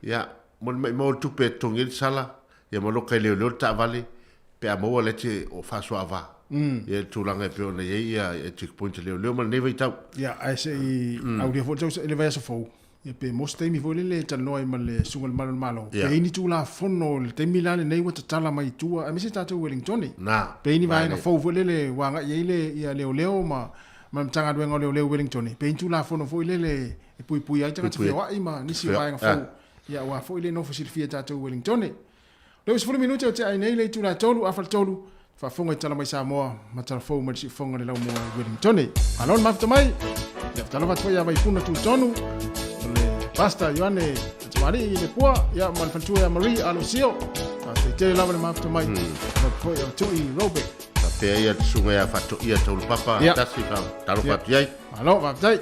[SPEAKER 20] ia mo le maimau o le tupe e totogi ai le sala, ia ma loka e leoleo le taavale, pe a maua lea te o faasoaava. Ia le tulaga e pei ona i ai ia checkpoint a leoleo ma lenei vaitau.
[SPEAKER 16] Ia, ae se i aulia foi le le vaiaso fou, ia pe maua se taimi foi lele e talanoa ai ma le Susuga i le Malu o le Malo, pe i ai ni Tulafono i le taimi la lenei ua tatala mai i tua, aemaise tatou Wellingtone.
[SPEAKER 20] Na.
[SPEAKER 16] Pe i ai ni vaega fou foi lele ua agai i ai le ia leoleo ma ma le Matagaluega o Leoleo i Wellingtone, pe i ai ni Tulafono foi lele e puipuia ai tagata feoai ma nisi o vaega fou, ia aua foi le nofo silafia e tatou i Wellingtone. Lea ua 10 minute o tea ai nei le itula e 3, afa le 3, faafofoga i tala mai Samoa ma tala fou mai le siufofoga le laumua i Wellingtone. Malo le mafuta mai, ia fatalofa atu foi ia Vaipuna Tutonu, o le Pastor Ioane Tamalii i Lepua, ia ma le faletua ia Marie Alosio, faafetai tele lava le mafuta mai, faapea foi ia Tui Robeck.
[SPEAKER 20] Faapea ia le susuga ia Faatoia Taulapapa, tasi fatalofa atu i ai.
[SPEAKER 16] Malo, faafetai.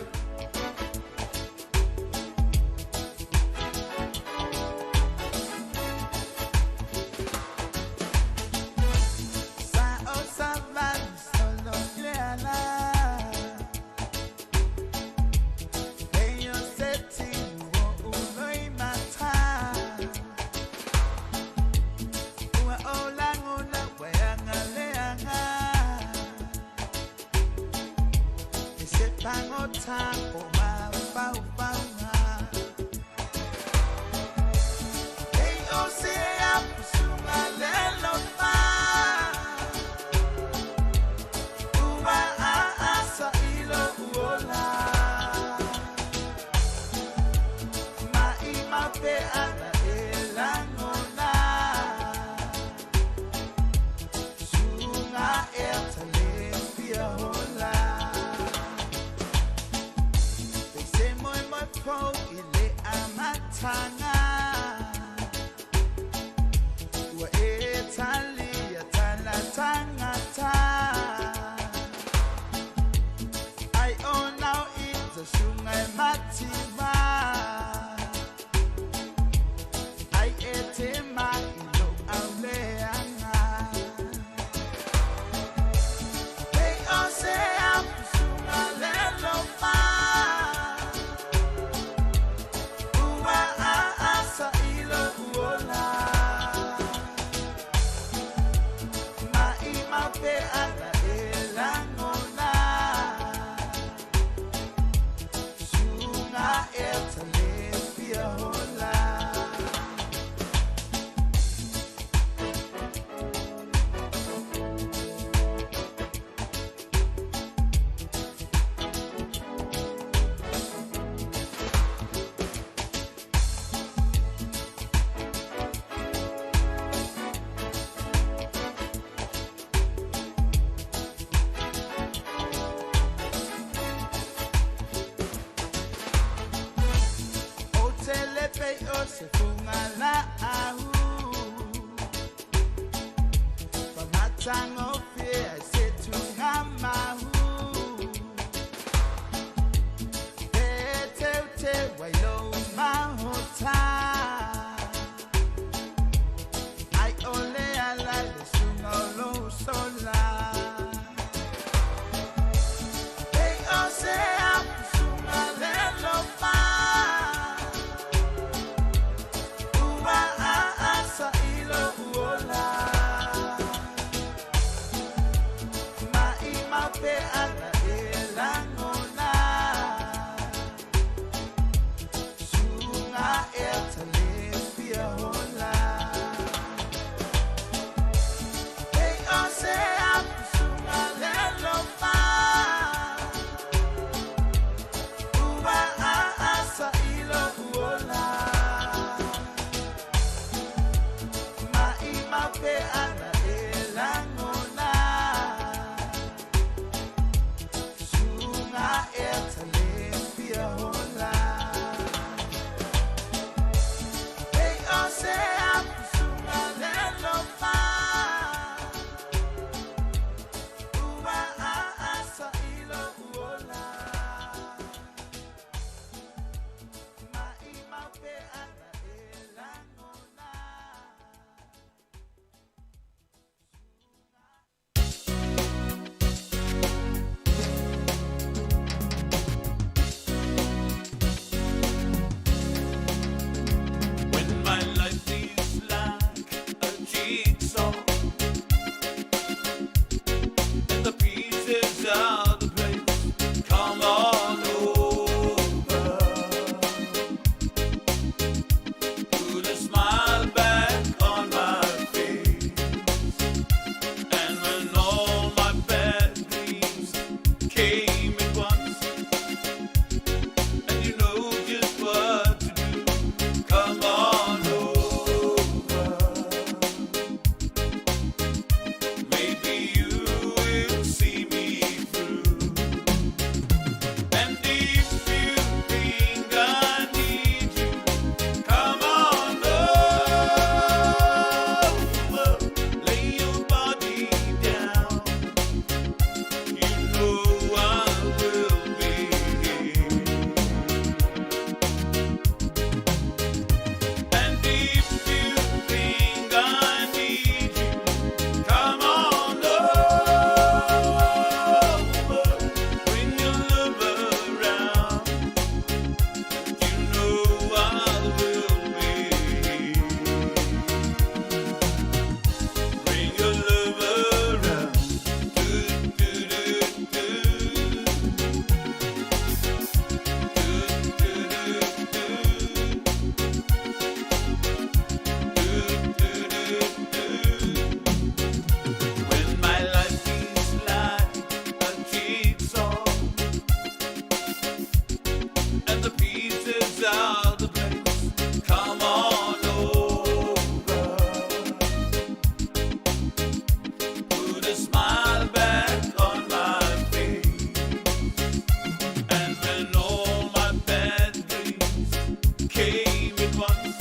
[SPEAKER 4] Dream it once,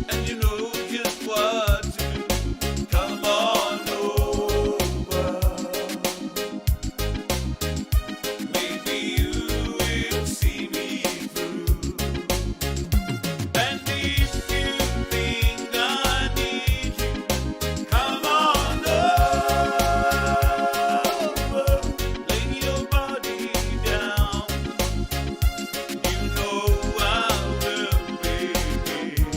[SPEAKER 4] and you know just what to do. Come on over. Maybe you will see me through. And if you think I need you, come on over. Lay your body down. You know I will be here.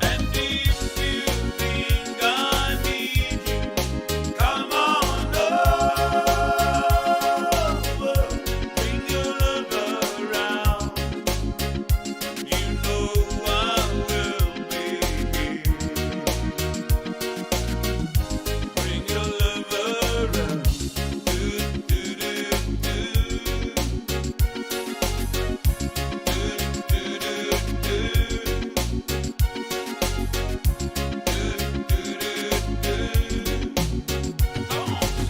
[SPEAKER 4] And if you think I need you, come on over. Bring your love around. You know I will be here. Bring your love around. Do do do do. Do do do do.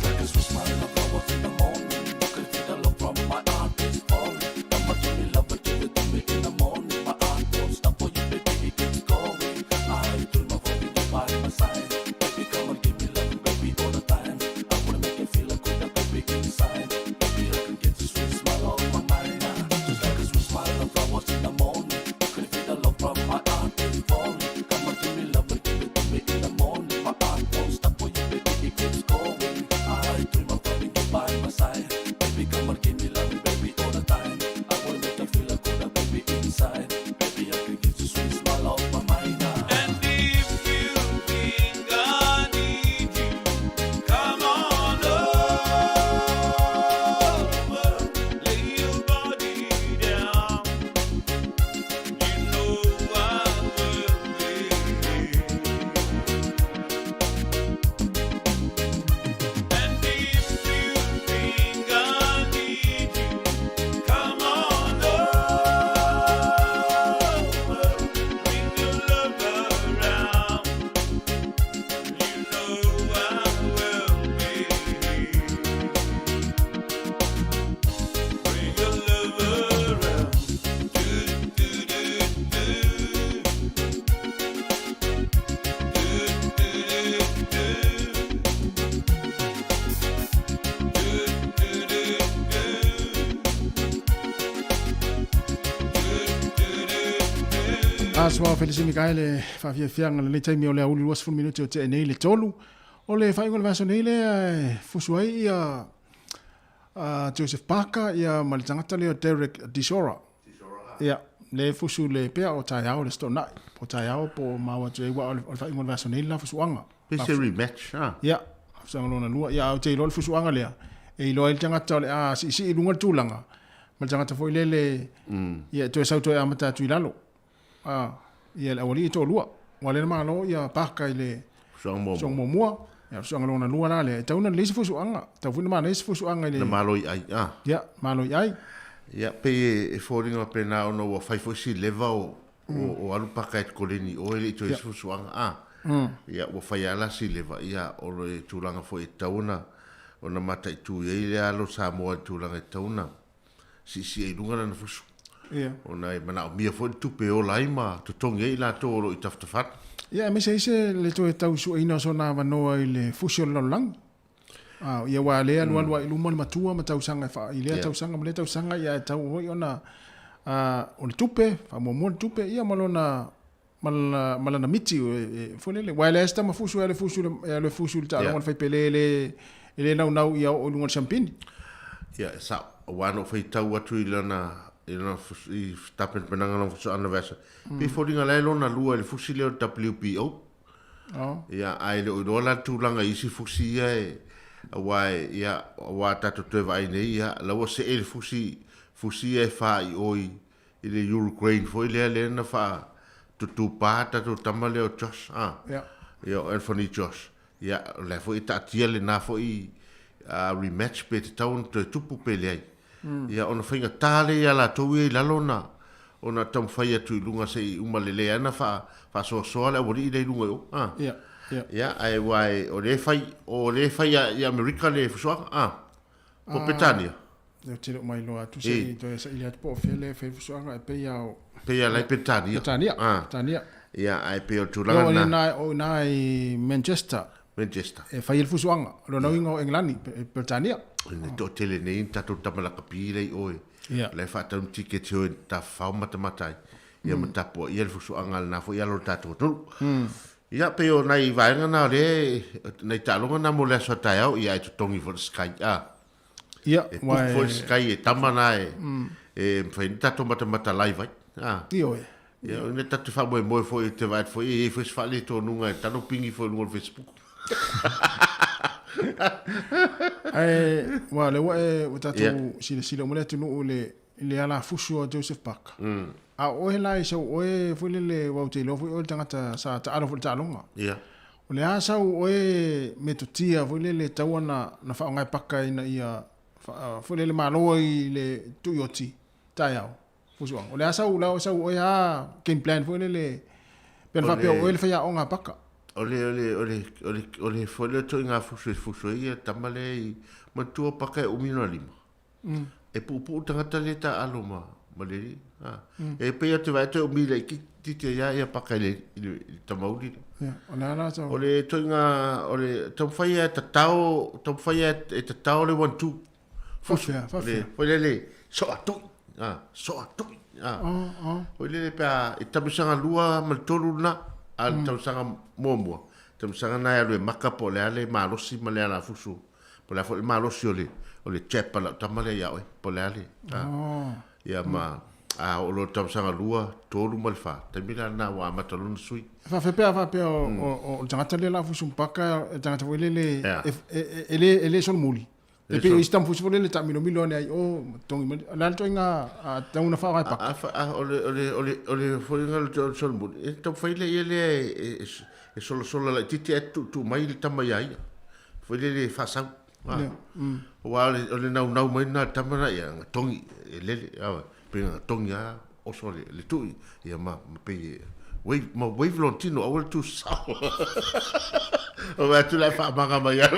[SPEAKER 12] Like a sweet smile of flowers in the morning. You can feel the love from my heart is falling. Come on, give me love and give it to me in the morning. My heart won't stop for you, baby, it keeps going. I dream of having you by my side. Baby, come on, give me love, baby, all the time. I wanna make you feel like good, baby, inside. Baby, I can get the sweet smile on my mind. Just like a sweet smile of flowers in the morning. You can feel the love from my heart is falling. Come on, give me love and give it to me in the morning. My heart won't stop for you, baby, it keeps going. I dream of having you by my side. Baby, come on, give me love, baby, all the time. I wanna make you feel like good, baby, inside. Baby, I can get the sweet smile off my mind.
[SPEAKER 4] And if you think I need you, come on over. Lay your body down. You know I will be here. And if you think I need you, come on over. Bring your love around. You know I will be here. Bring your love around. Do do do do. Do do do do. Do do do do.
[SPEAKER 16] Aso ao Felisi Mikaele faafiafiaga lenei taimi o le auli 20 minute o tea nei le 3. O le faaiuga o le vaiaso nei lea e fusu ai ia Joseph Parker ia ma le tagata lea o Derek Disora. Ia, le fusu le pea o taeao le stona'i. Po taeao po o maua atu ai ua o le faaiuga o le vaiaso nei le la fusuaga.
[SPEAKER 20] Pe se rematch, ha?
[SPEAKER 16] Ia, fusuaga lona lua. Ia, ou te iloa le fusuaga lea, e iloa ai le tagata o le a siisii i luga le tulaga, ma le tagata foi lele, ia, e toe sau toe amata atu i lalo. A, ia le aualii e toalua. Ua le na malo ia Parker i le
[SPEAKER 20] Fusuaga muamua.
[SPEAKER 16] fusuaga muamua. Ia, fusuaga lona lua la lea. E tau na lelei se fusuaga. Tau foi na manaia se fusuaga i le
[SPEAKER 20] Na malo i ai, a.
[SPEAKER 16] Ia, malo i ai.
[SPEAKER 20] Ia, pei e foliga faapena ona ua fai foi si leva o, o, o alu Parker e koleni i o e le i toe isi fusuaga, a. Ia, ua fai lava la si leva, ia, o le tulaga foi e tatau ona, ona mataitu i ai le alo Samoa i le tulaga e tatau ona siisii ai i luga lana fusu.
[SPEAKER 16] Ia.
[SPEAKER 20] Ona e manaomia foi le tupe e ola ai ma totogi ai i latou o lo o i tafatafalu.
[SPEAKER 16] Ia, aemaise ai se le toe tau sueina o sona avanoa i le fusi o le lalolagi. A, ia aua lea e alualu ai i luma le matua ma tausaga e faa, i lea tausaga ma lea tausaga, ia e tau hoi ona, a, o le tupe, faamuamua le tupe, ia ma lona, ma lana, ma lana miti e, e, foi lele. Aua e leai se tama fusu e alu e fusu i le, e alu e fusu i le taaloga a le faipele e le, e le naunau ia oo i luga o le siampini.
[SPEAKER 20] Ia, e sao, aua na ou faitau atu i lana, i lana i tapenapenaga o lana fusuaga vaiaso, pei e foliga la e lona lua i le fusi lea o le WBO.
[SPEAKER 16] Oh.
[SPEAKER 20] Ia, ae le o iloa la le tulaga i isi fusi ia e, aua e, ia, aua a tatou toe vaai nei, ia, la ua see le fusi, fusi ia e fa i o i, i le Ukraine foi lea, lea na faa tutupa tatou tama lea o Josh, a.
[SPEAKER 16] Ia.
[SPEAKER 20] Ia, o Anthony Josh. Ia, o la foi e taatia lena foi rematch pe tatau ona toe tupu pe leai. Ia, ona faigata lea ia latou ia i lalo ona, ona taumafai atu i luga se i uma lelei ai ona faasoasoa le aualii lea i luga i o, a.
[SPEAKER 16] Ia, ia.
[SPEAKER 20] Ia, ae aua o lea e fai, o lea e fai i Amerika le fusuaga, a. Po Petania.
[SPEAKER 16] Lea ou te le o mailoa atu se i toe saili atu po o fea lea e fai ai fusuaga e pei lava o
[SPEAKER 20] Pei lava la i Peretania.
[SPEAKER 16] Peretania, Peretania.
[SPEAKER 20] Ia, ae pei o le tulaga lena.
[SPEAKER 16] O i ina i Manchester.
[SPEAKER 20] Manchester.
[SPEAKER 16] E fai ai le fusuaga. O lona uiga o Engelani, Peretania.
[SPEAKER 20] E toatele nei ni tatou tama lakapi la i o e. La e faatau ni tiketi o e tafafao matamata ai. Ia ma tapuaia le fusuaga a lena foi alo o le tatou atunuu. Ia, pei o nai vaega na o lea, nai taaloga na mo le aso a taeao, ia ae totogi foi le Sky.
[SPEAKER 16] Ia,
[SPEAKER 20] E pupu foi le Sky e tama na e, e mafai ai ona tatou matamata live ai.
[SPEAKER 16] Ioe.
[SPEAKER 20] Ia, o ina tatou te faamoemoe foi e te vaai atu foi e i ai foi se faaletonuga e talo pigi foi i luga o le Facebook.
[SPEAKER 16] Ae, ua lea ua e, ua tatou silasila uma le atunuu i le, i le alafusu a Joseph Parker. A o oe la i sau oe foi lele, aua ou te iloa foi oe le tagata sa taalo foi i le taaloga. O le a sau oe metotia foi lele e tatau ona na faaaoga e Parker ina ia foi lele malo ai le tuioti taeao fusuaga. O le a sau la sau oe a game plan foi lele pe ana faapea o oe le faiaoga a Parker.
[SPEAKER 20] O le o le o le o le o le foi lea ituaiga fusu e fusu ai ia tama lea i manatua o Parker e umi lona lima. E puupuu tagata lea taaalo ma ma le alii. E pei ou te vaai atu e umi laitiiti ai lava ia Paka i le i le tamauli lea.
[SPEAKER 16] Ia, o le a la sau?
[SPEAKER 20] O le ituaiga o le taumafai lava e tatao, taumafai lava e tatao le one two.
[SPEAKER 16] Fusu. Faafefea, faafefea.
[SPEAKER 20] Foi lele, soa tui, soa tui. Foi lele pe a, i tausaga lua ma le tolu lena, a o le tausaga muamua, tausaga lena e alu e maka po o le a le malosi ma le alafusu. Po o le a foi le malosi o le, o le jab a lau tama lea ia oe, po o le a le, a, ia ma, a oo loa i le tausaga lua, tolu ma le fa, taimi la lena ua amata loa ona sui.
[SPEAKER 16] Faafefea pe a faapea o, o, o le tagata lea la fusu mpaka, le tagata foi lele, e, e, e, le, e le solomuli. E pei o isi tama fusu foi lele taamilomilo ane ai i o, ma togi mai, o le a le ituaiga tatau ona faaaoga e paka?
[SPEAKER 20] A, a, o le, o le, o le, o le foliga o le solomuli, e taumafai lea ia lea e, e, e solasola laitiiti ae tuutuu mai le tama ia ia. Foi lele e faasau. Aua o le naunau mai lena o le tama lena, ia na togi e lele, pei na togi lava oso le tui, ia ma pei e wave, ma wave lona tino, aua le tu sao. O vaai atu la e faamaga mai au.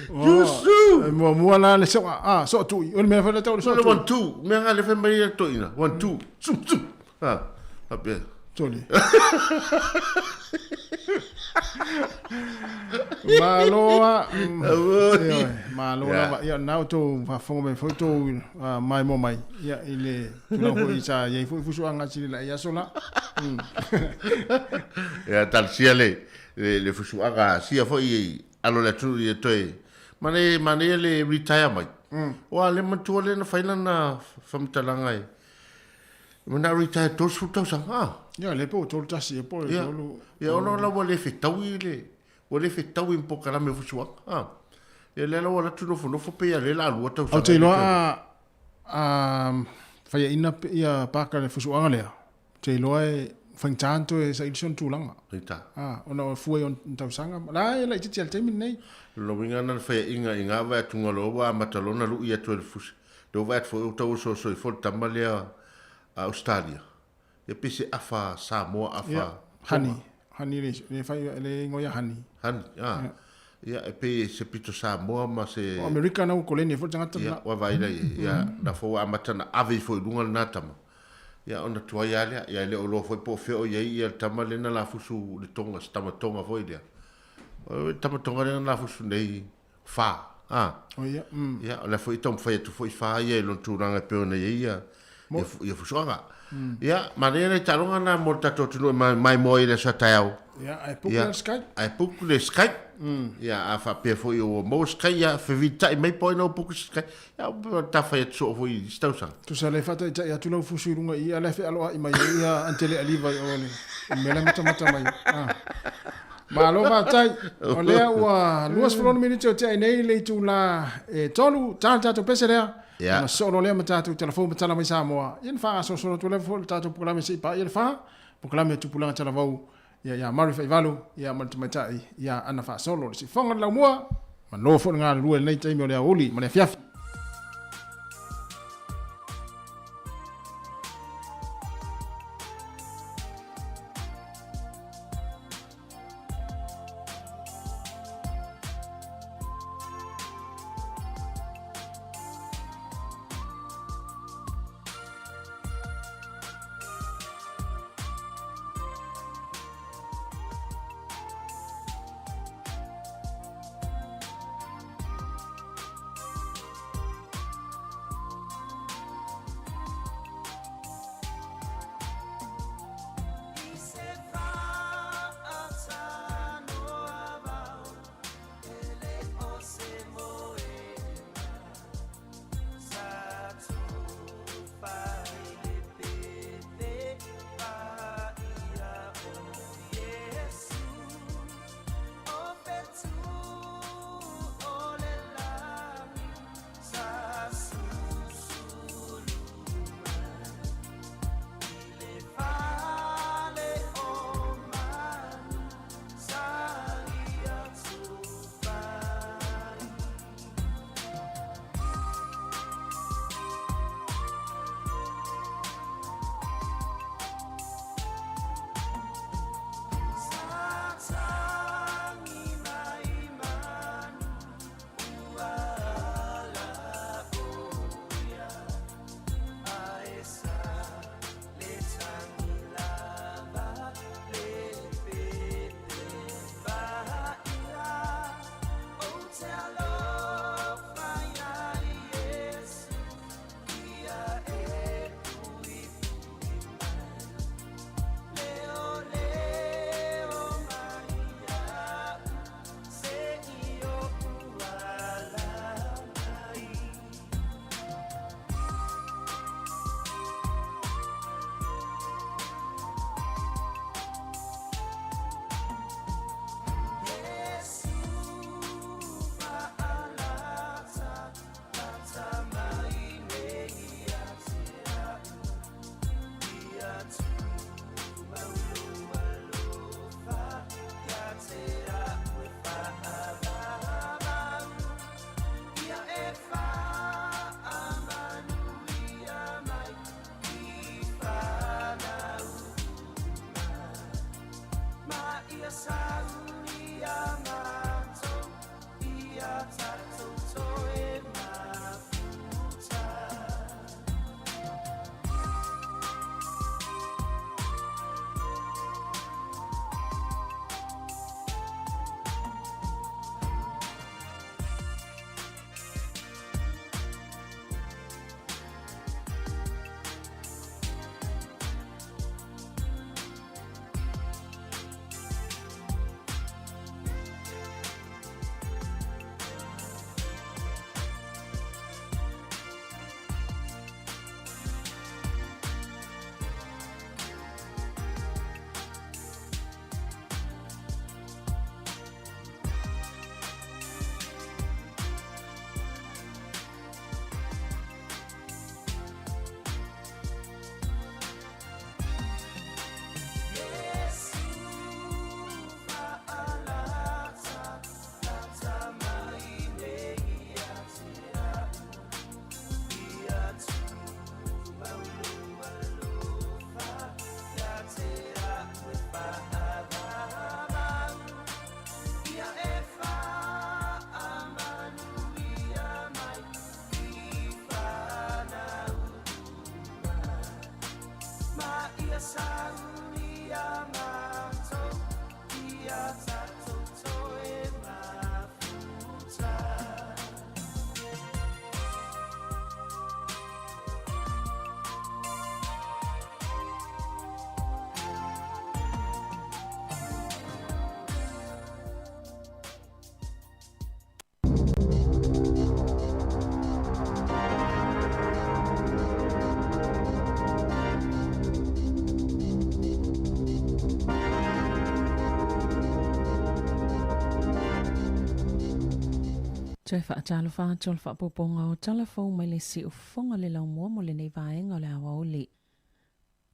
[SPEAKER 20] Tusu!
[SPEAKER 16] E muamua la le soa, a, soa tui. O le mea foi le tau o le soa tui.
[SPEAKER 20] One, two. Mea nga le fai mai ia toeaina. One, two. Zum, zum. Ha, faapea.
[SPEAKER 16] Toli. Malo a. Ioe, malo lava. Ia, na outou faafofoga mai foi outou maimoa mai. Ia, i le tulaga foi sa i ai foi fusuaga sili la i aso la.
[SPEAKER 20] Ia, talosia le, le, le fusuaga sia foi i alo le atunuu ia toe manaia, manaia le retire mai. Ua le matua lea na fai lana faamatalaga e Manao retire 30 tausaga, ah.
[SPEAKER 16] Ia, lea pe ua 31 ea po o le 3.
[SPEAKER 20] Ia, ona la ua le fetaui le, ua le fetaui ma polokalame o fusuaga, ah. Ia, lea la ua alu atu nofonofo pei lava lea la lua tausaga.
[SPEAKER 16] Ou te iloa a, a faiaina ia paka le fusuaga lea, ou te iloa e faigata ona toe saili sona tulaga.
[SPEAKER 20] Faigata.
[SPEAKER 16] Ah, ona o fua i ona tausaga, la e laitiiti lava i le taimi lenei.
[SPEAKER 20] O lona uiga na faiaina i na vaeatuga loa ua amata loa ona lui atu e le fusi. Lea ua vaai atu foi ua tau osoosoi foi le tama lea a Ausetalia. Ia pei se afa Samoa afa
[SPEAKER 16] Ia, Hani. Hani le, le fai le ingoa ia Hani.
[SPEAKER 20] Hani, ah. Ia, e pei se pito Samoa ma se
[SPEAKER 16] O Amerika na ua koleni ai foi le tagata
[SPEAKER 20] lena. Ia, ua vaai la i ai. Ia, na foi ua amata ona ave ifo i luga lena tama. Ia, ona tuai lava lea. Ia, e le o iloa foi po o fea o i ai ia le tama lea na lafusu le Tonga, se tama Tonga foi lea. O le tama Tonga lea na lafusu nei fa, a.
[SPEAKER 16] Oh, ia.
[SPEAKER 20] Ia, o lea foi e taumafai atu foi fa ia i lona tulaga e pei ona i ai ia, ia, ia fusuaga. Ia, manaia nai taaloga na mo le tatou atunuu e maimoa ai i le aso a taeao.
[SPEAKER 16] Ia, ae puku le Skype.
[SPEAKER 20] Ae puku le Skype. Ia, a faapea foi ua maua Skype, ia, fevitai mai po o ai na ua puku se Skype. Ia, ua ta fai atu soo foi i isi tausaga.
[SPEAKER 16] Tusa le faataitai atu lau fusu i luga i i, a la e fealoai mai ai ia Antele Aliva i o le mea la e matamata mai. Ah. Malo faafetai. O lea ua 26 minute o tea nei le itula e tolu, ta le tatou pese lea.
[SPEAKER 20] Yeah.
[SPEAKER 16] Ona soo loa lea ma tatou talafou ma tala mai Samoa. Ia na faagasolosolo atu lava foi le tatou polokalame se i paia le fa, polokalame a Tupulaga Talavou, ia ia Murray Faivalu, ia ma le tamaitai ia Ana Faasolo. Le sifoga le laumua, malo foi le galulue i lenei taimi o le aoauli ma le afiafi.
[SPEAKER 6] Toe faatalofa atu o le faaopoopoga o tala fou mai le siufofoga o le laumua mo lenei vaega o le aoauli.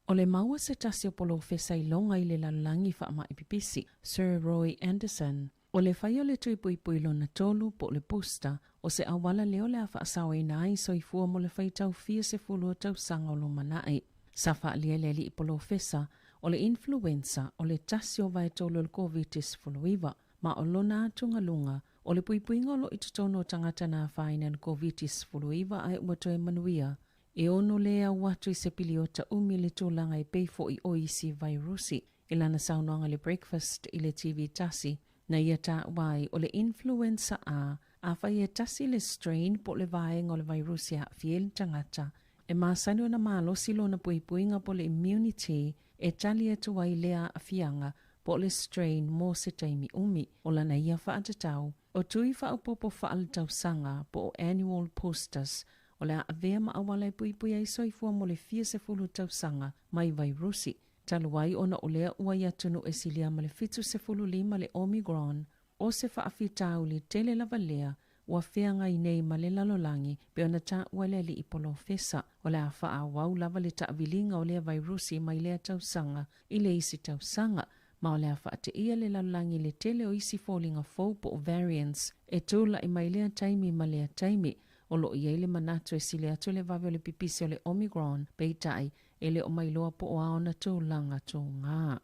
[SPEAKER 6] O le maua se tasi o polofesa iloga i le lalolagi faamai pipisi, Sir Roy Anderson, o le faia o le tui puipui lona tolu po o le booster o se auala lea o le a faasaoina ai soifua mo le faitau fia sefulu o tausaga o lumanai. Sa faaalia e le alii polofesa o le influenza o le tasi o vaetolu o le Koviti-19 ma o lona atugaluga o le puipuiga o lo o i totonu o tagata na afaina i le Koviti-19 ae ua toe manuia e ono le au atu i se piliota umi le tulaga e pei foi o isi vairusi. I lana saunoaga i le Breakfast i le TV tasi, na ia taua ai o le influenza A, afai e tasi le strain po o le vaega o le vairusi e aafia ai le tagata, e masani ona malosi lona puipuiga po o le immunity e tali atu ai lea aafiaga po o le strain mo se taimi umi. O lana ia faatatau, o tui faaopoopo faaletausaga po o annual boosters o le a avea ma auala e puipui ai soifua mo le fia sefulu tausaga mai vairusi, talu ai ona o lea ua i atunuu e silia ma le 75 le Omicron, o se faafitauli tele lava lea ua feagai nei ma le lalolagi pei ona taua e le alii polofesa. O le a faaauau lava le taaviliga o lea vairusi mai lea tausaga i le isi tausaga, ma o le a faateia le lalolagi i le tele o isi foliga fou po o variants e tulai mai lea taimi ma lea taimi. O lo o i ai le manatu e sili atu le vave o le pipisi o le Omicron, peitai, e le o mailoa po o a ona tulaga togā.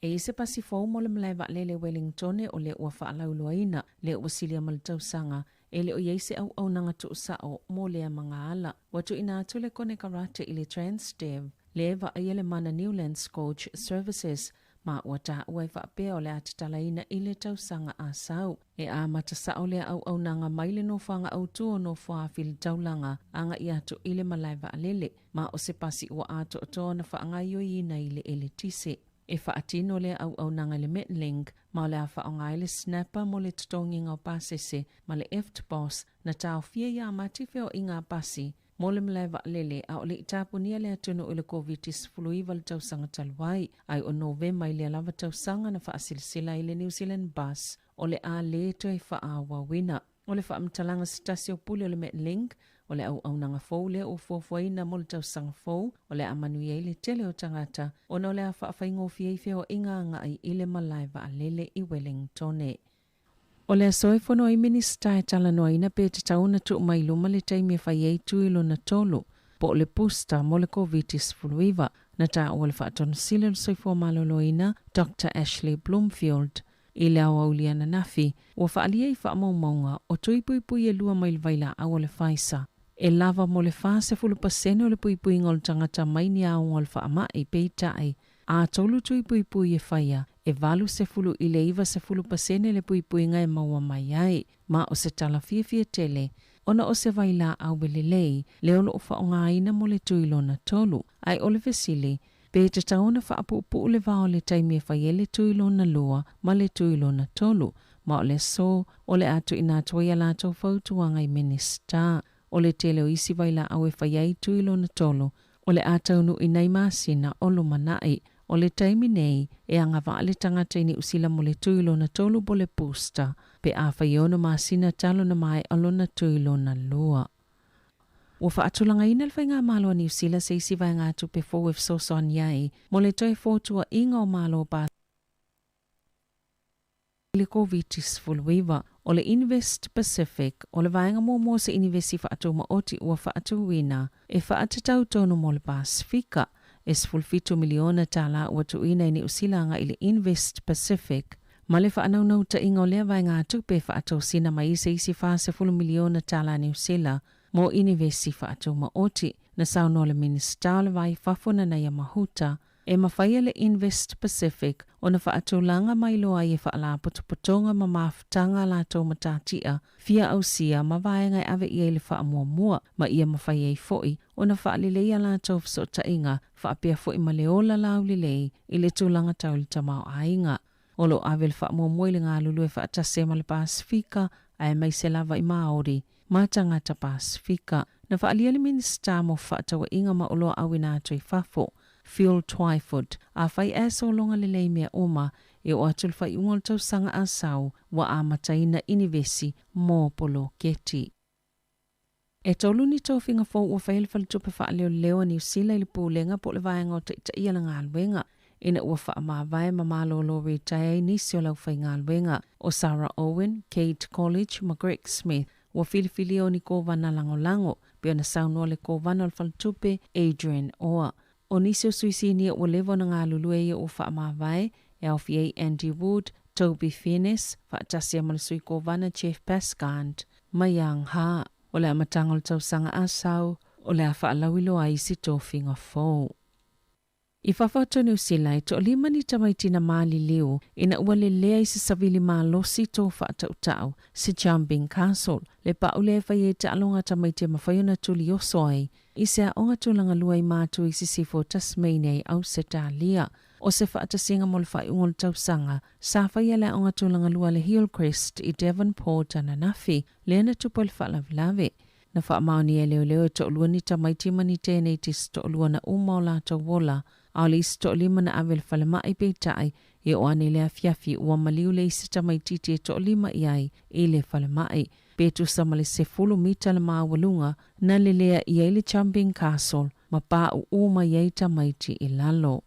[SPEAKER 6] E i ai se pasi fou mo le malae vaalele Wellingtone o lea ua faalauiloaina, lea ua silia ma le tausaga, e le o i ai se auaunaga tuusao mo lea magaala. Ua tuuina atu le konekarate i le Transdev, lea e vaaia le mana Newlands Coach Services, ma ua taua e faapea o le a tatalaina i le tausaga a sau. E amata sao lea auaunaga mai le nofoaga autu o Nofoaafi le taulaga agai atu i le malae vaalele, ma o se pasi ua atoatoa ona faagaoioiina i le eletise. E faatino lea auaunaga i le Metlink, ma o le a faaaoga ai le Snapper mo le totogiga o pasese ma le EFTPOS na taofia ia mati feoaiga a pasi mo le malae vaalele a o le i tapunia le atunuu i le Koviti-19 i le tausaga talu ai, ai o Novema i lea lava tausaga na faasilasila ai le New Zealand Bus o le a le toe faaauauina. O le faamatalaga se tasi o pule o le Metlink, o le auaunaga fou lea ua fuafuaina mo le tausaga fou, o le a manuia ai le tele o tagata ona o le a faafaigofie ai feoaiga agai i le malae vaalele i Wellingtone. O le aso e fono ai Minisita e talanoaina pe tatau ona tuu mai i luma le taimi e fai ai tui lona tolu, po o le booster mo le Koviti-19, na taua le Faatonosili o le Soifua Maloloina, Doctor Ashley Bloomfield, i le aoauli ananafi, ua faaalia i faamaumauga o tui puipui e lua mai le vailaau o le Pfizer, e lava mo le 40% o le puipuiga o le tagata mai ni aoga o le faamai, peitai, a tolu tui puipui e faia, e 80 i le 90% le puipuiga e maua mai ai, ma o se tala fiafia tele ona o se vailaau e lelei lea o lo o faaaogaina mo le tui lona tolu. Ae o le fesili, pe tatau ona faapuupuu le vao i le taimi e fai ai le tui lona lua ma le tui lona tolu, ma o le aso o le a tuuina atu ai a latou fautuaga i Minisita. O le tele o isi vailaau e fai ai tui lona tolu, o le a taunuu i nai masina o lumanai. O le taimi nei, e agavaa le tagata i Niu Sila mo le tui lona tolu po le booster, pe a fai e ono masina talu ona maea lona tui lona lua. Ua faatulagaina le Faigamalo a Niu Sila se isi vaegatupe fou e fesoasoani ai mo le toe fotuaʻiga o Malo i le Koviti-19. O le Invest Pacific, o le vaega muamua o se inivesi faatumaoti ua faatuina e faatatau tonu mo le Pasefika. E $17 miliona tala ua tuuina e Niu Sila agai i le Invest Pacific ma le faanaunautaiga o lea vaegatupe e faatosina mai ai se isi $40 miliona tala Niu Sila mo inivesi faatumaoti. Na saunoa le Minisita o le Va i Fafo Nanaia Mahuta, E mafai e le Invest Pacific ona faatulaga mai loa ai e faalapotopotoga ma mafutaga a latou matatia fia ausia ma vaega e ave i ai le faamuamua ma ia mafai ai foi ona faalelei a latou fesootaiga faapea foi ma le ola laulelei i le tulaga tau i le tamaoaiga. O lo o ave le faamuamua i le galulue faatasi ai ma le Pasefika aemaise lava i Māori ma tagata Pasefika. Na faaalia le Minisita mo Fefaatauaiga ma Oloa Auina Atu i Fafo, Phil Twyford, afai ae sologa lelei mea uma, e oo atu i le faaiuga o le tausaga a sau ua amataina inivesi mo poloketi. E tolu ni tofiga fou ua faia le Faletupe Faaleoleo a Niu Sila i le Pulega po o le Vaega o Taitaia le Galuega ina ua faamavae ma malolo ritaea ai nisi o le aufaigaluega o Sarah Owen, Kate Colledge ma Greg Smith ua filifilia o ni kovana lagolago, pei ona saunoa le Kovana o le Faletupe Adrian Orr. O nisi o sui sinia ua leva ona galulue ia ua faamavae, e aofia ai Andy Wood, Toby Finnis, faatasi ai ma le sui kovana Jeff Pascand ma Young Ha. O le amataga o le tausaga a sau, o le a faalauiloa ai isi tofiga fou. I fafo atu o Niu Sila, e toalima ni tamaiti na maliliu ina ua lelea i se savili malosi tō faatautau, se jumping castle, le pa'u lea e fai ai taaloga a tamaiti e mafai ona tuli oso ai i se aoga tulaga lua i Matu i Sisifo o Tasmania i Ausetalia. O se faatasiga mo le faaiuga o le tausaga, sa faia le aoga tulaga lua a le Hillcrest i Devonport ananafi, lea na tupu ai le faalavelave. Na faamaonia e leoleo e toalua ni tamaiti ma ni tēneiti se toalua na uma o latou ola, a o le isi toalima na ave i le falemai peitai e oo ane i le afiafi ua maliu le isi tamaitiiti e toalima i ai i le falemai. Pe tusa ma le 10 mita le maualuga na lelea i ai le jumping castle ma pāʻuʻū mai ai tamaiti i lalo.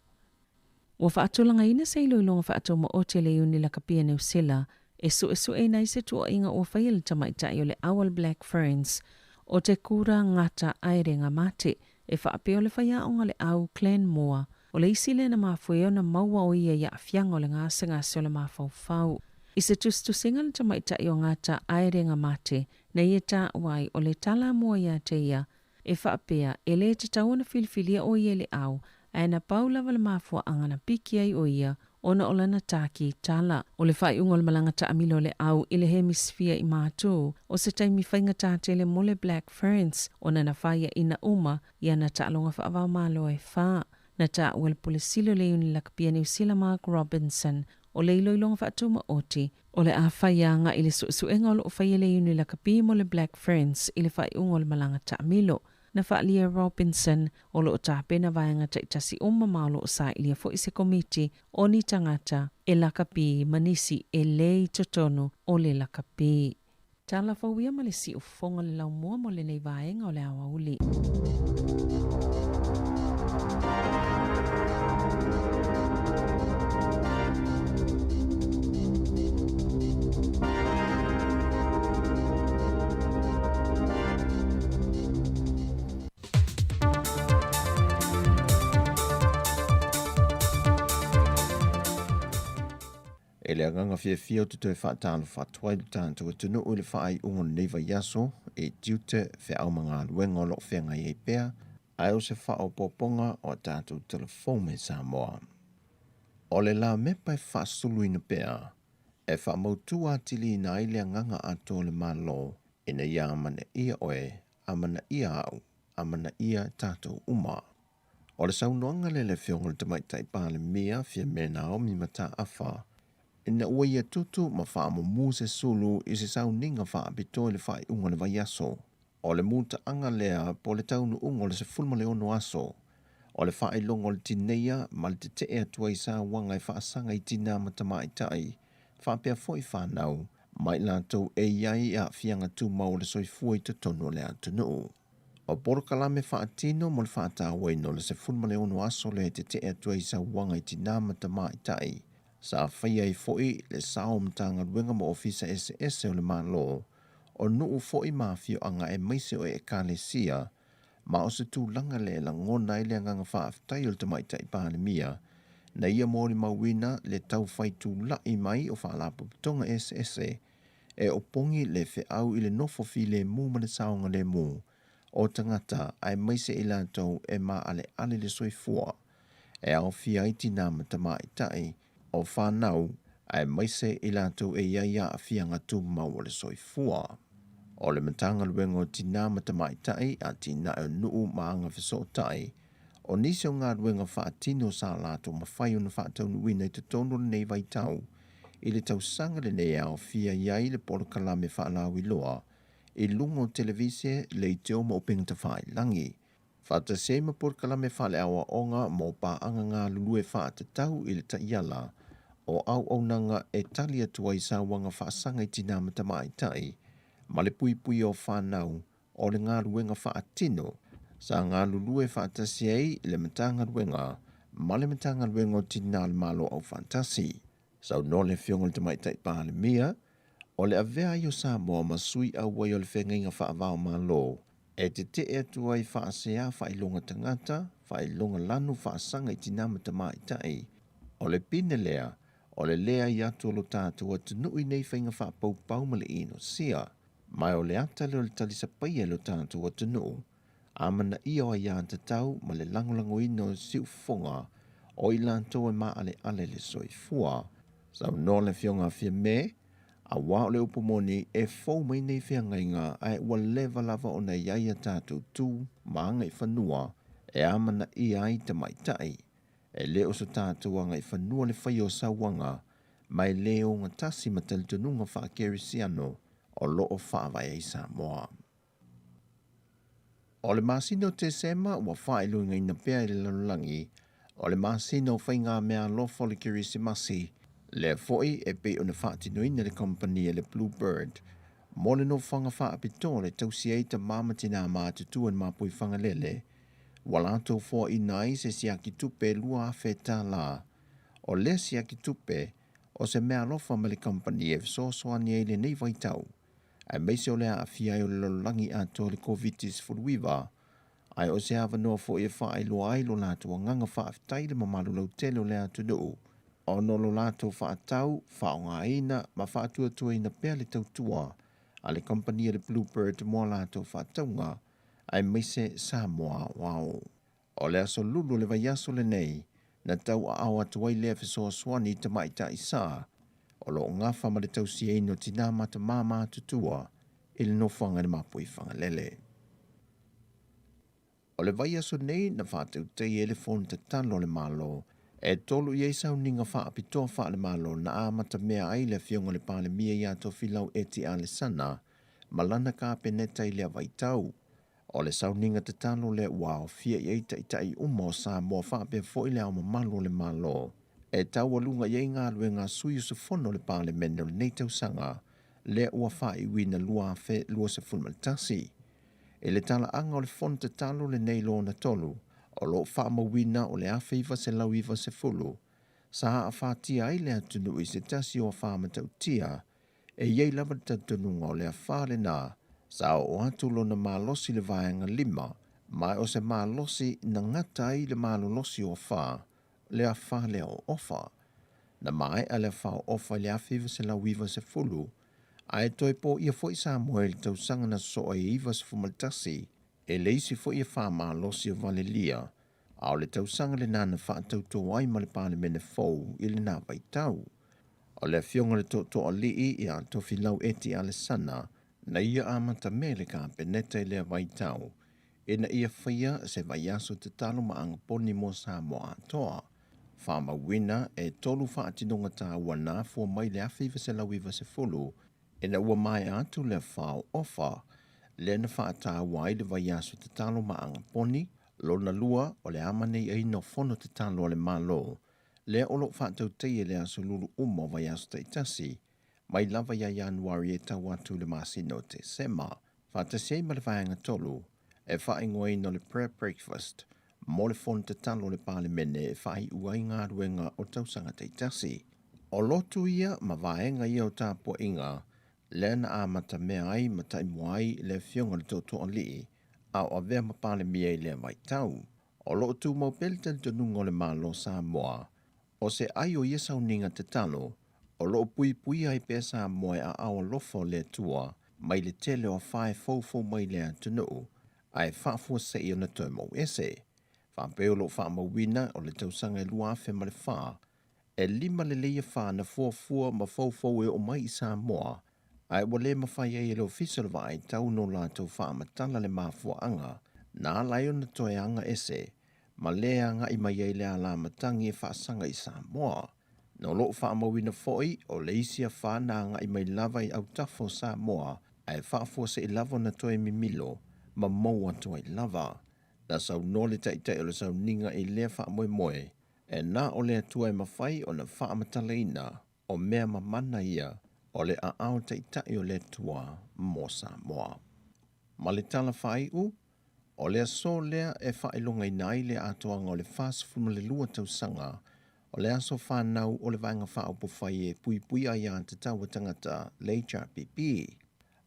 [SPEAKER 6] Ua faatulagaina se iloiloga faataumaote a le Iuni Lakapi a Niu Sila e suesueina ai se tuuaiga ua faia e le tamaitai o le All Black Ferns o te Kura Ngata Aerenga Mate e faapea o le faiaoga le au Clan Moore. O le isi lea na mafua ai ona maua o ia i aafiaga o le gasegase o le mafaufau. I se tusitusiga a le tamaitai o Ngata Aerenga Mate na ia taua ai o le tala mua ia te ia e faapea e lē tatau ona filifilia o ia i le au, ae na pau lava le mafuaaga na piki ai o ia ona o lana tāki tala. O le faaiuga o le malaga taamilo a le au i le hemisifia i Matu, o se taimi faigata tele mo le Black Ferns ona na faiaina uma i ana taaloga faava-o-Malo e fa. Na taua e le Pule Sili o le Iuni Lakapia Niu Sila Mark Robinson o le iloiloga faatumaoti o le a fai agai i le suesuega o lo o faia e le Iuni Lakapi mo le Black Ferns i le faaiuga o le malaga taamilo. Na faaalia e Robinson o lo o tapena vaega taitasi uma ma o lo o sailia foi se komiti o ni tagata e lakapi ma nisi e lē i totonu o le lakapi. Tala fou ia ma le siufofoga o le laumua mo lenei vaega o le aoauli.
[SPEAKER 5] E le agaga fiafia ou te toe faatalofa atu ai i lo tatou atunuu i le faaiuga o lenei vaiaso i tiute, feau ma galuega o lo o feagai ai pea, ae o se faaopoopoga o a tatou tala fou mai Samoa. O le lamepa e faasuluina pea, e faamautu atiliina ai le agaga atoa o le Malo ina ia amanaia oe, amanaia au, amanaia tatou uma. O le saunoaga lea a le Afioga i le Tamaitai Palemia, Fiame Naomi Mataafa, ina ua ia tutu ma faamumu se sulu i se sauniga faapitoa i le faaiuga o le vaiaso. O le mutaaga lea po o le taunuuga o le 16 aso o le faailoga o le tineia ma le tetee atu ai i sauaga e faasaga i tinā ma tamaitai faapea foi fanau ma i latou e i ai i aafiaga tumau o le soifua i totonu o le atunuu. O polokalame faatino mo le faatauaina o le 16 aso lea e tetee atu ai i sauaga i tinā ma tamaitai, sa faia ai foi le sao o Matagaluega ma Ofisa eseese o le Malo, o nuu foi ma afioaga aemaise o Ekalesia, ma o se tulaga lea e lagona ai le agaga faafetai o le Tamaitai Palemia na ia molimauina le tau fai tula'i mai o faalapotopotoga eseese e opogi le feau i le nofo filemu ma le saogalemu o tagata aemaise i latou e maaleale le soifua e aofia ai tinā ma tamaitai, o fanau, aemaise i latou e i ai aafiaga tumau o le soifua. O le Matagaluega o Tinā ma Tamaitai, Atinae o Nuu ma Agafesootai, o nisi o galuega faatino sa latou mafai ona faataunuuina i totonu o lenei vaitau i le tausaga lenei e aofia i ai le polokalame faalauiloa i luga o televise, leitio ma upega tafailagi. Faatasi ai ma polokalame faaleaoaoga mo paaga galulue faatatau i le taiala o auaunaga e tali atu ai sauaga faasaga i tinā ma tamaitai ma le puipuia o fanau o le galuega faatino sa galulue faatasi ai le Matagaluega ma le Matagaluega o Tinā o le Malo Aufaatasi. Saunoa le Afioga i le Tamaitai Palemia, o le avea ai o Samoa ma sui auai o le feagaiga faava-o-Malo e tetee atu ai faasea faailoga tagata, faailoga lanu faasaga i tinā ma tamaitai. O le pine lea, o le leai atu o lo tatou atunuu i nei faiga faapaupau ma le inosia. Ma o le ata lea o le talisapaia i lo tatou atunuu, amanaia o aiatatau ma le lagolagoina o siufofoga o i latou e maaleale le soifua. Saunoa le Afioga a Fiame, Aua o le upu moni, e fou mai nei feagaiga ae ua leva lava ona i ai a tatou tu ma agaifanua e amanaia ai tamaitai. E le o so tatou agaifanua le faia o sauaga ma e le ogatasi ma talitonuga faakerisiano o lo o faavae ai Samoa. O le masina o Tesema ua faailogaina pea i le lalolagi o le masina o faigameaalofa o le Kerisimasi, lea foi e pei ona faatinoina e le kamupani a le Blue Bird mo le nofoaga faapitoa le tausi ai tamā ma tinā matutua i le mapui Fagalele, ua latou foaina ai se siaki tupe $2,000. O lea siaki tupe, o se meaalofa mai le kamupani e fesoasoani ai i lenei vaitau, aemaise o le aafia ai o le lalolagi atoa i le Koviti-19, ae o se avanoa foi e faailoa ai lo latou agaga faafetai i le mamalu lautele o le atunuu ona o lo latou faatau, faaaogaina ma faatuatuaina pea le tautua a le kamupani a le Bluebird mo a latou faatauga aemaise Samoa aoao. O le aso lulu o le vaiaso lenei na tauaao atu ai lea fesoasoani i tamaitai sa o lo o gafa ma le tausiaina o tinā ma tamā matutua i le nofoaga i le mapui Fagalele. O le vaiaso nei na faatautaia ai le fono tatalo a le Malo e tolu i ai sauniga faapitoa faale-Malo na amatamea ai le Afioga i le Palemia ia Tofilau Eti Alesana ma lana Kapeneta i lea vaitau. O le sauniga tatalo lea ua aofia i ai taitai uma o Samoa faapea foi le Ao Mamalu o le Malo e taualuga i ai galuega a sui usufono o le Palemene o lenei tausaga lea ua faaiuina 2021. I le talaaga o le fono tatalo lenei lona tolu, o lo o faamauina o le 1990 sa aafatia ai le atunuu i se tasi o afa matautia E i ai lava le talitonuga o le afa lena sa oo atu lona malosi i le vaega lima, ma o se malosi na gata ai le malolosi o afa, le afa lea o Ofa. Na maea le afa o Ofa i le 1990, ae toe poia foi Samoa i le tausaga na sosoo ai e 91, e le isi foi afa malosi o Valelia, a o le tausaga lena na faatautō ai ma le Palemene fou i lena vaitau. O le Afioga i le Tootooalii ia Tofilau Eti Alesana na ia amatamea i le Kapeneta i lea vaitau ina ia faia se vaiaso tatalo ma agaponi mo Samoa atoa. Faamauina e tolu faatinoga taua na afua mai le 1990 ina ua maea atu le afao Ofa lea na faataua ai le vaiaso tatalo ma agaponi, lona lua o le amanaiaina o fono tatalo a le Malo lea o lo o faatautaia i le aso lulu uma o vaiaso taitasi, mai lava ia Ianuari e tau atu i le masina o Tesema, faatasi ai ma le vaega tolu e faaigoaina o le Prayer Breakfast mo le fono tatalo a le Palemene e faaiu ai galuega o tausaga taitasi. O lotu ia ma vaega ia o tapuaiga lea na amatamea ai ma taimua ai le Afioga i le Tootooalii a o avea ma Palemia i lea vaitau. O lo o tumau pea le talitonuga o le Malo o Samoa, o se ai o ia sauniga tatalo, o lo o puipuia ai pea Samoa e aao alofa o le Atua mai le tele o afa e foufou mai i le atunuu, ae faafuasei ona toe mou ese. Faapea o lo o faamauina o le tausaga e 2004, e lima lelei afa na fuafua ma foufou e oo mai i Samoa, ae ua le mafai ai e le Ofisa o le Vaai Tau no latou faamatala le mafuaaga na ala ai ona toe aga ese ma le agai mai ai le alamatagi e faasaga i Samoa. Na o lo o faamauina foi o le isi afa na agai mai lava i autafa o Samoa ae faafuasei lava ona toe mimilo ma mou atu ai lava. Na saunoa le Taitai o le sauniga i lea faamoemoe, e na o le Atua e mafai ona faamatalaina o mea mamana ia o le aao taitai o le Atua mo Samoa. Ma le tala faaiu, o le aso lea e faailogaina ai le atoaga o le 42 tausaga o le aso fanau o le Vaega Faaupufai e Puipuia Aia Tatau a Tagata, le HRPP.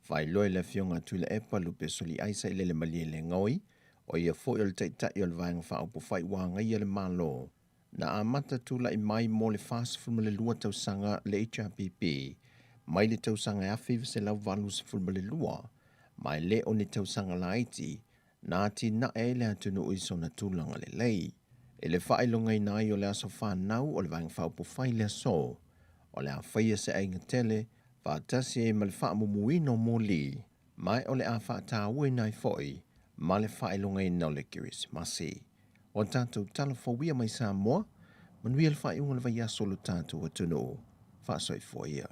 [SPEAKER 5] Faailoa e le Afioga a Tuilaepa Lupe Soliai Sailele Malielegaoi, o ia foi o le Taitai o le Vaega Faaupufai ua agaia le Malo, na amata tulai mai mo le 42 tausaga le HRPP mai le tausaga 1982, ma e le o ni tausaga laiti na atinae ai le atunuu i sona tulaga lelei. I le faailogaina ai o le aso fanau o le Vaega Faaupufai le aso, o le a faia se aiga tele faatasi ai ma le faamumuina o moli, ma o le a faatauaina ai foi ma le faailogaina o le Kerisimasi. O tatou talafouia mai Samoa, manuia le faaiuga o le vaiaso o lo tatou atunuu. Faasoifua ia.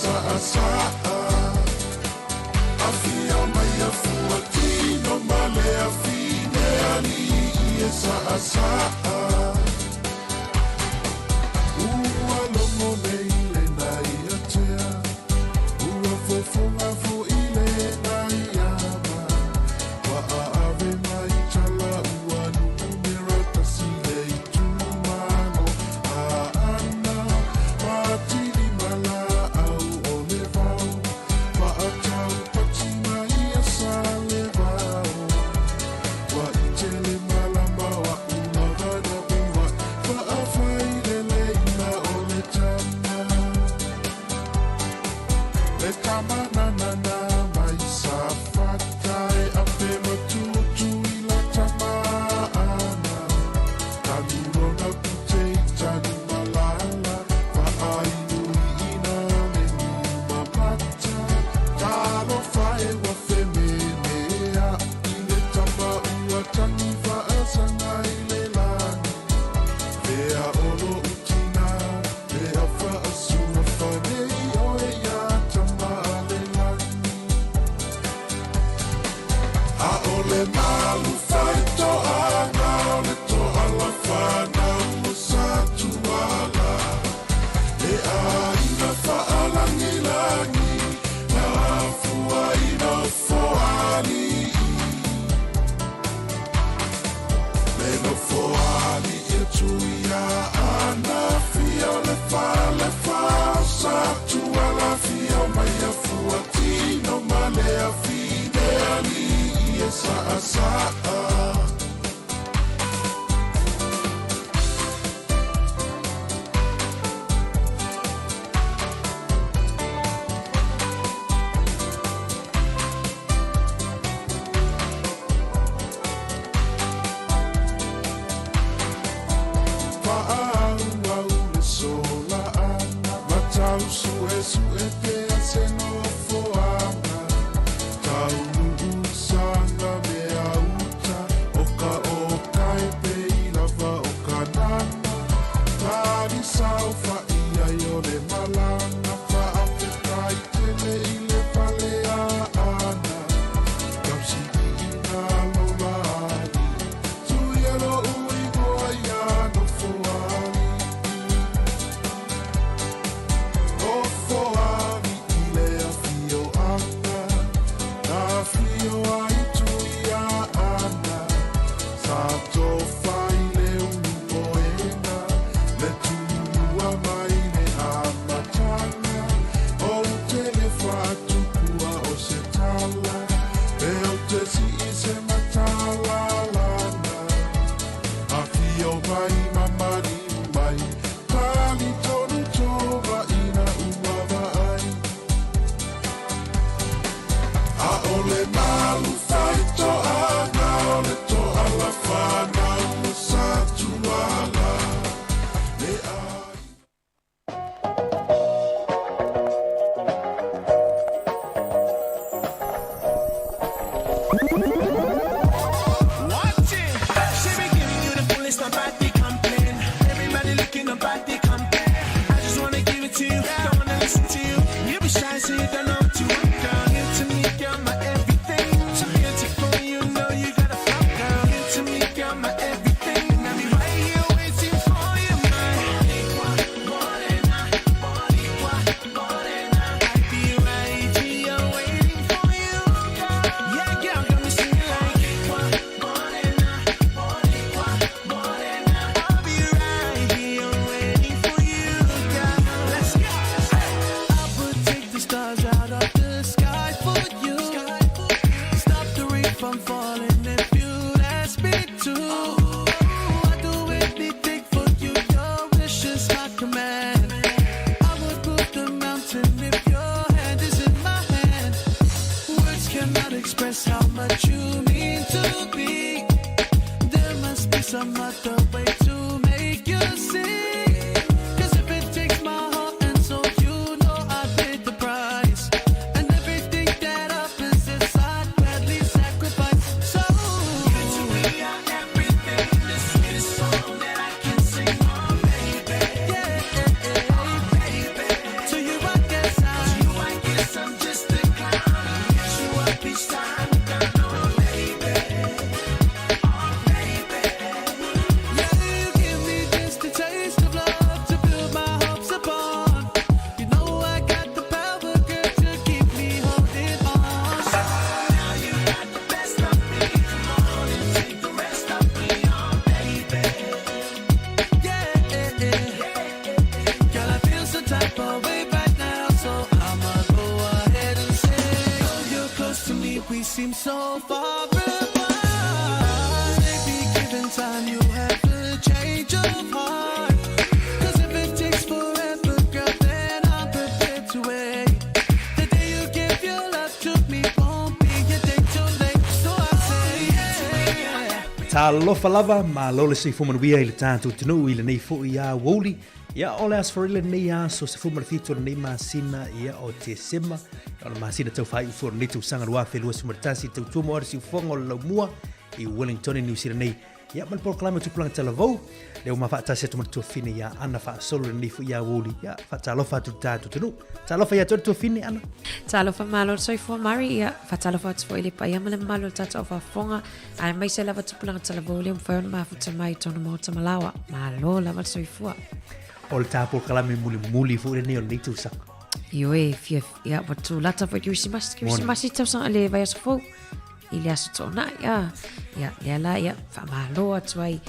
[SPEAKER 14] saasaa. Afio mai afua tino ma le afine alii e saasaa. Ua logo nei le nai atea, ua fofoga fo'i le nai ama. Ua aave mai tala ua numera tasi le itumalo. Aana patili malaau o le vao, faatau pati mai ia sa le vao. Ua itele malama wa ulava na ua, faafai le leina o le tama. Le tama na na na mai sa fata e ape matutu i la tama ana. Tanu na pute i tanu malala, faainu i ina le niuma mata. Talofa e ua fememea i le tama ua tagi faasaga i le lagi. Lea o lou tina, lea faasua fanei oe ia tama a le lagi. A o le malu faitoaga o le toala fanau o Satuala. E aiga faalagilagi, na afua i nofoalii. Le nofoalii e tuia ana fia o le fale fao Satuala. Fia mai afua tino ma le afine alii e saasaa. Fa'aauau le sola ana, matau su'esu'e pea se nofoaga. Taunuu saga mea uta, o ka okae pei lava o kanana. Tali sao fa'i ai o le malaga, fa'afetai tele i le fale aana. Tausi'iina lola ali, tuia lo'u igoa ia nofoalii. Nofoalii le afioaga, na afio ai tuia ana. Sa tofa i le ulupoega, le tulua mai le amataga. Ou te le faatukua o se tala, e ou te sii se matalalana. Afio mai mamaliu mai, tali tonu tova ina ua vaai. A o le malu faitoaga o le toala fanau o Satuala. Le
[SPEAKER 4] Watch it. She be giving you the fullest, nobody complain. Everybody looking, nobody compare. I just wanna give it to you, don't wanna listen to you. You be shy, so you don't know what you want, girl. Give to me, girl, my everything. So beautiful, you know you got a fuck, girl. Give to me, girl, my everything. And I'll be right here waiting for you, my morena, boricua, morena. I be right here waiting for you, girl. Yeah, girl, got me singing like morena, boricua, morena. I'll be right here waiting for you, girl. Let's go. I would take the stars out of the sky for you. Stop the rain from falling if you'd ask me to. I'd do anything for you. Your wish is my command. I would move the mountain if your hand is in my hand. Words cannot express how much you mean to me. There must be some other way to make you see. 'Cause if it takes my heart and soul, you know I paid the price. And everything that I possess, I'd gladly sacrifice. So, you to me are everything, the sweetest song that I can sing, oh baby. Yeah, oh baby. To you, I guess I seem so far apart. Maybe given time, you'll have a change of heart. 'Cause if it takes forever, girl, then I'm prepared to wait. The day you give your love to me won't be a day too late. So I say, yeah.
[SPEAKER 8] Talofa lava, malo le soifua manuia i le tatou atunuu i lenei foi aoauli. Ia, o le Aso Faraile lenei aso 17 o lenei masina ia o Tesema, o le masina tau faaiu foi o lenei tausaga 2021, tautua mo le siufofoga o le laumua i Wellington i New Zealand nei. Ia, ma le polokalame o Tupulaga Talavou, lea ua mafaatasi atu ma le tuafine ia Ana Faasolo lenei foi aoauli. Ia, faatalofa atu i le tatou atunuu. Talofa ia te oe le tuafine, Ana.
[SPEAKER 6] Talofa malo le soifua Mari, ia, faatalofa atu foi i le paia ma le mamalu o le tatou au faafofoga, aemaise lava tupulaga talavou lea ua mafai ona mafuta mai i tonu maota malaoa. Malo lava le soifua.
[SPEAKER 8] O le tā polokalame mulimuli foi lenei o lenei tausaga.
[SPEAKER 6] Ioe, fia, ia, ua tūlata foi Kerisimasi, Kerisimasi tausaga le vaiaso fou i le aso toonai, a, ia, lea la, ia, faamalo atu ai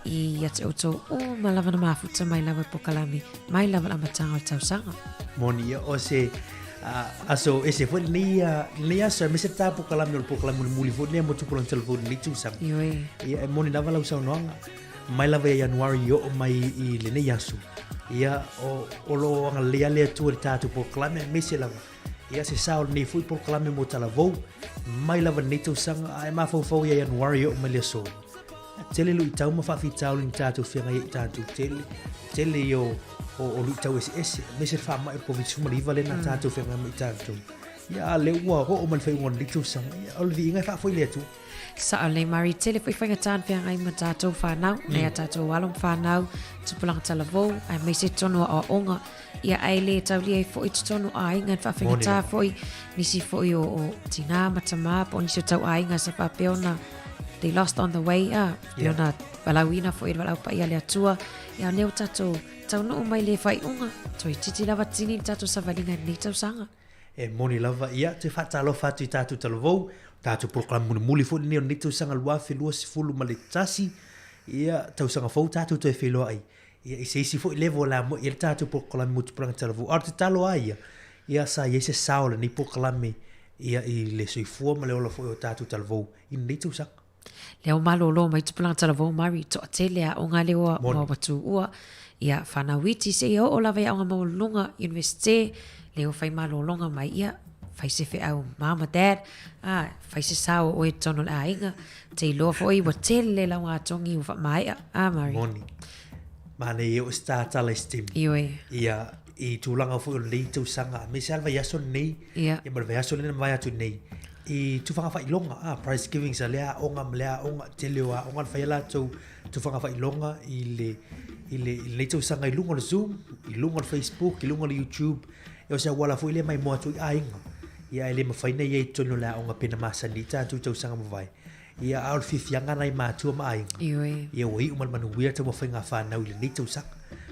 [SPEAKER 6] ia te outou uma lava na mafuta mai lava i polokalame, mai lava le amataga o le tausaga.
[SPEAKER 8] Moni, ia, o se aso ese foi lenei, lenei aso, aemaise le tā polokalame o le polokalame mulimuli foi lenei mo tupulaga talavou i lenei tausaga.
[SPEAKER 6] Ioe.
[SPEAKER 8] Ia, e moni lava lau saunoaga, mai lava ia Ianuari i oo mai i lenei aso, ia, o lo o agalelei lava le Atua i le tatou polokalame, aemaise lava, ia se sao o lenei foi polokalame mo talavou, mai lava i lenei tausaga, a e mafaufau ia Ianuari i oo mai le aso, tele luitau ma faafitauli na tatou feagai ai i tatou tele, tele ia o, o, o luitau eseese, aemaise le faamai o le Covid-19 lea na tatou feagai ma i tatou. Ia, a lea ua oo mai le faaiuga o lenei tausaga, ia, o le viiga e faafoi i le Atua.
[SPEAKER 6] Sao lelei Mari, tele foi faigata na feagai ma tatou whanau, mm. nei a tatou alo ma whanau, tupulaga talavou, aemaise tonu aoaoga, ia ai le taulia ai foi totonu aiga, na whawhaigata foi, nisi foi o, o tinā ma tamā, po o nisi o tau aiga sa whapea ona, they lost on the way, a, yeah. ona walauina foi le walau paia le Atua, ia leo tatou taunuu mai le whaiunga, toi titi lava tini le tatou savalinga i lenei tausaga.
[SPEAKER 8] E moni lava, ia, toe faatalofa atu i tatou talavou, tatou polokalame mulimuli foi lenei o lenei tausaga 2021, ia, tausaga fou tatou toe feiloai, ia, i se isi foi level o le a moe i ai le tatou polokalame mo tupulaga talavou. A o le tatalo lava ia, ia, sa i ai se sao o lenei polokalame, ia, i le soifua ma le ola foi o tatou talavou i lenei tausaga.
[SPEAKER 6] Lea ua malolo mai tupulaga talavou Mari, toatele aoga lea ua ua tuua. Ia, whanau iti seia oo lava i aoga maualuluga, universite, lea ua fai malologa mai, ia, fai se feau mom or dad, a, fai se sao o oe i totonu o le aiga, te iloa foi ua tele lau atogi ua faamaea, a Mari?
[SPEAKER 8] Moni. Manaia ia o se tātala i se taimi.
[SPEAKER 6] Ioe.
[SPEAKER 8] Ia, i tulaga foi o lenei tausaga, aemaise lava le vaiaso lenei,
[SPEAKER 6] Ia.
[SPEAKER 8] ia ma le vaiaso lea na mavae atu nei, i tufaga faailoga, a, prize givings a lea aoga ma lea aoga, tele o aoga na fai a latou tufaga faailoga i le, i le, i lenei tausaga i luga o le Zoom, i luga o le Facebook, i luga o le YouTube, ia o se auala foi lea e maimoa atu ai aiga. Ia e le mafai ona i ai i totonu o le aoga pei ona masani ai tatou i tausaga mavae. Ia a o le fiafiaga lena i matua ma aiga.
[SPEAKER 6] Ioe.
[SPEAKER 8] Ia ua iu ma le manuia taumafaiga a fanau i lenei tausaga.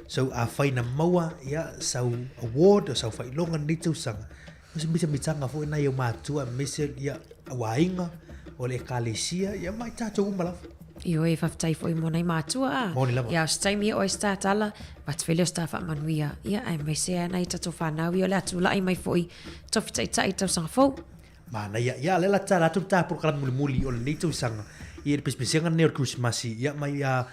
[SPEAKER 8] So afai na maua ia sau award o sau faailoga i lenei tausaga, o se mitamitaga foi lena i ou matua aemaise ia au aiga, o le ekalesia, ia ma i tatou uma lava.
[SPEAKER 6] Ioe, faafetai foi mo nai matua a.
[SPEAKER 8] Moni lava.
[SPEAKER 6] Ia, o se taimi e oe se tātala, avatu foi lea o se tā faamanuia. Ia, aemaise ai nai tatou whanau ia o le a tulai mai foi tofi taitai tausaga fou.
[SPEAKER 8] Manaia. Ia, lea la tatala atu le tā polokalame mulimuli o lenei tausaga, ia le pesepesega lenei o le Kerisimasi, ia mai a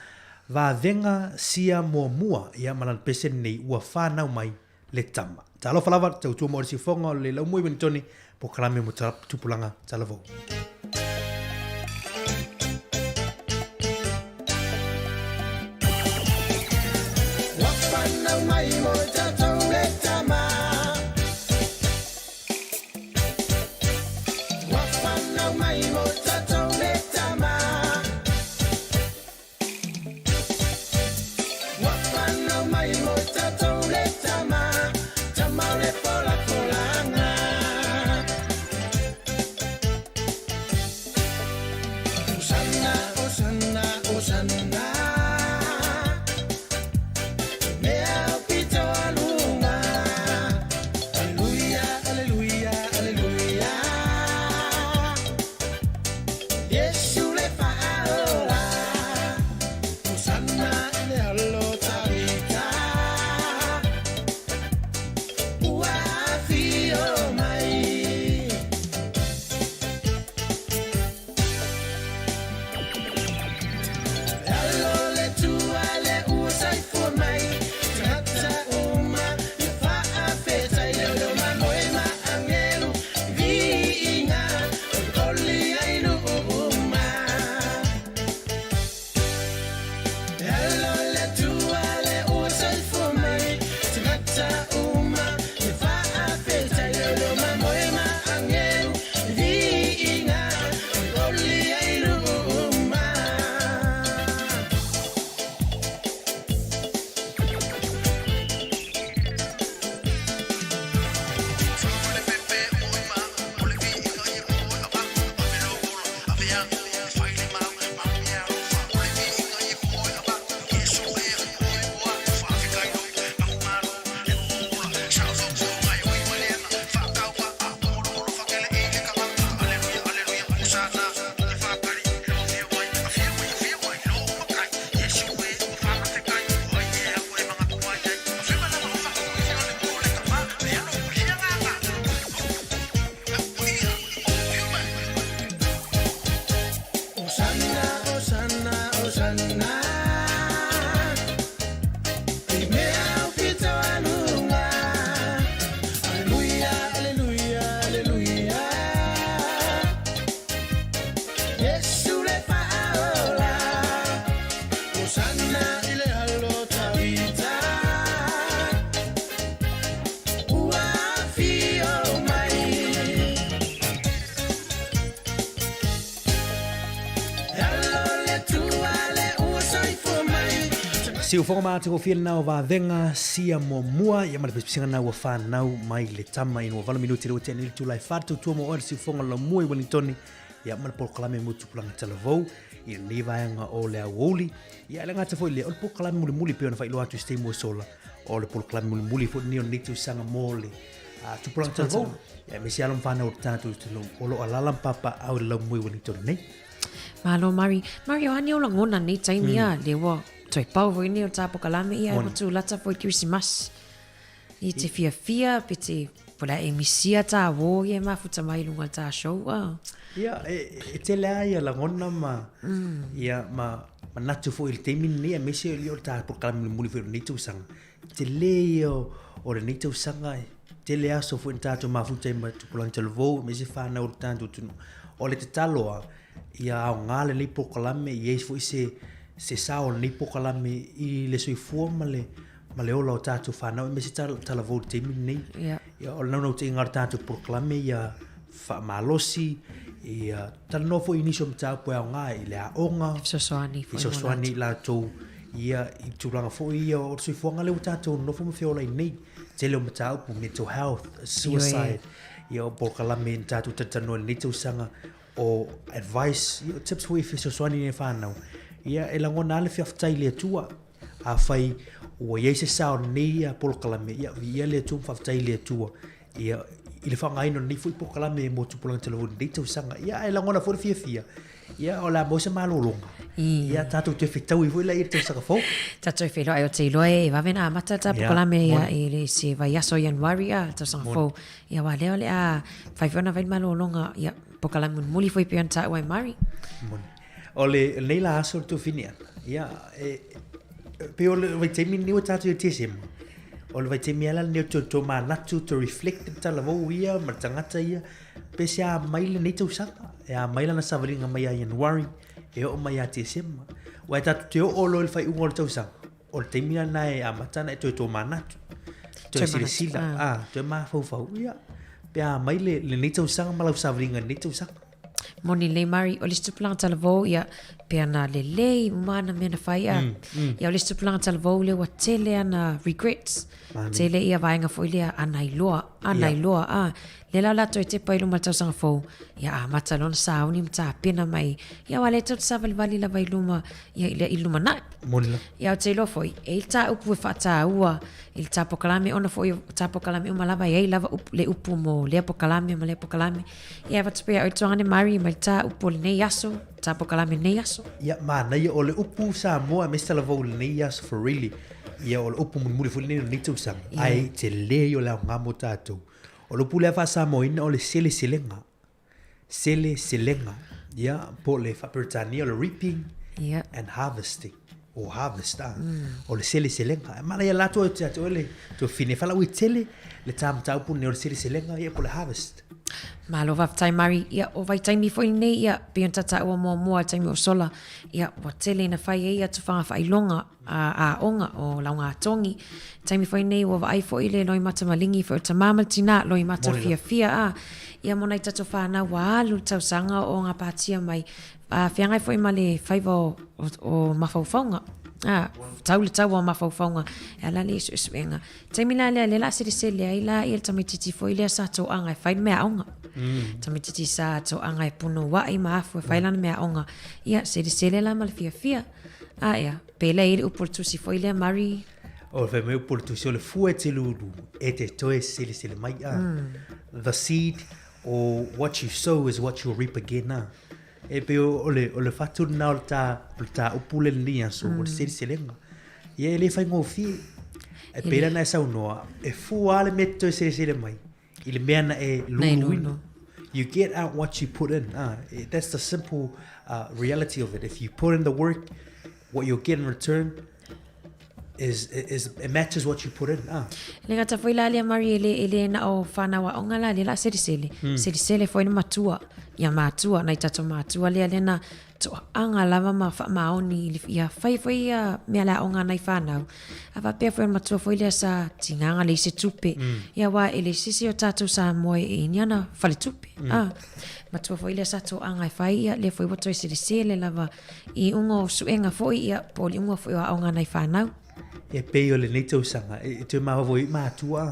[SPEAKER 8] vavega sia muamua, ia ma lana pese lenei ua whanau mai le tama. Talofa lava, tautua mo le siufoga o le laumua i Winitone, polokalame mo tupulaga talavou.
[SPEAKER 9] Ua whanau mai mo tatou le tama. Ua whanau mai mo tatou le tama. Ua whanau mai mo tatou le tama. Tama o le folafolaga.
[SPEAKER 8] Siufoga ma atagofie lena o vavega sia muamua ia ma le pisipisiga na ua fanau mai le tama ina ua 8 minuti le ua tea nei le itula e 4 tautua mo oe le siufoga laumua i Wellingtoni ia ma le polokalame mo tupulaga talavou i lenei vaega o le aoauli ia e le gata foi lea o le polokalame mulimuli pei ona faailoa atu i se taimi ua sola o le polokalame mulimuli foi lenei o lenei tausaga mo le tupulaga talavou ia aemaise alo ma fanau o le tatou atunuu o lo o alaala ma papaaao i le laumua i Wellingtoni nei.
[SPEAKER 21] Malo Mari. Mari, o a ni ou lagona nei taimi a, le ua toe pau foi nei o le tā pokalame ia, ua tūlata foi Kirisimasi. I te fiafia, pe te, po le a e misia tā wō ia e mafuta mai i lunga o le tā show a.
[SPEAKER 8] Ia, e, e tele a ia lagona ma, ia, ma manatu foi i le taimi lenei, aemaise o le tā pokalame mulimuli foi o lenei tausaga. Tele ia o lenei tausaga e tele aso foi na tatou mafuta ai ma tupulaga talavou aemaise whanau o le tatou atunuu. O le tatalo a, ia aoga lenei polokalame, i ai foi se, se sao o lenei polokalame i le soifua ma le, ma le ola o tatou whanau, aemaise talavou i le taimi lenei.
[SPEAKER 21] Yeah.
[SPEAKER 8] Ia, o le naunautaiga o le tatou polokalame ia faamalosi, ia talanoa foi i nisi o mataupu e aoga i le aoga,
[SPEAKER 21] Fesoasoani
[SPEAKER 8] foi mo fesoasoani i latou ia i tulaga foi ia o le soifuaga lea ua tatou nonofo ma feola ai nei. Tele o mataupu, mental health, suicide, ia o polokalame na tatou talatalanoa i lenei tausaga, o advice, ia o tips foi e fesoasoani i whanau. Ia e lagona lava le faafetai i le Atua. Afai ua i ai se sao o lenei polokalame, ia viia le Atua ma faafetai i le Atua. Ia, i le faaaogaina o lenei foi polokalame mo tupulaga talavou i lenei tausaga. Ia, ae lagona foi le fiafia, ia, o le a maua se malologa. Ia, tatou toe fetaui foi laia i le tausaga fou.
[SPEAKER 21] Tatou feiloai o te iloa e vave ona amata ta polokalame ia i le se vaiaso o Ianuari a, le tausaga fou. Ia, aua lea o le a mafai foi ona fai le malologa, ia, polokalame mulimuli foi pei ona taua e Mari.
[SPEAKER 8] Moni. O le, lenei la aso le tuafine ana, ia, e, pei o le vaitaimi lenei ua tatou i Tesema, o le vaitaimi lava lenei o toe tomanatu, to reflect le talavou ia ma le tagata ia, pe se a mai lenei tausaga, e a mai lana savaliga mai ia Ianuari, e oo mai ia Tesema. Aua e tatou te oo loa i le faaiuga o le tausaga, o le taimi lena e amata ona e toe tomanatu, toe silasila, a, toe mafaufau, ia, pe a mai lenei tausaga ma lau savaliga i lenei tausaga.
[SPEAKER 21] Moni lelei Mari, o le isi tupulaga talavou, ia, pe ana lelei uma ana mea na fai a. Ia, o le isi tupulaga talavou lea ua tele ana regrets. Mani. Tele ia vaega foi lea, ana iloa, ana iloa, a. Lea la o le a toe tepa i luma i le tausaga fou, ia amata loa ona sauni ma tapena mai. Ia aua o lea tou te savalivali lava i luma, ia i le i lumanai.
[SPEAKER 8] Moni lava.
[SPEAKER 21] Ia ou te iloa foi, e i ai le tā upu e faataua i le tā pokalame, ona foi o tā pokalame uma lava e i ai lava upu, le upu mo lea pokalame ma lea pokalame. Ia, avatu pea oe tuagane Mari mai le tā upu o lenei aso, tā pokalame lenei aso.
[SPEAKER 8] Ia, manaia, o le upu Samoa aemaise talavou i lenei aso for really, ia o le upu mulimuli foi lenei o lenei tausaga, ae tele ia o le aoga mo tatou. O le upu lea faa-Samoaina o le seleselega, seleselega, ia, po o le faa-Peretania o le reaping and harvesting, or harvest, a, o le seleselega. E manaia la atu ia te oe le tuafafine, e faalauaitele le tā mataupu lenei o le seleselega, ia po o le harvest.
[SPEAKER 21] Malo faafetai Mari. Ia, o vaitaimi foi lenei, ia, pei ona ta taua muamua i le taimi o sola, ia, ua tele ina fai ai ia tufaga faailoga a aoga o laugatogi. Taimi foi lenei ua vaai foi le loimata maligi foi o le tamā ma le tinā, loimata fiafia a. Ia mo nai tatou fanau ua alu le tausaga o gapatia mai, a feagai foi ma le faiva o, o, o mafaufauga. A, tau le taua o mafaufauga e ala i le suesuega. Taimi la lea, lea la selesele ai la ia le tamaititi foi lea sa toaga e fai le meaaoga. Tamaititi sa toaga e punouai ma afu e fai lana meaaoga. Ia, selesele la ma le fiafia. A ia, pele ai le upu o le tusi foi lea, Mari.
[SPEAKER 8] O le fai mai upu o le tusi, o le fua e te lulu, e te toe selesele mai a. The seed or what you sow is what you'll reap again a. E pei o le, o le fatu lena o le tā, o le tā upu le lenei aso, o le seleselega. Ia e le faigofie. E pei la na e saunoa, e fua lava le mea e te toe selesele mai i le mea na e luluina. You get out what you put in. Ah, that's the simple reality of it. If you put in the work, what you'll get in return,
[SPEAKER 2] is, is, it matches what you put in. Ah.
[SPEAKER 21] Le gata foi la lea Mari e le, e le na o whanau a onga la le la selesele. Selesele foi na matua. Ia matua, nai tatou matua lea lea na toaga lava ma faamaoni i le ia fai foi ia mea le aoga a nai fanau. A faapea foi o le matua foi lea sa tigaga leai se tupe. Ia aua e leai se isi o tatou Samoa e i ni ana faletupe. A matua foi lea sa toaga e fai ia lea foi ua toe selesele lava i iuga o suega foi ia po o le iuga foi o aoga a nai fanau.
[SPEAKER 2] E pei o lenei tausaga e toe mafaufau ai matua.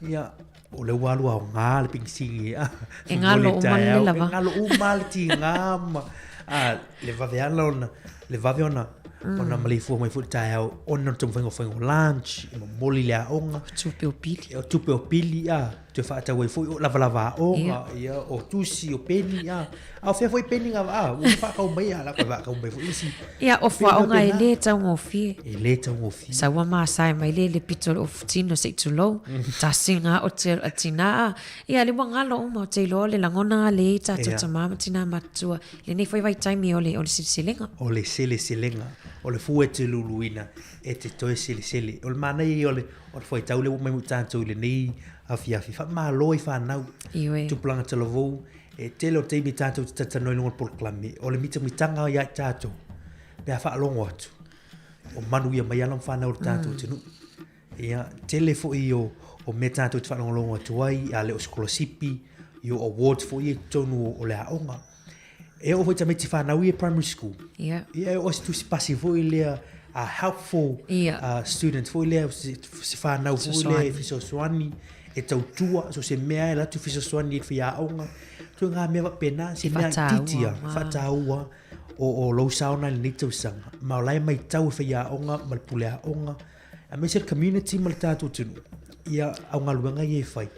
[SPEAKER 2] Ia O le ua alu aoga le penisini a.
[SPEAKER 21] E ngalo uma le lava.
[SPEAKER 2] E ngalo uma le tiga ma a le vave ala ona le vave ona ona maleifua mai foi le taeao ona o le taumafaiga o faiga o lunch, e momoli le aoga.
[SPEAKER 21] O tupe o pili.
[SPEAKER 2] O tupe o pili a, toe faatau ai foi o lavalava aoga, ia o tusi, o peni a. A o fea foi peni nga a, ua faatau mai a, la koe faatau mai foi isi.
[SPEAKER 21] Ia, ofu aoga e lē taugofie.
[SPEAKER 2] E lē taugofie.
[SPEAKER 21] Sau ua masae mai le le pito o le ofu tino se i tulou. Tasi ngā o te a tinā a. Ia, le ua ngalo uma o te iloa o le lagona a le i tātou tamā ma tinā matutua. Lenei foi vaitaimi o le, o le seleselega.
[SPEAKER 2] O le seleselega. O le fua e te luluina e te toe selesele. O le manaia ia o le, o le fuaitau lea ua mai mo tātou i lenei afiafi. Faamalo i whanau.
[SPEAKER 21] Ioe.
[SPEAKER 2] Tupulaga talavou. E tele o taimi tātou te tatanoa i luga o le polokalame, o le mitamitaga ia i tātou, pe a faalogo atu, o manuia mai ala ma whanau o le tātou atunuu. Ia, tele foi o, o mea tātou te whaalongolongo atu ai, a le o sikolasipi, i o awards foi e totonu o, o le aoga. E oo foi tamaiti whanau ia primary school.
[SPEAKER 21] Ia.
[SPEAKER 2] Ia, e oo se tusi pasi foi lea, a helpful student foi lea, se, se whanau foi lea e fesoasoani, e tautua, so se mea e latu fesoasoani i le faiaoga, toe ngā mea faapena, se mea itiiti a, faataua o, o lou sao na i lenei tausaga. Ma o la e maitau e faiaoga ma le pule aoga, aemaise le community ma le tatou atunuu, ia au galuega ia e fai.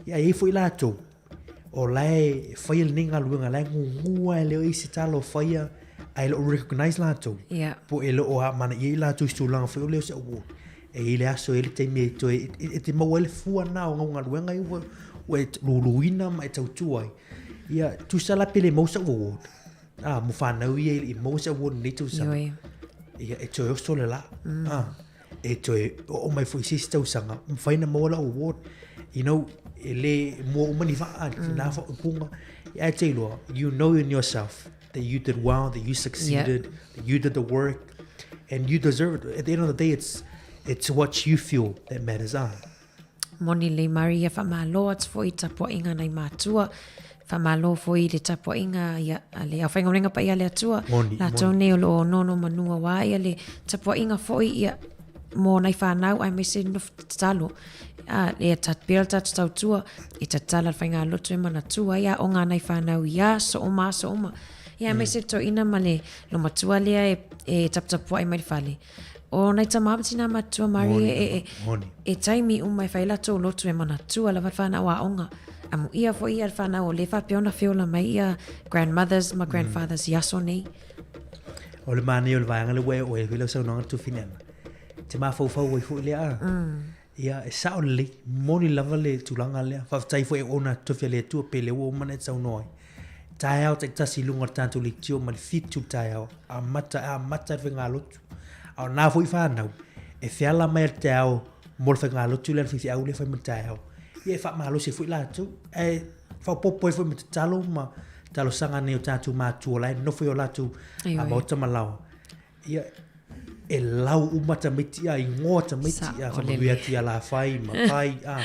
[SPEAKER 2] Ia e i ai foi latou, o la e faia lenei galuega, la e gugua e le o i ai se tala o faia, ae le o recognise latou. Po e le o amanaia ai latou i se tulaga foi o lea o se award. E i ai le aso, e i ai le taimi e toe, e te maua ai le fua na o au galuega ia ua, ua e luluina ma e tautua ai. Ia, tusa la pe le maua sau award. Ah, mo whanau ia i maua se award i lenei tausaga.
[SPEAKER 21] Ioe.
[SPEAKER 2] Ia, e toe oso le la. Ah, e toe oo mai foi i se isi tausaga, mafai ona maua lau award. You know, e le mua uma ni vaa, mm. nā whaupunga. Ia, e te iloa, you know in yourself that you did well, that you succeeded, that you did the work, and you deserve it. At the end of the day, it's, it's what you feel that matters, ah.
[SPEAKER 21] Moni lelei Mari ia whamalo atu foi i tapuaiga nai mātua. Whamalo foi i le tapuaiga ia a le aufaigaluega paia a le Atua.
[SPEAKER 2] Moni,
[SPEAKER 21] Latou
[SPEAKER 2] moni.
[SPEAKER 21] nei o loo nono manua wā ia le tapuaiga foi ia mō nai whanau aemaise nofo tatalo. A, e tat pea le tatou tautua e tatala le faigalotu e manatua ai aoga a nai whanau i aso uma aso uma. Ia aemaise le toeaina ma le lomatua lea e, e taputapuai mai le fale. O nai tama ma tina matua Mari e, e,
[SPEAKER 2] Moni.
[SPEAKER 21] e taimi uma e whai latou lotu e manatua lava le whanau aoga. Amuia foi ia le whanau o le faapea ona feola mai ia grandmothers ma grandfathers i aso nei.
[SPEAKER 2] O le manaia o le vaega lea ua e oo ai foi lau saunoaga le tufineana. Te mafaufau ai foi lea a. Ia, e sao lelei, moni lava le tulaga lea. Faafetai foi e ona tofi a le Atua pe lea ua uma ona e saunoa ai. Taeao taitasi i luga o le tatou leitio ma le 7 le taeao, amata, e amata le faigalotu. A o na foi whanau, e feala mai a le taeao mo le faigalotu lea, le faifeau lea e fai mo le taeao. Ia e faamalosi ai foi latou, ae faaopoopo ai foi ma tatalo ma talosaga a nai o tatou matua la e nofo i o latou maota ma laoa. Ia, e lau uma tamaiti a, ingoa tamaiti a, whamanui atu i a Lafai, Matai, a.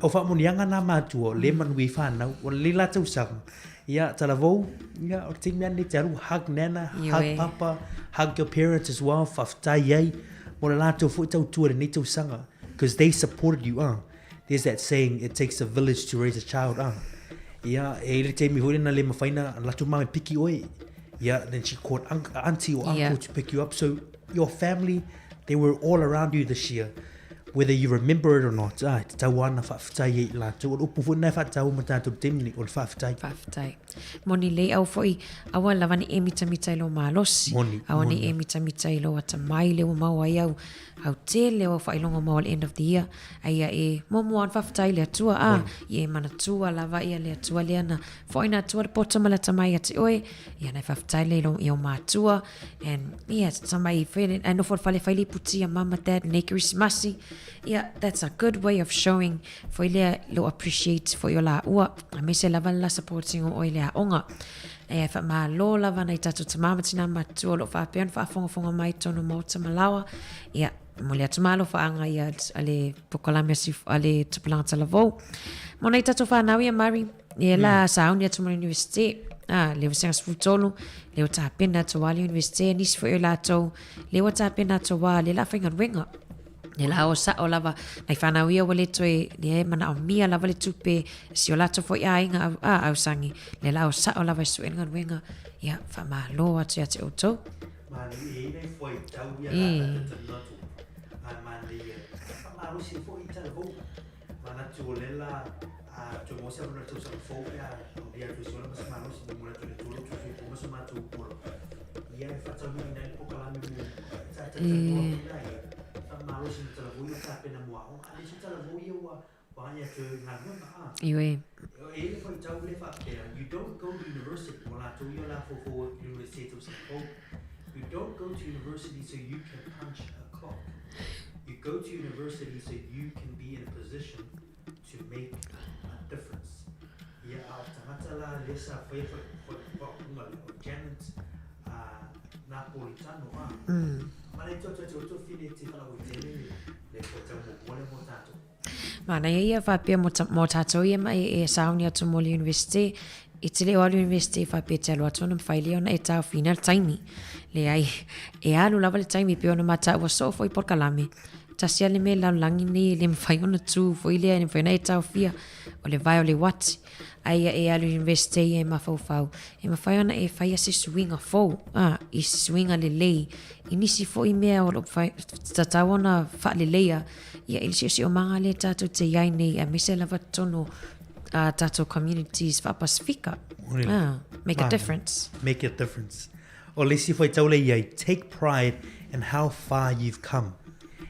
[SPEAKER 2] O whaamunianga nā mātua, o le manui i whanau, o le la tausaga. Ia, talavou, ia, o te taimi ane te aru, hug nana, hug papa, hug your parents as well, whawhitai ai, mo le lātou foi tautua lenei tausaga, because they supported you, ah. There's that saying, it takes a village to raise a child, ah. Ia, e i le taimi hoi na le mawhai na latu mame piki oe, ia, then she called auntie or uncle to pick you up. So your family, they were all around you this year. Whether you remember it or not, ā, e tatau lava ona faafetai ai i latou. O le upu foi lena e faataua ma tatou i le taimi lenei, o le faafetai.
[SPEAKER 21] Faafetai. Moni lelei aua foi, aua lava ne i e mitamita i lou malosi.
[SPEAKER 2] Moni,
[SPEAKER 21] Aua ne i
[SPEAKER 2] moni.
[SPEAKER 21] e mitamita i lou atamai lea ua maua ai au, au tele o au faailoga maua i le end of the year. A ia e muamua ona faafetai i le Atua, ā, ia e manatua lava ia le Atua lea na foaina atua le poto ma le atamai ia te oe. Ia na e faafetai lea i lou, i ou matua. And ia, tamai foi le, ae nofo i le fale fai liputi a mama dad nei Kerisimasi. Ia, that's a good way of showing foi lea lou appreciate foi o laua, aemaise lava le la supporting o oe i le aoga. E faamalo lava nai tatou tama ma tina matutua o lo o faapea ona faafogafoga mai i totonu o Maota ma Laoa. Ia, momoli atu maalofaanga ia a le polokalame a le Tupulaga Talavou. Mo nai tatou fanau ia Mari, ia la sauni atu mo le Universite, a, le vasega 13, lea ua tapena atu a le Universite, nisi foi o latou, lea ua tapena atu a le la faigaluega. Ia la o sa'o lava nai fanau ia ua le toe lea e manaomia lava le tupe si o latou foi aiga au, a ausangi lea la o sa'o lava e su'e le galuega ia faamalo atu ia te outou. Ioe. Manaia ia faapea mo, mo tatou ia ma e, e sauni atu mo le university. I te le o alu university faapea te alu atu ona mawhai lea ona e taofina le taimi. Leai, e alu lava le taimi pei ona mataua soo foi polokalame. Tasi lava le mea i le lalolagi nei e le mafai ona tu foi lea, e le mafai ona e taofia, o le vae o le uati. A ia e alu i le Universite ia e mafaufau, e mafai ona e faia se suiga fou, a, i se suiga lelei, i nisi foi mea o lo o tatau ona faaleleia, ia i le siosiomaga lea tatou te i ai nei, aemaise lava totonu o a tatou communities faa-Pasifika. Ah, make a difference.
[SPEAKER 2] Make a difference. O le isi fuaitau lea i ai, take pride in how far you've come.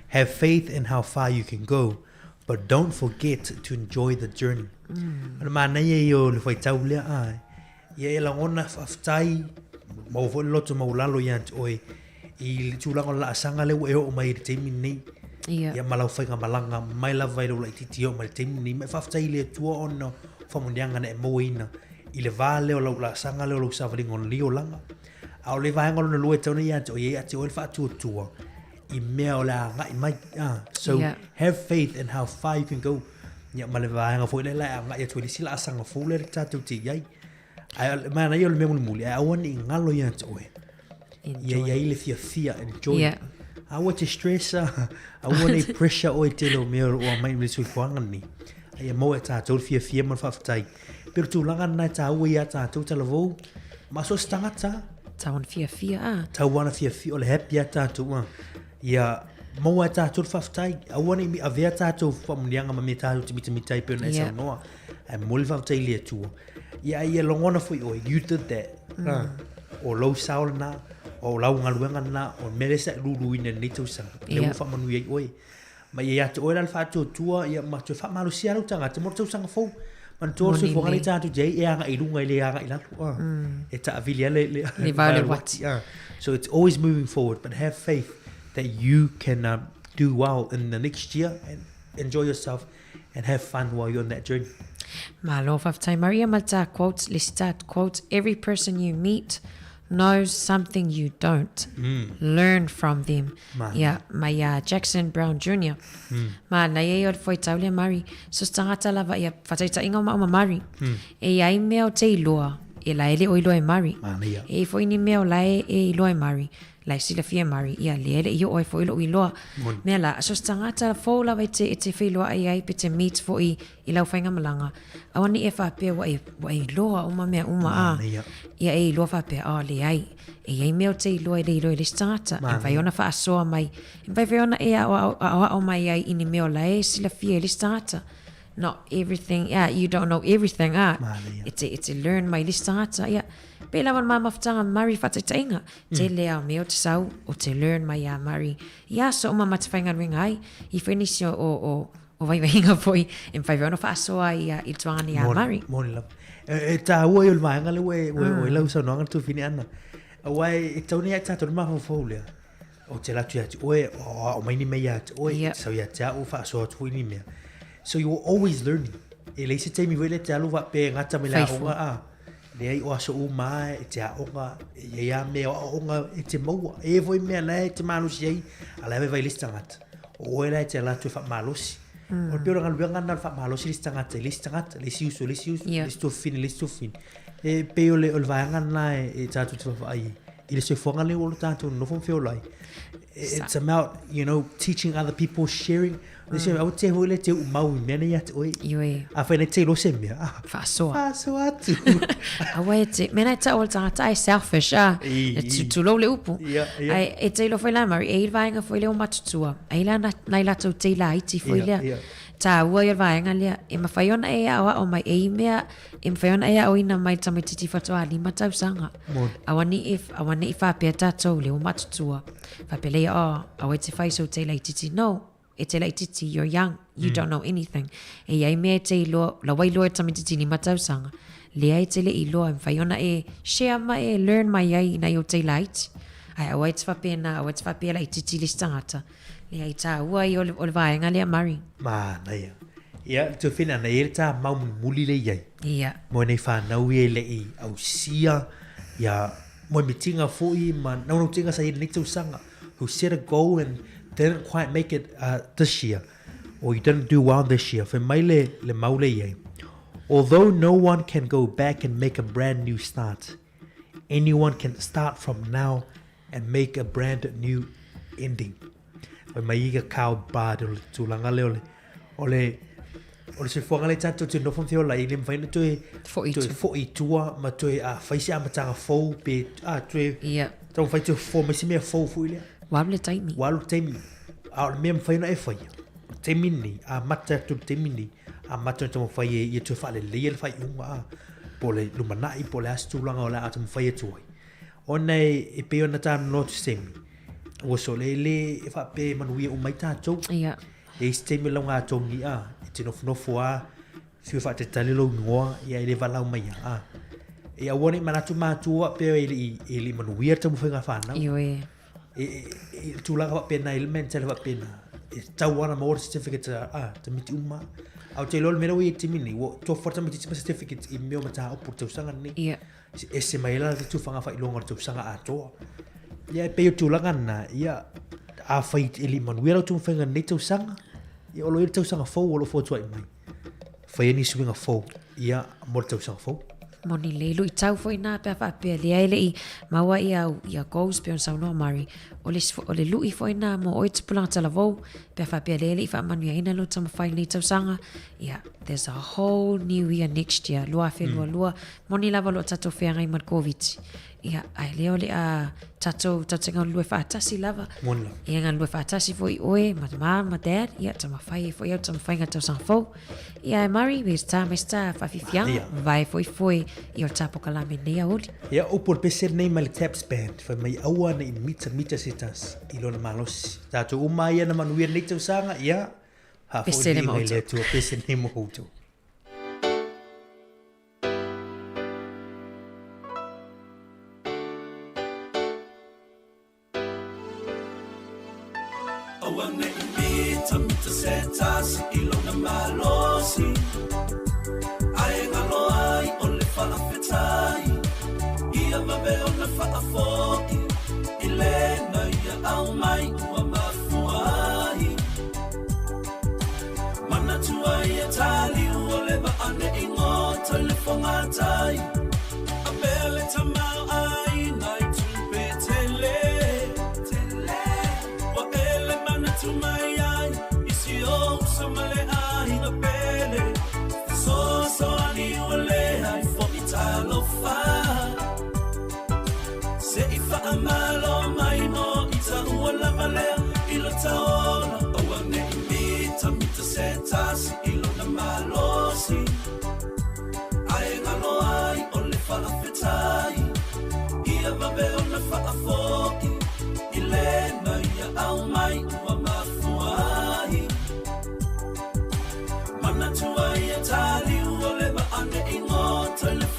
[SPEAKER 2] Have faith in how far you can go, but don't forget to enjoy the journey. O le manaia ia o le fuaitau lea, ā, ia e lagona faafetai, maua foi le loto maualalo ia te oe i le tulaga o le laasaga lea ua e oo mai i le taimi lenei.
[SPEAKER 21] Ia.
[SPEAKER 2] Ia ma lau faigamalaga mai lava i lou laitiiti e oo mai i le taimi lenei. Ma e faafetai i le Atua ona o faamanuiaga na e mauaina i le va lea o lau laasaga lea o lou savaliga o lenei olaga. A o le vaega lona lua e tatau ona ia te oe, ia te oe le faatuatua i mea o le a agai mai. Ah, so yeah. have faith in how far you can go. Ia ma le vaega foi lea la e agai atu i le isi laasaga fou lea tatou te i ai. Ae manaia o le mea mulimuli, ae aua ne i galo ia te oe. Ia i ai le fiafia, enjoy.
[SPEAKER 21] Yeah.
[SPEAKER 2] Aua te stress, aua ne i pressure oe i tele o mea o lo o aumai i le soifuaga lenei. A ia maua e tatou le fiafia ma le faafetai. Pei o le tulaga lena e taua ia tatou talavou, ma so o se tagata.
[SPEAKER 21] Tau ana fiafia, a.
[SPEAKER 2] Tau ana fiafia, o le happy a tatou, a. Ia maua e tatou le faafetai. Aua ne i avea tatou faamanuiaga ma mea tatou te mitamita ai pei ona e saunoa. Ae momoli le faafetai i le Atua. Ia, a ia lagona foi oe, you did that. O lou sao lena, o lau galuega lena, o le mea lea sa e luluina i lenei tausaga, lea ua faamanuia ai oe. Ma ia ia te oe la le faatuatua, ia ma toe faamalosia lou tagata mo le tausaga fou. Manatua o le soifuaga lea tatou te i ai, e agai i luga e le agai i lalo. E taavili lava le,
[SPEAKER 21] le vae o le uati.
[SPEAKER 2] So it's always moving forward, but have faith that you can do well in the next year and enjoy yourself and have fun while you're on that journey.
[SPEAKER 21] Malo, faafetai Maria ma le tā quote, le isi tā quote, every person you meet knows something you don't. Learn from them.
[SPEAKER 2] Mana.
[SPEAKER 21] Ia, mai a Jackson Brown Jr. Manaia ia o le fuaitau lea Mari. So se tagata lava ia, faataitaiga o maua ma Mari. E i ai mea o te iloa, e la e le o iloa e Mari.
[SPEAKER 2] Manaia.
[SPEAKER 21] E i ai foi ni mea o la e, e iloa e Mari. La e silafia e Murray, ia, lea e le i oo ai foi lou iloa. Mea la, so se tagata fou lava e te, e te feiloai ai pe te meet foi i lau faigamalaga, aua ne i e faapea ua e, ua e iloa uma mea uma, a. Ia e iloa faapea, oh, leai, e i ai mea ou te iloa e le iloa e le isi tagata. E mafai ona faasoa mai, e mafai foi ona e aoao mai ai i ni mea o la e silafia e le isi tagata. Not everything, yeah, you don't know everything, ah. E te, e te learn mai le isi tagata, ia. Pei lava o le mamafutaga Murray faataitaiga, tele a mea o te sau, o te learn mai iā Murray i aso uma ma te faigaluega ai, i whai nisi o, o, o, o vaivaiga foi, e mawhai foi ona faasoa ai ia i le tulaga nei iā Murray.
[SPEAKER 2] Moni lava. E, e tāua i o le vaega lea ua e, ua, ua e lau saunoaga le tuafine Ana. Aua e, e tau nei ia te tātou le mafaufau lea. O te alu atu ia te oe, o aoao mai ni mea ia te oe, e te sau ia te au, faasoa atu foi ni mea. So you were always learning. E leai se taimi foi lea e te alu faapea e gata mai le aoga, a. Leai o aso uma lava e te aoga, e i ai lava mea o aoaoga e te maua. E i ai foi mea la e te malosi ai, a la e vaivai le isi tagata. O oe la e te ala atu e faamalosi. O le pei o le galuega lena o le faamalosi le isi tagata i le isi tagata, le isi uso i le isi uso, le isi tuafafine i le isi tuafafine. E pei o le, o le vaega lena e, e tatou te vaavaai ai i le soifuaga lea ua lo tatou nonofo ma feola ai. It's about, you know, teaching other people, sharing. Mm. Aua te foi le te uu mau i mea nei ia te oe.
[SPEAKER 21] Ioe.
[SPEAKER 2] Afai nei te iloa se mea. Ah,
[SPEAKER 21] Faasoa.
[SPEAKER 2] Faasoa atu.
[SPEAKER 21] Aua e te, mena e tau o le tagata ai selfish, ah. E tulou le upu.
[SPEAKER 2] Ia, ia.
[SPEAKER 21] Ai, e te iloa foi la Murray, e i le vaega foi lea o matutua. Ai la na, nai latou te ila iti foi lea.
[SPEAKER 2] Ia, ia.
[SPEAKER 21] Tāua ia le vaega lea, e mawhai ona e aoao mai, e i mea, e mawhai ona e aoina mai le tamaitiiti whatoa 5 tausaga. Aua ne i, aua ne i whapea tātou le o matutua. Whapea lea, oh, aua e te whai so te laititi. No, e te laititi, you're young, you don't know anything. E iai mea e te iloa, la wai loa e tamaitiiti 5 tausaga. Lea e te le iloa, e mawhai ona e share mai, e learn mai ai ina i o te laiti. Ai, aua e te whapena, aua e te whapea laititi le isi tagata. Lea i tāua i o le, o le vaega lea, Murray.
[SPEAKER 2] Mānaia. Ia, le tuafine ana, e i ai le tā mau mulimuli lea i ai.
[SPEAKER 21] Ia.
[SPEAKER 2] Mo ēnei whānau ia i le i ausia, ia, mo e mitinga foi ma naunautaiga sa i ai lenei tausaga, who set a goal and didn't quite make it uh, this year, or you didn't do well this year. Whai mai le, le mau lea i ai. Although no one can go back and make a brand new start, anyone can start from now and make a brand new ending. Fai mai i ka cow bard o le tulaga lea o le, o le, o le soifuaga lea tatou te nofo ma feola ai, e le mafai ona toe,
[SPEAKER 21] Foi i
[SPEAKER 2] toe
[SPEAKER 21] tua.
[SPEAKER 2] foi i tua ma toe a, fai se amataga fou pe a, toe
[SPEAKER 21] Ia.
[SPEAKER 2] taumafai toe fofo mai se mea fou foi lea.
[SPEAKER 21] Ua alu le taimi.
[SPEAKER 2] Ua alu le taimi. A o le mea e mafai ona e faia, o le taimi lenei, amata atu i le taimi lenei, amata ona taumafai e ia toe faaleleia le faaiuga a, po o le lumanai, po o le a se tulaga o le a taumafai atu ai. Ona e, e pei ona talanoa atu se taimi, ua sole e le e faapea e manuia uma ai tatou.
[SPEAKER 21] Ia.
[SPEAKER 2] E i se taimi o lau togi a, e te nofonofo a, fiu e faatatali lou igoa, ia e le valaau mai ia, a. E aua ne i manatu matua faapea e le i, e le i manuia le taumafaiga a fanau.
[SPEAKER 21] Ioe.
[SPEAKER 2] E, e, e, le tulaga faapena, i le mentality faapena, e tatau lava ona maua le certificate a, a tamaiti uma. A ou te iloa le mea lea ua i ai i le taimi lenei, ua tofu lava le tamaitiiti ma certificate i mea o mataupu i le tausaga lenei.
[SPEAKER 21] Ia.
[SPEAKER 2] Ese mai ai la le tufaga faailoga o le tausaga atoa. Ia e pei o tulaga na, ia afai e le i manuia lau taumafaiga i lenei tausaga, ia o lo o i ai le tausaga fou o lo o fotuai mai. Faia nisi uiga fou, ia mo le tausaga fou.
[SPEAKER 21] Moni lelei luitau foi na pe a faapea lea e le i maua ia au ia goals pei ona saunoa Murray. O le o le lui foi na mo oe tupulaga talavou pe a faapea lea e le i faamanuiaina lou taumafai i lenei tausaga. Ia, there's a whole new year next year, 2022, Moni lava o lo o tatou feagai ma le Koviti. Ia, ae lea o le a tatou, tatou te galulue faatasi lava.
[SPEAKER 2] Moni lava.
[SPEAKER 21] Ia galulue faatasi foi oe, ma mā, ma dad, ia, taumafai ai foi au taumafaiga tausaga fou. Ia, e Murray, me tā, me tā, whawhiwhianga, vae foi foi i o le tāpokalame nei aoauli.
[SPEAKER 2] Ia, upu o le pese lenei mai le Taps Band, fai mai aua ne i mitamita se tasi i lona malosi. Tatou uma ai ia na manuia lenei tausaga, ia, haafoi
[SPEAKER 21] Pese le
[SPEAKER 2] nei mai le
[SPEAKER 21] ma outou.
[SPEAKER 2] Atua, pese nei mo outou.
[SPEAKER 4] Aua ne i mitamita se tasi i lona malosi, Ae galo ai o le faafetai, Ia vave ona faafoi i lena ia aumai ua mafua ai. Manatua ia taliu o le vaa ne i goto i le fogatai, A pea le tamaoaiga i tupe tele.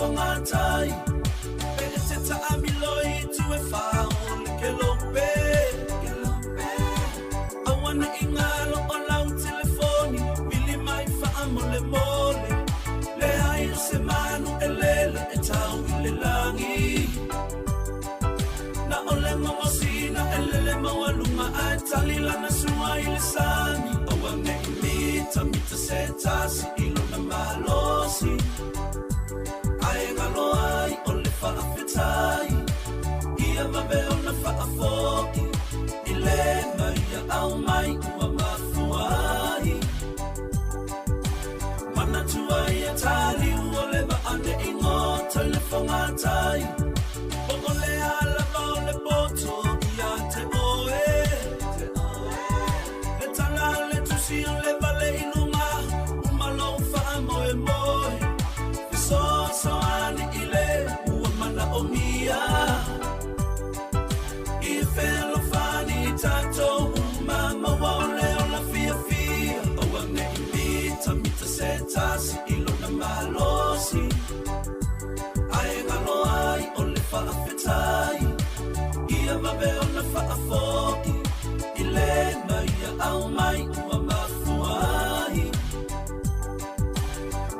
[SPEAKER 4] fogatai. Pe e te taamilo i itu e whā o le kelope. Aua ne i ngalo o lau telefoni, vili mai whaa mole mole. Le ai o se manu e lele e tau i le langi. Na ole ngongosina e lele maualunga ae tali lana sua i le sani. Aua ne i mita mita se tasi i lona malosi. Ae ngalo ai o le faafetai, ia vave ona faafoi. I le mai ia au mai ua mafua ai. Manatua ia tali ua le vaane i ngota i le fogatai. O o le alava o le poto ia te oe. Le tala le tusi o le vale i lunga, umalo whaamoe moe. Fesoaso ani i le ua mana o mia. I whelofani i tātou uma maua o le ola fia fia. Aua ne i mita mita se tasi i lona malosi. Ae ngalo ai o le faafetai, ia vave ona faafoi. I le mai ia au mai ua mafua ai.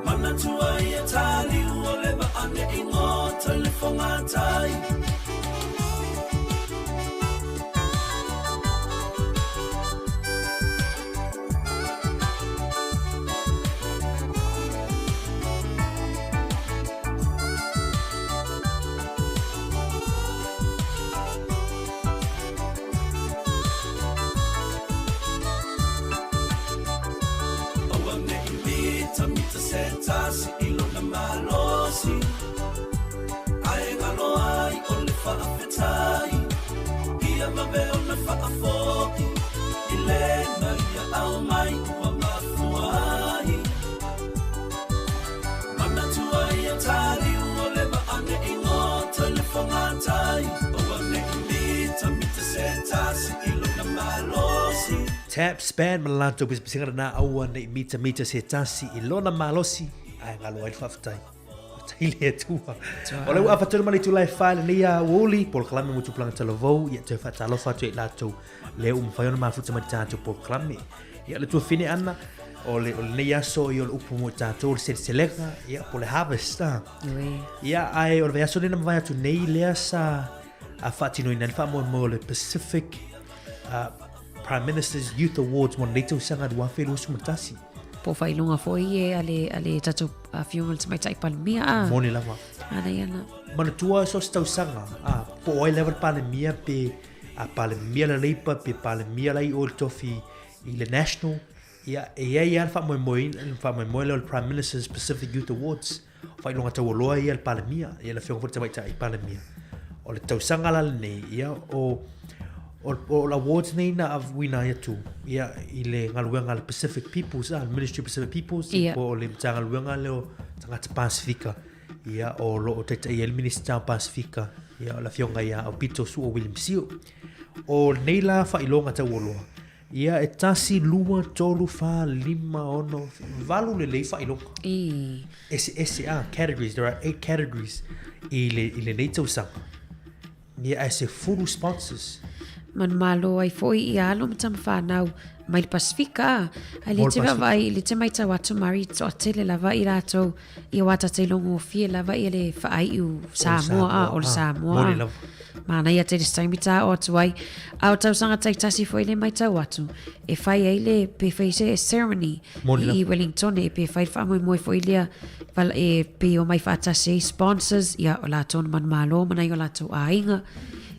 [SPEAKER 4] Manatua ia tali ua le vaane i ngota i le fogatai. Aua ne i mita mita se tasi i lona malosi. Ae ngalo ai o le faafetai, ia vave ona faafoi. I le mai ia au mai ua mafua ai. Manatua ia tali ua le vaane i ngota i le fogatai. Aua ne i mita mita se tasi i lona malosi.
[SPEAKER 2] Taps Band ma le latou pisapisaga lena aua nei mita mita se tasi i lona malosi ae galo ai le faafetai. Faafetai le Atua. O le ua afa tonu ma le itula e wha lenei a uauli, polokalame mo tupulaga talavou, ia toe faatalofa atu i latou lea ua mafai ona mafuta mai le tatou polokalame. Ia le tuafine ana, o le, o lenei aso ia o le upu mo i tatou, o le seleselega, ia po o le harvest. Ah. Ia ae o le vaiaso lea na mavae atu nei lea sa a faatinoina ai le faamoemoe o le Pacific Prime Minister's Youth Awards mo lenei tausaga 2021.
[SPEAKER 21] Po o faailoga foi e a le, a le tatou afioga i le Tamaitai Palemia a.
[SPEAKER 2] Moni lava.
[SPEAKER 21] Ana ia na.
[SPEAKER 2] Manatua so se tausaga, a, po o ai lava le Palemia pe a Palemia la Leipa pe Palemia la i o le tofi i le National, ia, e i ai lava le faamoemoe, le faamoemoe lea o le Prime Minister's Pacific Youth Awards. Faailoga taualoa ia le Palemia, ia le afioga foi le Tamaitai Palemia. O le tausaga la lenei, ia, o, o, o le awards nei na auina ai atu, ia, i le galuega a le Pacific Peoples, a, le Ministry of Pacific Peoples,
[SPEAKER 21] Ia.
[SPEAKER 2] po o le Matagaluega lea o tagata Pasifika, ia, o lo o taitaia ai le Minisita o Pasifika, ia, o le afioga ia Aupito Su'a William Sio. O lenei la faailoga taualoa, Ia, e tasi, lua, tolu, whā, lima, ono, valu lelei faailoga.
[SPEAKER 21] I.
[SPEAKER 2] Eseese, ah, categories, there are 8 categories i le, i lenei tausaga. Ia, ae 10 sponsors.
[SPEAKER 21] Manumalo ai foi ia alo ma tama whanau mai le Pasifika. Ai le
[SPEAKER 2] Mo le
[SPEAKER 21] te
[SPEAKER 2] Pasifika.
[SPEAKER 21] vaavaai, le te maitau atu Mari toatele lava i latou ia wā tātou logofie lava ia le whaaiu Samoa, a, o le Samoa.
[SPEAKER 2] Moni lava.
[SPEAKER 21] Manaia te rese taimi tā o atu ai. A o tausaga taitasi foi le maitau atu. E whai ai le pe whai se ceremony
[SPEAKER 2] Moni
[SPEAKER 21] i
[SPEAKER 2] lava.
[SPEAKER 21] Wellington e pe whai whaamoemoe foi lea wala, e pe o mai whaatasi ai sponsors ia o latou na manumalo mana i o latou āinga.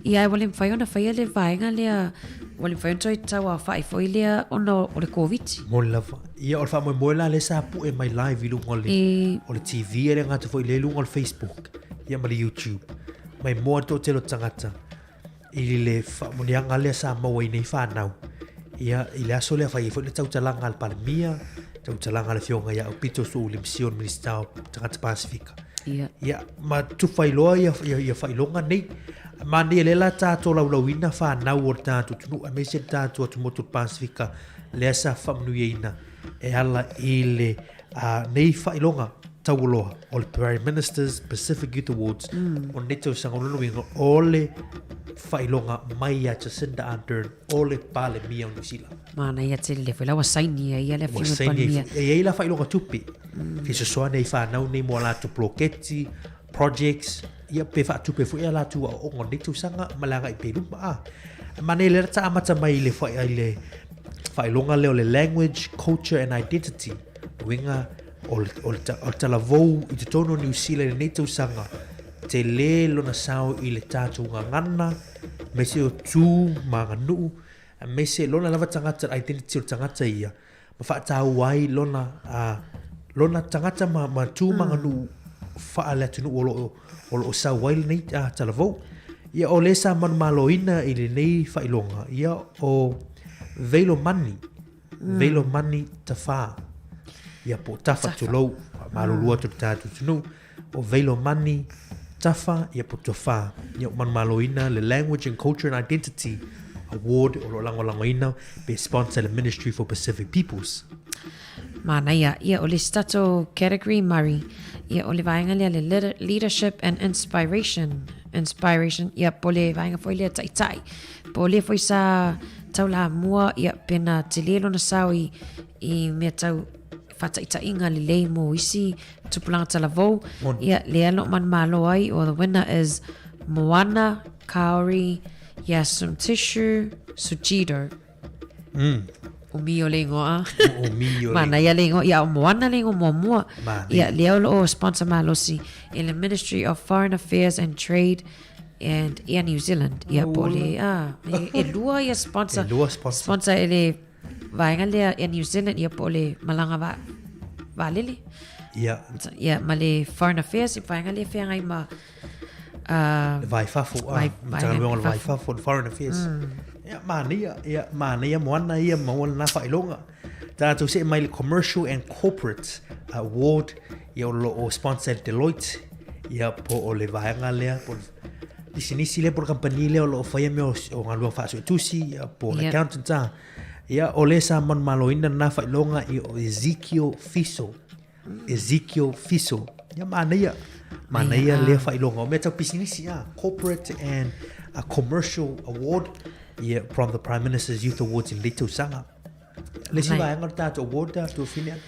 [SPEAKER 21] Ia e wale mwhai ona whaia le vaenga lea wale mwhai ona toi tau a whai foi lea ona o le Covid.
[SPEAKER 2] Moni lava. Ia o le faamoemoe la lea sa pue mai live i luga o le,
[SPEAKER 21] E.
[SPEAKER 2] o le TV e le gata foi lea i luga o le Facebook ia ma le YouTube. Mai moa le toatele o tagata i le faamanuiaga lea sa maua i nei whanau. Ia, i le aso lea whai ai foi le tautalaga a le Palemia, tautalaga a le afioga ia Aupito Su'u William Sio, le Minisita o Tagata Pasifika.
[SPEAKER 21] Ia.
[SPEAKER 2] Ia, ma tufa iloa ia, ia, ia faailoga nei. Manaia lea la tatou laulauina whanau o le tatou atunuu, aemaise le tatou atumotu o le Pasifika, lea sa faamanuiaina e ala i le nei faailoga. taualoa o le Prime Minister's Pacific Youth Awards o lenei tausaga o lona uiga o le faailoga mai ia Jacinda Ardern o le Palemia o Niu Sila.
[SPEAKER 21] Manaia tele lea foi la ua saini ai ia le
[SPEAKER 2] Ua
[SPEAKER 21] afioga i le
[SPEAKER 2] saini ai
[SPEAKER 21] Palemia.
[SPEAKER 2] foi. E i ai la faailoga tupe fesoasoani ai fanau nei mo a latou poloketi, projects, ia pe faatupe foi a latou aoaoga o lenei tausaga ma le agai pea i luma a. Manaia lea ta amata mai i le whai, i le faailoga lea o le language, culture and identity. Uiga o le, o le, o le talavou i totonu o Niu Sila i lenei tausaga, tele lona sao i le tatou gagana, aemaise o tu ma aganuu, aemaise lona lava tagata, identity o le tagata ia, ma faataua ai lona, lona tagata ma, ma tu ma aganuu faale-atunuu o loo, o loo sau ai lenei talavou. Ia, o le sa manumaloina i lenei faailoga, ia, o Veilomani, Veilomani Tafā. Ia, po o Tafa, tulou, faamalulu atu i le tatou atunuu. O Veilomani Tafa, ia po o Tofā. Ia, ua manumaloina le Language and Culture and Identity Award o lo o lagolagoina pe sponsor le Ministry for Pacific Peoples.
[SPEAKER 21] Manaia. Ia, o le isi tatou category, Murray, ia, o le vaega lea le Leadership and Inspiration. Inspiration, ia, po o le vaega foi lea taitai. Po o lea foi sa taulamua, ia, pe na tele lona sao i, i mea tau faataitaiga lelei mo isi tupulaga talavou. Ia, lea no manumalo ai, or the winner is Moana Kaori Yasumtishu Sujiro. Umi o le ingoa.
[SPEAKER 2] Umi o le
[SPEAKER 21] Manaia le ingoa. Ia, o Moana le ingoa muamua.
[SPEAKER 2] Manaia.
[SPEAKER 21] Ia, lea o loo sponsor malosi e le Ministry of Foreign Affairs and Trade and Air New Zealand. Ia, po o le, ah, e lua ia sponsor.
[SPEAKER 2] E lua sponsor.
[SPEAKER 21] Sponsor e le vaega lea Air New Zealand, ia po o le malaga va, vaalele.
[SPEAKER 2] Ia.
[SPEAKER 21] Ia, ma le Foreign Affairs, i vaega lea feagai ma uh,
[SPEAKER 2] Le vai fafo, ah,
[SPEAKER 21] Vai-
[SPEAKER 2] Matagaluega o le vai
[SPEAKER 21] fafo.
[SPEAKER 2] fafo, le Foreign Affairs. Ia, manaia, ia, manaia Moana ia maua lena faailoga. Tatou see mai le Commercial and Corporate Award, ia o lo o sponsor e Deloitte, ia po o le vaega lea, po o le pisinisi lea po o le kamupani lea o lo o faia mea o, o galuega faasuetusi, ia po o le accountant a. Ia, o le sa manumaloina lena faailoga ia o Ezekiel Fiso. Ezekiel Fiso. Ia manaia, manaia lea faailoga. O mea tau pisinisi, a, Corporate and a Commercial Award, ia, from the Prime Minister's Youth Awards i lenei tausaga. Le isi vaega o le tatou award tatou fine ana.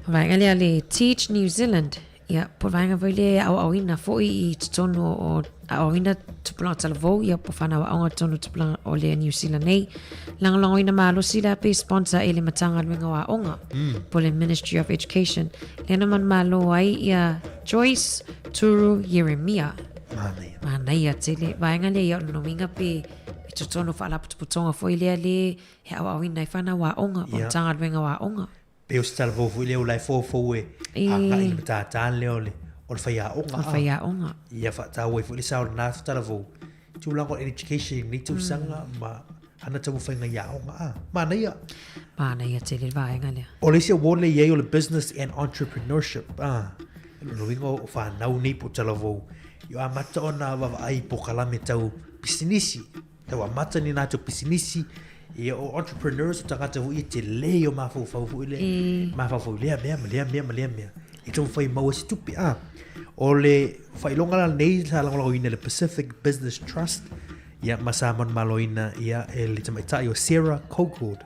[SPEAKER 21] Vaega lea le Teach New Zealand. Ia, po o le vaega foi lea e aoaoina foi i totonu o aoaoina tupulaga talavou, ia po o fanau aoga totonu o tupulaga o le New Zealand nei. Lagolagoina malosi la pe sponsor e le Matagaluega o Aoga, po o le Ministry of Education. Lea na manumalo ai ia Joyce Turu Yeremia.
[SPEAKER 2] Manaia.
[SPEAKER 21] Manaia tele. Vaega lea ia o lona uiga pe i totonu o faalapotopotoga foi lea le he aoaoina i whanau aoga, po o Matagaluega o Aoga.
[SPEAKER 2] Pei o se talavou foi lea o la e foufou e agai i le matata lea o le o le faiaoga.
[SPEAKER 21] O le faiaoga.
[SPEAKER 2] Ia faataua ai foi le sao o lena talavou i tulaga o education i lenei tausaga ma ana taumafaiga i aoga a. Manaia.
[SPEAKER 21] Manaia tele le vaega lea.
[SPEAKER 2] O le isi award lea i ai o le Business and Entrepreneurship a. O lona uiga o fanau nei po o talavou i o amata ona vaavaai i polokalame tau pisinisi. Tau amata ni latou pisinisi, ia o entrepreneurs o tagata foi ia tele o mafaufau foi lea, mafaufau i lea mea ma lea mea ma lea mea, e taumafai e maua se tupe a. O le faailoga la lenei sa lagolagoina e le Pacific Business Trust, ia ma sa manumaloina ia e le tamaitai o Sarah Cocord.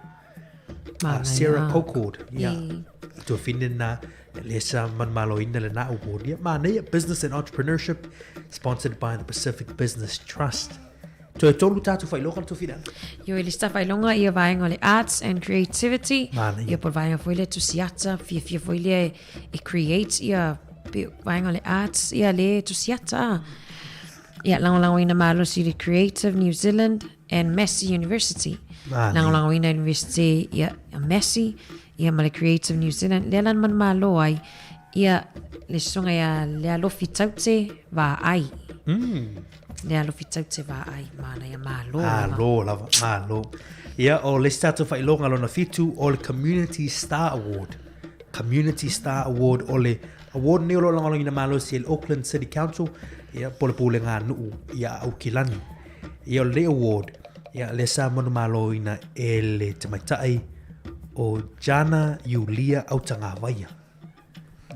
[SPEAKER 21] Manaia.
[SPEAKER 2] Sarah Cocord, ia. Tuafine na lea sa manumaloina lena award. Ia manaia, Business and Entrepreneurship, sponsored by the Pacific Business Trust. Toe tolu tātou whailoga le tuawhina.
[SPEAKER 21] Io e le sta whailonga ia vaenga o le Arts and Creativity.
[SPEAKER 2] Manaia.
[SPEAKER 21] Ia po le vaenga foi lea tusiata, fiafia foi lea e, e create ia pe vaenga o le arts ia le tusiata. a. Ia lagolagoina malosi le Creative New Zealand and Massey University.
[SPEAKER 2] Manaia.
[SPEAKER 21] Lagolagoina University ia a Massey ia ma le Creative New Zealand. Lea lana manumalo ai ia le susuga ia Lealofi Taute Vaai. Lealofi Taute Vaai, manaia malo lava.
[SPEAKER 2] Malo lava, malo. Ia, o le isi tatou faailoga lona fitu, o le Community Star Award. Community Star Award, o le award lenei o lo o lagolagoina malosi e le Auckland City Council, ia, po o le Pulega a Nuu ia Aukilani. Ia, o lenei award, ia, lea sa manumaloina e le tamaitai o Jana Iulia Autagavaia.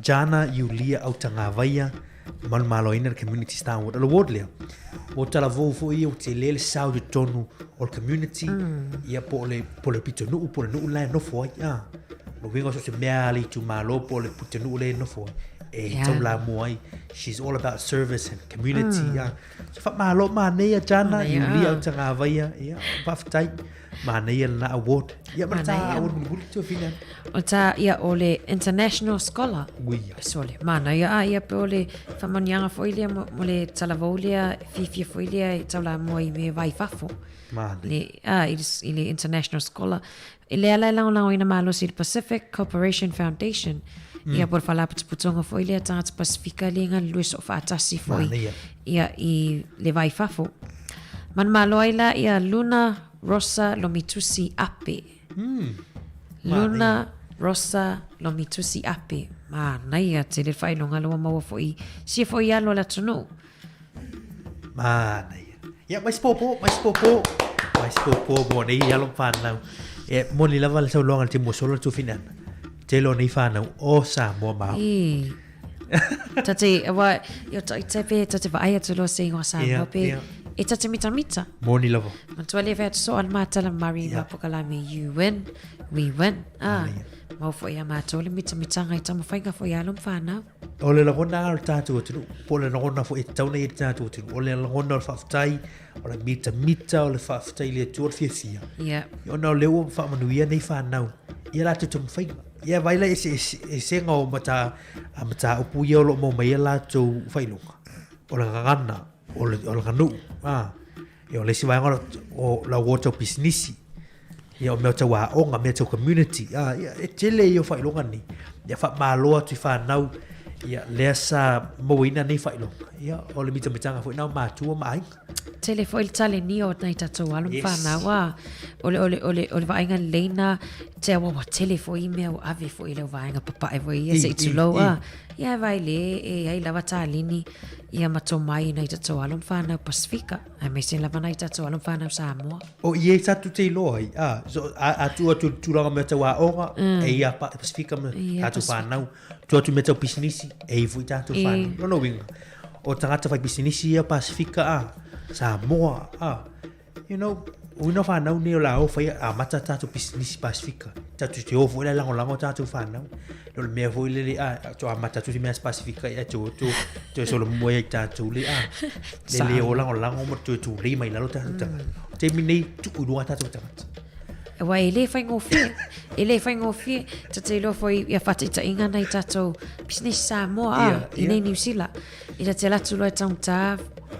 [SPEAKER 2] Jana Iulia Autagavaia, manumaloina le Community Star Award. O le award lea, ua talavou foi ia ua tele le sao i totonu o le community, ia po o le, po o le pitonuu, po o le nuu la e nofo ai. Ah, lo uiga o so o se mea a le itumalo po o le pitonuu lea e nofo ai, e taulamua ai. She's all about service and community. Ah. So faamalo manaia Jana,
[SPEAKER 21] Manaia,
[SPEAKER 2] Iulia
[SPEAKER 21] ah.
[SPEAKER 2] Autagavaia, ia, faafetai. Manaia lena award. Ia ma le ta
[SPEAKER 21] Manaia.
[SPEAKER 2] award mulimuli Tuafine.
[SPEAKER 21] O ta, ia, o le International Scholar.
[SPEAKER 2] Uia.
[SPEAKER 21] Sole, manaia a ia pe o le whamanianga foi lea mo, mo le talavou lea, fiafia foi lea e taulamua i me vai fafo.
[SPEAKER 2] Manaia.
[SPEAKER 21] Le, a, i, le, i le International Scholar. E lea la e lagolagoina malosi i le Pacific Corporation Foundation. Ia po o le faalapotopotoga foi lea tagata Pasifika le galulue soofaatasi foi
[SPEAKER 2] Manaia.
[SPEAKER 21] ia i le vai fafo. Manumalo ai la ia Luna Rosa Lomitusi Ape. Luna Rosa Lomitusi Ape. Manaia tele le faailoga lea ua maua foi sia foi i alo o le atunuu.
[SPEAKER 2] Manaia. Ia, mai se pōpō, mai se pōpō. Mai se pōpō mo nei alo ma whanau. E, moni lava le saunoaga i le taimi ua sola le tuafine ana. Tele o nei whanau o Samoa ma au.
[SPEAKER 21] E. Ta te, aua, i o tai pe, ta te vaai atu loa se ingoa Samoa pe, e ta te mitamita.
[SPEAKER 2] Moni lava.
[SPEAKER 21] Manatua lea fai atu so a le matala Murray ma Pokalame, you win, we win. Ah, mau foi ia mātou le mitamitanga i taumafaiga foi a alo ma whanau.
[SPEAKER 2] O le lagona o le tātou atunuu, po o le lagona foi e tatau nei e le tātou atunuu, o le lagona o le faafetai, o le mitamita, o le faafetai i le Atua, o le fiafia. Ona o lea ua faamanuia nei whanau, ia latou taumafaiga. Ia vai la eseesega o mata, a mataupu ia o lo o maua mai ai latou faailoga, o le gagana, o le, o le aganuu, a. Ia o le isi vaega o lau o tau pisinisi, ia o mea tau aoga, mea tau community, a, ia e tele ia o faailoga nei. Ia faamalo atu i whanau, ia lea sa mauaina nei faailoga. Ia o le mitamitaga foi na o matua ma aiga.
[SPEAKER 21] Tele foi le talenia o nai tatou alo ma whanau, a. O le, o le, o le, o le vaaiga lelei na, te aua ua tele foi i mea ua ave foi i lau vaega papae foi ia se i tulou, a. Ia e vai le e ai lava taleni ia ma tomai i nai tatou alo ma whanau Pasifika, aemaise lava nai tatou alo ma whanau Samoa.
[SPEAKER 2] O i e tātou te iloa ai, a, so, a, a tuu atu i le tulaga mea tau aoga, e ia pa, Pasifika ma
[SPEAKER 21] Ia,
[SPEAKER 2] tātou
[SPEAKER 21] Pasifika.
[SPEAKER 2] whanau, tuu atu mea tau pisinisi, e ia foi tātou whanau. Lona uiga, o tagata fai pisinisi ia Pasifika, a, Samoa, a, you know, uina whanau nei o la o whai a mata tātou pisinisi Pasifika. Tātou te o foi la lagolago tātou whanau. No le mea foi lele, a, to a mata tu te mea Pasifika i a te o to, te solo mua i tātou le, a, le le o lagolago mo te tūlei mai lalo tātou tangata. O te mi nei, tuku i runga tātou tangata.
[SPEAKER 21] Aua e le whaingōwhie, e le whaingōwhie, ta te iloa foi ia whataitaiga nai tātou pisinisi Samoa, a, i nei New Zealand. I ta te latu loa e taugata,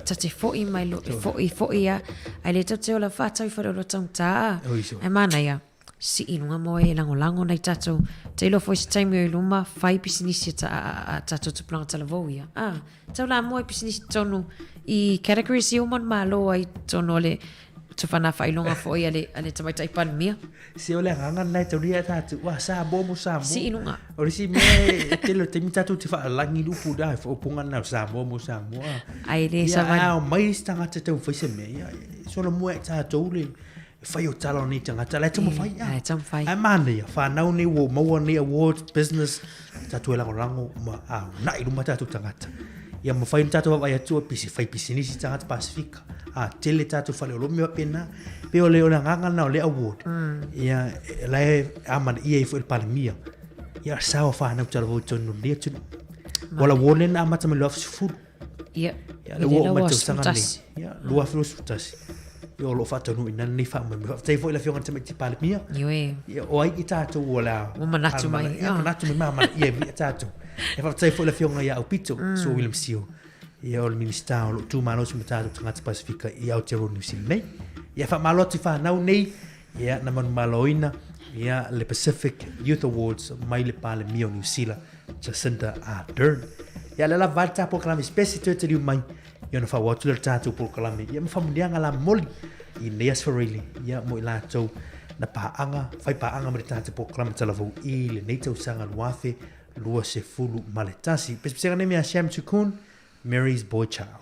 [SPEAKER 21] ta te fo'i mai lo, e fo'i, fo'i a, ai le tau te ola whātau i whare olo taugata, a.
[SPEAKER 2] Oi, so.
[SPEAKER 21] Ai māna ia, si i lunga mo e langolango nei tātou, te iloa foi se taimi o i luma, whai pisinisi a ta, a, a, a tātou tupulanga talavou ia. A, tau la mo e pisinisi tonu i categories i uma malo ai tonu o le tufana whailonga foi a le, a le tamaitai palemia.
[SPEAKER 2] Se o le agaga lena e taulia ia tatou, ua Samoa mo Samoa.
[SPEAKER 21] Si i luga.
[SPEAKER 2] O le isi mea e tele o taimi tatou te faalagi i le upu lea, e faaupuga lena o Samoa mo Samoa.
[SPEAKER 21] Ai le
[SPEAKER 2] Ia,
[SPEAKER 21] savali.
[SPEAKER 2] a omai isi tagata e taumafai se mea, ia, e solomua ia i tatou le fai o tala o nei tagata, la e taumafai,
[SPEAKER 21] La e taumafai.
[SPEAKER 2] Ae manaia, whanau nei ua maua nei awards, business, tatou e lagolago ma a uunai i luma tatou tagata. Ia mafai ona tatou vaavaai atu pisi fai pisinisi tagata Pasifika. A tele tatou faleoloa ma mea faapena. Pei o le o le agaga lena o le award. Ia e, la e amanaia ai foi le Palemia. Ia sao whanau talavou i totonu o lenei atunuu. Ua le award lea na amata mai le 2010.
[SPEAKER 21] Ia,
[SPEAKER 2] Ia, le
[SPEAKER 21] i
[SPEAKER 2] ua
[SPEAKER 21] le
[SPEAKER 2] oo mai
[SPEAKER 21] laua
[SPEAKER 2] le tausaga lenei.
[SPEAKER 21] 11.
[SPEAKER 2] Ia, 2011. Ia, o lo o faataunuuina lenei faamoemoe. Faafetai foi i le Afioga i le Tamaiti Palemia.
[SPEAKER 21] Ioe.
[SPEAKER 2] Ia, o ai i tatou ua la...
[SPEAKER 21] Ua manatu mai.
[SPEAKER 2] Ia, manatu mai ma amanaia e via tatou. E faafetai foi i le Afioga ia Aupito, Sir William Sio. Ia, o le Minista o lo o tumalosi ma tatou tagata Pasifika i Aotearoa Niu Sila nei. Ia, faamalo atu i whanau nei, ia, na manumaloina, ia, le Pacific Youth Awards mai le Palemia o Niu Sila, Jacinda Ardern. Ia, le lava le tā polokalame spesi toe taliu mai, ia ona faaauau atu lea o le tatou polokalame, ia ma faamanuiaga la momoli i lenei aso Faraile, ia mo i latou na paaga, fai paaga ma le tatou polokalame talavou i lenei tausaga 2021. Pesepesega nei mea Sham Tukun, Mary's Boy Child.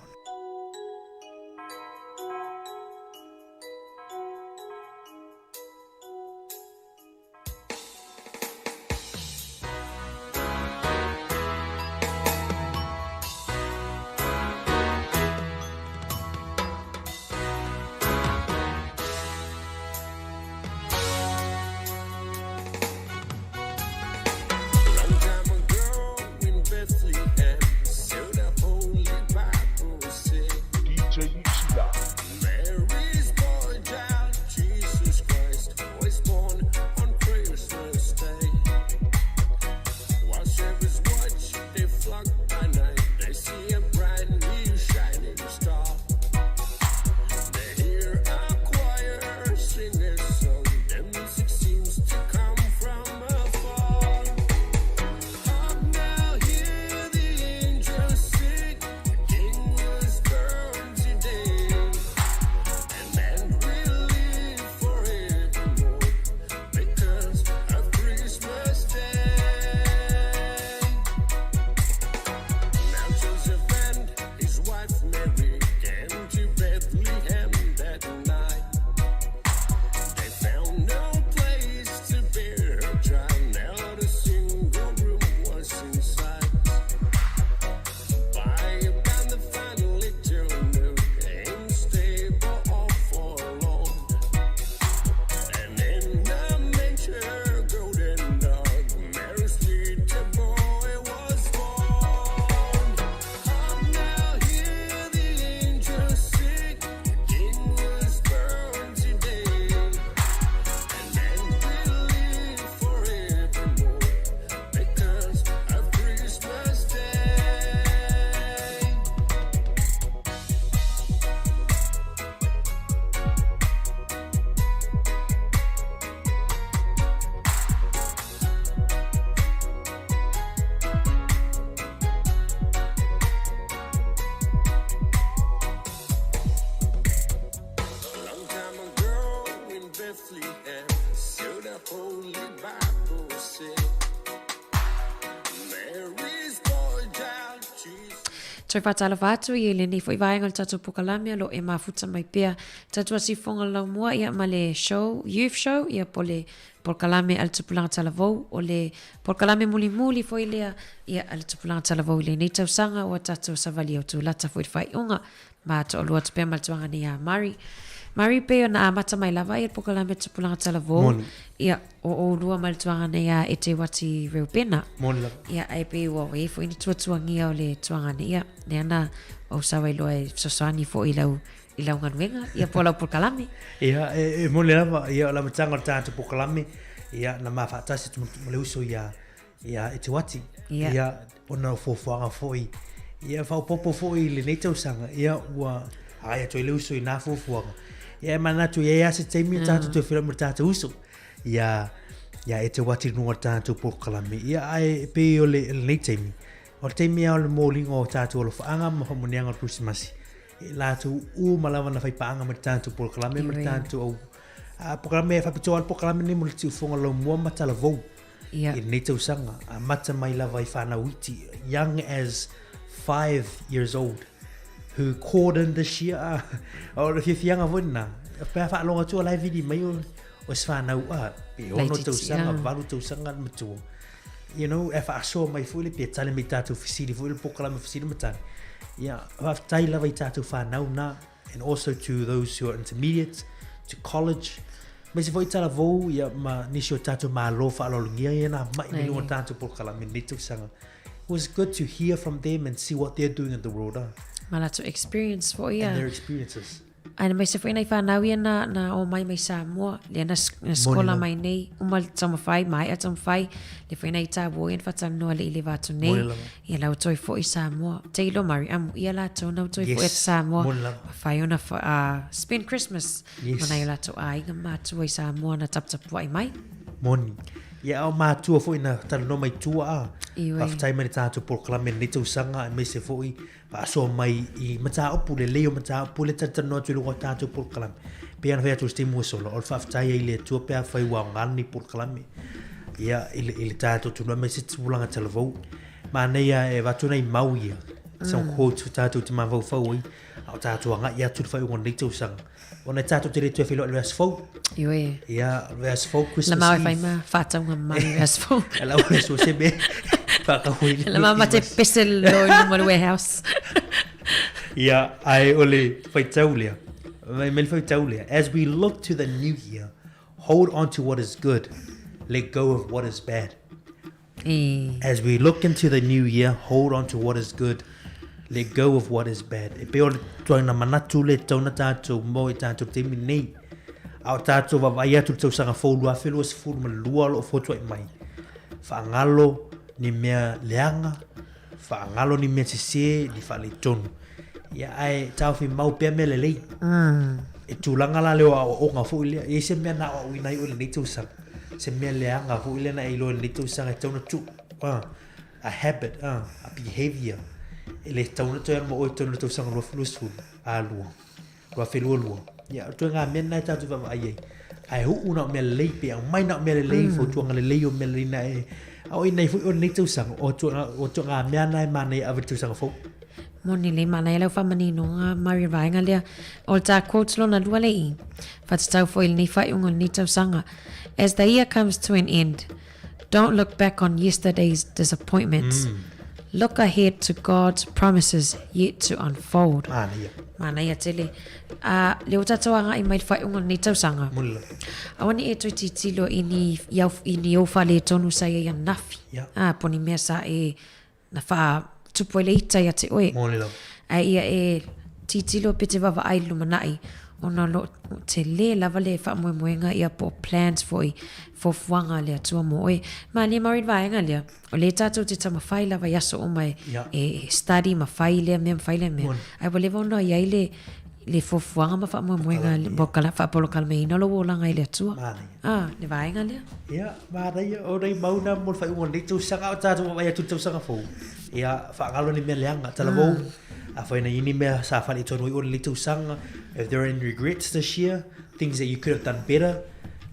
[SPEAKER 21] Toe faatalofa atu i lenei foi vaega o le tatou polokalame o lo o e mafuta mai pea tatou asifoga laumua ia ma le show, youth show ia po le polokalame a le tupulaga talavou o le polokalame mulimuli foi lea ia a le tupulaga talavou i lenei tausaga ua tatou savali autulata foi i le faaiuga ma toalua atu pea ma le tuaga nei a Mari. Mari pei ona amata mai lava ia le polokalame tupulaga talavou
[SPEAKER 2] Moni.
[SPEAKER 21] ia o oulua ma le tuaga nei a Ete Wati Reupena.
[SPEAKER 2] Moni lava.
[SPEAKER 21] Ia ae pei ua i ai foi ni tuatuagia o le tuaga nei ia lea na ou sau ai loa e fesoasoani foi i lau i lau galuega ia po o lau polokalame.
[SPEAKER 2] Ia, e, e moni lava, ia, o le amataga o le tatou polokalame, ia, na ma faatasi atu ma le uso ia, ia Eteuati.
[SPEAKER 21] Ia.
[SPEAKER 2] Ia, ona o fuafuaga foi, ia, faaopoopo foi i lenei tausaga, ia, ua agai atu ai le uso i na fuafuaga. Ia, e manatu, e i ai lava se taimi tatou toe feiloai ma le tatou uso. Ia, ia Eteuati i luga o le tatou polokalame. Ia, ae pei o le, lenei taimi, o le taimi lava o le moliga o tatou alofaaga ma faamanuiaga o le Kerisimasi. E latou uma lava na faipaaga ma le tatou polokalame ma le tatou au a polokalame e faapitoa le polokalame lenei mo le tiufoga laumua ma talavou
[SPEAKER 21] Ia.
[SPEAKER 2] i lenei tausaga amata mai lava i whanau iti young as 5 years old who called in this year ah, o le fiafiaga foi lena pe a faalogo atu o la e vili mai o o se whanau a pe ono
[SPEAKER 21] Laitiiti,
[SPEAKER 2] tausaga
[SPEAKER 21] ah.
[SPEAKER 2] valu tausaga le matua you know, e faasoa mai foi le pe tali mai tatou fesili foi le polokalame fesili ma tali. Ia, faafetai lava i tatou whanau na, and also to those who are intermediate, to college, aemaise foi talavou ia ma nisi o tatou malo faaaloalogia ia na mai mai luga o tatou polokalame i lenei tausaga. It was good to hear from them and see what they're doing in the world, ah.
[SPEAKER 21] Ma latou experience foi ia.
[SPEAKER 2] And their experiences.
[SPEAKER 21] Ae na aemaise foi nai fanau ia na, na omai mai Samoa, lea na, na skola mai nei, uma le taumafai, maea taumafai, lea foi nai tāua ia na whatalanoa le i le vā atu nei, ia lau toi foi i Samoa. Te ilo Mari, amu ia latou na toi foi atu Samoa, ma whai ona spend Christmas,
[SPEAKER 2] Yes.
[SPEAKER 21] ma nai o latou aiga matua i Samoa na taputapuai mai.
[SPEAKER 2] Moni. Ia o matua foi na talanoa mai tua a.
[SPEAKER 21] Ioe.
[SPEAKER 2] Faafetai mai le tatou polokalame i lenei tausaga aemaise foi faasoa mai i mataupu, lelei o mataupu lea talatalanoa atu i luga o tatou polokalame. Pei ona fai atu i se taimi ua sola, o le faafetai ai i le Atua pe afai ua aoga lenei polokalame ia i le, i le tatou atunuu aemaise tupulaga talavou. Manaia e avatu nai mau ia, some quotes o tatou te mafaufau ai, a o tatou agai atu i le faaiuga o lenei tausaga. Ona e tatou te le toe feiloai i le vaiaso fou.
[SPEAKER 21] Ioe.
[SPEAKER 2] Ia, le vaiaso fou, Christmas
[SPEAKER 21] La mau e
[SPEAKER 2] Eve.
[SPEAKER 21] whai ma whātaunga mai le vaiaso fou.
[SPEAKER 2] E lau le so se me whakahoi le
[SPEAKER 21] La mau ma te pese lo i luma o le warehouse.
[SPEAKER 2] Ia, ae o le faitau lea. Mai mai le faitau lea. As we look to the new year, hold on to what is good, let go of what is bad.
[SPEAKER 21] E.
[SPEAKER 2] As we look into the new year, hold on to what is good, let go of what is bad. E pei o le tuaina manatu le tau na tātou mo i tātou taimi nei. A o tātou vaavaai atu i le tausaga fou 2022 o lo o fotuai mai. Faagalo ni mea leaga, faagalo ni mea sesē, ni faaletonu. Ia ae taofi mau pea mea lelei. E tulaga la lea o aoaoga foi lea. E i ai se mea na aoaoina ai oe i lenei tausaga. Se mea leaga foi lea na e iloa i lenei tausaga e tatau ona tuu. A habit, a behaviour. E le tatau ona toe alu ma oe i totonu o le tausaga 2020, a lua, 2022. Ia, o ituaiga mea lena e tatou te vaavaai ai. Ae uu na o mea lelei pe aumai na o mea lelei, fautuaga lelei o mea lelei na e aoaoina ai foi oe i lenei tausaga. O ituaiga mea na e manaia e ave i le tausaga fou.
[SPEAKER 21] Moni lelei manaia lau faamaninoga Mari vaega lea. O le tā quote lona lua le i, whatatau foi i lenei faaiuga o lenei tausaga. As the year comes to an end, don't look back on yesterday's disappointments. Look ahead to God's promises yet to unfold.
[SPEAKER 2] Manaia.
[SPEAKER 21] Manaia tele. A, lea ua tatou agai mai le faaiuga o lenei tausaga.
[SPEAKER 2] Moni lava.
[SPEAKER 21] Aua ne i e toe tilotilo i ni, i au, i ni ou faaletonu sa i ai ananafi.
[SPEAKER 2] Ia.
[SPEAKER 21] A, po o ni mea sa e na whaatupu ai le ita ia te oe.
[SPEAKER 2] Moni lava.
[SPEAKER 21] Ae ia e tilotilo pe te vaavaai i le lumanai, ona o lo o tele lava le faamoemoega ia po o plans foi, fuafuaga a le Atua mo oe. Malie mau i le vaega lea, o lea tatou te taumafai lava i aso uma e,
[SPEAKER 2] Ia.
[SPEAKER 21] e study ma fai lea mea ma fai lea mea.
[SPEAKER 2] Moni.
[SPEAKER 21] Ae ua leva ona i ai le, le fuafuaga ma faamoemoega faapolokalameina o lou olaga i le Atua.
[SPEAKER 2] Manaia.
[SPEAKER 21] Ah, le vaega lea.
[SPEAKER 2] Ia, manaia, o nei mau na mo le faaiuga o lenei tausaga, a o tatou vaavaai atu i le tausaga fou. Ia, faagalo ni mea leaga, talavou, afai na i ai ni mea sa faaletonu ai oe i lenei tausaga, if there are any regrets this year, things that you could have done better,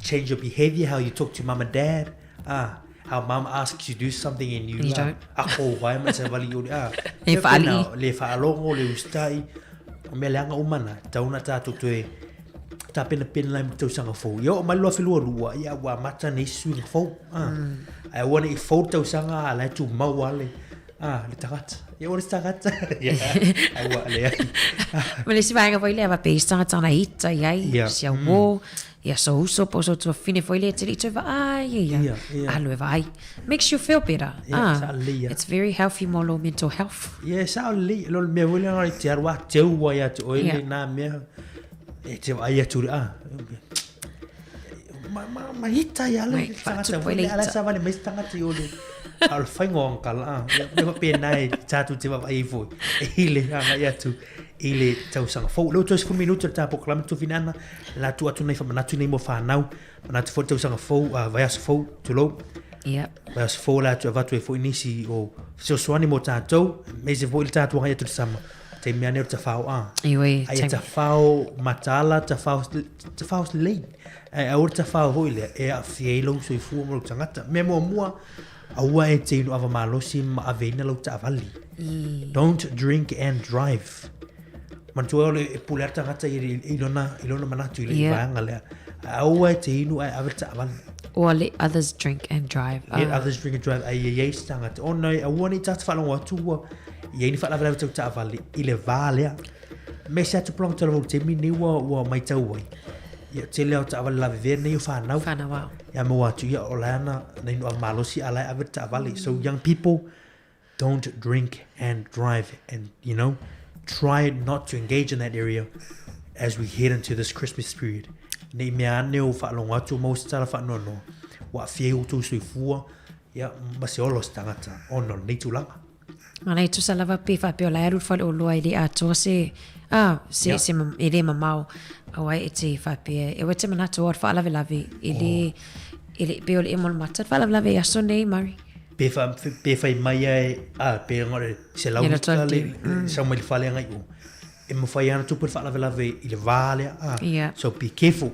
[SPEAKER 2] change your behaviour, how you talk to mum and dad, ah, How mum asks you to do something and you,
[SPEAKER 21] And you don't.
[SPEAKER 2] Ako vai ma se vali o ah.
[SPEAKER 21] Le faalii.
[SPEAKER 2] Le faalogo, le usitai. O mea leaga uma na, tau na tātou toe tapenapena lai mo tausaga fou. Ia oo mai le 2022, ia ua amata nei suiga fou. Ah. Ae aua ne i fou le tausaga a la e tumau lava le, ah, le tagata. Ia ua le tagata. Ia, ai ua leai.
[SPEAKER 21] Ma le isi vaega foi lea faapea i se tagata na ita i ai, si au uō, ia sou uso po o sou tuafafine foi lea e te le i toe vaai ai ia. Alu e vaai. Makes you feel better.
[SPEAKER 2] Ia,
[SPEAKER 21] Ah,
[SPEAKER 2] sao lelei ia.
[SPEAKER 21] It's very healthy mo lou mental health.
[SPEAKER 2] Ia, e sao lelei. O le mea foi lea e te alu a teu ai ia te oe
[SPEAKER 21] Ia.
[SPEAKER 2] lena mea. E te vaai atu le, ah, ma, ma, ma hita ia le
[SPEAKER 21] Mai,
[SPEAKER 2] tagata
[SPEAKER 21] faatupu
[SPEAKER 2] foi
[SPEAKER 21] ai le
[SPEAKER 2] lea, ala
[SPEAKER 21] ita.
[SPEAKER 2] sa vale mai se tagata i o le, a o le faiga o angakala, ah, ia, mea faapena e tatou te vaavaai ai foi i le agai atu i le tausaga fou. O lea ua toe 10 minute o le ta polokalame Tufinana, la tuu atu nai faamanatu nei mo fanau, manatu foi le tausaga fou, ah, vaiaso fou, tulou. Vaiaso fou la atu avatu ai foi nisi o fesoasoani mo tatou, aemaise foi le tatou agai atu i le sama. Taimi lava nei o le tafao, ah.
[SPEAKER 21] Ioe,
[SPEAKER 2] Aia
[SPEAKER 21] taimi.
[SPEAKER 2] tafao mataala, tafao, tafao lelei. Ae aua le tafao foi lea e aafia ai lou soifua ma lou tagata. Mea muamua, aua e te inu ava malosi ma aveina lau taavale. Don't drink and drive. Manatua o le e pule a le tagata i, i, i lona, i lona manatu i le
[SPEAKER 21] Yeah.
[SPEAKER 2] vaega lea. Aua e te inu ae ave le taavale.
[SPEAKER 21] Or let others drink and drive.
[SPEAKER 2] Let
[SPEAKER 21] Ah.
[SPEAKER 2] others drink and drive. Ai e iai se tagata. Ona e aua nei tatou faalogo atu ua i ai ni faalavelave tau taavale i le va lea. Me se atu pulanga talavou i le taimi lenei ua, ua maitau ai. Ia, tele lava o taavale lavevea nei o fanau.
[SPEAKER 21] Fanau ao.
[SPEAKER 2] Ia maua atu, ia, o la e ana na inu ava malosi a la e ave le taavale. So young people, don't drink and drive and, you know, try not to engage in that area as we head into this Christmas period. Nei mea ane o faalogo atu o maua se tala faanoanoa, ua aafia ai outou soifua, ia, ma se ola o se tagata ona o lenei tulaga.
[SPEAKER 21] Mana e tusa lava pe faapea o la e alu i le faleoloa e le atoa se, ah, se, se e le mamao. Aua e te faapea, e aua e te manatu o le faalavelave, e le, e le, pei o le emo o le mata, le faalavelave i aso nei, Murray.
[SPEAKER 2] Pe fa, pe fai mai ae, ah, pe ngore, se lau
[SPEAKER 21] Ia
[SPEAKER 2] lita
[SPEAKER 21] le
[SPEAKER 2] le, sau mai le fale agai o. E mafai lava ona tupu le faalavelave i le va lea, ah. So be careful.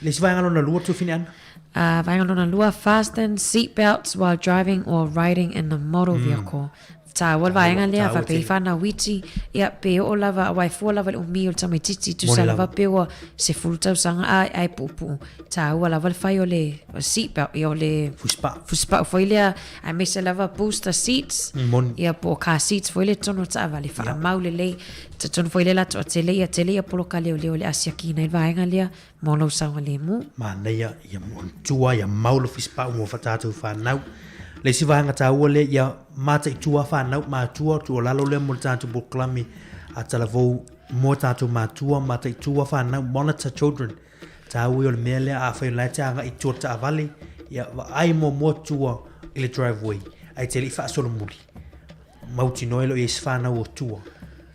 [SPEAKER 2] Le isi vaega lona lua, Tufine Ana?
[SPEAKER 21] Vaega lona lua, fasten seat belts while driving or riding in a motor vehicle. Tāua le vaega lea,
[SPEAKER 2] Tāua
[SPEAKER 21] faapea i
[SPEAKER 2] tele.
[SPEAKER 21] whanau iti, ia, pe oo lava, aua e fua lava le umi o le tamaitiiti, tusa
[SPEAKER 2] Moni
[SPEAKER 21] lava
[SPEAKER 2] lava.
[SPEAKER 21] pe ua 10 tausaga, a, ai puupuu. Tāua lava le fai o le seat belt, ia o le
[SPEAKER 2] Fusipau.
[SPEAKER 21] fusipau foi lea, aemaise lava booster seats,
[SPEAKER 2] Moni.
[SPEAKER 21] ia po o car seats foi lea i totonu o taavale, faamau lelei, talitonu foi lea latou a tele ia, tele ia poloka leoleo o le asiakiina ai le vaega lea mo lou saogalemu.
[SPEAKER 2] Manaia ia manatua ia mau le fisipau mo tatou fanau. Le isi vaega taua lea ia mataitua fanau matua tuualalo lea mo le tatou polokalame a talavou mo tatou matua mataitua fanau monitor children. Taua ia o le mea lea afai o la e te agai i tua o le taavale ia vaai muamua tua i le driveway ae te le i faasolomuli. Mautinoa e le o i ai se fanau o tua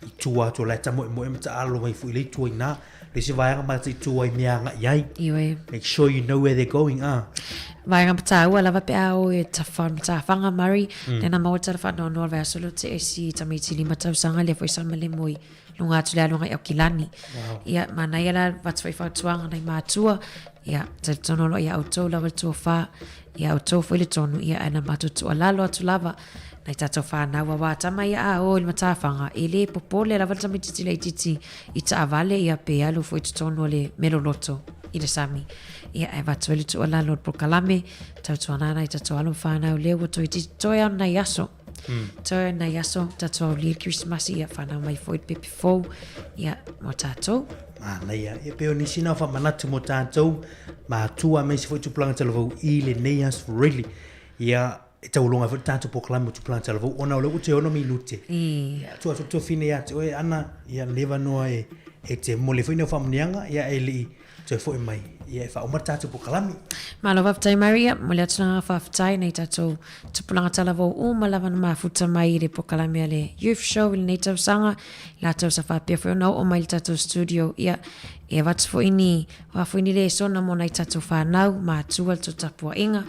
[SPEAKER 2] i tua atu o la e tamoemoe ma taalo mai foi i le itu i ina. Le isi vaega mataitua i mea agai ai.
[SPEAKER 21] Ioe.
[SPEAKER 2] Make sure you know where they're going, ah.
[SPEAKER 21] Vaega mataua lava pe a o e tawha, matawhanga Murray, lena maua tala whaanoanoa le vaiaso lea o te esi tamaiti lima tausaga lea foi sa malemo i luga atu le aluga i Aukilani.
[SPEAKER 2] Wow.
[SPEAKER 21] Ia, manaia la avatu foi fautuaga nai matua, ia, talitonu o lo o ia outou lava le tofa, ia outou foi le tonu, ia, ae na matou tuualalo atu lava, nai tatou whanau aua tama ia a o i le matawhanga, e le popole lava le tamaitiiti laitiiti i taavale ia pe alu foi i totonu o le meloloto i le sami. Ia e avatu ai le tuualalo o le polokalame, tautuana ana i tatou alo ma whanau lea ua toeitiiti toe ao nai aso. Toe ao nai aso, tatou aulia le Kerisimasi, ia whanau mai foi le pepe fou, ia mo tatou.
[SPEAKER 2] Manaia, ia pei o nisi na o faamanatu mo tatou, matua aemaise foi tupulaga talavou i lenei aso really. Ia, e taualoga ai foi le tatou polokalame o tupulaga talavou ona o lea ua toe 6 minute. Ia, tuu atu le tuafine ia te oe Ana, ia leva noa e, e te momoli ai foi nai faamuniaga, ia e le i toe foi mai, ia e faauma le tatou polokalame.
[SPEAKER 21] Malo faafetai Maria, momoli atu le agaga faafetai nei tatou tupulaga talavou uma lava na mafuta mai i le polokalame a le Youth Show i lenei tausaga, i latou sa faapea foi ona oo mai i le tatou studio, ia e avatu foi ni, o a foi ni lesona mo nai tatou fanau, matua le tou tapuaiga,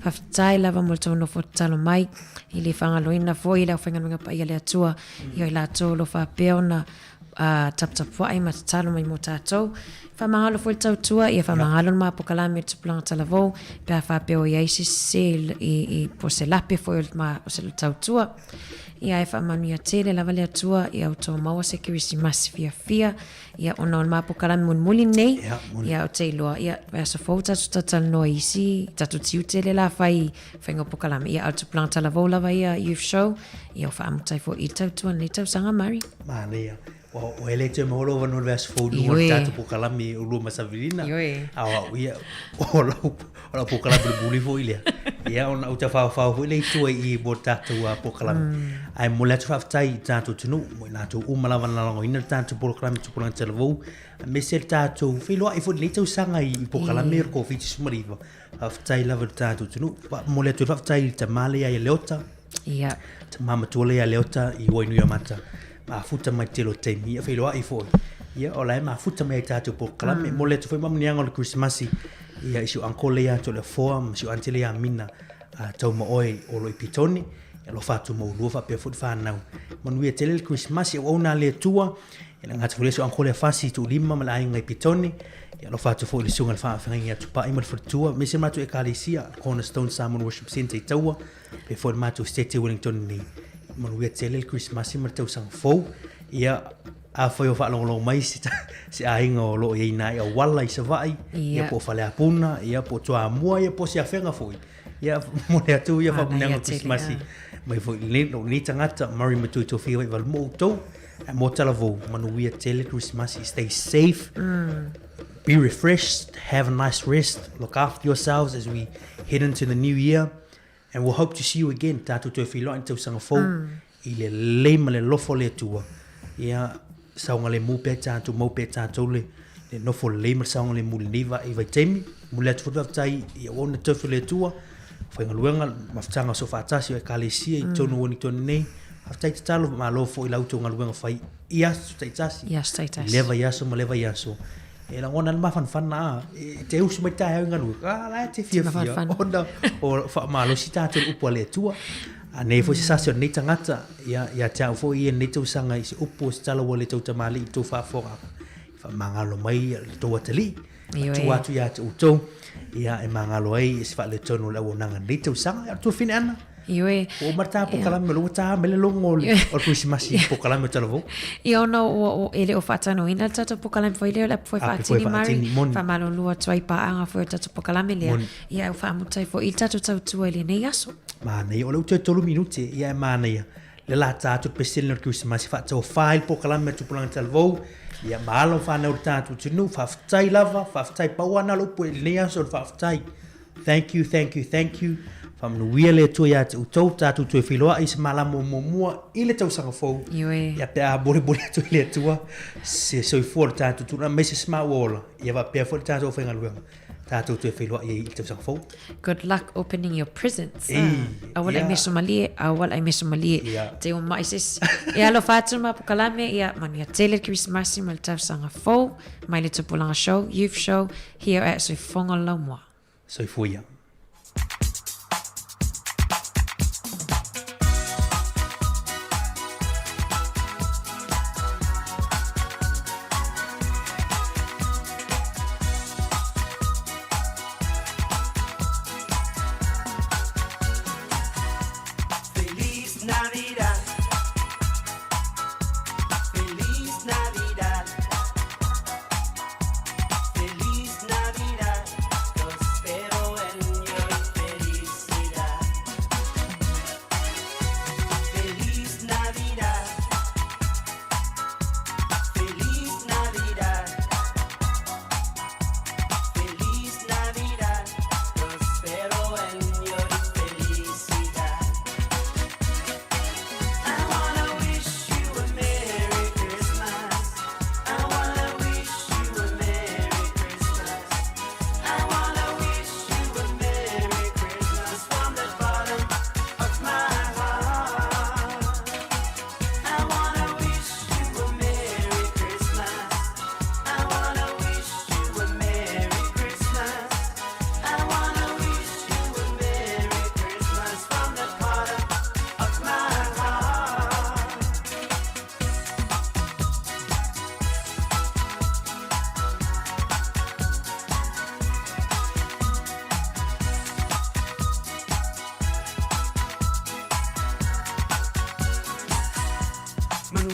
[SPEAKER 21] Faafetai lava mo le tou nofo tatalo mai i le faagaloina foi i le aufaigaluega paia a le Atua, ia i latou o lo o faapea ona taputapuai ma tatalo mai mo tatou. Faamagalo foi le tautua, ia faamagalo le ma pokalame o le tupulaga talavou, pe a faapea o i ai se sese i, i, po o se lape foi o le, ma, o se tautua. Ia ae faamanuia tele lava le Atua ia outou maua se Kerisimasi fiafia, ia ona o le ma pokalame mulimuli lenei,
[SPEAKER 2] Ia, moni.
[SPEAKER 21] ia ou te iloa, ia vaiaso fou tatou talatalanoa i isi tatou tiute lea la fai i faiga o pokalame, ia a o le tupulaga talavou lava ia Youth Show, ia ua faamuta ai foi i le tautua i lenei tausaga Mari.
[SPEAKER 2] Manaia. Ua ua ele te maua lou avanoa i le vaiaso fou i luga o le tatou pokalame o lua ma Savilina.
[SPEAKER 21] Ioe.
[SPEAKER 2] A o au ia, o lau, o lau pokalame o le muli foi lea. Ia, ona ou tafaofao foi lea i tua i i mo le tatou pokalame. Ae momoli atu faafetai i tatou atunuu, mo i latou uma lava na lagoina le tatou polokalame Tupulaga Talavou, aemaise le tatou feiloai foi i lenei tausaga i polokalame o le Koviti-19. Faafetai lava i le tatou atunuu. Momoli atu ai le faafetai i le tama lea ia Leota.
[SPEAKER 21] Ia.
[SPEAKER 2] Tama matua lea ia Leota i Wainuiomata. Mafuta mai tele o taimi, ia feiloai foi. Ia, o la e mafuta mai ai tatou polokalame. Momoli atu foi mamuniaga o le Kerisimasi ia i si ou uncle lea ia Toleafoa ma si ou aunty lea ia Mina Taumaoe o lo o i Petone. Ia alofa atu ma oulua faapea foi le fanau. Manuia tele le Kerisimasi, auauna a le Atua. Ia le gata foi lea si ou uncle lea Fasi Tuulima ma le aiga i Petone. Ia alofa atu foi i le susuga i le faafeagaiga ia Tupai ma le faletua, aemaise le matou ekalesia, Cornerstone Samoan Worship Centre i Taua, faapea foi le matou State i Wellington nei. Manuia tele le Kerisimasi ma le tausaga fou. Ia, afai o faalogologo mai se, se aiga o lo o i ai nai auala i Savaii, ia po o Faleapuna, ia po o Toamua, ia po o se afega foi. Ia, momoli atu ia faamanuiaga o Kerisimasi mai foi i lou nei tagata, Murray Matui Tofiga Vaivalu mo outou. Ae mo talavou, manuia tele Kerisimasi, stay safe, be refreshed, have a nice rest, look after yourselves as we head into the new year. And we'll hope to see you again, tatou toe feiloai i le tausaga fou, i le lelei ma le alofa o le Atua. Ia, saogalemu pea tatou, mau pea tatou le, le nofo lelei ma le saogalemu i lenei va, i vaitaimi. Momoli atu foi le faafetai i auauna tofi o le Atua, faigaluega, mafutaga o Soofaatasi o Ekalesia i totonu o Wellington nei. Faafetai tatalo, malo foi i la outou galuega fai i aso taitasi,
[SPEAKER 21] I aso taitasi.
[SPEAKER 2] i lea vaiaso ma lea vaiaso. E lagona le mafanafana a, e te usu mai taeao i galuega, a la e te fiafia ona o faamalosi tatou i le upu a le Atua. A nei foi se sasi o lenei tagata, ia, ia te au foi ia lenei tausaga i se upu o se tala ua le tautamalii i le tou faafofoga atu, e faamagalo mai le tou atalii, tua atu ia te outou, ia e magalo ai se faaletonu o le auaunaga i lenei tausaga. Ia, o le tuafine Ana.
[SPEAKER 21] Ioe.
[SPEAKER 2] Ua uma le ta pokalame, ua ta mai le logo o le Kerisimasi i pokalame o Talavou.
[SPEAKER 21] Ia ona ua, e le o faatanoina le tatou pokalame foi lea o le apu foi faatini Mari. Faamalulu atu ai i paaga foi o le tatou pokalame lea. Ia ae ua faamuta ai foi i le tatou tautua i lenei aso.
[SPEAKER 2] Manaia, o lea ua toe 3 minute, ia e manaia. Le la ta atu le pesene o le Kerisimasi faataufa ai le pokalame a Tupulaga Talavou. Ia ma alo ma fanau i le tatou atunuu, faafetai lava, faafetai. Pau lava na o le upu i lenei aso o le faafetai. Thank you, thank you, thank you. Faamanuia le Atua ia te outou, tatou toe feiloai i se malama o muamua i le tausaga fou.
[SPEAKER 21] Ioe.
[SPEAKER 2] Ia pe a molimoli atu i le Atua se soifua o le tatou tulaga, aemaise se maua ola. Ia faapea foi le tatou aufaigaluega, tatou toe feiloai ai i le tausaga fou.
[SPEAKER 21] Good luck opening your presents.
[SPEAKER 2] Ei,
[SPEAKER 21] Aua le
[SPEAKER 2] ia.
[SPEAKER 21] meso malie, aua le meso malie.
[SPEAKER 2] Ia.
[SPEAKER 21] Te o mai se isi. Ia alofa atu ma pokalame, ia manuia tele le Kerisimasi ma le tausaga fou, mai le Tupulaga Show, Youth Show, Here at Soifofoga Laumua.
[SPEAKER 2] Soifua ia.
[SPEAKER 4] Feliz Navidad. Feliz Navidad. Feliz Navidad. Prospero en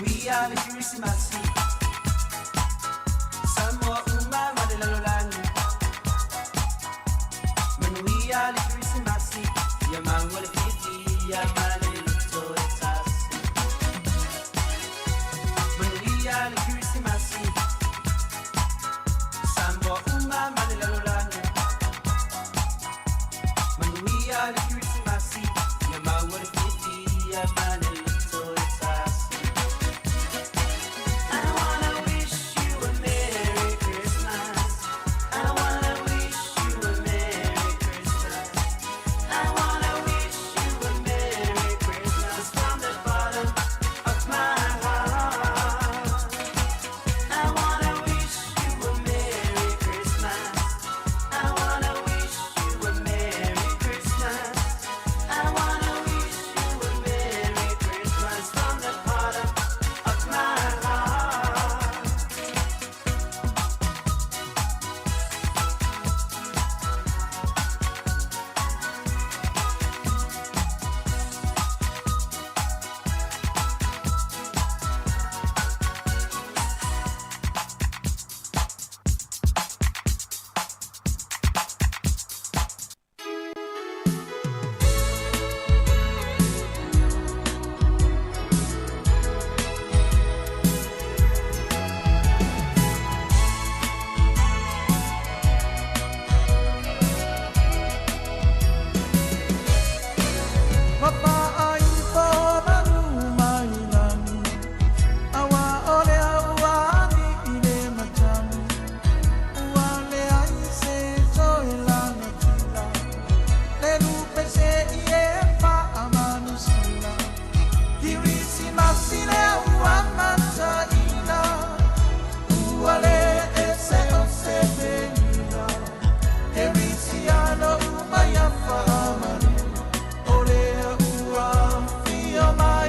[SPEAKER 4] Manuia le Kirisimasi. Samoa uma ma le lalolagi. Manuia le Kirisimasi. Ia maua le fiafia.